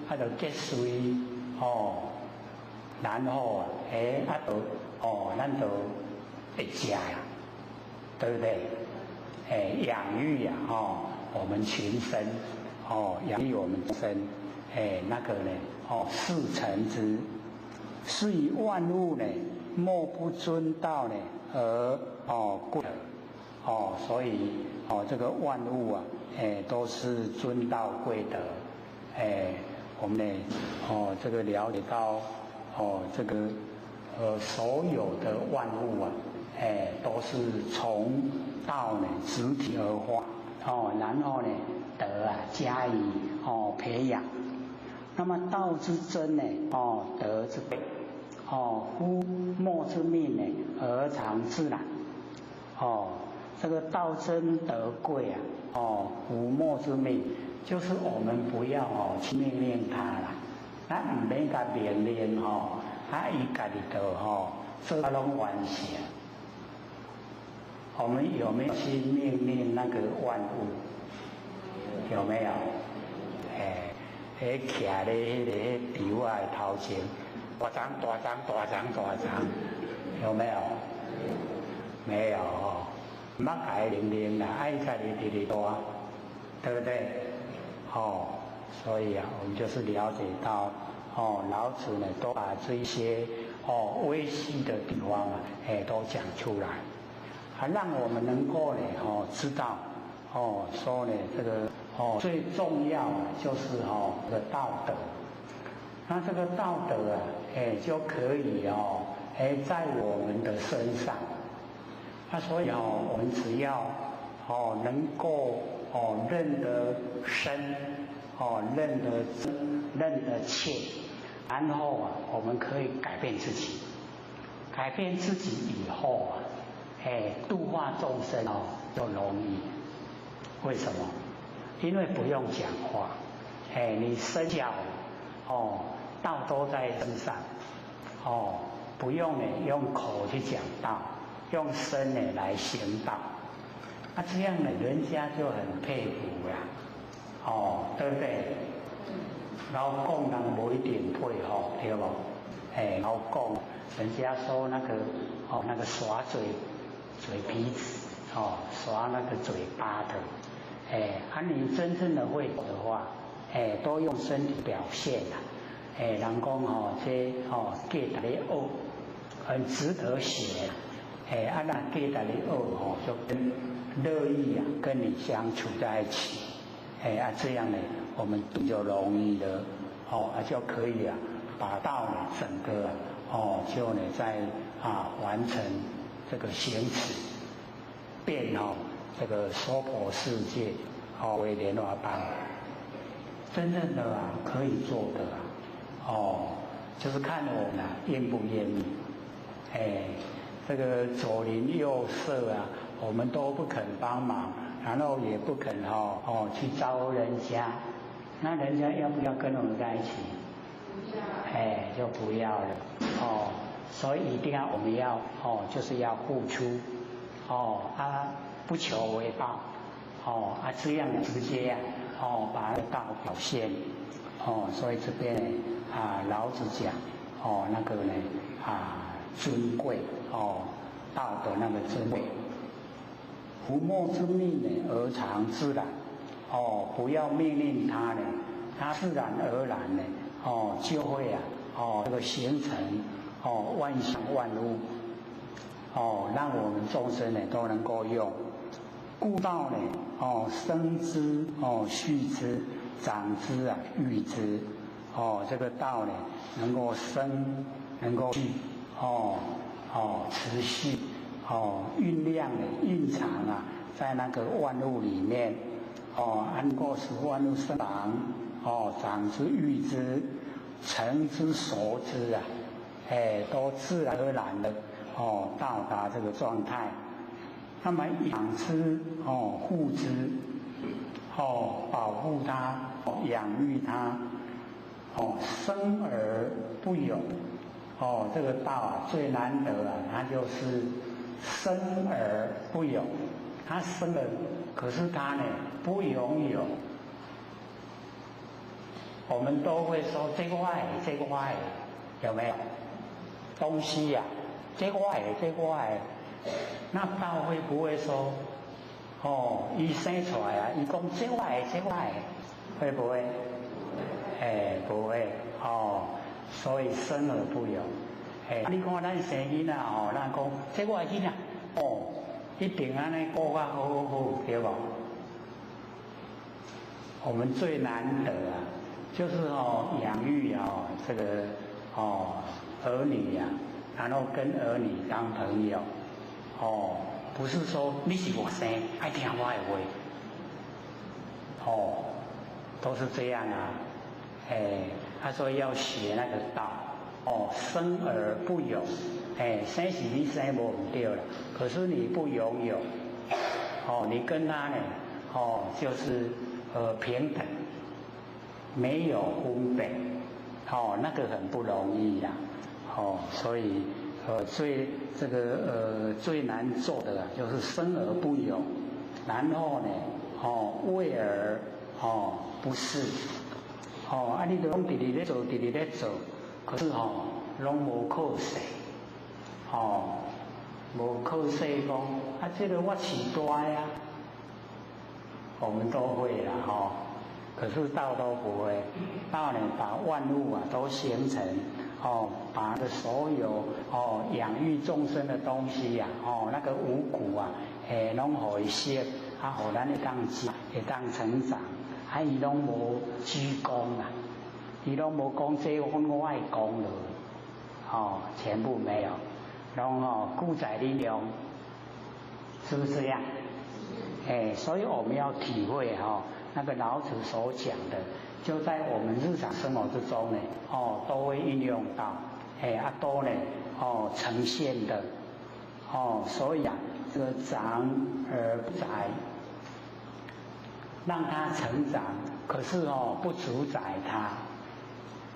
啊就結穗，哦，然後啊，欸，啊就，哦，咱就會食呀，對不對？欸，養育呀，哦，我們全身，哦，養育我們身，欸，那個呢，哦，事成之，是以萬物呢，莫不尊道呢，而哦貴德，哦，所以哦這個萬物啊，哎都是尊道貴德，哎我們呢，哦這個了解到，哦這個所有的萬物啊，哎都是從道呢實體而發，哦然後呢德啊加以哦培養，那麼道之真呢，哦德之貴，哦夫莫之命呢而常自然。哦，這個道真德貴啊，哦，夫莫之命，就是我們不要哦去命令他啦，咱毋免共命令吼，啊，伊家己就吼做啊攏完成。我們有沒有去命令那個萬物？有沒有？哎，彼徛咧彼個柱仔的頭前，大張大張大張大張，有沒有？沒有，毋捌共伊命令啦，愛家己直直大，對不對？哦，所以啊，我們就是了解到，哦，老子呢都把這些哦微細的地方啊，哎，都講出來，還讓我們能夠呢，哦，知道，哦，說呢，這個哦最重要就是哦這個道德，那這個道德啊，哎就可以哦，哎在我們的身上。那所以哦，我們只要哦能夠哦認得身，哦認得真，認得切，然後啊，我們可以改變自己，改變自己以後啊，哎度化眾生哦就容易。為什麼？因為不用講話，哎你身教哦道都在身上，哦不用呢用口去講道。用身呢來行道，啊這樣呢，人家就很佩服啦，哦，對不對？老講人無一定佩服，對無？哎，老講，人家說那個哦，那個耍嘴嘴皮子，哦，耍那個嘴巴的，哎，啊你真正的會的話，哎，都用身體表現啦，哎，人講哦，這哦，價值咧學，很值得學。哎，啊，那價值咧學吼，就跟樂意啊跟你相處在一起，哎啊，這樣呢，我們就容易了，哦，啊就可以啊，把道呢整個哦，就呢在啊完成這個行持，變哦這個娑婆世界哦為蓮華邦，真正的啊可以做的啊，哦，就是看我们啊愿不愿意。哎，这个左邻右舍啊，我们都不肯帮忙，然后也不肯去招呼人家，那人家要不要跟我们在一起？哎，就不要了哦。所以一定要我们要就是要付出不求回报这样直接啊把道表现所以这边呢老子讲那个呢尊贵道德那个尊贵，夫莫之命呢而常自然不要命令他呢，他自然而然呢就会啊这个形成万象万物让我们众生呢都能够用。故道呢生之蓄之长之啊育之这个道呢能够生，能够蓄持续酝酿的蕴藏啊在那个万物里面能够使万物生长长之育之成之熟之啊，都自然而然的到达这个状态。那么养之护之保护它养育它生而不有这个道啊最难得啊，它就是生而不有。他生了，可是他呢不拥有。我们都会说这个我的，这个我的，有没有东西呀？这个我的，这个我的。那道会不会说伊生出来啊，伊讲这我的，这我的，会不会？不会所以生而不有。你看咱生囡仔咱讲这我的囡仔一定按呢顾甲好好好，对无？我们最难得啊，就是养育这个儿女啊，然后跟儿女当朋友不是说你是我生，爱听我的话都是这样啊。他说要学那个道生而不有，生是你生无毋对了，可是你不拥有你跟他呢就是平等，没有分别那个很不容易啦所以最这个最难做的啊，就是生而不有，然后呢为而不恃你就拢直直咧做，直直咧做，可是拢无靠势无靠势讲啊，这个我饲大呀，我们都会啦可是道都不会。道呢，把万物啊都形成把的所有养育众生的东西呀那个五谷啊，拢予伊熟，啊，予咱会当食，会当成长，啊，伊拢无居功啊，伊拢无讲这我爱功劳，全部没有，拢顾在你用，是不是这样？所以我们要体会那个老子所讲的，就在我们日常生活之中呢，都会运用到，都呢，呈现的，所以啊，这个长而不宰，让他成长，可是不主宰他，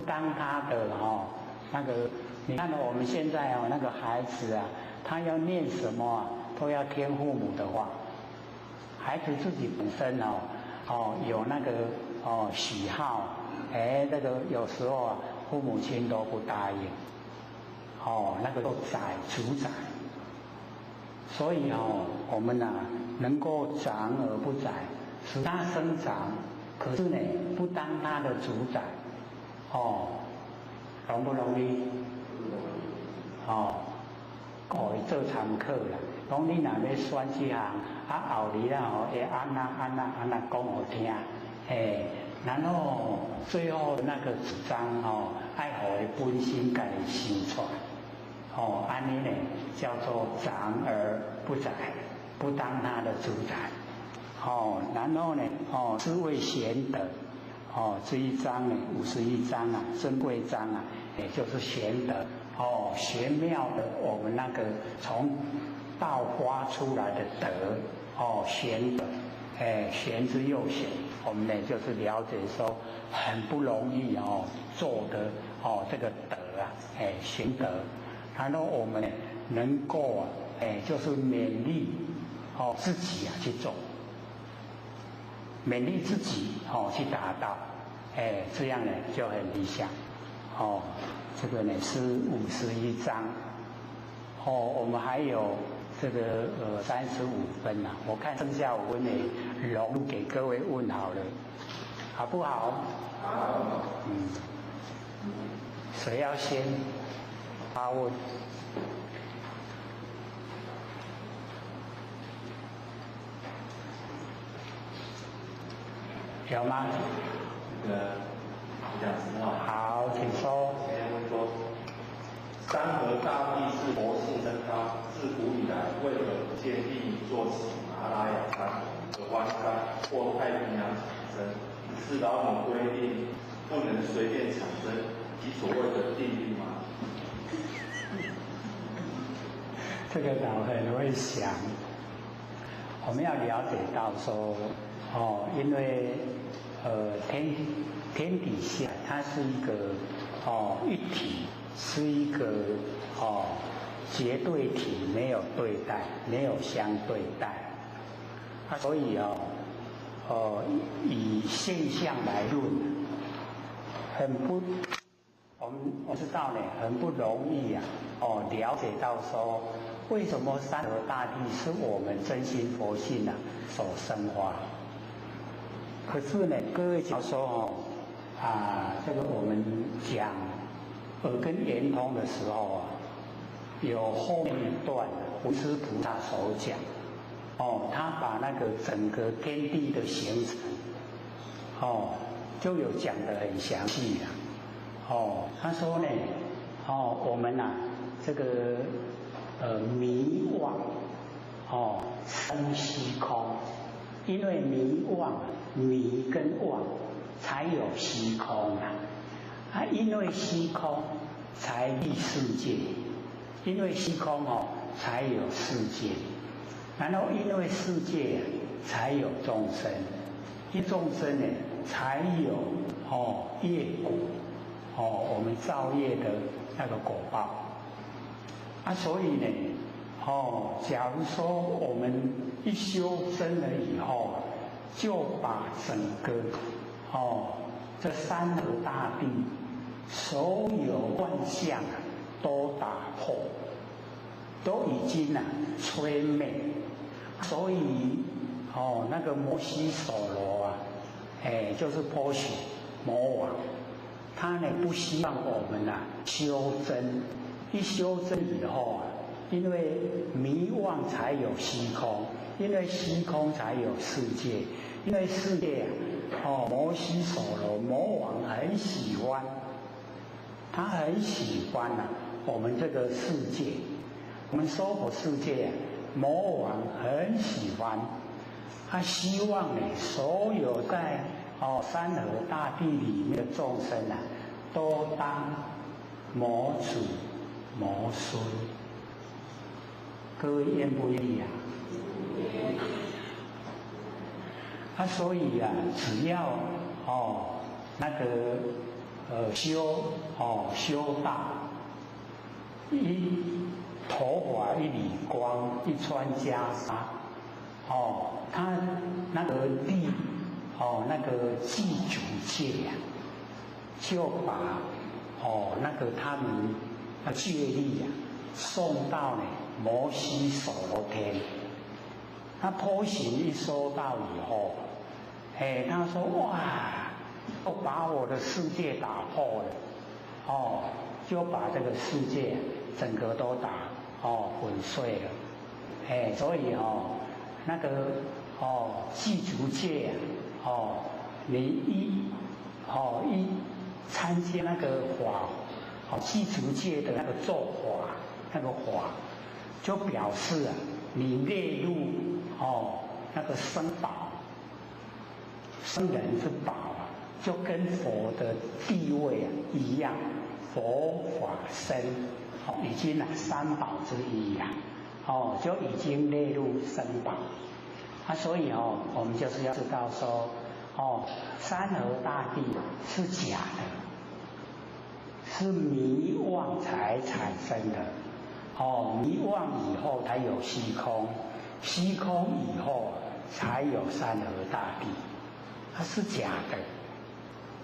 当他的那个，你看到我们现在那个孩子啊，他要念什么啊，都要听父母的话。孩子自己本身有那个喜好，那个有时候啊，父母亲都不答应，那个都宰主宰。所以我们啊能够长而不宰，使他生长，可是呢不当他的主宰，容不容易？予伊做参考啦。讲你若欲选这项，啊后日啊会按那按那按那讲予听，然后最后那个主张爱予伊本身家己想出来，按呢呢叫做长而不宰，不当他的主宰，然后呢，是为贤德，这一章呢51章啊，尊贵章啊，也就是玄德哦，玄妙的我们那个从道发出来的德哦，玄德，哎，玄之又玄，我们呢就是了解说很不容易哦做的哦这个德啊，哎，玄德，然后我们呢能够啊，哎，就是勉励哦自己啊去做，勉励自己哦去达到，哎，这样呢就很理想哦。这个呢是51章，哦，我们还有这个35分呐，我看剩下5分呢，容给各位问好了，好不好？好。嗯，谁要先发问？有吗？讲实话。好，请说。先问说，山河大地是佛性生发，自古以来为何不见立一座喜马拉雅山、合欢山或太平洋产生？是老母规定不能随便产生，即所谓的定律吗？这个脑很会想。我们要了解到说，哦，因为天底下它是一个一体，是一个绝对体，没有对待，没有相对待。啊，所以以现象来论，很不，我们我知道呢，很不容易啊。了解到说，为什么山河大地是我们真心佛性啊所生发？可是呢，各位讲说这个我们讲耳根圆通的时候啊，有后面一段文殊菩萨所讲，他把那个整个天地的形成，就有讲得很详细了。他说呢，我们呐，这个迷妄，生虚空，因为迷妄，迷跟妄才有虚空啊，啊，因为虚空才立世界，因为虚空才有世界，然后因为世界才有众生，一众生呢才有业果，我们造业的那个果报。啊，所以呢，假如说我们一修真了以后，就把整个这山河大地所有万象啊都打破，都已经啊摧灭。所以那个摩西所罗啊，哎，就是波旬魔王，他呢不希望我们啊修真。一修真以后啊，因为迷妄才有虚空，因为虚空才有世界，因为世界啊，摩西所罗魔王很喜欢，他很喜欢啊我们这个世界，我们娑婆世界啊，魔王很喜欢，他希望呢所有在山河大地里面的众生啊，都当魔主魔孙，各位愿不愿意啊？啊，所以啊，只要那个修修道，一头发一缕光，一穿袈裟，他那个力那个具足戒啊，就把那个他们戒力啊送到呢摩西所罗天。他波旬一收到以后，哎，他说哇，我把我的世界打破了，就把这个世界整个都打粉碎了，哎，所以那个具足戒啊，你一一参加那个法，具足戒的那个做法，那个法，就表示啊，你列入那个僧宝，僧人之宝啊，就跟佛的地位啊一样，佛法僧，哦，已经啊三宝之一呀，哦，就已经列入僧宝。啊，所以哦，我们就是要知道说，哦，山河大地是假的，是迷妄才产生的。哦，迷妄以后才有虚空，虚空以后才有山河大地，它是假的，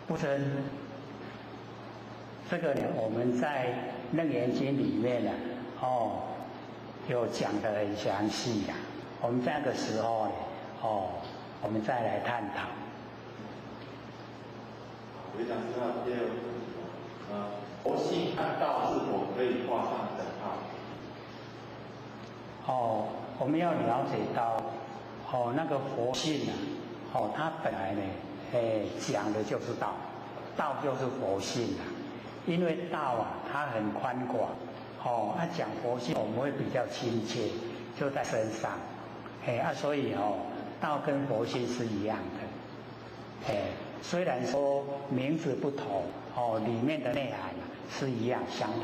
不真。这个呢，我们在《楞严经》里面呢，哦，有讲得很详细呀。我们这个时候呢，哦，我们再来探讨。我想知道第二个问题，佛性和道是否可以画上等号？哦，我们要了解到，哦，那个佛性啊，哦，它本来呢，哎，讲的就是道，道就是佛性啊。因为道啊，它很宽广，哦，啊，讲佛性我们会比较亲切，就在身上，哎啊，所以哦，道跟佛性是一样的，哎，虽然说名字不同，哦，里面的内涵是一样相同。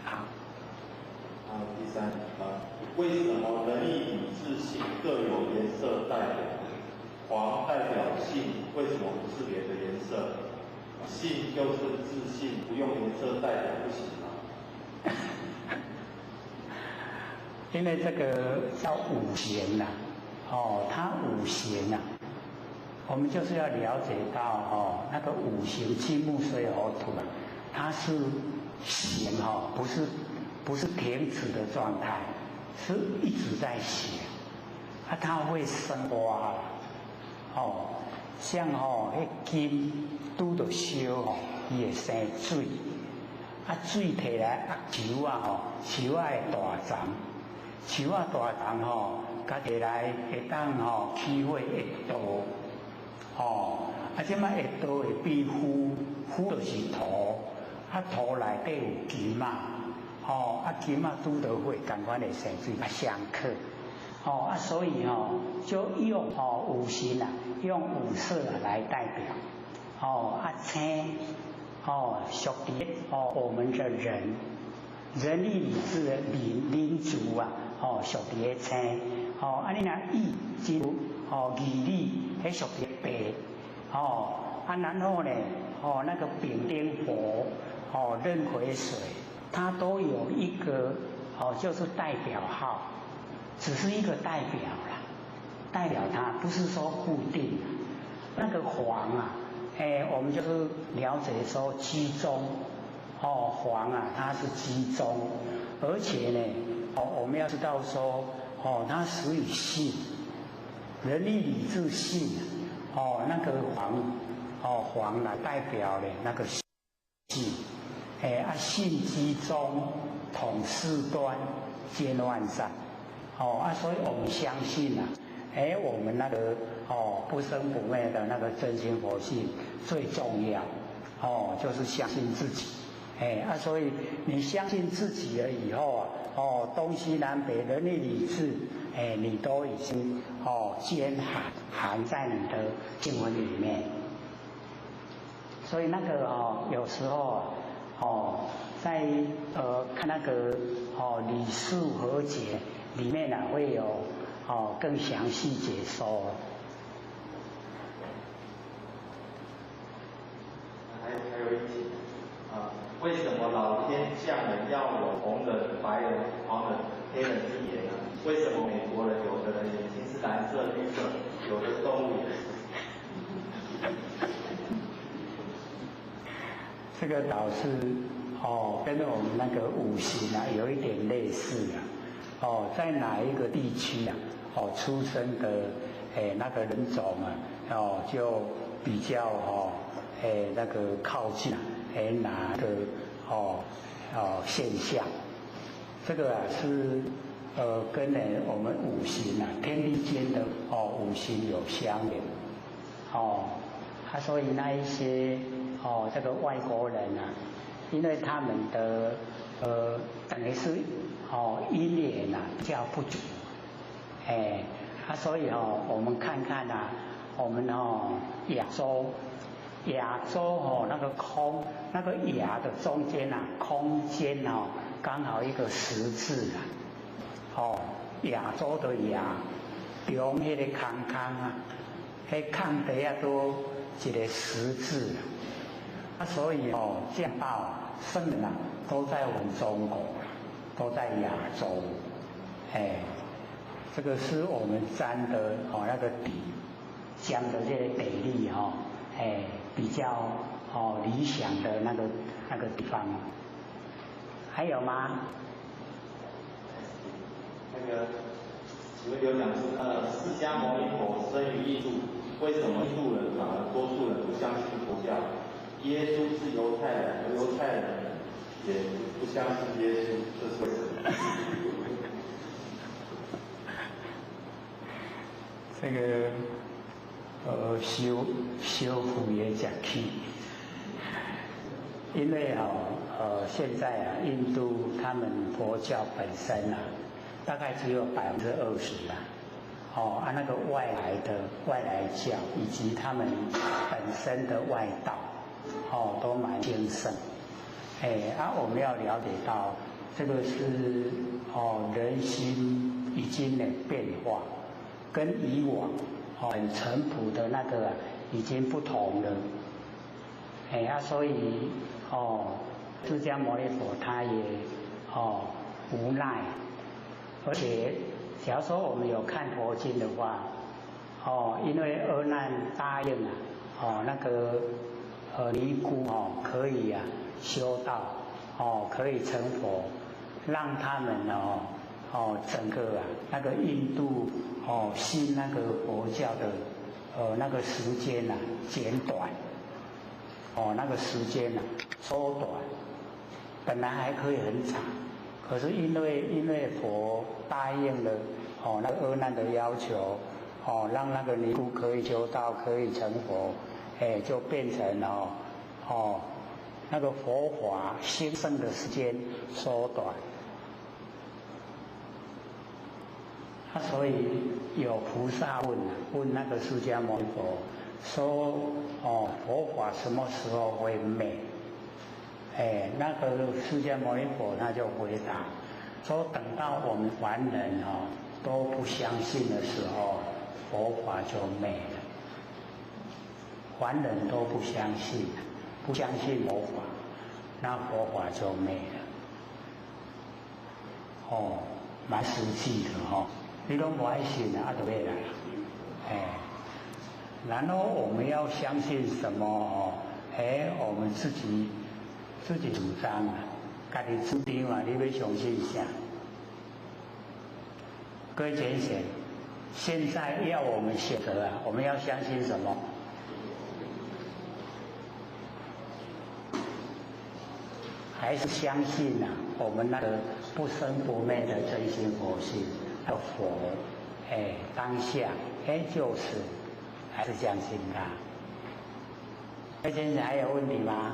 好。好，第三，为什么仁义礼智信各有颜色代表？黄代表信，为什么不是别的颜色？信就是自信，不用颜色代表不行吗？因为这个叫五行呐，哦，它五行呐，我们就是要了解到哦，那个五行金木水火土啊，它是行哈，不是停止的状态，是一直在行，啊，它会生花，哦，像哦，彼金拄著烧吼，伊会生水，啊，水提来压树仔吼，树仔会大丛，树仔大丛吼，佮提来会当吼起火会倒，吼，啊，这摆会倒会变灰，灰就是土，啊，土内底有金仔。哦，啊，金仔拄著火，仝款会生水，啊，相克，哦，啊，所以哦，就用哦五行啊，用五色来代表，哦，啊青，哦，属于哦我们的人，仁义礼智的民民族啊，哦，属于青，哦，啊你若义就哦义理，彼属于白，哦，啊然后呢，哦那个丙丁火，哦壬癸水。它都有一个哦，就是代表号，只是一个代表啦，代表它不是说固定。那个黄啊，哎，我们就是了解说居中，哦，黄啊，它是居中，而且呢，哦，我们要知道说，哦，它属于性，仁义礼智信，哦，那个黄，哦，黄来代表的那个信。哎，啊，信居中，统四端，兼万善，哦啊，所以我们相信啊，哎，我们那个哦不生不灭的那个真心佛性最重要，哦，就是相信自己，哎啊，所以你相信自己了以后啊，哦，东西南北仁义礼智，哎，你都已经哦兼含含在你的经文里面，所以那个哦，有时候。哦，在看那个哦理数和解里面呢，会有哦更详细解说。还有一题啊，为什么老天降人要有红人、白人、黄人、黑人之别呢？为什么美国人有的人眼睛是蓝色、绿色，有的动物也是？这个倒是哦，跟我们那个五行啊有一点类似啊。哦，在哪一个地区啊？哦，出生的哎那个人种啊，哦就比较哦哎那个靠近哎哪个哦哦现象。这个啊是跟呢我们五行啊天地间的哦五行有相连哦，啊所以那一些。哦，这个外国人啊，因为他们的等于是哦因缘啊比较不足，哎，啊所以哦我们看看啊，我们哦亚洲亚洲哦，那个空，那个亚的中间啊，空间哦，刚好一个十字啊，哦，亚洲的亚，中彼个空空啊，彼空底啊都一个十字啊，所以哦，见道圣人啊，都在我们中国，都在亚洲，哎，这个是我们占的哦那个地，讲的这个地理哈，哎，比较哦理想的那个地方。还有吗？那个，请问刘讲师，释迦牟尼佛生于印度，为什么印度人反而多数人不相信佛教？耶稣是犹太人，犹太人也不相信耶稣，这是为什么？这个，修修复也讲起，因为哦，现在啊，印度他们佛教本身啊，大概只有20%啊，哦，啊那个外来的外来教以及他们本身的外道，哦，都蛮兴盛，哎，啊，我们要了解到这个是哦，人心已经的变化，跟以往很淳朴的那个已经不同了，哎啊，所以哦，释迦牟尼佛他也哦无奈，而且假如说我们有看佛经的话，哦，因为阿难答应啊，哦那个尼姑哦可以啊修道，哦可以成佛，让他们哦哦整个啊那个印度哦信那个佛教的那个时间啊减短，哦那个时间啊缩短，本来还可以很长，可是因为佛答应了哦那个阿难的要求，哦让那个尼姑可以修道可以成佛，哎就变成哦哦那个佛法兴盛的时间缩短。啊，所以有菩萨问那个释迦牟尼佛说：哦，佛法什么时候会灭？哎，那个释迦牟尼佛他就回答说：等到我们凡人哦都不相信的时候，佛法就灭了。凡人都不相信，不相信佛法，那佛法就灭了。哦，蛮实际的哦。你都不爱信啊，就灭了。哎，然后我们要相信什么？哦，哎，我们自己主张啊，家己主张啊，你欲相信啥？各位浅显，现在要我们选择啊，我们要相信什么？还是相信啊，我们那个不生不灭的真心佛性的佛，哎，当下哎就是，还是相信他。各位先生还有问题吗？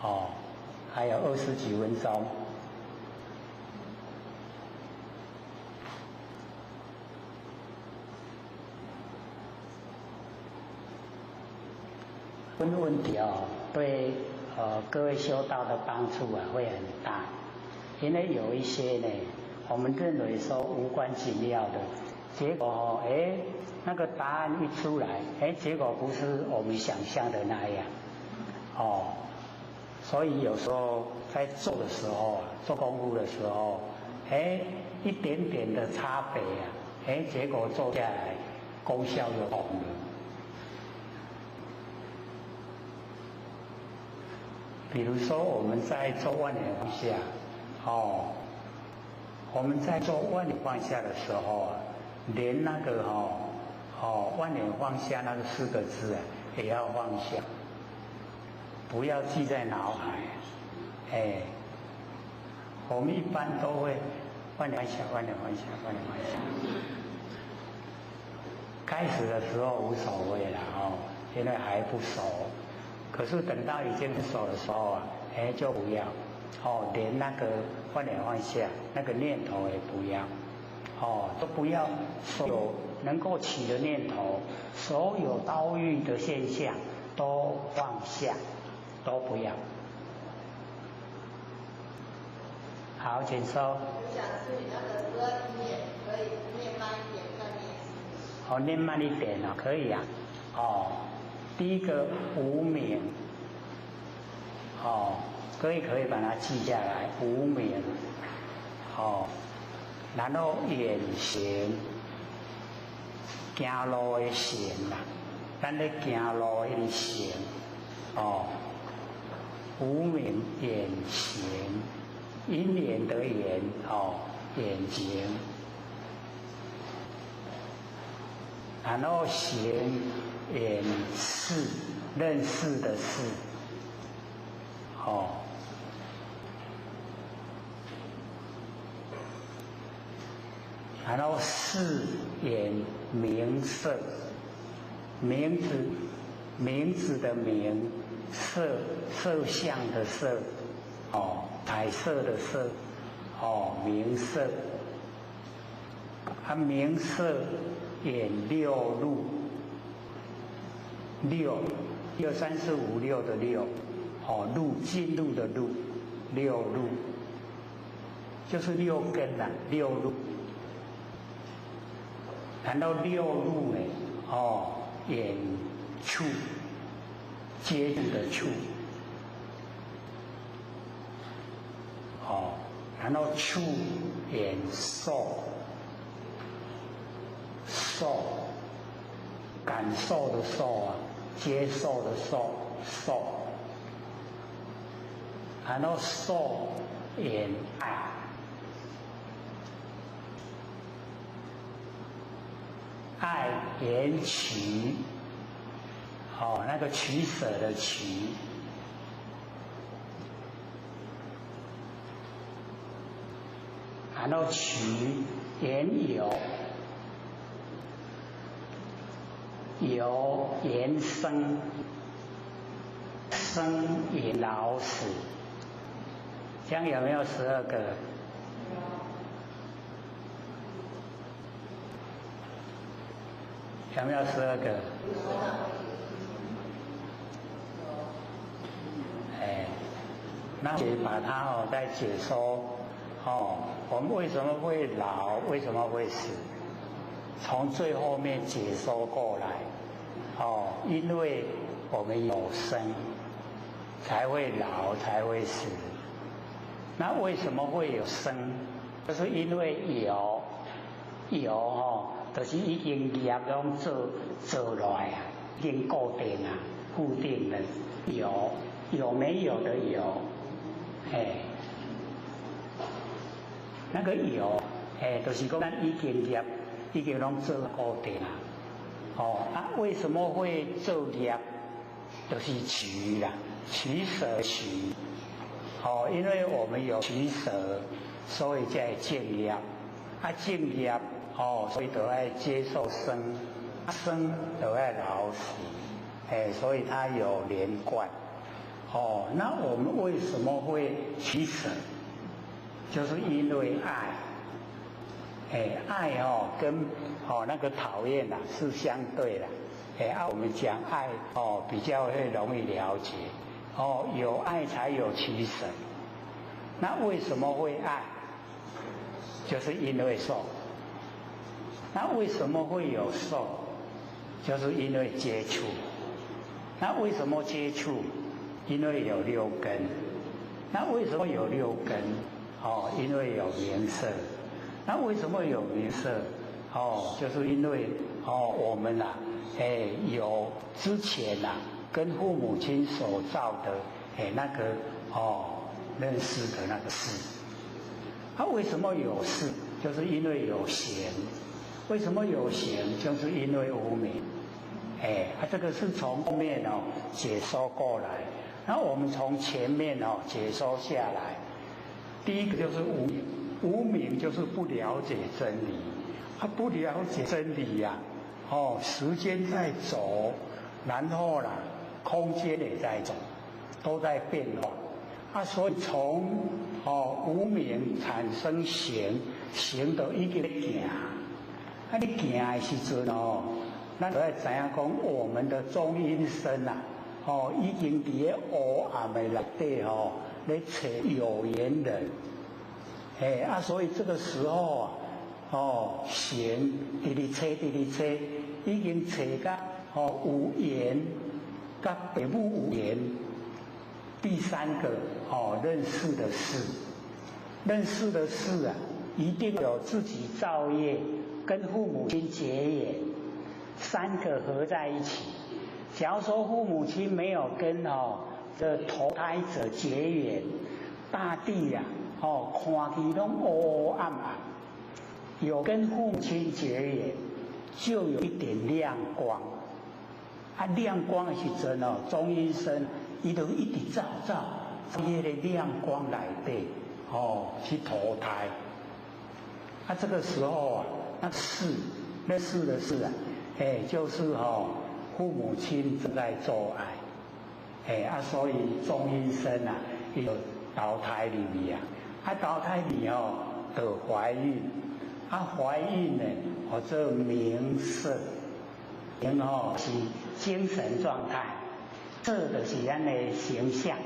哦，还有20几分钟。问问题哦，对各位修道的帮助啊会很大，因为有一些呢，我们认为说无关紧要的，结果哦，哎，那个答案一出来，哎，结果不是我们想象的那样，哦，所以有时候在做的时候啊，做功夫的时候，哎，一点点的差别啊，哎，结果做下来功效就不同了。比如说我们在做万年放下，哦，我们在做万年放下的时候啊，连那个哦万年放下那个4个字啊，也要放下，不要记在脑海。哎，我们一般都会万年放下，万年放下，万年放下。开始的时候无所谓了哦，因为还不熟。可是等到已经熟的时候啊，哎，就不要哦，连那个万年放下那个念头也不要哦，都不要所有能够起的念头，所有遭遇的现象都放下，都不要。好，请说。我想是你那个十二因缘，可以念慢一点，再念。哦，念慢一点哦，可以啊。哦，第一个无明，哦，可以可以把它记下来，无明，哦，然后眼行，行路的行啦，咱咧行路彼个行，哦，无明眼行，因缘的缘，哦，眼行，然后行眼识，认识的识，哦，然后识眼名色，名字名字的名，色色相的色，哦，彩色的色，哦，名色，啊，名色眼六入，六，一二三四五六的六，哦，入进入的入，六入，就是六根呐，六入。谈到六入呢，哦，眼触，接触的触，哦，然后触眼受，受，感受的受啊，接受的受，受，然后受眼爱。爱言取，哦，那个取舍的取，然后取言有，有言生，生也老死，这样有没有12个？有没有12个？哎，那就把它哦再解说哦，我们为什么会老？为什么会死？从最后面解说过来哦，因为我们有生，才会老，才会死。那为什么会有生？就是因为有有哦。就是已经业拢做做落来啊，已经固定啊，固定的有有没有的有，哎，那个有，哎，就是讲咱已经业已经拢做固定啊，哦啊，为什么会做业？就是取啦，取舍取，哦，因为我们有取舍，所以才会种业，啊，种业。哦，所以都爱接受生，生都爱老死，哎，所以它有连贯。哦，那我们为什么会取舍？就是因为爱，哎，爱哦跟哦那个讨厌呐是相对的，哎，啊我们讲爱哦比较会容易了解，哦有爱才有取舍。那为什么会爱？就是因为受。那为什么会有受？就是因为接触。那为什么接触？因为有六根。那为什么有六根？哦，因为有名色。那为什么有名色？哦，就是因为哦，我们啊，哎，有之前啊，跟父母亲所造的哎那个哦认识的那个事。那为什么有事？就是因为有行。为什么有行？就是因为无明。哎，啊，这个是从后面哦解说过来，然后我们从前面哦解说下来。第一个就是无明，无明就是不了解真理，他不了解真理呀，哦，时间在走，然后啦，空间也在走，都在变化，啊，所以从哦无明产生行，行都已經咧行。啊，你行的時陣哦，咱就愛知影講，我們的中陰身啊，哦，已經佇咧黑暗的內底吼，咧揣有緣人。哎啊，所以這個時候啊，哦，行，直直揣，直直揣，已經揣甲哦有緣，佮父母有緣。第三個哦，認識的事，認識的事啊，一定有自己造業，跟父母親結緣，三個合在一起。假如說父母親沒有跟哦這投胎者結緣，大地呀，哦看起攏烏烏暗暗。有跟父母親結緣，就有一點亮光。啊，亮光的時陣哦，中陰身伊就一直照照，這個亮光內底哦去投胎。啊，這個時候啊，那事那事的事啊，哎，就是哦，父母親正在做愛，哎啊，所以中陰身啊，有投胎裡面啊，啊投胎裡哦，得懷孕，啊懷孕呢，或者名色，然後是精神狀態，色就是咱的形象，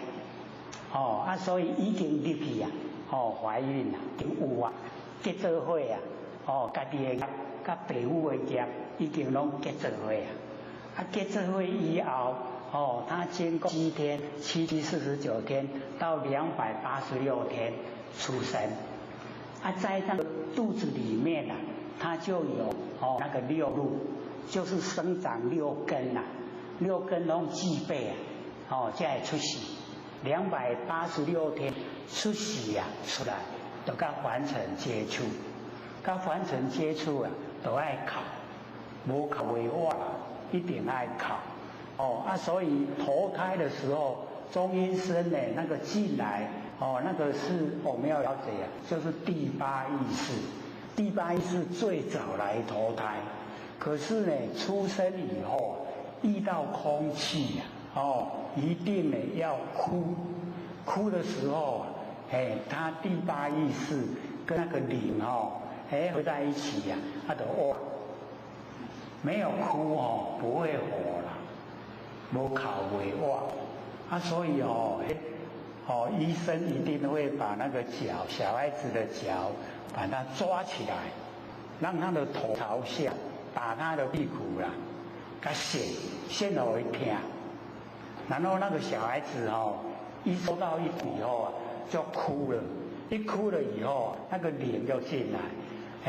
哦啊，所以已經入去啊，哦懷孕啊，就有啊，結做伙啊，哦家己的業，佮父母的業已經攏結做伙啊，啊結做伙以後，哦他經過7天、7七49天到286天出生，啊在那個肚子裡面啊，他就有哦那個六入，就是生長六根啊，六根攏具備啊，哦才會出世。286天出世啊，出來就佮凡塵接觸，佮凡塵接觸啊，都愛哭，無哭袂活，一定愛哭。哦啊，所以投胎的時候，中陰身呢，那個進來，哦，那個是我們要了解啊，就是第八意識，第八意識最早來投胎，可是呢，出生以後遇到空氣啊，哦，一定呢要哭，哭的時候，哎，他第八意識跟那個靈哦，哎合在一起呀，啊，就哦，沒有哭哦，不會活啦，無哭袂活，啊，所以哦，哦，醫生一定會把那個腳，小孩子的腳，把它抓起來，讓他的頭朝下，打他的屁股啦，共鉎鉎予伊疼。然後那個小孩子哦，一收到一以後啊，就哭了。一哭了以後，那個靈就進來，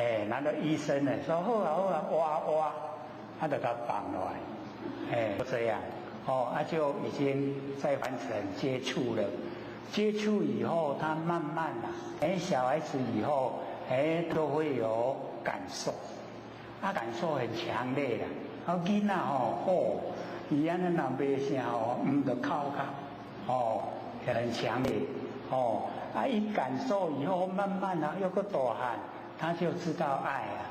哎，然後醫生呢說好啊好啊，挖挖，他就共放落來，哎，就這樣，哦，他就已經在凡塵接觸了。接觸以後，他慢慢啊，哎，小孩子以後，哎，都會有感受，啊，感受很強烈的。啊，囡仔吼，哦，伊按呢若袂聲吼，毋就哭較，哦，很強烈，哦，啊，一感受以後，慢慢啊，又閣大漢，他就知道愛啊，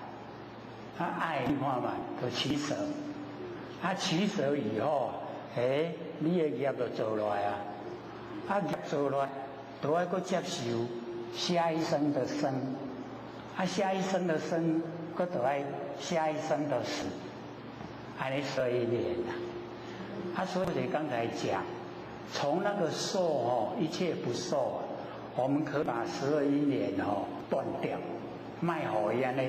他愛你看嘛，就取捨，啊，取捨以後，哎，你的業就做落來啊，啊，業做落來，都愛閣接受下一生的生，啊，下一生的生，閣就愛下一生的死。按呢十二因緣啊，啊，所以剛才講，從那個受哦，一切不受，我們可把十二因緣哦斷掉，莫予伊按呢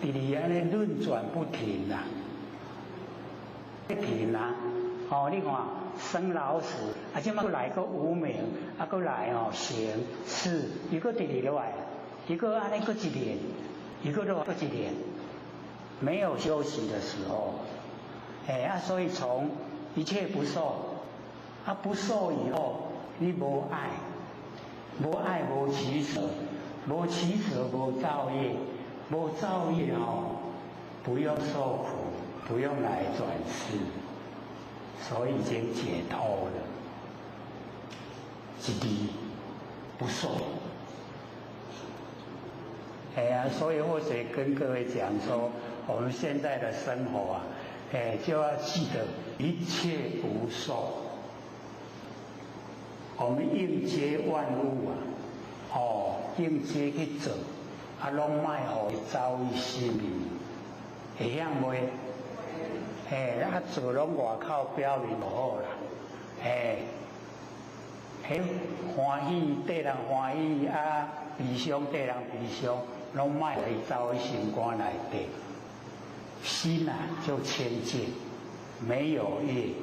佇佇按呢輪轉不停啊，不停啊，哦，你看生老死，啊，這馬閣來閣無明，啊，閣來哦行識，伊閣直直落來，伊閣按呢閣一年，伊閣落來閣一年。沒有休息的時候，哎啊，所以從一切不受，啊不受以後，你無愛，無愛無取捨，無取捨無造業，無造業哦，不用受苦，不用來轉世，所以已經解脫了，一字不受。哎呀，所以或許跟各位講說，我們現在的生活啊，哎，就要記得一切無受。我們應接萬物啊，哦，應接去做，啊，攏莫予伊走去心里，會曉袂？嘿，啊做攏外口表面就好啦，嘿，彼歡喜綴人歡喜，啊悲傷綴人悲傷，攏莫予伊走去心肝內底。心啊就清淨，沒有業，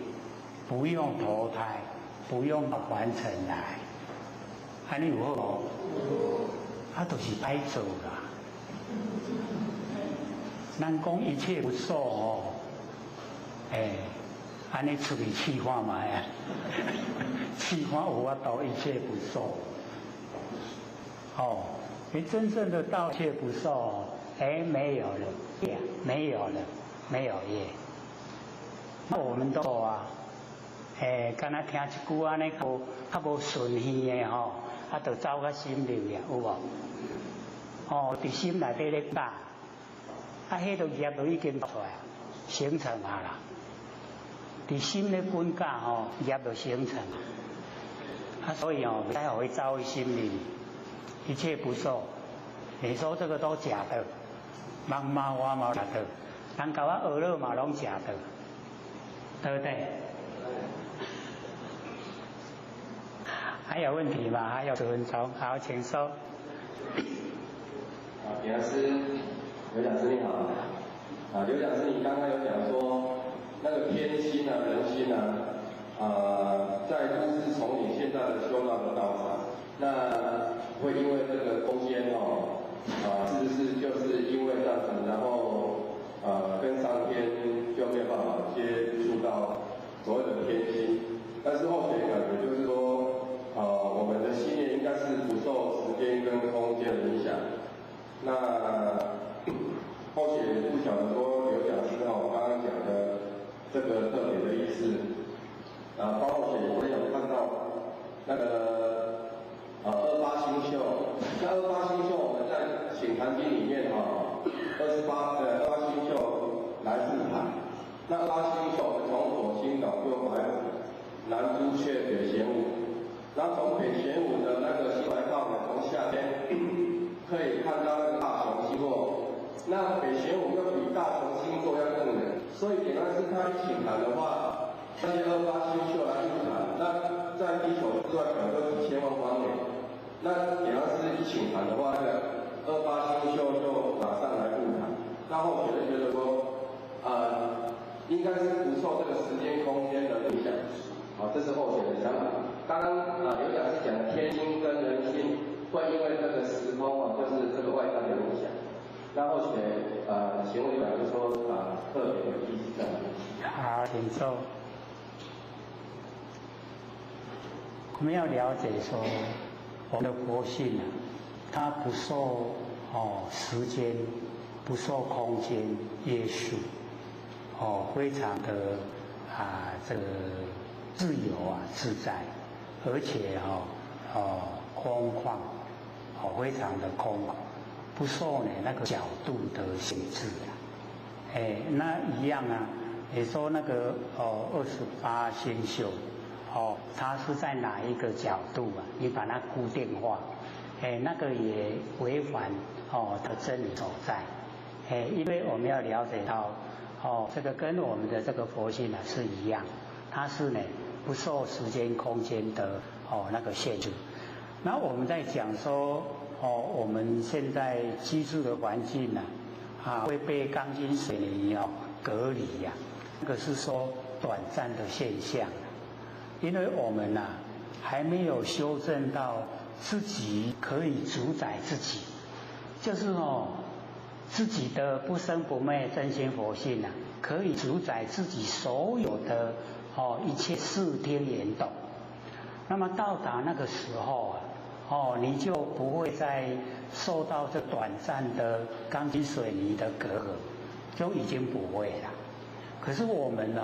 不用投胎，不用到凡塵來，按呢有好無？啊，就是歹做啦。咱講一切不受哦，欸，按呢出去試看覓啊？試看有法度一切不受。哦，你真正的到一切不受，哎，沒有了，業沒有了，沒有業。那我們都啊，欸，敢若聽一句按呢較無較無順耳的吼，啊，就走到心裡去，有無？哦，佇心內底咧打，啊，彼個業就已經出來，形成啊啦。佇心咧滾架吼，業就形成。啊，所以哦，袂使予伊走去心裡，一切不受。你說這個都假的，人罵我嘛假的，人共我學了嘛攏假的，對不對？還有問題嗎？還有10分鐘，好，請說。啊，劉老師，劉講師你好。啊，劉講師，你剛剛有講說，那個天心啊，人心啊，在都市叢林現在的修道的道場，那會因為這個空間哦，啊，是不是就是因為這樣子，然後跟上天就沒有辦法接觸到所謂的天心？但是後學感覺就是說，我們的心念應該是不受時間跟空間的影響。那後學不曉得說劉講師哦，剛剛講的這個特別的意思，啊，包括我也有看到那個28星宿，那28星宿我們在《請壇經》裡面哈，28星宿來復盤，那28星宿我們從左星斗右白虎，南朱雀北玄武，然後從北玄武的那個星來到呢，從下邊可以看到那個大熊星座，那北玄武又比大熊星座要更遠，所以簡單是他一請盤的話，那些28星宿來復盤，那在地球之外可能都幾千萬光年，那簡單是一請盤的話，那個28星宿就馬上來復盤。那後學覺得說，應該是不受這個時間空間的影響，好，這是後學的想法。剛剛啊劉講師講的天心跟人心會因為這個時空啊，就是這個外在的影響。那後學請問講就是說特別的意思在哪裡？好，請坐。我們要了解說，我們的佛性啊，它不受時間、不受空間約束，哦，非常的啊這個自由啊自在，而且空曠，哦，非常的空曠，不受呢那個角度的限制啊。哎，那一樣啊，你說那個28星宿，哦，它是在哪一個角度啊？你把它固定化，哎，那個也違反的真理所在。哎，因為我們要了解到，哦，這個跟我們的這個佛性呢是一樣，它是呢不受時間空間的那個限制。那我們在講說，哦，我們現在居住的環境呢，啊，會被鋼筋水泥隔離呀，那個是說短暫的現象，因為我們啊還沒有修正到自己可以主宰自己，就是自己的不生不滅真心佛性啊，可以主宰自己所有的一切視聽言動。那麼到達那個時候啊，你就不會再受到這短暫的鋼筋水泥的隔閡，就已經不會了。可是我們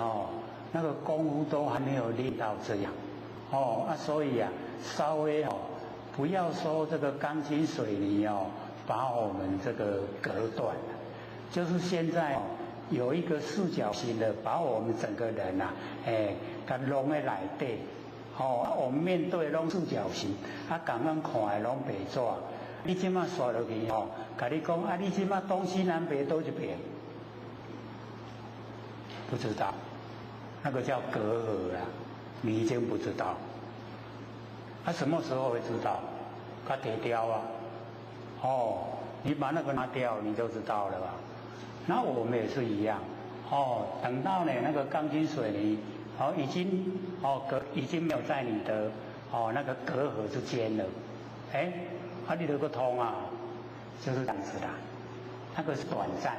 那個功夫都還沒有練到這樣，所以啊，稍微不要說這個鋼筋水泥把我們這個隔斷了，就是現在有一個四角形的，把我們整個人啊，給攏在內底。我們面對攏四角形，啊，共咱看的攏白紙，你這馬刷落去吼，共你講啊，你這馬東西南北佗一爿，不知道，那個叫隔閡啊，你已經不知道。他什麼時候會知道？他鐵掉啊，哦，你把那個拿掉，你就知道了吧？那我們也是一樣，哦，等到呢那個鋼筋水泥，哦，已經哦隔已經沒有在你的哦那個隔閡之間了，哎，啊你就閣通啊，就是這樣子的，那個是短暫，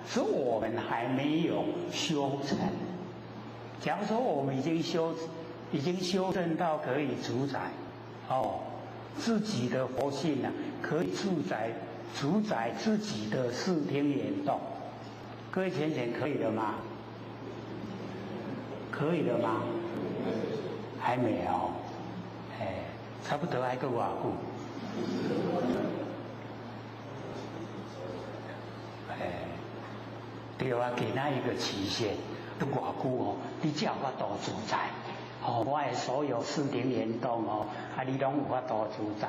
是我們還沒有修成。假如說我們已經修，已經修正到可以主宰，哦，自己的佛性啊，可以主宰主宰自己的視聽眼動。各位淺淺可以了嗎？可以了嗎？還沒有，哎，差不多還閣偌久？哎，對啊，給他一個期限，都偌久哦，你才有法度主宰。哦，我的所有視聽眼動哦，啊，你攏有法度主宰。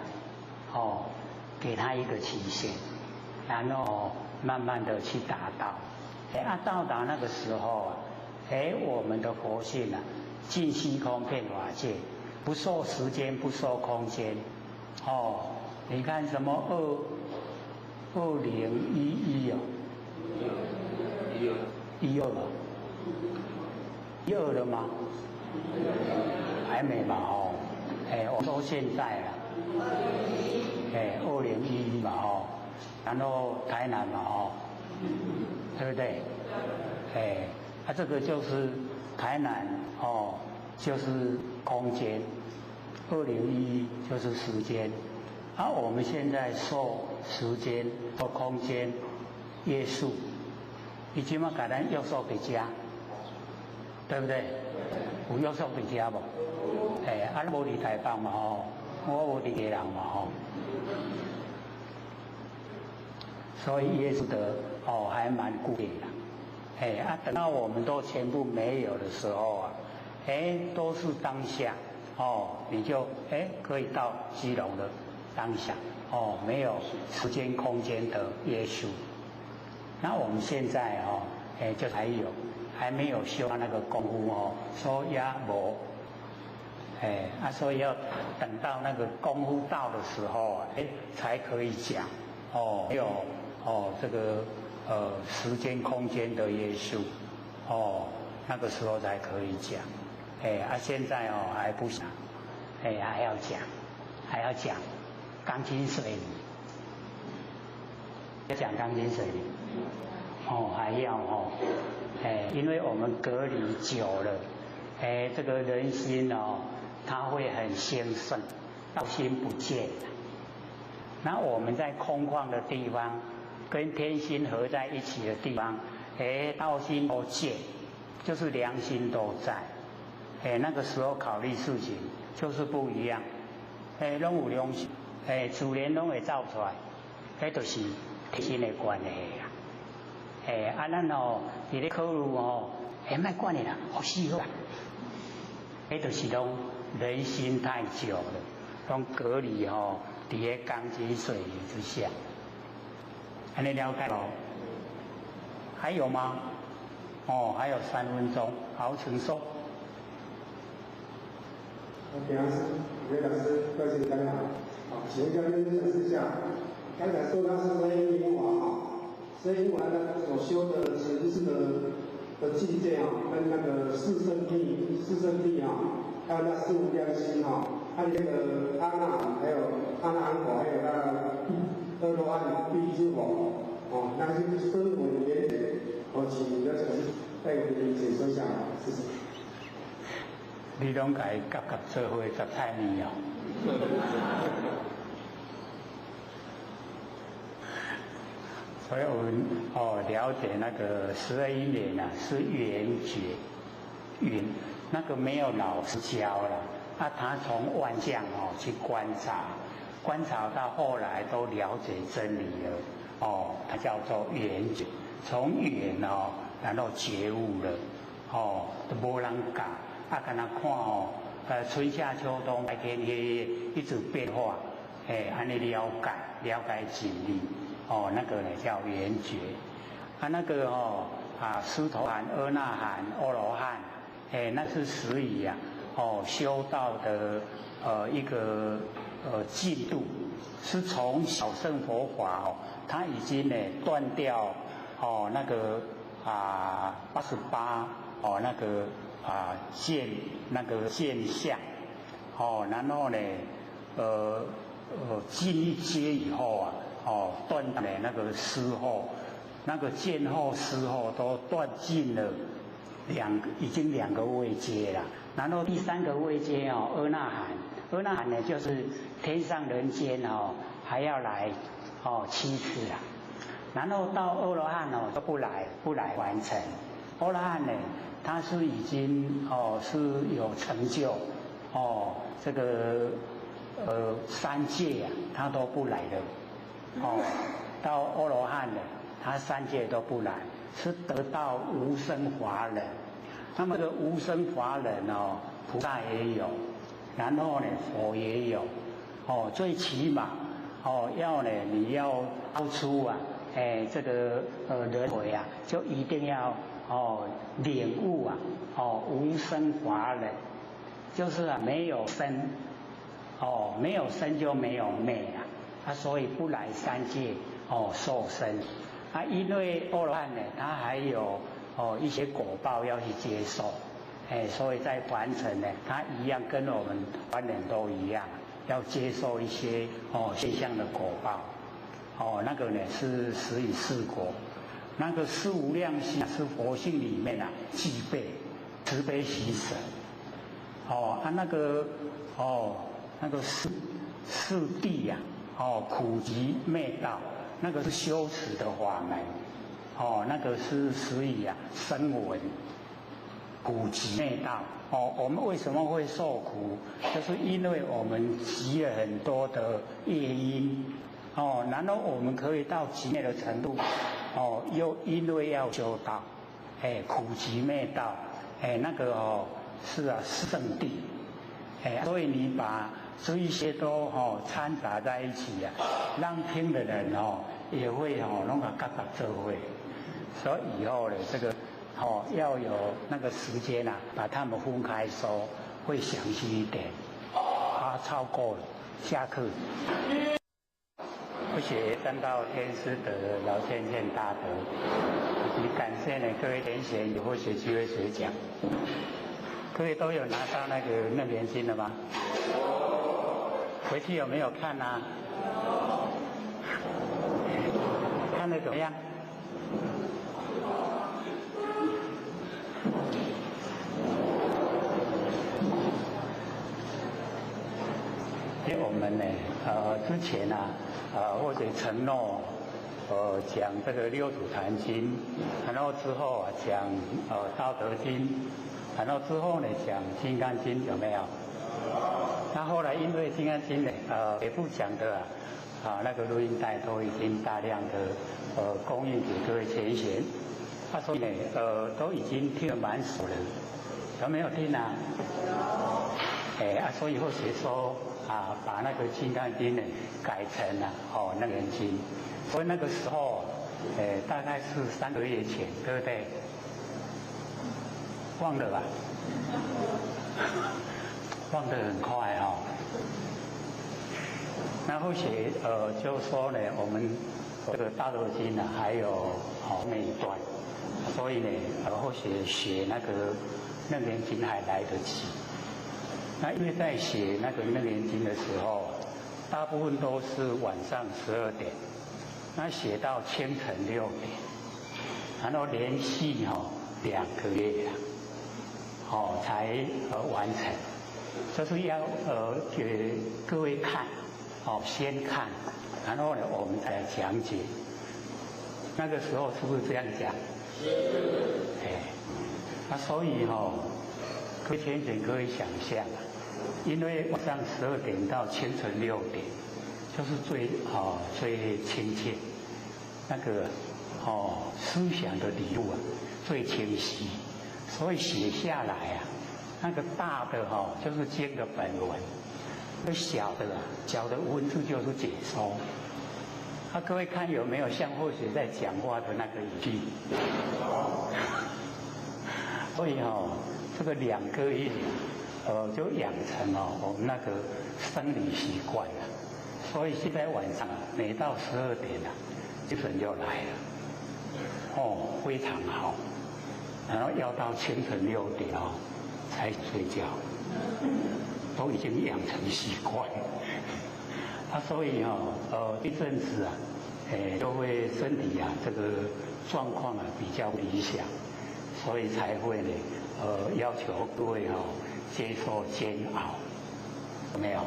哦，給他一個期限，然後慢慢的去達到。哎，啊，到達那個時候啊，哎，我們的佛性啊，盡虛空遍法界，不受時間，不受空間。哦，你看什麼2011哦，12了，12了嗎？還沒吧？哦，哎，我說現在了，哎，2011嘛，哦，然後台南嘛，哦，對不對？哎，啊，這個就是台南哦，就是空間，2011就是時間，啊，我們現在受時間和空間約束，伊這馬共咱約束佇遮，對不對？有約束佇遮無？哎，啊，無佇台北嘛吼，我無佇基隆嘛吼，所以約束得哦，還蠻固定的。哎，啊，等到我們都全部沒有的時候啊，哎，都是當下哦，你就哎可以到基隆的當下哦，沒有時間空間的約束。那我們現在哦，哎，就還有還沒有修到那個功夫哦，所以也無，哎，啊，所以要等到那個功夫到的時候啊，哎，才可以講哦，沒有哦這個。時間空間的約束，哦，那個時候才可以講，哎，啊，現在哦還不想，哎，還要講，還要講鋼筋水泥，要講鋼筋水泥，哦，還要哦，哎，因為我們隔離久了，哎，這個人心哦，他會很興盛，道心不見。那我們在空曠的地方，跟天心合在一起的地方，哎，道心都見，就是良心都在，哎，那個時候考慮事情就是不一樣，哎，攏有良心，哎，自然攏會走出來，彼就是天心的關係啦。哎，啊，咱哦，佇咧考慮哦，哎，莫管伊啦，予死好啦。彼就是講人心太久了，攏隔離吼，佇咧鋼筋水泥之下。按呢了解囉？還有嗎？哦，還有3分鐘，好，請說。平安師，劉老師，各位大家好。好，請教您解釋一下，剛才說他是12因緣哈，12因緣呢所修的前世的境界啊，跟那個四聖諦啊，還有那四無量心哈，還有那個阿那含，還有阿那含果，還有那個阿羅漢辟支佛，哦，那些聲聞緣覺，我請劉老師帶我們解說一下，謝謝。你攏共伊夾夾做伙雜菜麵哦。所以我們哦了解那個12因緣啊，是緣覺，緣那個沒有老師教了，啊，他從萬象哦去觀察，觀察到後來都了解真理了，哦，它叫做緣覺，從緣哦，然後覺悟了，哦，都無人教，啊，敢若看哦，春夏秋冬白天黑夜一直變化，哎，按呢了解了解真理，哦，那个呢叫圆觉。啊，那个哦啊，斯陀含、阿那含、阿罗汉，哎，那是属于啊，哦，修道的一个进度，是从小乘佛法哦，他已经呢断掉哦那个啊88哦那个啊见那个见相，哦，然后呢进一阶以后啊，哦断了那个思后。那个见后思后都断尽了两个，已经两个位阶了。然后第三个位阶哦，阿那含，阿那含呢就是天上人间哦，还要来哦7次啊。然后到阿罗汉哦都不来，不来完成。阿罗汉呢，他是已经哦是有成就哦，这个三界啊，他都不来了哦。到阿罗汉呢，他三界都不来，是得到无生法忍。那么这个无生法忍哦，菩萨也有，然后呢，佛也有，哦，最起码哦，要呢，你要超出啊，哎，这个轮回啊，就一定要哦领悟啊，哦无生法忍，就是啊没有生，哦没有生就没有灭啊，啊所以不来三界哦受生。啊，因为阿罗汉呢，他还有哦一些果报要去接受，哎，所以在凡尘呢，他一样跟我们凡人都一样，要接受一些哦现象的果报，哦，那个呢是实以四果，那个四无量心是佛性里面啊具备慈悲喜舍，哦啊那个哦那个四四谛呀，哦苦集灭道。那个是修持的法门，哦，那个是属于啊声闻苦集灭道。哦，我们为什么会受苦？就是因为我们积了很多的业因，哦，然后我们可以到极灭的程度，哦，又因为要修道，哎，苦集灭道，哎，那个哦是啊圣地，哎，所以你把这一些都哦掺杂在一起啊，让听的人哦也会哦弄个嘎嘎做伙，所以以后呢这个哦要有那个时间啊，把他们分开说，会详细一点。啊，超过了，下课。不学三道天师德，老天见大德，以及感谢呢各位天贤有后学机会学讲。各位都有拿到那个楞严经了吗？回去有没有看啊？看得怎么样？因为我们呢，之前啊，或者承诺，讲这个六祖坛经，然后之后啊讲道德经，然后之后呢讲金刚经，有没有？那后来因为金刚经呢，也不讲的啊，那个录音带都已经大量的供应给各位前贤，他说呢，都已经听得蛮熟了，有没有听啊？哎啊，所以后学说啊，把那个金刚经呢改成了哦楞严经，所以那个时候，哎，大概是3个月前，对不对？忘了吧？忘得很快哦。然后写就说呢，我们这个大德经呢还有好那一段，所以呢，或许写那个楞严经还来得及。那因为在写那个楞严经的时候，大部分都是晚上12点，那写到清晨6点，然后连续2个月啊，才完成。就是要给各位看，先看，然后呢我们再讲解。那个时候是不是这样讲？是。哎，那所以各位天贤可以想象，因为晚上12点到清晨6点，就是最最亲切，那个思想的理路啊最清晰，所以写下来啊。那个大的就是经的本文，这小的啊，小的文字就是解说。啊，各位看有没有像或许在讲话的那个语气？所以哦，这个2个月，就养成哦我们那个生理习惯了。所以现在晚上每到12点啊，精神就来了，哦，非常好。然后要到清晨6点哦才睡觉，都已经养成习惯。啊，所以哦，一阵子啊，都会身体啊这个状况啊比较理想，所以才会呢，要求各位哦接受煎熬，有没有？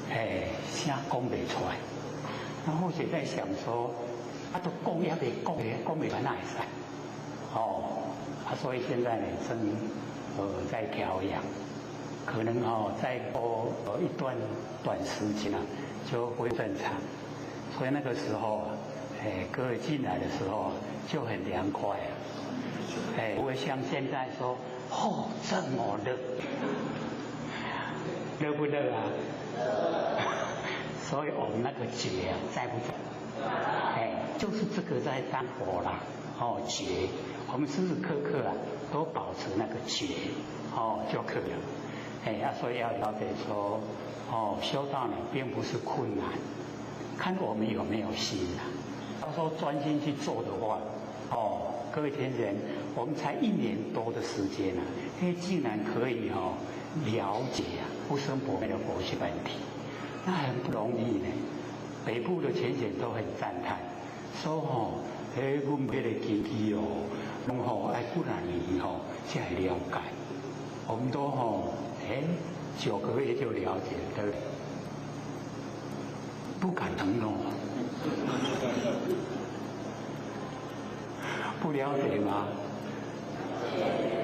声讲袂出来。然后就在想说，啊，都讲也袂讲，讲袂出来哪会使？哦，啊，所以现在呢正在调养。可能哦，再过一段短时间啊，就会正常。所以那个时候啊，各位进来的时候就很凉快啊，不会像现在说，哦，这么热，热不热啊？所以我们那个觉啊，在不在？就是这个在当火啦，哦，觉，我们时时刻刻啊，都保持那个觉，哦，就可以了。所以要了解说，哦，修道呢并不是困难，看我们有没有心啊。他说专心去做的话，哦，各位天人，我们才1年多的时间啊，竟然可以哦了解啊不生不灭的佛性本体，那很不容易呢。北部的浅显都很赞叹，说哦，阮那个经济哦，拢吼爱几若年吼才会了解，我们都吼。9个月就了解，对不对？不敢承诺，不了解吗？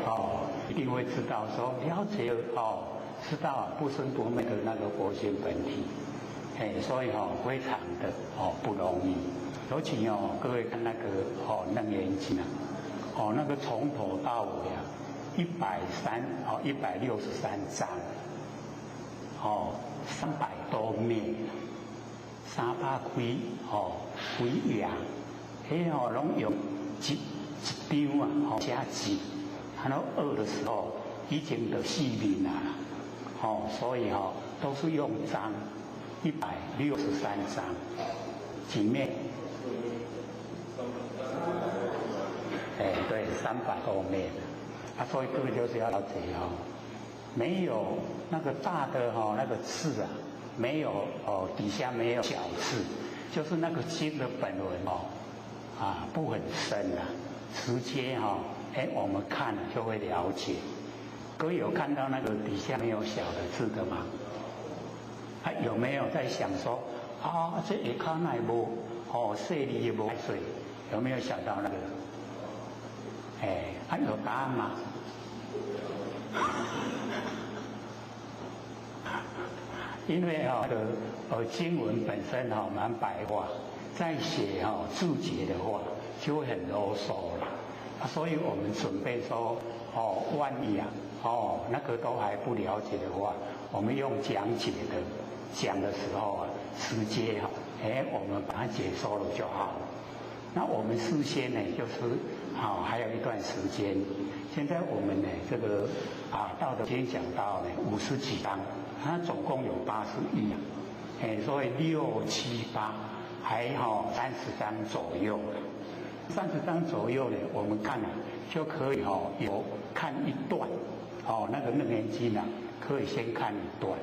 哦，一定会知道说了解哦，知道不生不灭的那个佛性本体，所以哦，非常的哦不容易。尤其哦，各位看那个哦《楞严经》啊，哦那个从头到尾啊。163章，哦，300多面，300几哦几页，彼哦拢用一张啊，吼写字，然后学的时候已经就4面啊，哦，所以哦都是用章，163章，几面？对，300多面。啊，所以各位就是要了解哦，没有那个大的哈那个字啊，没有哦底下没有小字，就是那个经的本文哦，啊不很深啊，直接哈我们看了就会了解。各位有看到那个底下没有小的字的吗？啊，有没有在想说啊这下跤哪无哦细腻的无水？有没有想到那个？还有答案吗？因为哈经文本身哈蛮白话，在写哈注解的话就会很啰嗦了，所以我们准备说哦，万一啊哦那个都还不了解的话，我们用讲解的讲的时候啊，直接哈我们把它解说了就好了。那我们事先呢，就是好还有一段时间。现在我们呢，这个啊《道德经》讲到呢50几章，它总共有81啊，所以6、7、8还好30章左右。30章左右呢，我们看了就可以哦，有看一段哦，那个《楞严经》啊，可以先看一段。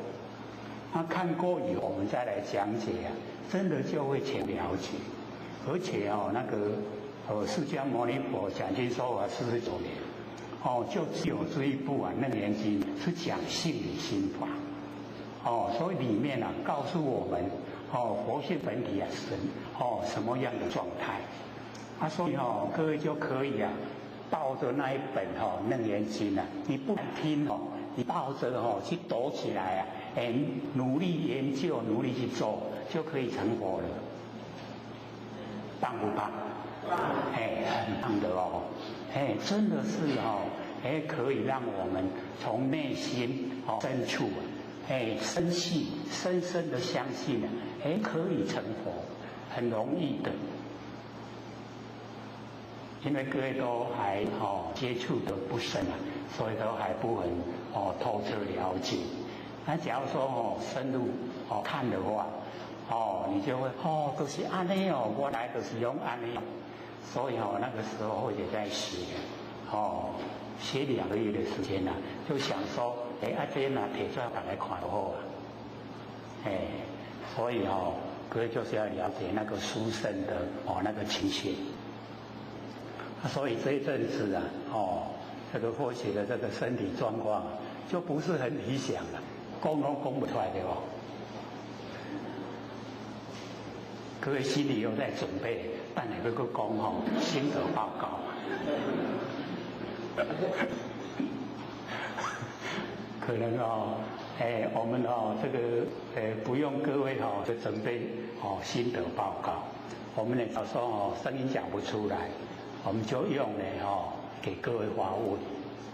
那看过以后，我们再来讲解啊，真的就会全了解。而且哦，那个释迦牟尼佛讲经说法49年，哦，就只有这一部啊《楞严经》是讲性理心法，哦，所以里面啊告诉我们哦佛性本体啊是哦什么样的状态，啊，所以哦各位就可以啊抱着那一本哦《楞严经》啊，你不听哦，你抱着哦去读起来啊，努力研究，努力去做，就可以成佛了。棒不棒？很棒的哦！真的是哦，可以让我们从内心哦深处啊，哎，深信，深深的相信呢，哎，可以成佛，很容易的。因为各位都还接触的不深啊，所以都还不很透彻了解。那假如说深入看的话，你就会都是按呢哦，我来就是用按呢，所以那个时候或者在写写2个月的时间呐，就想说，哎，啊这若提出来大家看就好啊，哎，所以各位就是要了解那个殊胜的那个情形。所以这一阵子啊，这个或许的这个身体状况就不是很理想了，讲拢讲不出来的哦。各位心里又在准备，等下欲阁讲心得报告。可能哎，我们这个不用各位就准备心得报告，我们呢早说声音讲不出来，我们就用呢给各位发问，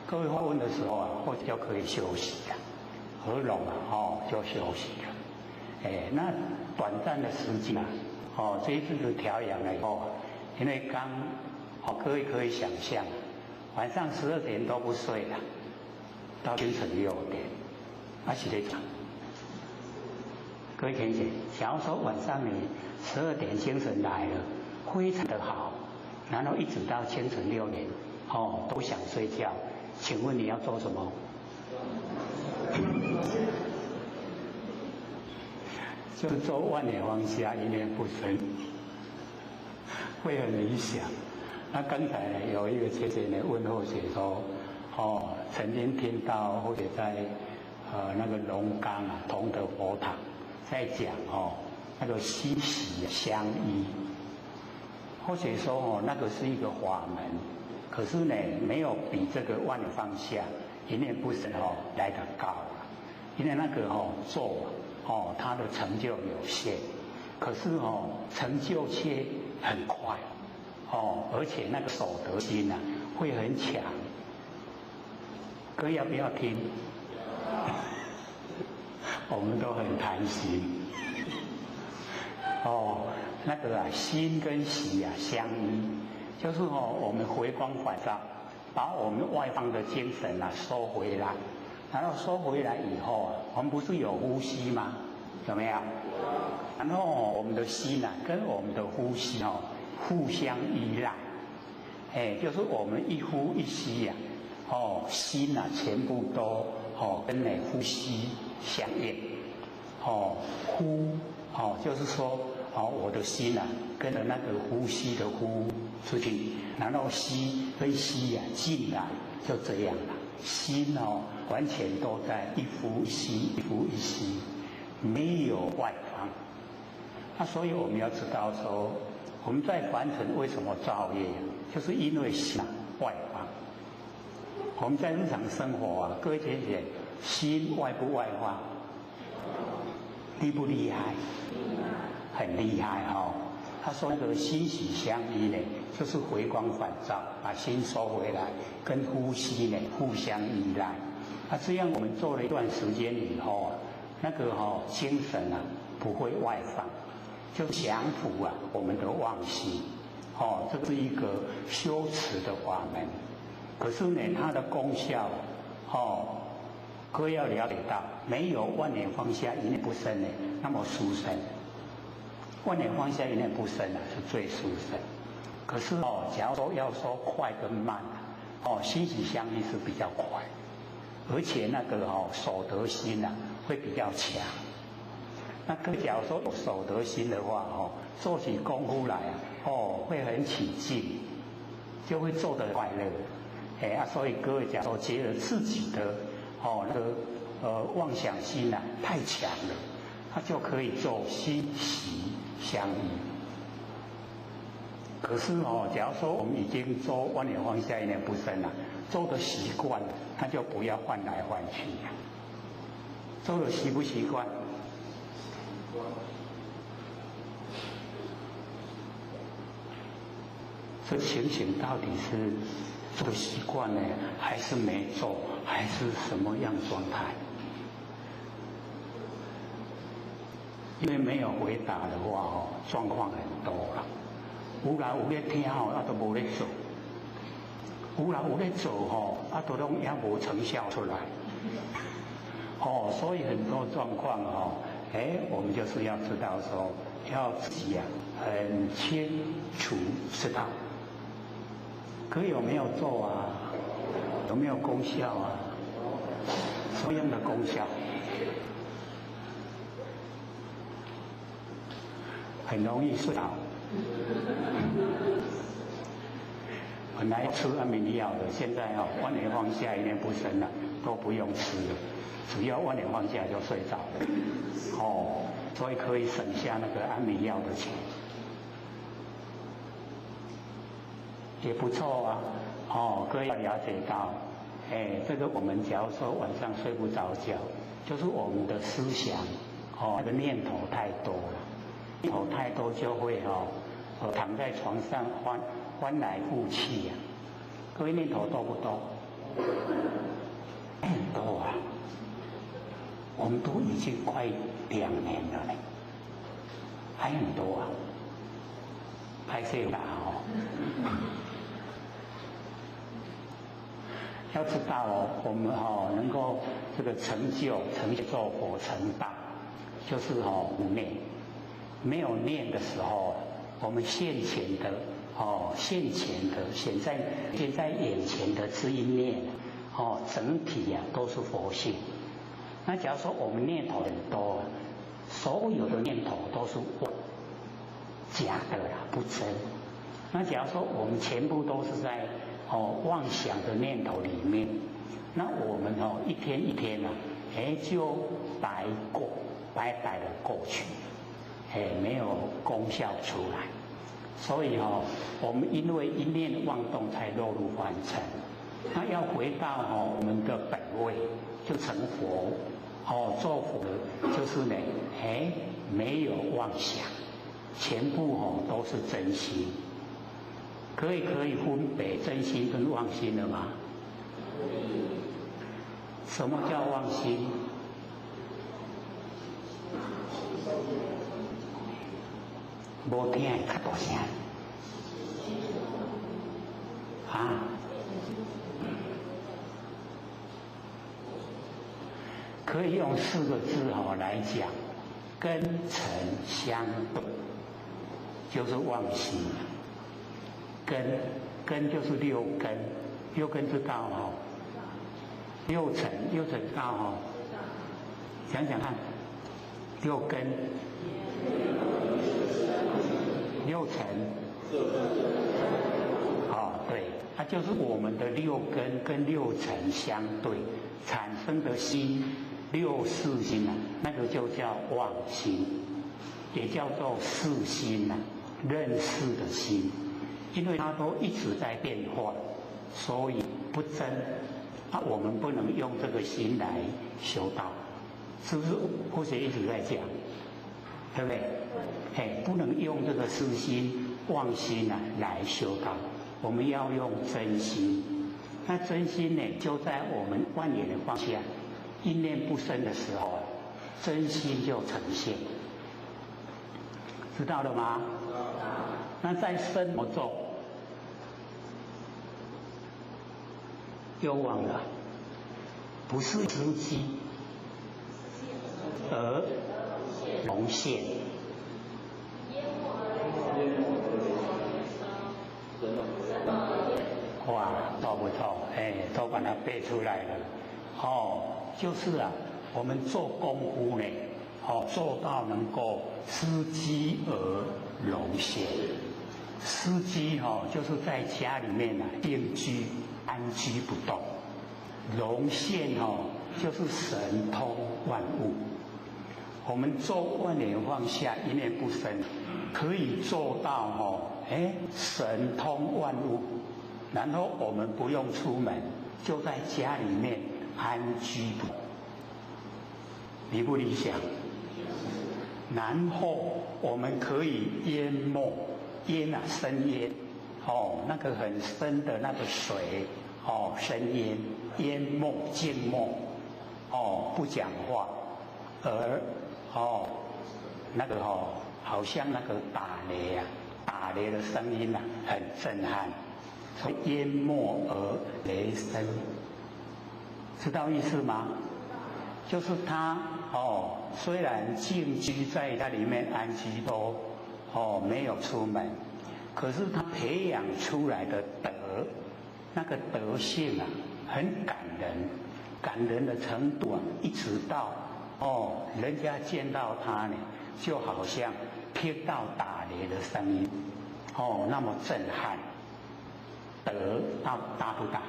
各位发问的时候啊，或者就可以休息了，合拢啊就休息了，哎，那短暂的时间啊，这一次的调养了以后，因为刚各位可以想象，晚上12点都不睡了，到清晨6点，啊是咧讲，各位听见？假如说晚上你12点精神来了，非常的好，然后一直到清晨6点，都想睡觉，请问你要做什么？就做万年放下，一念不生，会很理想。那刚才呢，有一个姐姐呢问后姐说，曾经听到或者在那个龙岗啊同德佛堂在讲那个心喜相依，或者说那个是一个法门，可是呢没有比这个万念放下一念不生来得高，因为那个做它的成就有限，可是成就却很快。而且那个守德心啊，会很强。各位要不要听？我们都很贪心。那个啊，心跟喜啊相依，就是我们回光返照，把我们外方的精神啊收回来，然后收回来以后啊，我们不是有呼吸吗？有没有？然后我们的心啊，跟我们的呼吸互相依赖，哎，就是我们一呼一吸呀，心啊全部都跟你呼吸相应，呼就是说我的心啊跟着那个呼吸的呼出去，然后吸跟吸呀进来，就这样了。心完全都在一呼一吸，一呼一吸，没有外方。那所以我们要知道说，我们在凡尘为什么造业？就是因为心外放。我们在日常生活啊，各位姐姐，心外不外放？厉不厉害？很厉害哦。他说那个心喜相依呢，就是回光返照，把心收回来，跟呼吸呢互相依赖。那这样我们做了一段时间以后啊，那个精神啊不会外放。就降服啊我们的妄心，这是一个修持的法门。可是呢，它的功效，各位要了解到，没有万念放下一念不生呢，那么殊胜。万念放下一念不生啊，是最殊胜。可是假如说要说快跟慢，心喜相依是比较快，而且那个守得心啊会比较强。那个假如说有守得心的话，做起功夫来啊，会很起劲，就会做得快乐。哎所以各位讲说，觉得自己的那个妄想心啊太强了，他就可以做心喜相依。可是假如说我们已经做万念放下一念不生了，做的习惯了，那就不要换来换去了。做的习不习惯？这情形到底是做习惯呢，还是没做，还是什么样状态？因为没有回答的话哦，状况很多啦。有人有咧听吼，啊都无咧做；有人有咧做吼，啊都拢也无成效出来。哦，所以很多状况哦，哎，我们就是要知道说，要自己啊很清楚知道，可有没有做啊？有没有功效啊？什么样的功效？很容易睡着。本来吃安眠药的，现在哦，万念放下，一念不生了，都不用吃了，只要万念放下就睡着了。哦，所以可以省下那个安眠药的钱，也不错啊。哦，各位要了解到，哎，这个我们假如说晚上睡不着觉，就是我们的思想，哦，那个念头太多了，念头太多就会哦，躺在床上翻翻来覆去呀。各位念头多不多？很多啊，我们都已经快2年了呢，还很多啊，拍摄啦哦。要知道哦，我们哦能够这个成就成就佛成道，就是哦无念，没有念的时候，我们现前的哦现前的现在现在眼前的这一念哦，整体啊都是佛性。那假如说我们念头很多，所有的念头都是假的啦，不真。那假如说我们全部都是在哦妄想的念头里面，那我们哦一天一天啊，哎就白过，白白的过去，哎没有功效出来。所以哦，我们因为一念妄动才落入凡尘。那要回到哦我们的本位，就成佛哦，做佛就是呢，哎没有妄想，全部哦都是真心。可以分别真心跟妄心了吗？什么叫妄心？无听会较大声。啊？可以用4个字哦来讲，根尘相对，就是妄心。根就是六根，六根知道哦。六尘，六尘知道哦。讲讲看，六根，六尘，哦，对，它就是我们的六根跟六尘相对产生的心，六识心啊，那个就叫妄心，也叫做识心啊，认识的心。因为它都一直在变化，所以不真。啊，我们不能用这个心来修道，是不是？或者一直在讲，对不对？哎，不能用这个私心、妄心啊来修道，我们要用真心。那真心呢，就在我们万念的放下、一念不生的时候啊，真心就呈现。知道了吗？那在生活中，又忘了，不是知机而荣现。哇，错不错？哎，都把它背出来了。哦，就是啊，我们做功夫呢，哦，做到能够知机而荣现。司机哦，就是在家里面啊定居安居不动。荣现哦，就是神通万物。我们做万念放下，一念不生，可以做到哦，哎，神通万物。然后我们不用出门，就在家里面安居不动，理不理想？然后我们可以淹没，淹啊，深淹，哦，那个很深的那个水，哦，深淹，淹没，静默，哦，不讲话，而哦，那个哦，好像那个打雷啊，打雷的声音啊，很震撼，所以淹没而雷声，知道意思吗？就是他哦，虽然静居在家里面安居多哦，没有出门，可是他培养出来的德，那个德性啊，很感人，感人的程度啊，一直到哦，人家见到他呢，就好像听到打雷的声音，哦，那么震撼。德大大不大？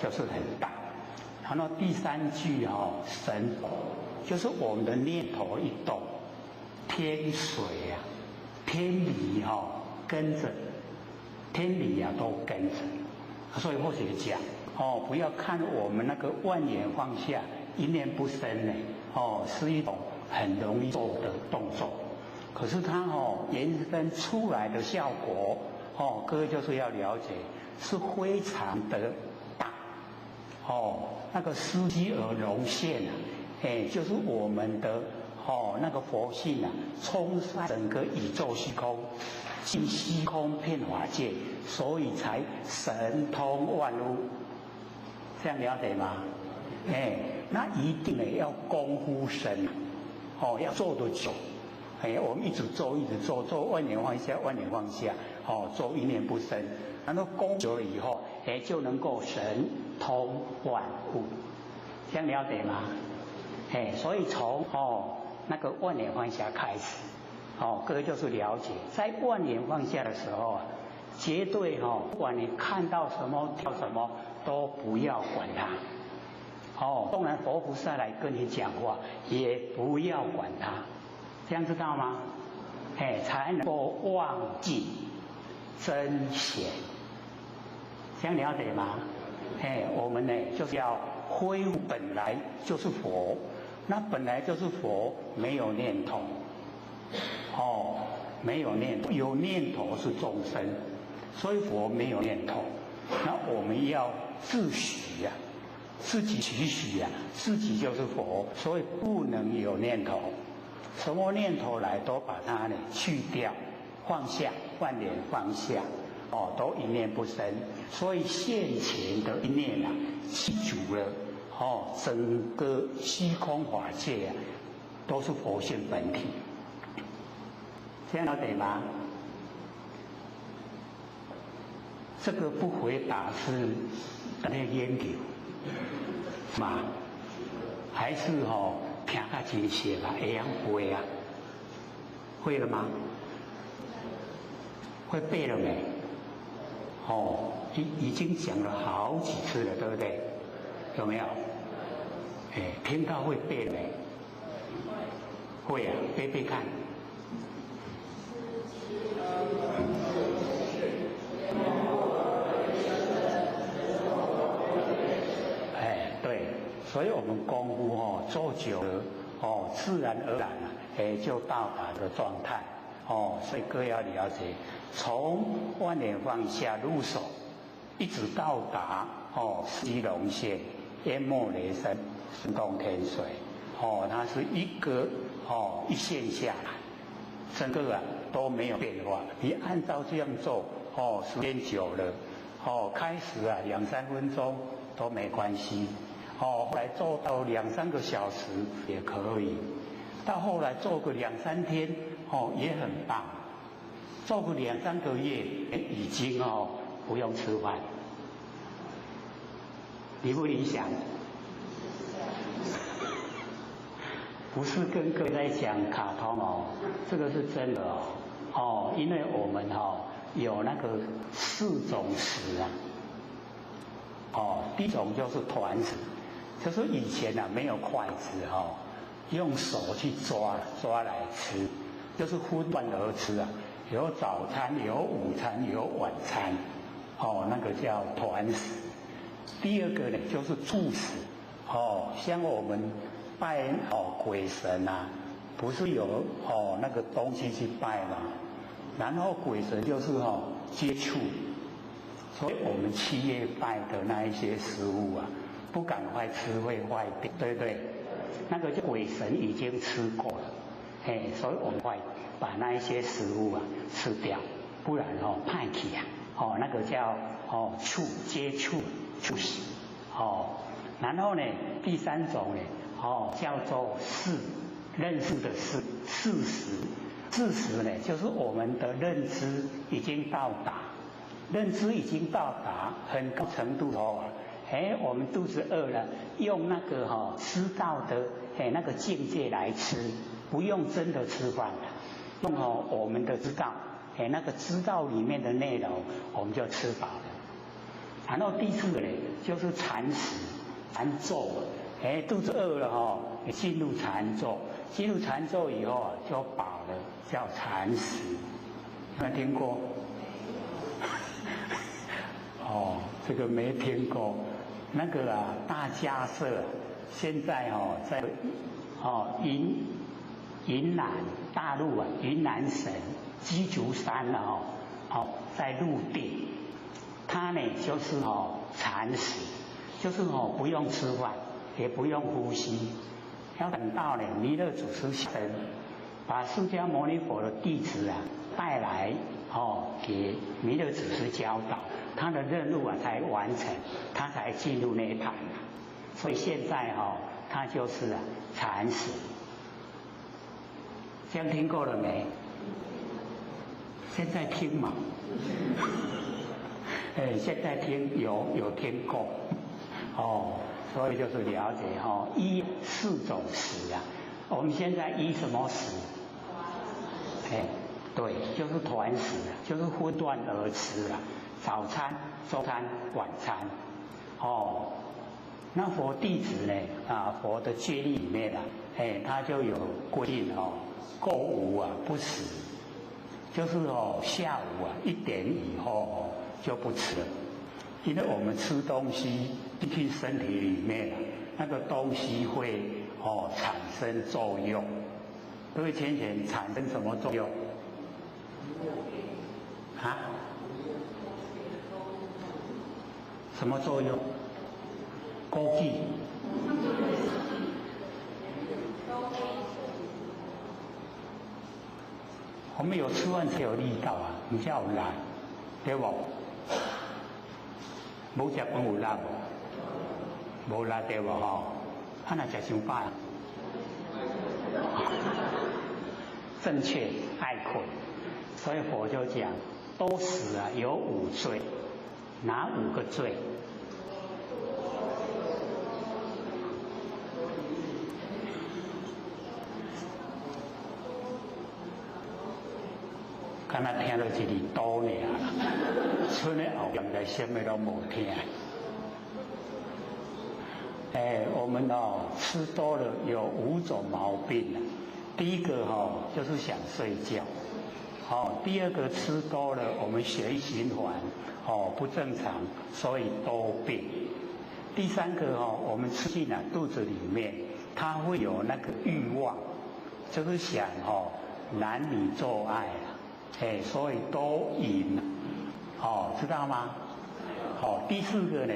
就是很大。然后第三句哦，神就是我们的念头一动，天水啊，天理哈跟着，天理啊都跟着。所以或许讲哦，不要看我们那个万念放下，一念不生呢，哦，是一种很容易做的动作。可是它哦延伸出来的效果哦，各位就是要了解，是非常的大哦。那个司机而荣现啊，哎，就是我们的哦那个佛性啊，冲散整个宇宙虚空，进虚空遍法界，所以才神通万物。这样了解吗？哎，那一定呢要功夫深，哦，要做得久。哎，我们一直做，一直做，做万念放下，万念放下，哦，做一念不生，然后功久了以后，哎，就能够神通万物，这样了解吗？哎，所以从哦那个万念放下开始，哦，各位就是了解，在万念放下的时候啊，绝对哦，不管你看到什么、跳什么，都不要管它。哦，当然佛菩萨来跟你讲话，也不要管它，这样知道吗？哎，才能够忘记真显，这样了解吗？哎，我们呢就是要恢复本来就是佛，那本来就是佛，没有念头，哦，没有念头，有念头是众生，所以佛没有念头。那我们要自许呀，自己期许呀，自己就是佛，所以不能有念头，什么念头来都把它呢去掉，放下，万念放下。哦，都一念不生，所以现前的一念啊，记住了哦，整个虚空法界啊，都是佛性本体，这样了解吗？这个不回答是在研究吗？还是哦听较真熟啊，会晓背啊？会了吗？会背了没？哦，已经讲了好几次了，对不对？有没有？哎，听到会背没？会啊，背背看。哎，对，所以我们功夫哦做久了哦，自然而然啊，哎，就到达的状态。哦，所以各位要了解，从万念放下入手，一直到达哦西龙线淹没雷声，神动天水，哦，它是一个哦一线下来，整个啊都没有变化。你按照这样做，哦，时间久了，哦，开始啊两三分钟都没关系，哦，后来做到两三个小时也可以，到后来做个两三天。哦，也很棒，做个两三个月，已经哦不用吃饭，理不理想？不是跟各位在讲卡通哦，这个是真的哦。哦，因为我们哦有那个四种食啊。哦，第一种就是团食，就是以前啊没有筷子哦，用手去抓抓来吃。就是分段而吃啊，有早餐，有午餐，有晚餐，哦，那个叫团食。第二个呢，就是住食，哦，像我们拜哦鬼神啊，不是有哦那个东西去拜吗？然后鬼神就是哦接触，所以我们七月拜的那一些食物啊，不赶快吃会坏掉，对不对？那个就鬼神已经吃过了。哎，所以我们会把那一些食物啊吃掉，不然哦歹去啊，哦那个叫哦触接触触食，哦，然后呢第三种呢，哦叫做事，认识的事，事实，事实呢就是我们的认知已经到达，认知已经到达很高程度哦，哎我们肚子饿了，用那个哈知道的哎那个境界来吃。不用真的吃饭了，用哦我们的知道，哎那个知道里面的内容，我们就吃饱了。然后第四个呢，就是禅食、禅坐，哎肚子饿了哈，进入禅坐，进入禅坐以后啊就饱了，叫禅食。有没有听过？哦，这个没听过。那个啊大迦叶，现在哦在哦云南大陆啊，云南省鸡足山啊，哦，在陆地，他呢就是哦禅食，就是哦不用吃饭，也不用呼吸，要等到呢弥勒祖师现身，把释迦牟尼佛的弟子啊带来哦给弥勒祖师教导，他的任务啊才完成，他才进入涅槃。所以现在哦，他就是啊禅食。这样听过了没？现在听嘛？哎，现在听有听过哦，所以就是了解哈，依四种食啊。我们现在依什么食？哎，对，就是团食，就是分段而吃啊。早餐、中餐、晚餐，哦，那佛弟子呢？啊，佛的戒律里面啊，哎，他就有规定哦。过午啊不食，就是哦下午啊1点以后哦就不吃了，因为我们吃东西进去身体里面啊，那个东西会哦产生作用。各位浅浅产生什么作用？啊？什么作用？枸杞。我们有吃饭才有力道啊，唔才有力，对不？无食饭有力无？无力对无吼？啊，若食伤饱，正确爱困，所以佛就讲，多食啊有五罪，哪五个罪？敢若听到一字多尔，剩的后面来什么都无听。哎，我们哦吃多了有五种毛病啊。第一个哦就是想睡觉，哦，第二个吃多了我们血液循环哦不正常，所以多病。第三个哦，我们吃进了肚子里面，它会有那个欲望，就是想哦男女做爱啊。哎，所以多饮，哦，知道吗？哦，第四个呢，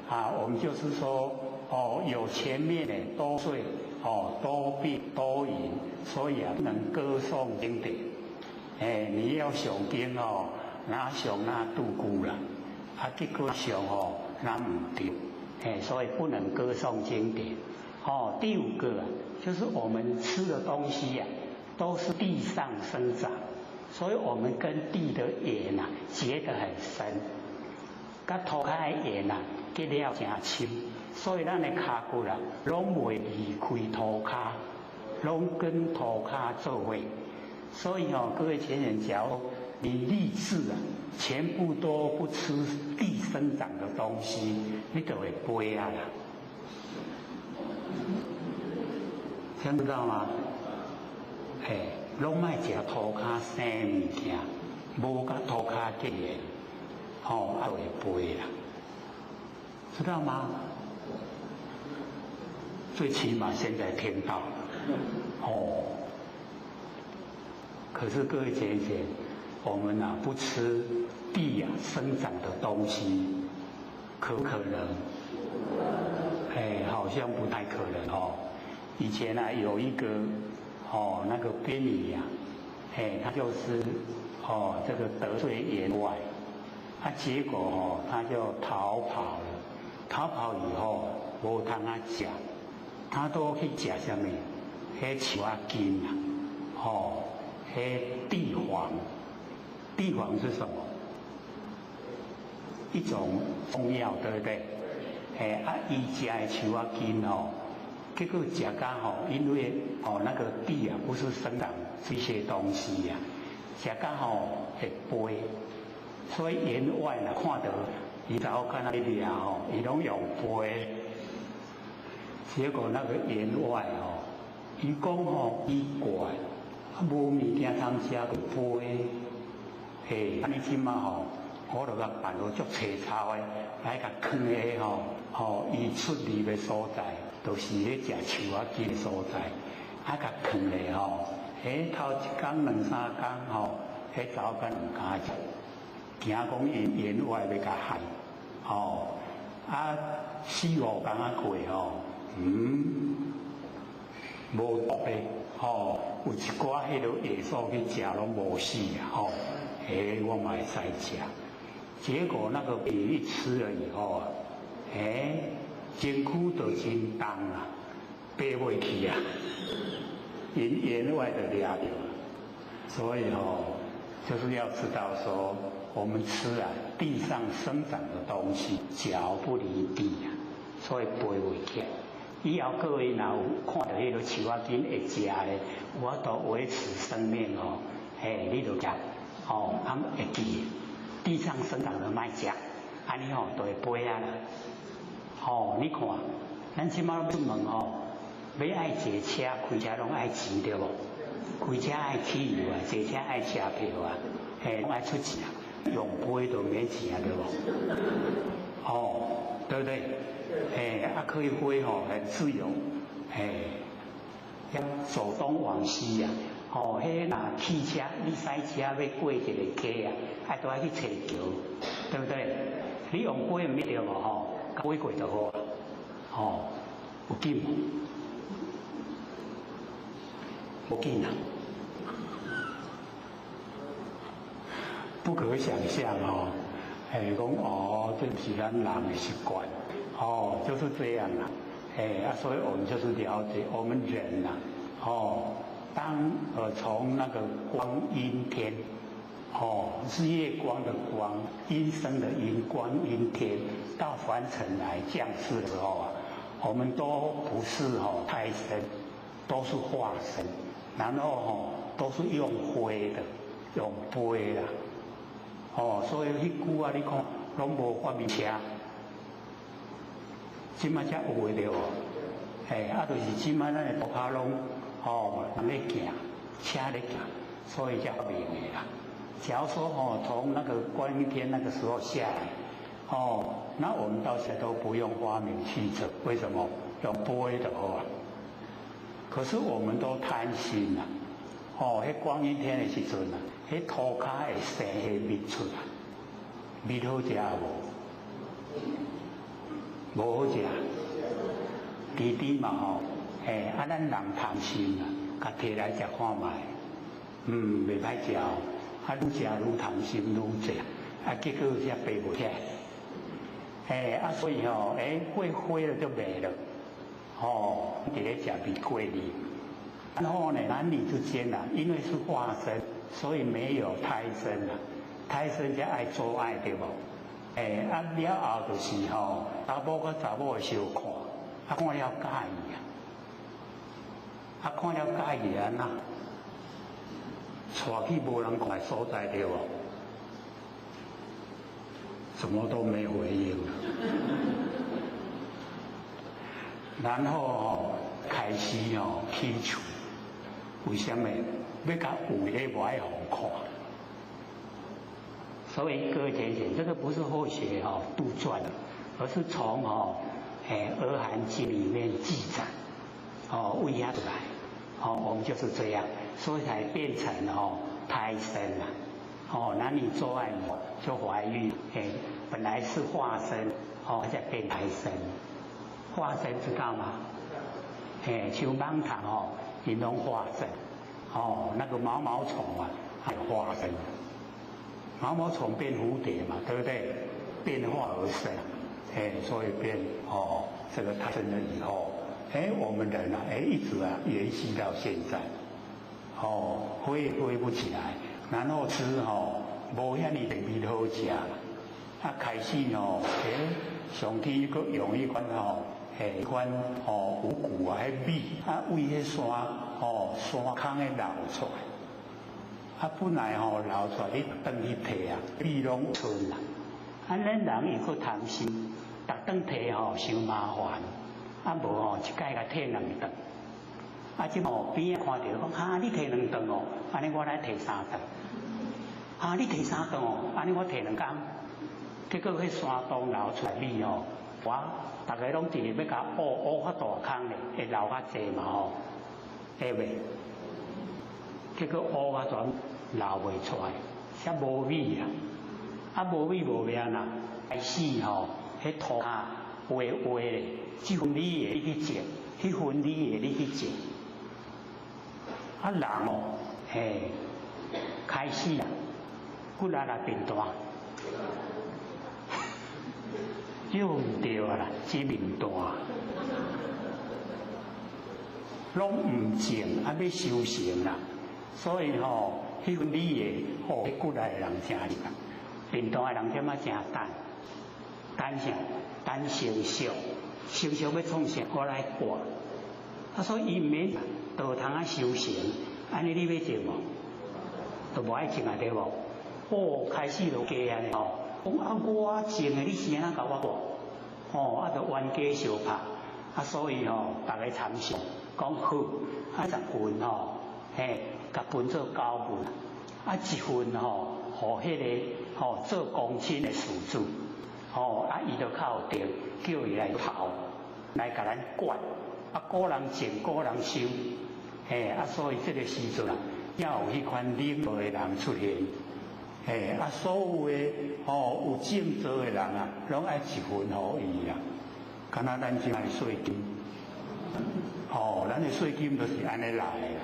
啊，我们就是说，哦，有前面的多睡，哦，多病多饮，所以啊，不能歌颂经典。哎，你要诵经哦，哪诵哪度孤啦，啊，结果诵哦，那唔对，哎，所以不能歌颂经典。哦，第五个啊，就是我们吃的东西呀，都是地上生长。所以我们跟地的缘啊结得很深，跟土跤的缘啊结了真深，所以咱的跤骨啊拢袂离开土跤，拢跟土跤做伙。所以哦，各位前人讲，你立志啊，全部都不吃地生长的东西，你就会飞啊啦。听得到吗？嘿。拢爱食土跤生物件，无佮土跤结缘，吼，啊会飞啦，知道吗？最起码现在听到，哦。可是各位姐姐，我们啊不吃地啊生长的东西，可不可能？哎，好像不太可能哦。以前啊有一个哦，那个婢女呀，哎，他就是哦，这个得罪员外，啊，结果哦，他就逃跑了。逃跑以后，无通啊食，他都去食啥物？彼树仔根啊，哦，彼地黄，地黄是什么？一种中药，对不对？哎，啊，伊食的树仔根哦，结果食甲吼，因为哦那个地啊不是生长这些东西呀，食甲吼会飞，所以员外呢看到伊查某囡仔咧掠吼，伊拢用飞，结果那个员外哦，伊讲吼奇怪，啊无物件通食就飞，嘿，按呢这马吼，我就共办落足凄惨的，来共囥咧吼，吼伊出入的所在，就是咧食树仔根的所在，啊，共囥咧吼，彼头一工两三工吼，彼查某囡仔毋敢食，惊讲𪜶员外欲共害，吼，啊四五工仔过吼，无毒的，吼，有一寡彼落野兽去食拢无死啊，吼，嘿，我嘛会使食。结果那个鱼一吃了以后啊，哎，身躯就真重啊，爬袂去啊，𪜶员外就掠著了。所以哦，就是要知道说，我们吃啊地上生长的东西，脚不离地啊，所以爬袂起来。以后各位若有看到彼个树仔根会食咧，有法度维持生命哦，嘿，你就食，哦，啊会记。地上生长的莫食，按呢吼就会飞啊啦。吼，你看，咱这马出门吼，欲爱坐车、开车拢爱钱对无？开车爱汽油啊，坐车爱车票啊，嘿，拢爱出钱啊，用飞就免钱啊，对无？哦，对不对？嘿，啊可以飞吼，很自由，嘿，要走东往西啊。哦，彼若汽车，你驶车欲过一个溪啊，啊都爱去揣桥，对不对？你用飞毋对无吼，飞过就好啊。吼，有紧无？无紧啊！不可想象哦，哎，讲哦，这是咱人的习惯，哦，就是这样啦。哎，啊，所以我们就是了解我们人呐，哦。当从那个光阴天，哦，日月光的光，音声的音，光阴天到凡尘来降世的时候啊，我们都不是哦胎身，都是化身，然后哦都是用飞的，用飞啦，哦，所以彼久啊，你看拢无发明车，这马才有的对无？嘿，啊，就是这马咱的涂跤拢。哦，人咧行，车咧行，所以才发明的啦。假如说哦，从那个观音天那个时候下来，哦，那我们到现在都不用发明汽车，为什么？用飞的好啊。可是我们都贪心呐，哦，彼观音天的时阵啊，彼涂跤会生彼蜜出来，蜜好食无？无好食，甜甜嘛吼。嘿，啊，咱人贪心啊，共提来食看觅，袂歹食哦，啊，愈食愈贪心，愈食，啊，结果才爬袂起来。嘿，啊，所以吼，哎，会飞了就没了，吼，伫咧食蜜过年。然后呢，男女之间啊，因为是化身，所以没有胎生啊，胎生才爱做爱对无？哎，啊了后就是吼，查某佮查某会相看，啊看了佮意啊。啊，看了佮意按怎？带去无人看的所在对无？什么都没回应。然后吼开始吼起厝，为什么？欲共有的无爱予看。所以各位浅显，这个不是后学吼杜撰的，而是从吼《阿含经》里面记载，哦，为遐来。哦，我们就是这样，所以才变成哦胎生啊，哦，男女做爱就怀孕，哎，本来是化身，哦，再变胎生，化身知道吗？哎，像蠓虫哦，𪜶拢化身，哦，那个毛毛虫啊，还化身，毛毛虫变蝴蝶嘛，对不对？变化而生，哎，所以变哦，这个胎生了以后，哎，我们人啊，哎，一直啊延续到现在，哦，飞也飞不起来，然后吃吼，无遐尔特别好食，啊，开始哦，哎，上天阁用彼款吼，彼款哦五谷啊，彼米啊，为彼山哦山空的流出来，啊，本来吼流出来，你转去提啊，米拢剩啦。啊，咱人又阁贪心，逐顿提吼伤麻烦，啊无吼一摆共提两顿。啊，这吼边仔看著讲，哈，你提两顿哦，按呢我来提三顿。啊，你提三顿哦，按呢我提两工。结果彼山洞流出来米吼，我逐个拢伫欲共挖挖较大空咧，会流较济嘛吼，会袂？结果挖较全流袂出来，才无米啊！啊，无米无命啦，开始吼，彼土啊，画画咧，这份你的你去种，彼份你的你去种。啊，人哦，嘿，开始啊，骨力也变大，又毋对啊啦，这面大，拢毋种，啊欲修成啦，所以吼，彼份你的吼，彼骨力的人诚厉害。贫惰的人点仔诚等，等啥？等成熟，成熟欲创啥？我来挂。啊，所以伊毋免倒通啊修成，按呢你欲种无？都无爱种啊，对无？哦，开始就加按呢吼，讲啊我种的，你是按怎共我挂？哦，啊就冤家相拍，啊所以吼，逐个参详，讲好，啊十份吼，嘿，共分做九份，啊一份吼，予彼个吼做公亲的事主，吼啊伊就较有定，叫伊来庖，来共咱管，啊个人种，个人收，嘿啊所以这个时阵啊，要有彼款领导的人出现，嘿啊所有的吼有种作的人啊，拢爱一份予伊啦，敢若咱这摆税金，吼咱的税金就是按呢来的啦，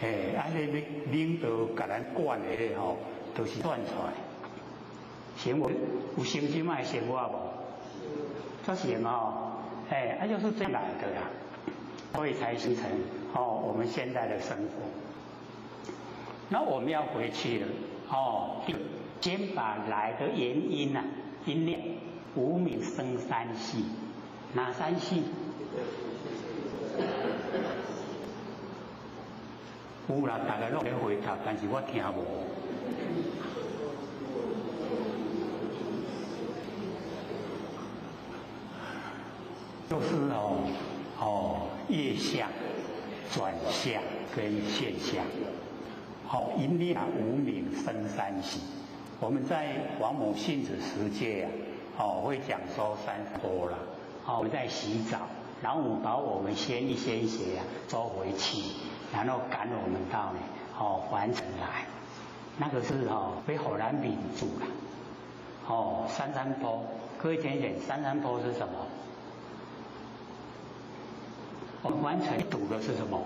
嘿啊彼个领导共咱管的吼，都是算出来，生活有成这摆生活无？足成哦，哎，啊就是这样来的啦，所以才形成哦我们现在的生活。那我们要回去了哦，先把来的原因啊，一念无明生三系，哪三系？有啦，大家拢咧回答，但是我听无。就是哦业相、转相跟现相，好，一念无明生三系。我们在王母性子十戒啊，哦会讲说三波啦。哦，我们在洗澡，然后我们把我们先一先邪啊收回去，然后赶我们到呢哦凡尘来，那个是哦被火然抿住了。哦，三三波，各位浅浅，三三波是什么？我们完全堵的是什么？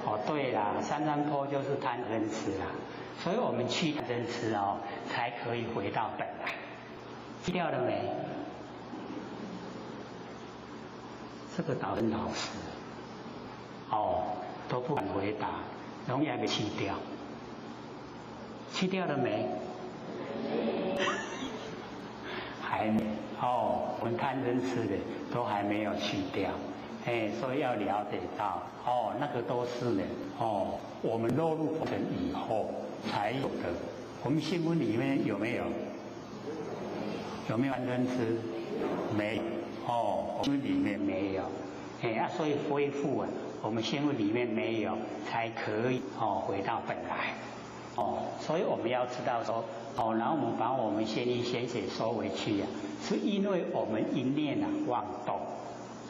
哦，对啦，三三波就是贪嗔痴啦，所以我们去贪嗔痴哦，才可以回到本来。去掉了没？这个倒很老实，哦，都不敢回答，永远没去掉。去掉了没？还没哦，我们贪嗔痴的都还没有去掉。哎，所以要了解到，哦，那个都是呢，哦，我们落入红尘以后才有的。我们新闻里面有没有？有没有贪嗔痴？没有。哦，我们里面没有。哎啊，所以恢复啊，我们新闻里面没有，才可以哦回到本来。哦，所以我们要知道说，哦，然后我们把我们先意先邪收回去啊，是因为我们一念啊妄动。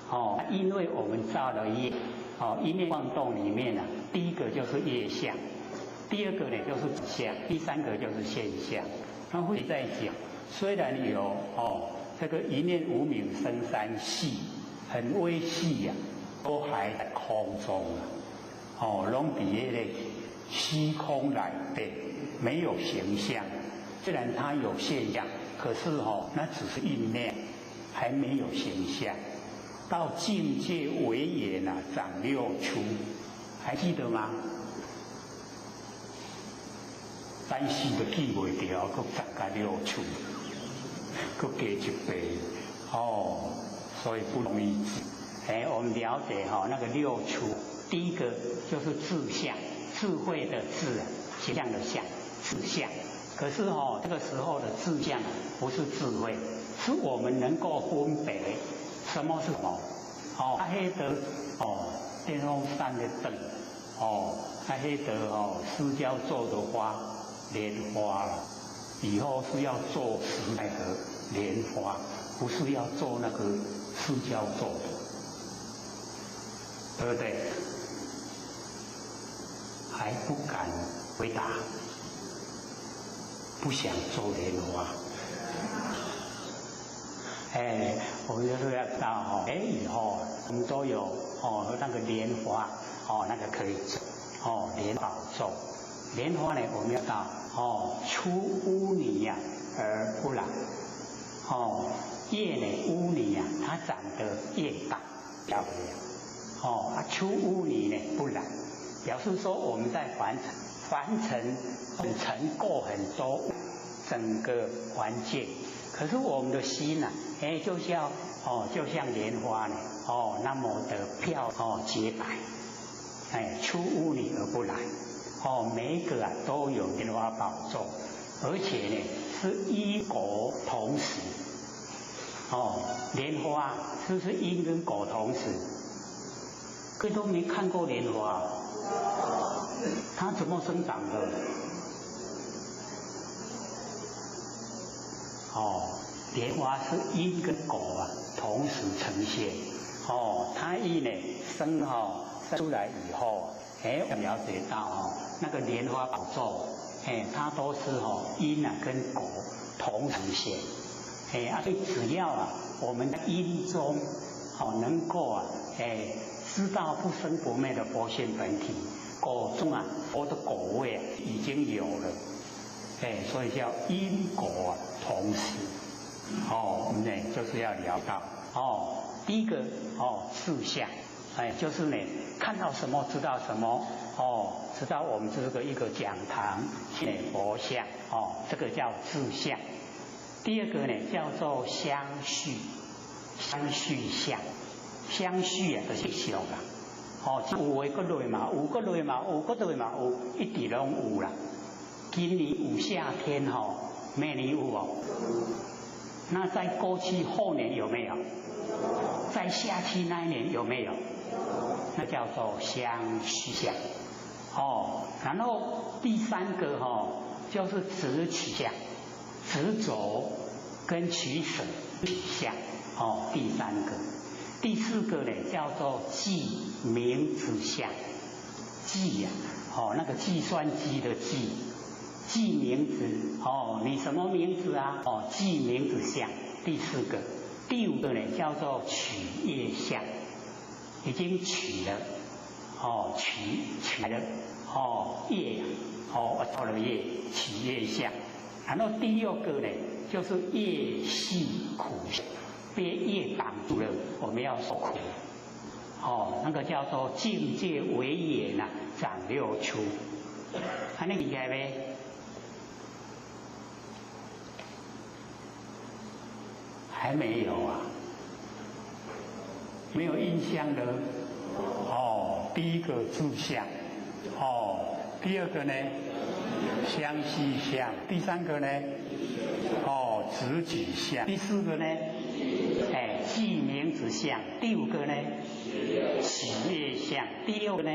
哦，因为我们造了业，哦，一念妄动里面啊，第一个就是业相，第二个呢就是相，第三个就是现象。那会在讲，虽然有哦这个一念无明生三系，很微细呀，都还在空中啊。哦，攏佇彼个虚空內底，沒有形象。雖然它有現象，可是哦，那只是意念，還沒有形象。到境界為緣啊，長六出，還記得嗎？咱死都記袂著，閣長甲六出，閣加一倍，哦，所以不容易記。哎，我們了解哈，那個六出，第一個就是智相，智慧的智，形象的相，智相。可是哦，這個時候的智相不是智慧，是我們能夠分別什麼是什麼。哦，啊，彼個哦，電風扇的燈，哦，啊，彼個哦，塑膠做的花，蓮花了。以後是要做實在的蓮花，不是要做那個塑膠做的，對不對？還不敢回答。不想做蓮花，哎，我們就是要知道哦，哎，以後我們都有哦那個蓮花，哦，那個可以做，哦，蓮寶座，蓮花呢，我們要到哦，出污泥呀而不染，哦，葉呢污泥呀，它長得越大漂亮，哦，啊，出污泥呢不染，表示說我們在凡塵。凡塵塵過很多整個環境，可是我們的心呐，哎，就像哦，就像蓮花呢，哦，那麼的漂哦潔白，哎，出污泥而不染，哦，每一個啊都有蓮花寶座，而且呢是因果同時，哦，蓮花是不是因跟果同時？各位都沒看過蓮花。它怎麼生長的？哦，蓮花是因跟果啊同時呈現。哦，它一呢生哈生出來以後，哎，我們了解到哦，那個蓮花寶座，哎，它都是哦因啊跟果同呈現。哎，啊，所以只要啊我們的因中哦能夠啊哎知道不生不滅的佛性本體。果中啊，佛的果位啊已經有了，哎，所以叫因果同時。哦，我們呢就是要聊到哦，第一個哦事相，哎，就是呢看到什麼知道什麼，哦，知道我們這個一個講堂佛像，哦，這個叫自相。第二個呢叫做相續，相續相，相續啊就是相啦。哦，有的閣落嘛有，閣落嘛有，閣落嘛有，一直攏有啦。今年有夏天吼，明年有無？那在過去後年有沒有？在下去那一年有沒有？那叫做相續相。哦，然後第三個吼，就是執取相，執着跟取捨相。哦，第三個。第四個呢，叫做記名字相，記呀，哦，那個計算機的記，記名字，哦，你什麼名字啊？哦，記名字相。第四個，第五個呢，叫做取業相，已經取了，哦，取了，哦，業，哦，造了業，取業相。然後第六個呢，就是業繫苦相。被業擋住了，我們要受苦。哦，那個叫做境界為緣啊，長六出。按呢理解沒？還沒有啊，沒有印象的。哦，第一個住相，哦，第二個呢，相續相，第三個呢，哦，執取相，第四個呢？哎，記名字相，第五個呢？取業相，第六個呢？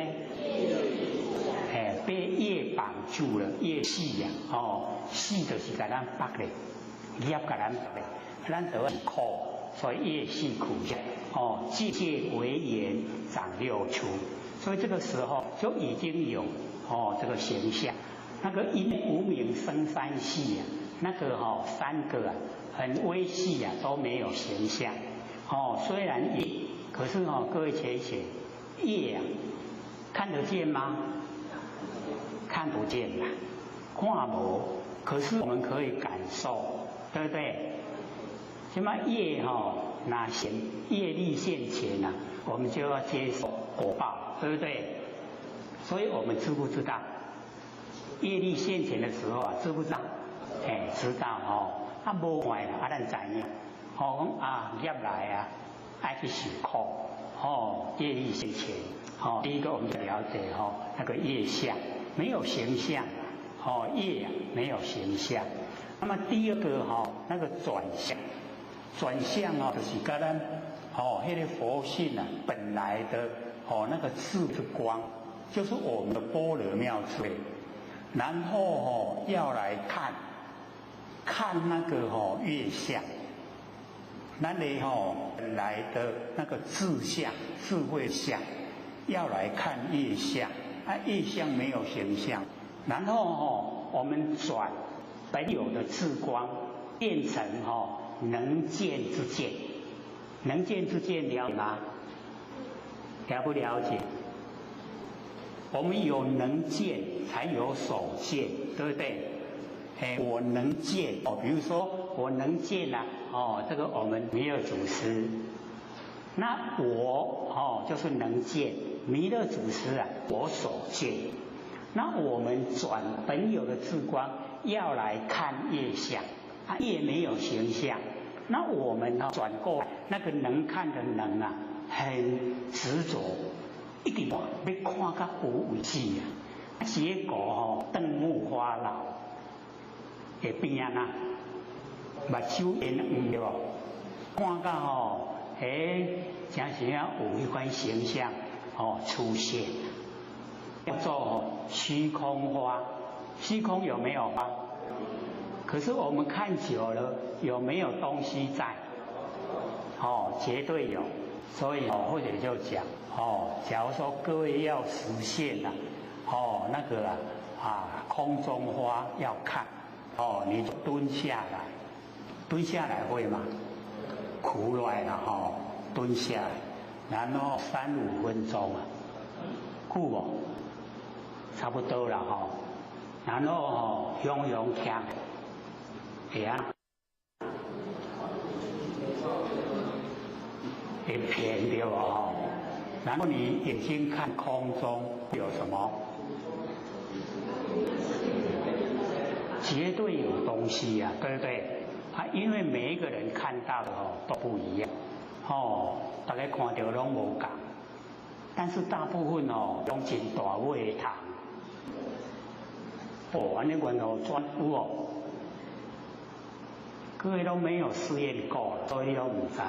哎，被業綁住了，業繫呀，哦，繫就是共咱縛咧，業共咱縛咧，咱就很苦，所以業繫苦相，哦，界界為緣長六出，所以這個時候就已經有哦這個形象，那個因無明生三繫啊，那個哦三個啊。很微細啊，都沒有形象。哦，雖然業，可是哦，各位淺顯，業啊，看得见吗？看不见啦，看无。可是我们可以感受，对不对？什么业哈，那现业力现前呐，我们就要接受果报，对不对？所以我们知不知道业力现前的时候啊，知不知道？哎，知道哦。啊，无看啦，啊，咱知影，吼讲啊，业来啊，爱去受苦，哦，业力现前，哦，第一个我们就了解吼，那个业相没有形象，哦，业啊没有形象。那么第二个哈，那个转向，转向哦，就是佮咱哦，彼个佛性啊，本来的哦那个智之光，就是我们的般若妙智慧，然后哦要来看。看那个吼月相，咱的吼本来的那个智相、智慧相，要来看月相，啊，月相没有形象，然后吼我们转本有的智光变成吼能见之见，能见之见了解吗？了不了解？我们有能见，才有所见，对不对？哎，我能见哦，比如说我能见呐，哦，这个我们弥勒祖师，那我哦就是能见弥勒祖师啊，我所见。那我们转本有的智光要来看业相，啊，业没有形象，那我们呢转过来那个能看的能啊，很执着，一直看，欲看到有为止啊，结果吼瞪目花老。会变啊，目睭眼黄对无？看到吼，哎，真是啊有彼款形象哦出现，叫做虚空花。虚空有没有花？可是我们看久了，有没有东西在？哦，绝对有。所以哦，或者就讲哦，假如说各位要实现了，哦，那个啊，空中花要看。哦，你蹲下来，蹲下来会吗？苦来了哈，蹲下来，然后三五分钟啊，久无？差不多了哈。然后吼，雄雄徛，会啊，会偏对无吼？然后你眼睛看空中有什么？绝对有东西呀，对不对？啊，因为每一个人看到的哦都不一样，哦，大家看到拢无仝，但是大部分哦拢真大尾的虫，哦，按呢原来转有哦，各位都没有试验过，所以都毋知。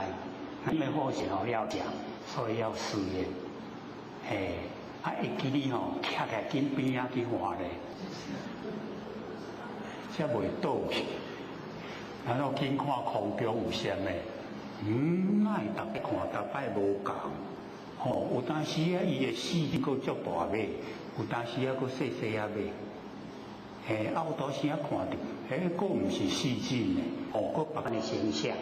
因为或许哦要讲，所以要试验。嘿，啊，会记你吼，徛起来紧边仔去看咧。才袂倒去，然后紧看空中有啥物？嗯，哪会逐摆看，逐摆无仝？吼，有当时啊，伊的四肢阁足大尾，有当时啊，阁细细仔尾。嘿，啊，有当时啊看著，嘿，阁毋是四肢呢，哦，阁别个形象。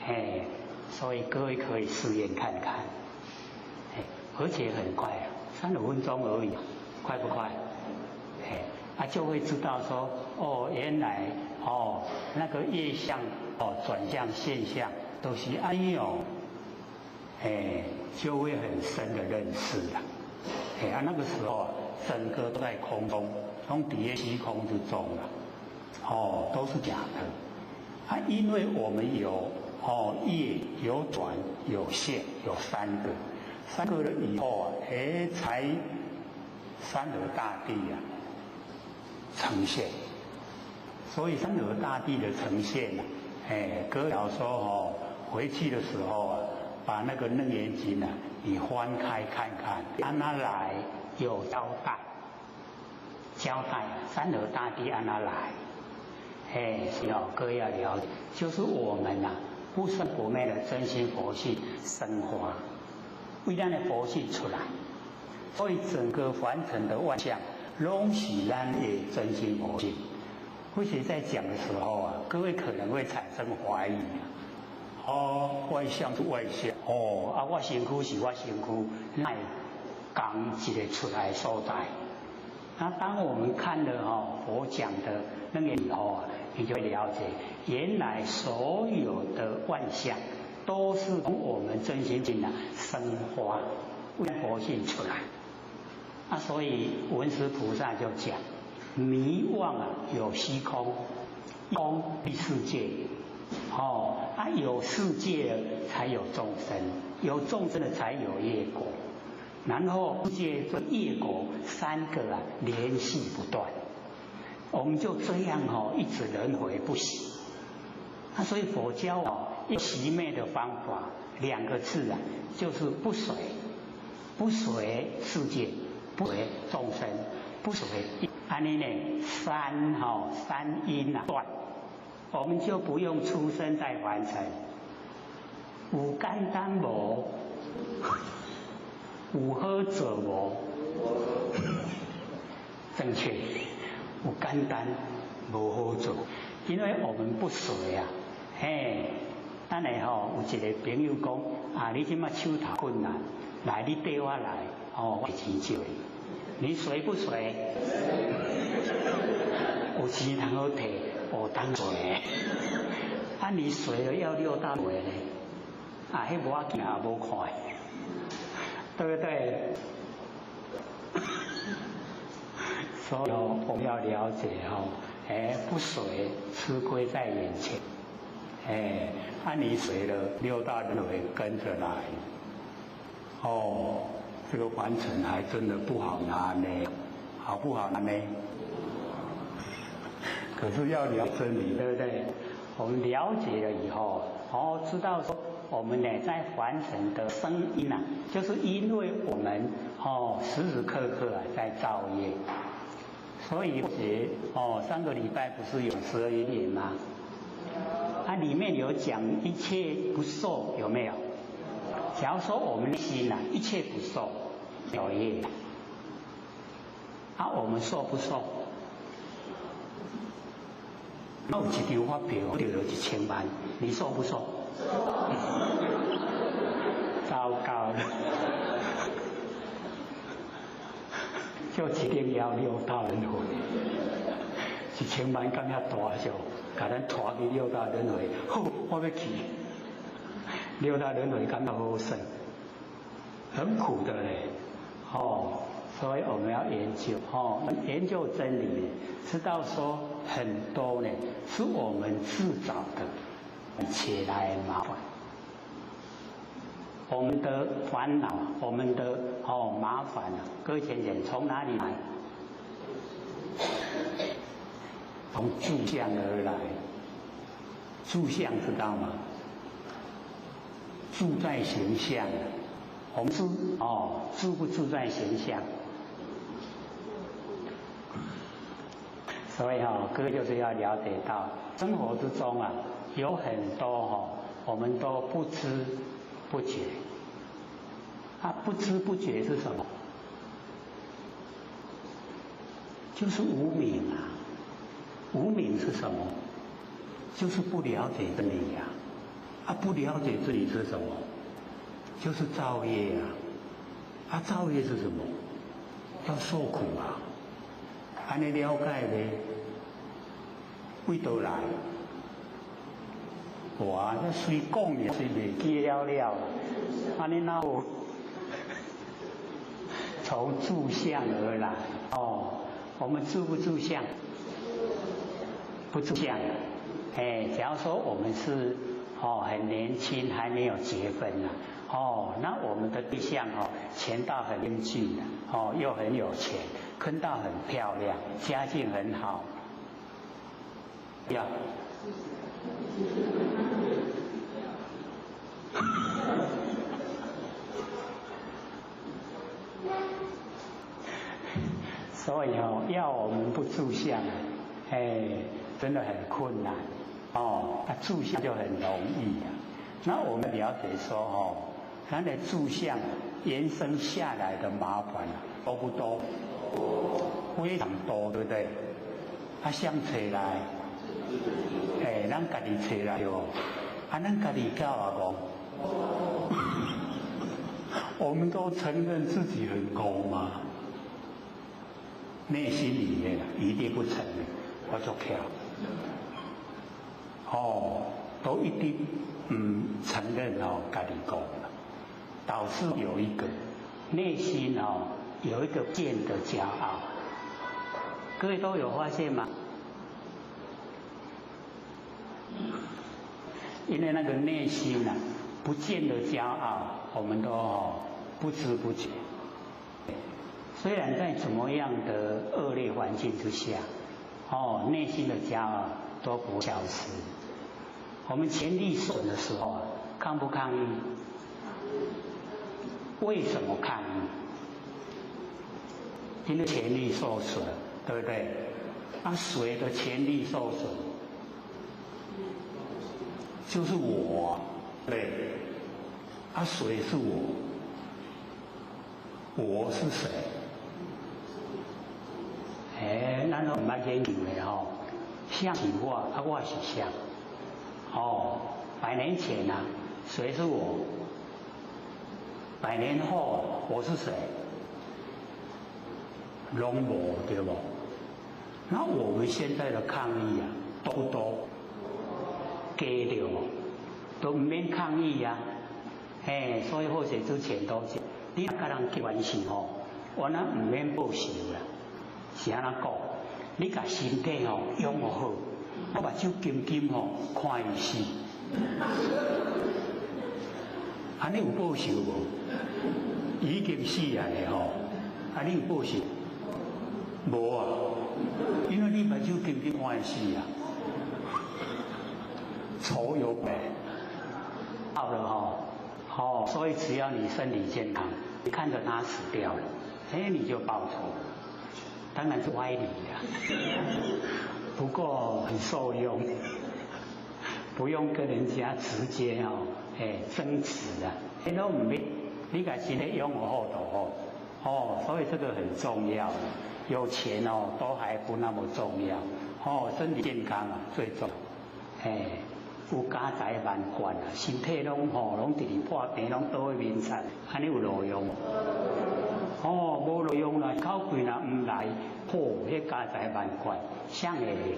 嘿，所以各位可以试验看看，嘿，而且很快啊，三五分钟而已，快不快？嘿。啊，就会知道说，哦，原来哦，那个业相哦，转向现象都是哎呦，哎，就会很深的认识了。哎啊，那个时候整个都在空中，从底下虚空之中了，哦，都是假的。啊，因为我们有哦业有转有现有三个，三个了以后啊，哎，才三河大地啊。呈现，所以三河大地的呈现呢，哎，哥老说哦，回去的时候啊，把那个楞严经啊，你翻开看看，按哪来有交代，交代三河大地按哪来，哎，是哦，各位要了解，就是我们呐，不生不灭的真心佛性生发，为咱的佛性出来，所以整个凡尘的万象。拢是咱的真心佛性。或许在讲的时候啊，各位可能会产生怀疑啊。哦，外相是外相，哦，啊，我身躯是我身躯，哪会仝一个出来所在。那当我们看了佛讲的那个以后啊，你就会了解，原来所有的万象都是从我们真心境啊生发佛性出来。啊，所以文殊菩萨就讲，迷妄啊有虚空，空必世界，哦，啊有世界才有众生，有众生的才有业果，然后世界这业果三个啊连续不断，我们就这样一直轮回不息。啊，所以佛教用熄灭的方法两个字啊，就是不随，不随世界。不随众生，不随按呢三三因啊断，我们就不用出生再完成。有简单无？有好做无？正确，有简单无好做，因为我们不随啊。嘿，等下有一个朋友讲啊，你这马手头困难，来你缀我来，我钱借你，你随不随？有钱通好提，有当随。啊，你随了要六大回呢？啊，彼无要紧也无看，对不对？所以我们要了解不随吃亏在眼前，啊你随了六大轮回跟着来，这个完成还真的不好拿呢，好不好拿呢？可是要了真理，对不对？我们了解了以后，知道说我们呢在凡尘的声音啊，就是因为我们时时刻刻啊在造业，所以上个礼拜不是有12因缘吗？它里面有讲一切不受，有没有？假如说我们的心啊，一切不受，有业，啊，我们受不受？那有一张发票得了1000万，你受不受？糟糕了，就一定要六道轮回，1000万敢遐大数，共咱拖去六道轮回，好，我欲去。六道轮回感觉好算，很苦的嘞，所以我们要研究，研究真理，知道说很多呢是我们自找的，起来麻烦，我们的烦恼，我们的麻烦啊，各位浅浅从哪里来？从住相而来，住相知道吗？住在形象，我们是住不住在形象？所以各位就是要了解到生活之中啊，有很多我们都不知不觉。啊，不知不觉是什么？就是无明啊。无明是什么？就是不了解真理啊。啊，不了解这里是什么？就是造业啊！啊，造业是什么？要受苦啊！按呢了解未？为倒来？哇，这随讲也是袂记了了，按呢哪有？从住相而来我们住不住相？不住相。假如说我们是很年轻，还没有结婚呢，那我们的对象钱到很英俊又很有钱，坤到很漂亮，家境很好，要。所以要我们不住相，真的很困难。住相就很容易啊。那我们了解说咱的住相延伸下来的麻烦多不多？非常多，对不对？啊，谁找来？咱家己找来哦。啊，咱家己教啊讲，我们都承认自己很高吗？内心里面一定不承认，我就巧。哦，都一定承认哦，家己讲了。导致有一个内心哦有一个见的骄傲，各位都有发现吗？因为那个内心啊，不见得骄傲，我们都不知不觉。虽然在怎么样的恶劣环境之下，哦，内心的骄傲都不消失。我们权力损的时候，抗不抗议？为什么抗议？因为权力受损，对不对？那谁的权利受损？就是我，对。啊，谁是我？我是谁？哎，咱拢毋捌研究的吼，谁是我？啊，我是谁？哦，百年前啊，谁是我？百年后我是谁？拢无对不？那我们现在的抗议啊，多不多？假对无？都毋免抗议啊！嘿，所以好势之前都是，你若佮人结关系吼，我那毋免报仇啦。是按怎讲？你共身体吼养予好，我目睭金金吼看伊死，按呢有报仇无？已经死啊咧吼，啊你有报仇？无啊，因为你目睭金金看伊死啊，仇有白，到了吼，哦，所以只要你身体健康，你看着他死掉了，哎，你就报仇。当然是歪理呀，不过很受用，不用跟人家直接哦，哎争执啊，哎都唔免，你共身体养好就好，哦，所以这个很重要，有钱哦都还不那么重要，哦，身体健康啊最重要，哎，有家财万贯啊，身体拢吼拢直直破病，拢倒去眠惨，按呢有路用无？哦，无路用啦，口气若毋来，好，彼家财万贯，谁会？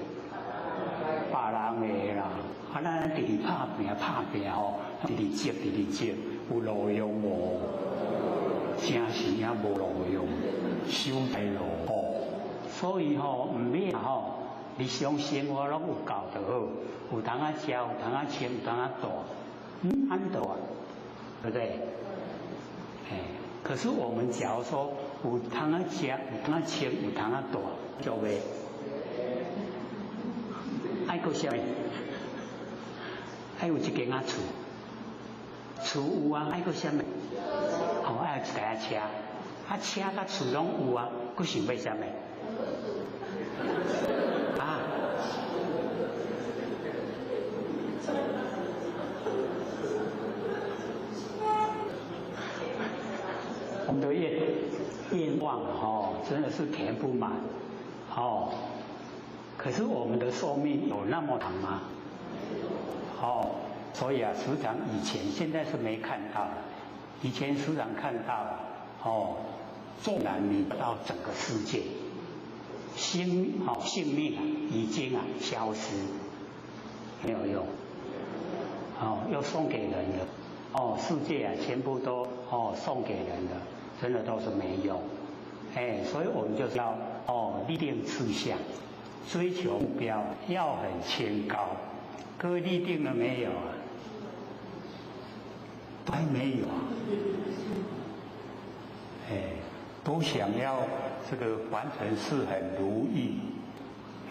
别人的啦。啊，咱直直拍拼拍拼吼，直直积直直积，有路用无？真是也无路用，伤大路吼。所以吼，毋免吼，日常生活拢有够就好，有通啊食，有通啊穿，有通啊住，按就啊，对不对？哎。可是我们假如说有通啊食，有通啊穿，有通啊住，就袂爱阁啥物？爱有一间仔厝，厝有啊，爱阁啥物？哦，爱有一台车，啊车佮厝拢有啊，阁想欲啥物？啊？我们的愿望哦，真的是填不满哦。可是我们的寿命有那么长吗？哦，所以啊，时常以前现在是没看到，以前时常看到哦，纵然你到整个世界，性命啊已经啊消失，没有用，哦，又送给人了，哦，世界啊全部都哦送给人了。真的都是没用，哎，所以我们就是要哦立定志向，追求目标要很清高。各位立定了没有啊？还没有啊。哎，都想要这个完成事很如意，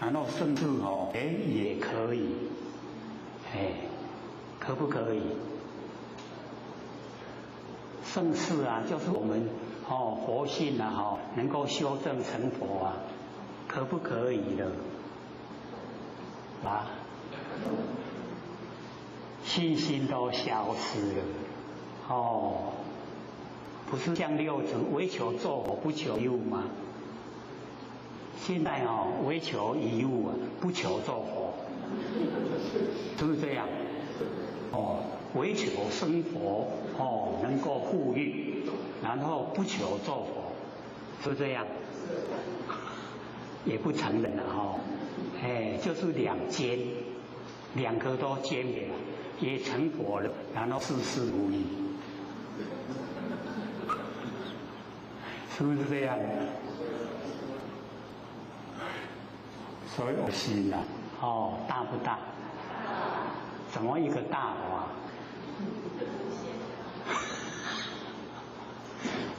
然后甚至哦，哎也可以，哎，可不可以？盛世啊，就是我们哦佛性啊，哈能够修正成佛啊，可不可以了？啊，信心都消失了，哦，不是像六祖唯求做佛不求一物吗？现在哦唯求一物啊，不求做佛，是不是这样？哦，唯求生活哦，能够富裕，然后不求做佛，是这样，也不承认了哈，哎，就是两兼，两个都兼了，也成佛了，然后事事如意，是不是这样？所以我心啊，哦，大不大？怎么一个大法？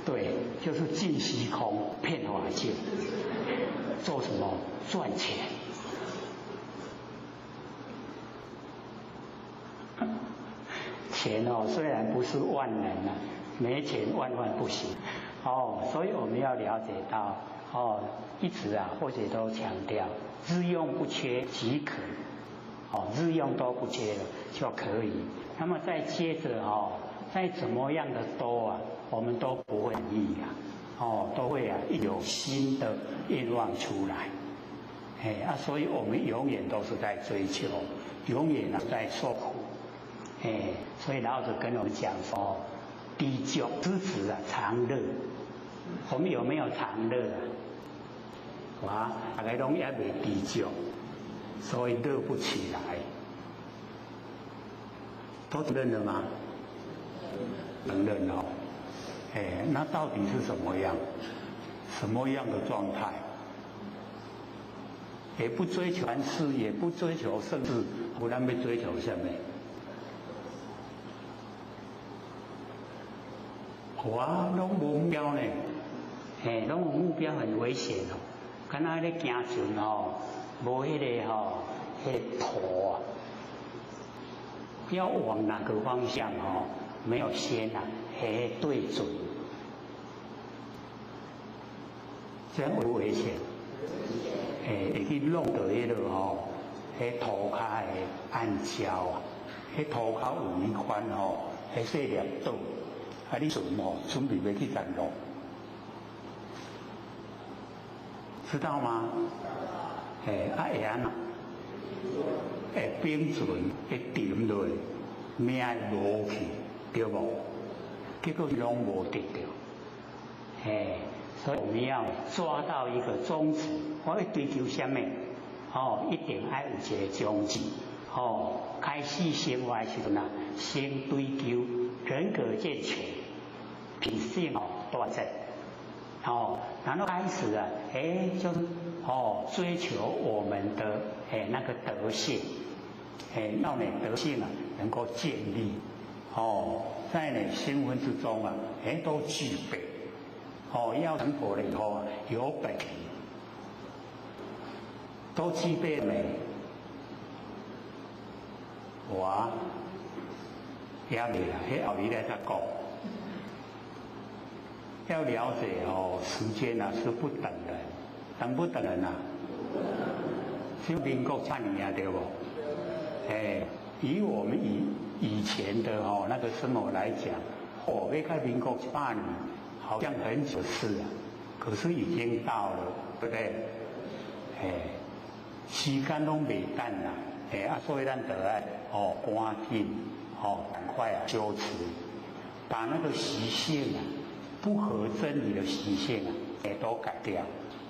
对，就是尽虚空，遍法界，做什么？赚钱。钱哦，虽然不是万能啊，没钱万万不行哦。所以我们要了解到哦，一直啊，或者都强调日用不缺即可，哦，日用都不缺了就可以。那么再接着哦，再怎么样的多啊，我们都不会腻啊，哦，都会啊有新的愿望出来，哎啊，所以我们永远都是在追求，永远啊在受苦。哎，所以老子跟我们讲说，知足知止啊，常乐。我们有没有常乐啊？哇，大家拢也未知足，所以乐不起来。都承认了吗？承认哦。哎，那到底是什么样？什么样的状态？也不追求凡事，也不追求圣智，不然要追求什么？哇，拢无目标呢，嘿，拢无目标很危险哦。敢若咧行船吼，无彼个吼，彼个图啊，要往哪个方向哦？没有先啊，嘿，对准，这样危不危险？哎，会去弄到彼个吼，彼涂骹的暗礁啊，彼涂骹有一款吼，彼细粒岛。啊！你船哦，准备欲去降落，知道吗？哎，啊会按怎？会冰船会沉落，命会无去，对无？结果拢无得到。哎，所以我们要抓到一个宗旨，我欲追求啥物？哦，一定爱有一个宗旨。哦，开始生活的时阵啊，先追求人格健全。品性哦端正，哦，然后开始啊，哎，就是哦，追求我们的哎那个德性，哎，让你德性啊能够建立，哦，在你心分之中啊，哎，都具备，哦，要成佛了以后啊，有本，都具备没？哇，也未啦，彼后日来再讲。要了解哦，时间啊是不等人，等不等人啊？就民国七年啊，对不？哎，以我们以前的哦那个生活来讲，哦，要看民国8年，好像很久事啊，可是已经到了，对不对？哎，时间拢未等啦，哎啊，所以咱得爱哦，赶紧哦，赶快啊修持，把那个习性啊。不合真理的习性啊，也都改掉。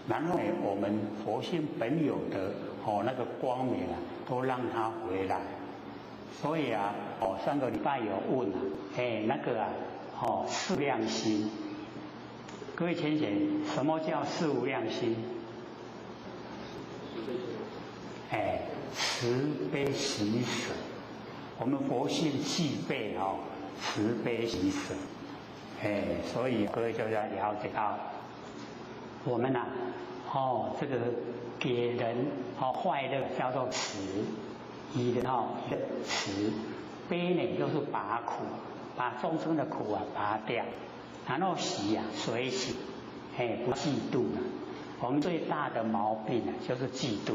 然后呢，我们佛性本有的哦那个光明啊，都让它回来。所以啊，哦上个礼拜有问啊，哎那个啊，哦四量心，各位浅浅，什么叫四无量心？哎，慈悲喜舍，我们佛性具备哦慈悲喜舍。哎，所以各位就要了解到，我们呐，哦，这个给人哦快乐叫做慈，以人哦慈，悲呢就是拔苦，把众生的苦啊拔掉，然后喜啊随喜，哎不嫉妒啊。我们最大的毛病啊就是嫉妒。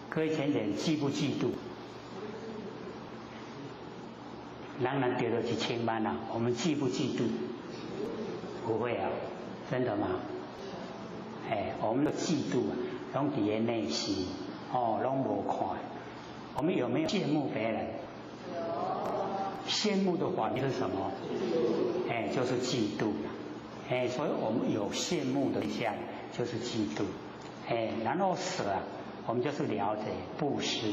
各位浅浅嫉不嫉妒？人人得到1000万啊，我们嫉不嫉妒？不会啊，真的吗？哎，我们的嫉妒啊，拢伫咧内心，哦，拢无看。我们有没有羡慕别人？羡慕的反面是什么？哎，就是嫉妒。哎，所以我们有羡慕的对象就是嫉妒。哎，然后舍啊，我们就是了解布施。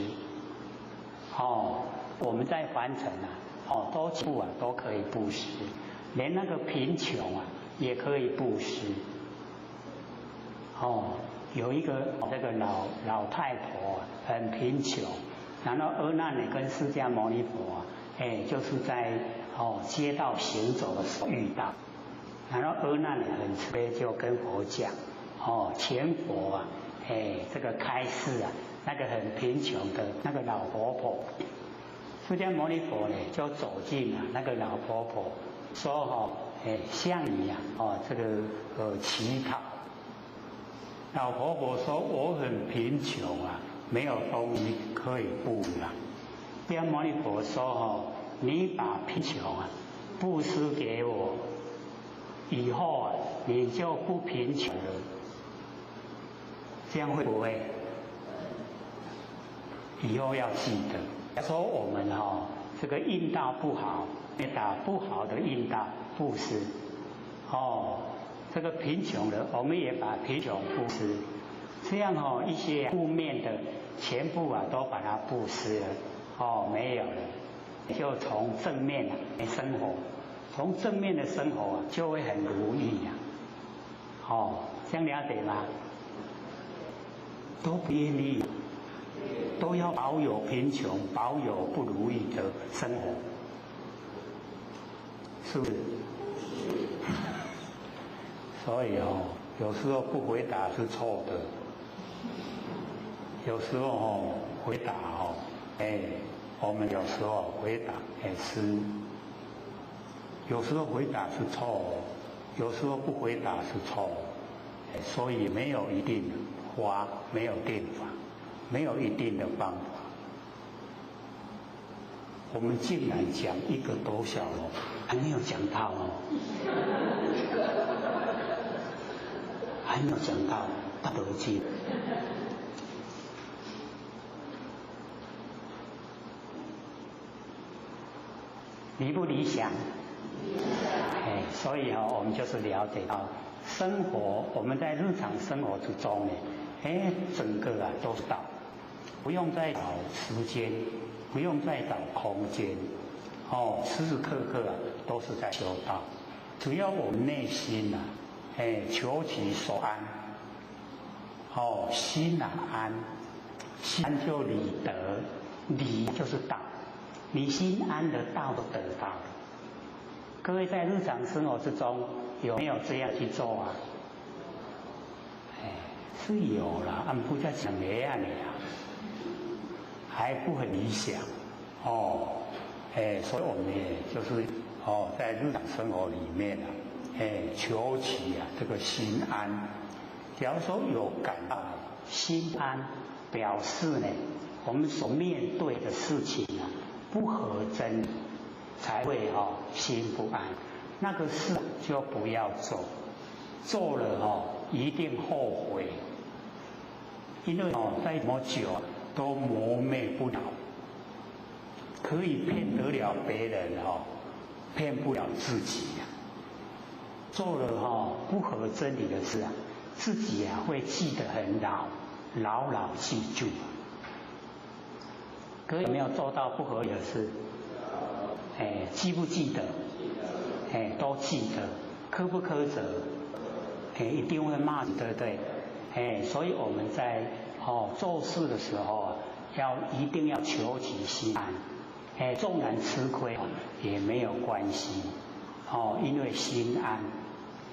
哦，我们在凡尘啊，哦，多处啊都可以布施，连那个贫穷啊也可以布施。哦，有一个这个老太婆很贫穷，然后阿难呢跟释迦牟尼佛啊，哎，就是在街道行走的时候遇到，然后阿难呢很慈悲，就跟佛讲，哦，前佛啊，哎，这个开示啊，那个很贫穷的那个老婆婆，释迦牟尼佛呢就走进了那个老婆婆，说哦，哎，向你啊，哦，这个乞讨。老婆婆说：“我很贫穷啊，没有东西可以布啊。”释迦牟尼佛说：“哦，你把贫穷啊布施给我，以后啊你就不贫穷了。这样会不会？以后要记得，说我们哈这个运道不好，你打不好的运道布施，哦。”这个贫穷的，我们也把贫穷布施，这样哦，一些负面的全部啊都把它布施了，哦，没有了，就从正面来生活，从正面的生活啊，就会很如意呀，哦，这样了解吗？都不愿意，都要保有贫穷，保有不如意的生活，是不是？所以哦，有时候不回答是错的，有时候哦回答哦，哎，我们有时候回答也是，有时候回答是错，有时候不回答是错，所以没有一定法，没有定法，没有一定的方法。我们竟然讲1个多小时，还没有讲到哦。还没有讲到大德经，理不理想？哎，所以哦，我们就是了解到生活，我们在日常生活之中呢，哎，整个啊都是道，不用再找时间，不用再找空间，哦，时时刻刻啊都是在修道，只要我们内心啊。哎，求其所安，哦，心啊安，心安就理得，理就是道，你心安的道都得到了。各位在日常生活之中有没有这样去做啊？哎，是有啦，按不在讲那样的啊，还不很理想哦。哎，所以我们也就是哦，在日常生活里面啊。哎，求其啊，这个心安。假如说有感到心安，表示呢，我们所面对的事情啊，不合真理，才会哦心不安。那个事就不要做，做了哦一定后悔，因为哦再怎么久都磨灭不了，可以骗得了别人哦，骗不了自己呀。做了哈不合真理的事啊，自己啊会记得很牢，牢牢记住。各位有没有做到不合理的事？哎，记不记得？哎，都记得。苛不苛责？哎，一定会骂你，对不对？哎，所以我们在哦做事的时候啊，要一定要求其心安。哎，纵然吃亏也没有关系。哦，因为心安，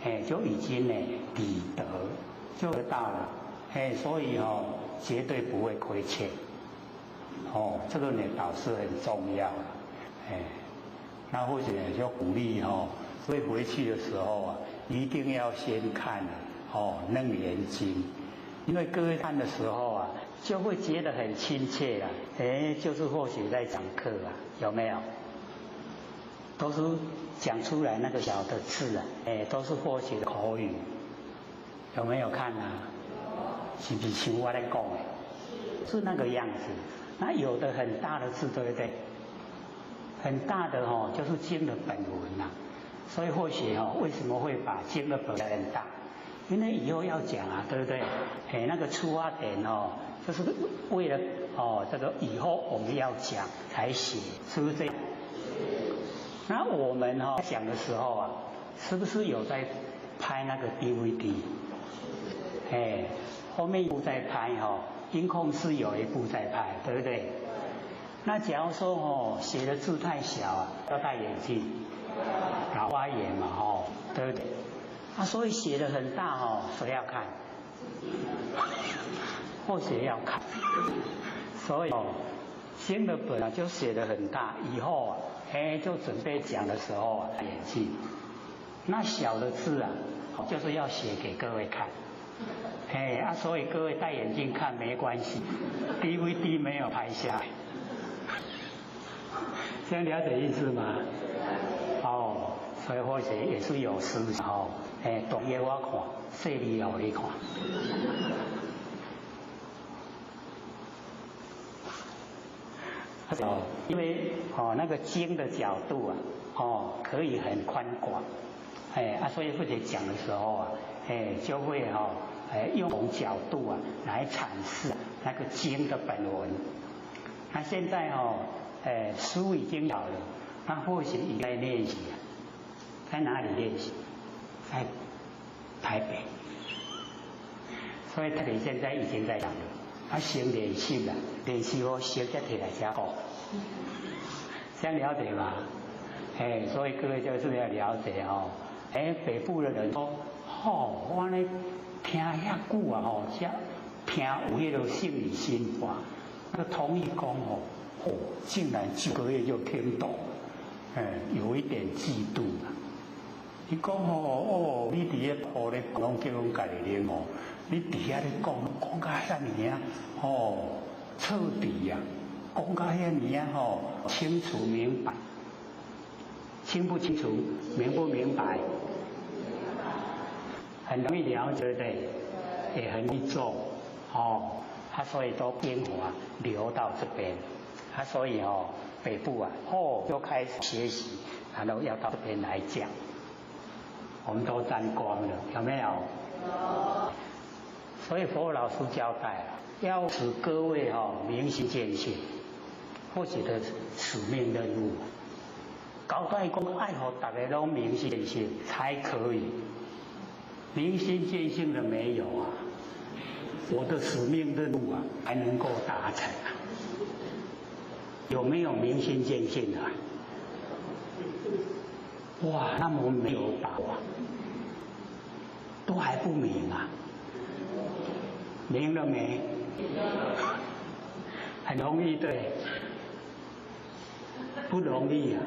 哎，就已经呢理得就得到了，哎，所以哦，绝对不会亏欠。哦，这个呢导师很重要了，哎，那或许就鼓励哦，所以回去的时候啊，一定要先看哦《楞严经》，因为各位看的时候啊，就会觉得很亲切啊，哎，就是或许在讲课啊，有没有？都是讲出来那个小的字啊，哎，都是或许的口语，有没有看啊？是不是像我在讲的？是那个样子。那有的很大的字，对不对？很大的哦，就是经的本文呐。所以或许哦，为什么会把经的本很大？因为以后要讲啊，对不对？哎，那个出发点哦，就是为了哦，这个以后我们要讲才写，是不是这样？那我们哦讲的时候啊，是不是有在拍那个 DVD？哎，后面一部在拍哈，音控是有一部在拍，对不对？那假如说哦，写的字太小啊，要戴眼镜，老花眼嘛，哦，对不对？啊，所以写的很大哦，谁要看？或许要看。所以哦，新的本啊就写的很大，以后啊，哎，就准备讲的时候啊，戴眼镜。那小的字啊，就是要写给各位看。哎啊，所以各位戴眼镜看没关系，DVD 没有拍下来。这样了解意思吗？哦，所以或许也是有思想哦。哎，大的我看，小的予你看。哦，因为哦那个经的角度啊，哦可以很宽广，哎啊，所以或者讲的时候啊，哎就会哦，哎用不同角度啊来阐释那个经的本文。那现在哦，哎书已经好了，那或许应该练习啊，在哪里练习？在台北。所以台北现在已经在讲了，他先练习了，练习好先再提来讲。这样了解吗？哎，所以各位就是要了解哦。哎，北部的人说，吼，我呢听遐久啊，吼，才听有彼个胜义心法，那个同意讲哦，哦，竟然9个月就听懂，哎，有一点嫉妒啊。伊讲吼，哦，你伫咧铺咧讲叫阮家己啉哦，你伫遐咧讲，讲甲遐尔啊，哦，彻底啊，讲甲遐尔啊吼，清楚明白，清不清楚，明不明白？很容易了解，对不对？也很易做，哦，他所以都精华流到这边，他所以哦，北部啊，哦，就开始学习，然后要到这边来讲。我们都沾光了，有没有？有。所以佛老师交代了，要使各位哦明心见性，或许的使命任务，交代讲爱予大家拢明心见性才可以。明心见性的没有啊，我的使命任务啊还能够达成啊？有没有明心见性的？哇，那么没有把握，都还不明啊？明了没？很容易对，不容易啊。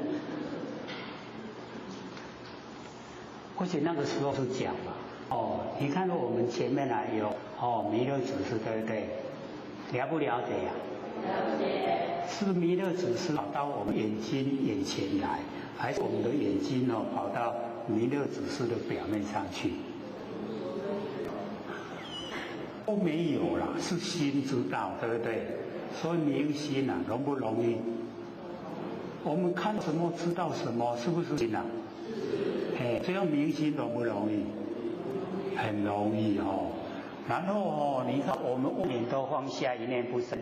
或许那个时候是讲了哦，你看我们前面啊有哦弥勒祖师，对不对？了不了解呀？了解。是弥勒祖师跑到我们眼睛眼前来，还是我们的眼睛哦跑到弥勒祖师的表面上去？都没有了，是心知道，对不对？所以明心啊，容不容易？我们看什么知道什么，是不是心啊？哎，这样明心容不容易？很容易哦。然后哦，你看我们念都放下，一念不生，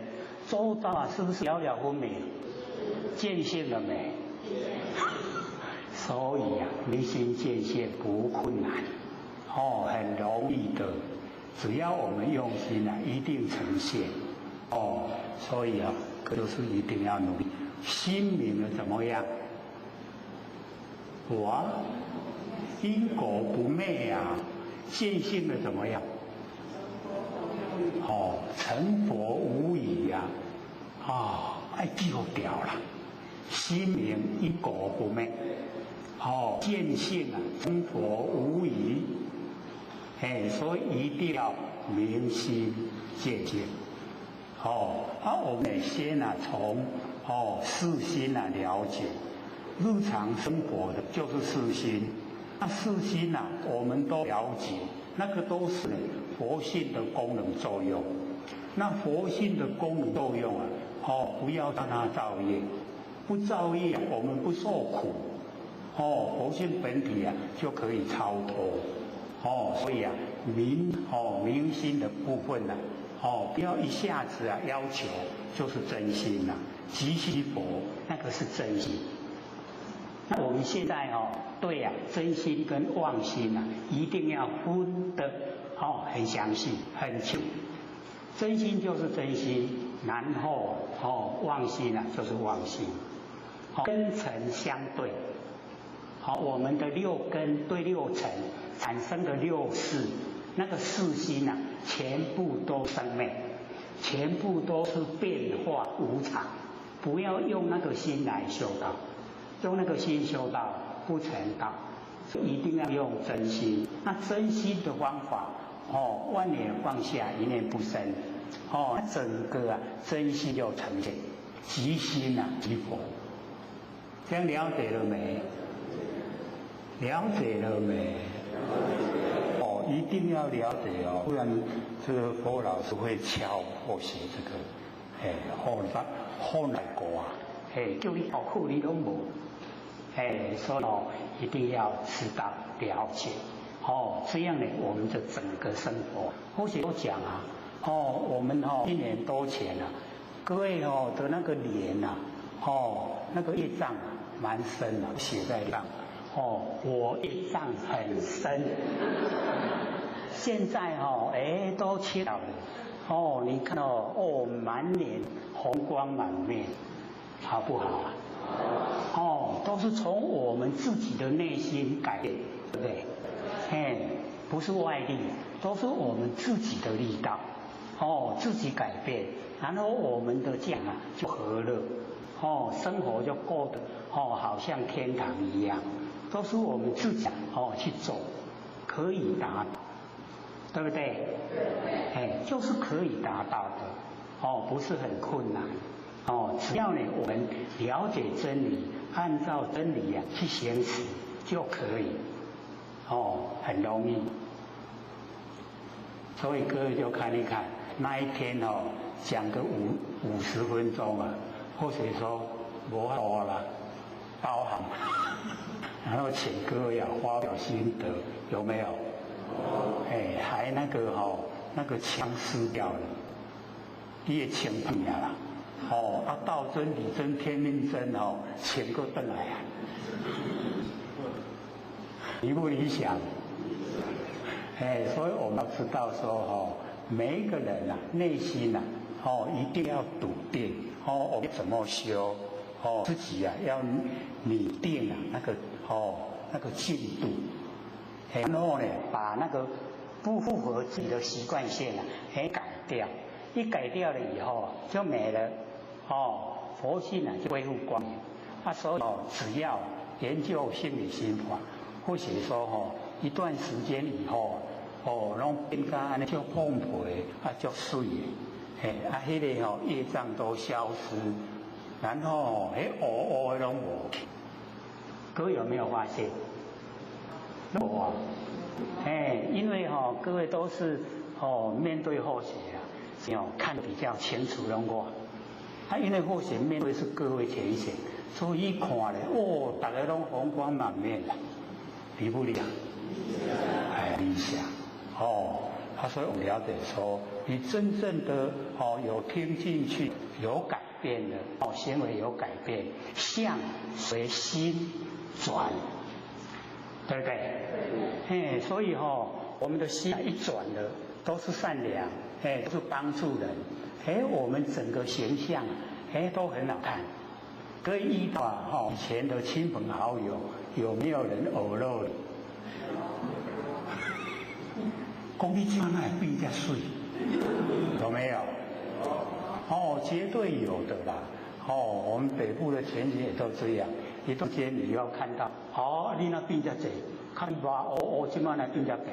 周到啊，是不是了了分明？见性了没？所以啊，明心见性不困难，哦，很容易的，只要我们用心啊，一定呈现。哦，所以啊，就是一定要努力。心明了怎么样？我因果不昧啊，见性了怎么样？哦，成佛无疑呀！啊，爱记掉了。心明因果不昧，哦，见性啊，成佛无疑。哎，所以一定要明心见性。哦，啊，我们先啊，从哦四心啊了解，日常生活的就是四心。那四心啊，我们都了解，那个都是佛性的功能作用。那佛性的功能作用啊，哦，不要让它造业，不造业，我们不受苦，哦，佛性本体啊就可以超脱，哦，所以啊明哦明心的部分呢，哦，不要一下子啊要求就是真心呐，即心佛那个是真心。那我们现在哦，对呀，真心跟妄心呐，一定要分得哦很详细很清。真心就是真心，然后哦妄心啊就是妄心，根尘相对。好，我们的六根对六尘产生的六识，那个四心呐，全部都生灭，全部都是变化无常。不要用那个心来修道。用那个心修道不成道，一定要用真心。那真心的方法，哦，万念放下，一念不生，哦，整个啊真心就呈现，即心啊即佛。这样了解了没？了解了没？哦，一定要了解哦，不然这个佛老师会敲或写这个，哎，后来后来过啊，哎，叫你好好你拢无。哎，所以哦，一定要知道了解，哦，这样呢，我们的整个生活，或许都讲啊，哦，我们哦一年多前啊，各位哦的那个脸呐，哦，那个业障啊，蛮深的，写在上，哦，我业障很深，现在哦，哎，都切了，哦，你看哦，哦，满脸红光满面，好不好啊？哦，都是从我们自己的内心改变，对不对？哎，不是外力，都是我们自己的力道。哦，自己改变，然后我们的家啊就和乐，哦，生活就过得哦好像天堂一样，都是我们自己哦去做，可以达到，对不对？对。哎，就是可以达到的，哦，不是很困难。哦，只要呢我们了解真理，按照真理啊去行持就可以，哦，很容易。所以各位就看一看，那一天哦，讲个50分钟啊，或者说无多啦，包含，然后请各位啊发表心得，有没有？哎，还那个哦，那个枪撕掉了，你也枪变啦。哦，啊，道真、理真、天命真哦，全个转来啊！理不理想？哎，所以我们要知道说哦，每一个人啊，内心呐，哦，一定要笃定哦，我们怎么修哦，自己啊要拟定啊那个哦那个进度，然后呢，把那个不符合自己的习惯性啊，哎改掉，一改掉了以后就没了。哦，佛性啊就恢复光明。啊，所以哦，只要研究心理心法，或许说哦，一段时间以后，哦，拢变甲按呢足丰肥啊，足媠的，嘿，啊，彼个吼业障都消失，然后彼乌乌的拢无去。各位有没有发现？无啊，哎，因为吼各位都是哦面对后学啊，哦看得比较清楚拢我。啊，因为后学面对是各位浅显，所以一看咧，哦，大家拢红光满面啦，理不理想？哎，理想。哦，啊，所以我们了解说，你真正的哦有听进去，有改变的哦，行为有改变，相随心转，对不对？嘿，所以哈，我们的心一转了，都是善良，哎，都是帮助人，哎，我们整个形象，哎，都很好看。可以遇到哈以前的亲朋好友，有没有人偶露？讲你这哪会变遮媠？有没有？哦，绝对有的啦。哦，我们北部的前景也都这样。一段时间你要看到，哦，你若变遮济，看偌乌乌，这摆来变遮白，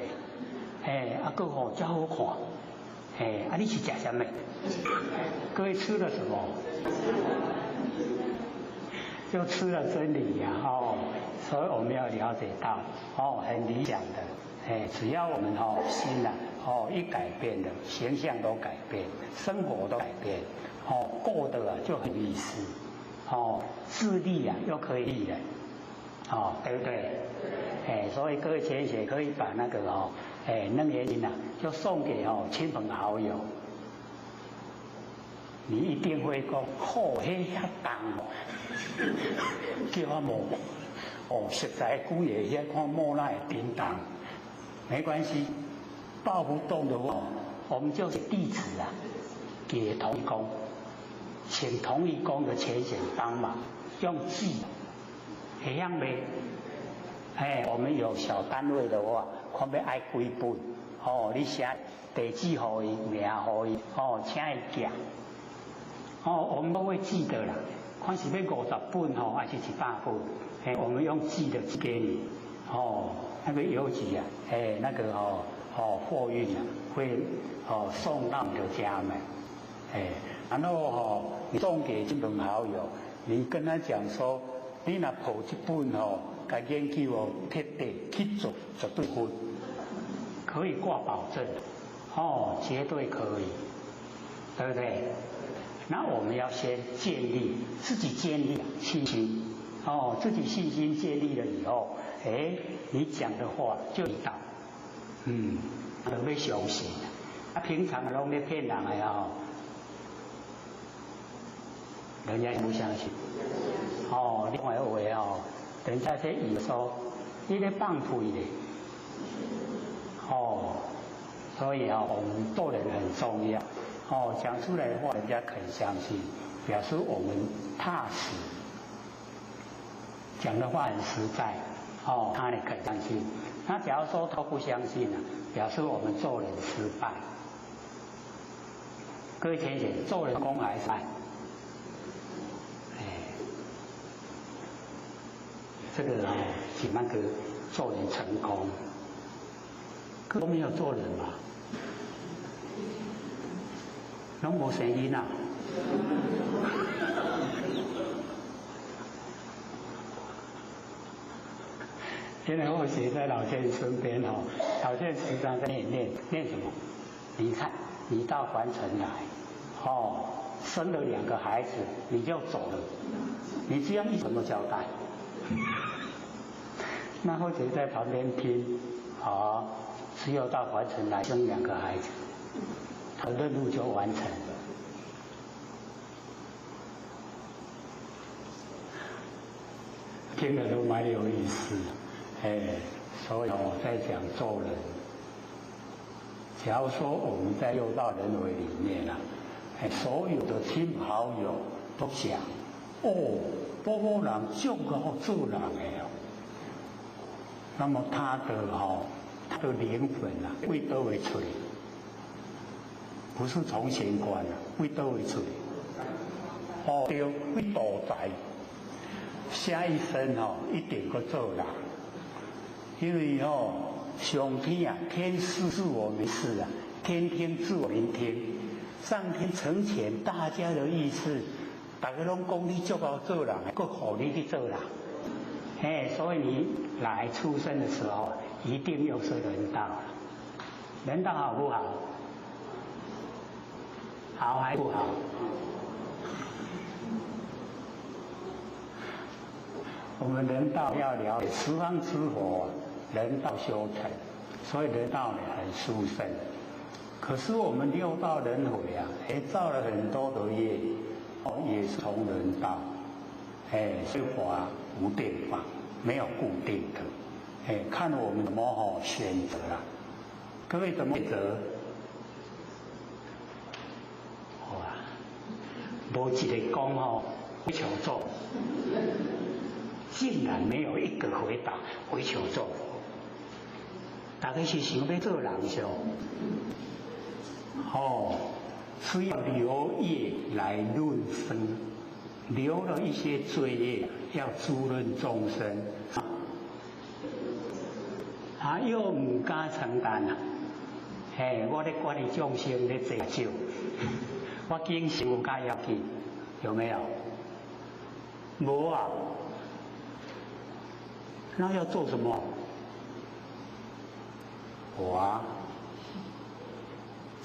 嘿，啊，阁吼遮好看，嘿，啊，你是食啥物？各位吃了什么？就吃了真理呀，哦，所以我们要了解到，哦，很理想的，哎，只要我们哦心呐，哦一改变了，形象都改变，生活都改变，哦过得啊就很有意思。哦，自利啊，又可以利人，哦，对不对？哎，所以各位浅显可以把那个哦，哎，楞严经啊，就送给哦亲朋好友。你一定会讲，好，彼遐重哦，叫我摸，哦，实在久个遐看摸那会叮当，没关系，抱不动的话，我们就地址啊，给同工，请同一宫的浅显帮忙，用寄，会晓袂？哎，我们有小单位的话，看欲爱几本，哦，你写地址予伊，名予伊，哦，请伊寄。哦，我们都会记得啦。看是欲50本吼，还是100本？哎，我们用寄的寄给你。哦，那个邮局啊，哎，那个哦哦货运啊，会哦送到你的家门。哎，然后哦，你送给亲朋好友，你跟他讲说，你若抱这本哦，共研究哦，彻底去做，绝对会，可以挂保证，哦，绝对可以，对不对？那我们要先建立自己建立信心，哦，自己信心建立了以后，哎，你讲的话就到，嗯，就欲相信。啊，平常拢咧骗人的哦，人家不相信。哦，另外一位哦，人家这以为说你咧放屁咧，哦，所以啊，我们做人很重要。哦，讲出来的话，人家肯相信，表示我们踏实，讲的话很实在，哦，他也肯相信。那假如说他不相信呢，表示我们做人失败。各位浅显，做人功还是败？哎，这个哦，是那个做人成功，都没有做人嘛。拢无生囡仔，因为后学在老先生身边哦，老先生时常在念念念什么？你看，你到凡尘来，哦，生了两个孩子，你就走了，你这样一怎么交代？那后学在旁边听，啊，只有到凡尘来生两个孩子。他的任务就完成了，听了都蛮有意思，哎，所以我在讲做人。假如说我们在六道轮回里面啊，哎，所有的亲朋好友都讲，哦，某某人足够做人的哦，那么他的哦，他的灵魂啊，为佗位出来？不是从玄关啊，为佗位出来？哦，对，为堕宅。下一生哦，一定阁做人，因为哦，上天啊，天视自我们视啊，天听自我们听，上天成全大家的意思，大家拢讲你足够做人，阁予你去做人，哎，所以你来出生的时候，一定又是人道，人道好不好？好还不好？我们人道要了解十方之佛，人道修成，所以人道呢很殊胜。可是我们六道轮回啊，也造了很多的业，哦，也是从人道，哎，是法无定法，没有固定的，哎，看我们怎么好选择了。各位怎么选择？好啊，无一个讲吼，追求做。竟然没有一个回答回求做佛，大家是想欲做人上，哦，是要留业来润生，留了一些罪业要滋润众生，啊，又毋敢承担啊！嘿，我咧管理众生咧济少，我经受有较要紧，有没有？无啊。那要做什么？我啊，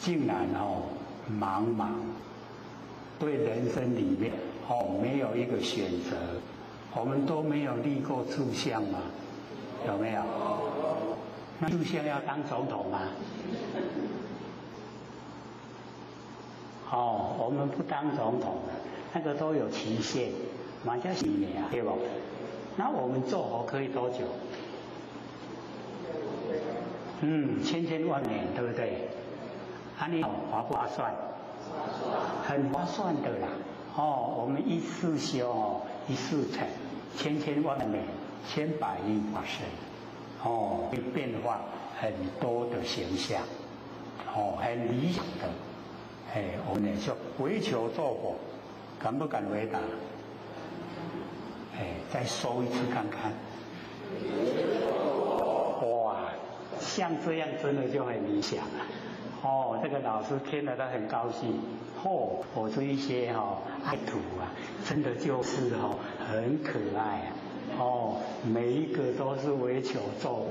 竟然哦，茫茫对人生里面哦，没有一个选择，我们都没有立过志向吗？有没有？那志向要当总统吗？哦，我们不当总统，那个都有期限，马上几年啊，对不？那我们做佛可以多久？嗯，千千万年，对不对？啊，你划不划算？很划算的啦。哦，我们一世修哦，一世成，千千万年，千百亿化身，哦，会变化很多的形象，哦，很理想的。哎，我们呢就为求做佛，敢不敢回答？哎，再说一次看看。哇，像这样真的就很理想了。哦，这个老师听了都很高兴。哦，我这一些哈爱徒啊，真的就是哈很可爱啊。哦，每一个都是为求做佛，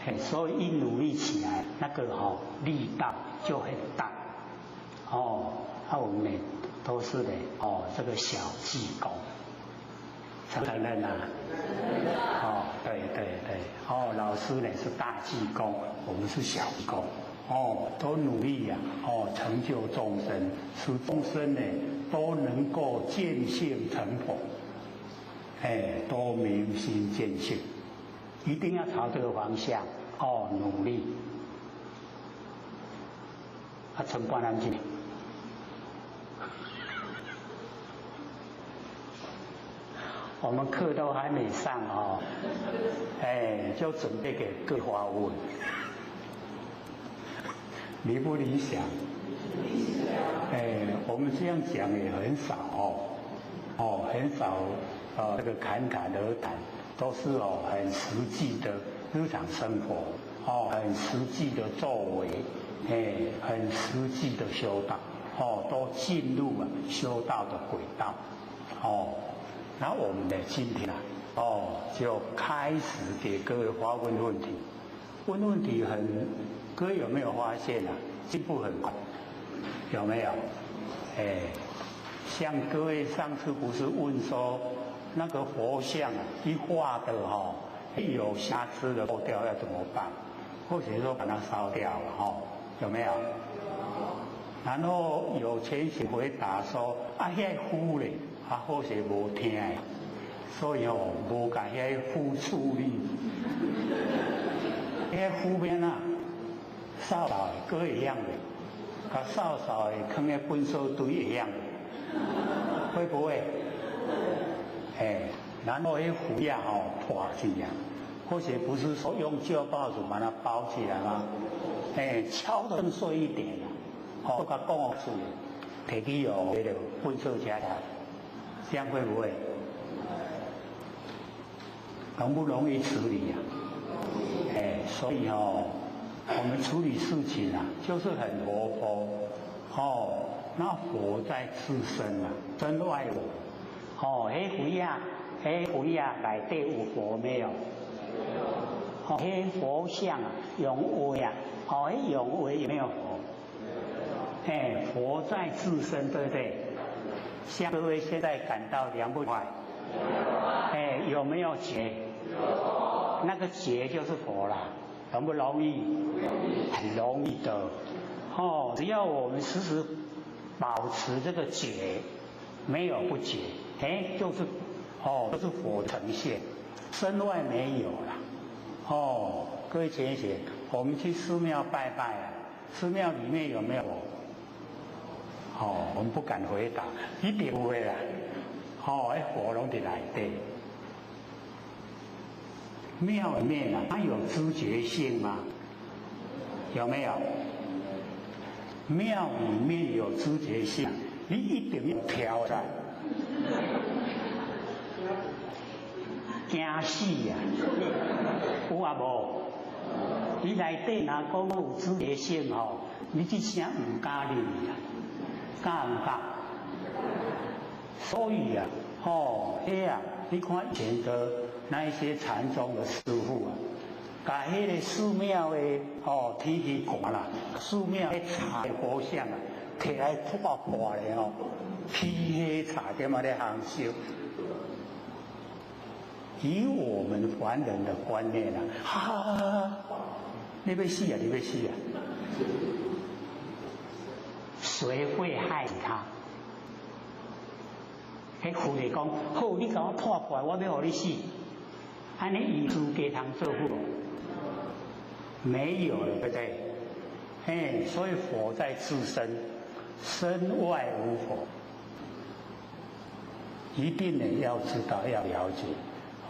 嘿，所以一努力起来，那个哈力道就很大。哦，那我们呢都是呢哦这个小济公，承认啊？哦，对对对，哦，老师呢是大济公，我们是小济公。哦，都努力呀，哦，成就众生，使众生呢都能够见性成佛，哎，都明心见性，一定要朝这个方向哦努力。啊，陈冠安去。我们课都还没上哦，哎，就准备给各位发问。理不理想？理想。哎，我们这样讲也很少哦，哦，很少，这个侃侃而谈，都是哦很实际的日常生活，哦，很实际的作为，哎，很实际的修道，哦，都进入了修道的轨道，哦，那我们呢今天啊，哦，就开始给各位发问问题，问问题很。各位有没有发现啊？进步很快，有没有？哎，像各位上次不是问说那个佛像啊，一画的哈，一有瑕疵的破掉要怎么办？或者说把它烧掉了哈，有没有？然后有前贤回答说啊，遐符咧，啊，或许无听，所以哦，无共遐符处理，遐符变啊？扫扫的，阁会晓袂？共扫扫的，囥咧粪扫堆会晓袂？会不会？哎，然后彼符仔吼破去啊，或许不是说用旧报纸把它包起来吗？哎，敲得更碎一点啊，吼，共讲碎，提去哦，彼个粪扫车下，这样会不会？容不容易处理呀？哎，所以哦。我们处理事情啊，就是很活泼，哦，那佛在自身啊，身外我，哦，彼佛仔，彼佛仔内底有佛没有？哦，彼佛像啊，用画啊，哦，彼用画有没有佛？哎，佛在自身，对不对？像各位现在感到凉不快？哎，有没有觉？那个觉就是佛啦。容不容易？很容易的，哦，只要我们时时保持这个觉，没有不觉，哎，就是哦，就是佛呈现，身外没有了。哦，各位浅显，我们去寺庙拜拜啊，寺庙里面有没有佛？哦，我们不敢回答，一定不会啦。哦，彼佛拢伫内底。庙里面啊，它有知觉性吗？有没有？庙里面有知觉性，你一定要跳的，惊死呀！有啊无？你内底若讲有知觉性吼，你这声唔敢入去啊，敢唔敢？所以啊，吼，彼啊，你看以前的那一些禅宗的师父啊，共彼个寺庙的哦天气寒啦，寺庙彼插的佛像啊，提来破破的哦，披黑茶点仔咧烘烧。以我们凡人的观念啊，哈哈哈！你欲死啊！你欲死啊！谁会害他？彼佛就讲，好，你共我破破，我欲予你死。按呢伊资格通做佛？没有了，对不对？嘿，所以佛在自身，身外无佛。一定呢要知道，要了解。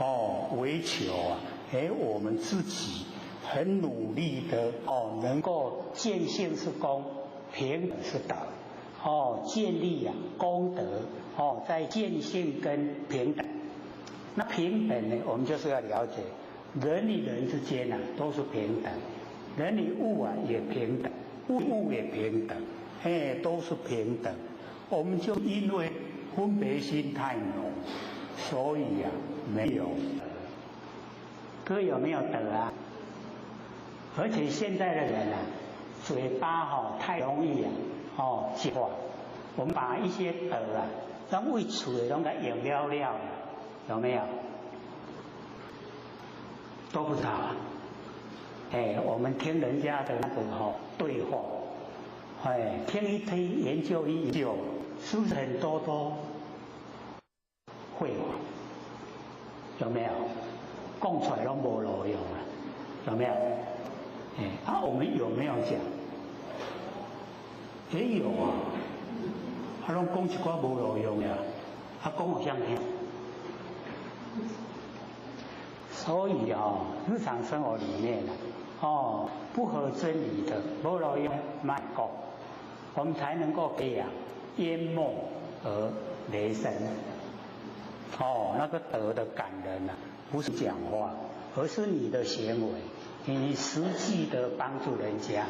哦，为求啊，哎，我们自己很努力的哦，能够见性是功，平等是德，哦，建立啊功德哦，在见性跟平等。那平等呢，我们就是要了解人与人之间啊都是平等，人与物啊也平等，物物也平等，哎，都是平等。我们就因为分别心太浓，所以啊没有。哥有没有德啊？而且现在的人啊，嘴巴哈太容易啊，哦讲话，我们把一些德啊，拢为厝的拢给用了了，有没有？都不知道啊。哎，我们听人家的那个哈对话，哎，听一听，研究一研究，是不是很多都废话？有没有？讲出来拢无路用了，有没有？哎，啊，我们有没有讲？也有啊，啊，拢讲一寡无路用的，啊，讲予谁听？所以啊，日常生活里面哦，不合真理的，无路用，莫讲，我们才能够培养淹没而雷声。哦，那个德的感人啊，不是讲话，而是你的行为，你实际的帮助人家，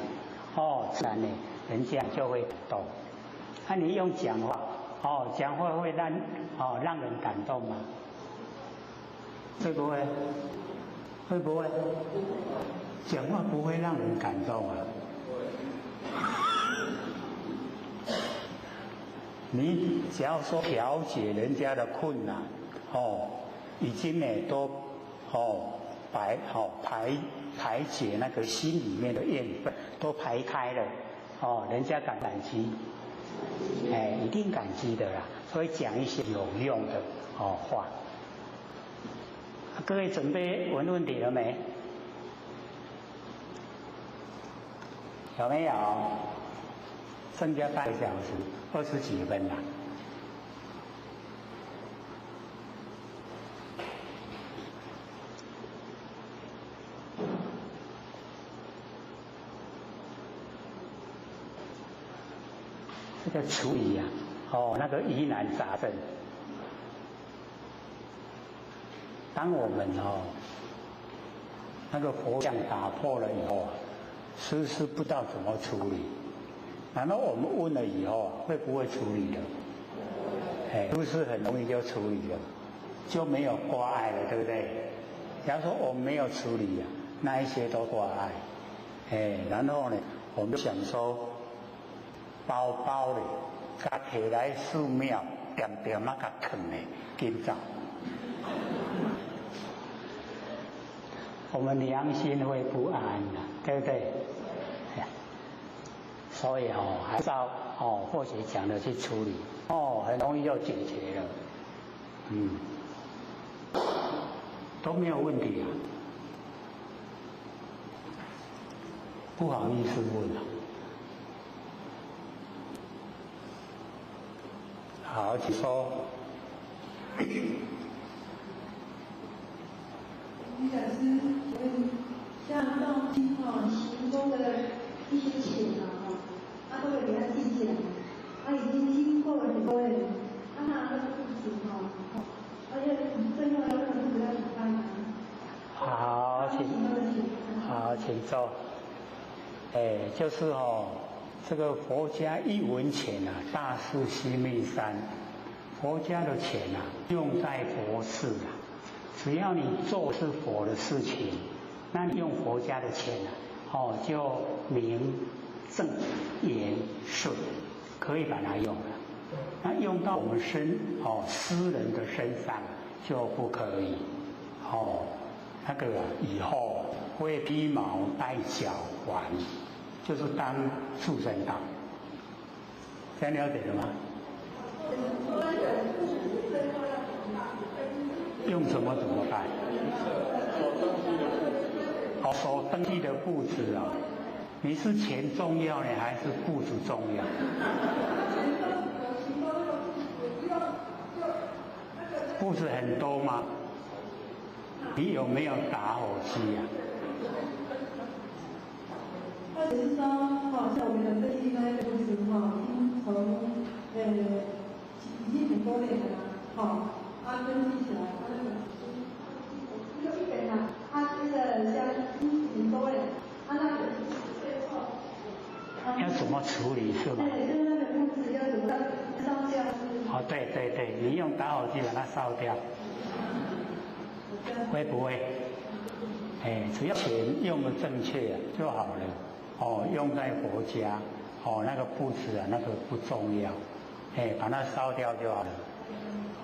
哦，自然呢，人家就会感动。那你用讲话，哦，讲话会让哦让人感动吗？会不会？会不会？讲话不会让人感动啊。你只要说调解人家的困难，哦，已经呢都哦排好排排解那个心里面的怨愤都排开了，哦，人家感感激，哎，一定感激的啦。所以讲一些有用的哦话。各位准备问问题了没？有没有？剩下半个小时，20几分了。这个处理啊，哦，那个疑难杂症。当我们哦，那个佛像打破了以后，师师不知道怎么处理。然后我们问了以后，会不会处理的？哎，是不是很容易就处理了，就没有挂碍了，对不对？假如说我们没有处理啊，那一些都挂碍。哎，然后呢，我们想说，包包的，佮提来寺庙，点点仔共囥的，紧走。我们良心会不安的，对不对？所以哦，还是要哦，或许讲的去处理哦，很容易就解决了，嗯，都没有问题啊。不好意思问了。好，请说。李老师，请问，像到哦行宫的一些钱啊，哈，他都会给他记起来，他已经经过了很多人，他拿那个肚子哈，而且最后要那个肚子要怎么办呢？好，请，好，请坐。哎，就是哦，这个佛家一文钱啊，大事须弥山，佛家的钱啊，用在佛事啊。只要你做是佛的事情，那你用佛家的钱啊，哦，就名正言顺，可以把它用了。那用到我们身哦私人的身上就不可以哦。那个以后会披毛戴角环，就是当畜生道。这样了解了吗？用什么怎么办？哦，所登记的簿子啊，你是钱重要呢，还是簿子重要？簿子很多吗？你有没有打火机呀？或者是说，好像我们的登记那个簿子哈，已经从已经很多年了，好，啊登记起来，啊那个就一本啦，啊那个像很多年，啊那个最后要怎么处理是吧？对，就是那个簿子要怎么烧掉？哦，对对对，你用打火机把它烧掉，会不会？哎，只要钱用的正确就好了。哦，用在国家，哦，那个簿子啊，那个不重要，哎，把它烧掉就好了。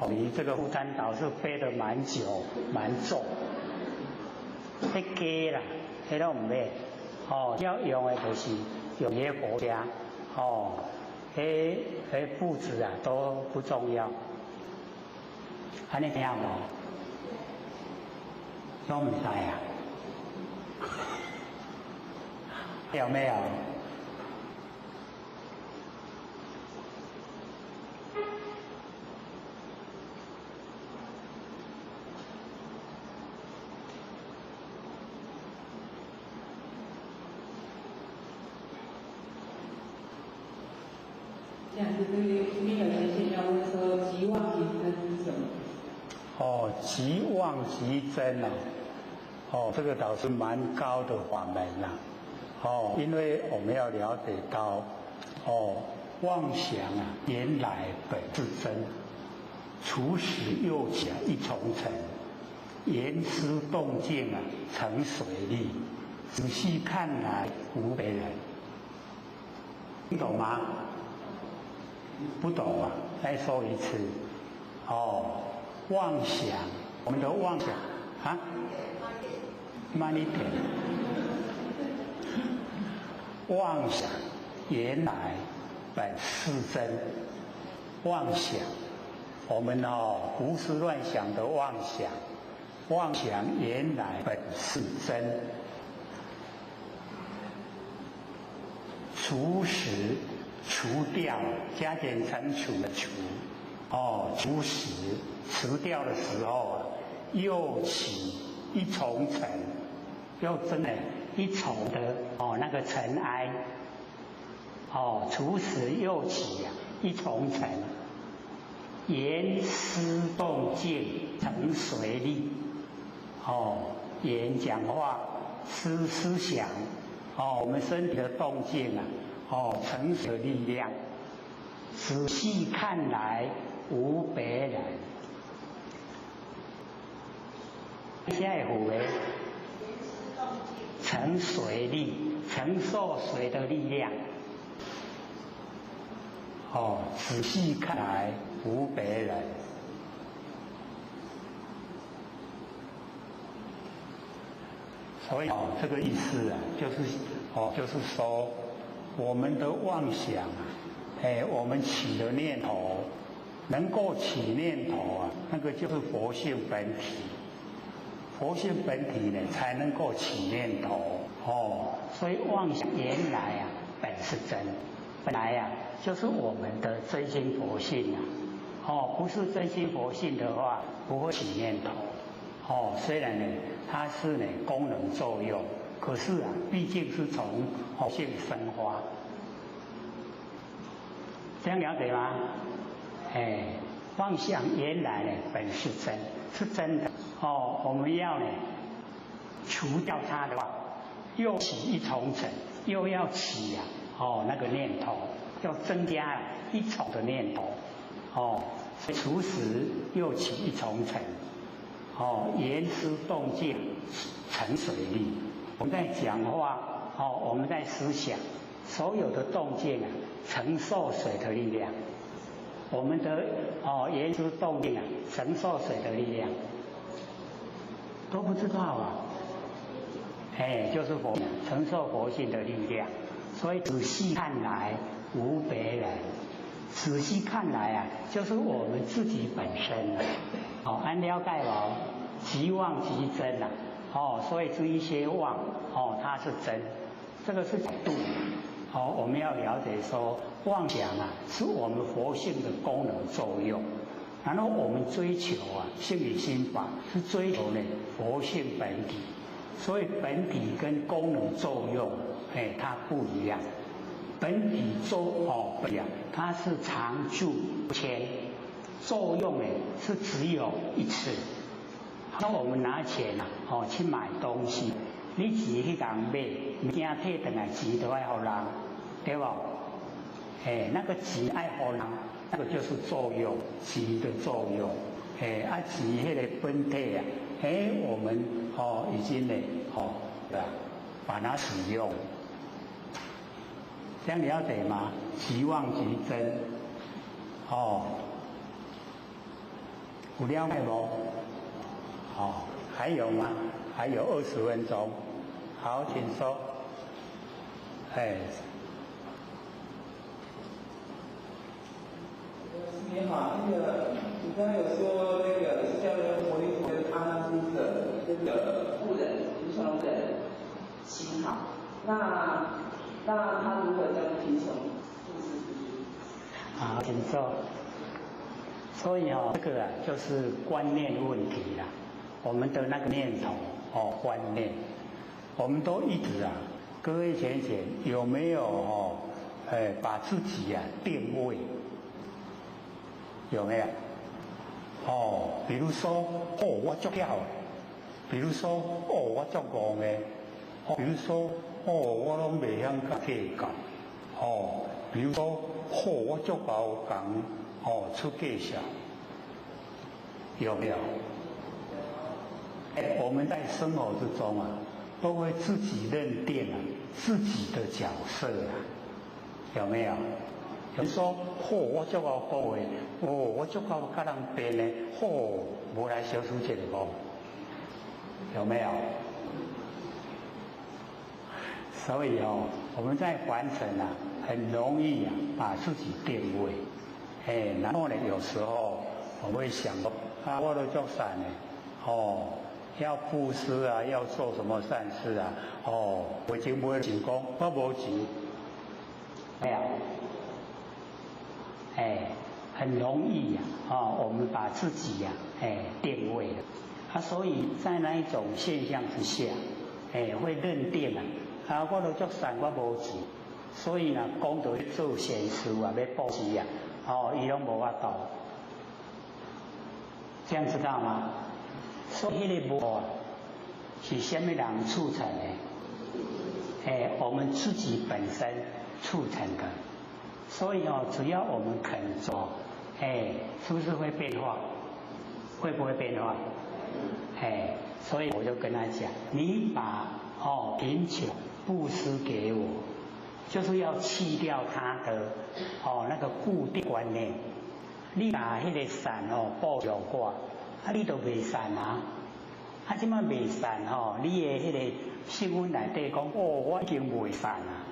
哦，你这个负担倒是背得蛮久、蛮重，彼假啦，彼拢毋买。哦，要用的就是用些国家，哦，彼彼簿子啊都不重要。按呢听无？拢毋知啊？有没有？这样子，对没有前线要问说，即妄即真是什么？哦，即妄即真啊！哦，这个倒是蛮高的法门呐。哦，因为我们要了解到，哦，妄想啊，原来本是真，除时又起一重尘，言思动静啊，成水力，仔细看来无别人，你懂吗？不懂啊，再说一次，哦，妄想，我们的妄想啊，慢一点。妄想原来本是真，妄想，我们哦胡思乱想的妄想，妄想原来本是真，除实除掉，加减乘除的除，哦，除实除掉的时候啊，又起一重尘，又真的。一重的哦，那个尘埃，哦，除实又起啊，一重尘，言思动静成随力，哦，言讲话思思想，哦，我们身体的动静啊，哦，成水的力量，仔细看来无别人，下一回。承水力，承受水的力量。哦，仔细看来无别人。所以哦，这个意思啊，就是哦，就是说我们的妄想啊，哎，我们起的念头，能够起念头啊，那个就是佛性本体。佛性本体呢，才能够起念头哦。所以妄想原来啊，本是真，本来啊，就是我们的真心佛性啊。哦，不是真心佛性的话，不会起念头。哦，虽然呢，它是呢功能作用，可是啊，毕竟是从佛性生发。这样了解吗？哎，妄想原来呢本是真，是真的。哦，我们要呢除掉它的话，又起一重尘，又要起啊，哦，那个念头，要增加一重的念头，哦，除时又起一重尘，哦，言思动静成水力。我们在讲话，哦，我们在思想，所有的动静啊，承受水的力量。我们的言思动念啊，承受谁的力量？都不知道啊。哎，就是佛承受佛性的力量，所以仔细看来无别人，仔细看来啊，就是我们自己本身。哦，按了解无？即妄即真呐。哦，所以这一些妄，哦，它是真，这个是度。好，我们要了解说，妄想啊，是我们佛性的功能作用。然后我们追求啊，性理心法是追求呢佛性本体，所以本体跟功能作用，哎，它不一样。本体作不一样，它是常住不迁，作用呢是只有一次。那我们拿钱啊，去买东西，你钱去共买，物件提转来钱都爱予人，对无？哎，那个钱爱予人，那个就是作用，钱的作用。哎，啊钱彼个本体啊，哎，我们已经呢，对吧？把它使用，这样了解吗？即妄即真，有了解无？还有吗？还有20分钟。好，请说。哎。你好，那个你刚才有说那个释迦牟尼佛跟阿难尊者这个富人贫穷人心好，那他如何将贫穷布施出去？好，请坐。所以这个啊就是观念问题啦。我们的那个念头观念，我们都一直啊，各位浅浅有没有把自己啊定位？有没有？比如说我足巧，比如说我足戆的，比如说我拢袂晓甲计较，比如说我足够共出介绍，有没有？我们在生活之中啊，都会自己认定啊自己的角色啊，有没有？比如说，我足够讲话，我足够甲人辩的，无来小输这个讲，有没有？所以我们在凡尘啊，很容易啊把自己定位，哎，然后呢，有时候我会想，啊，我都足善的，要布施啊，要做什么善事啊？我已经不会成功，我无钱，没有。哎，很容易呀，我们把自己呀，定位了，啊，所以在那一种现象之下，哎，会认定啊，我都足善，我无钱，所以呢，讲到做善事啊，要布施啊，伊拢无法度，这样知道吗？所以彼个无啊，是啥物人促成的？哎，我们自己本身促成的。所以只要我们肯做，哎，是不是会变化？会不会变化？哎，所以我就跟他讲，你把贫穷布施给我，就是要去掉他的那个固定观念。你把彼个善布予我，啊，你都袂善啊！啊，这摆袂善你的彼个新闻内底讲，我已经袂善啊，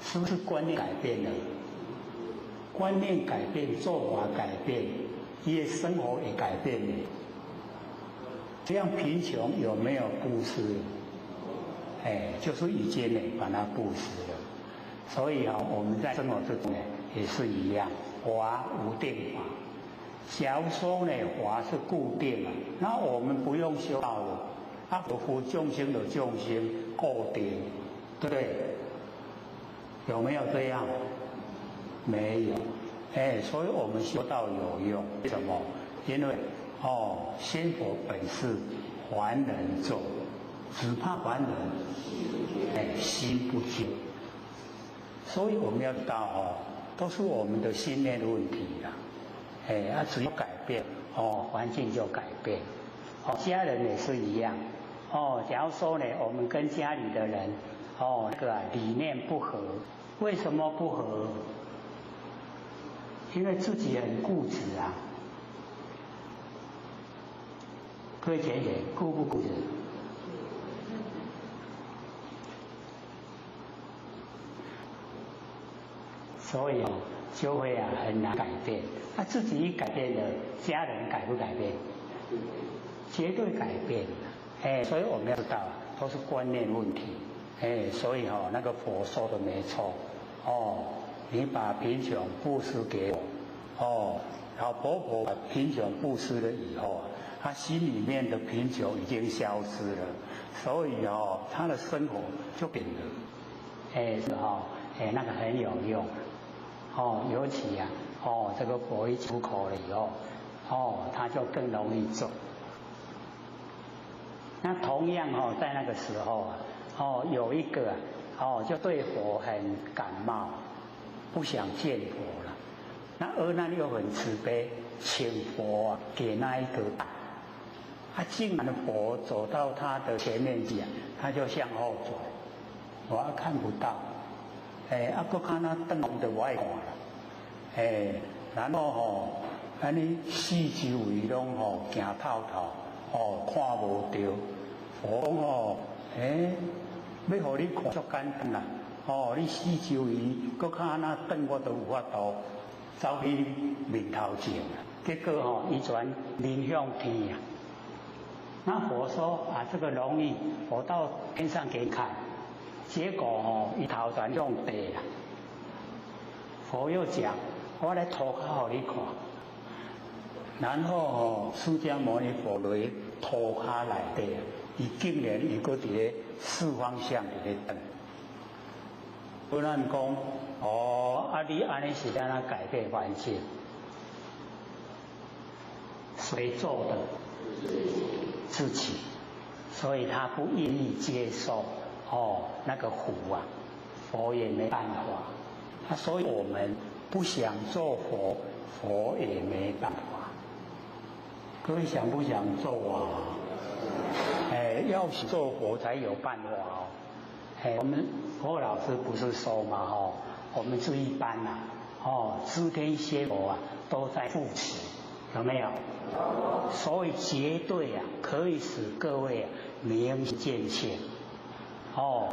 是不是观念改变了？观念改变，做法改变，伊的生活也改变了。这样贫穷有没有布施？哎，就是已经呢把它布施了。所以我们在生活之中呢也是一样，法无定法。假如说呢法是固定的，那我们不用修道了，啊，佛众生的众生固定，对不对？有没有这样？没有，哎，所以我们修道有用，为什么？因为仙佛本是凡人做，只怕凡人心不坚，所以我们要知道都是我们的心念问题啦，哎，只要改变环境就改变，家人也是一样，假如说呢，我们跟家里的人那个理念不合，为什么不合？因为自己很固执啊。各位姐姐，固不固执？所以就会啊很难改变。他自己一改变了，家人改不改变？绝对改变。哎，所以我们要知道，都是观念问题。哎，所以哦，那个佛说的没错。哦，你把贫穷布施给我，哦，老婆婆把贫穷布施了以后，她心里面的贫穷已经消失了，所以哦，她的生活就变了。哎，是哦，哎，那个很有用。哦，尤其啊，哦，这个佛一出口了以后，哦，他就更容易做。那同样哦，在那个时候啊，哦，有一个哦，就对佛很感冒，不想见佛了。那阿难又很慈悲，请佛啊给那一个蛋。他竟然佛走到他的前面去啊，他就向后转，我看不到。哎，啊，阁看那转就无爱看啦。哎，然后吼，按呢四周围拢吼行透透，哦，看无著。佛讲吼，哎，欲予你看足简单啦。哦，你四周围阁较按怎转，我都有法度走去面头前。结果吼，伊全面向天啊。那佛说啊，这个容易，我到天上给你看。结果吼，伊头转向地啦。佛又讲，我来涂跤予你看。然后吼，释迦牟尼佛落涂跤内底，伊竟然伊阁伫咧四方向伫咧转。不然讲，哦，啊你按呢是按怎改变环境？谁做的？自己，所以他不愿意接受。哦，那个苦啊，佛也没办法。啊，所以我们不想做佛，佛也没办法。各位想不想做啊？哎，要做佛才有办法哦。哎，我们佛老师不是说嘛？哦，我们这一班呐，哦，诸天仙佛啊，都在护持，有没有？所以绝对啊，可以使各位啊明心见性。哦，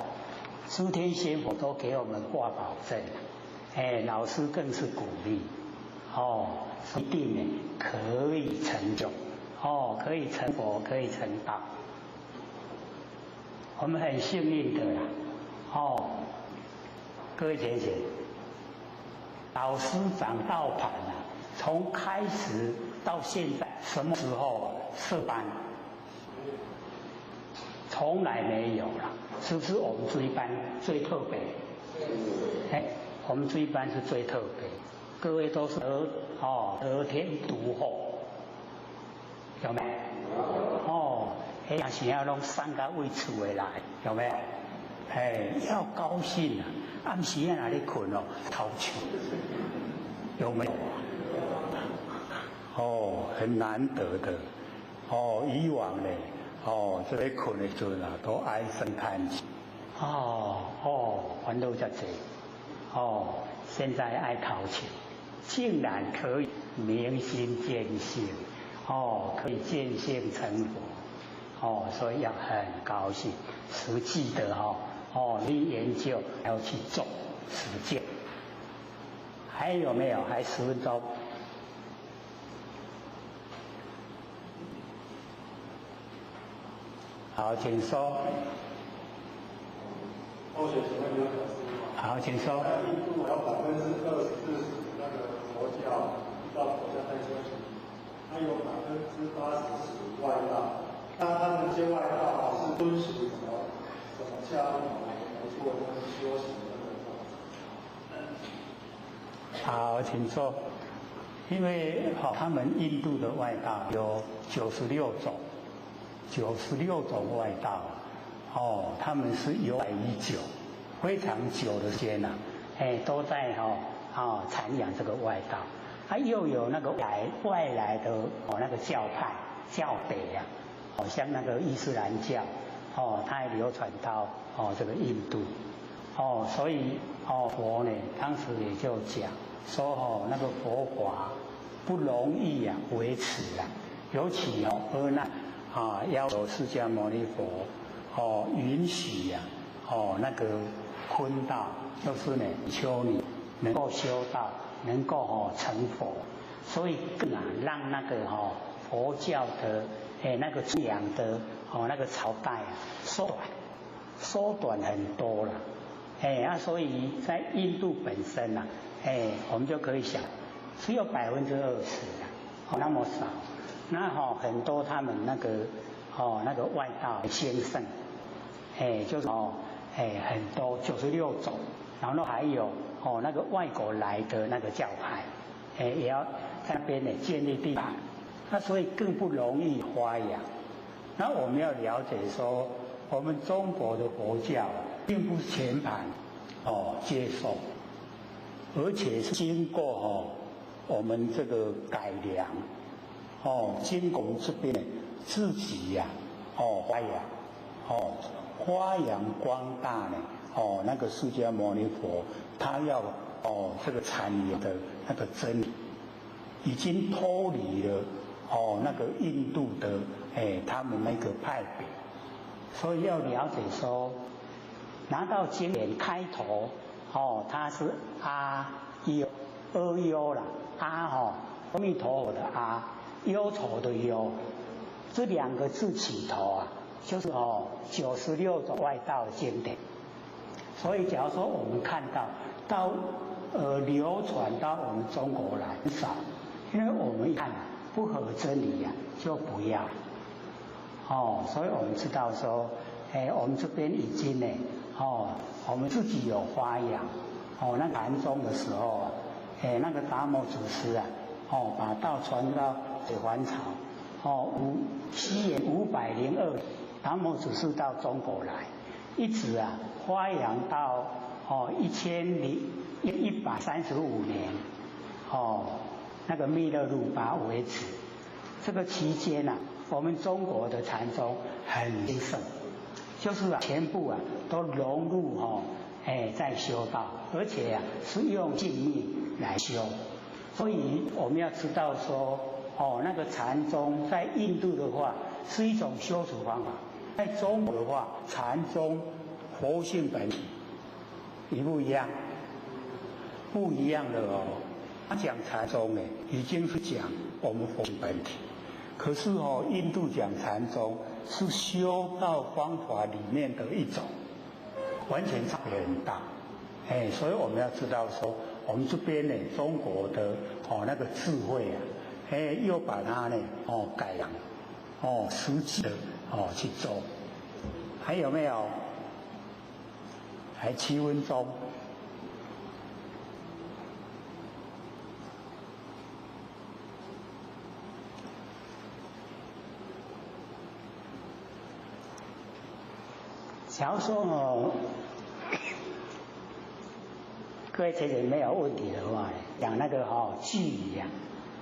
诸天仙佛都给我们挂保证，哎，老师更是鼓励，哦，一定呢可以成就，哦，可以成佛，可以成道，我们很幸运的啦，哦，各位姐姐，老师掌道盘啊，从开始到现在，什么时候设班？从来没有了，是不是我们这一班最特别？哎，我们这一班是最特别，各位都是得天独厚，有没有？哦，哎，想要拢送到位厝的来，有没有？哎，要高兴啊！暗时啊，若咧困哦，偷笑，有没有？哦，很难得的，哦，以往呢。哦，这个困的时阵啊，都唉声叹气。哦哦，烦恼遮济。哦，现在爱偷笑，竟然可以明心见性，哦，可以见性成佛。哦，所以要很高兴，实际的哈，哦，你研究要去做实践。还有没有？还10分钟。好，请说。好，请说。印度有24%那个佛教，依照佛教在修行，还有80%属于外道。那他们这些外道是遵循什么教义来做他们修行的那个方式？好，请坐。因为好，他们印度的外道有96种。96种外道，哦，他们是由来已久，非常久的时间呐，哎，都在禅养这个外道，啊，又有那个外来的哦那个教派教北啊，好像那个伊斯兰教，哦，它也流传到哦这个印度，哦，所以哦佛呢当时也就讲说哦那个佛法不容易啊维持啊，尤其哦阿难啊要求释迦牟尼佛哦允许呀哦那个坤道，就是呢丘尼能够修道，能够哦成佛，所以更啊让那个哦佛教的哎那个信仰的哦那个朝代啊缩短，缩短很多了。哎啊，所以在印度本身呐，哎，我们就可以想，只有20%啊，哦那么少，那哈很多他们那个哦那个外道兴盛，哎就是哦哎很多96种，然后还有哦那个外国来的那个教派，哎也要在那边呢建立地盘，那所以更不容易发扬。那我们要了解说，我们中国的佛教并不是全盘哦接受，而且是经过哦我们这个改良哦，经过这边自己呀哦发扬哦发扬光大呢哦那个释迦牟尼佛他要哦这个禅严的那个真理，已经脱离了哦那个印度的哎他们那个派别，所以要了解说。拿到经典开头，哦，它是阿优阿优啦，阿吼阿弥陀佛的阿，忧愁的忧，这两个字起头啊，就是哦96种外道经典。所以，假如说我们看到到流传到我们中国来很少，因为我们一看不合真理呀，就不要。哦，所以我们知道说，哎，我们这边已经呢。哦，我们自己有发扬，哦，那禅宗的时候啊，哎，那个达摩祖师啊，哦，把道传到北还朝，哦，西元502，达摩祖师到中国来，一直啊发扬到哦1135年，哦，那个弥勒鲁巴为止。这个期间啊，我们中国的禅宗很兴盛。就是啊，全部啊都融入哦，哎，在修道，而且啊是用静命来修，所以我们要知道说，哦，那个禅宗在印度的话是一种修持方法，在中国的话，禅宗佛性本体一不一样？不一样的哦。他讲禅宗呢，已经是讲我们佛性本体。可是哦，印度讲禅宗是修道方法里面的一种，完全差别很大。哎，所以我们要知道说，我们这边呢，中国的哦那个智慧啊，哎，又把它呢哦改良，哦实际的哦去做。还有没有？还7分钟。假如说哦，各位姐姐没有问题的话，讲那个哦句语啊，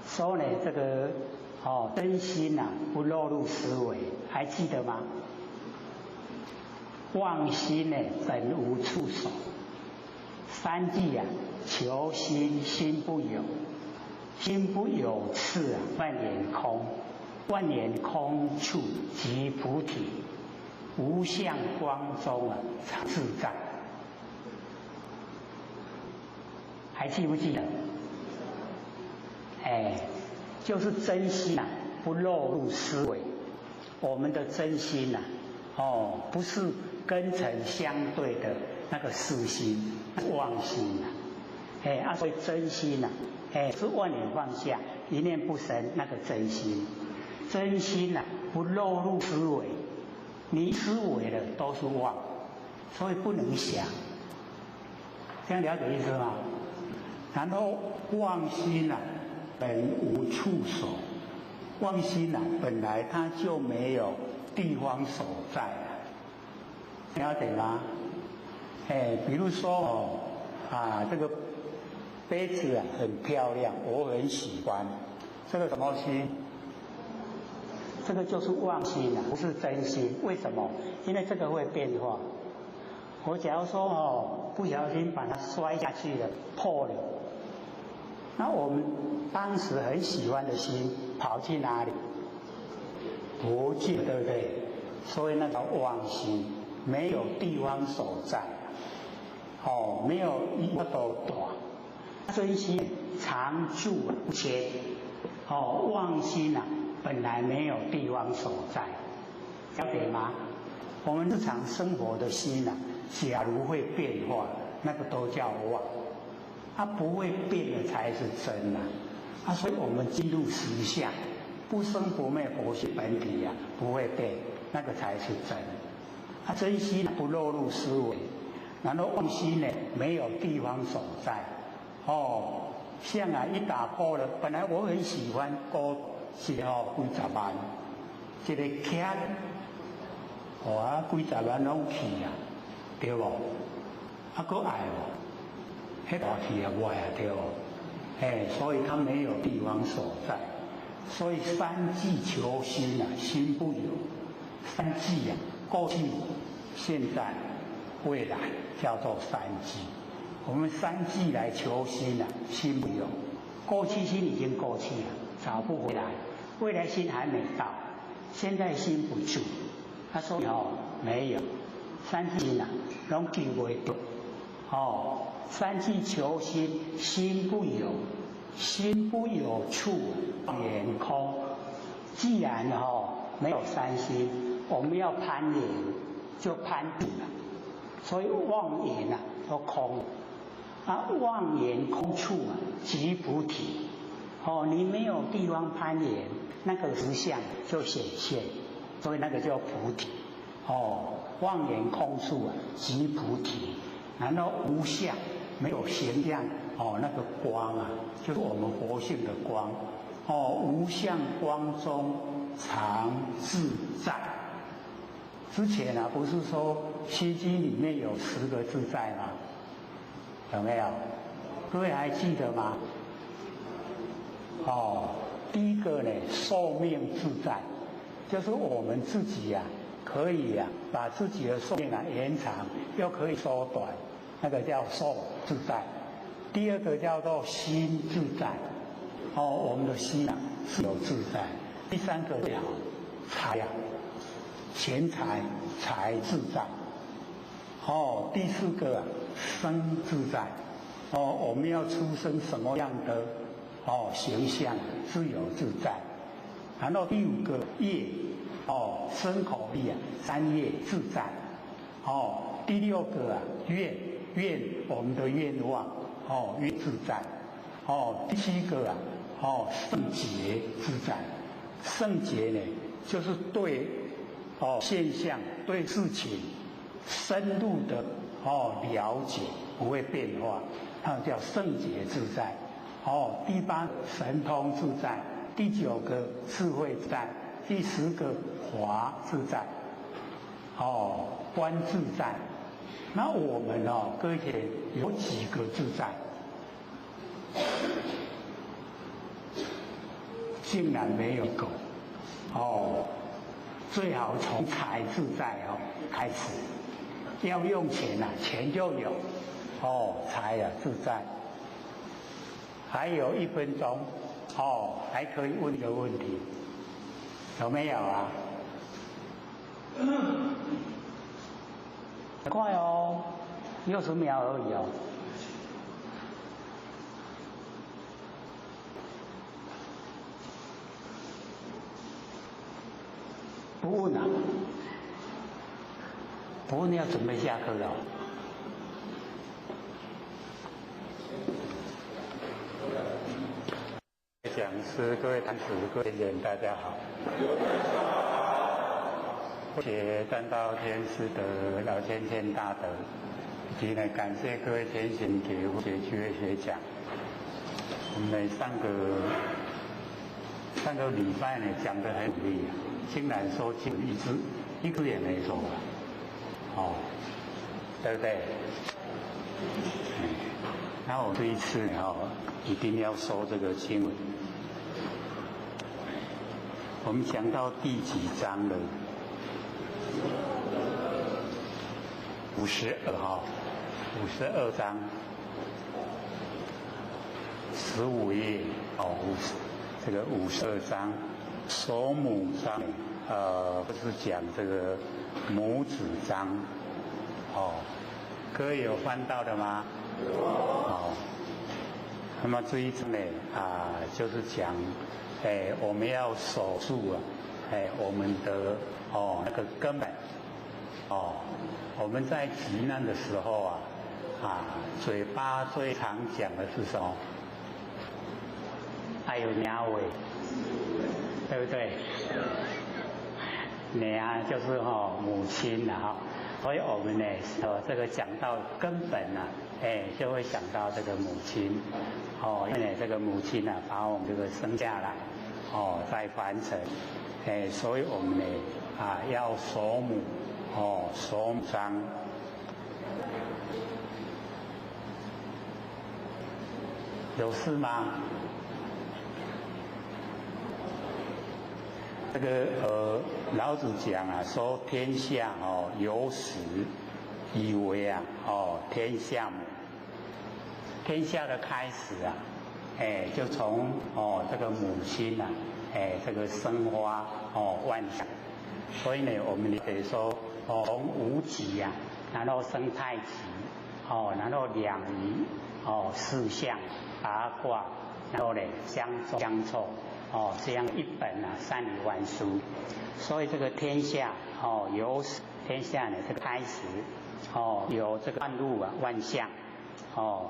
说呢这个哦真心呐不落入思维，还记得吗？妄心呢本无处所，三际啊求心心不有，心不有处啊万念空，万念空处即菩提。无相光中啊，常自在，还记不记得？哎，就是真心啊，不落入思维。我们的真心呐，哦，不是跟尘相对的那个识心、妄心呐。哎，啊，所以真心呐，哎，是万念放下，一念不生那个真心。真心呐，不落入思维。你思维的都是妄，所以不能想。这样了解意思吗？然后妄心啊，本无处所。妄心啊，本来它就没有地方所在啊。了解吗？哎，比如说哦，啊，这个杯子啊很漂亮，我很喜欢。这个什么心？这个就是妄心啊，不是真心。为什么？因为这个会变化。我假如说哦，不小心把它摔下去了，破了，那我们当时很喜欢的心跑去哪里？不见，对不对？所以那个妄心没有地方所在，哦，没有一个大。真心常住不迁，哦，妄心啊，本来没有地方所在，了解吗？我们日常生活的心啊，假如会变化，那个都叫妄，它不会变的才是真呐。啊，所以我们进入实相，不生不灭佛性本体啊，不会变，那个才是真。啊，真心不落入思维，然后妄心呢，没有地方所在。哦，像啊，一打破了，本来我很喜欢高是哦几十万，这个卡，哇，几十万拢去啊，对无？啊，阁爱无？彼大去也无爱啊，对无？哎，所以他没有地方所在，所以三际求心啊，心不有。三际啊，过去、现在、未来，叫做三际。我们三际来求心啊，心不有。过去心已经过去了，找不回来；未来心还没到，现在心不住。他说哦，没有三际心啊，拢求袂到。哦，三际求心，心不有，心不有处，眼空。既然哦没有三心，我们要攀岩就攀住了，所以妄言啊都空。啊，妄言空处啊，即菩提。哦，你没有地方攀岩，那个实相就显现，所以那个叫菩提。哦，妄言空处啊，即菩提。然后无相，没有形象，哦，那个光啊，就是我们佛性的光。哦，无相光中常自在。之前啊，不是说《心经》里面有10个自在吗？有没有？各位还记得吗？哦，第一个呢，寿命自在，就是我们自己呀，可以呀，把自己的寿命啊延长，又可以缩短，那个叫寿自在。第二个叫做心自在，哦，我们的心啊自由自在。第三个叫财啊，钱财财自在。哦，第四个啊，生自在。哦，我们要出生什么样的哦形象，自由自在。然后第五个业，哦，身口意啊，三业自在。哦，第六个啊，愿，愿我们的愿望，哦，愿自在。哦，第七个啊，哦，圣洁自在。圣洁呢，就是对哦现象、对事情深入的哦了解，不会变化，它叫圣洁自在。哦，第八神通自在，第九个智慧自在，第10个华自在，哦，观自在。那我们哦，各位有几个自在？竟然没有一个。哦，最好从财自在哦开始，要用钱啊，钱就有。哦，财啊自在。还有1分钟，哦，还可以问一个问题，有没有啊？很快哦，60秒而已哦。不问啊，不问要准备下课了。讲师、各位坛主、各位人，大家好。谢谢占道天师的老先生大德，以及呢感谢各位天贤给佛学区的学讲。我们上个礼拜呢讲得很努力啊，竟然说就一字一个也没说啊，哦，对不对？那我这一次哦，一定要说这个经文。我们讲到第几章了？52号，52章。15页哦，这个52章，守母章，不是讲这个母子章，哦，各位有翻到的吗？有。哦，那么这一章呢，啊，就是讲，哎，我们要守住啊，哎，我们的哦那个根本，哦，我们在急难的时候啊，啊，嘴巴最常讲的是什么？还有娘喂，对不对？娘就是哈母亲呐哈，所以我们呢，这个讲到根本呐，哎，就会想到这个母亲，哦，因为这个母亲呢，把我们这个生下来，哦，在凡尘，哎，所以我们呢，啊，要守母，哦，守母章。有事吗？这个老子讲啊，说天下哦有始，以为啊哦天下母，天下的开始啊，哎，就从哦这个母亲啊，哎这个生发哦万象，所以呢，我们得说哦从无极啊，然后生太极，哦然后两仪哦四象八卦，然后呢相相凑。哦，这样一本啊，三语万书，所以这个天下哦，有天下呢，这个开始哦，有这个万物啊，万象哦，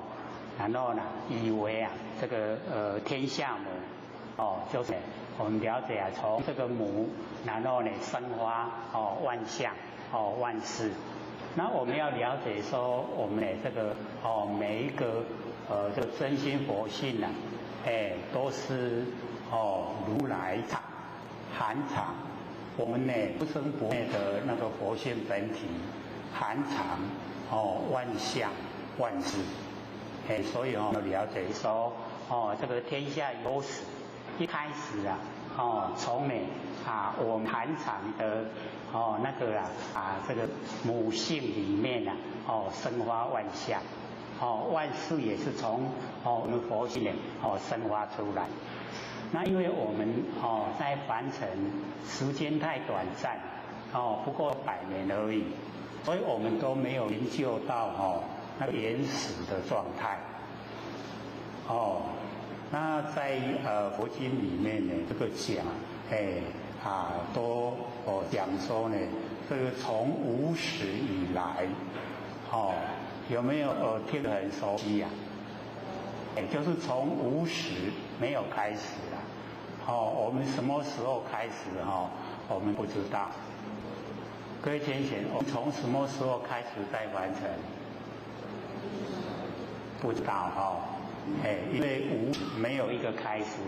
然后呢，以为啊，这个天下母哦，就是我们了解啊，从这个母，然后呢生发哦万象哦万事，那我们要了解说，我们的这个哦每一个这个真心佛性啊，哎都是。哦，如来藏、含藏，我们呢不生不灭的那个佛性本体，含藏哦万象万事，哎，所以哦了解说哦这个天下有始，一开始啊哦从呢啊我们含藏的哦那个啊啊这个母性里面啊哦生发万象，哦万事也是从哦我们佛性呢哦生发出来。那因为我们哦在凡尘时间太短暂哦，不过百年而已，所以我们都没有研究到哦那个原始的状态。哦，那在佛经里面呢，这个讲哎啊都哦讲说呢，这个从无始以来，哦有没有听得很熟悉呀？哎，就是从无始没有开始了。哦，我们什么时候开始哈？我们不知道。各位浅显，我们从什么时候开始在完成？不知道哈。哎，因为无没有一个开始，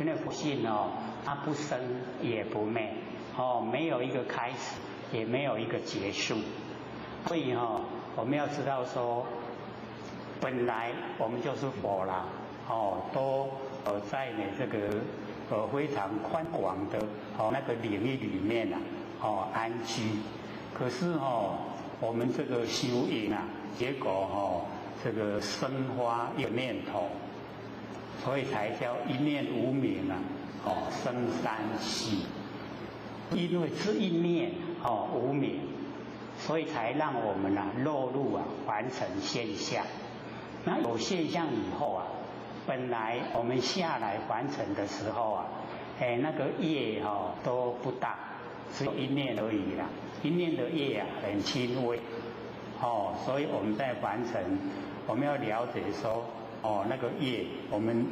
因为佛性哦，它不生也不灭，哦，没有一个开始，也没有一个结束。所以哈，我们要知道说，本来我们就是佛啦，哦，都在你这个非常宽广的哦那个领域里面啊，哦安居。可是哦，我们这个修行啊，结果哦这个生发一个念头，所以才叫一念无明啊，哦生三世。因为这一念哦无明，所以才让我们啊落入啊凡尘现象。那有现象以后啊，本来我们下来凡尘的时候啊，哎那个业哦都不大，只有一念而已啦。一念的业啊很轻微，哦，所以我们在凡尘，我们要了解说，哦那个业，我们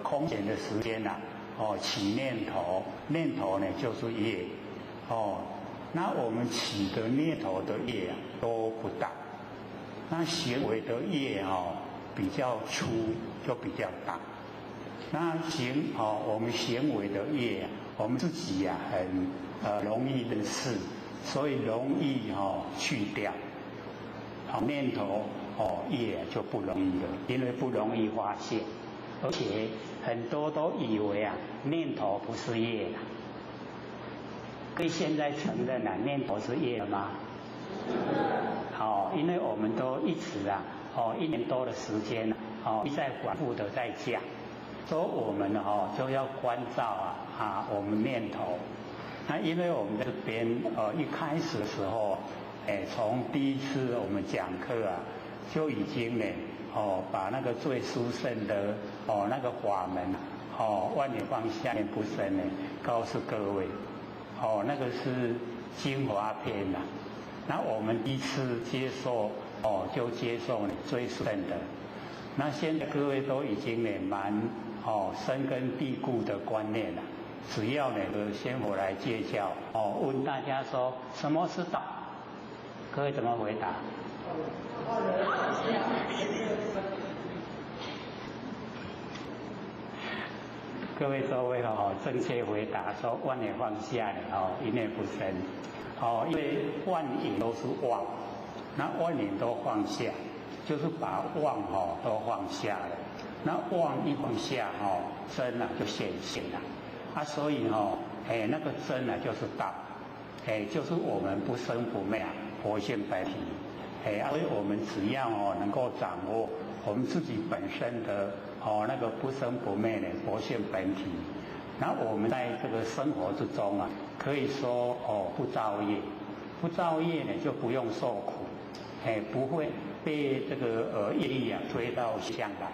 空闲的时间呐，哦起念头，念头呢就是业，哦，那我们起的念头的业啊都不大，那行为的业哦比较粗就比较大，那行哦我们行为的业，我们自己呀很容易的事。所以容易哦去掉，好念头哦业就不容易了，因为不容易发现，而且很多都以为啊念头不是业，可以现在承认了念头是业了吗？好，因为我们都一直啊哦一年多的时间哦一再反复的在讲，所以我们哦就要关照啊我们念头。那因为我们这边一开始的时候，哎，从第一次我们讲课啊，就已经呢哦把那个最殊胜的哦那个法门哦万念放下念不生呢，告诉各位，哦那个是精华篇呐。那我们第一次接受哦就接受呢最殊胜的。那现在各位都已经呢蛮哦深根蒂固的观念了。只要那个仙佛来介绍哦，问大家说什么是道？各位怎么回答？各位都会哦正确回答说万念放下了哦，一念不生哦，因为万念都是妄，那万念都放下，就是把妄哦都放下了，那妄一放下哦，真啊就显现了。啊，所以哦，哎，那个真啊就是道，哎，就是我们不生不灭啊，佛性本体，哎，所以我们只要哦能够掌握我们自己本身的哦那个不生不灭的佛性本体，那我们在这个生活之中啊，可以说哦不造业，不造业呢就不用受苦，哎，不会被这个业力啊推到向来，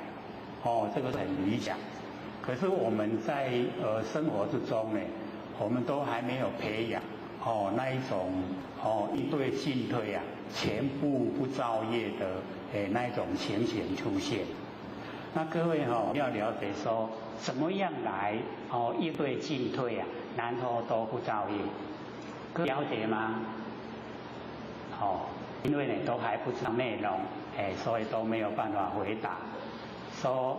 哦，这个很理想。可是我们在生活之中呢，我们都还没有培养哦那一种哦应对进退啊，全部不造业的诶那一种情形出现。那各位哦要了解说，怎么样来哦应对进退啊，然后都不造业，各位了解吗？哦，因为呢都还不知道内容，哎，所以都没有办法回答。说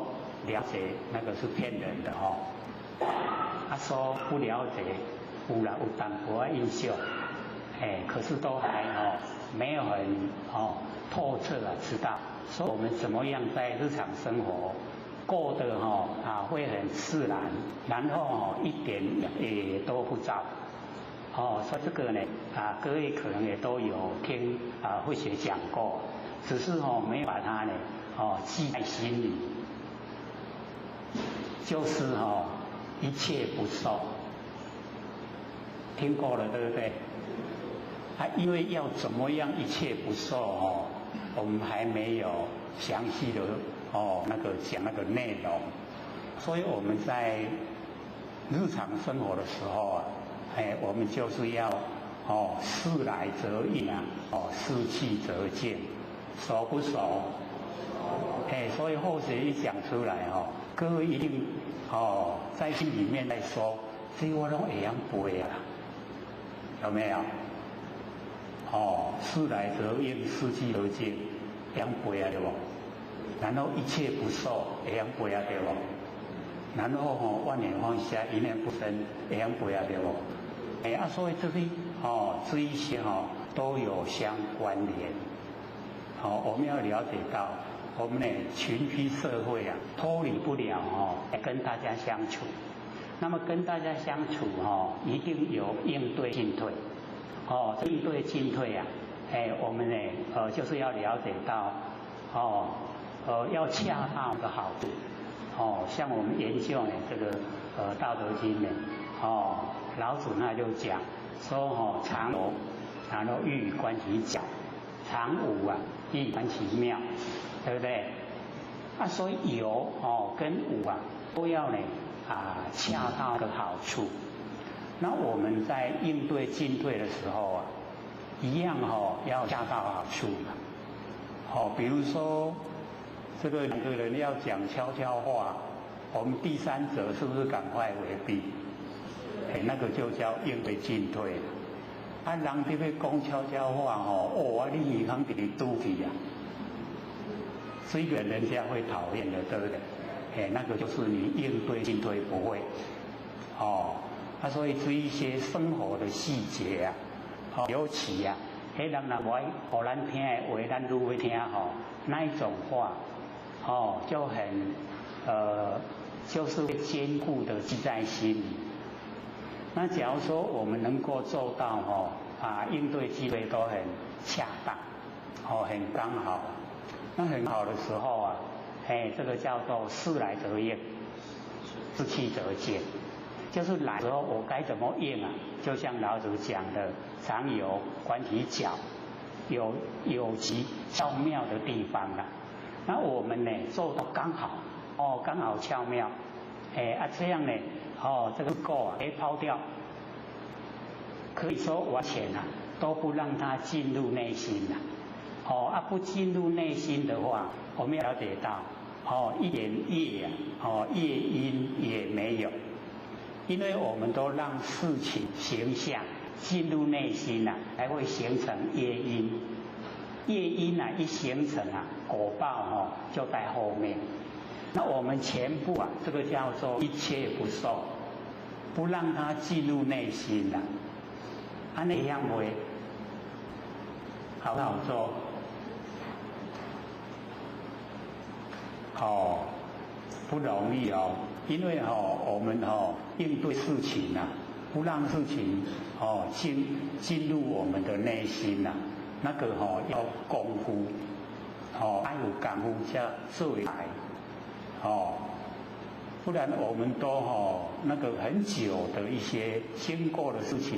了解那个是骗人的哦，他说不了解，有啦有淡薄仔印象，哎，可是都还哦没有很哦透彻啊知道，说我们怎么样在日常生活过得哦啊会很自然，然后哦一点也都不糟，哦，说这个呢啊各位可能也都有听啊慧学讲过，只是哦没有把它呢哦记在心里。就是哦，一切不受，听过了对不对？啊，因为要怎么样一切不受哦，我们还没有详细的哦那个讲那个内容，所以我们在日常生活的时候啊，哎，我们就是要哦事来则应啊，哦事去则见，熟不熟？哎，所以后学一讲出来哦，各位一定哦在心里面在说，这我拢会晓背啊，有没有？哦，事来则应，事去则见，会晓背啊对无？然后一切不受，会晓背啊对无？然后哦万念放下，一念不生，会晓背啊对无？哎啊，所以这些哦这一些哦都有相关联。好，我们要了解到。我们呢，群居社会啊，脱离不了哦，跟大家相处。那么跟大家相处哦，一定有应对进退。哦，应对进退啊，哎，我们呢，就是要了解到，哦，要恰到的好处。哦，像我们研究呢这个《道德经》呢，哦，老子那就讲说哦，常有，然后欲观其角，常无啊，欲观其妙。对不对？啊，所以有哦跟无啊都要呢啊恰到的好处。那我们在应对进退的时候啊，一样哦要恰到好处嘛。哦，比如说这个两个人要讲悄悄话，我们第三者是不是赶快回避？哎，那个就叫应对进退。啊，人伫咧讲悄悄话吼，哦，啊，你耳孔伫咧拄去啊。这个人家会讨厌的，对不对？哎，那个就是你应对进退不会，哦，啊，所以这一些生活的细节啊，哦，尤其啊，彼人若无爱予咱听的话，咱愈会听吼，那一种话，哦，就很就是会坚固的记在心里。那假如说我们能够做到吼啊，应对进退都很恰当，哦，很刚好。那很好的时候啊，哎，这个叫做事来则应，自去则见。就是来时候我该怎么应啊？就像老子讲的，常有观其角，有其巧妙的地方啦。那我们呢做到刚好，哦，刚好巧妙，哎啊这样呢，哦这个垢啊，可以抛掉，可以说完全啊都不让它进入内心了。哦啊不进入内心的话，我们要了解到，哦一点业啊，哦业因也没有。因为我们都让事情形象进入内心呐，才会形成业因。业因啊一形成啊，果报哦就在后面。那我们全部啊，这个叫做一切不受，不让它进入内心呐。按呢样会好不好做？哦，不容易哦。因为哦，我们哦应对事情啊，不让事情哦进入我们的内心呐，那个哦要功夫，哦爱有功夫才做会来，哦，不然我们都哦那个很久的一些经过的事情。